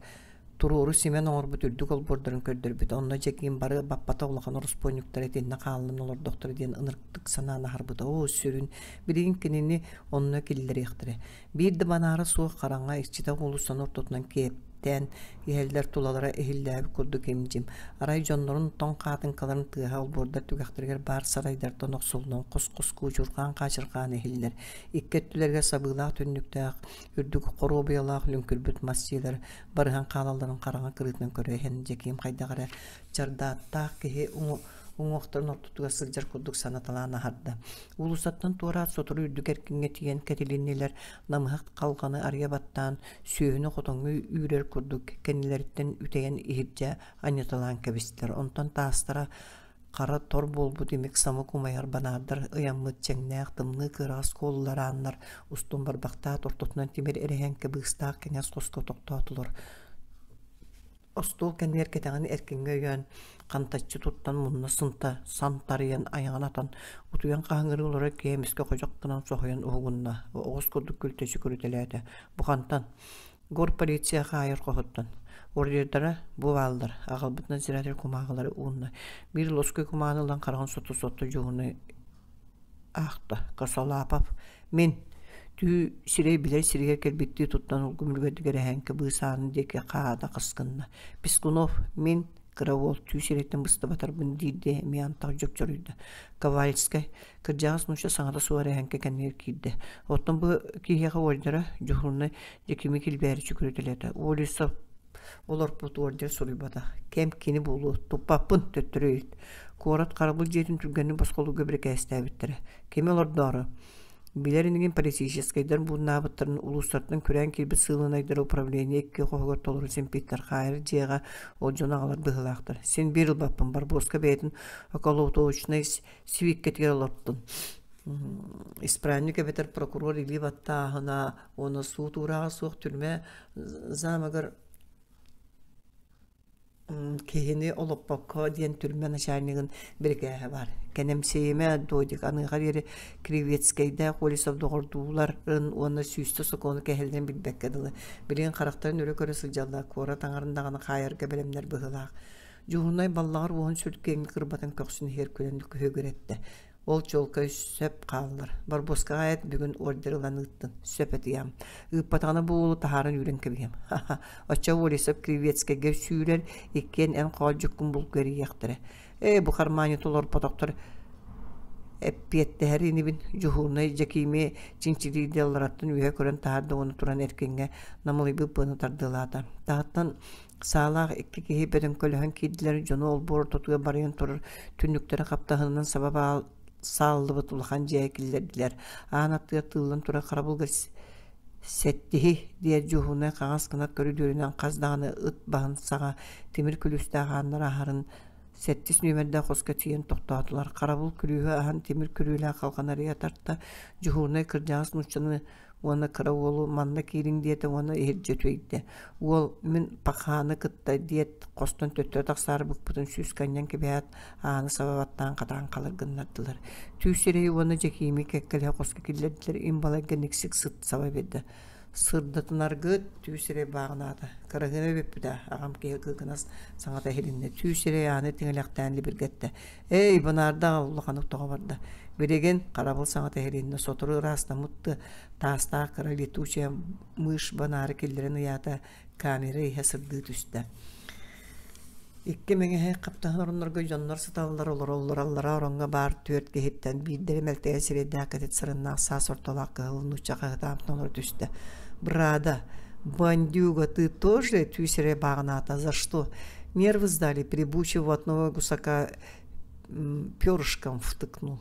A: туруору симэн оҥорбут үрдүк олбуордарын көрдөрбүт. Онно Дьэкиим бары баппата улахан ороспуонньуктар итиннэ хааллан олордохторо диэн ынырыктык санаан аһарбыта. Оо, сүрүн, билигин кинини онно киллэриэхтэрэ. Биир да банаара суох хараҥа иччитэх уулуссаны ортотунан киэп.
B: тиниктээн иһэллэр, тулалара иһиллээбит курдук им-дьим. Арай дьоннорун тоҥ хаатыҥкаларын тыаһа олбуордар түгэхтэригэр баар сарайдартан охсуллан хос-хос куучурҕаан-хаачырҕаан иһиллэр. Икки өттүлэригэр сабыылаах түннүктээх, үрдүк хоруобуйалаах лүҥкүрбүт мас дьиэлэр барыһан хаалалларын хараҥа кырыытынан көрө иһэн Дьэкиим хайдах эрэ чардааттаах киһи уҥуохтарын ортотугар сылдьар курдук санаталаан аһарда. Уулуссаттан туораат сотору үрдүк эркиҥҥэ тиийэн кэтилиннилэр, намыһах халҕаны арыйа баттаан, сүөһүнү хотоҥҥо үүрэр курдук кэннилэриттэн үтэйэн иһирдьэ анньыталаан кэбистилэр. Онтон таастара хара тор буолбут имик-самык умайар банаардар ыйаммыт чэҥнээх тымныы кыараҕас куолулар ааннар устун барбахтаат ортотунан тимир эрэһээҥки быыстаах кэҥэс хоско тохтоотулар. Остуол кэннигэр кэтэҕин эркиҥҥэ өйөөн, хантаччы туттан мунна сынта сантарыйан айаҕын атан, утуйан хаһыҥырыы олорор киһи эмискэ ходьох гынан соһуйан уһугунна, оҕус курдук күлтэччи көрүтэлээтэ. Бу хантан? Горполиция хаайар хоһуттан. Ордердара бу бааллар, аҕалбыт надзиратель кумааҕылары уунна. Биир лоскуй кумааҕыны ылан хараҕын сотто-сотто дьуһунай аахта. Косолапов мин түү сирэй билэр сиригэр кэлбиттии туттан улгум үлүгэрдик эрэһээҥки быыс аанын диэки хаада хас гынна. Пискунов мин кыра уол түү сирэйтэн быстыбатарбын диирдии эмиэ антах дьөгдьөрүйдэ. Ковальскай кырдьаҕас нуучча саҥата суох эрэһээҥки кэннигэр киирдэ. Оттон бу киһиэхэ ордера дьуһуурунай Дьэкими килбээри чүкүрүтэлээтэ. Олесов олорпут ордер суруйбатах. Кэм кини буолуо, туппаппын, төттөрү ыйыт. Куорат харабыл дьиэтин түргэнник босхолуурга бирикээстээбиттэрэ. Кими олордоору? Билэр инигин политическайдар бууннаабыттарын улуустартан күрээн киирбит сыылынайдары управление икки хоһугар толору симпиттэр хаайар дьиэҕэ ол дьону аҕалар быһыылаахтар. Син биир ылбаппын, Барбоска бэйэтин околоточнай сибииккэтигэр олортун. Исправник эбэтэр прокурор илии баттааһына уонна суут уурааҕа суох түрмэ замогар киһини олоппокко диэн түрмэ начальнигын бирикээһэ баар. Кэнэмсийимэ Додик аныаха диэри Кривецкэйдээх Колесов доҕордууларын уонна сүүстэ сокуону кэһэллэрин билбэккэ дылы. Билигин харахтарын өрө көрө сылдьаллар, куорат аҥарын даҕаны хаайарга бэлэмнэр быһыылаах. Дьуһунай баллаҕар уоһун сүркэҥҥэ кырбатын көхсүн иһигэр күлэн күһүгүрэттэ. Ол чуолкай сөп хааллар. Барбуоскаҕа эт бүгүн ордер ылан ыыттын. Сөп этиэм. Ыыппатаҕына бу уолу таһааран үүрэн кэбиһиэм. Ха-ха. Оччо Олесов Кривецкэйгэ сүүрэр, иккиэн эн хоолдьуккун булгу эрийиэхтэрэ. Ээ, бу хармаанньы толорботохтор эппиэттэһэр инибин дьуһуурунай Дьэкиими чинчилиирдии аллараттан үөһэ көрөн таһаарда уонна туран эркиҥҥэ намылыйбыт быаны тардыалаата. Таһыттан Саалаах икки киһи бөдөҥкөлөһөн киирдилэр, дьону олбуор ортотугар барыйан турар түннүктэрэ хаптаһынынан саба сааллыбыт улахан дьиэҕэ киллэрдилэр. Аан аттыгар тыыллан турар харабылга сэттиһи диэн дьуһуунай хаҥас кынат көрүдүөрүнэн хас даҕаны ыт баһын саҕа тимир күлүүстээх ааннар аһарын сэттис нүөмэрдээх хоско тиийэн тохтоотулар. Харабыл күлүүһү аһан тимир күрүөлээх халҕаны арыйа тарта. Дьуһуурунай кырдьаҕас нууччаны уонна кыра уолу манна киириҥ диэтэ уонна иһирдьэ үтүөйдэ. Уол мин пахааны кытта диэт хостон төттөрү тахсаары быкпытын сүүскэ анньан кэбиһээт ааны саба баттаан хатаан халыр гыннардылар. Түү сирэйи уонна Дьэкиими кэккэлэһэ хоско киллэрдилэр им балайга никсик сыт саба биэрдэ. Сырдатынаргыт түү сирэй бааҕынаата. Кыраһыына бүппүтэ, аҕам киһи кыыкынас саҥата иһилиннэ. Түү сирэй ааны тиҥилэхтээн либиргэттэ. Эй, банаардаах улаханнык тоҕо барда. Билигин харабыл саҥата иһилиннэ, сотору ыраастаммыт да таастаах кыра летучая мышь банаары киллэрэн ыйаата, камера иһэ сырдыы түстэ. Икки мэҥэһэ хаптаһын ороннорго дьоннор сыталлар, олороллор, аллараа ороҥҥо баар түөрт киһиттэн биирдэрэ мэлтэйэ сирэйдээх кэтит сарыннаах саас ортолоох кыһыл нуучча хаһытаабытын олоро түстэ. «Брада, бандюга, ты тоже?» түү сирэй бааҕынаата. «За что?» Нервы сдали, прибучив одного гусака перышком втыкнул.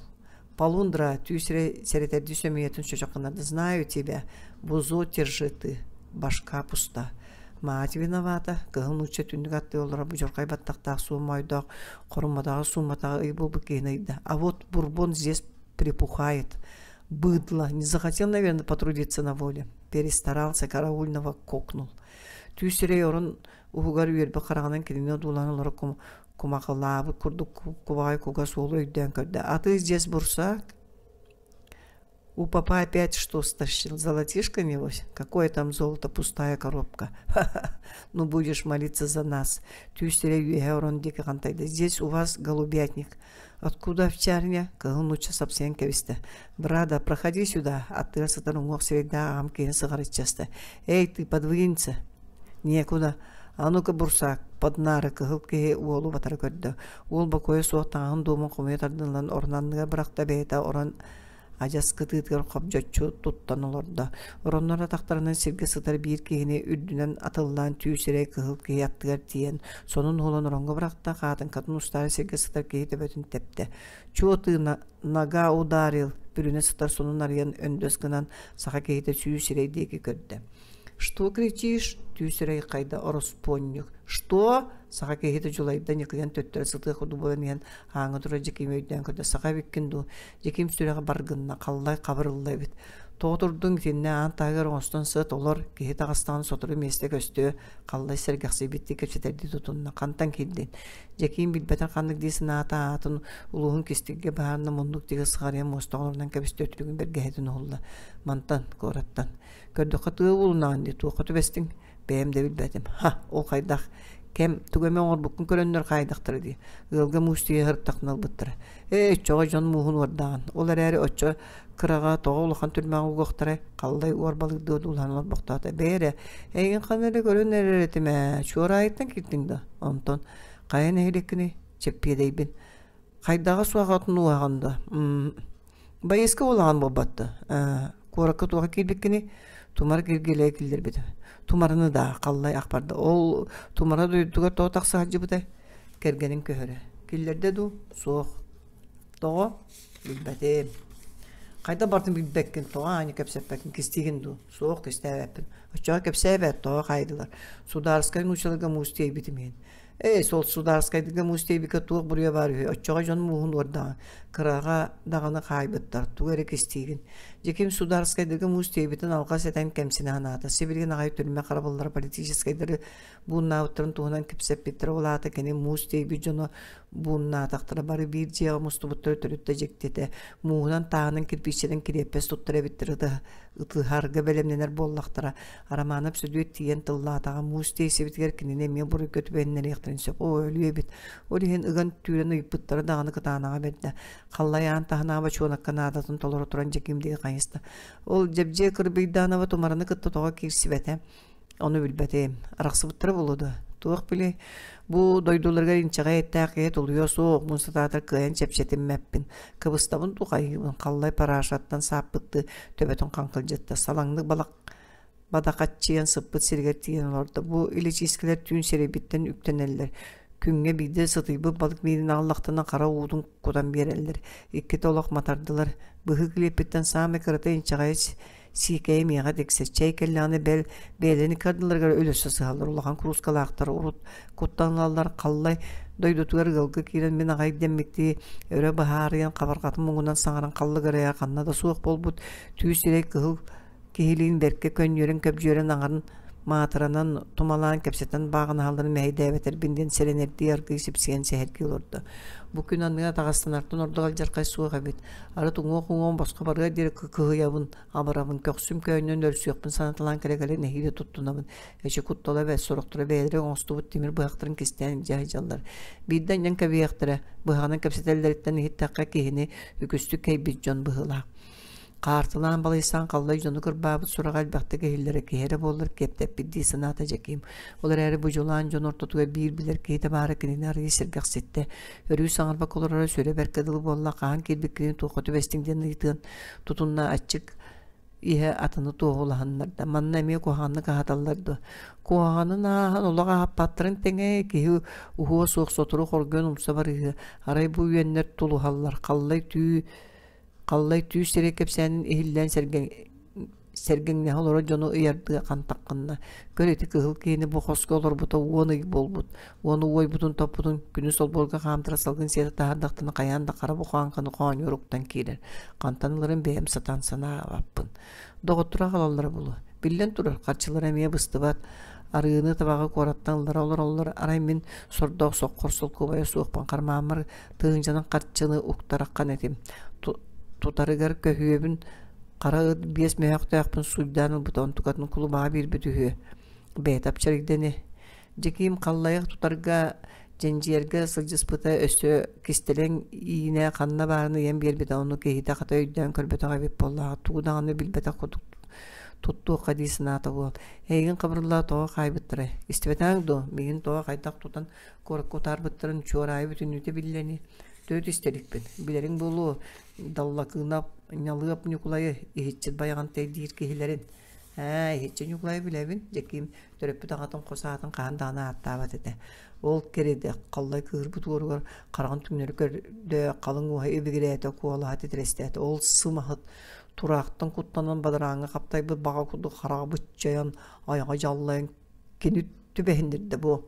B: Полундра, түү сэрэтэрдии сөмүйэтин чочох гыннарда. Знаю тебя, бузо держи ты, башка пуста. Мать виновата, кыһыл нуучча түннүк аттыы олорор будьурхай баттахтаах суон моойдоох, хорумматаҕа суумматаҕа ый буолбут киһини ыйда. А вот бурбон здесь припухает. Быдло, не захотел, наверное, потрудиться на воле. Перестарался, караульного кокнул. Түү сирэй орон уһугар үөрбүт хараҕынан кинини одуулаан олоро кумахылаабыт курдук кубаҕай кугас уолу өйдөөн көрдө. А ты здесь бурсак? У папа опять что стащил? Золотишко, небось? Какое там золото, пустая коробка. Ха-ха, ну будешь молиться за нас. Түүстэрэ үөһэ орон диэки хантайда. Здесь у вас голубятник. Откуда овчарня? Кыһыл нуучча сапсыйан кэбистэ. Брада, проходи сюда. Аттыгар сытар уҥуох сирэйдээх аҕам киһини сыҕарыччаста. Эй, ты подвинься. Некуда. А ну-ка, бурсаак, поднаары кыһыл киһи уолу батары көрдө. Уол бокуойа суох таҥаһын дуомун хомуйа тардыллан орон анныгар бырахта бэйэтэ орон адьас кытыытыгар хобдьоччу туттан олордо. Ороннор атахтарынан сиргэ сытар биир киһини үрдүнэн атыллаан түү сирэй кыһыл киһи аттыгар тиийэн сонун уһулан ороҥҥо бырахта, хаатыҥкатын устаары сиргэ сытар киһи төбөтүн тэптэ. Чуо тыына нога ударил бүрүнэ сытар сонун арыйан өндөс гынан саха киһитэ сүү сирэй диэки көрдө. Что кричишь? Түү сирэй хайда ороспуонньук. Что? Саха киһитэ дьулайда ньыкыйан төттөрү сытыах курдук буолан иһэн ааҥҥа турар Дьэкиим өйдөөн көрдө. Саха эбиккин дуу? Дьэкиим сүрэҕэ бар гынна, халлай хабырылла эбит. Тоҕо турдуҥ итиннэ аан таһыгар оҥостон сыт олор, киһи таҕыстаҕына сотору миэстэ көстүө, халлай сэргэхсийбиттии кэпсэтэрдии тутунна. Хантан киирдин? Дьэкиим билбэтэр ханнык дии санаата аатын улууһун кистигэ баһаарына муннук диэки сыҕарыйан муостаҕа олорунан кэбистэ өтүрүгүн бэргэһэтин уһулла. Мантан, куораттан. Көрдөххө тыа уолунаҕын дии, туохха түбэстиҥ? Бэйэм да билбэтим. Ха, ол хайдах? Кэм, тугу эмэ оҥорбуккун көрөннөр хаайдахтара дии. Ыалга муус тиийэ сырыттахпына ылбыттара. Ээ, оччоҕо дьон мууһун уордаҕын. Ол эрээри оччо кыраҕа тоҕо улахан түрмэҕэ угуохтарай? Халлай уорбалыырдыы одуулаһан олорбохтоото. Бэйэ эрэ, эйигин ханна эрэ көрөн эрэр этим ээ, Чуораайыттан киирдиҥ да? Онтон хайа нэһилиэккиний? Чэппиэдэйбин. Хайдаҕа суох атын уоһаҕын дуо? Байыаска уолаҕын буолбат дуо? Куоракка туохха киирбиккиний? Тумар Киргиэлэйи киллэрбитим. Тумарыны даа, Халлай ахпарда. Ол Тумара дойдутугар тоҕо тахса сылдьыбытай? Кэргэнин көһөрө. Киллэрдэ дуу? Суох. Тоҕо? Билбэтим. Хайдах бартын билбэккин, тоҕо аанньа кэпсэппэккин, кистиигин дуу? Суох, кистээбэппин. Оччоҕо кэпсээбэт, тоҕо хаайдылар? Судаарыскай нууччаларга муус тиэйбитим иһин. Ээ, сол судаарыскайдыга муус тиэйбиккэ туох буруйа баар үһү? Оччоҕо дьон мууһун уордаҕа, кыраҕа даҕаны хаайбыттар, тугу эрэ кистиигин. Дьэким судаарыскайдыга муус тиэйбитин алҕас этэн кэмсинэ санаата. Сибилигин аҕай түрмэ харабыллара политическайдары бууннаабыттарын туһунан кэпсэппиттэрэ, ол аата кини муус тиэйбит дьоно бууннаатахтара бары биир дьиэҕэ мустубуттара төрүт да дьикти этэ. Мууһунан тааһынан кирпииччэнэн кириэппэс туттар эбиттэр ытыһарга бэлэмнэнэр буоллахтара. Арамаанап Сөдүөт тиийэн тыллаатаҕа муус тиэйсибитигэр кинини эмиэ буруйга түбэһиннэриэхтэрин сөп. Оо, өлүө эбит. Ол иһин ыган түүрэн ыйыппыттара даҕаны кытаанаҕа бэрдэ. Халлайаан таһынааҕы бочуонакка наадатын толоро туран Дьэкиим диэки хайыста. Ол Дьэбдьиэ Кырбыйдаанова тумараны кытта тоҕо киирсибэтэ. Ону билбэтим. Арахсыбыттара буолуо дуо? Туох билиэй? Бу дойдуларыгар инчэҕэй эттээх киһи тулуйуо суох, мун сатаатар кыайан чэпчэтиммэппин. Кыбыстабын дуу хайыыбын, Халлай парашаттан сааппыттыы төбөтүн хаҥкылдьытта, салаҥнык балах бадахаччыйан сыппыт сиригэр тиийэн олордо. Бу илэчиискэлэр түүн сирэйбиттэн үктэнэллэр. Күҥҥэ биирдэ сытыйбыт балык миинин аҕаллахтарына хара уутун кутан биэрэллэр. Иккитэ олох матардылар. Быһыы килиэппиттэн саамай кырата инчэҕэйэ Сиикэйи миэхэ тиксэр, чэй кэллэҕинэ бэл бэйэлэрин икки ардыларыгар өлөсө сыһаллар, улахан куруускалаахтар урут куттаналлар, Халлай дойдутугар ыалга киирэн мин аҕай дэммиттии өрө быһаарыйан хабарҕатын муҥунан саҥаран халлыгырайа ханна да суох буолбут түү сирэй кыһыл киһилиин бэркэ көнньүөрэн-көбдьүөрэн аҥарын маатыранан тумалаан кэпсэтэн бааҕынаһалларын мэһэйдээбэтэрбин диэн сэрэнэрдии аргыый сипсийэн сэһэргии олордо. Бу күн аныга атаҕастанартан ордук алдьархай суох эбит. Арыт уҥуох-уҥуоҕум босхо барыар диэри кыһыйабын, абарабын, көхсүм көөнньөн өлсүөхпүн санаталаан кэлэ-кэлэ нэһиилэ туттунабын. Эчи куттала эбээт, сорохторо бэйэлэрэ оҥостубут тимир быһахтарын кистээн илдьэ сылдьаллар. Биирдэ анньан кэбиһиэхтэрэ, быһаҕынан кэпсэтэллэриттэн иһиттэххэ киһини үгүстүк кэйбит дьон быһыылаах. Хаартылаан балыйсан Халлай дьону кырбаабыт сураҕа элбэхтик иһиллэрэ киһи эрэ буоллар киэптэппит дии санаата Дьэкиим. Ол эрээри бу дьулаан дьон ортотугар биир билэр киһитэ баара кинини арыый сэргэхситтэ. Өрүү саҥарбакка олороро сүрэ бэркэ дылы буолла, хаһан киирбиккиний туохха түбэстиҥ диэн ыйытыан тутунна аччык иһэ атыны туоһулаһыннарда. Манна эмиэ куһаҕаннык аһаталлар дуо? Куһаҕанын ааһан олох аһаппаттарын тэҥэ киһи уһуо суох сотору хоргуйан умса барыыһы. Арай бу үөннэр тулуһаллар. Халлай түү Халлай түү сирэй кэпсээнин иһиллээн сэргэҥнэһэ олорор дьону ыйардыы хантаххынна. Көр ити кыһыл киһини бу хоско олорбута 10 ый буолбут. Уону уойбутун топпутун күнүс олбуорга хаамтара салгын сиэтэ таһаардахтына хайаан да хара бухааҥканы хоонньуур уктан киирэр. Хантан ыларын бэйэм сатаан санаабаппын. Доҕотторо аҕалаллара буолуо. Биллэн турар, харчылара эмиэ быстыбат. Арыыны, табаҕы куораттан ыллара олороллор. Арай мин сордоох соххор солкуобайа суохпун хармааммар тыһыынчанан харчыны уктараххан этим. Тутарыгар көһүөбүн хара ыт биэс мөһөөхтөөхпүн суйдаан ылбыта онтукатын кулубаҕа биэрбит үһү. Бэйэтэ апчарыйда ини. Дьэкиим халлайах тутарга дьэндьиэргэ сылдьыспыта өссө кистэлэҥ иинэ ханна баарын ыйан биэрбитэ ону киһитэ хата өйдөөн көрбөтөх эбит буоллаҕа тугу даҕаны билбэтэх курдук Туттуохха дии санаата уол. Эйигин Хабырылла тоҕо хаайбыттарай? Истибэтэҕиҥ дуо? Миигин тоҕо хайдах тутан куоракка утаарбыттарын чуораайы бүтүннүүтэ биллэ ини. Төрүт истэ иликпин. Билэриҥ буолуо, Даллакыынап, Ньалыап Ньукулайы, иһиччит Байаҕантай диир киһилэрин. Ээ, иһиччи Ньукулайы билэбин, Дьэкиим төрөппүт аҕатын хос аатын хаһан даҕаны ааттаабат этэ. Ол кэридэ халлай кыырбыт уоругар хараҕын түҥнэри көрдө, халыҥ уоһа ибигирээтэ, куолаһа титирэстээтэ. Ол сымаһыт тураахтан куттанан бадарааҥҥа хаптайбыт баҕа курдук хараҕа быччайан, айаҕа дьаллайан кини түбэһиннэрдэ бу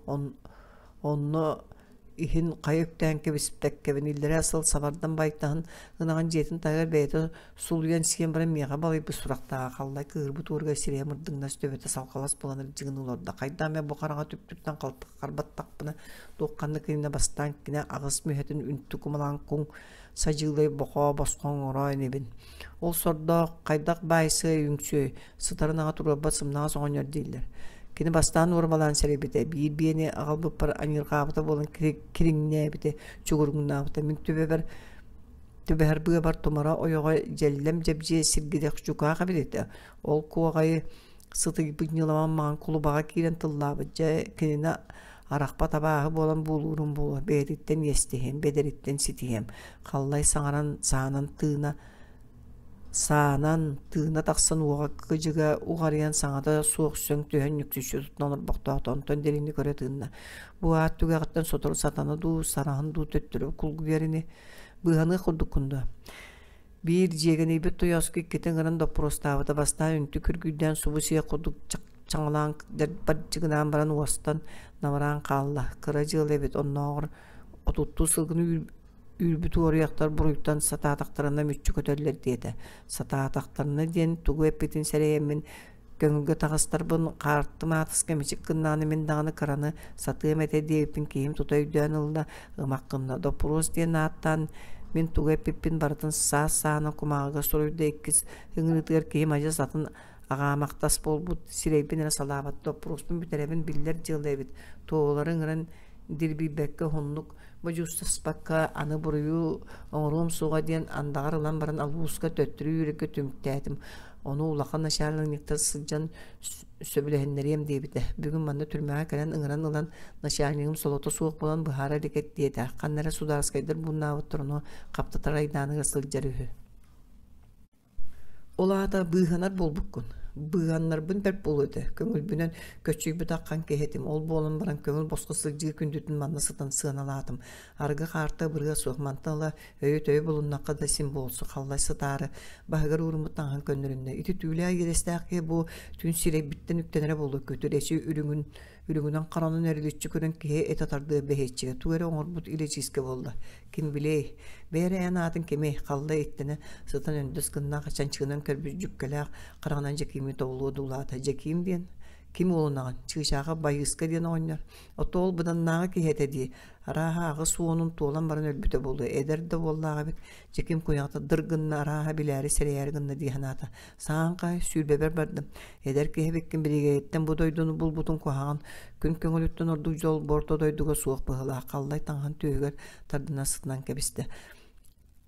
B: онно иһин хайа үктээн кэбиспэккэбин иллэрээ сыл сабардан байтаһын ынаҕын дьиэтин таһыгар бэйэтэ сулуйан сиэн баран миэхэ балыйбыт сурахтааҕа халлай кыыһырбыт уоругар сирэйэ мырдыҥнас төбөтө салҕалас буолан ырдьыгын олордо хайдах эмэ бу хараҥа түптүттэн харбаттахпына туох ханнык иннинэ бастаан кини аҕыс мүһэтин үнтү кумалаан куҥ садьыылай бохоо босхо оҥороо инибин ол сордоох хайдах баайсыай үҥсүөй сытарын аҕа туруорбат сымнаҕас оҕонньор дииллэр. Кини бастаан уорбалаан сэрэйбитэ, биир биэни аҕалбыппар аньыырҕаабыта буолан кириҥнээбитэ, чугуруҥнаабыта. Мин түбэбэр түбэһэр быабар тумара ойоҕо дьэллэм дьэбдьиэ сиргидэх дьукаах эбит этэ. Ол куоҕайы сытыйбыт ньыламан маҥан кулубаҕа киирэн тыллаабыт. Дьэ, кинини арахпат абааһы буолан буулуурум буолуо, бэйэтиттэн иэстэһиэм, бэдэриттэн ситиһиэм. Халлай саҥаран, саанан тыына Саанан, тыына тахсан уоҕа кыдьыга уҕарыйан саҥата суох сөҥ түһэн нүксүччү тутан олорбохтоото, онтон дириҥник өрө тыынна. Бу аат түгэҕиттэн сотору сатана дуу, сараһын дуу төттөрү кулгуйар ини, быыһаныах курдуккун дуо? Биир дьиэгэнийбит тойооску иккитэ ыҥыран доппуруостаабыта бастаан үнтү күргүйдээн субу сиэх курдук чаҥалаан бардьыгынаан баран уостан намыраан хаалла. Кыра дьыала эбит, оннооҕор отуттуу сылгыны үүрбүт уоруйахтар буруйтан сатаатахтарына мүччү көтөллөр диэтэ. Сатаатахтарына диэн тугу эппитин сэрэйэммин көҥүлгэ таҕыстарбын хаарты маатыска мичик гыннаҕына мин даҕаны кыраны сатыам этэ диэбиппин киһим тута өйдөөн ылла, ымах гынна. Доппуруос диэн ааттаан мин тугу эппиппин барытын саас-сааһынан кумааҕыга суруйда иккис ыҥырыытыгар киһим адьас атын аҕаамахтас буолбут сирэйбин эрэ салаабат доппуруоспун бүтэрэбин биллэр дьыала эбит туолары ыҥыран дирбийбэккэ уһуннук бодьуустаспакка аны буруйу оҥоруом суоҕа диэн андаҕар ылан баран алууска төттөрү үүрэргэ түмүктээтим. Ону улахан начальниктар сылдьан сөбүлэһиннэриэм диэбитэ. Бүгүн манна түрмэҕэ кэлэн ыҥыран ылан начальнигым солото суох буолан быһаара илик диэтэ. Ханна эрэ судаарыскайдар бууннаабыттар ону хаптатар айдааныгар сылдьар үһү. Ол аата быыһанар буолбуккун. Быыһаннарбын бэрт буолуо этэ. Көҥүлбүнэн көччүйбүт аххан киһи этим. Ол буолан баран көҥүл босхо сылдьыы күндүтүн манна сытан сыаналаатым. Арыгы хаарта бырыа суох. Мантан ыла өйү-төйү булуннахха да син буолсу халлай сытаары баһыгар ууруммут таҥаһын көннөрүннэ. Ити түүлээх иэдэстээх киһи бу түүн сирэйбиттэн үктэнэрэ буолуо көтөр эчи үрүҥүн үрүҥүнэн харанын эриличчи көрөн киһи этэ тардыа бэһиэччигэ тугу эрэ оҥорбут илэчиискэ буолла. Ким билиэй, бэйэ эрэ эн аатын кимий, халла иттэнэ сытан өндөс гыннаах чанчыгынан көрбүт дьүккэлээх хараҕынан Дьэкиими тобулуо дуулаата. Дьэкиим диэн ким уолунаҕын? Чыычааҕа Байыыска диэн оҕонньор. Ото ол быданнааҕы киһи этэ дии. Арааһа 80-ун туолан баран өлбүтэ буолуо. Эдэр да уоллаах эбит. Дьэкиим куйаҕата дыр гынна, арааһа билээри сэрэйээри гынна дии санаата. Сааҥхай, сүүрбэбэр бардым. Эдэр киһи эбиккин бириигэйиттэн бу дойдуну булбутун куһаҕан, күн көҥүлүттэн ордук дьол бу орто дойдуга суох быһыылаах халлай таҥаһын түөһүгэр тардына сытынан кэбистэ.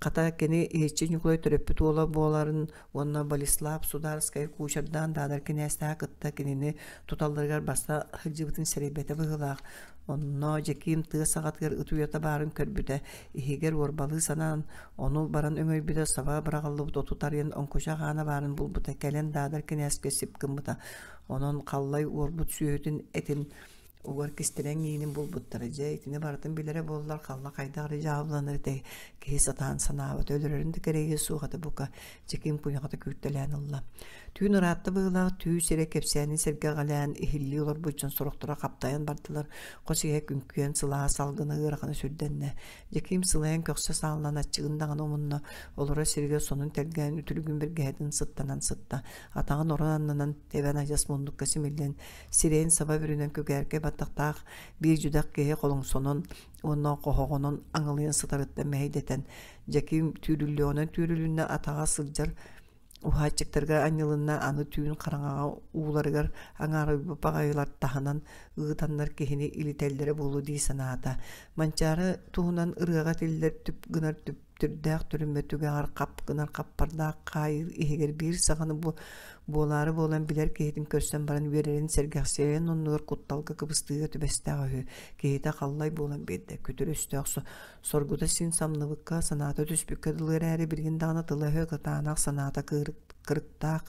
B: Хата кини Иһиччи Ньукулай төрөппүт уола буоларын уонна Болеслав Судаарыскай куучардаан Даадар кинээстээҕи кытта кинини туталларыгар барса сылдьыбытын сэрэйбэтэ быһыылаах. Онно Дьэкиим тыа саҕатыгар ыт уйата баарын көрбүтэ, иһигэр уорбалыы санаан, ону баран өҥөйбүтэ, саба быраҕыллыбыт оту тарыйан оҥкучах аана баарын булбута, кэлэн Даадар кинээскэ сип гыммыта. Онон Халлай уорбут сүөһүтүн этин угар кистэлэҥ иинин булбуттара. Дьэ, итини барытын билэрэ буоллар, Халла хайдах эрэ дьаабыланар этэй, киһи сатаан санаабат, өлөрөрүн да кэрэйиэ суох этэ бука, Дьэкиим куйаҕата күүртэлээн ылла. Түүн ыраатта быһыылаах түү сирэ кэпсээнин сэргэҕэлээн, иһиллии олорбут дьон сорохторо хаптайан бардылар, хос иһэ күҥкүйэн сылаас салгына ыарахана сүрдэннэ. Дьэкиим сылайан көхсө сааллан аччыгын даҕаны умунна, олорор сиригэр сонун тэлгээн үтүлүгүн бэргэһэтин сыттанан сытта, атаҕын орон аннынан тэбэн адьас муннукка симиллэн, сирэйин саба бүрүнэн күгээркэй баттахтаах биир дьүдэх киһи холоҥсонон уонна хоһоҕонон аҥылыйан сытарыттан мэһэйдэтэн, Дьэкиим түүрүллүөҕүнэн түүрүлүннэ атаҕа сылдьар уһааччыктарга анньылынна аны түүн хараҥаҕа ууларыгар аҥаарыйбыт баҕайылар таһынан ыытаннар киһини илитэллэрэ буолуо дии санаата. Манчаары туһунан ырыаҕа этиллэр түп гынар түптүрдээх түрүмэ түгэҕэр хап гынар хаппардаах хаайыы иһигэр биир саҕаны бу
A: Буолаары буолан билэр киһитин көрсөн баран үөрэрин сэргэхсийэрин оннугар кутталга кыбыстыыга түбэстээх үһү. Киһитэ халлай буолан биэрдэ. Күтүр өстөөх соргута син самныбыкка, санаата түспүккэ дылы эрээри билигин даҕаны тыла-өһө кытаанах, санаата кырыктаах.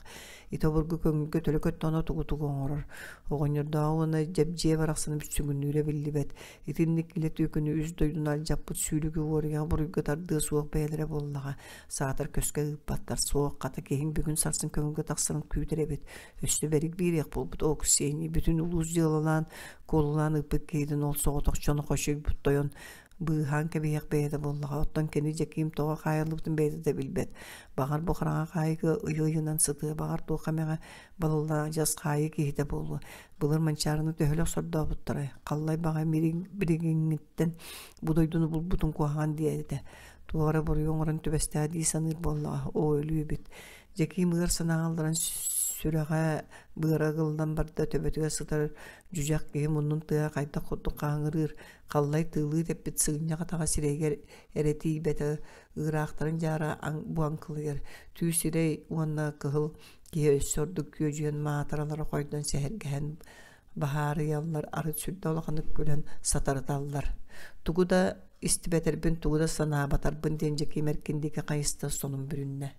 A: Ити обургу көҥүлгэ төлө көттөҕүнэ тугу-тугу оҥорор. Оҕонньордооҕу уонна дьэбдьиэ барахсаны сүгүннүүрэ биллибэт. Итинник илэ түөкүнү үс дойдуну алдьаппыт сүүлүгү уоруйаҕы буруйга тардыа суох бэйэлэрэ буоллаҕа. Саатар көскө ыыппаттар. Суох, хата киһиҥ бүгүн-сарсын көҥүлгэ тахсарын күүтэр эбит. Өссө бэрик биэриэх буолбут. Оо, Ксения бүтүн улуус дьыалалаан, куолулаан ыыппыт киһитин ол соҕотох дьону хочуйбут тойон быыһаан кэбиһиэх бэйэтэ буоллаҕа. Оттон кини Дьэкиим тоҕо хаайыллыбытын бэйэтэ да билбэт. Баҕар бу хараҥа хаайыыга ыйы-ыйынан сытыа, баҕар туох эмэҕэ балыллаах дьас хаайыы киһитэ буолуо. Былыр Манчаарыны төһөлөөх сордообуттарай, Халлай баҕай билигиҥҥиттэн бу дойдуну булбутун куһаҕан диэтэ. Туох эрэ буруйу оҥорон түбэстэҕэ дии саныыр буоллаҕа, оо өлүү эбит. Дьэкиим ыар санааҕа ылларан сүрэҕэ быара ыгыллан барда, төбөтүгэр сытар дьүдьэх киһи муннун тыаһа хайдах курдук хаһыҥырыыр, Халлай тыылыы тэппит сыгынньах атаҕа сирэйигэр эрэ тиийбэтэ, ыыраахтарын дьаара бу аҥкылыйар, түү сирэй уонна кыһыл киһи өссө ордук күөдьүйэн маатыралара хойдон сэһэргэһэн баһаарыйаллар, арыт сүрдэ улаханнык күлэн сатарыталлар. Тугу да истибэтэрбин, тугу да санаабатарбын диэн Дьэкиим эркин диэки хайыста сонун бүрүннэ.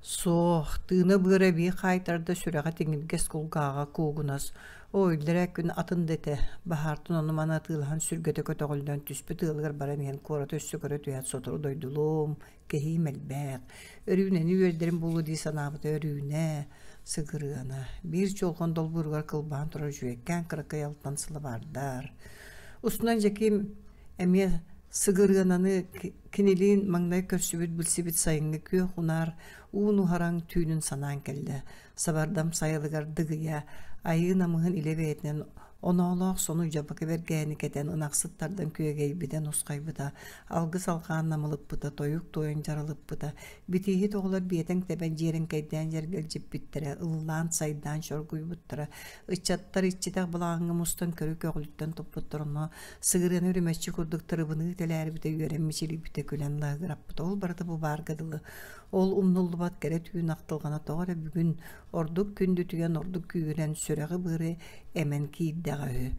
A: Суох, тыына-быара эбии хаайтарда, сүрэҕэ тиҥиргэс кулгааҕа куугунас. Оо, иллэрээ күн атын да этэ, баһаартан ону-маны атыылаһан сүргэтэ көтөҕүллэн түспүт ыалыгар баран иһэн куораты өссө көрө түһээт сотору дойдулуом, кэһиим элбэх. Өрүүнэни үөрдэрим буолуо дии санаабыта Өрүүнэ, сыгырыана. Биир чуолҕан долбууругар кылбаан турар үчүгэйкээн кыракый алтан сылабаардар. Устунан Дьэкиим эмиэ сыгырыананы Кинилиин маҥнай көрсүбүт, билсибит сайыҥҥы күөх унаар уу нуһараҥ түүнүн санаан кэллэ. Сабардам сайылыгар дыгыйа, айыы намыһын илэ бэйэтинэн оноолоох сону дьабака бэргэһэни кэтэн ынахсыт тардан күөгэйбитэ нусхайбыта, алгыс алҕаан намылыппыта, тойук туойан дьаралыппыта, битииһит оҕолор биэтэҥ тэбэн дьиэрэҥкэйдээн дьэргэлдьиппиттэрэ, ыллаан сайдаан чоргуйбуттара, ыччаттар иччитэх балаҕаҥҥа мустан көрү көҕүлүттэн туппуттар онно Сыгырыаны үрүмэччи курдук тырыбыныы тэлээрбитэ үөрэн мичилийбитэ күлэн лаһыгыраппыта ол барыта бу баарга дылы. Ол умнуллубат кэрэ түүн ахтылҕана тоҕо эрэ бүгүн ордук күндүтүйэн ордук күүһүрэн сүрэҕи-быары эмэн киирдэҕэ үһү.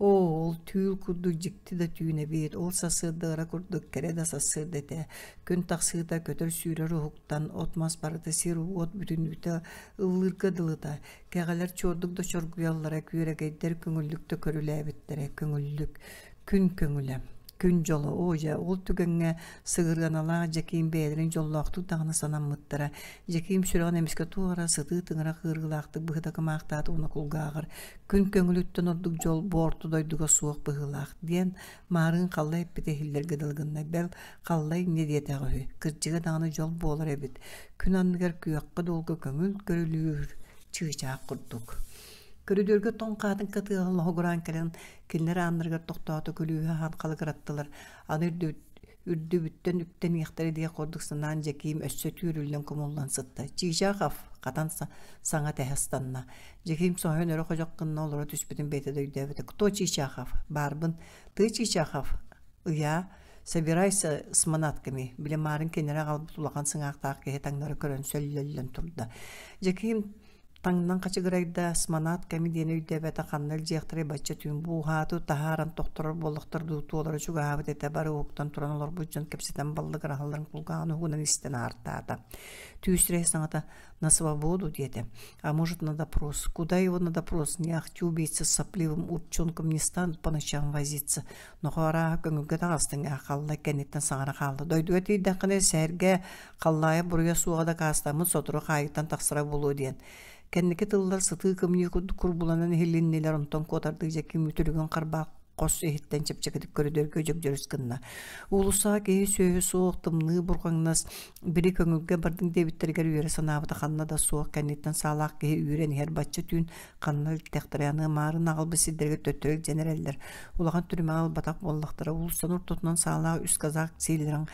A: Оо, ол түүл курдук дьикти да түүн эбит, ол сарсыарда ыра курдук кэрэ да сарсыарда этэ. Күн тахсыыта көтөр-сүүрэр уһуктан, от-мас барыта сир-уот бүтүннүүтэ ыллыырга дылыта. Кэҕэлэр чуордук да чоргуйаллара, күөрэгэйдэр көҥүллүк да көрүлээбиттэрэ, көҥүллүк, күн көҥүлэ, күн дьоло. Оо дьэ, ол түгэҥҥэ сыгырыаналаах Дьэкиим бэйэлэрин дьоллоохтук даҕаны санаммыттара. Дьэкиим сүрэҕин эмискэ туох эрэ сытыы тыҥырах ыарыылаахтык быһыта кымаахтаата уонна кулгааҕар «Күн көҥүлүттэн ордук дьол бу орто дойдуга суох быһыылаах» диэн маарыын Халлай эппитэ иһиллэргэ дылы гынна. Бэл, Халлай инньэ диэтэҕэ үһү, кырдьыга даҕаны дьол буолар эбит. Күн анныгар күөххэ дуолга көҥүл көрүлүүр чыычаах курдук. Көрүдүөргэ тоҥ хаатын кытыаһын лоһугураан кэлэн кинилэр ааннарыгар тохтоото күлүүһү аһаан халыгыраттылар. Аны үрдүбүттэн үктэниэхтэрэ диэх курдук санаан Дьэкиим өссө түүрүллэн кумуллан сытта. Чыычаахов хатан саҥа тэһэ ыстанна. Дьэкиим соһуйан өрө ходьох гынна олоро түспүтүн бэйэтэ да өйдөөбөтө. Кто Чичахов? Баарбын. Ты Чичахов? Ыйаа. Собирайся с манатками. Били маарын кинилэри аҕалбыт улахан сыҥаахтаах киһи таҥнары көрөн сөллөллөн турда. Дьэкиим таҥнан хачыгырайда с манатками диэн өйдөөбөтө ханна илдьиэхтэрэй бачча түүн бууһаату таһааран тохторор буоллахтар дуу туолара чугаһаабыт этэ бары уһуктан туран олорбут дьон кэпсэтэн баллыгыраһалларын кулгааҕын уһугунан истэн аартаата. Түүсүрэй саҥата на свободу диэтэ. А может, на допрос. Куда его на допрос? Не ахти убийца с сопливым утчонком не станут по ночам возиться. Нохоо көҥүлгэ таҕыстыҥ халла кэнниттэн саҥара хаалла. Дойдуга тиийдэххинэ сэргэ халлаайа буруйа суоҕа дакаастаммыт сотору хаайыттан тахсара буолуо диэн. Кэнники тыллар сытыы кымньыы курдук курбуланан иһилиннилэр, онтон куотардыы дьэким үтүлүгүн харбаах хос иһиттэн чэпчэкитик көрүдүөргэ дьөгдьөрүс гынна. Уулуссаҕа киһи сүөһү суох, тымныы бурҕаҥнас, били көҥүлгэ бардыҥ диэбиттэригэр үөрэ санаабыта ханна да суох, кэнниттэн саалаах киһи үүрэн иһэр бачча түүн ханна илтэхтэрэ аны маарын аҕалбыт сирдэригэр төттөрү илдьэн эрэллэр. Улахан түрүмэҕи ылбатах буоллахтара, уулуссаны ортотунан саалаах үс казак сиэллэрин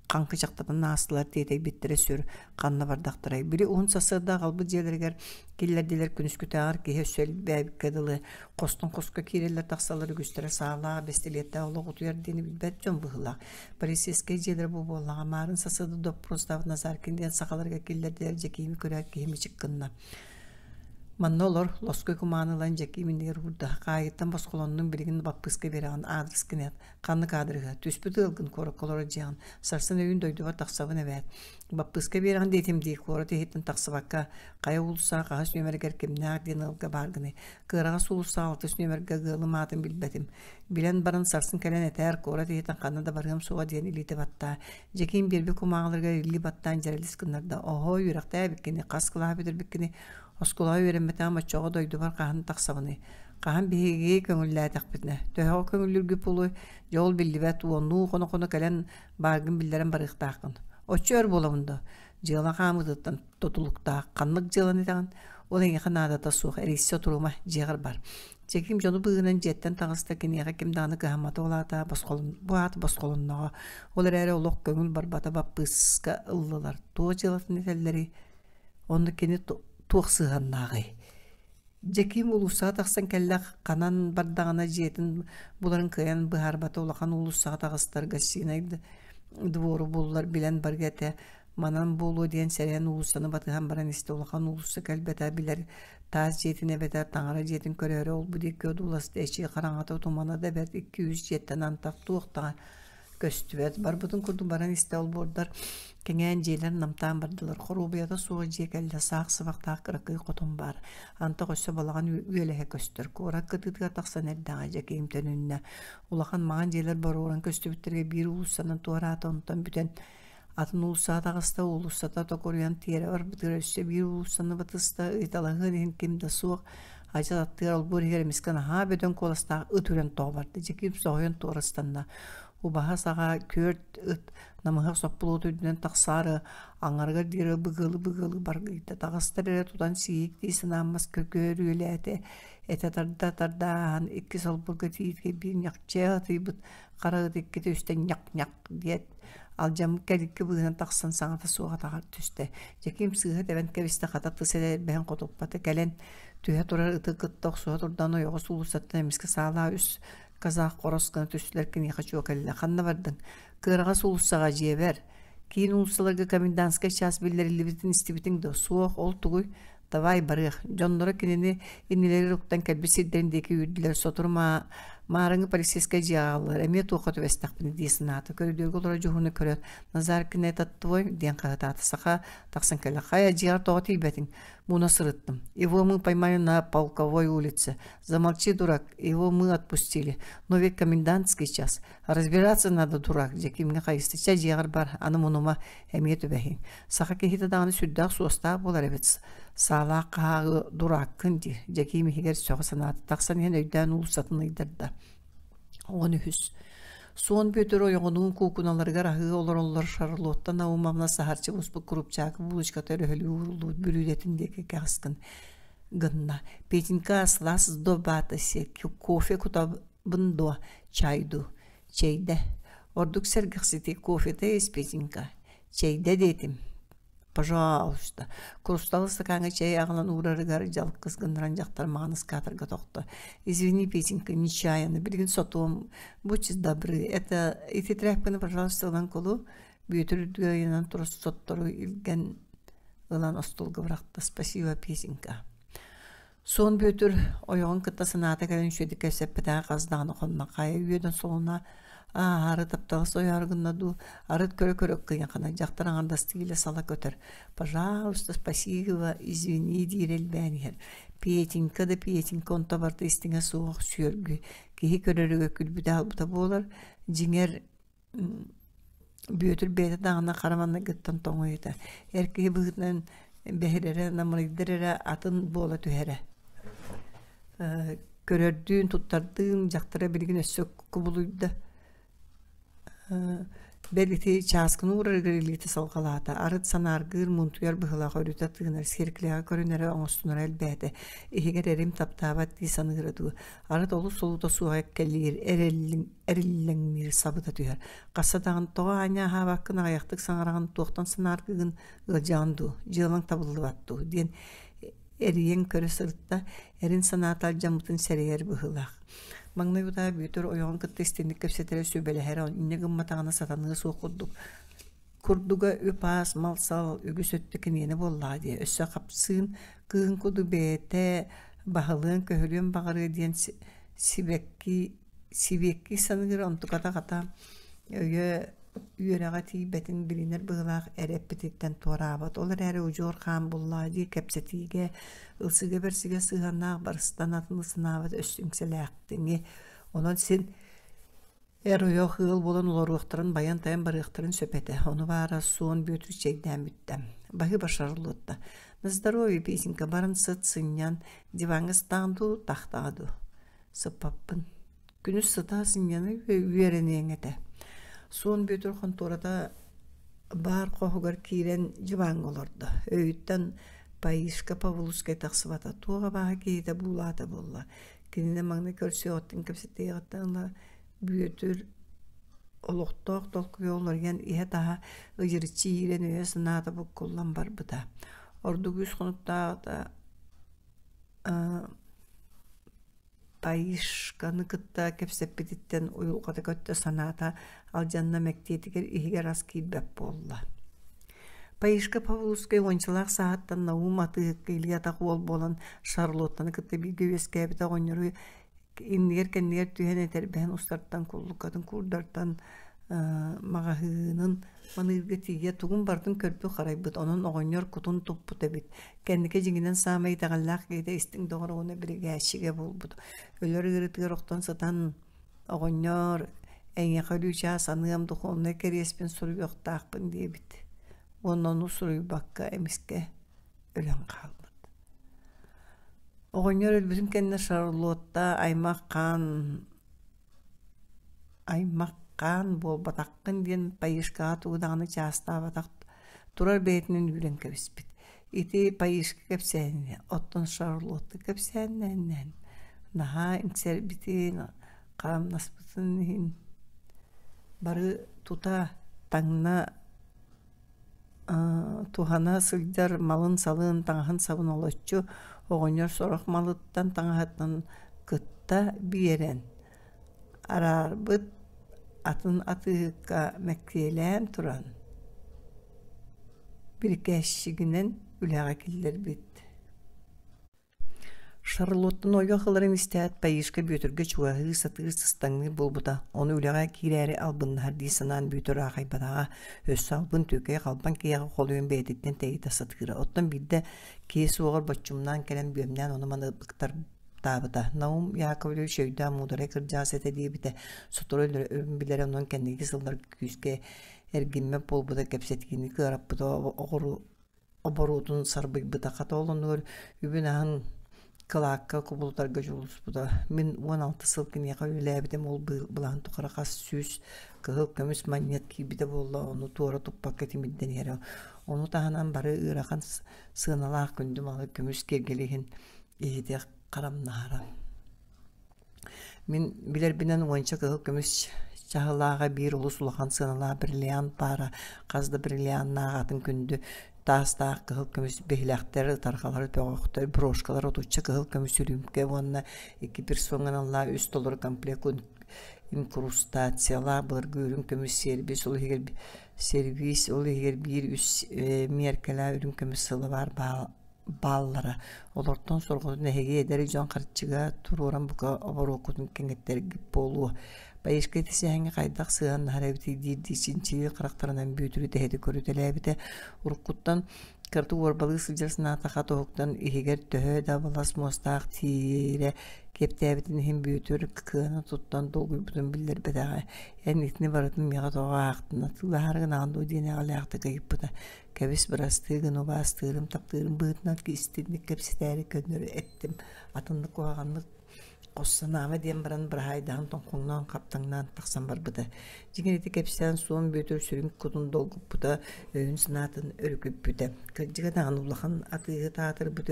B: хаҥкычахтатан аастылар тиэтэйбиттэрэ сүр, ханна бардахтарай. Били уһун сарсыарда аҕалбыт дьиэлэригэр киллэрдилэр күнүскүтээҕэр киһи өссө элбээбиккэ дылы хостон хоско киирэллэр тахсаллар үгүстэрэ саалаах, бэстилиэттээх олох утуйар диэни билбэт дьон быһыылаах. Полицейскай дьиэлэрэ бу буоллаҕа маарын сарсыарда доппуруостаабыт Назаркин диэн сахаларга киллэрдилэр Дьэкиими көрөөт киһи мичик гынна. Манна олор, лоскуй кумааны ылан Дьэкиим иннигэр уурда, хаайыттан босхолоннуҥ билигин баппыыска биэрэҕин аадырыскын эт, ханнык аадырыһа, түспүт ыалгын куоракка олорор дьиэҕин, сарсын өйүүн дойдубар тахсабын эбээт. Баппыыска биэрэҕин диэтим дии, куорат иһиттэн тахсыбакка, хайа уулуссаҕа хаһыс нүөмэригэр кимнээх диэн ыалга бааргыный, кыараҕас уулуссаҕа алтыс нүөмэргэ ыалым аатын билбэтим. Билэн баран сарсын кэлэн этээр, куорат иһиттэн ханна да барыам суоҕа диэн илиитэ баттаа. Дьэкиим биэрбит кумааҕыларыгар илии баттаан дьэрэлис гыннарда. Оһо, үөрэхтээбиккини, хас кылааһы бүтэрбиккини, оскуолаҕа үөрэммэтэҕим оччоҕо дойдубар хаһан тахсабыный? Хаһан биһиги көҥүллээтэхпитинэ? Төһөҕө көҥүллүүргүт буолуой? Дьэ ол биллибэт, уоннуу хоно-хоно кэлэн бааргын биллэрэн барыахтааххын. Оччо өр буолабын дуо? Дьыала хаамыытыттан тутулуктаах. Ханнык дьыаланы этэҕин? Ол эйиэхэ наадата суох, эрийсэ турума, дьиэҕэр бар. Дьэкиим дьону быыһынан дьиэттэн таҕыста, киниэхэ ким даҕаны кыһаммата ол аата босхолон, бу аата босхолонноҕо. Ол эрээри олох көҥүл барбата баппыыска ыллылар. Туох дьыалатын этэллэрий? Онно кини туох сыһыаннааҕый? Дьэкиим уулуссаҕа тахсан кэллэ, ханан бардаҕына дьиэтин буларын кыайан быһаарбата улахан уулуссаҕа таҕыстар гостинай двору буллар билэн барга этэ Манан буолуо диэн сэрэйэн уулуссаны батыһан баран истэ улахан уулусса кэлбэтэ билэр таас дьиэтин эбэтэр таҥара дьиэтин көрөөрү ол-бу диэки одууласта эчи хараҥата тумана да бэрт икки-үс дьиэттэн антах туох даҕаны көстүбэт. Барбытын курдук баран истэ олбуордар кэҥээн дьиэлэр намтаан бардылар. Хоруобуйата суох дьиэ кэллэ саах сыбахтаах кыракый хотон баар. Антах өссө балаҕан үөлэһэ көстөр. Куорат кытыытыгар тахсан эрдэҕэ Дьэкиим төнүннэ. Улахан маҥан дьиэлэр боруоран көстүбүттэргэ биир уулуссанан туораата онтон бүтэн Атын уулуссаҕа таҕыста, уулуссата токуруйан тиэрэ барбытыгар өссө биир уулуссаны батыста, ыйыталаһыан иһин ким да суох, адьас аттыгар олбуор иһигэр эмискэ наһаа бөдөҥ куоластаах ыт үрэн тоҕо барда, Дьэкиим соһуйан туора ыстанна. Убаһа саҕа күөрт ыт намыһах соппулуот үрдүнэн тахсаары аҥарыгар диэри быгыалы-быгыалы баргыйда, таҕыстар эрэ тутан сиик дии санааммас көкөөрүөлээтэ, этэ тарда-тарда ааһан икки солбурга тиийбит биир ньахча атыйбыт хара ыт иккитэ үстэ ньах-ньах диэт алдьаммыт кэликки быыһынан тахсан саҥата суох атаҕар түстэ. Дьэкиим сыыһа тэбэн кэбистэ, хата тыс элбэһин хотуппата кэлэн түһэ турар ыты кытта охсуһа турдан ойоҕос уулуссаттан эмискэ саалаа үс казах хорос гына түстүлэр киниэхэ чуо кэллэ. Ханна бардыҥ? Кыараҕас уулуссаҕа дьиэбэр. Киин уулуссаларга комендантскай чаас биллэриллибитин истибитиҥ дуо? Суох, ол тугуй? Давай барыах. Дьонноро кинини иннилэригэр уктан кэлбит сирдэрин диэки үүрдүлэр. Сотору маарыҥҥы полицейскай дьиэҕэ аҕаллылар. Эмиэ туохха түбэстэхпиний дии санаата. Көрүдүөргэ олорор дьуһуну көрөөт, Назаркина этот твой диэн хаһытаата. Саха тахсан кэллэ. Хайа, дьиэҕэр тоҕо тиийбэтиҥ? Муна сырыттым. Его мы поймали на полковой улице. Замолчи, дурак, его мы отпустили. Но ведь комендантский час. Разбираться надо, дурак, Дьэкиимҥэ хайыста. Чэ, дьиэҕэр бар, аны мунума, эмиэ түбэһиҥ. Саха киһитэ даҕаны сүрдээх суостаах буолар эбит. Саалаах хаһааҕы дурааккын диир. Дьэкиим иһигэр сөҕө санаата тахсан иһэн өйдөөн уулуссатын ыйдарда. 13. Суон Бүөтүр ойоҕунуун куукуналарыгар аһыы олороллор Шарлотта Наумовна саһарчы буспут курупчаакы булочката өрөһөлүү ууруллубут бүлүүдэтин диэки кэҕис гынна. Петенька слас до батасе кофе кутабын дуо чай дуу чэйдэ ордук сэргэхсити кофета ис Петенька Чэйдэ диэтим. Пожалуйста. Курусталы ыстакааҥҥа чэй аҕалан уурарыгар дьалкыс гыннаран дьахтар маҕан ыскаатарга тохто. Извини, Петенька, нечаянно. Билигин сотуом. Будьте добры. Это ити тряпканы, пожалуйста, ылан кулу. Бүөтүр үрдүгэр ыйанан турар соттору илгэн ылан остуолга бырахта. Спасибо, Петенька. Суон Бүөтүр ойоҕун кытта санаата кэлэн үчүгэйдик кэпсэппэтэҕэ хас даҕаны хонно. Хайа үөдэн солуна ааһаары таптала сойоору гынна дуу, арыт көрө-көрө кыйахана дьахтар аҥардастыы илэ сала көтөр. Пожалуйста, спасибо, извини диир элбээн иһэр. Петенька да Петенька онто барыта истиҥэ суох сүөргү, киһи көрөрүгэр күлбүтэ-албыта буолар. Дьиҥэр Бүөтүр бэйэтэ даҕаны хара маҥнайгыттан тоҥуйута, эр киһи быһыытынан бэһирэрэ, намырыйдар эрэ атын буола түһэрэ. Көрөрдүүн, туттардыын дьахтара билигин өссө кубулуйда. Бэл ити чааскыны уурарыгар илиитэ салҕалаата, арыт санааргыыр, муунтуйар быһыылаах өрүтэ тыынар, сиэркилэҕэ көрүнэрэ, оҥостунара элбээтэ, иһигэр эрим таптаабат дии саныыра дуу, арыт олус солуута суох эккэлиир, эриллэҥниир сабыта түһэр. Хасса даҕаны тоҕо аанньа аһаабаккын, аҕыйахтык саҥараҕын, туохтан санааргыгын, ыалдьаҕын дуу, дьыалаҥ табыллыбат дуу диэн эрийэн көрө сырытта, эрин санаата алдьаммытын сэрэйэр быһыылаах. Маҥнай утаа Бүөтүр ойоҕун кытта истиҥник кэпсэтэрэ, сүбэлэһэрэ, инньэ гымматаҕына сатаныа суох курдук. Курдуга үп-аас, мал-сал үгүс өттө киниэнэ буоллаҕа дии. Өссө хапсыын кыыһын курдук бэйэтэ баһылыан-көһүлүөн баҕарыа диэн сибэкки сибиэкки саныыр, онтуката хата өйө үөрэҕэ тиийбэтин билинэр быһыылаах эрэ эппититтэн туораабат. Ол эрээри удьуор хаан буллаҕа дии кэпсэтиигэ, ылсыга-бэрсигэ сыһыаннаах барыстан атыны санаабат өссө иҥсэлээхтиҥи. Онон син эр-ойох ыал буолан олоруохтарын байан-тайан барыахтарын сөп этэ. Ону баара Суон Бүөтүр чэйдээн бүттэ. Баһыыба Шарлотта. На здоровье, песенка, баран сыт, сынньан, диваҥҥа сытаҕын дуу, тахтаҕа дуу? Сыппаппын. Күнүс сыта сынньана үөрэниэҥ этэ. Суон Бүөтүр хонтуората баар хоһугар киирэн дьыбааҥҥа олордо. Өйүттэн Паишка Павловскай тахсыбата. Туох абааһы киһитэ буулаата буолла. Кинини маҥнай көрсүөҕүттэн кэпсэтиэҕиттэн ыла Бүөтүр олохтоох толкуйа уларыйан иһэ-таһа ыдьырыччы иирэн өйө-санаата буккуллан барбыта. Ордук үс хонуктааҕыта Таишканы кытта кэпсэппититтэн уйулҕата көттө санаата алдьанна мэктиэтигэр иһигэр ас киирбэт буолла. Паишка Павловскай уончалаах сааһыттан Наум атыыһыкка илии-атах уол буолан Шарлоттаны кытта бииргэ үөскээбит оҕонньору иннигэр-кэннигэр түһэн этэрбэһин устартан куллуккатын куурдартан маҕаһыынын маныырга тиийэ тугун барытын көрбүт-харайбыт, онон оҕонньор кутун туппут эбит. Кэнники дьиҥинэн саамай итэҕэллээх киһитэ истиҥ доҕор уонна биригээччигэ буолбут. Өлөр ыарыытыгар охтон сытан оҕонньор эйиэхэ өлүү чаас аныам духовнай кэриэспин суруйуохтаахпын диэбит. Уонна ону суруйбакка эмискэ өлөн хаалбыт. Оҕонньор өлбүтүн кэннэ Шарлотта аймах хаан аймах хаан буолбатаххын диэн Паишкаҕа тугу даҕаны чаастаабатах турар бэйэтинэн үүрэн кэбиспит. Ити Паишка кэпсээнинэ, оттон Шарлотта кэпсээннээн наһаа иҥсэрбитин, харамнаспытын иһин бары тута таҥна туһана сылдьар малын-салын, таҥаһын-сабын олоччу оҕонньор сорох малыттан, таҥаһыттан кытта биэрэн араарбыт атын атыыһыкка мэктиэлээн туран бирикээсчигинэн үлэҕэ киллэрбит. Шарлоттан ойох ыларын истээт, Таишка Бүөтүргэ чугаһыы сатыыр сыстаҥныыр буолбута, ону үлэҕэ киирээри албыннаһар дии санаан Бүөтүр аахайбатаҕа, өссө албын түөкэй халбаҥ киһиэхэ холуйан бэйэтиттэн тэйитэ сатыыра. Оттон биирдэ киһи суоҕар боччумнаан кэлэн бүөмнээн ону-маны ыктартаабыта. Наум Яковлевич өйдөөх муударай кырдьаҕас этэ диэбитэ, сотору өлөрөн билэрэ, онон кэнники сылларга күүскэ эргиммэт буолбута, кэпсэтиини кыараппыта, оҕуру оборуотун сарбыйбыта, хата ол оннугар үбүн-аһын кылаакка кубулутарга дьулуспута. Мин 16 сыл киниэхэ үлэлээбитим, ол былаһын тухары хас сүүс кыһыл көмүс манньыат киирбитэ буолла, ону туора туппакка тимирдэн иһэрэ. Ону таһынан бары ыарахан сыаналаах күндү малы көмүс киэргэли иһин иһити харамнаһара. Мин билэрбинэн уонча кыһыл көмүс чаһылааҕа биир олус улахан сыаналаах бриллиант баара, хас да бриллианнаах атын күндү таастаах кыһыл көмүс биһилэхтэр, ытарҕалар, бөҕөхтөр, брошкалар, отучча кыһыл көмүс үрүүмкэ уонна икки персоҥҥа аналлаах үс толору комплект инкрустациялаах былыргы үрүҥ көмүс сервис, ол иһигэр сервис, ол иһигэр биир үс миэркэлээх үрүҥ көмүс сылабаар бааллара. Олортон сорҕотун эһиги эдэр дьон харчыга туруоран бука оборуоккутун кэҥэттэргит буолуо. Поездка ити сэһэҥҥэ хайдах сыһыаннаһар эбитий диирдии чинчийии харахтарынан Бүөтүрү тэһитэ көрүтэлээбитэ. Уруккуттан кыратык уорбалыы сылдьар санаата хат уһуктан иһигэр төһө да балас муостаах тиирэ киэптээбитин иһин Бүөтүр кыана туттан долгуйбутун биллэрбэтэҕэ. Эн итини барытын миэхэ тоҕо аахтын, атыылаһаары гынаҕын дуо диэн эҕэлээхтик ыйыппыта. Кэбис бырастыы гын убаастыырым, таптыырым быһыытынан истинник кэпсэтээри көннөрү эттим, атыннык куһаҕаннык Хос санаама диэн баран быраһаайдаһан тоҥхоҥноон хаптаҥнаан тахсан барбыта. Дьиҥэр ити кэпсээн Суон Бүөтүр сүрүн кутун долгуппута, өйүн-санаатын өрүкүппүтэ. Кырдьыга даҕаны улахан атыыһыт аатырбыт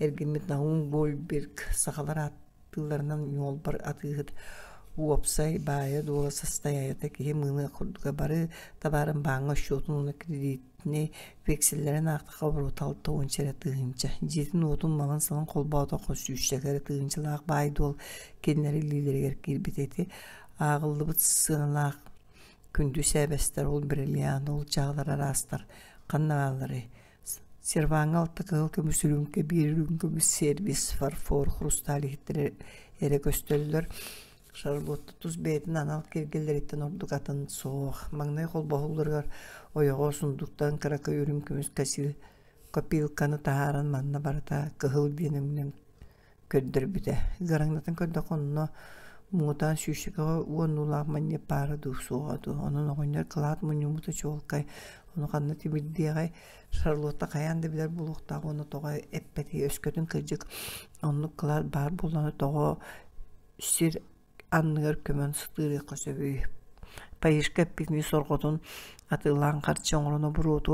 B: эргиммит Наум Гольберг сахалар ааттыылларынан ньуолбар атыыһыт уопсай баайа-дуола састайаайата киһи мыыныах курдуга бары табаарын бааҥҥа счетун уонна кредит Итини векселлэрин аахтахха оборота 60 эрэ тыһыынча, дьиэтин-уотун малын-салын холбоотоххо сүүсчэкэ эрэ тыһыынчалаах баай-дуол кинилэр илиилэригэр киирбит ити ааҕыллыбыт сыаналаах күндү сээбэстэр ол бриллиант, ол чаһылар араастар ханна баалларый? Серваҥҥа алта кыһыл көмүс үрүүмкэ, биир үрүҥ көмүс сервис, фарфор, хрусталь иһиттэрэ эрэ көстөллөр. Шарлотта тус бэйэтин анал киэргэллэриттэн ордук атын суох. Маҥнай холбоһоллоругар ойоҕо сундуктан кыракый үрүҥ көмүс копилканы таһааран манна барыта кыһыл диэн өҥүнэн көрдөрбүтэ. Ыараҥнатан көрдөххө онно муҥутаан сүүсчэкэҕэ уоннуулаах манньык баара дуу, суоҕа дуу. Онон оҕонньор кылаат мунньуммута чуолкай. Ону ханна тимирдиэҕэй, Шарлотта хайаан да билэр буолуохтаах уонна тоҕо эппэтий, өскөтүн кырдьык оннук кылаат баар буоллаҕына тоҕо сир анныгар көмөн сытыарыахха сөбүй. Парижка эппитинии сорҕотун атыылаан харчы оҥорон оборуоту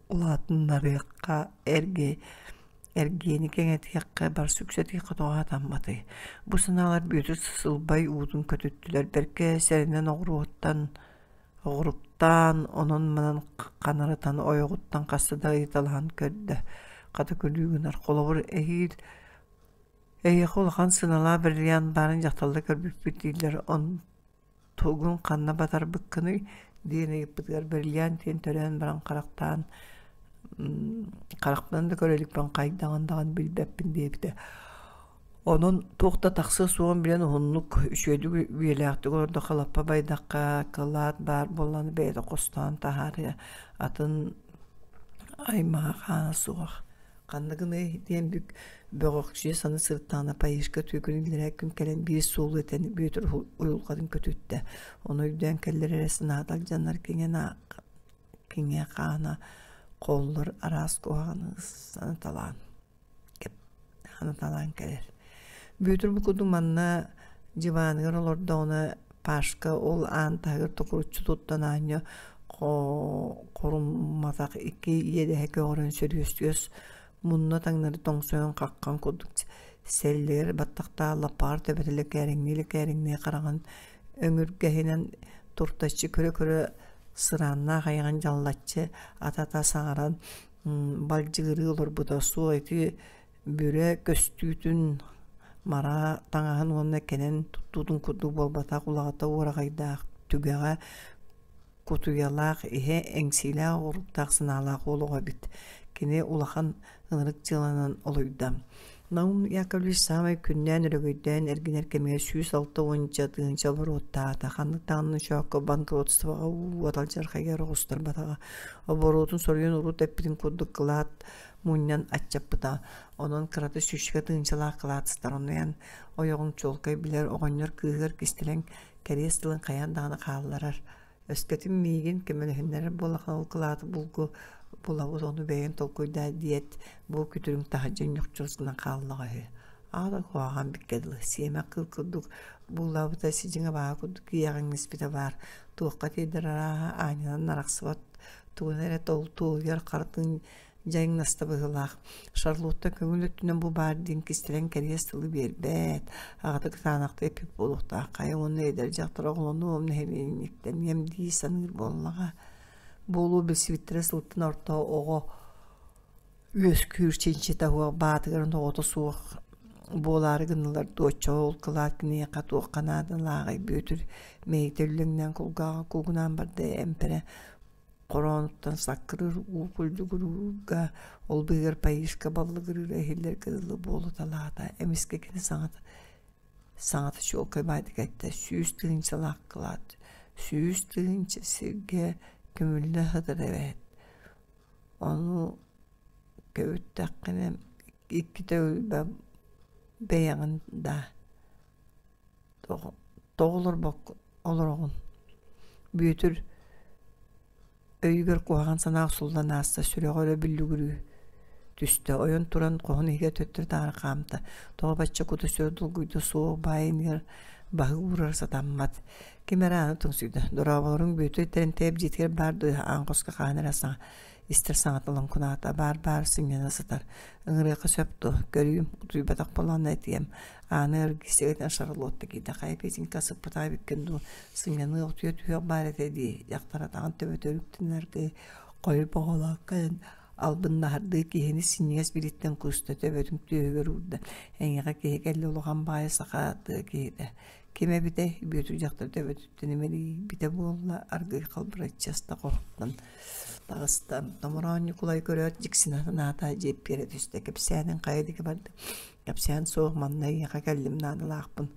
B: улаатыннарыахха, эргиэни кэҥэтиэххэ, барсы үксэтиэххэ тоҕо сатамматый? Бу санаалар Бүөтүр сылбай уутун көтүттүлэр, бэркэ сэрэнэн оҕуруоттан оҕуруктаан, онон-манан ханарытан ойоҕуттан хаста да ыйыталаһан көрдө. Хата күлүү гынар, холобур, эһиил Эйиэхэ улахан сыаналаах бриллиант баарын дьахталлар көрбүппүт дииллэр, онтугун ханна батарбыккыный диэн ыйыппытыгар бриллиант диэн төрөөн баран харахтаан харахпынан да көрө иликпин хайдаҕын даҕаны билбэппин диэбитэ. Онон туох да тахсыа суоҕун билэн уһуннук үчүгэйдик үйэлээхтик олордоххо лаппа байдахха кылаат баар буоллаҕына бэйэтэ хостоон таһаарыа атын аймаҕа хаана суох. Ханна гыныай диэн бүк бөҕөхсүйэ саныы сырыттаҕына Парижка түөкүн иллэрээ күн кэлэн биир суолу этэн Бүөтүр уйулҕатын көтүттэ. Ону өйдөөн кэллэр эрэ санаата алдьанар киҥэ хаана холлор араас куһаҕаны санаталаан санаталаан кэлэр. Бүөтүр бу курдук манна дьыбааныгар олордоҕуна Пашка ол аан таһыгар токуруччу туттан аанньа хорумматах икки иэдэһэ көҕөрөн сөрүөстүөс мунна таҥнары тоҥсойон хаххан курдук сэллигэр баттахтаах лаппаҕар төбөтө лэкээриҥнии-лэкээриҥнии хараҕын өҥүргэһинэн туртаччы көрө-көрө сырааннаах айаҕын дьаллаччы ата-ата саҥаран балдьыгырыы олорбута суох ити бүрэ көстүүтүн мара таҥаһын уонна кэнэн туттуутун курдук буолбатах улаҕата уораҕайдаах түгэҕэ кутуйалаах иһэ эҥсиилээх оҕуруктаах санаалаах уол оҕо эбит кини улахан ынырык дьыаланан олуйда Наум Яковлевич саамай күннээн өрөгөйдөөн эргинэр кэмигэр 160 тыһыынча оборуоттаата ханнык даҕаны ночоокко банкротствоҕа уот алдьархайыгар оҕустарбатаҕа оборуотун соруйан урут эппитин курдук кылаат мунньан аччаппыта. Онон кырата сүүсчэкэ тыһыынчалаах кылаат сытар. Онно ойоҕуҥ чуолкай билэр оҕонньор кыыһыгар кистэлэҥ кэриэс тылын хайаан даҕаны хаалларар. Өскөтүн миигин көмөлөһүннэрэр буоллаххына ол кылааты булгу булабыт ону бэйэҥ толкуйдаа диэт бу күтүрүҥ таһырдьа ньохчурус гынан хааллаҕа үһү. Аата куһаҕан биккэ дылы сиэмэх кыыл курдук буулаабыта сидьиҥ абааһы курдук иэҕэҥнэспитэ баар. Туохха тиэрдэр арааһа аанньанан арахсыбат тугун эрэ туолуйар харытын дьайыҥнаста быһыылаах. Шарлотта көҥүл өттүнэн бу баар диэн кистэлэҥ кэриэс тылы биэрбэт, аҕата кытаанахтык эппит буолуохтаах. Хайа уонна эдэр дьахтар оҕолонуом нэһилиэнньиктэниэм дии саныыр буоллаҕа. Буолуо билсибиттэрэ сылтан орто оҕо үөскүүр чинчитэ суох, баатыгарын оҕото суох буолаары гыннылар дуо оччоҕо ол кылаат киниэхэ туохха наадалааҕый Бүөтүр мэйиитэ үллэҥнээн кулгааҕа куугунаан барда эмпэрэ хороонуттан саккырыыр уу кулдьугуруурга, ол быыһыгар Парижка баллыгырыыра иһиллэргэ дылы буолуталаата. Эмискэ кини саҥата саҥата чуолкай баайдык эттэ: 100 тыһыынчалаах кылаат, 100 тыһыынча сиргэ көмүллэ сытар эбээт. Ону көбүттэххинэ иккитэ өлбө бэйэҕин да тоҕо олорбоккун олороҕун Бүөтүр өйүгэр куһаҕан санаа охсуллан ааста, сүрэҕэ өрө бүллүгүрүү. Түстэ, ойон туран хоһун иһигэр төттөрү-таары хаамта. Тоҕо бачча кута-сүрэ долгуйда суох баайыныгар баһы уурар сатаммат. Ким эрэ ааны тоҥсуйда. Дорооболоруҥ Бүөтүр Тэрэнтэйэп дьиэтигэр баар дуо аан хоско хаһан эрэ саҥа истэр саҥата лоҥкунаата. Баар-баар сынньана сытар. Ыҥырыахха сөп дуо? Көрүүм, утуйбатах буоллаҕына этиэм. Ааны эргийсэгитинэн Шарлотта киирдэ. Хайа Петенька сыппытаа эбиккин дуу? Сынньаныах утуйа түһүөх баар этэ дии. Дьахтар атаҕын төбөтө өрүктэнэргэ хойу боҕолоох кэлэн албыннаһардыы киһини синньигэс билиттэн куста төбөтүн түөһүгэр уурда. Эйиэхэ киһи кэллэ улахан баайы саха тыа киһитэ. Ким эбитэй? Бүөтүр дьахтар төбөтүттэн имэрийбитэ буолла, аргыый халбарыччы аста хоһуттан таҕыста. Томороон Ньукулай көрөөт дьиксинэ санаата дьиэппиэрэ түстэ. Кэпсээнин хайа диэки барда? Кэпсээн суох, манна эйиэхэ кэллим наадалаахпын.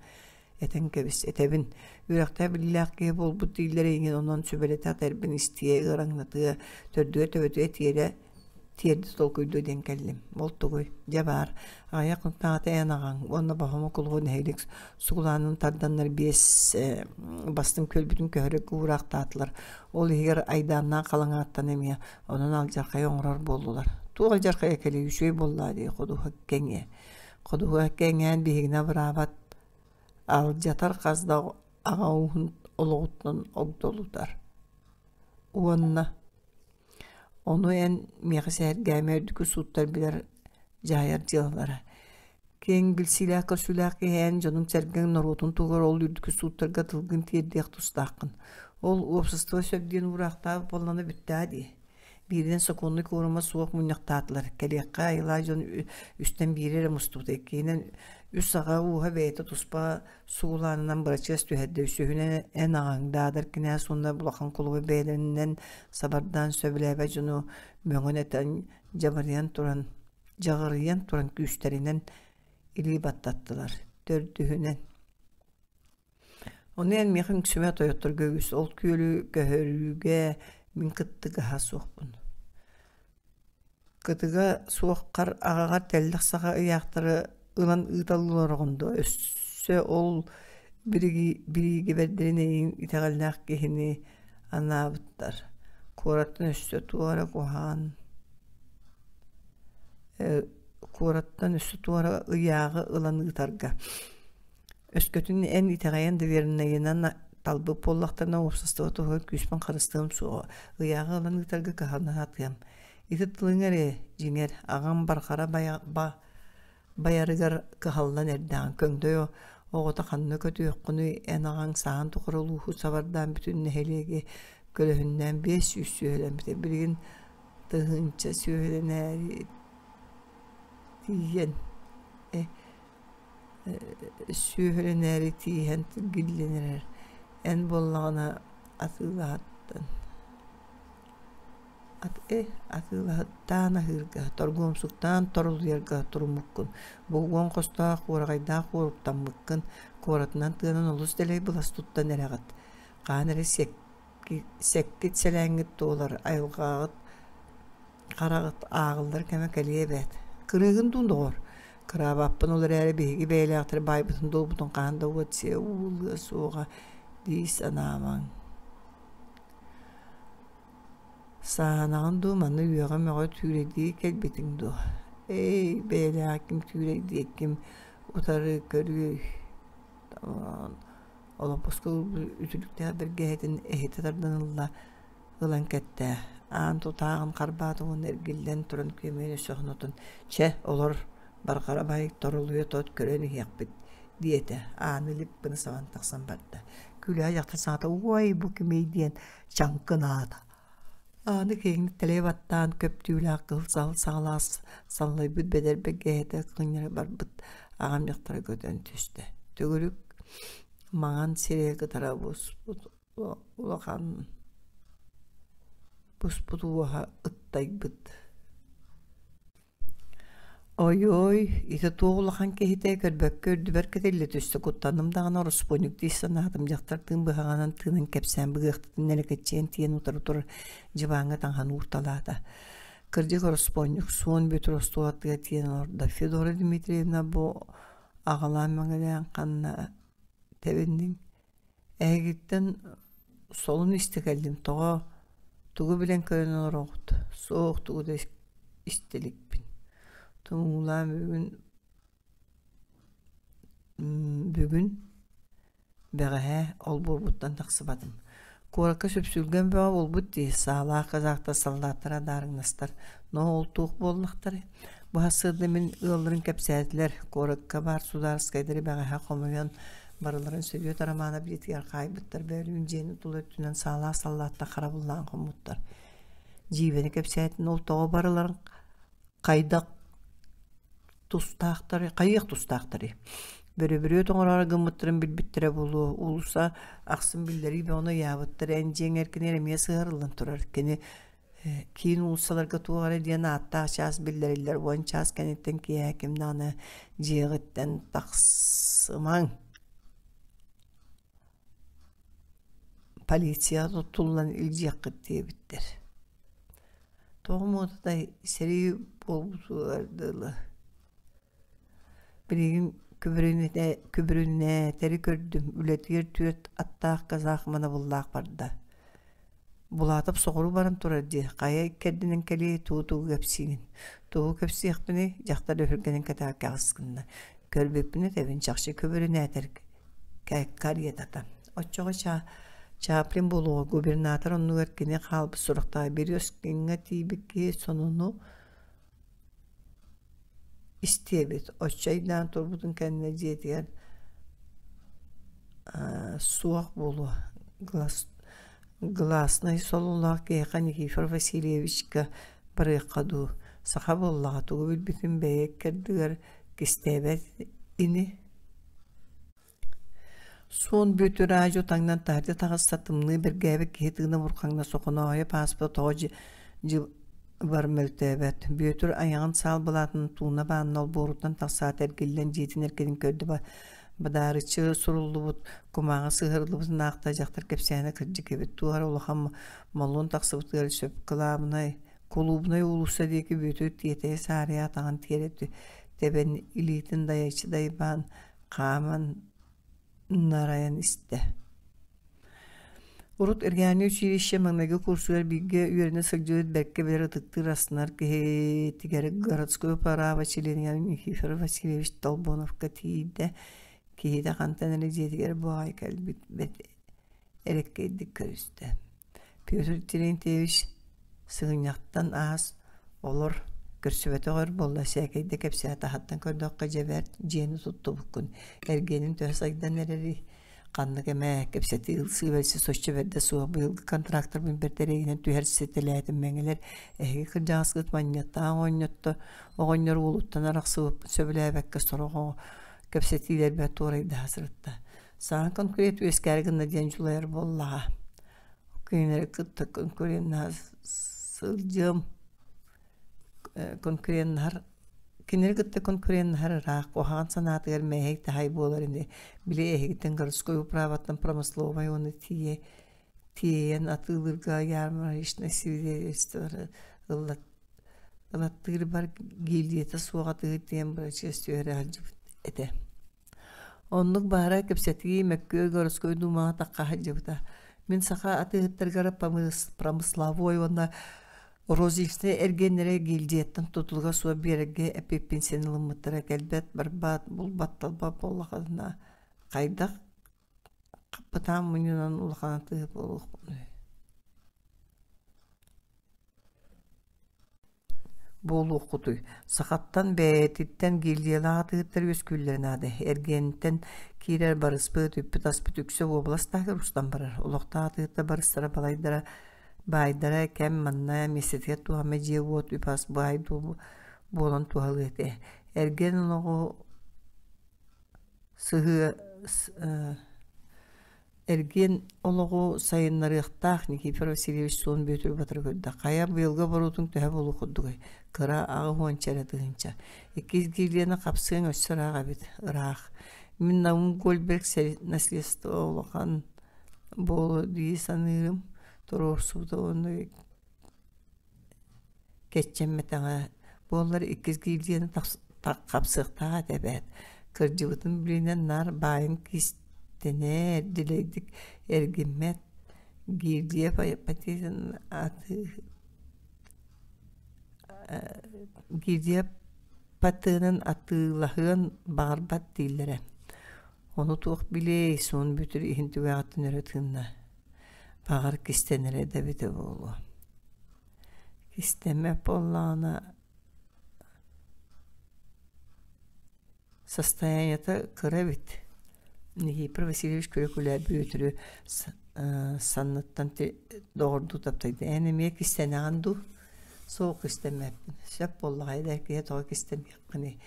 B: Этэн кэбис, этэбин. Үөрэхтээх билиилээх киһи буолбут дииллэр эйигин онон сүбэлэтэ атарбын истиэ, ыараҥнатыа, төрдүө төбөтүө тиэрэ тиэрдэ толкуйдуо диэн кэллим. Ол тугуй? Дьэ баар, аҕыйах хонуктааҕыта эн аҕаҥ уонна Боһомо кулуһу нэһилиэк сугулаанын тарданнар биэс бастыҥ күөлбүтүн көһөрө уураахтаатылар. Ол иһигэр айдааннаах халаҥааттан эмиэ онон алдьархайы оҥорор буоллулар. Туох алдьархайа кэлиэй, үчүгэй буоллаа дии, ходуһа кэҥиэ. Ходуһа кэҥээн биһигини абыраабат алдьатар хас да аҕа ууһун олоҕуттан огдолутар. Уонна ону эн миэхэ сэһэргээмэ үрдүкү сууттар билэр дьаһайар дьыалалара. Киэҥ билсиилээх-көрсүүлээх киһи эн дьонуҥ-сэргэҥ норуотун туһугар ол үрдүкү сууттарга тылгын тиэрдиэх тустааххын. Ол уопсастыба сөп диэн уураахтаабыт буоллаҕына бүттэҕэ дии. Бииринэн сокуоннай куорума суох мунньахтаатылар. Кэлиэххэ айылаа дьон үстэн биири эрэ мустубута. Иккиһинэн үс аҕа ууһа бэйэтэ туспа сугулаанынан бырачыас түһэрдэ. Үсүһүнэн эн аҕаҥ Даадар кинээс уонна улахан кулуба бэйэлэринэн сабардаан сөбүлээбэт дьону мөҥөн этэн дьабарыйан туран дьаҕарыйан туран күүстэринэн илии баттаттылар. Төрдүһүнэн Ону эн миэхэ үҥсүмэ тойотторго үгүс ол күөлү көһөрүүгэ мин кыттыгаһа суохпун. Кытыга суох хар аҕаҕар тэллэх саҕа ыйаахтары ылан ыыталлар дуо? Өссө ол бириигэбэрдэрин эйигин итэҕэллээх киһини анаабыттар. Куораттан өссө туох эрэ куһаҕан куораттан өссө туох эрэ ыйааҕы ылан ыытарга. Өскөтүн эн итэҕэйэн довереннайынан талбыт буоллахтарына уопсастыба туһугар күүспүн харыстыам суоҕа, ыйааҕы ылан ыытарга кыһалла сатыам. Ити тылыҥ эрэ, дьиҥэр, аҕам барҕара байарыгар кыһаллан эрдэҕин көҥдөй оҕото ханна көтүөххүнүй, эн аҕаҥ саһаан тухары улууһу сабардаан бүтүн нэһилиэги көлөһүннээн 500 сүөһүлэммитэ, билигин тыһыынча сүөһүлэнээри тиийэн сүөһүлэнээри тииһэн тиргиллэн эрэр, эн буоллаҕына атыылаһаттан атыылаһыттаан аһыырга, торгуомсуктаан торолуйарга туруммуккун, бугуон хостоох уораҕайдаах уоруктаммыккын, куоратынан тыанан олус дэлэй былас туттан эрэҕит, хаан эрэ сэккит сэлээҥҥит туолар, айылҕаҕыт Хараҕыт ааҕыллар кэмэ кэлиэ эбээт. Кырыыгын дуу, доҕор? Кыраабаппын ол эрээри биһиги бэйэлээхтэр баайбытын-дуолбутун хаһан да уот сиэ ууллуо суоҕа дии санаамаҥ. Саанаҕын дуу, манна үөҕэ-мөҕө түүрэйдии кэлбитиҥ дуо? Эй, бэйэлээх ким түүрэйдиэ, ким утары көрүөй? Олоппоско үтүлүктээх бэргэһэтин эһитэ тардан ылла ылан кэттэ, аан тутааҕын харбаата уонна эргиллэн туран күөмэйин өссө хонотон «Чэ, олор, барҕара баай торолуйа тот көрөн иһиэхпит» диэтэ, ааны лип гына сабан тахсан барда. Күлээ дьахтар саҥата «Уой, бу кимий?» диэн чаҥкынаата. Ааны киэҥник тэлэйэ баттаан көп түүлээх кыһыл саһыл саҕалаах саллайбыт бэдэр бэргэһэтэ кыҥнары барбыт аҕам дьахтара көтөн түстэ. Төгүрүк маҥан сирэйэ кытара буспут улахан буспут уоһа ыттайбыт Ойуой, ити туох улахан киһитэ көрбөккө үрдүбэр кэтиллэ түстэ, куттанным даҕаны ороспуонньук дии санаатым, дьахтар тыын быһаҕынан тыынан кэпсээн быгыахтытын нэлэкэччийэн тиийэн утары турар дьыбааҥҥа таҥаһын уурталаата. Кырдьык ороспуонньук суон Бүөтүр остуол аттыгар тиийэн олордо. Федора Дмитриевна бу аҕалаан мэҥилээн ханна тэбинниҥ? Эһигиттэн солун истэ кэллим, тоҕо тугу билэн көрөн олороҕут? Суох, тугу да истэ иликпин. Тумуулаан бүгүн Бүгүн, бэҕэһээ олбуорбуттан тахсыбатым. Куоракка сүпсүлгэн бөҕө буолбут дии, саалаах казахтар саллааттара даарыҥнастар. Ноо ол туох буоллахтарай? Бу сарсыарда мин ыалларын кэпсээтилэр, куоракка баар судаарыскайдары бэҕэһээ хомуйан, барыларын Сөдүөт Арамаанап дьиэтигэр хаайбыттар, бөөлүүн дьиэни тула өттүнэн саалаах саллааттар харабыллаан хоммуттар. Дьиибэни кэпсээтин ол тоҕо барыларын хайдах тустаахтары хайыах тустаахтарый бөрөбүрүөт оҥороору гыммыттарын билбиттэрэ буолуо уулусса ахсын биллэрии бөҕөнү ыйаабыттар эн дьиэҥ эркинигэр эмиэ сыһыарыллан турар кини киин уулуссаларга туох эрэ диэн ааттаах чаас биллэриллэр уон чаас кэнниттэн киэһэ ким даҕаны дьиэҕиттэн тахсымаҥ полицияҕа туттуллан илдьиэххит диэбиттэр Тоҕо муотатай сэрии буолбутугар дылы Билигин күбүрүнээтэри көрдүм, үлэтигэр түөрт аттаах казах манабыллаах барда. Булаатап соҕуруу баран турар дии, хайа иккэрдинэн кэлиэй, тугу-тугу кэпсиигин? Тугу кэпсиэхпиний, дьахтар өһүргэнэн кэтэҕэр кэҕис гынна. Көрбүппүн этэбин, чахчы күбүрүнээтэр каретата. Оччоҕо Чаплин буолуоҕа губернатор оннугар кини хаалбыт сурахтаах Березкиҥҥа тиийбит киһи сонуну истиэбит. Оччо айдаан турбутун кэннэ дьиэтигэр суох буолуо. Гласнай сололоох киһиэхэ Никифор Васильевичка барыахха дуу, саха буоллаҕа тугу билбитин бэйэ иккэрдигэр кистээбэт ини Суон Бүөтүр аадьу таҥнан таһырдьа таҕыста тымныы бэргээбит киһи тыына бурхаҥнас Охонооһойоп ааспыта тоҕо дьыбар мөлтөөбөт. Бүөтүр айаҕын саал былаатын тууна баанна олбуоруттан тахсаат эргиллэн дьиэтин эркинин көрдө бадаарыччы суруллубут кумааҕы сыһыарыллыбытын аахта дьахтар кэпсээнэ кырдьык эбит туох эрэ улахан молуон тахсыбытыгар сөп кылаабынай кулуубунай уулусса диэки Бүөтүр тиэтэйэ саарыйа атаҕын тиэрэ тэбэн илиитин дайаччы дайбаан хааман нарайан истэ. Урут Эргээни училище маҥнайгы курсугар бииргэ үөрэнэ сылдьыбыт бэркэ билэр ытыктыыр астынар киһитигэр городской управа чилиэнигэр Никифор Васильевич Толбоновка тиийдэ. Киһитэ хантан эрэ дьиэтигэр бу аҕай кэлбит бэрт элэккэйдик көрүстэ. Петр Терентьевич сыгынньахтан аас, олор көрсүбэтэх өр буолла сээкэйдэ кэпсээтэ аһаттан көрдөххө дьэ бэрт дьиэни туттубуккун эргиэнин төһө сайдан эрэрий ханнык эмэ кэпсэтии ылсыы бэрсэ соччо бэрдэ суох быйылгы контракторбын бэрт эрэйинэн түһэрситэлээтим мэҥэлэр эһиги кырдьаҕаскыт манньыаттаах оҕонньотто оҕонньор уолуттан арахсыбыппын сөбүлээбэккэ сорох кэпсэтиилэрбэр туорайдаһа сырытта Саҥа конкурент үөскээри гынна диэн дьулайар буоллаҕа. Кинилэри кытта конкуреннаһа сылдьыам конкуреннаһар кинилэри кытта конкуреннаһар ыраах куһаҕан санаатыгар мэһэй-таһай буолар ини. Били эһигиттэн городской управаттан промысловай уонна тиийэ тиэйэн атыылыырга ярмарочнай свидетельстволары ылла ылаттыырбар гильдията суох атыыһыт диэн бырачыас түһэрэ сылдьыбыт этэ. Оннук баара кэпсэтии мөккүөр городской дуумаҕа тахха сылдьыбыта. Мин саха атыыһыттарыгар промысловой уонна розничнай эргиэннэри гильдияттан тутулуга суох биэрэргэ эппиппин син ылыммыттара кэлбэт, барбат, булбат-талбат буоллаххына хайдах хаппытаан мунньунан улахан атыыһыт буолуохпунуй Буолуоххутуй, сахаттан бэйэтиттэн гильдиялаах атыыһыттар үөскүүллэрэ наада. Эргиэнтэн киирэр барыспыт, үппүт-аспыт үксэ уобалас таһыгар устан барар. Олохтоох атыыһыттар барыстара балайдара баайдара кэм манна миэстэтигэр туох эмэ дьиэ-уот, үп-ас баай буолан туһалыа этэ. Эргиэн олоҕу сыһыа Эргиэн олоҕу сайыннарыахтаах Никифор Васильевич Суон Бүөтүрү батары көрдө. Хайа быйылгы оборуутуҥ төһө буолуох курдугай? Кыра аҕыс уонча эрэ тыһыынча. Иккис гильдияны хапсыаҥ өссө ыраах эбит. Ыраах. Мин Наум Гольберг наследство улахан буолуо дии саныырым. Туруорсубута уонна кэччэммэтэҕэ буоллар иккис гильдияны хапсыахтаах этэ эбээт кырдьыбытын билинэн наар баайын кистэнэр дэлэйдик эргиммэт гильдия патентын атыы гильдия Патыанын атыылаһыан баҕарбат дииллэрэ. Ону туох билиэй, суон бүтүр иһин түгэҕиттэн өрө тыынна. Баҕар кистэнэрэ да эбитэ буолуо. Кистэммэт буоллаҕына Состояниета кыра эбит. Никифор Васильевич Күрүкүлэ Бүөтүрү санныттан доҕордуу таптайда. Эн эмиэ кистэнэҕин дуу? Суох кистэммэппин. Сөп буоллаҕа эдэр киһи тоҕо кистэниэххиний?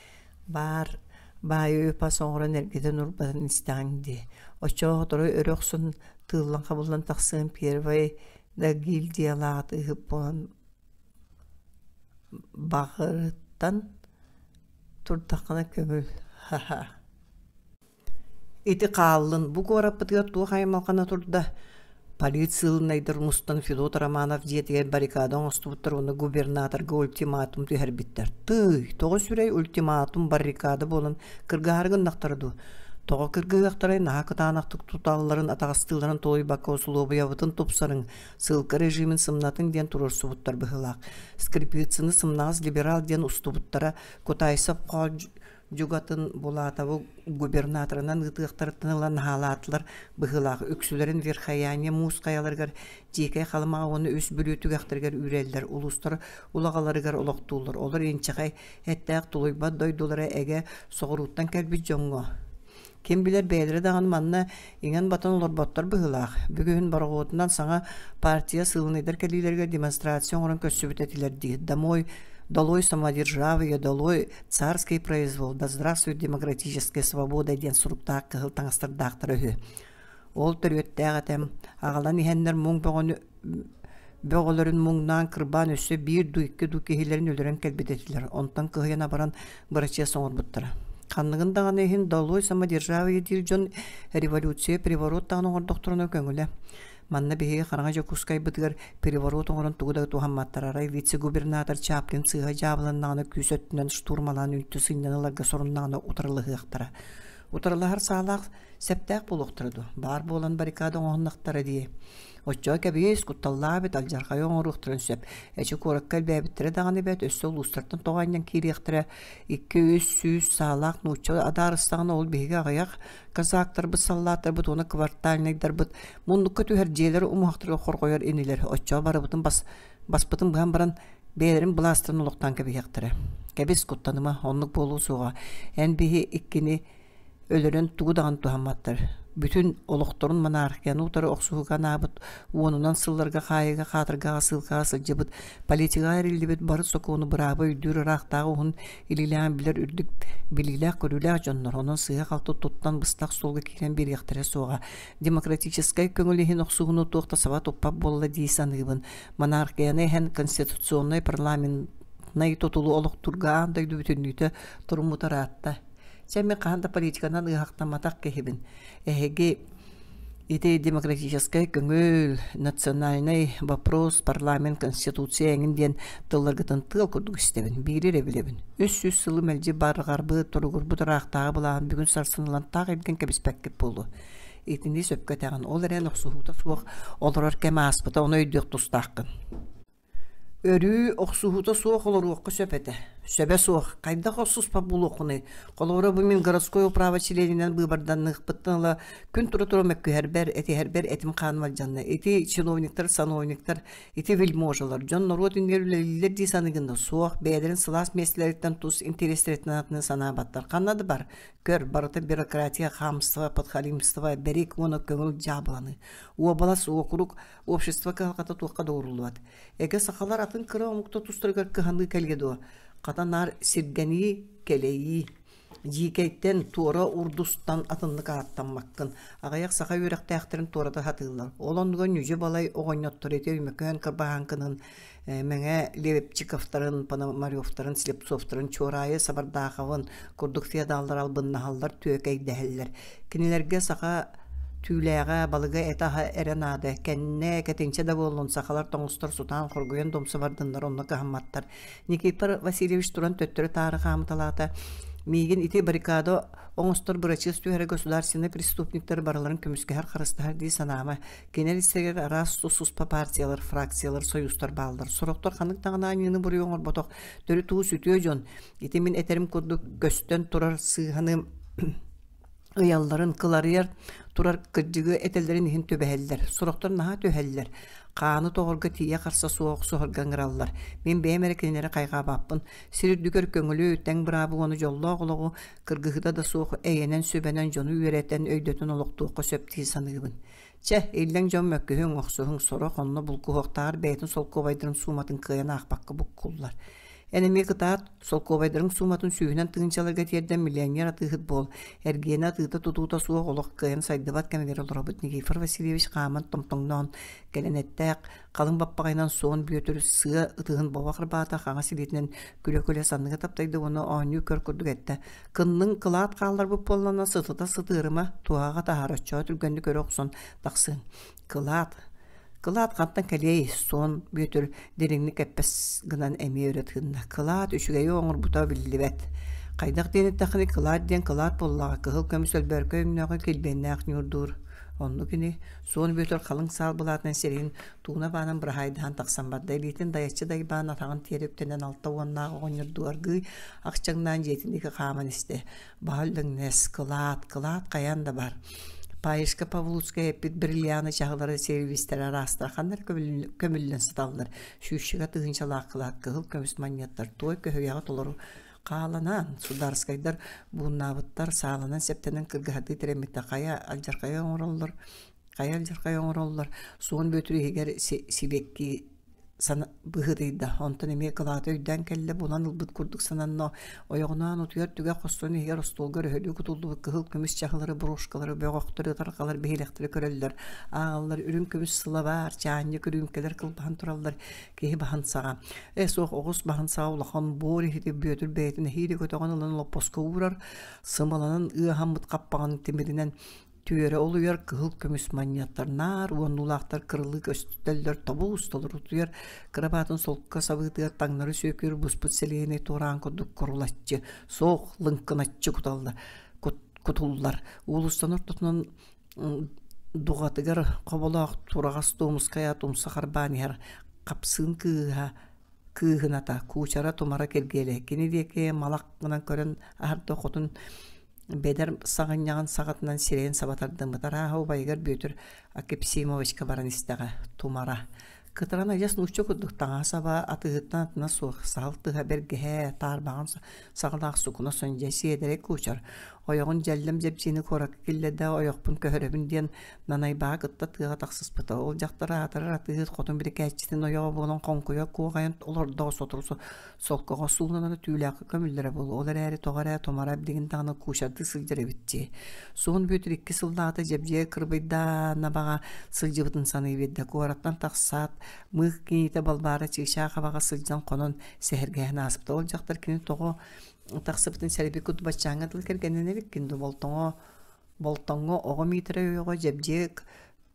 B: Баар баайы үп-ас оҥорон эргитэн урбатан истэҕиҥ дии. Оччоҕо сотору өрө охсон тыыллан-хабыллан тахсыан первай да гильдиялаах атыыһыт буолан баҕарыттан турдаххына көҥүл ха-ха Ити хааллын, бу куораппытыгар туох аймалҕана турда? Полициялынайдар мустан Федот Романов дьиэтигэр баррикада оҥостубуттар уонна губернаторга ультиматум түһэрбиттэр. Тыый, тоҕо сүрэй ультиматум баррикада буолан кыргыһаары гыннахтара дуу? Тоҕо кыргыһыахтарай наһаа кытаанахтык туталларын, атаҕастыылларын тулуйбакка усулуобуйабытын тупсарыҥ, ссылка режимин сымнатыҥ диэн туруорсубуттар быһыылаах. Скрипицыны сымнаҕас либерал диэн устубуттара Кутайсов Дьугатын Булатовы губернаторынан ыытыахтарыттан ыла наһаалаатылар быһыылаах. Үксүлэрин Верхояние муус хайаларыгар, Дьиикэй Халымаҕа уонна Үс Бүлүү түгэхтэригэр үүрэллэр, улуустар улаҕаларыгар олохтууллар. Олор инчэҕэй эттээх тулуйбат дойдулара эгэ соҕурууттан кэлбит дьоҥҥо Ким билэр бэйэлэрэ даҕаны манна иҥэн-батан олорботтор быһыылаах. Бүгүн борохуотунан саҥа партия сыылынайдар кэлиилэригэр демонстрация оҥорон көрсүбүт этилэр дии. Домой, долой самодержавие, долой царский произвол, да здравствует демократическая свобода диэн суруктаах кыһыл таҥастардаахтара үһү. Ол төрүөттээх этэ. Аҕалан иһэннэр муҥ бөҕөнү бөҕөлөрүн муҥнаан кырбаан өссө биир дуу, икки дуу киһилэрин өлөрөн кэлбит этилэр. Онтон кыһыйан абаран бырачыас оҥорбуттара. Ханныгын даҕаны иһин долой самодержавие диир дьон революция, переворот даҕаны оҥордохторуна көҥүлэ. Манна биһиги Хараҥа Дьокуускайбытыгар переворот оҥорон тугу да туһамматтар. Арай вице-губернатор Чапкин сыыһа дьаабыланнаҕына күүс өттүнэн штурмалаан үлтү сынньан ыларга соруннаҕына утарылаһыахтара. Утарылаһар саалаах сэптээх буолуохтара дуо? Баар буолан баррикада оҥоһуннахтара дии. Оччоҕо кэбиһиэс, кутталлаах эбит, алдьархайы оҥоруохтарын сөп. Эчи куоракка элбээбиттэрэ даҕаны эбээт, өссө улуустартан тоҕо анньан киириэхтэрэ. 2-300 саалаах нуучча адаарыстаҕына ол биһиги аҕыйах казактарбыт, саллааттарбыт уонна квартальнайдарбыт муннукка түһэр дьиэлэр умуһахтарыгар хорҕойор инилэр. Оччоҕо барыбытын бас, баспытын быһан баран бэйэлэрин былаастарын олохтоон кэбиһиэхтэрэ. Кэбис, куттаныма, оннук буолуо суоҕа. Эн биһи иккини өлөрөн тугу даҕаны туһамматтар. Бүтүн олохторун монархияны утары охсуһууга анаабыт, уонунан сылларга хаайыыга, хаатыргаҕа, сыылкаҕа сылдьыбыт, политикаҕа эриллибит бары сокуону, быраабы өйдүүр ыраахтааҕы уһун илиилээҕин билэр үрдүк билиилээх-көрүүлээх дьоннор, онон сыыһа-халты туттан быстах суолга киирэн биэриэхтэрэ суоҕа. Демократическай көҥүл иһин охсуһууну туох да саба туппат буолла дии саныыбын. Монархияны иһэн конституционнай парламентнай тутулу олохтуурга аан дойду бүтүннүүтэ туруммута ыраатта. Чэ, мин хаһан да политиканан ыаһахтамматах киһибин. Эһиги ити демократическай көҥүл, национальный вопрос, парламент, конституция эҥин диэн тылларгытын тыал курдук истэбин, биири эрэ билэбин. 300 сылы мэлдьи барҕарбыт, туругурбут ыраахтааҕы былааһын бүгүн сарсын ылан таах илгэн кэбиспэккит буолуо. Итини сөпкө этэҕин, ол эрэн охсуһуута суох олорор кэм ааспыта, ону өйдүөх тустааххын. Өрүү охсуһуута суох олоруохха сөп этэ. Сөбө суох, хайдах охсуспат буолуоххунуй? Холобура, бу мин городской управа чилиэнинэн быыбарданыахпыттан ыла күн тура-тура мөккүһэрбэр, этиһэрбэр этим-хааным алдьанна. Ити чиновниктар, сановниктар, ити вельможалар, дьон норуот иннигэр үлэлииллэр дии саныыгын да суох, бэйэлэрин сылаас миэстэлэриттэн тус интэриэстэриттэн атыны санаабаттар. Ханна да бар, көр, барыта бюрократия, хамство, подхалимство, бэрик уонна көҥүл дьаабыланыы. Уобалас, уокурук, Общество кыһалҕата туохха да ууруллубат. Эгэ сахалар атын кыра омукта тустарыгар кыһаныы кэлиэ дуо? Хата наар сиргэнии, кэлэйии. Дьиикэйтэн, туора урдустан атыннык ааттаммаккын. Аҕыйах саха үөрэхтээхтэрин туората сатыыллар. Ол оннугар ньүдьү-балай оҕонньоттору ити Өймөкөөн Кырбаһааҥкынын, Мэҥэ Лепчиковтарын, Пономаревтарын, Слепцовтарын, Чуораайы Сабардааховын курдук феодаллар албыннаһаллар, түөкэйдэһэллэр. Кинилэргэ саха түүлээҕэ, балыга этэ-аһа эрэ наада. Кэннэ кэтинчэ да буоллун, сахалар тоҥустар сутаан хоргуйан домсу бардыннар, онно кыһамматтар. Никифор Васильевич туран төттөрү-таары хаамыталаата. Миигин ити баррикада оҥостор бырачыас түһэрэ государственнай преступниктары барыларын көмүскэһэр харыстаһар дии санаама. Кинилэр истэригэр араас тус-туспа партиялар, фракциялар, союзтар бааллар. Сорохтор ханнык даҕаны аньыыны буруйу оҥорботох төрүт уус үтүө дьон. Ити мин этэрим курдук көстөн турар сыыһаны ыйалларын, кыларыйар турар кырдьыгы этэллэрин иһин түбэһэллэр. Сорохтор наһаа түһэллэр. Хааны тоҕорго тиийэ харса суох охсуһарга ыҥыраллар. Мин бэйэм эрэ кинилэри хайҕаабаппын. Сир үрдүгэр көҥүлү, тэҥ быраабы уонна дьоллоох олоҕу кыргыһыыта да суох эйэнэн, сүбэнэн дьону үөрэтэн, өйдөтөн олохтуохха сөп дии саныыбын. Чэ, иллэҥ дьон мөккүһүҥ, охсуһуҥ, сорох онно булкуһуохтааҕар бэйэтин солкуобайдарын сууматын кыайан аахпакка буккуллар. Эн эмиэ кытаат, солкуобайдарыҥ сууматын сүүһүнэн тыһыынчаларга тиэрдэн миллионер атыыһыт буол. Эргиэнэ атыыта-тутуута суох олох кыайан сайдыбат кэмигэр олоробут Никифор Васильевич хааман томтоҥноон кэлэн эттээх, халыҥ баппаҕайынан суон Бүөтүр сыа ытыһын бобо харбаата, хаҥас илиитинэн күлэ-күлэ санныга таптайда уонна оонньуу-көр курдук эттэ: «Кынныҥ кылаат хаалларбыт буоллаҕына сытыта сытыарыма, туһаҕа таһаар, оччоҕо түргэнник өрө охсон тахсыаҥ. Кылаат Кылаат хантан кэлиэй?» Суон Бүөтүр дириҥник эппэс гынан эмиэ өрө тыынна. «Кылаат үчүгэйи оҥорбута биллибэт. Хайдах диэн эттэххиний, кылаат диэн кылаат буоллаҕа, кыһыл көмүс өлбөөркөй өҥнөөҕү килбиэннээх ньуурдуур. Оннук ини, Суон Бүөтүр халыҥ саал былаатынан сирэйин тууна баанан быраһаайдаһан тахсан барда. Илиитин дайаччы дайбаан атаҕын тиэрэ үктэнэн 60-аах оҕонньордуу аргыый ахчаҥнаан дьиэтин диэки хааман истэ. Баһа үллэҥнэс, кылаат, кылаат хайаан да бар. Паишка Павлуцкая эппит бриллианы чаһылары сервистэрэ араастара ханна эрэ көмүллэн сыталлар. Сүүсчэкэ тыһыынчалаах кылаат кыһыл көмүс манньыаттар туой көһүйэҕэ толору хааланан, сударскайдар бууннаабыттар, сааланан-сэптэнэн кыргыһардыы тирэммиттэр хайа алдьархайы оҥороллор, хайа алдьархайы оҥороллор. Суон Бүөтүр иһигэр сибиэкки быһыытыйда. Онтон эмиэ кылаата өйдөөн кэллэ, булан ылбыт курдук сананна. Ойоҕунаан утуйар түгэх хостон иһигэр остуолга өрөһөлүү кутуллубут кыһыл көмүс чаһылары, брошкалары, бөҕөхтөрү, ытарҕалар, биһилэхтэри көрөллөр. Ааҕаллар, үрүҥ көмүс сылабаар, чаанньык үрүүмкэлэр кылбаһан тураллар. Киһи баһын саҕа. Ээ суох оҕус баһын саҕа улахан буор иһити Бүөтүр бэйэтин эһиилэ көтөҕөн ылан олоппоско уурар, сымаланан ыаһаммыт хаппаҕын тимиринэн түөрэ олуйар кыһыл көмүс манньыаттар наар уоннулаахтар кырылыы көстөллөр тобус толору утуйар кырабаатын солко сабыытыгар таҥнары сүөкүүр буспут сэлиэнэй туораан курдук курулаччы суох лыҥкыначчы куталлар кутуллар уулуссаны ортотунан дуҕатыгар хоболоох тураҕас туомускай ат умса харбаан иһэр хапсыын кыыһа кыыһыната куучара тумара киргиэлэ кини диэки малах гынан көрөн аһарда хотун бэдэр саҕынньаҕын саҕатынан сирэйин саба тардыммыт арааһа убайыгар Бүөтүр Акипсимовичка баран истэҕэ тумара Кытаран адьас нуучча курдук таҥаһа-саба атыыһыттан атына суох, саһыл тыһа бэргэһэ, таарбаҕан саҕалаах сукуна сонньуйа сиэдэрэй куучар. Ойоҕун дьэллэм дьэбдьиэни куоракка киллэрдэ, ойохпун көһөрөбүн диэн нанайбаҕа кытта тыаҕа тахсыспыта. Ол дьахтар аатырар атыыһыт хотун бирикээччитин ойоҕо буолан хоҥкуйа куоҕайан олордоҕо сотору солкоҕо сууланара түүлээххэ көмүллэрэ буолуо. Ол эрээри тоҕо эрэ тумара билигин даҕаны куучардыы сылдьар эбит дии. Суон Бүөтүр икки сыллааҕыта Дьэбдьиэ Кырбыйдаанабаҕа сылдьыбытын саныы биэрдэ. Куораттан тахсаат, мыык киниитэ Балбаара Чыычаахабаҕа сылдьан хонон сэһэргэһэн ааспыта. Ол дьахтар кини тоҕо тахсыбытын сэрэйбит курдук баччааҥҥа дылы кэргэннэнэ иликкин дуу, Болтоҥо Болтоҥҥо оҕо Миитэрэй ойоҕо Дьэбдьиэ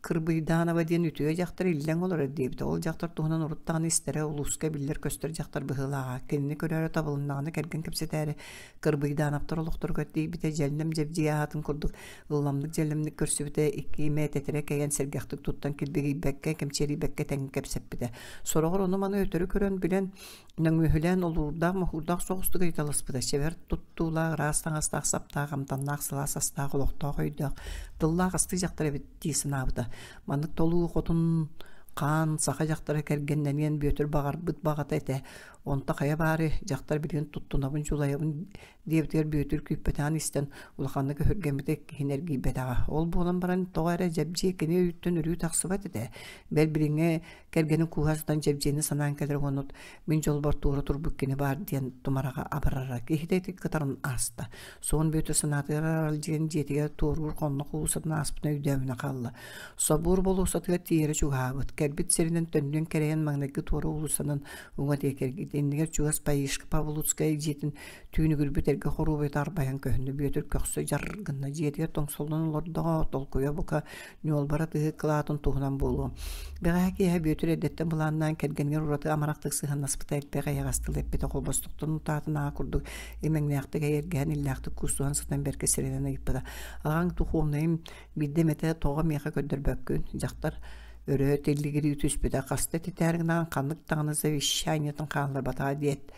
B: Кырбыйдаанова диэн үтүө дьахтар иллэҥ олорор диэбитэ. Ол дьахтар туһунан урут даҕаны истэрэ, улууска биллэр-көстөр дьахтар быһыылааҕа. Кинини көрөөрү табылыннаҕына кэргэн кэпсэтээри Кырбыйдаанаптар олохторугар тиийбитэ, дьэллэм дьэбдьиэ аатын курдук ылламнык-дьэллэмник көрсүбүтэ, икки имэ тэтэрэ кэйэн сэргэхтик туттан килбигийбэккэ, кэмчиэрийбэккэ тэҥҥэ кэпсэппитэ. Сороҕор ону-маны өтөрү көрөн билэн, Нөҥүөһүлээн олуурдаах-моһуурдаах соҕустук ыйыталаспыта, чэбэр туттуулаах, ыраас таҥастаах, саптаах, амтаннаах, сылаас астаах, олохтоох өйдөөх, тыллаах астыы дьахтар эбит дии санаабыта. Маннык толуу хотун хаан саха дьахтара кэргэннэниэн Бүөтүр баҕарбыт баҕата этэ. Онто хайа баары, дьахтар билигин туттунабын, дьулайабын диэбитигэр Бүөтүр күүппэтэҕин истэн улаханнык өһүргэммитэ иккиһин эргийбэтэҕэ. Ол буолан баран тоҕо эрэ Дьэбдьиэ кини өйүттэн өрүү тахсыбат этэ. Бэл билиҥҥи Кэргэнин кууһа сытан Дьэбдьиэни санаан кэлэр уонна мин дьолбор туора турбут кини баар диэн тумараҕа абарара. Киһитэ ити кытаран ааста. Суон Бүөтүр санаатыгар аралдьыйан дьиэтигэр туоруур хоннох уулуссатын ааспытын өйдөөмүнэ хаалла. Собур болуоссатыгар тиийэрэ чугаһаабыт. Кэлбит сиринэн төннүөн кэрэйэн маҥнайгы туора уулуссанан уҥа диэки эргийдэ. Иннигэр чугас Паишка Павлуцкая дьиэтин түүнүгүрбүт эргэ хоруобуйата арбайан көһүннэ. Бүөтүр көхсө дьар гынна. Дьиэтигэр тоҥсоллон олордоҕо, толкуйа бука ньуолбара тыһы кылаатын туһунан буолуо. Бэҕэһээ киэһэ Бүөтүр эрдэттэн былааннаан кэргэнигэр ураты амарахтык сыһыаннаспыта элбэх эйэҕэс тыл эппитэ холбостуктан утаатын аҕа курдук имэҥнээхтик эйэргэһэн иллээхтик куустуһан сытан бэркэ сиринэн ыйыппыта. Аҕаҥ духовнайым биирдэ эмэтэ тоҕо миэхэ көрдөрбөккүн? Дьахтар өрө тиллигирии түспүтэ хаста этитээр гынан ханнык даҕаны завещаниетын хаалларбатаҕа диэт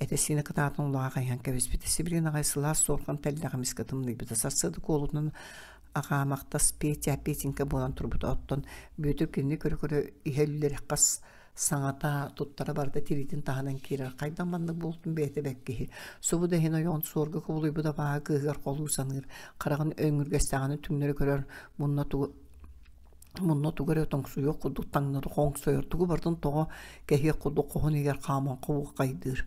B: этэ-сиинэ кытаатан улаҕа хайыһан кэбиспитэ. Сибилигин аҕай сылаас суорҕан тэллэх эмискэ тымныйбыта. Сарсыарда куолутунан аҕаамахтас Петя Петенька буолан турбута. Оттон Бүөтүр кинини көрө-көрө иһэ үллэр хас саҥата, туттара барыта тириитин таһынан киирэр. Хайдах маннык буолтун бэйэтэ бэккиһи. Субу да иһин ойоҕун суорга кубулуйбут абааһы кыыһыгар холуу саныыр, хараҕын өҥүргэстэҕинэ түҥнэри көрөр, мунна тугу мунна тугу эрэ тоҥсуйуох курдук таҥнары хоҥсойор, тугу барытын тоҕо кэһиэх курдук хоһун иһигэр хааман хобуоххайдыыр.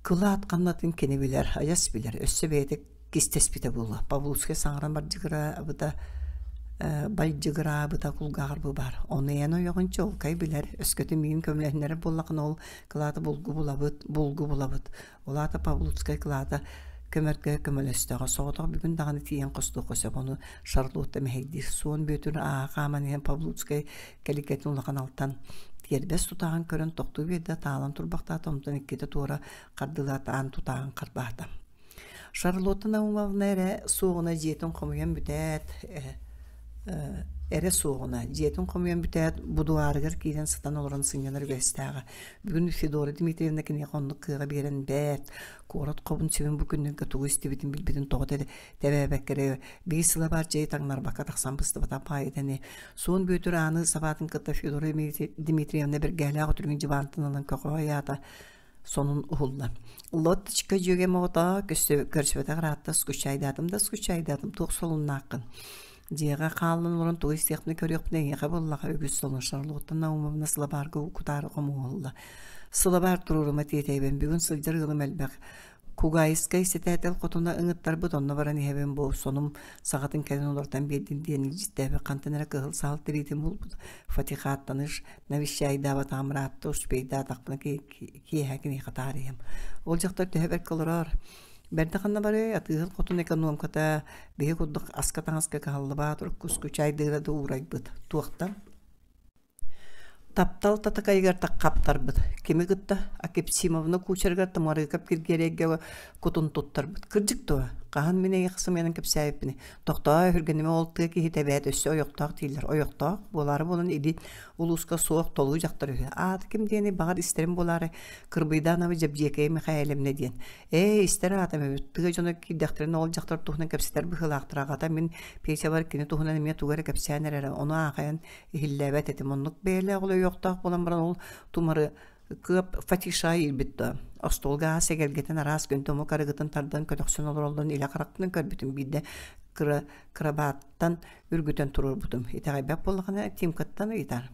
B: Кылаат ханнатын кини билэр, адьас билэр, өссө бэйэтэ кистэспитэ буолуо. Павловскай саҥаран бардьыгыраабыта бальдьыгыраабыта кулгааҕар бу баар. Ону эн ойоҕун чуолкай билэр, өскөтүн миигин көмөлөһүннэрэр буоллаххына ол кылааты булгу булабыт, булгу булабыт. Ол аата Павлуцкай кылаата көмөргө көмөлөстөҕө. Соҕотох бүгүн даҕаны тиийэн хостуохха сөп. Ону Шарлотта мэһэйдиир. Суон Бүөтүр ааһа хааман иһэн Павлуцкай кэликэтин улахан алтан тиэрбэс тутааҕын көрөн тохтуу биэрдэ, таалан турбахтаата, онтон иккитэ туора хардыылаат аан тутааҕын харбаата. Шарлотта Наумовна эрэ суоҕуна дьиэтин хомуйан бүтээт, эрэ суоҕуна дьиэтин хомуйан бүтээт будуарыгар киирэн сытан олорон сынньанар үгэстээҕэ. Бүгүн Федора Дмитриевна киниэхэ оннук кыаҕы биэрэн бэрт, куорат хобун-сибин бу күннэргэ тугу истибитин билбитин тоҕо тэбээбэккэ эрэ биир сылабаар дьиэ таҥнарбакка тахсан быстыбата паайытаны Суон Бүөтүр ааны сабаатын кытта Федора Дмитриевна бэргэһэлээх үтүрүгүн дьыбаантан ылан көҕө айаата сонун уһулла. Лоточка дьүөгэм оҕото көрсүбэтэх ыраатта скучайдаатым да скучайдаатым туох солуннааххын. Дьиэҕэ хааллан олорон тугу истиэхпинэ көрүөхпүнэ эйиэхэ буоллаҕа үгүс солун Шарлотта Наумовна сылабаарга кутаары хомуһулла. Сылабаар туруорума тиэтэйбин бүгүн сылдьар ыалым элбэх. Кугаайыскай сэтээтэл хотуна ыҥыттарбыт онно баран иһэбин бу сонум саҕатын кэлэн олортон биэрдин диэн илдьиттээбит хантан эрэ кыһыл саал тириитин булбут Фатихаттаныш навещайдаабатаҕым ыраатта успейдаатахпына киэһэ киниэхэ таарыйам. Ол дьахтар төһө бэркэ олорор. Бэрдэ ханна барыай атыыһыт хотун экономката биһи курдук аска таҥаска кыһаллыбаат урукку скучайдыыра да уурайбыт. Туохтан? Таптал татакайыгар хаптарбыт, кими кытта Акипсимовна куучарыгар Тамарыкап Киргиэлэйгэ кутун туттарбыт. Кырдьык дуо? Хаһан мин эйиэхэ сымыйанан кэпсээбиппиний? Тохтоо, өһүргэнимэ ол тыа киһитэ эбээт өссө ойохтоох дииллэр. Ойохтоох, буолаары буолан илин улууска суох толуу дьахтар үһү. Аата ким диэний баҕар истэрим буолаары Кырбыйдаанабы Дьэбдьиэкэйэ Михайловна диэн. Ээ, истэр аатым эбит. Тыа дьоно киирдэхтэринэ ол дьахтар туһунан кэпсэтэр быһыылаахтар. Аҕата мин Петябар кини туһунан эмиэ тугу эрэ кэпсээн эрэрэ. Ону аахайан иһиллээбэт этим. Оннук бэйэлээх олойуохтаах буолан баран ол тумары кыап фатиша иирбит да остуолга аас эгэлгэтин араас күндү омук арыгытын тардан көтөхсөн олороллорун илэ харахпынан көрбүтүм биирдэ кыра кырабааттан үргүтэн туруорбутум итэҕэйбэт буоллаҕына Тимкаттан ыйытар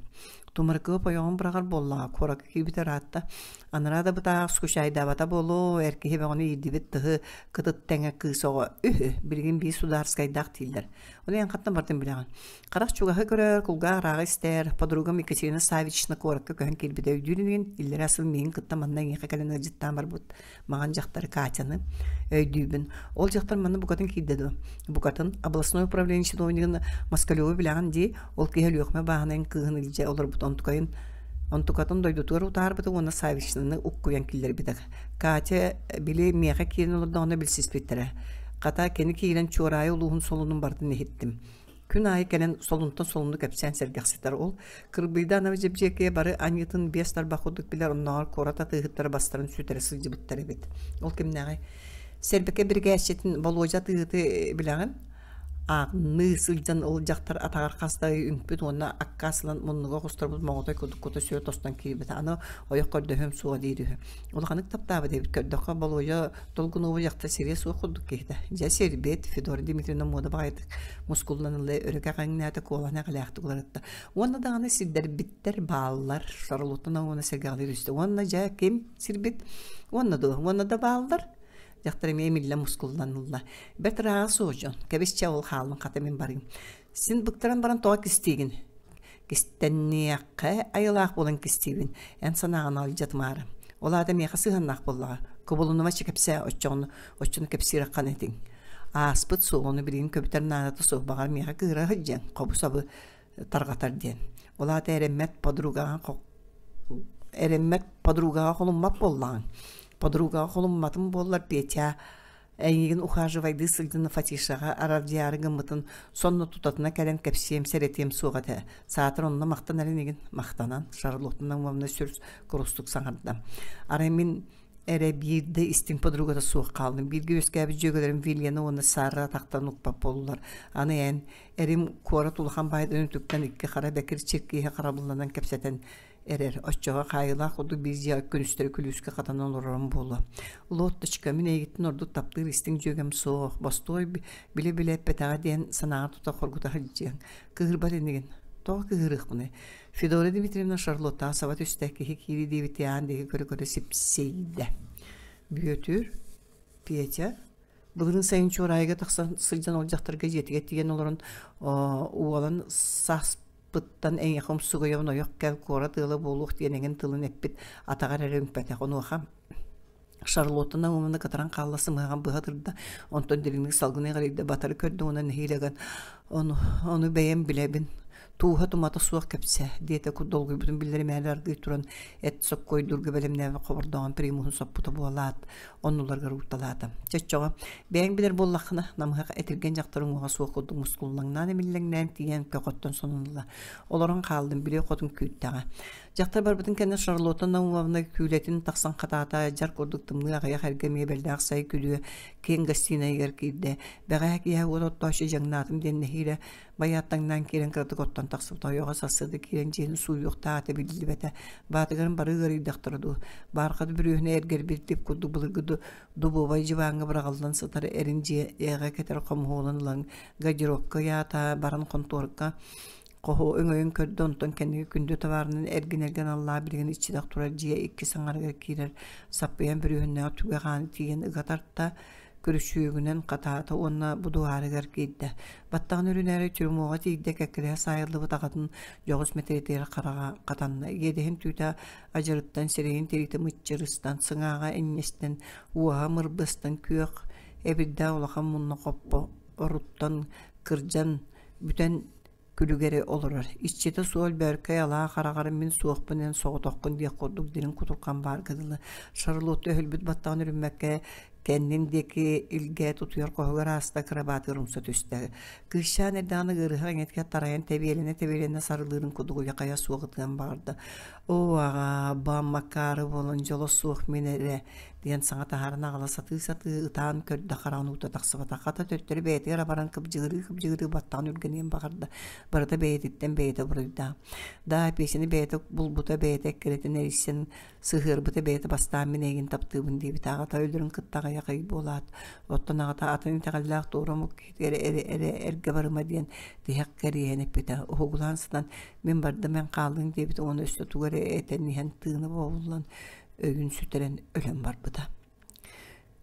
B: Тумарыкыап ойоҕун быраҕар буоллаҕа куоракка киирбитэ ыраатта анараа да бытаах скучайдаабата буолуо эр киһи бөҕөнү иирдибит тыһы кытыт тэҥэ кыыс оҕо үһү билигин биир судаарскайдаах дииллэр ону эн хантан бартын билэҕин Харах чугаһы көрөр, кулгаах ырааҕы истэр, подругам Екатерина Савична куоракка көһөн киирбитэ өйдүүр инигин, иллэрээ сыл миигин кытта манна эйиэхэ кэлэн ыалдьыттаан барбыт маҥан дьахтары Катяны өйдүүбүн. Ол дьахтар манна букатын киирдэ дуо? Букатын. Областной управление чиновнигын Москалеву билэҕин дии, ол киһи Өлүөхүмэ бааһынайын кыыһын илдьэ олорбут онтукайын онтукатын дойдутугар утаарбыта уонна Савичнаны уккуйан киллэрбитэ. Катя били миэхэ киирэн олордоҕуна билсиспиттэрэ. Хата кини киирэн Чуораайы улууһун солунун барытын иһиттим. Күн аайы кэлэн солунтан солуну кэпсээн сэргэхситэр. Ол Кырбыйдаанабы Дьэбдьиэкэйэ бары аньыытын биэс тарбах курдук билэр, оннооҕор куорат атыыһыттара бастарын сүтэрэ сылдьыбыттар эбит. Ол кимнээҕий? Сэрбэкэ биригээччитин Болуодьа атыыһыты билэҕин? Ааҕынныы сылдьан ол дьахтар атаҕар хас да ый үҥпүт уонна аккаас ылан муннуга оҕустарбыт моҕотой курдук кута сүрэ тостон киирбит. Аны ойох көрдөһүөм суоҕа диир үһү. Улаханнык таптаабыт эбит. Көрдөххө, Болуодьа Долгунова дьахтар сириэ суох курдук киһитэ. Дьэ сирбит, Федора Дмитриевна муода баҕайытык мускуллан ылла, өрө кэҕиҥнээтэ, куолаһын эҕэлээхтик уларытта. Уонна даҕаны сирдэрбиттэр бааллар, Шарлоттан уонна сэргэҕэлиир үстэ. Уонна дьэ ким сирбит? Уонна дуо? Уонна да бааллар. Дьахтар эмиэ эмиллэ мускуллан ылла. Бэрт ырааҕа суох дьон. Кэбис чэ ол хааллын хата мин барыым. Син быктаран баран тоҕо кистиигин? Кистэнниэххэ айылаах буолан кистиибин, эн санааҕын алдьатымаары. Ол аата миэхэ сыһыаннаах буоллаҕа. Кубулунума кэпсээ, оччоҕуну, оччону кэпсиир аххан этиҥ. Ааспыт суоҕуну билигин көбүтэр наадата суох, баҕар миэхэ кыыһыра сылдьыаҥ, хобу-сабы тарҕатар диэн. Ол аата эрэммэт подругаҕа эрэммэт подругаҕа холуммат буоллаҕыҥ. Подругаҕа холумматым буоллар Петя эйигин ухаживайдыы сылдьан Фатишаҕа аралдьыйаары гыммытын сонно тутатына кэлэн кэпсиэм, сэрэтиэм суох этэ. Саатар онно махтанар инигин махтанан Шарлотта Наумовна сүр курустук саҥарда. Арай мин эрэ биирдэ истиҥ подругата суох хааллым. Бииргэ үөскээбит дьүөгэлэрим Вильяна уонна Сара атахтан укпат буоллулар. Аны эн, эрим куорат улахан баайдарын үтүктэн икки хара бэкир чиркииһэ харабылланан кэпсэтэн эрэр. Оччоҕо хаайыылаах курдук биир дьиэҕэ күнүстэри күлүүскэ хатанан олорорум буолуо. Лотточка, мин эйигиттэн ордук таптыыр истиҥ дьүөгэм суох. Бостуой билэ-билэ эппэтэҕэ диэн санааҕа тута хоргута сылдьыаҥ. Кыыһырбат инигин. Тоҕо кыыһырыахпыный? Федора Дмитриевна Шарлоттаҕа саба түстэ, киһи киири диэбитти аан диэки көрө-көрө сипсийдэ. Бүөтүр, Петя, былырыын сайын Чуораайыга тахсан сылдьан ол дьахтарга дьиэтигэр тиийэн олорон уолан сааспыттан эйиэхэ умсугуйабын ойох кэл куорат ыала буолуох диэн эҥин тылын эппит атаҕар эрэ үҥпэтэх онуоха Шарлотта Наумовна кытаран хаалла сымыһаҕын быһа ытырда, онтон дириҥник салгыны эҕирийдэ, батары көрдө уонна нэһиилэ ыган «Ону, ону бэйэм билэбин, тууһа-тумата суох кэпсээ» диэтэ долгуйбутун биллэримээри аргыый туран эт соккуойдуурга бэлэмнээбит хобордооҕун примуһун соппута буолаат, оннуларыгар уурталаата. Чоччоҕо, бэйэҥ билэр буоллаххына, намыһах этиргэн дьахтар уҥуоҕа суох курдук мускуллаҥнаан имиллэҥнээн тиийэн көхөттөн сонун ылла. Олорон хааллым, били хотун күүттэҕэ. Дьахтар барбытын кэннэ Шарлотта Наумовна күүлэтин тахсан хатаата, дьар курдук тымныы аҕыйах эргэ миэбэллээх сай күлүө киэҥ гостинайыгар киирдэ. Бэҕэһээ киэһэ уот оттооччу дьаҥнаатым диэн нэһиилэ байааттаҥнаан киирэн кыратык оттон тахсыбыта. Ойоҕо сарсыарда киирэн дьиэни сууйуохтаах этэ биллибэтэ. Баатыгарын бары ыарыйдахтара дуу. Баархат бүрүөһүнэ эргэрбит дип курдук былыргы дубовай дьыбааҥҥа быраҕыллан сытар эрин дьиэҕэ кэтэр хомуһуолун ылан гардеробка ыйаата, баран хонтуорка Хоһу өҥөйөн көрдө, онтон кэнники күндү табаарынан эргин-эргин аллаа билигин иччитэх турар дьиэ иккис аҥарыгар киирэр саппыйан бүрүөһүннээх түгэх ааны тиийэн ыга тарта, күрүчүөгүнэн хатаата уонна будуһаарыгар киирдэ. Баттаҕын өрүнээри тюрьмоҕа тиийдэ, кэккэлэһэ саайыллыбыт аҕатын дьоҕус мэтириэтигэр хараҕа хатанна. Иэдэһин түүтэ адьырыттан, сирэйин тириитэ мыччырыстан, сыҥааҕа инньэстэн, уоһа мырбыстан, күөх эбирдээх улахан мунна хоппо оруттан кырдьан бүтэн күлүгэри олорор. Иччитэ суол бөөркөй алаа хараҕар мин суохпун эн соҕотоххун диэх курдук дириҥ кутурҕан баарга дылы. Шарлотта өһүлбүт баттаҕын үрүммэккэ кэннин диэки илгэ тутуйар хоһугар ааста кырабаатыгар умса түстэ. Кыысчаан эрдэҕинэ ыарыһах эҥэтигэр тарайан тэбиэлэнэ-тэбиэлэнэ сарылыырын курдук уйа-хайа суох ытыан баҕарда. Оо, аҕаа, бам макаары буолан дьоло суох мин эрэ диэн саҥа таһааран аҕала сатыы-сатыы ытаан көрдө хараҕын уута тахсыбатах хата төттөрү бэйэтигэр абаран кыбдьыгырыы-кыбдьыгырыы баттаҕын үргэниэн баҕарда барыта бэйэтиттэн бэйэтэ буруйдаах даа пиэсэни бэйэтэ булбута бэйэтэ эккирэтэн эрийсэн сыһыарбыта бэйэтэ бастаан мин эйигин таптыыбын диэбитэ аҕата өлөрүн кытта аҕыйах ый буолаат оттон аҕата атын итэҕэллээх туора омук киһитигэр эрэ эрэ эргэ барыма диэн тиһэх кэриэһин эппитэ уһугулаан сытан мин бардым эн хааллыҥ диэбитэ уонна өссө тугу эрэ этэн иһэн тыына бобуллан өйүн сүтэрэн өлөн барбыта.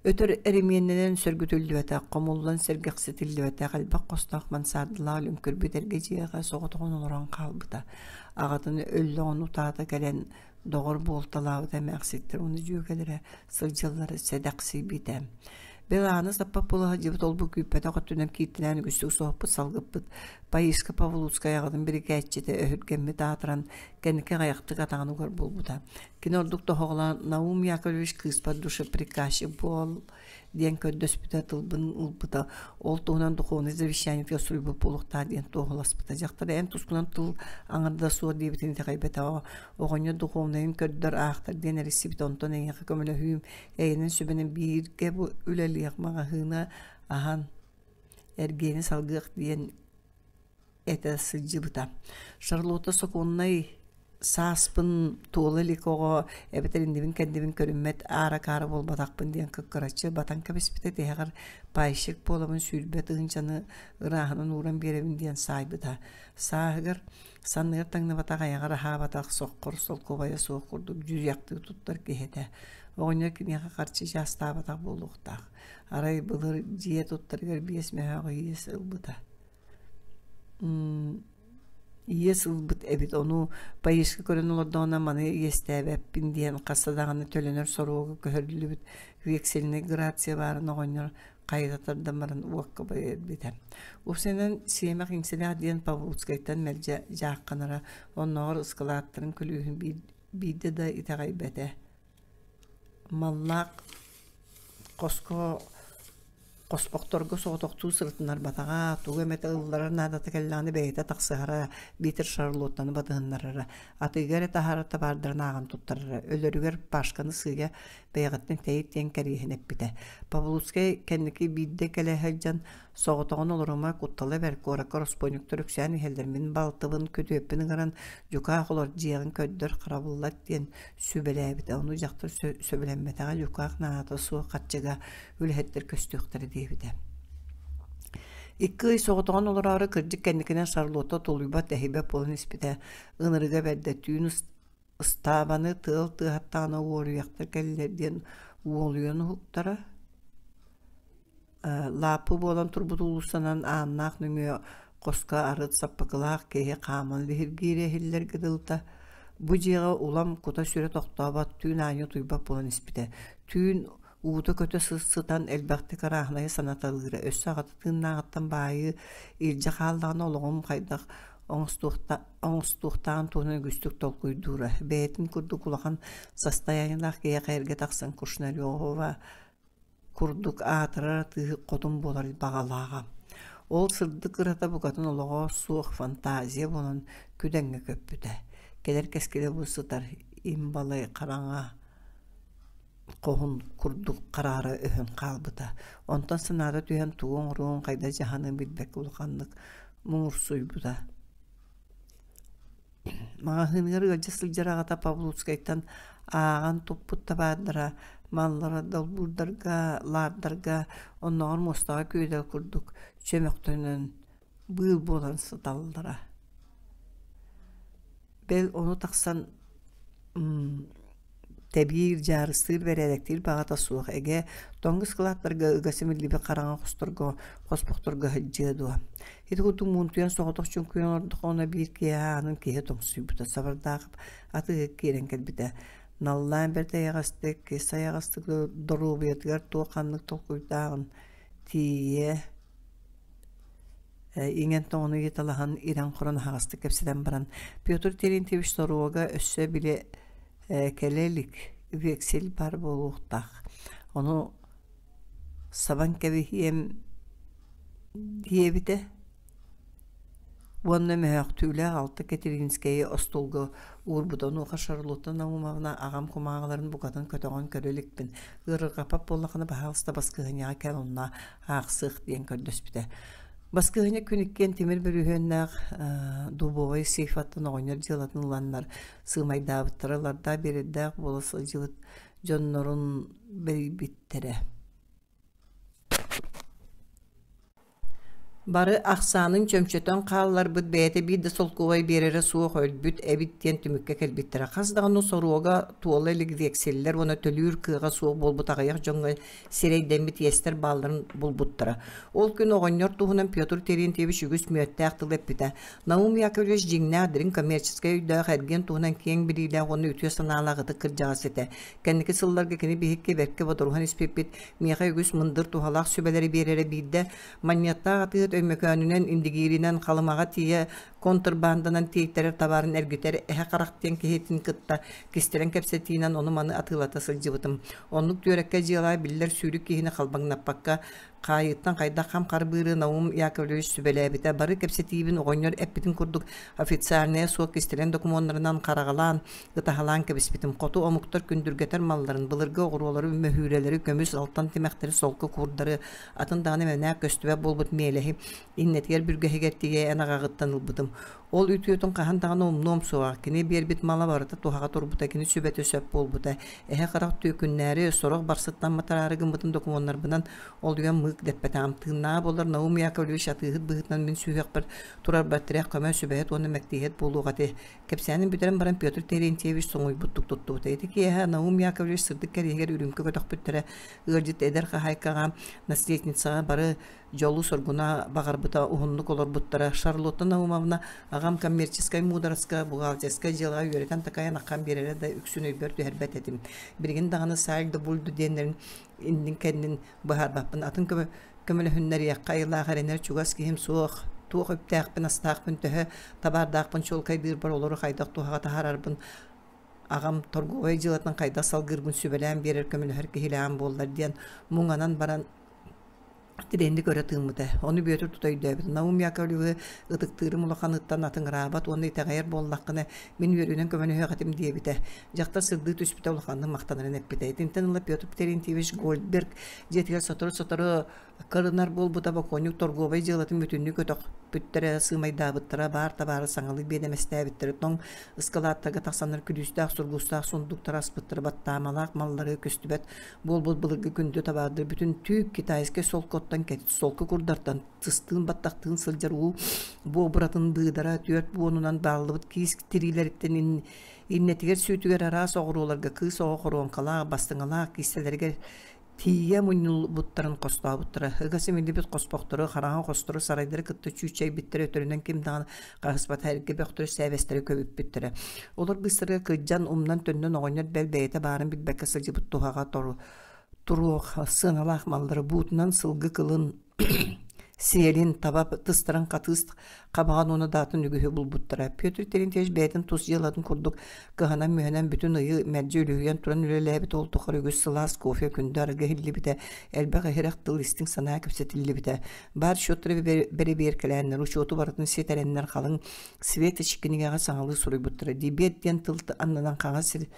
B: Өтөр эримиэннэнэн сөргүтүллүбэтэх, хомуллан сэргэхситиллибэтэх элбэх хостоох мансаардалаах лүҥкүрбүт эргэ дьиэҕэ соҕотоҕун олорон хаалбыта. Аҕатын өллөҕүн утаата кэлэн доҕор буолталаабыта эмээхситтэр уонна дьүөгэлэрэ сылдьаллара сэдэхсийбитэ. Бэл ааны саппат буола сылдьыбыт олбу күүппэтэх өттүнэн кииртэлээн үгүстүк соһуппут салгыппыт Паишка Павлуцкай аҕатын бирикээччитэ өһүргэммит аатыран кэнники аҕыйахтык атаҕын угар буолбута. Кини ордук тоһоҕолоон Наум Яковлевич кыыспар душеприказчик буол диэн көрдөспүтэ тылбын ылбыта. Ол туһунан духовнай завещаниетыгар суруйбут буолуохтаах диэн туоһуласпыта. Дьахтар эн тускунан тыл аҥарда суох диэбитин итэҕэйбэтэҕэ. Оҕонньор духовнайын көрдөр, аахтар диэн эрийсибитэ. Онтон эйиэхэ көмөлөһүүм, эйэнэн сүбэнэн бииргэ бу үлэлиэх маҕаһыына аһан эргиэни салгыах диэн этэ сылдьыбыта. Шарлотта сокуоннай сааспын туола илик оҕо эбэтэр иннибин-кэннибин көрүммэт аара-акаары буолбатахпын диэн кыккыраччы батан кэбиспитэ тиһэҕэр пайщик буолабын 20 тыһыынчаны ырааһынан ууран биэрэбин диэн саайбыта. Сааһыгар санныгар таҥныбатах айаҕар аһаабатах соххор солкуобайа суох курдук дьүрүйэхтии туттар киһи этэ. Оҕонньор киниэхэ харчы чаастаабатах буолуохтаах. Арай былыр дьиэ туттарыгар биэс мөһөөҕү иэс ылбыта. Иэс ылбыт эбит, ону Парижка көрөн олордоҕуна маны иэстээбэппин диэн хаста даҕаны төлөнөр соруога көһөрүллүбүт вексельнай грация баарын оҕонньор хайыта тардан баран уокка биэрбитэ. Уопсайынан сиэмэх иҥсэлээх диэн Павлуцкайтан мэлдьи дьаахханара, оннооҕор ыскылааттарын күлүүһүн биирдэ да итэҕэйбэтэ. Маллаах хоско хоспохторго соҕотохтуу сырытыннарбатаҕа, тугу эмэтэ ылларар наадата кэллэҕинэ бэйэтэ тахсыһара, биитэр Шарлоттаны батыһыннарара, атыыга эрэ таһаарар табаардарын ааҕан туттарара, өлөрүгэр Пашканы сыыйа бэйэҕиттэн тэйит диэн кэриэһин эппитэ. Павлуцкай кэнники биирдэ кэлэ сылдьан Соҕотоҕун олорума, куттала бэрт, куоракка ороспуонньуктар үксээн иһэллэр, мин балтыбын, күтүөппүн ыҥыран дьукаах олор, дьиэҕин көрдөр, харабыллат диэн сүбэлээбитэ. Ону дьахтар сөбүлэммэтэҕэ, дьукаах наадата суох харчыга үлэһиттэр көстүөхтэрэ диэбитэ. Икки ый соҕотоҕун олороору кырдьык кэнникинэн Шарлотта тулуйбат, тэһийбэт буолан испитэ. Ынырыга бэрдэ, түүн ыстаабаны тыал тыаһаттаҕына уоруйахтар кэллилэр диэн уолуйан уһуктара. Лааппы буолан турбут уулуссанан ааннаах нөҥүө хоско арыт саппыкылаах киһи хааман лиһиргиирэ иһиллэргэ дылыта. Бу дьиэҕэ улам кута-сүрэ тохтообот, түүн аанньа утуйбат буолан испитэ. Түүн уута көтө сытан элбэхтик арааһынайы санаталыыра. Өссө аҕата тыыннааҕыттан баайы илдьэ хааллаҕына олоҕум хайдах оҥостуохтааҕын туһунан үгүстүк толкуйдуура. Бэйэтин курдук улахан состояниелаах киһиэхэ эргэ тахсан Кушнарева курдук аатырар атыыһыт хотун буолар баҕалааҕа. Ол сырдык ырата букатын олоҕо суох фантазия буолан күдэҥҥэ көппүтэ. Кэлэр кэскилэ бу сытар им балай хараҥа хоһун курдук хараара өһөн хаалбыта. Онтон санаата түһэн тугу оҥоруон, хайдах дьаһаныан билбэккэ улаханнык муҥурсуйбута. Маҕаһыыныгар ыалдьа сылдьар аҕата Павлуцкайтан ааҕан туппут табаардара маллара долбуурдарга, лаардарга, оннооҕор муостаҕа күөдэл курдук чөмөхтөнөн быыл буолан сыталлара. Бэл ону тахсан Тэбиир, дьаарыстыыр, бэрээдэктиир баҕата суох, эгэ, тоҥ ыскылааттарга ыга симиллибит хараҥа хосторго, хоспохторго сылдьыа дуо? Ити курдук муунтуйан соҕотох чуҥкуйан олордоххуна биир киэһэ аанын киһи тоҥсуйбута, сабардаах атыыһыт киирэн кэлбитэ. Наллаан бэрт эйэҕэстик, кис айаҕастык доруобуйатыгар туох-ханнык толкуйдааҕын тиийэ иҥэн-тоҥон ыйыталаһан, ирэн-хорон аһаҕастык кэпсэтэн баран, Петр Терентьевич соруга өссө били кэлэ илик, вексель баар буолуохтаах. Ону сабан кэбиһиэм диэбитэ уонна мөһөөхтүүлээх алта Катеринскэйи остуолга уурбута. Онуоха Шарлотта Наумовна аҕам кумааҕыларын букатын көтөҕөн көрө иликпин, ыарырҕаппат буоллаххына, баһаалыста баскыһыанньаҕа кэл онно аахсыах диэн көрдөспүтэ. Баскыһыанньа күн иккиэн тимир бүрүөһүннээх дубовай сейфаттан оҕонньор дьыалатын ыланнар сыымайдаабыттара, ылардаах биэрэрдээх буола сылдьыбыт дьоннорун бэрийбиттэрэ. Бары ахсаанын чөмчөтөн хаалларбыт бэйэтэ биир да солкуобай биэрэрэ суох өлбүт эбит диэн түмүккэ кэлбиттэрэ. Хас даҕаны соруога туола илик векселлэр уонна төлүүр кыаҕа суох буолбут аҕыйах дьоҥҥо сирэйдэммит иэстэр баалларын булбуттара. Ол күн оҕонньор туһунан Петр Терентьевич үгүс мүөттээх тыл эппитэ. Наум Яковлевич дьиҥнээх дириҥ коммерческай өйдөөх эргиэн туһунан киэҥ билиилээх уонна үтүө санаалаах ытык кырдьаҕас этэ. Кэнники сылларга кини биһикки бэркэ бодоруһан испиппит, миэхэ үгүс мындыр туһалаах сүбэлэри биэрэрэ биирдэ Манньыаттаах атыыһыт Өймөкөөнүнэн, Индигииринэн, Халымаҕа тиийэ контрбанданан тиэйтэрэр табаарын эргитэр эһэ харах диэн киһитин кытта кистэлэҥ кэпсэтиинэн ону-маны атыылата сылдьыбытым. Оннук түөрэккэ дьыалаҕа биллэр сүүрүк киһини халбаҥнаппакка хаайыыттан хайдах хам харбыыры Наум Яковлевич сүбэлээбитэ. Бары кэпсэтиибин оҕонньор эппитин курдук официальнайа суох кистэлэҥ докумуоннарынан хараҕалаан, ытаһалаан кэбиспитим. Хоту омуктар күндүргэтэр малларын, былыргы оҕуруолары, мөһүүрэлэри, көмүс, алтан тимэхтэри, солко куурдары, атын даҕаны мэнээк көстүбэт буолбут миэлэһи иннэтигэр бүргэһигэр тиийэ эн аҕаҕыттан ылбытым. Ол үтүөтүн хаһан даҕаны умнуом суоҕа. Кини биэрбит мала барыта туһаҕа турбута, кини сүбэтэ сөп буолбута. Эһэ харах түөкүннээри, сорох барсыттан матараары гыммытын докумуоннарбынан олуйан мыык ыык дэппэтэҕим. Тыыннааҕа буоллар Наум Яковлевич атыыһыт быһыытынан мин сүһүөхпэр турарбар тирэх көмө, сүбэһит уонна мэктиэһит буолуох этэ. Кэпсээнин бүтэрэн баран Петр Терентьевич соҥуйбуттук туттубута. Ити киэһэ Наум Яковлевич сырдык кэриэһигэр үрүүмкэ көтөхпүттэрэ, ыалдьыт эдэр хаһаайкаҕа, наследницаҕа бары дьолу-соргуна баҕарбыта уһуннук олорбуттара. Шарлотта Наумовна аҕам коммерческай муудараска, бухгалтерскай дьыалаҕа үөрэтэн-такайан аххан биэрэрэ да үксүн өйбөр түһэрбэт этим. Билигин даҕаны сальдо-бульду диэннэрин иннин-кэннин быһаарбаппын. Атын көмөлөһүннэриэххэ айылаах эрэнэр чугас киһим суох. Туох үптээхпин-астаахпын, төһө табаардаахпын чуолкайдыырбар олору хайдах туһаҕа таһаарарбын аҕам торговай дьыалатын хайдах салгыырбын сүбэлээн биэрэр көмөлөһөр киһилээҕим буоллар диэн муҥанан баран Тириэнник өрө тыыммыта. Ону Бүөтүр тута өйдөөбүт. Наум Яковлевы ытыктыырым улаханыттан атыҥыраабат уонна итэҕэйэр буоллаххына, мин үөрүүнэн көмөлөһүөх этим диэбитэ. Дьахтар сырдыы түспүтэ улаханнык махтанарын эппитэ. Итинтэн ыла Петр Терентьевич Гольдберг дьиэтигэр сотору-сотору кырынар буолбута бокуонньук торгуобай дьыалатын бүтүннүү көтөхпүттэрэ, сыымайдаабыттара, баар табаары саҥалыы биэдэмэстээбиттэрэ, тоҥ ыскалааттарга тахсаннар күлүүстээх сургуустаах сундуктары аспыттара, баттаамалаах маллары көстүбэт буолбут былыргы күндү табаардары бүтүн түүк китайскай солкоттон кэтит солко курдартан тыстыын баттахтыын сылдьар уу буобуратын быыдара түөрт буонунан бааллыбыт киис тириилэриттэн иннэтигэр сүүтүгэр араас оҕуруоларга кыыс оҕо хоруоҥкалаах бастыҥалаах киистэлэригэр тиийэ мунньуллубуттарын хостообуттара ыга симиллибит хоспохтору хараҥа хостору сарайдары кытта чүүччэйбиттэрэ өтөрүнэн ким даҕаны хаһыспата эргэ бөхтөрү сээбэстэри көбүппүттэрэ Олор быыстарыгар кырдьан, умнан-төннөн оҕонньор бэл бэйэтэ баарын билбэккэ сылдьыбыт туһаҕа туруох сыаналаах маллары буутунан сылгы кылын сиэлин, таба тыстарын хатыыс хабаҕын уонна даатын үгүһү булбуттара. Петр Терентьевич бэйэтин тус дьыалатын курдук кыһанан-мүһэнэн бүтүн ыйы мэлдьи үлүһүйэн туран үлэлээбит ол тухары үгүс сылаас кофе күндү арыгы иһиллибитэ, элбэх иһирэх тыл истиҥ санаа кэпсэтиллибитэ. Баар счеттары бэрэбиэркэлээннэр, учуоту барытын ситэрэннэр халыҥ Светоч кинигэҕэ саҥалыы суруйбуттара. Дебет диэн тыл аннынан хаҥас сир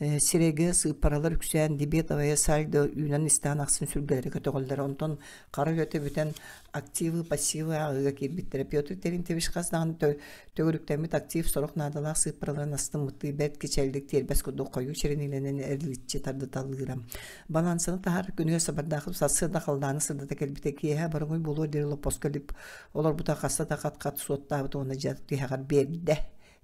B: сирэйгэ сыыппаралар үксээн дебетовая сальдо үүнэн истэҕин ахсын сүргэлэрэ көтөҕөллөрө. Онтон хара үлэтэ бүтэн активы, пассивы ааҕыыга киирбиттэрэ. Петр Терентьевич хас даҕаны төгүрүктэммит актив сорох наадалаах сыыппараларын астыммыттыы бэрт кичэллик тиэрбэс курдук хойуу чэрэниилэнэн эриличчи тардыталыыра. Балансаны таһаарар күнүгэр сабардаахып сарсыарда халлааны сырдата кэлбитэ киэһэ боруҥуй буолуор диэри лоппоско илип Олорбута хаста да хат-хат суоттаабыт уонна дьэ тиһэҕэр биэрдэ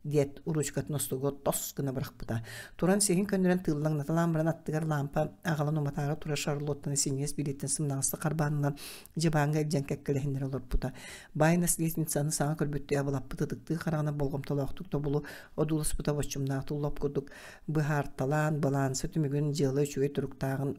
B: диэт уруучукатын остуолга тос гына бырахпыта. Туран сиһин көннөрөн тыыллаҥнаталаан баран аттыгар лаампа аҕалан уматаары турар Шарлоттаны синньигэс билиэттэн сымнаҕастык харбаанынан дьыбааҥҥа илдьэн кэккэлэһиннэрэ олорбута. Баай наследницаны саҥа көрбүттүү абылаппыт ытыктыы хараҕынан болҕомтолоохтук тобулу одууласпыта боччумнаах лоп курдук быһаарталаан балаанса түмүгүн дьыала үчүгэй туруктааҕын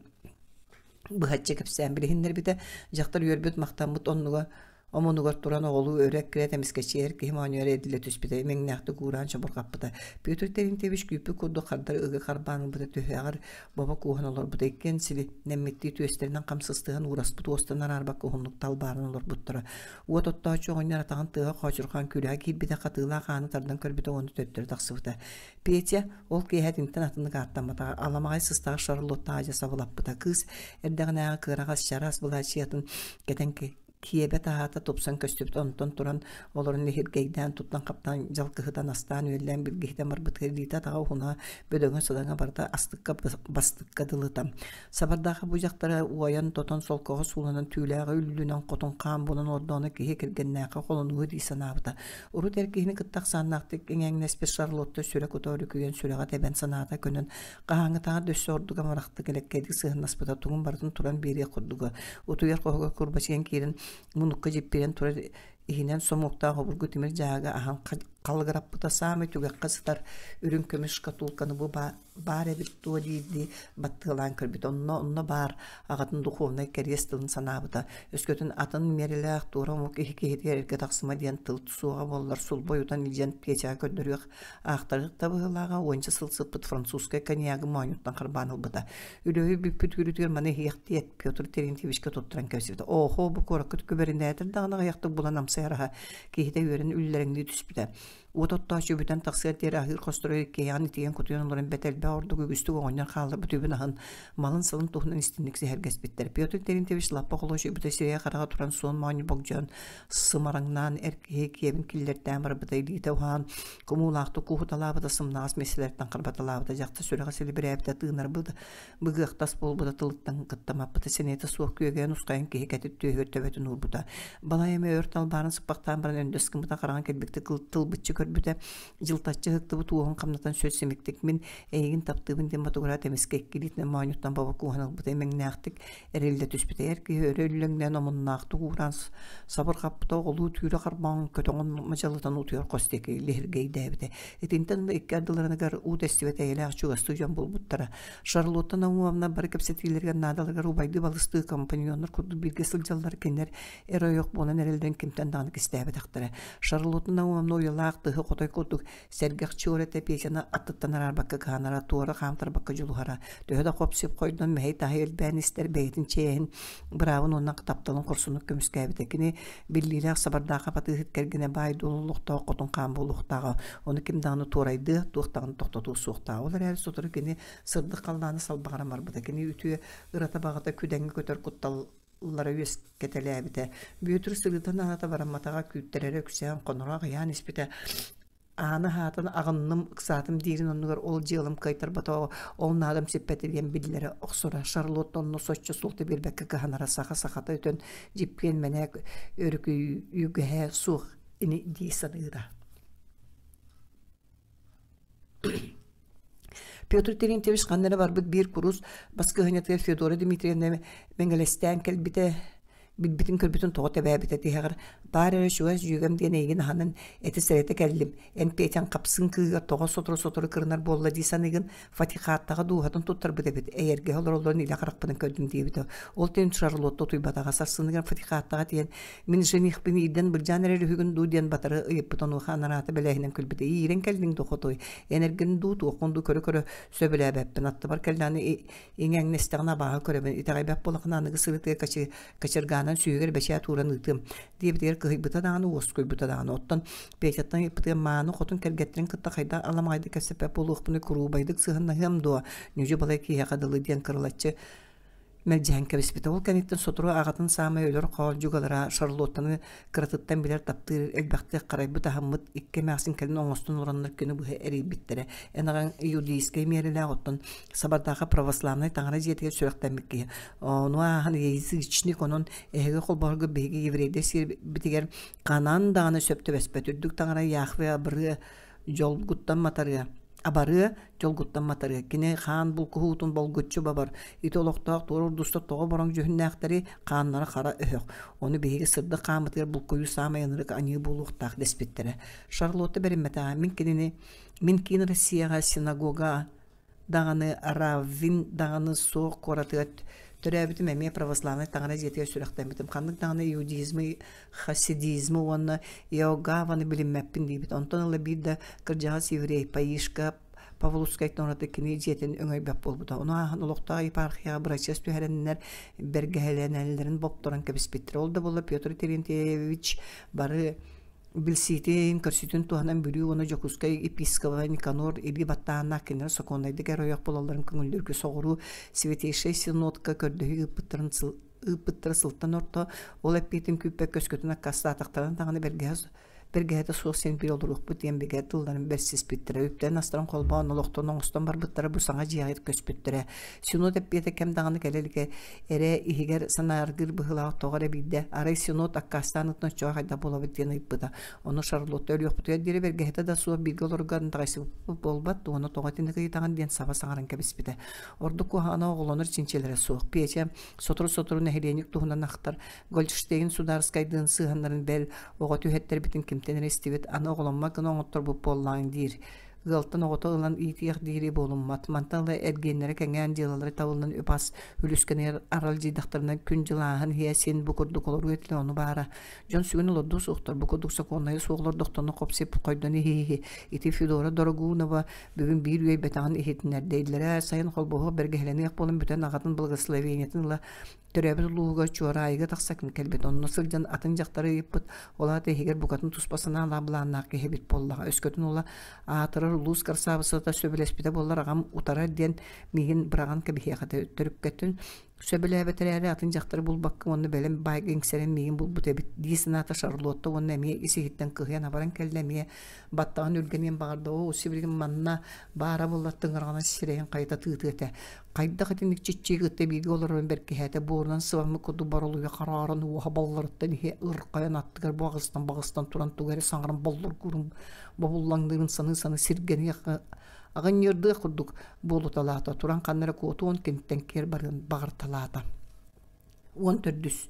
B: быһаччы кэпсээн билиһиннэрбитэ. Дьахтар үөрбүт, махтаммыт оннуга омунугар туран оҕолуу өрө эккирэ эмискэччийэр киһи моонньугар эрдилэ түспүтэ, имэҥнээхтик уураан чобурҕаппыта. Петр Терентьевич күүппүт курдук хардары ыгы харбаан ылбыта түһэҕэр бобо кууһан олорбута. Иккиэн силинэммиттии түөстэринэн хамсыстыһан уураспыт уостан араарбакка уһуннук талбааран олорбуттара. Уот оттооччу оҕонньор атаҕын тыаһа хоочурҕаан күрэҕэ киирбитэ, хатыылаах ааны тардан көрбүтэ уонна төттөрү тахсыбыта. Петя ол киэһэ итинтэн атыннык ааттамматаҕа, аламаҕай сыстаҕас Шарлоттаҕа дьэ сабылаппыта. Кыыс эрдэҕинээҕи кыараҕас чараас былаачыйатын кэтэн киэбэ таһаата тупсан көстүбүт. Онтон туран олорон лиһиргэйдээн туттан-хаптан дьалкыһытан астаан-үөллээн билгиһитэн барбытыгар илиитэ-атаҕа уһуна, бөдөҥө-садаҥа барыта астыкка бастыкка дылыта. Сабардаахы бу дьахтара уойан-тотон солкоҕо сууланан түүлээҕи үллүнэн хотун хаан буолан олордоҕуна киһи кэргэннээххэ холонуһу дии санаабыта. Урут эр киһини кытта ахсааннаахтык иҥээҥнэспит Шарлотта сүрэ кута өрүкүйэн сүрэҕэ тэбэн санаата көнөн хаһааҥҥытааҕар да өссө ордук амарахтык элэккэйдик сыһыаннаспыта тугун барытын туран биэриэх курдуга. Утуйар хоһугар курбачыйан киирэн муннукка дьиппиирэн турар иһинэн сомуоктаах обургу тимир дьаага аһан халыгыраппыта саамай түгэххэ сытар үрүҥ көмүс шкатулканы бу баар эбит дуо диирдии баттыалаан көрбүт. Онно онно баар аҕатын духовнай кэриэс тылын санаабыта. Өскөтүн атын миэрэлээх туора омук иһи киһитигэр эргэ тахсыма диэн тыл суоҕа буоллар сулбу ойутан илдьэн Петяҕа көрдөрүөх аахтарыах да быһыылааҕа уонча сыл сыппыт французскай коньягы моонньуттан харбаан ылбыта. Үлүһүй бүппүт күрүтүгэр маны иһиэх диэт Петр Терентьевичкэ туттаран кэбиспитэ. Оһо, бу куоракка күбэринээтэр даҕаны аҕыйахтык булан амсайар аһа киһитэ үөрэн үллэрэҥнии түспүтэ. Уот оттооччу бүтэн тахсыар диэри аһыыр хосторо иккиэйэҕин итийэн-кутуйан олорон бэрт элбэх ордук үгүстүк оҕонньор хаалларбыт үбүн-аһын, малын-салын туһунан истинник сэһэргэспиттэр. Петр Терентьевич лаппа холуочуйбута бүтэ сирэйэ-хараҕа туран суон моонньу богдьоон сымараҥнаан эр киһи киэбин киллэртээн барбыта, илиитэ уһаан кумуулаахтык кууһуталаабыта, сымнаҕас миэстэлэртэн харбаталаабыта, дьахтар сүрэҕэ силибирээбитэ, тыынарбыт быгыахтас буолбута тылыттан кытта маппыта, сэниэтэ суох күөгэйэн ускайан киһи кэтит түөһүгэр төбөтүн уурбута. Балай эмэ өр талбаарын сыппахтаан баран өндөс гыммыта хараҥа кэлбиктик тылбыччы көрбүтэ, дьылтаччы ыһыктыбыт уоһун хамнатан сүр симиктик мин эйигин таптыыбын диэн ботугураат эмискэ икки илиитинэн моонньуттан бобо кууһан ылбыта имэҥнээхтик эриллэ түспүтэ. Эр киһи өрө үллэҥнээн омуннаахтык уураан сабырҕаппыта оҕолуу түүрэ харбаҕын көтөҕөн мадьалытан утуйар хос диэки лиһиргэйдээбитэ. Итинтэн ыла икки ардыларыныгар уу тэстибэт эйэлээх чугастыы дьон буолбуттара. Шарлотта Наумовна бары кэпсэтиилэригэр наадаларыгар убайдыы-балыстыы компаньоннар курдук бииргэ сылдьаллар кинилэр эр-ойох буолан эрэллэрин кимтэн даҕаны кистээбэтэхтэрэ. Шарлотта Наумовна уйалаах тыһы хотой курдук Сэргэх чуор этэ Петяны аттыттан араарбакка кыһанара, туора хаамтарбакка дьулуһара. Төһө да хоп-сип хойдон мэһэй-таһай элбээн истэр бэйэтин чиэһин, быраабын уонна тапталын хорсуннук көмүскээбитэ. Кини биллиилээх сабардаахап атыыһыт кэргэнэ баай-дуол олохтоох хотун хаан буолуохтааҕа. Ону ким даҕаны туорайдыа, туох даҕаны тохтотуо суохтааҕа. Ол эрээри сотору кини сырдык халлааны салбаҕыран барбыта. Кини үтүө ырата-баҕата күдэҥҥэ көтөр куттал лара үөскэтэлээбитэ. Бүөтүр сырыытын аата барамматаҕа күүттэрэрэ үксээн, хоноро аҕыйаан испитэ. Ааны аһаатын аҕынным, ыксаатым диирин оннугар ол дьыалам кыайтарбатаҕа, ол наадам сиппэтэ диэн биллэрэ охсоро. Шарлотта онно соччо суолта биэрбэккэ кыһанара саха сахата өтөн дьиппиэн мэнээк өрүкүйүгэһэ суох ини дии саныыра. Петр Терентьевич ханна эрэ барбыт биир курус баскыһынньатыгар Федора Дмитриевна мэҥэлэстээн кэлбитэ, билбитин-көрбүтүн тоҕо тэбээбитэ тиһэҕэр баар эрэ чугас дьүөгэм диэн эйигин аһынан этэ-сэрэтэ кэллим, эн Петяҥ хапсыҥ кыыһыгар тоҕо сотору-сотору кырынар буолла дии саныыгын, Фатихаттаҕа дууһатын туттарбыт эбит, эйэргэһэ олороллорун илэ харахпынан көрдүм диэбитэ. Ол түүн Шарлотта утуйбатаҕа, сарсыныгар Фатихаттаҕа тиийэн Мин женихпин иирдэн былдьаан эрэр үһүгүн дуу диэн батары ыйыппыт онуоха анараата бэлээһинэн күлбүтэ. Иирэн кэллиҥ дуу хотуй? Эн эргин дуу, туоххун дуу көрө-көрө сөбүлээбэппин. Аттыбар кэллэҕинэ иҥэҥнэстэҕинэ абааһы көрөбүн. Итэҕэйбэт буолаххына аныгы сырыытыгар качыргаанан сүүһүгэр бэчээт ууран ыытыам диэбитигэр кыһыйбыта даҕаны, уоскуйбута даҕаны. Оттон Петяттан ыйыппытыгар мааны хотун кэргэттэрин кытта хайдах аламаҕайдык кэпсэппэт буолуохпунуй, куруубайдык сыһыаннаһыам дуо, ньүдьү-балай киһиэхэ дылы диэн кырылаччы мэлдьэһэн кэбиспитэ. Ол кэнниттэн сотору аҕатын саамай өлөр хоолдьугалара Шарлоттаны кыратыттан билэр таптыыр элбэхтик харайбыт аһыммыт икки эмээхсин кэлин оҥостон олороннор күнү быһа эрийбиттэрэ. Эн аҕаҥ иудейскай миэрэлээх оттон Сабардаахха православнай таҥара дьиэтигэр сүрэхтэммит киһи. Ону ааһан язычник онон эһиги холбоһорго биһиги еврейдэр сиэрбитигэр ханан даҕаны сөп түбэспэт үрдүк таҥара Яхве абырыа дьолгуттан матарыа абарыа, дьолгуттан матарыа. Кини хаан булкуһуутун болгуччу бабар. Ити олохтоох туора урдустар тоҕо бороҥ дьүһүннээхтэри хааннара хара өһөх. Ону биһиги сырдык хааммытыгар булкуйуу саамай ынырык аньыы буолуохтаах дэспиттэрэ. Шарлотта бэриммэтэҕэ. Мин кинини мин киин Россияҕа синагога даҕаны Раввин даҕаны суох куоратыгар төрөөбүтүм эмиэ православнай таҥара дьиэтигэр сүрэхтэммитим. Ханнык даҕаны иудеизмы, хасидизмы уонна иогаваны билиммэппин диэбит. Онтон ыла биир да кырдьаҕас еврей Паишка Павловскайтан ураты кини дьиэтин өҥөйбөт буолбута. Ону ааһан олохтоох епархияҕа бырачыас түһэрэннэр бэргэһэлэнэллэрин бопторон кэбиспиттэр. Ол да буоллар Петр Терентьевич бары билсиитин, көрсүүтүн туһанан Бүлүү уонна Дьокуускай епискоба Никанор илии баттааһыннаах кинилэр сокуоннайдык эр ойох буолалларын көҥүллүүргэ соҕуруу Святейшай Синодка көрдөһүү ыыппыттарын ыыппыттара сылтан орто, ол эппиэтин күүппэккэ өскөтүн аккаастаатахтарына даҕаны бэргэһэ бэргэһэтэ суох син биир олоруохпут диэн бигэ тылларын бэрсиспиттэрэ, үптэн-астарын холбоон олохтон оҥостон барбыттара бу саҥа дьиэҕэ көспүттэрэ. Синод эппиэтэ кэм даҕаны кэлэ илигэ эрэ иһигэр санааргыыр быһыылаах тоҕо эрэ биирдэ арай Синод аккаастаан ытын оччоҕо хайдах буолабыт диэн ыйыппыта. Ону Шарлотта өлүөхпүтүгэр диэри бэргэһэтэ да суох бииргэ олорго андаҕайсыбыппыт буолбат, уонна тоҕо итинник ыйытаҕын диэн саба саҥаран кэбиспитэ. Ордук куһаҕана оҕолонор чинчилэрэ суох. Петя сотору-сотору нэһилиэнньик туһунан ахтар Гольдштейн судаарыскайдыын сыһыаннарын бэл оҕо түһэттэрбитин кимтэн эрэ истибит, аны оҕоломмот гына оҥотторбут буоллаҕыҥ диир. Ыалтан оҕото ылан иитиэх диири буолуммат. Мантан ыла эргиэннэрэ кэҥээн дьыалалара табыллан үп-ас үлүскэнигэр аралдьыйдахтарына күн-дьыл ааһан иһиэ син бу курдук олоруо этилэр ону баара. Дьон сүгүн олордуо суохтар, бу курдук сокуоннайы суох олордохторуна хоп-сип хойдон иһииһи. Ити Федора Дорогунова бүгүн биир үөйбэтэҕин иһитиннэрдэ. Иллэрээ сайын холбоһуох бэргэһэлэниэх буолан бүтэн аҕатын благословениетын ыла. Төрөөбүт улууһугар Чуораайыга тахса кэлбит, онно сылдьан атын дьахтары ыйыппыт, ол аата иһигэр букатын туспа санаалаах былааннаах киһи эбит буоллаҕа. Өскөтүн уола аатырар улуус кырасаабыссата сөбүлэспитэ буоллар аҕам утарар диэн миигин быраҕан кэбиһиэх этэ. Төрүккэтин сөбүлээбэт эрээри атын дьахтары булбакка уонна бэлэм баайга иҥсэрэн миигин булбут эбит дии санаата Шарлотта уонна эмиэ ис-иһиттэн кыһыйан абаран кэллэ эмиэ баттаҕын үргэниэн баҕарда оо сибилигин манна баара буоллар тыҥыраҕынан сирэйин хайыта тыытыа этэ хайдах итинник чиччиги кытта бииргэ олорорун бэркиһээтэ буорунан сыбаммыт курдук боролуйа харааран уоһа балларыттан иһэ ырхайан аттыгар баҕыстан баҕыстан туран тугу эрэ саҥаран боллургуурун бобуллаҥныырын саныы-саныы сиргэниэх аҕынньыырдыах курдук буолуталаата туран ханна эрэ куотуон киниттэн киэр барыан баҕарталаата 14.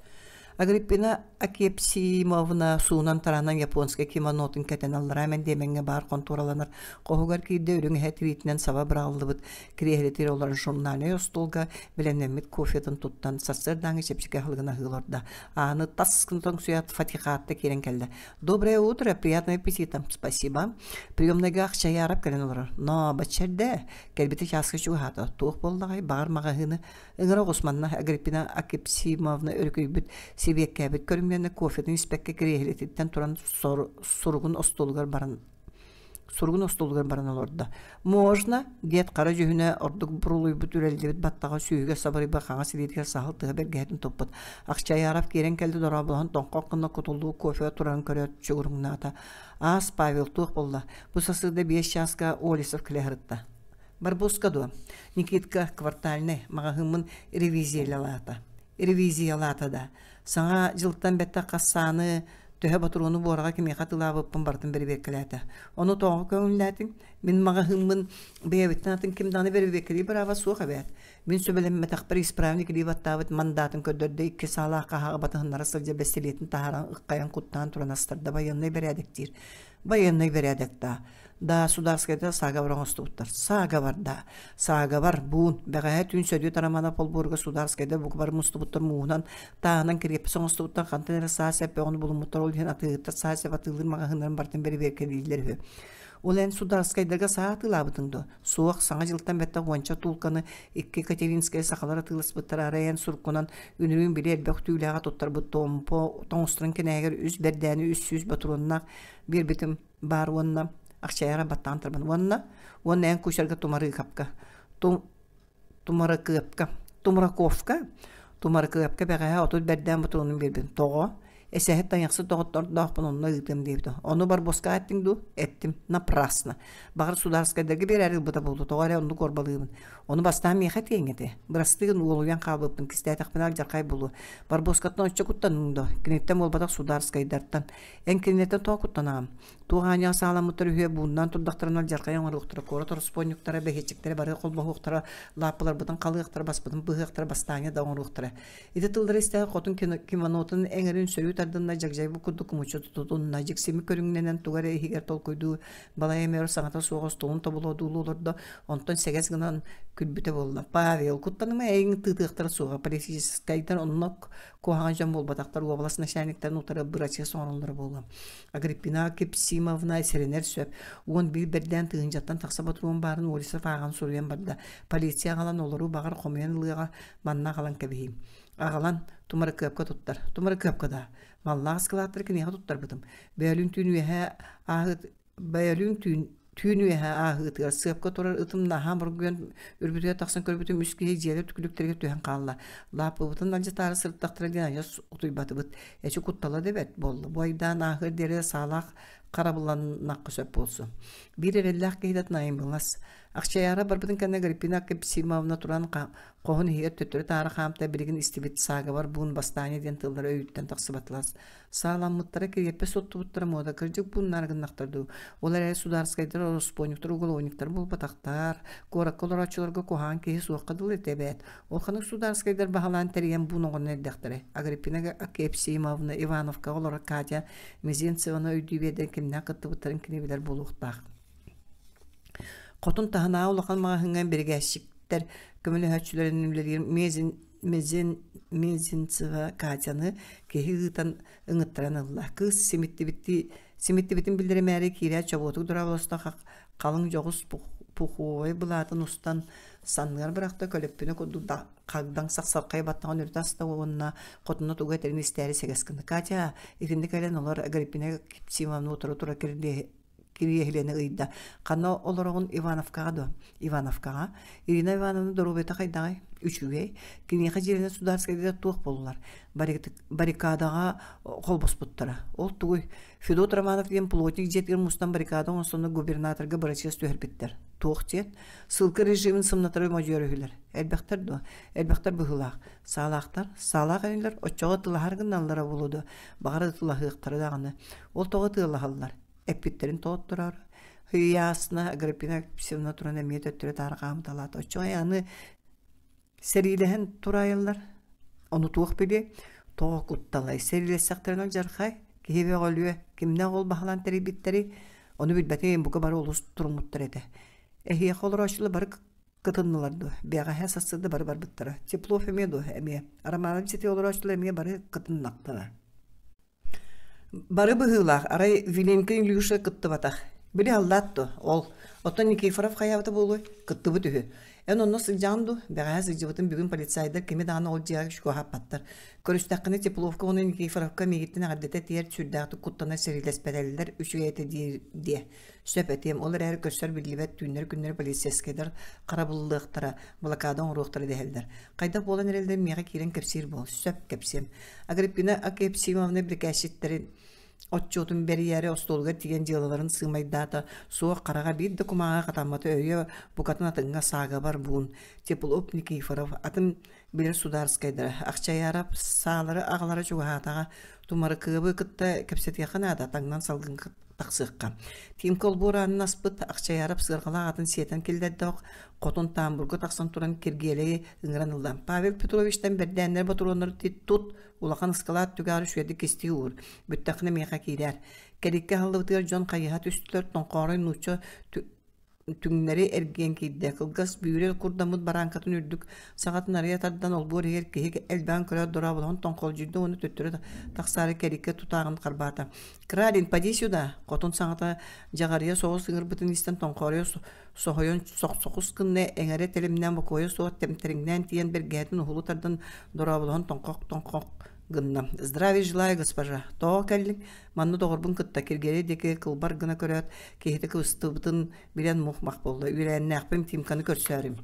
B: Агриппина Акепсимовна суунан-тараанан японскай кимонотун кэтэн аллараа мэндиэмэҥҥэ баар хонтуораланар хоһугар киирдэ үрүҥ эһэ тириитинэн саба быраҕыллыбыт кириэһилэтигэр олорон журнальнай остуолга бэлэмнэммит кофетын туттан сарсыардааҥҥы чэпчэки аһылыгын аһыы олордо. Ааны тас гына тоҥсуйаат Фатихатта киирэн кэллэ. «Доброе утро, приятного аппетита!» «Спасибо!» Приемнайга Ахчайаарап кэлэн олорор. «Но, бачча эрдэ!» Кэлбитэ чааска чугаһаата. «Туох буоллаҕай, баҕар маҕаһыыны Ыҥыра оҕус манна Агриппина Акипсимовна өрүкүйбүт, сибиэккээбит көрүҥнэнэ кофетын испэккэ кириэһилэтиттэн туран суругун остуолугар баран суругун остуолугар баран олордо. «Можно?» диэт хара дьүһүнэ ордук бурулуйбут үрэллибит баттаҕа сүүһүгэр сабарыйбыт хаҥас илиитигэр саһыл тыһа бэргэһэтин туппут. Ахчайаров киирэн кэллэ дорооболоһон тоҥхох гына кутуллуу кофе турарын көрөөт чугуруҥнаата. «Аас, Павел, туох буолла? Бу сарсыарда биэс чааска Олесов кэлэ сырытта. Барбуска дуо? Никитка квартальнай маҕаһыыммын ревизиялаата. Ревизиялаата да. Саҥа дьылтан бэттэх хассааны төһө ботуруону буораҕа кимиэхэ атыылаабыппын барытын бэрэбиэркэлээтэ. Ону тоҕо көҥүллээтиҥ? Мин маҕаһыыммын бэйэбиттэн атын ким даҕаны бэрэбиэркэлиир бырааба суох эбээт. Мин сөбүлэммэтэхпэр исправник илии баттаабыт мандаатын көрдөрдө икки саалаах хаһааҕы батыһыннара сылдьар бэстилиэтин таһааран ыккайан куттаан туран астарда байыаннай бэрээдэктиир. Байыаннай бэрээдэк даа. Да, судаарскайдар саагабар оҥостубуттар. Саагабар да. Саагабар, буун. Бэҕэһээ түүн Сөдүөт Романов олбуоругар судаарскайдар бука бары мустубуттар мууһунан, тааһынан кириэппэс оҥостубуттар, хантан эрэ саа сэп бөҕөнү булуммуттар, ол иһин атыыһыттар саа сэп атыылыыр маҕаһыыннарын барытын бэрэбиэркэлииллэр үһү. Ол эн судаарскайдарга саа атыылаабытыҥ дуо? Суох, Саҥа дьылтан бэттэх уонча туулканы икки Екатеринскэй сахалар атыыласпыттара арай эн суруккунан үнүрүүн били элбэх түүлээҕи туттарбыт Томпо тоҥустарын кэнээгэр үс бэрдээни 300 ботуруоннаах биэрбитим баар уонна ахчайара баттаан турбун уонна уонна эн кучерга тумарыыкапка тумарыкыапка тумраковка тумарыкыапка бэҕэһээ 30 бэрдээн ботуруонун биэрбитим тоҕо эсэһит тайахсыт доҕоттордоохпун онно ыытыам диэбитэ ону барбоска эттиҥ дуу эттим напрасно баҕар судаарскайдарга биэрээри ылбыта буолуо тоҕо эрэ оннук уорбалыыбын ону бастаан миэхэ этиэҥ этэ бырастыы гын уолуйан хаалбыппын кистээтэхпинэ алдьархай буолуо барбоскаттан оччо куттанныҥ дуо киниттэн буолбатах судаарскайдартан Эн кинилэртэн тоҕо куттанаҕын? Туох аанньаҕа сааламмыттар үһүө бууннаан турдахтарына алдьархай оҥоруохтара, куорат ороспуонньуктара, бэһиэччиктэрэ бары холбоһуохтара, лааппыларбытын халыахтара, баспытын быһыахтара, бастаанньа да оҥоруохтара. Ити тыллары истээх хотун кимонотун эҥэрин сөрүү тардынна, дьагдьайбыт курдук кумуччу тутунна, дьиксиммит көрүҥнэнэн тугу эрэ иһигэр толкуйдуу, балай эмэ өр саҥата суох остуолун тобулуодуулуу олордо, онтон сэгэс гынан күлбүтэ буолла. Павел, куттаныма эйигин тыытыахтара суоҕа, политическайдар оннук Куһаҕан дьон буолбатахтар уобалас начальниктарын утары бырачыас оҥороллоро буолуо. Агриппина Кипсимовна сэрэнэр сөп. 11 бэрдээн тыһыынчаттан тахса ботуруон баарын Олесов ааҕан суруйан барда. Полиция аҕалан олору баҕар хомуйан ылыаҕа, манна аҕалан кэбиһиим. Аҕалан Тумарыкыапка туттар. Тумарыкыапка да. Маллаах ыскылааттары киниэхэ туттарбытым. Бөөлүүн түүн үөһэ ааһыт Бөөлүүн түүн түүн үөһэ ааһыытыгар сыапка турар ытым наһаа моргуйан үрбүтүгэр тахсан көрбүтүм үс киһи дьиэлэр түкүлүктэригэр түһэн хаалла. Лааппыбытын алдьатаары сырыттахтара диэн айас утуйбатыбыт. Эчи куттала да бэрт буолла. Бу айдаан ааһыар диэри саалаах харабылланнахха сөп буолсу. Биир эрэллээх киһи да найымылас. Ахчайаара барбытын кэннэ Агриппина Кипсимовна туран хоһун иһигэр төттөрү-таары хаамта билигин истибит саагабар буун бастаанньа диэн тыллара өйүттэн тахсыбатылар. Сааламмыттара, кириэппэс оттубуттара муода кырдьык бууннаары гыннахтар дуу. Ол эрээри судаарскайдар, ороспуонньуктар, уголовниктар буолбатахтар. Куоракка олорооччуларга куһаҕан киһи суохха дылы этэ эбээт. Ол ханнык судаарскайдар баһылаан тэрийэн буун оҥорон эрдэхтэрэ. Агриппина Акепсимовна Ивановкаҕа олорор Катя Мезенцеваны өйдүү биэрдэн кимнээх кыттыбыттарын кини билэр буолуохтаах. Хотун таһынааҕы улахан маҕаһыыҥҥа биригээсчиктэр көмөлөһөөччүлэрин үлэлиир Мезин Мезен Мезенцева Катяны киһи ыытан ыҥыттаран ылла. Кыыс симиттибиттии симиттибитин биллэримээри киирээт чобуотук дорооболосто халыҥ дьоҕус пуховай былаатын устан санныгар бырахта, көлөппүнэ курдук хагдаҥ сахсархай баттаҕын үрүтэ аста уонна хотуна тугу этэрин истээри сэгэс гынна. Катя, итинник кэлэн олор Агриппина Кипсимовна утары тура кириэһилэни ыйда. Ханна олороҕун Ивановкаҕа дуо? Ивановкаҕа. Ирина Ивановна доруобуйата хайдаҕый? Үчүгэй. Киниэхэ дьиэлэнэ судаарскайга туох буоллулар? Баррикадаҕа холбоспуттара. Ол тугуй? Федот Романов диэн плотник дьиэтигэр мустан баррикада оҥостонно губернаторга бырачыас түһэрбиттэр. Туох диэн? Ссылка режимин сымнатары модьуйар үһүлэр. Элбэхтэр дуо? Элбэхтэр быһыылаах. Саалаахтар? Саалаах инилэр оччоҕо тылаһар гыналлара буолуо дуо? Баҕар ытылаһыахтара даҕаны. Ол тоҕо тыалаһаллар? Эппиттэрин тоҕоттороор. Ясно, Агриппина Алексеевна туран эмиэ төттөрү таары хаамыталаата. Оччоҕо аны сэриилэһэн тураайаллар. Ону туох билиэй? Тоҕо кутталай? Сэриилэстэхтэринэ алдьархай, киһи бөҕөлүө, кимнээх ол баһылаан тэрийбиттэрий? Ону билбэтим, бука бары олус туруммуттар этэ. Эһиэхэ олорооччулар бары кытыннылар дуо? Бэҕэһээ сарсыарда бары барбыттара. Теплов эмиэ дуо? Эмиэ. Романов сити олорооччулар эмиэ бары кытыннахтара. Бары быһыылаах, арай Виленкин Илюша кыттыбатах. Били аллаат дуо, ол. Оттон Никифоров хайаабыта буолуой? Кыттыбыт үһү. Эн онно сылдьаҕын дуу? Бэҕэһээ сылдьыбытым бүгүн полицайдар кими даҕаны ол дьиэҕэ чугаһаппаттар. Көрүстэххинэ Тепловка уонна Никифоровка миигиттэн эҕэрдэтэ тиийэр сүрдээхтик куттана сэриилэспэтэллэр үчүгэй этэ диир диэ. Сөп этиэм, ол эрээри көрсөр биллибэт түүннэри-күннэри полицейскайдар харабыллыахтара, блокада оҥоруохтара дэһэллэр. Хайдах буолан эрэллэрин миэхэ киирэн кэпсиир буол. Сөп, кэпсиэм. Агриппина Акепсимовна бирикээсчиттэрин отчуотун бэрийээри остуолугар тиийэн дьыалаларын сыымайдаата, суох хараҕа биир да кумааҕы хатаммата өйө букатын атыҥҥа саагабар буун. Теплов Никифоров атын билэр судаарыскайдара Ахчайаарап саалары аҕалара чугаһаатаҕа Тумарыкыабы кытта кэпсэтиэххэ наада таҥнан салгыҥҥа тахсыахха. Тимка олбуор аанын аспыт, Ахчайаарап сыарҕалаах атын сиэтэн киллэрдэх, хотун тамбурга тахсан туран Киргиэлэйи ыҥыран ылла. Павел Петровичтан бэрдээннэр ботуруоннары тут, улахан ыскалаат түгэҕэр үчүгэйдик кистии уур, бүттэххинэ миэхэ киирээр. Кэриккэ аһыллыбытыгар дьон хайыһа түстүлэр, тоҥхоорой нуучча түҥнэри эргийэн киирдэ. Кылгас бүүрэ курдаммыт барааҥкатын үрдүк саҕатын арыйа тардан олбуор иһигэр киһи элбэҕин көрөөт дорооболоһон тоҥхолдьуйда уонна төттөрү тахсаары кэриккэ тутааҕын харбаата. «Кралин, поди сюда!» Хотун саҥата дьаҕарыйа соҕус ыҥырбытын истэн тоҥхоруйа соһуйан сохсохус гынна эҥэрэ тэлимнээн бокуойа суох тэмтэриҥнээн тиийэн бэргэһэтин уһулу тардан дорооболоһон тоҥхох-тоҥхох гынна. «Здравия желаю, госпожа! Тоҕо кэллиҥ? Манна доҕорбун кытта Киргиэлэй диэки кылбар гына көрөөт, киһитэ кыбыстыбытын билэн мух-мах буолла. Үөлээннээхпин Тимканы көрсөөрүм.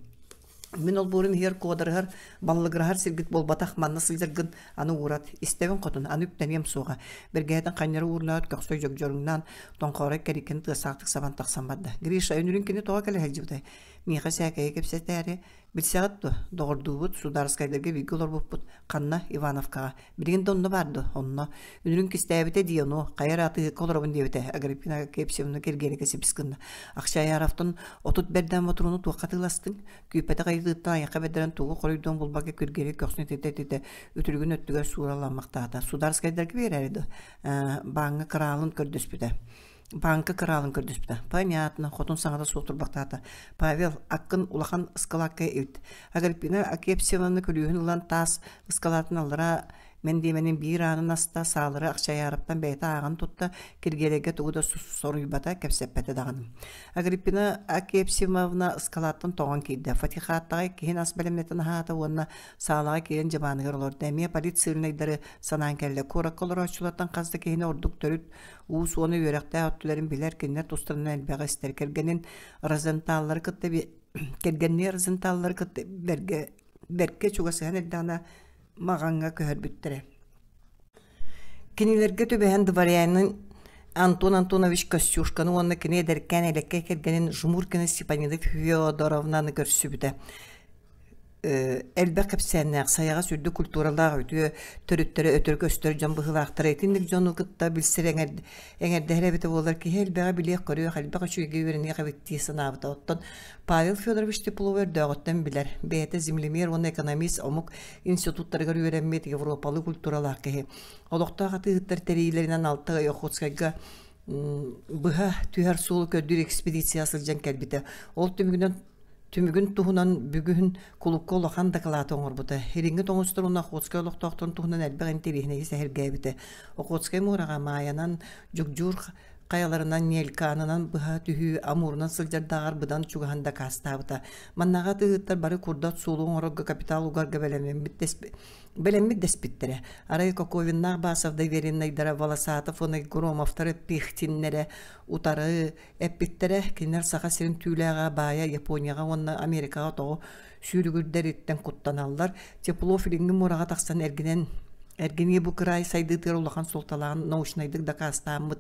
B: Мин олбуорум иһигэр куодарыһар, баллыгыраһар сиргит буолбатах, манна сылдьаргын аны уурат. Истэбин хотун, аны үктэниэм суоҕа. Бэргэһэтин ханньары уурнаат, көхсө дьогдьоруҥнаан, тоҥхоорой кэриккин тыастаахтык сабан тахсан барда. Гриша, үнүрүн кини тоҕо кэлэ сылдьыбытай? Миэхэ сээкэйи кэпсэтээри, Билсэҕит дуо? Доҕордуубут, судаарыскайдарга бииргэ олорбуппут. Ханна? Ивановкаҕа. Билигин да онно баар дуо? Онно. Үнүрүн кистээбитэ дии ону. Хайа эрэ атыыһыкка олоробун диэбитэ. Агриппина Кепсевна Киргиэлэйгэ сибис гынна. Ахчаяровтан 30 бэрдээн ботуруону туохха атыыластыҥ? Күүппэтэх ыйытыыттан айахха бэрдэрэн тугу хоруйдуон булбакка Киргиэлэй көхсүн ититэ-ититэ үтүлүгүн өттүгэр сууралааммахтаата. Сударскайдарга биэрээри дуо? Бааҥҥа кыраалын көрдөспүтэ. Бааҥка кыраалын көрдөспүтэ. Понятно, хотун саҥата суох турбахтаата. Павел, аккын улахан ыскалаакка илт. Агриппина Акепсеваны күлүүһүн ылан таас ыскалаатын аллараа мэндиэмэнин биир аанын аста, саалары Ахчайаараптан бэйэтэ ааҕан тутта, Киргиэлэйгэ тугу да соруйбата, кэпсэппэтэ даҕаны. Агриппина Акепсимовна ыскалааттан тоҕон киирдэ. Фатихаттаҕа иккиһин ас бэлэмнэтэн аһаата уонна саалаҕа киирэн дьыбааныгар олордо. Эмиэ полицейнайдары санаан кэллэ. Куоракка олорооччулартан хас да киһини ордук төрүт Уус уонна үөрэхтээх өттүлэрин билэр, кинилэр тустарынан элбэҕи истэр. Кэргэнин Розенталлары кытта кэргэннии Розенталлары кытта бэргэ бэркэ чугасыһан эрдэҕинэ Маҕаҥҥа көһөрбүттэрэ. Кинилэргэ түбэһэн дворянин Антон Антонович Костюшканы уонна кини эдэркээн элэккэй кэргэнин Жмуркина Степанида Феодоровнаны көрсүбүтэ. Элбэх кэпсээннээх, сайаҕас үрдүк культуралаах үтүө төрүттэрэ өтөр көстөр дьон быһыылаахтара. Итинник дьону кытта билсэр эҥэрдэһэр эбитэ буоллар, киһи элбэҕи билиэх-көрүөх, элбэх үчүгэйгэ үөрэниэх эбит дии санаабыта. Оттон Павел Федорович Теплов өрдөөҕүттэн билэр, бэйэтэ землемер уонна экономист омук институттарыгар үөрэммит европалыы культуралаах киһи. Олохтоох атыыһыттар тэрийиилэринэн алта ый Охотскайга быһа түһэр суолу көрдүүр экспедицияҕа сылдьан кэлбитэ. Ол түмүгүнэн Түмүгүн туһунан бүгүн кулуупка улахан дакылааты оҥорбута. Илиҥҥи тоҥустар уонна Охотскай олохтоохторун туһунан элбэх интэриэһинэйи сэһэргээбитэ. Охотскай муораҕа Маайанан Дьугдьуур хайаларынан Нельканынан быһа түһүү Амурунан сылдьардааҕар быдан чугаһын дакаастаабыта. Маннаҕа атыыһыттар бары курдат суолу оҥорорго капитал угарга бэлэммит бэлэммит дэспиттэрэ. Арай Коковиннаах Басов довереннайдара Волосатов уонна Громовтар Пихтиннэрэ утары эппиттэрэ. Кинилэр Саха сирин түүлээҕэ баайа Японияҕа уонна Америкаҕа тоҕо сүүрүгүрдэриттэн куттаналлар. Теплов Илиҥҥи муораҕа тахсан эргинэн эргинии бу кыраай сайдыытыгар улахан суолталааҕын научнайдык дакаастааммыт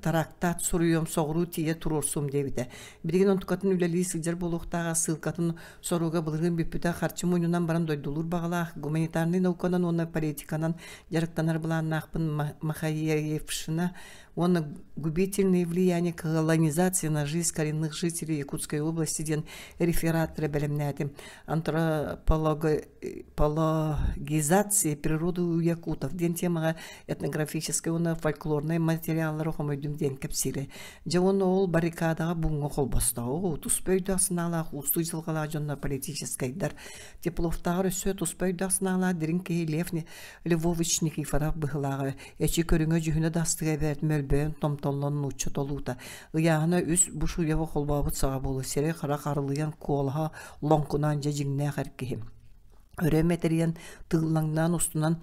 B: трактат суруйуом соҕуруу тиийэ туруорсуом диэбитэ. Билигин онтукатын үлэлии сылдьар буолуохтааҕа ссылкатын соруга былырыын бүппүтэ харчы мунньунан баран дойдулуур баҕалаах гуманитарнай науканан уонна политиканан дьарыктанар былааннаахпын Махаевшина уонна губительное влияние колонизации на жизнь коренных жителей Якутской области диэн рефераттары бэлэмнээтим. Антропологизация природы у якутов диэн темаҕа этнографическай уонна фольклорнай материаллары хомуйдум диэн кэпсиирэ. Дьэ уонна ол баррикадаҕа буҥҥа холбосто. Оо, туспа өйдөөх санаалаах уустук дьылҕалаах дьоннор политическайдар. Тепловтааҕар өссө туспа өйдөөх санаалаах дириҥ киһи Лев Львович Никифоров быһылааҕа эчи көрүҥэ-дьүһүнэ да астыга эбээт мөлбөйөн томтоллон нуучча толуута. Ыйааһына үс Бушуева холбообут саҕа буолуо, сирэй-харах арылыйан куолаһа лоҥкунаан дьэ дьиҥнээх эр киһи. Өрө мэтэрийэн, тыыллаҥнаан устунан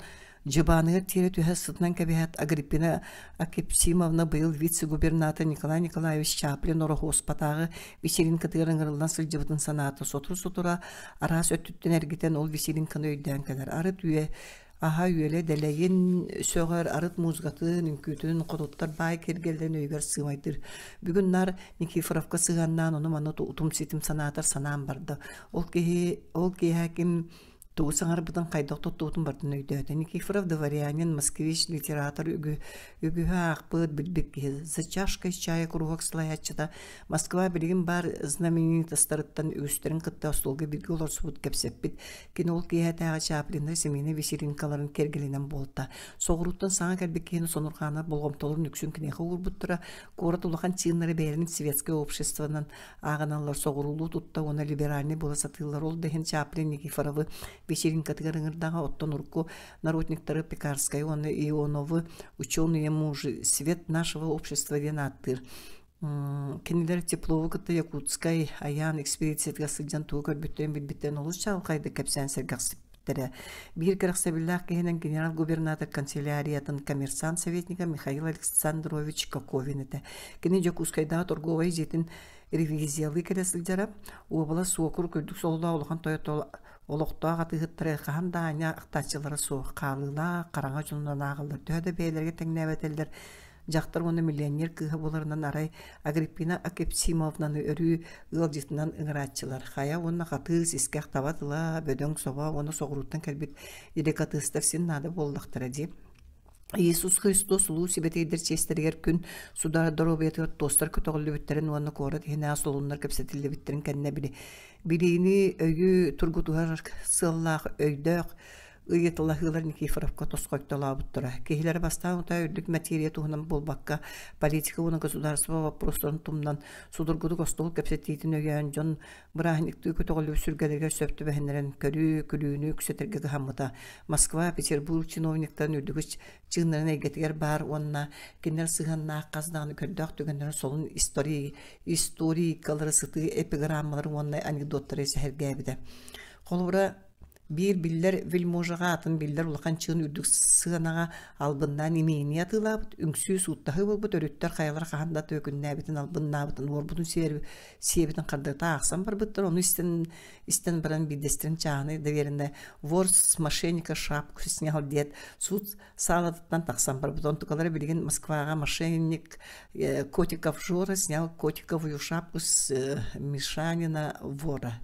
B: дьыбааныгар тиэрэ түһэ сытынан кэбиһээт Агриппина Акепсимовна быйыл вице-губернатор Николай Николаевич Чаплин Ороһуоспатааҕы вечеринкатыгар ыҥырыллан сылдьыбытын санаата сотору-сотору араас өттүттэн эргитэн ол вечеринканы өйдөөн кэлэр. Арыт үө аһа-үөлэ дэлэйин сөҕөр, арыт музыкатын, үҥкүүтүн, хотуттар баай киэргэллэрин өйүгэр сыымайдыыр. Бүгүн наар Никифоровка сыһыаннаан ону-маны утум-ситим санаатар санаан барда. Ол киһи, ол киэһэ ким тугу саҥарбытын, хайдах туттубутун барытын өйдөөтө. Никифоров дворянин, москвич, литератор үгү, үгүһү аахпыт, билбит киһи. За чашкой чая куруһуок салайааччыта Москва билигин баар знаменитостарыттан үгүстэрин кытта остуолга бииргэ олорсубут, кэпсэппит. Кини ол киэһэтээҕи Чаплиннар семейнай вечеринкаларын киэргэлинэн буолта. Соҕурууттан саҥа кэлбит киһини сонурҕааннар болҕомтолорун үксүн киниэхэ уурбуттара. Куорат улахан чыыннара бэйэлэрин светскэй обществонан ааҕыналлар, соҕуруулуу тутта уонна либеральнай буола сатыыллар. Ол да иһин Чаплин Никифоровы вечеринкатыгар ыҥырдаҕа, оттон урукку народниктары Пекарскай уонна Ионовы ученые мужи свет нашего общества диэн ааттыыр. Кинилэр Теплову кытта Якутскай айаан экспедициятыгар сылдьан тугу көрбүттэрин билбиттэрин олус чаҕылхайдык кэпсээн сэргэхсиппиттэрэ. Биир кэрэхсэбиллээх киһинэн генерал-губернатор канцеляриятын коммерсант советнига Михаил Александрович Коковин этэ. Кини Дьокуускайдааҕы торговай дьиэтин ревизиялыы кэлэ сылдьара. Уобалас уокурук үрдүк сололоох улахан тойотол олохтоох атыыһыттары хаһан да аанньа ахтааччылара суох хаалыылаах, хараҥа дьонунан ааҕыллар. Төһө да бэйэлэригэр тэҥнээбэтэллэр, дьахтар уонна миллионер кыыһа буоларынан арай Агриппина Акепсимовнаны өрүү ыалдьытынан ыҥырааччылар. Хайа уонна хатыыс, искэх таба тыла, бөдөҥ собо уонна соҕурууттан кэлбит деликатестар син наада буоллахтара дии. Иисус Христос улуу сибэтиэйдэр чиэстэригэр күн судаар доруобуйатыгар туостар көтөҕүллүбүттэрин уонна куорат иһинээҕи солуннар кэпсэтиллибиттэрин кэннэ били билиини өйү тургутуһар сыаллаах өйдөөх ыйыталаһыылар Никифоровка тосхойтолообуттара. Киһилэрэ бастаан утаа үрдүк материя туһунан буолбакка, политика уонна государство вопростарын тумнан, судургутук остуол кэпсэтиитин өйөөн, дьон бырааһынньыктыы көтөҕүллүбүт сүргэлэригэр сөп түбэһиннэрэн көрүү, күлүүнү үксэтэргэ кыһаммыта. Москва, Петербург чиновниктарын үрдүкү чыыннарын эйгэтигэр баар уонна кинилэр сыһыаннаах хас даҕаны көрдөөх түгэннэрин солун истории, историкалары сытыы эпиграммалары уонна анекдоттары сэһэргээбитэ. Холобура, Биир биллэр вельможаҕа атын биллэр улахан чыын үрдүк сыанаҕа албыннаан имиини атыылаабыт, үҥсүү сууттаһыы буолбут өрүттэр хайалара хаһан да түөкүннээбитин, албыннаабытын, уорбутун сиэбитин хардарыта аахсан барбыттар. Ону истэн, истэн баран биирдэстэрин чааһынай доверенная вор с мошенника шапку снял диэт суут саалатыттан тахсан барбыт. Онтукалара билигин Москваҕа мошенник Котиков Жора снял котиковую шапку с Мишанина вора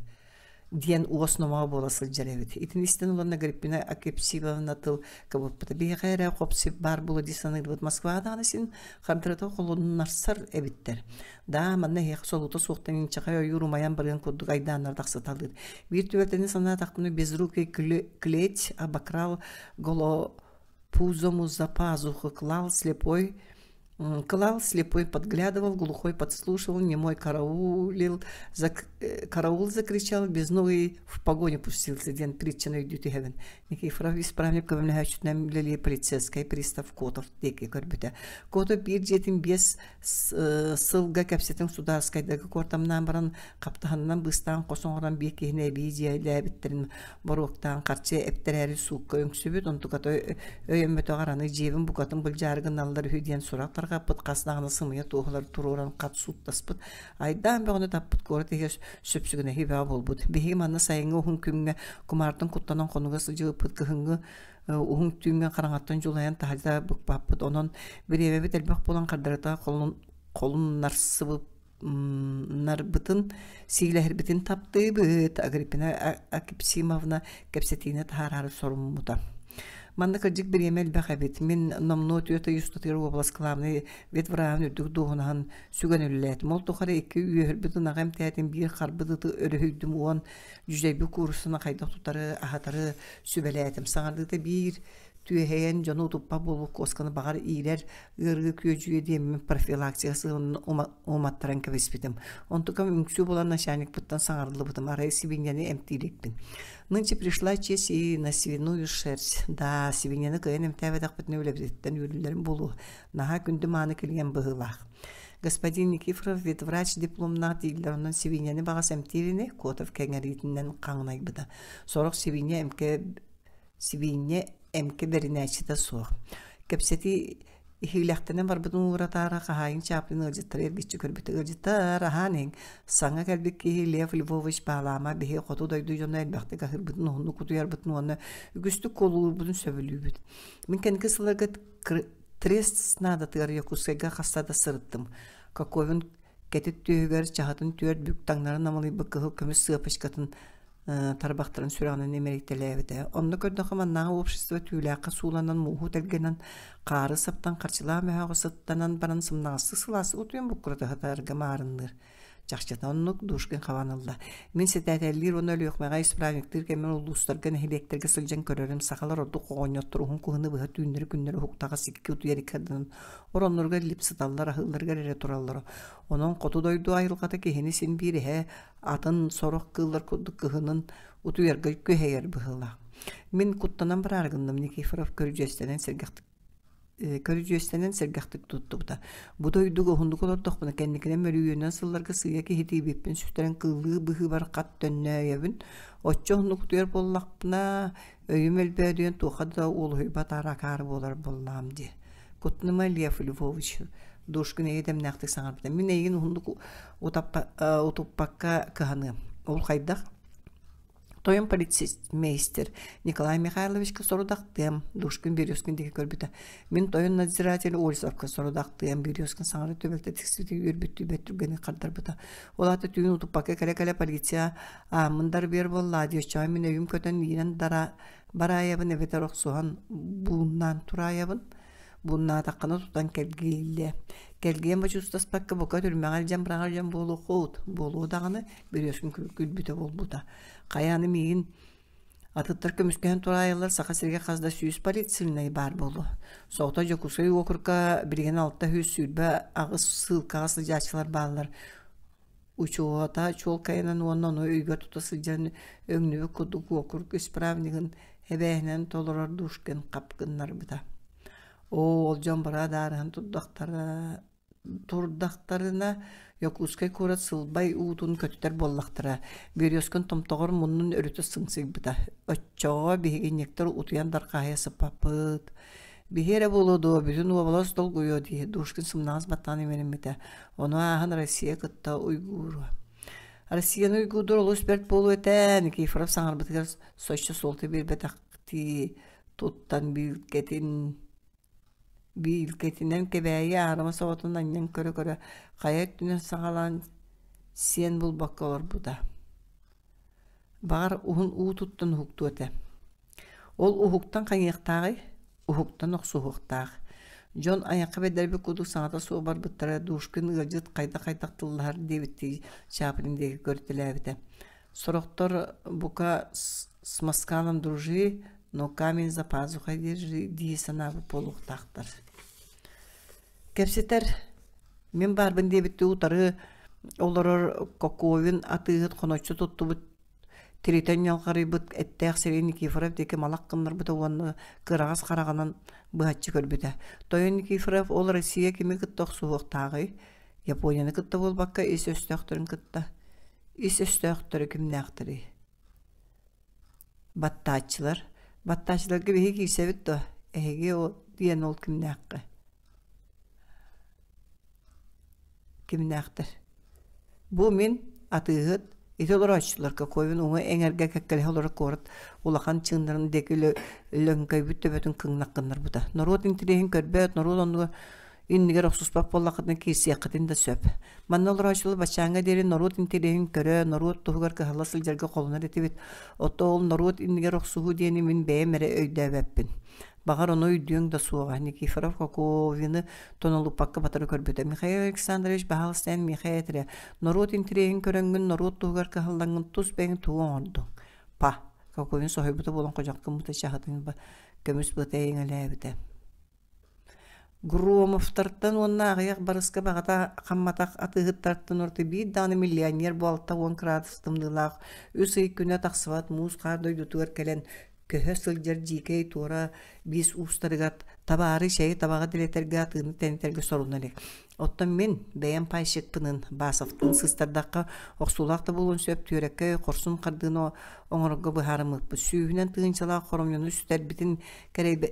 B: диэн уос номоҕо буола сылдьар эбит. Итини истэн уланна Агриппина Акепсивовна тыл кыбыппыта. Биһиэхэ эрэ хоп-сип баар буолуо дии саныырбыт. Москваҕа даҕаны син хардарыта холуннарсар эбиттэр. Да, манна эһиэхэ солуута суохтан инчэҕэй ойуур умайан барыан курдук айдааннар тахсыталыыр. Биир түбэлтэни санаатахпына безрукий клеть обокрал голопузому за пазуху клал слепой Клал слепой подглядывал, глухой подслушивал, немой караулил, Караул закричал, безногий в погоню пустился диэн притчаны өйдүү түһэбин. Никифоров исправник көмөлөһөөччүтүнэн үлэлиир полицейскай пристав Котов диэки көрбүтэ. Котов биир дьиэтин 5 сылга кэпсэтин судаарыскайдарга куортамнаан баран хаптаһынынан быыстаан хос оҥорон биир киһини эбии дьиэлээбиттэрин боруоктаан харчы эптэрээри суукка үҥсүбүт, онтуката өйөммөтөҕөр аны дьиэбин букатын былдьаары гыналлар үһү диэн сурах тарҕаппыт, хас даҕаны сымыйа туоһулары туруоран хат сууттаспыт. Айдаан бөҕөнү таппыт куорат иһигэр сүпсүгүнэһии бөҕө буолбут. Биһиги манна сайыҥҥы уһун күҥҥэ кумаартан куттанан хонуга сылдьыбыппыт, кыһыҥҥы уһун түүҥҥэ хараҥаттан дьулайан таһырдьа быкпаппыт. Онон бириэмэбит элбэх буолан хардарыта холуннарсыбыппыт нарбытын, сиилэһэрбитин таптыыбыт, Агриппина Акипсимовна кэпсэтиини таһаараары соруммута. Манна кырдьык бириэмэ элбэх эбит. Мин номнуо 4 ый устатыгар уобалас кылаабынай ветвраһын үрдүк дуоһунаһын сүгэн үлэлээтим. Ол тухары икки үөһүрбүт ынаҕы эмтээтим, биир харбыт ыты өрүһүйдүм, уон дьүдьэйбит кууруссаны хайдах тутары, аһатары сүбэлээтим. Саҥардыыта биир түөһэйэн дьону утуппат буолбут куосканы баҕар иирэр ыарыы күөдьүйэ диэммин профилактика сыалын уматтаран кэбиспитим. Онтукам үҥсүү буолан начальникпыттан саҥарыллыбытым, арай сибиинньэни эмтиирикпин. Нынче пришла честь и на свиную шерсть. Да, сибиинньэни кыайан эмтээбэтэхпитинэ үлэбититтэн үөрүүлэрим буолуо. Наһаа күндү мааны килиэн быһыылаах. Господин Никифоров ветврач дипломнаах дииллэр, онон сибиинньэни баҕас эмтиир ини, Котов кэҥэриитинэн хаҥнайбыта. Сорох сибиинньэ эмкэ Сибиинньэ эмкэ бэринээччитэ суох. Кэпсэтии иһиилэхтэнэн барбытын ууратаара хаһаайын Чаплин ыалдьыттары эргиччи көрбүтэ. Ыалдьыттар аһаан иһиҥ, саҥа кэлбит киһи Лев Львович Баалаама биһи хоту дойду дьоно элбэхтик аһыырбытын, уһуннук утуйарбытын уонна үгүстүк куолулуурбутун сөбүлүүбүт. Мин кэнники сылларга трест наадатыгар Якутскайга хаста да сырыттым. Коковин кэтит түөһүгэр чаһытын түөрт бүк таҥнары намылыйбыт кыһыл көмүс сыапачкатын тарбахтарын сүрэҕинэн имэрийтэлээбитэ. Онно көрдөххө маннааҕы общество түүлээххэ сууланан мууһу тэлгэнэн, хаары саптан харчылаах мөһөөҕү сыттанан баран сымнаҕастык сылаастык утуйан буккурата сытарга маарынныыр. Чахчыта оннук Душкин хабан ылла. Мин сэтээтэллиир уонна Өлүөхүмэҕэ исправниктыыр кэммэр улуустарга, нэһилиэктэргэ сылдьан көрөрүм сахалар ордук оҕонньоттор уһун кыһыны быһа түүннэри-күннэри уһуктаҕас икки утуйар икки ардынан оронноругар илип сыталлар, аһыылларыгар эрэ тураллара. Онон хоту дойду айылҕата киһини син биир эһэ атын сорох кыыллар курдук кыһынын утуйарга күһэйэр быһыылаах. Мин куттанан бараары гынным Никифоров көрүдьүөстэнэн сэргэхтик көрүдьүөстэнэн сэргэхтик туттубута. Бу дойдуга уһуннук олордохпуна кэнникинэн мөлүйүөнүнэн сылларга сыыйа киһитийбиппин сүтэрэн кыыллыы быһыыбар хат төннөөйөбүн. Оччо уһуннук утуйар буоллахпына өйүм өлбөөдүйэн туохха да уолуһуйбат акаары буолар буоллаҕым дии. Кутнума Лев Львович Душкин эйэ-дэмнээхтик саҥарбыта. Мин эйигин уһуннук утуппакка кыһаныам. Ол хайдах? Тойон полицеймейстер Николай Михайловичка сорудахтыам, Душкин Березкин диэки көрбүтэ. Мин тойон надзиратель Ольсовка сорудахтыам, Березкин саҥара түбэлтэ тиксибитэ үөрбүттүү бэрт түргэнник хардарбыта. Ол аата түүн утуппакка кэлэ-кэлэ полиция ааммын дарбыйар буоллаа диэччэҕэ мин өйүм көтөн иирэн дара бараайабын эбэтэр охсуһан бууннаан тураайабын. Бууннаатаххына тутан кэлгииллиэ. Кэлгиэн бочуустаспакка бука түрмэҕэ илдьэн быраҕар дьон буолуоххут, буолуо даҕаны, Березкин күлбүтэ буолбута. Хайа аны миигин атыттар көмүскэһэн тураайаллар Саха сиригэр хас да сүүс полицейнай баар буолуо. Соҕото Дьокуускай уокурукка билигин 628 сыылкаҕа сылдьааччылар бааллар. Учуота чуолкайынан уонна ону өйгө тута сылдьан өҥнүбүт курдук уокурук исправнигын эбээһинэн толорор Душкин хап гыннарбыта. Оо, ол дьон бара адаарыһан турдахтара турдахтарына Якутскай куорат сылбай уутун көтүтэр буоллахтара. Березкин томтоҕор муннун өрүтэ сыҥсыйбыта. Оччоҕо биһигинньиктэр утуйан дархаһыйа сыппаппыт. Биһи эрэ буолуо дуо, бүтүн уобалас долгуйуо дии, Душкин сымнаҕас баттаан имэриммитэ. Ону ааһан Россия кытта уйгууруо. Россияны уйгуурдур олус бэрт буолуо этэ, Никифоров саҥарбытыгар соччо суолта биэрбэтэхтии туттан биилкэтин биилкэтинэн Кэбээйи аарыма соҕотун анньан көрө-көрө хайа өттүнэн саҕалаан сиэн булбакка олорбута. Баҕар, уһун уу туттан уһуктуо этэ. Ол уһуктан хайыахтааҕый? Уһуктан охсуһуохтаах. Дьон айахха бэрдэрбит курдук саҥата суох барбыттара Душкин ыалдьыт хайдах-хайдах тыллаһар диэбиттии Чаплин диэки көрүтэлээбитэ. Сорохтор бука с москалом дружи, но камень за пазухой держи дии санаабыт буолуохтаахтар. Кэпсэтэр мин баарбын диэбиттии утары олорор Коковин атыыһыт хоноччу туттубут тиритэн ньалҕарыйбыт эттээх сирэй Никифоров диэки малах гыннарбыта уонна кыараҕас хараҕынан быһаччы көрбүтэ. Тойон Никифоров ол Россия кими кытта охсуһуохтааҕый? Японияны кытта буолбакка ис өстөөхтөрүн кытта. Ис өстөөхтөрө кимнээхтэрий? Баттааччылар. Баттааччыларга биһиги киирсэбит дуо? Эһиги ол диэн ол кимнээххэ? Кимнээхтэр? Бу мин атыыһыт ити олорооччулар Коковин уҥа эҥэргэ кэккэлэһэ олорор куорат улахан чыыннарын диэки лөҥкөйбүт төбөтүн кыҥнах гыннарбыта. Норуот интэриэһин көрбөт, норуот оннугар иннигэр охсуспат буоллаххытына киирсиэххитин да сөп. Манна олорооччулар баччааҥҥа диэри норуот интэриэһин көрө, норуот туһугар кыһалла сылдьарга холонор этибит. Оттон ол норуот иннигэр охсуһуу диэни мин бэйэм эрэ өйдөөбөппүн. Баҕар, ону өйдүөҥ да суоҕа, Никифоров Коковины тонолуппакка батары көрбүтэ. Михаил Александрович баһаалыста эн миэхэ эт эрэ, норуот интэриэһин көрөҥҥүн, норуот туһугар кыһаллаҥҥын тус бэйэҥ тугу оҥордуҥ? Па, Коковин соһуйбута буолан ходьох гыммыта чаһытын көмүс быата эйэҥэлээбитэ. Громовтартан уонна аҕыйах барыска баҕата хамматах атыыһыттартан ураты биир даҕаны миллионер бу 60 кыраадыс тымныылаах үс ый күнэ тахсыбат муус-хаар дойдутугар кэлэн көһө сылдьар дьиикэй туора биис уустарыгар табаары чэйи табаҕы дэлэтэргэ атыыны тэнитэргэ соруна илик. Оттон мин бэйэм пайщикпынын Басовтыын сыстардахха охсуулаах да буолуон сөп түөрэккэй хорсун хардыыны оҥорорго быһаарыммыппыт. Сүүһүнэн тыһыынчалаах хоромньуну сүтэрбитин кэрэйбэ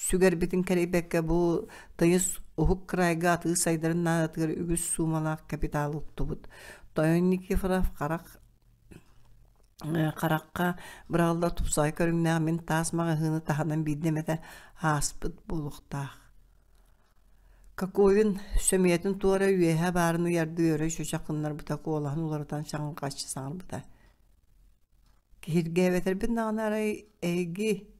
B: сүгэрбитин кэрэйбэккэ бу тыйыс уһук кыраайга атыы сайдарын наадатыгар үгүс суумалаах капиталы уктубут. Тойон Никифоров харах харахха быраҕыллар тупсаҕай көрүҥнээх мин таас маҕаһыыны таһынан биирдэ эмэтэ ааспыт буолуохтаах. Коковин сөмүйэтин туора үөһэ баарын ыйардыы өрө чөчөх гыннарбыта, куолаһын уларытан чаҥырҕаччы саҥарбыта. Киһиргээбэтэрбин даҕаны арай эһиги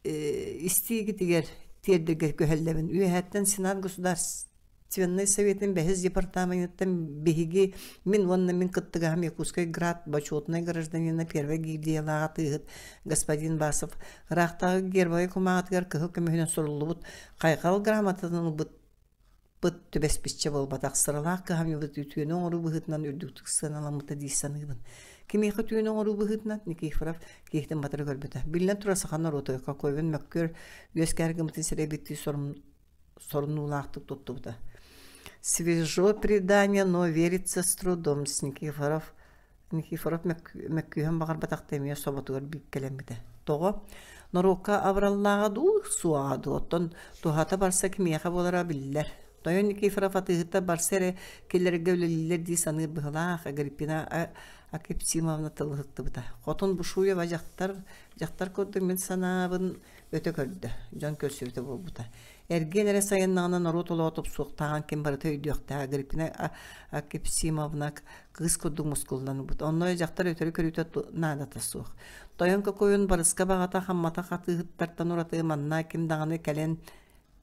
B: истиигитигэр тиэрдэргэ күһэллэбин. Үөһэттэн Сенат Государственнай Советын бэһис департаменыттан биһиги, мин уонна мин кыттыгаһым Якутскай град бочуотунай гражданина первой гильдиялаах атыыһыт господин Басов ыраахтааҕы гербовай кумааҕытыгар кыһыл көмүһүнэн суруллубут хайҕал грамотатын ылбыт Быт түбэспиччэ буолбатах, сыралаах кыһамньыбыт үтүөнү оҥоруу быһыытынан үрдүктүк сыаналаммыта дии саныыбын. Кимиэхэ үтүөнү оҥоруу быһыытынан Никифоров киһитин батары көрбүтэ. Биллэн турар, саха норуотугар Коковин мөккүөр үөскээн гыммытын сэрэйбиттии сорунуулаахтык туттубута. Свежо предание, но верится с трудом, с Никифоров Никифоров мөккүһүөн баҕарбатахта эмиэ соботугар бииккэлэммитэ. Тоҕо? Норуокка абыраллааҕа дуу, суоҕа дуу, оттон туһата барса кимиэхэ буолара биллэр. Тойон Никифоров атыыһыттар барса эрэ киллэрэргэ үлэлииллэр дии саныыр быһыылаах Агриппина Акепсимовна тыл ыһыктыбыта. Хотун Бушуева дьахтар, дьахтар курдук мин санаабын өтө көрдө, дьон көрсүбүтэ буолбута. Эргиэн эрэ сайыннаҕына норуот олоҕо тупсуохтааҕын ким барыта өйдүөхтээх Агриппина Акепсимовна кыыс курдук мускулланыбыт. Онно дьахтар өтөрү көрүүтэ наадата суох. Тойон Кокойун барыска баҕата хамматах атыыһыттартан ураты манна ким даҕаны кэлэн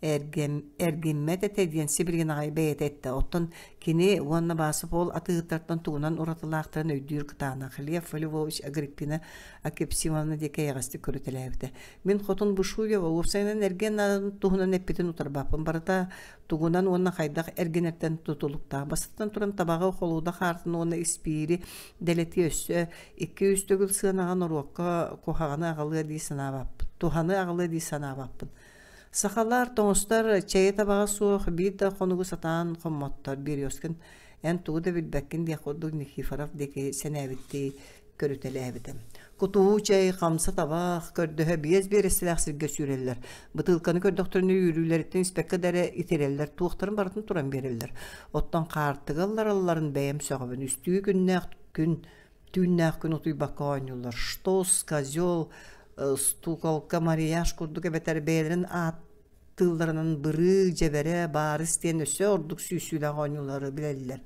B: эргиммэт этэ диэн сибилигин аҕай бэйэтэ эттэ. Оттон кини уонна Басов ол атыыһыттартан тугунан уратылаахтарын өйдүүр кытаанах. Лев Львович Агриппина Акепсимовна диэки эйэҕэстик көрүтэлээбитэ. Мин хотун Бушуева уопсайынан эргиэн наадатын туһунан эппитин утарбаппын. Барыта тугунан уонна хайдах эргинэртэн тутулуктаах. Бастатан туран табаҕы, холууда хаартын уонна испиири дэлэтии өссө икки-үс төгүл сыанаҕа норуокка куһаҕаны аҕалыа дии санаабаппын. Туһаны аҕалыа дии санаабаппын. Сахалар, тоҥустар чэйи табаҕа суох биир да хонугу сатаан хоммоттор. Березкин эн тугу да билбэккин диэх курдук Никифоров диэки сэнээбиттии көрүтэлээбитэ. Кутуу чэй, хамса табах көрдөһө биэс биэрэстэлээх сиргэ сүүрэллэр. Бытыылканы көрдөхтөрүнэ үүрүүлэриттэн испэккэ да эрэ итирэллэр, туохтарын барытын туран биэрэллэр. Оттон хаартыга ылларалларын бэйэм сөҕөбүн. Үстүү күннээх күн, түүннээх күн утуйбакка оонньууллар. Штос, козел, стуколка, марияж курдук эбэтэр бэйэлэрин аат тыылларынан бырыы, дьэбэрэ, баарыс диэн өссө ордук сүүсүүлээх оонньуулары билэллэр.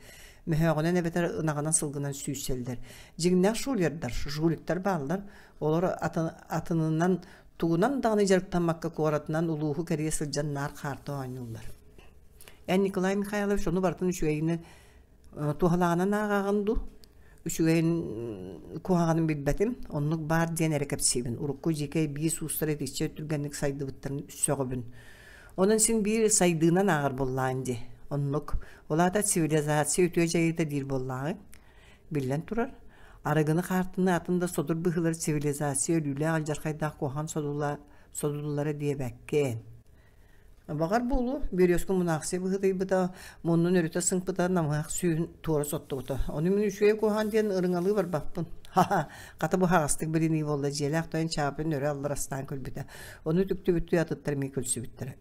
B: Мөһөөҕүнэн эбэтэр ынаҕынан сылгынан сүүсэллэр. Дьиҥнээх шулердар, жуликтар бааллар. Олор атынынан тугунан даҕаны дьарыктаммакка куоратынан улууһу кэрийэ сылдьан наар хаарта оонньууллар. Эн Николай Михайлович ону барытын үчүгэйинэн Туһалааҕынан ааҕаҕын дуу? Үчүгэйин куһаҕанын билбэтим. Оннук баар диэн эрэ кэпсиибин. Урукку дьиикэй биис уустара итиччэ түргэнник сайдыбыттарын сөҕөбүн. Онон син биир сайдыынан ааҕар буоллаҕын дии. Оннук. Ол аата цивилизация үтүө дьайыыта диир буоллаҕыҥ. Биллэн турар, арыгыны хаартыны атын да содур быһыылар цивилизация өлүүлээх алдьархайдаах куһаҕан содула содуллара диэбэккин. Баҕар буолуо, Березка мунаахсыйа быһыытыйбыта, муннун өрүтэ сыҥпыта, намыһах сүүһүн туора соттубута. Ону мин үчүгэй куһаҕан диэн ырыҥалыы барбаппын. Ха-ха, хата бу аһаҕастык билинии буолла, дьиэлээх тойон Чаапын өрө алларастаан күлбүтэ. Ону үтүктүбүттүү атыттар эмиэ күлсүбүттэрэ.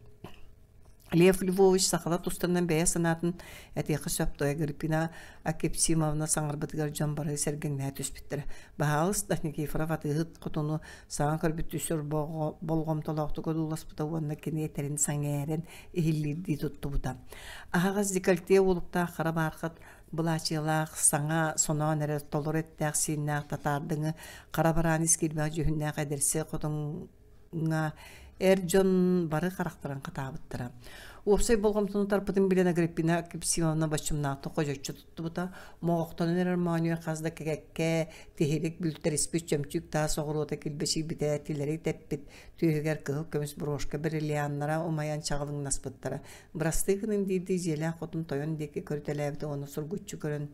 B: Лев Львович сахалар тустарынан бэйэ санаатын этиэххэ сөп дуо Агриппина Акепсимовна саҥарбытыгар дьон бары сэргэҥнэһэ түспүттэрэ. Баһаалыста Никифоров атыыһыт хотуну саҥа көрбүттүү сүр болҕомтолоохтук одууласпыта уонна кини этэрин сэҥээрэн иһиллиирдии туттубута. Аһаҕас декольте уолуктаах хара баархат былаачыйалаах, саҥа соноон эрэр толору эттээх-сииннээх татаардыҥы хара бараан ис киирбэх дьүһүннээх эдэрси хотуҥҥа эр дьон бары харахтарын хатаабыттара. Уопсай болҕомтону тарпытын билэн Агриппина Кипсимовна боччумнаахтык ходьоччу туттубута, моҕохтонон эрэр моонньугар хас да кэккэ тиһилик бүлтэриспит чөмчүүк таас оҕуруота килбэчийбитэ, тилэри тэппит түөһүгэр кыһыл көмүс брошка бриллианнара умайан чаҕылыҥнаспыттара. Бырастыы гыныҥ диирдии дьиэлээх хотун тойон диэки көрүтэлээбитэ уонна сургуччу көрөн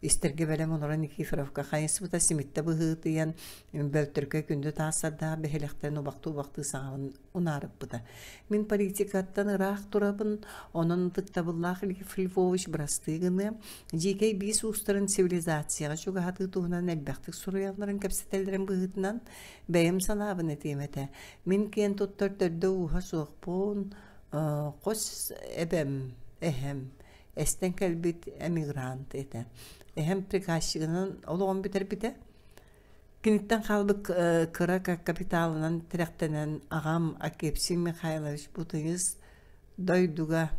B: истэргэ бэлэм олорон Никифоровка хайыспыта симиттэ быһыытыйан бөлтөркөй күндү таастардаах биһилэхтэрин убахтыы-убахтыы саҥабын унаарыппыта. Мин политикаттан ыраах турабын, онон ытыктабыллаах Лев Львович бырастыы гыныам. Дьиикэй биис уустарын цивилизацияҕа чугаһатыы туһунан элбэхтик суруйалларын кэпсэтэллэрин быһыытынан бэйэм санаабын этиэм этэ. Мин киэн туттар төрдө-ууһа суохпун, хос эбэм, эһэм эстэн кэлбит эмигрант этэ. Эһэм приказчигынан олоҕун бүтэрбитэ. Киниттэн хаалбыт кыра капиталынан тирэхтэнэн аҕам Акепсий Михайлович бу тыйыс дойдуга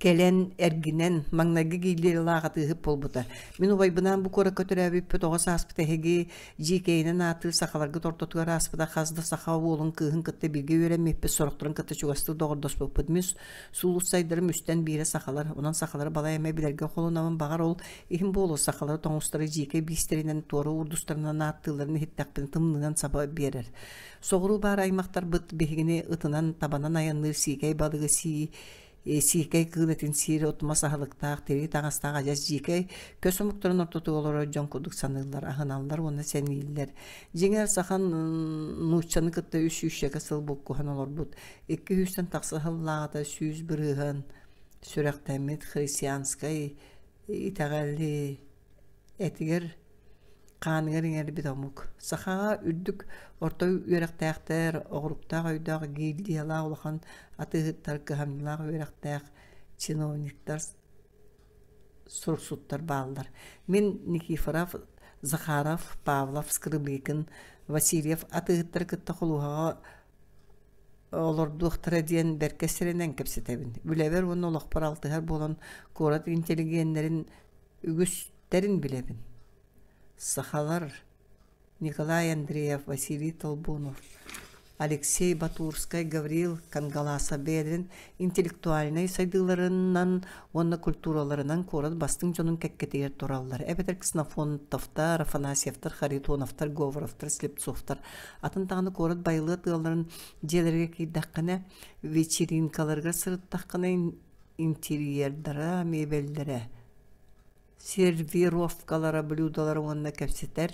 B: кэлэн эргинэн маҥнайгы гильдиялаах атыыһыт буолбута. Мин убайбынаан бу куоракка төрөөбүппүт оҕо сааспыт эһиги дьиикэйинэн ааттыыр сахаларгыт ортотугар ааспыта хас да саха уолун кыыһын кытта бииргэ үөрэммиппит, сорохторун кытта чугастык доҕордоспуппут. Мин суулуссайдарым үстэн биирэ сахалар, онон сахалары балай эмэ билэргэ холонобун, баҕар ол иһин буолуо сахалары тоҥустары дьиикэй биистэринэн туора урдустарынан ааттыылларын иһиттэхпинэ тымныынан саба биэрэр. Соҕуруу баар аймахтарбыт биһигини ытынан табанан айанныыр сиикэй балыгы сии сиикэй кыыл этин сиир от-мас аһылыктаах, тирии таҥастаах адьас дьиикэй көс омуктарын ортотугар олорор дьон курдук саныыллар, аһыналлар уонна сэнииллэр. Дьиҥэр, саха нууччаны кытта үс сүүсчэкэ сыл буккуһан олорбут, икки сүүстэн тахса сыллааҕыта 100% сүрэхтэммит христианскай итэҕэли этигэр хааныгар иҥэрбит омук. Сахаҕа үрдүк орто үөрэхтээхтэр, оҕуруктаах өйдөөх гильдиялаах улахан атыыһыттар, кыһамньылаах үөрэхтээх чиновниктар, суруксуттар бааллар. Мин Никифоров, Захаров, Павлов, Скрыбыкин, Васильев атыыһыттары кытта холуоһаҕа олордуохтара диэн бэркэ сэрэнэн кэпсэтэбин. Үлэбэр уонна олохпор алтыһар буолан куорат интеллигеннэрин үгүстэрин билэбин. Сахалар Николай Андреев, Василий Толбунов, Алексей Батурскай, Гаврил Кангаласов бэйэлэрин интеллектуальнай сайдыыларынан уонна культураларынан куорат бастыҥ дьонун кэккэтигэр тураллар. Эбэтэр Ксенофонтовтар, Афанасьевтар, Харитоновтар, Говоровтар, Слепцовтар атын даҕаны куорат байылыат ыалларын дьиэлэригэр киирдэххинэ, вечеринкаларыгар сырыттаххына интерьердара, мебеллэрэ сервировкалара, блюдолара уонна кэпсэтэр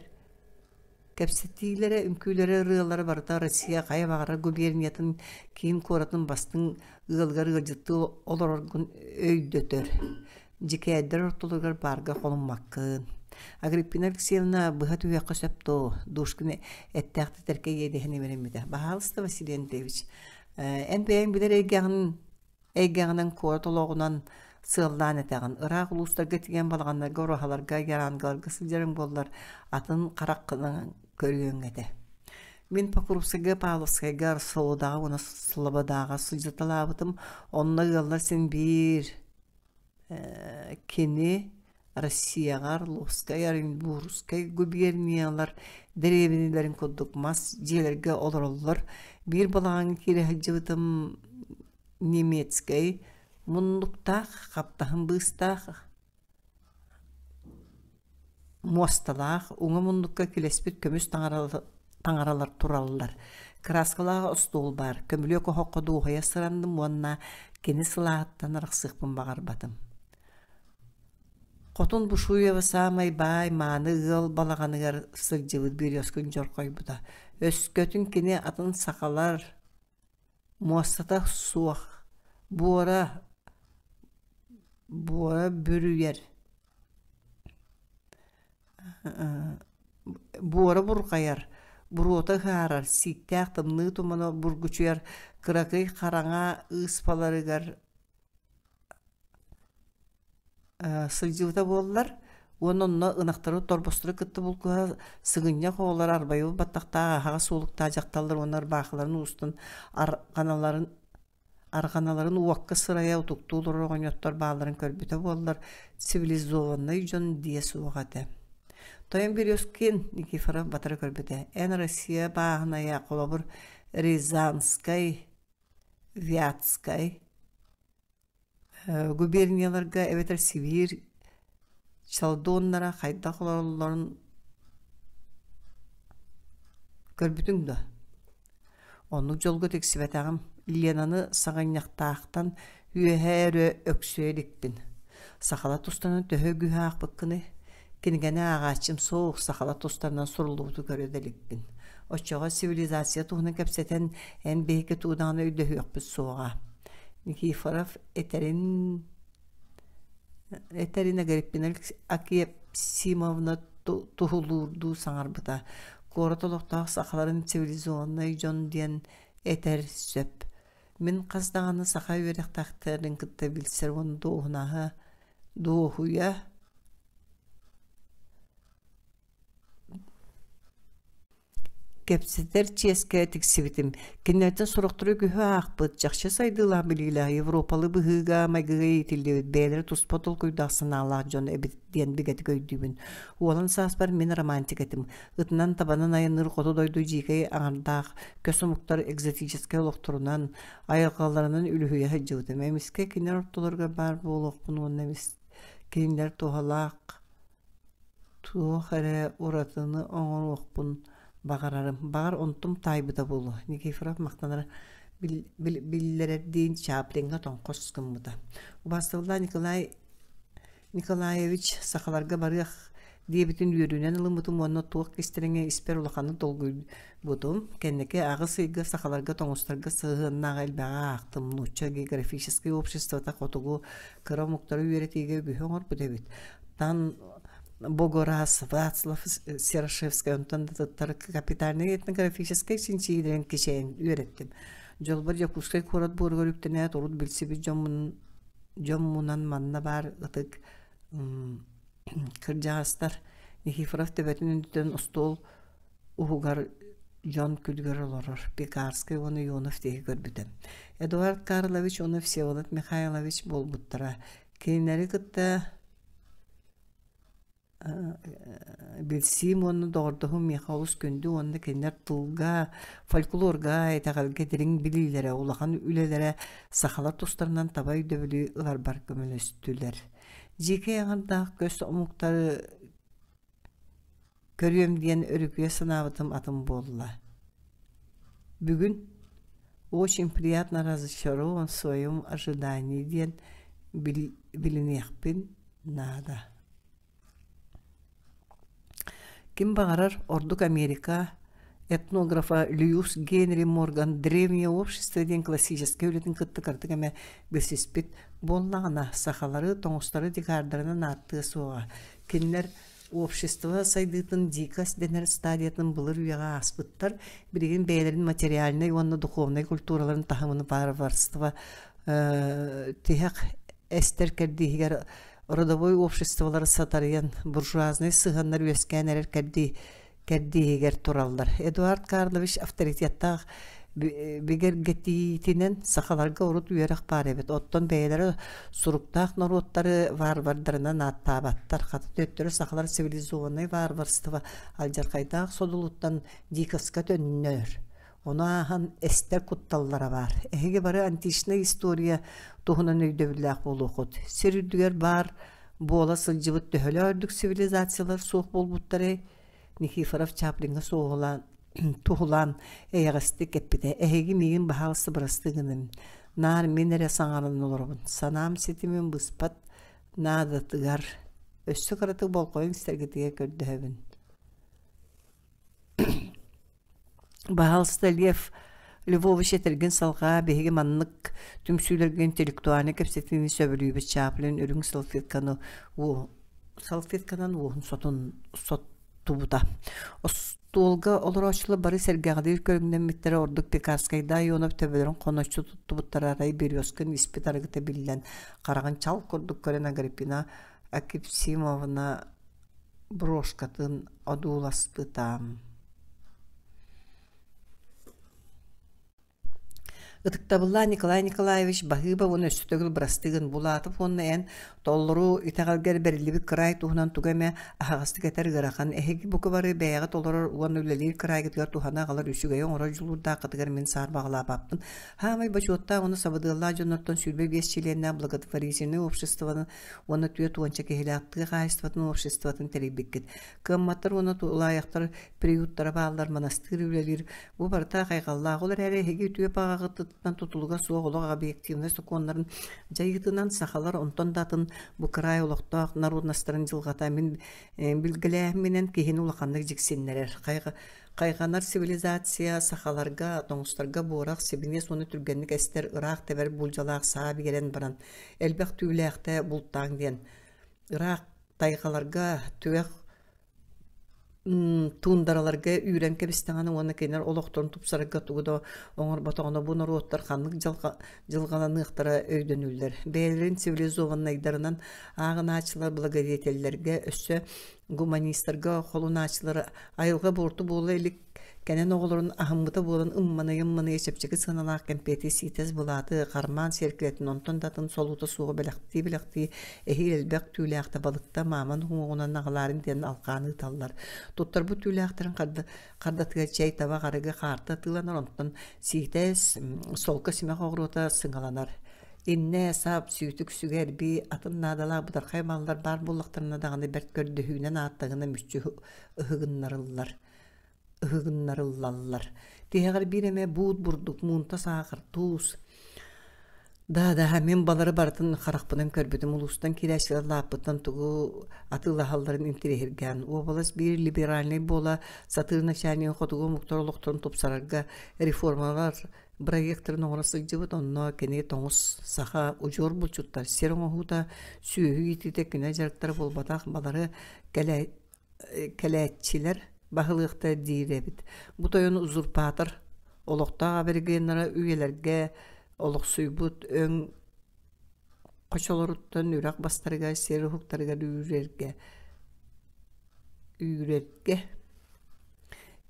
B: кэпсэтиилэрэ, үҥкүүлэрэ, ырыалара барыта Россия хайа баҕарар губерниятын киин куоратын бастыҥ ыалыгар ыалдьыттыы олороргун өйдөтөр. Дьикээддэр ортолоругар баарга холуммаккын. Агриппина Алексеевна быһа түһүөххэ сөп дуо? Душкин эттээх тэтэркэй иэдэһин имэриммитэ. Баһаалыста, Василий Андреевич, эн бэйэҥ билэр эйгэҕин эйгэҕинэн куорат олоҕунан сыаллаан этэҕин. Ыраах улуустарга тиийэн балаҕаннарга, ураһаларга, ярангаларга сылдьарыҥ буоллар, атын хараххынан көрүөҥ этэ. Мин Покровскайга, Павловскайга, Солодаҕа уонна Слободаҕа сылдьыталаабытым. Онно ыаллар син биир кини Россияҕа Орловскай, Оренбургскай губерниялар дэриэбинэлэрин курдук мас дьиэлэргэ олороллор. Биир балаҕаҥҥа киирэ сылдьыбытым немецкэй муннуктаах, хаптаһын быыстаах, муосталаах, уҥа муннукка килэспит көмүс таҥаралар тураллар. Кырааскалаах остуол баар, көмүлүөк оһоххо дуоһуйа сыранным уонна кини сылааһыттан арахсыахпын баҕарбатым. Хотун Бушуева саамай баай мааны ыал балаҕаныгар сылдьыбыт Березкин дьорҕойбута. Өскөтүн кини атын сахалар муостата суох, буора буора бүрүйэр буора бурҕайар, буруота ыһаарар, сииктээх тымныы тумана бургучуйар кыракый хараҥа ыыспаларыгар сылдьыбыта буоллар уонна онно ынахтары торбостору кытта булкуһа сыгынньах оҕолор арбайбыт баттахтаах аһаҕас уолуктаах дьахталлар уонна ырбаахыларын уустун арҕаналарын арҕаналарын уокка сырайа утуктуу олорор оҕонньоттор баалларын көрбүтэ буоллар цивилизованнай дьон диэ суох этэ. Тойон Березкин Никифоров батары көрбүтэ. Эн Россия бааһынайа холобур Рязанскай, Вятскай губернияларга эбэтэр Сибиир чалдоннара хайдах олороллорун көрбүтүҥ дуо? Оннук дьолго тиксибэтэҕим. Ленаны саҕынньахтаахтан үөһээ өрө өксөйө иликпин. Сахалар тустарынан төһө үгүһү аахпыккыный? Кинигэни ааҕааччым суох, сахалар тустарынан суруллубуту көрө да иликпин. Оччоҕо цивилизация туһунан кэпсэтэн, эн биһиги тугу даҕаны өйдөһүөхпүт суоҕа. Никифоров этэрин этэрин Агриппина Акепсимовна туһулуурдуу саҥарбыта. Куорат олохтоох сахаларын цивилизованнай дьон диэн этэр сөп. Мин хас даҕаны саха үөрэхтээхтэрин кытта билсэр уонна дуоһунаһа дуоһуйа Кэпсэтэр чиэскэ тиксибитим. Кинилэртэн сорохторо үгүһү аахпыт, чахчы сайдыылаах билиилээх европалыы быһыыга-майгыга иитиллибит, бэйэлэрэ туспа толкуйдаах санаалаах дьон эбит диэн бигэтик өйдүүбүн. Уолан сааспар мин романтик этим. Ытынан табанан айанныыр хоту дойду дьиикэй аҥардаах, көс омуктар экзотическай олохторунан, айылҕаларынан үлүһүйэ сылдьыбытым. Эмискэ кинилэр ортолоругар баар буолуохпун уонна кинилэр туһалаах Туох эрэ уратыны оҥоруохпун баҕарарым. Баҕар, онтум таайбыта буолуо, Никифоров махтанара биллэрэрдиин Чаплиҥҥа тоҥхос гыммыта. Убаастабыллаах Николай Николаевич сахаларга барыах диэбитин үөрүүнэн ылыммытым уонна туох кистэлэҥэ испэр улаханнык долгуйбутум. Кэнники аҕыс ыйга сахаларга тоҥустарга сыһыаннаах элбэҕи аахтым. Нуучча географическай обществота хотугу кыра омуктары үөрэтиигэ үгүһү оҥорбут эбит. Тан Богораз, Вацлав Серошевскай онтон да туттар капитальнай этнографическай чинчийиилэрин кичэйэн үөрэттим. Дьолбор Дьокуускай куорат буоругар үктэнээт урут билсибит дьоммун дьоммунан манна баар ытык кырдьаҕастар Никифоров төбөтүн үрдүнэн остуол уһугар дьон күлүгэр олорор Пекарскай уонна Ионов диэки көрбүтэ. Эдуард Карлович уонна Всеволод Михайлович буолбуттара. Кинилэри кытта билсиим уонна доҕордоһуум миэхэ олус күндү уонна кинилэр тылга, фольклорга, итэҕэлгэ дириҥ билиилэрэ, улахан үлэлэрэ сахалар тустарынан таба өйдөбүлү ыларбар көмөлөстүлэр. Дьиикэй аҥардаах көс омуктары көрүөм диэн өрүкүйэ санаабытым атын буолла. Бүгүн очень приятно разочарован в своем ожидании диэн билиниэхпин наада. Ким баҕарар, ордук Америка этнографа Льюис Генри Морган «Древнее общество» диэн классическай үлэтин кытта кыратык эмэ билсиспит буоллаҕына, сахалары, тоҥустары дикардарынан ааттыа суоҕа. Кинилэр общество сайдыытын дикость дэнэр стадиятын былыр үйэҕэ ааспыттар, билигин бэйэлэрин материальнай уонна духовнай культураларын таһымын варварство тиһэх эстэр кэрдииһигэр родовой обществолары сатарыйан буржуазнай сыһыаннар үөскээн эрэр кэрдии кэрдииһигэр тураллар. Эдуард Карлович авторитеттаах бигэргэтиитинэн сахаларга урут үөрэх баар эбит. Оттон бэйэлэрэ суруктаах норуоттары варвардарынан ааттаабаттар. Хата төттөрү сахалар цивилизованнай варварство алдьархайдаах содулуттан диковска төннөр. Ону ааһан эстэр кутталлара баар. Эһиги бары античнай история туһунан өйдөбүллээх буолуоххут. Сир үрдүгэр баар буола сылдьыбыт төһөлөөх үрдүк цивилизациялар суох буолбуттарай? Никифоров Чаплиҥҥа суоһулаан туһулаан эйэҕэстик эппитэ: «Эһиги миигин баһаалыста бырастыы гыныҥ, наар мин эрэ саҥаран олоробун, санаам ситимин быспат наадатыгар өссө кыратык болҕойон истэргитигэр көрдөһөбүн». Баһаалыста Лев Львович этэргин салҕаа, биһиги маннык түмсүүлэргэ интеллектуальнай кэпсэтиини сөбүлүүбүт Чаплин үрүҥ салфетканы салфетканан уоһун сотун соттубута. Остуолга олорооччулар бары сэргэҕэлиир көрүҥнэммиттэрэ ордук Пекарскайдаах Ионов төбөлөрүн хоноччу туттубуттара арай Березкин испит арыгыта биллэн хараҕын чал курдук көрөн Агриппина Акипсимовна брошкатын одууласпыта. Ытыктабыллаах Николай Николаевич баһыыба уонна өссө төгүл бырастыы гын Булатов уонна эн толору итэҕэлгэр бэриллибит кыраай туһунан тугу эмэ аһаҕастык этэр ыарахан. Эһиги бука бары бэйэҕит олорор уонна үлэлиир кыраайгытыгар туһаны аҕалар үчүгэйи оҥорор дьулуурдааххытыгар мин саарбаҕалаабаппын. Хаамай бочуоттаах уонна сабыдыаллаах дьоннортон 25 чилиэннээх благотворительнай обществоны уонна түөрт уонча киһилээх тыа хаһаайыстыбатын обществотын тэрийбиккит. Кыамматтар уонна тулаайахтар приюттара бааллар, монастырь үлэлиир. Бу барыта хайҕаллаах. Ол эрээри эһиги үтүө баҕаҕытыттан тутулуга суох олох объективнай сокуоннарын дьайыытынан сахалар онтон да атын бу кыраай олохтоох народностарын дьылҕата мин билгэлээһимминэн киһини улаханнык дьиксиннэрэр. Хайҕанар цивилизация сахаларга, тоҥустарга буорах, сибиниэс уонна түргэнник эстэр ыраах тэбэр буулдьалаах саа биэрэн баран элбэх түүлээхтэ бултааҥ диэн ыраах тайҕаларга түгэх туундараларга үүрэн кэбистэҕинэ уонна кинилэр олохторун тупсарарга тугу да оҥорботоҕуна бу норуоттар ханнык дьылҕаланыахтара өйдөнүллэр. Бэйэлэрин цивилизованнайдарынан ааҕынааччылар благодетеллэргэ өссө гуманистарга холунааччылар айылҕа буорту буола илик Кэнэн оҕолорун аһыммыта буолан ымманыйа-ымманыйа чэпчэки сыаналаах кэмпиэти, сиитэс былааты, хармаан сиэркилэтин онтон да атын солуута суоҕу бэлэхтии-бэлэхтии эһиил элбэх түүлээхтэ балыкта мааман уҥуоҕунан аҕалаарын диэн алҕаан ыыталлар. Туттарбыт түүлээхтэрин хардатыгар чэй, табах, арыгы, хаарта атыыланар, онтон сиитэс, солко симэх оҕуруота сыҥаланар. Иннэ, сап, сүүтүк, сүгэ, эрбии, атын наадалаах бытархай маллар баар буоллахтарына даҕаны бэрт көрдөһүүнэн ааттаҕына мүччү ыһыгыннарыллар ыһыгыннарыллаллар. Тиһэҕэр биир эмэ буут бурдук, муунта саахар, туус. Да-да, мин балары барытын харахпынан көрбүтүм. Улуустан киирээччилэр лааппыттан тугу атыылаһалларын интэриэһиргээн. Уобалас биир либеральнай буола сатыыр начальнигын хотугу омуктар олохторун тупсарарга реформалар бырайыактарын оҥоро сылдьыбыт. Онно кини тоҥус, саха, удьуор булчуттар, сир оҥоһуута, сүөһү иитиитэ кини дьарыктара буолбатах. Балары кэлэ кэлээччилэр баһылыахтара диир эбит. Бу тойон узурпатор олохтоох аборигеннара үйэлэргэ олохсуйбут өҥ хочолоруттан үрэх бастарыгар, сир уһуктарыгар үүрэргэ үүрэргэ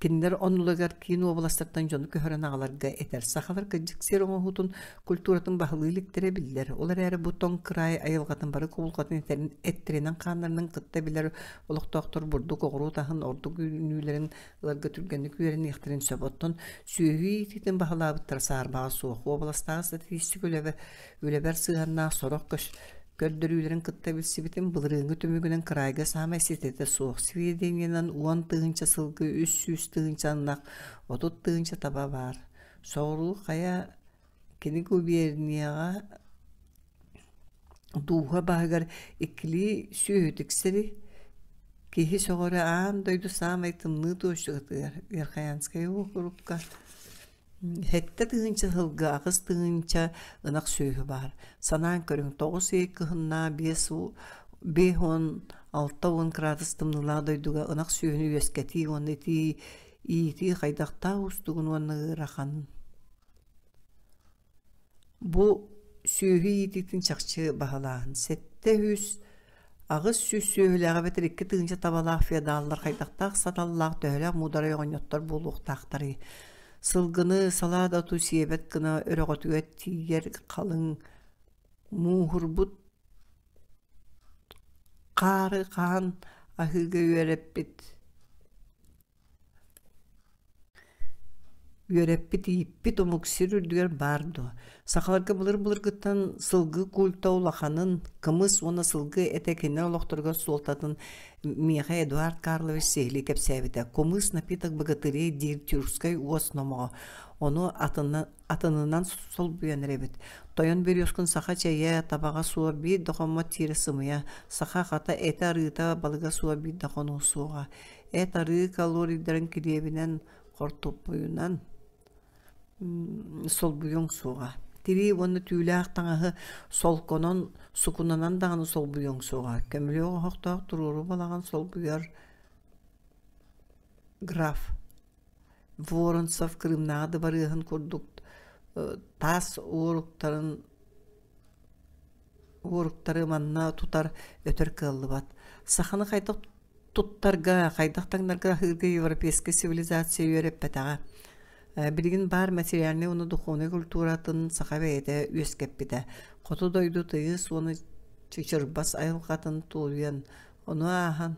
B: Кинилэр оннуларыгар киин уобаластартан дьону көһөрөн аҕаларга этэр. Сахалар кырдьык сир оҥоһуутун культуратын баһылыы иликтэрэ биллэр. Ол эрээри бу тоҥ кыраай айылҕатын бары кубулҕатын эттэринэн-хааннарынан кытта билэр олохтоохтор бурдук, оҕуруот аһын ордук үүнүүлэрин ыларга түргэнник үөрэниэхтэрин сөп. Оттон сүөһү иитиитин баһылаабыттара саарбаҕа суох. Уобаластааҕы статистика үлэбэр сыһыаннаах сорох көс көрдөрүүлэрин кытта билсибитим, былырыыҥҥы түмүгүнэн кыраайга саамай ситэтэ суох сведениенан 10 000 сылгы, 300 000 ынах, 30 000 таба баар. Соҕуруу хайа кини губернияҕа дууһа баһыгар иккилии сүөһү тиксэри, киһи сөҕөрө аан дойду саамай тымныы туочукатыгар Верхоянскай уокурукка 7000 сылга 8000 ынах сүөһү баар. Санаан көрүҥ, тоҕус ый кыһыннаах 50-60 градус тымныылаах дойдуга ынах сүөһүнү үөскэтии уонна итии иитии хайдахтаах уустугун уонна ыараханын. Бу сүөһү иитиитин чахчы баһылааһын. 700 800 сүөһүлээх эбэтэр 2000 табалаах феодаллар хайдахтаах саталлаах, төһөлөөх муударай оҕонньоттор буолуохтаахтарый? Сылгыны салаа да оту сиэбэт гына өрөҕөтүгэр тиийэр халыҥ мууһурбут хаары хаһан аһыыга үөрэппит. Үөрэппит, ииппит омук сир үрдүгэр баар дуо? Сахаларга былыр-былыргыттан сылгы культа улаханын, кымыс уонна сылгы этэ кинилэр олохторугар суолтатын миэхэ Эдуард Карлович сиһилии кэпсээбитэ. Кумыс напиток богатырей диир тюркскай уос номоҕо. Ону атына, атынынан солбуйан эрэбит. Тойон Березкин саха чэйэ, табаҕа суох биир да хоммот тиэрэ сымыйа, саха хата этэ-арыыта, балыга суох биир да хонуу суоҕа. Эт-арыы калорийдарын килиэбинэн хортуоппуйунан солбуйуоҥ суоҕа. Тирии уонна түүлээх таҥаһы солконон, сукунанан даҕаны солбуйуоҥ суоҕа. Көмүлүөк оһохтоох туруору балаҕан солбуйар граф Воронцов Крымнааҕы дыбарыаһын курдук таас уоруктарын уоруктары манна тутар өтөр кыаллыбат. Саханы хайдах туттарга, хайдах таҥнарга аһыырга европейскай цивилизация үөрэппэтэҕэ. Билигин баар материальнай уонна духовнай культуратын саха бэйэтэ үөскэппитэ. Хоту дойду тыйыс уонна чычырбас айылҕатын тулуйан, ону ааһан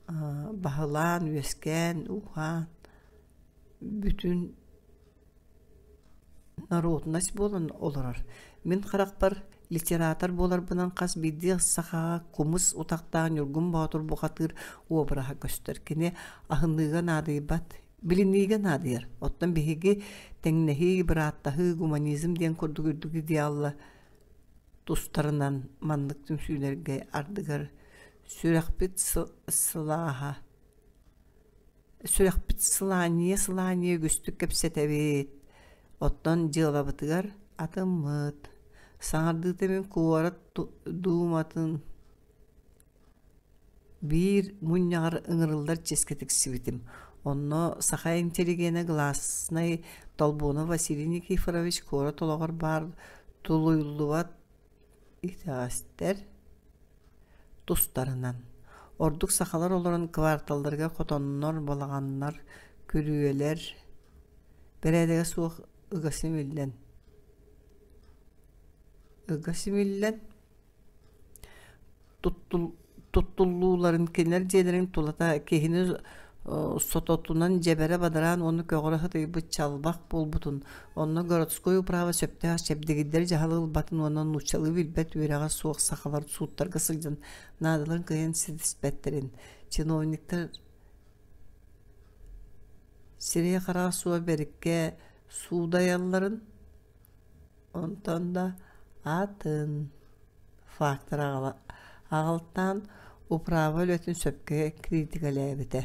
B: баһылаан, үөскээн, ууһаан бүтүн норуодунас буолан олорор. Мин харахпар литератор буоларбынан хас биирдии сахаҕа кумус утахтаах Ньургун Боотур бухатыыр уобараһа көстөр. Кини аһыныыга наадыйбат, билиниигэ наадыйар. Оттон биһиги тэҥнэһии, бырааттаһыы, гуманизм диэн курдук үрдүк идеалла тустарынан маннык түмсүүлэргэ ардыгар сүрэхпит сылааһа Сүрэхпит сылаанньыйа-сылаанньыйа үгүстүк кэпсэтэбит, оттон дьыалабытыгар атыммыт. Саҥардыыта мин куорат дууматын биир мунньаҕар ыҥырыллар чиэскэ тиксибитим. Онно саха интеллигенэ гласнай Толбонов Василий Никифорович куорат олоҕор баар тулуйуллубат итэҕэстэр тустарынан. Ордук сахалар олорон кварталларыгар хотоннор, балаҕаннар, күрүөлэр бэрээдэгэ суох ыга симиллэн ыга симиллэн туттуллууларын кинилэр дьиэлэрин тулата киһини сототунан дьэбэрэ бадараан уонна көҕөрө сытыйбыт чалбах буолбутун, онно городской управа сөптөөх чэбдигирдэр дьаһалы ылбатын уонна нууччалыы билбэт үөрэҕэ суох сахалар сууттарга сылдьан наадаларын кыайан ситиспэттэрин, чиновниктар сирэйэ-хараҕа суох бэриккэ суудайалларын, онтон да атын фактор аҕалтаан управа үлэтин сөпкө критикэлээбитэ.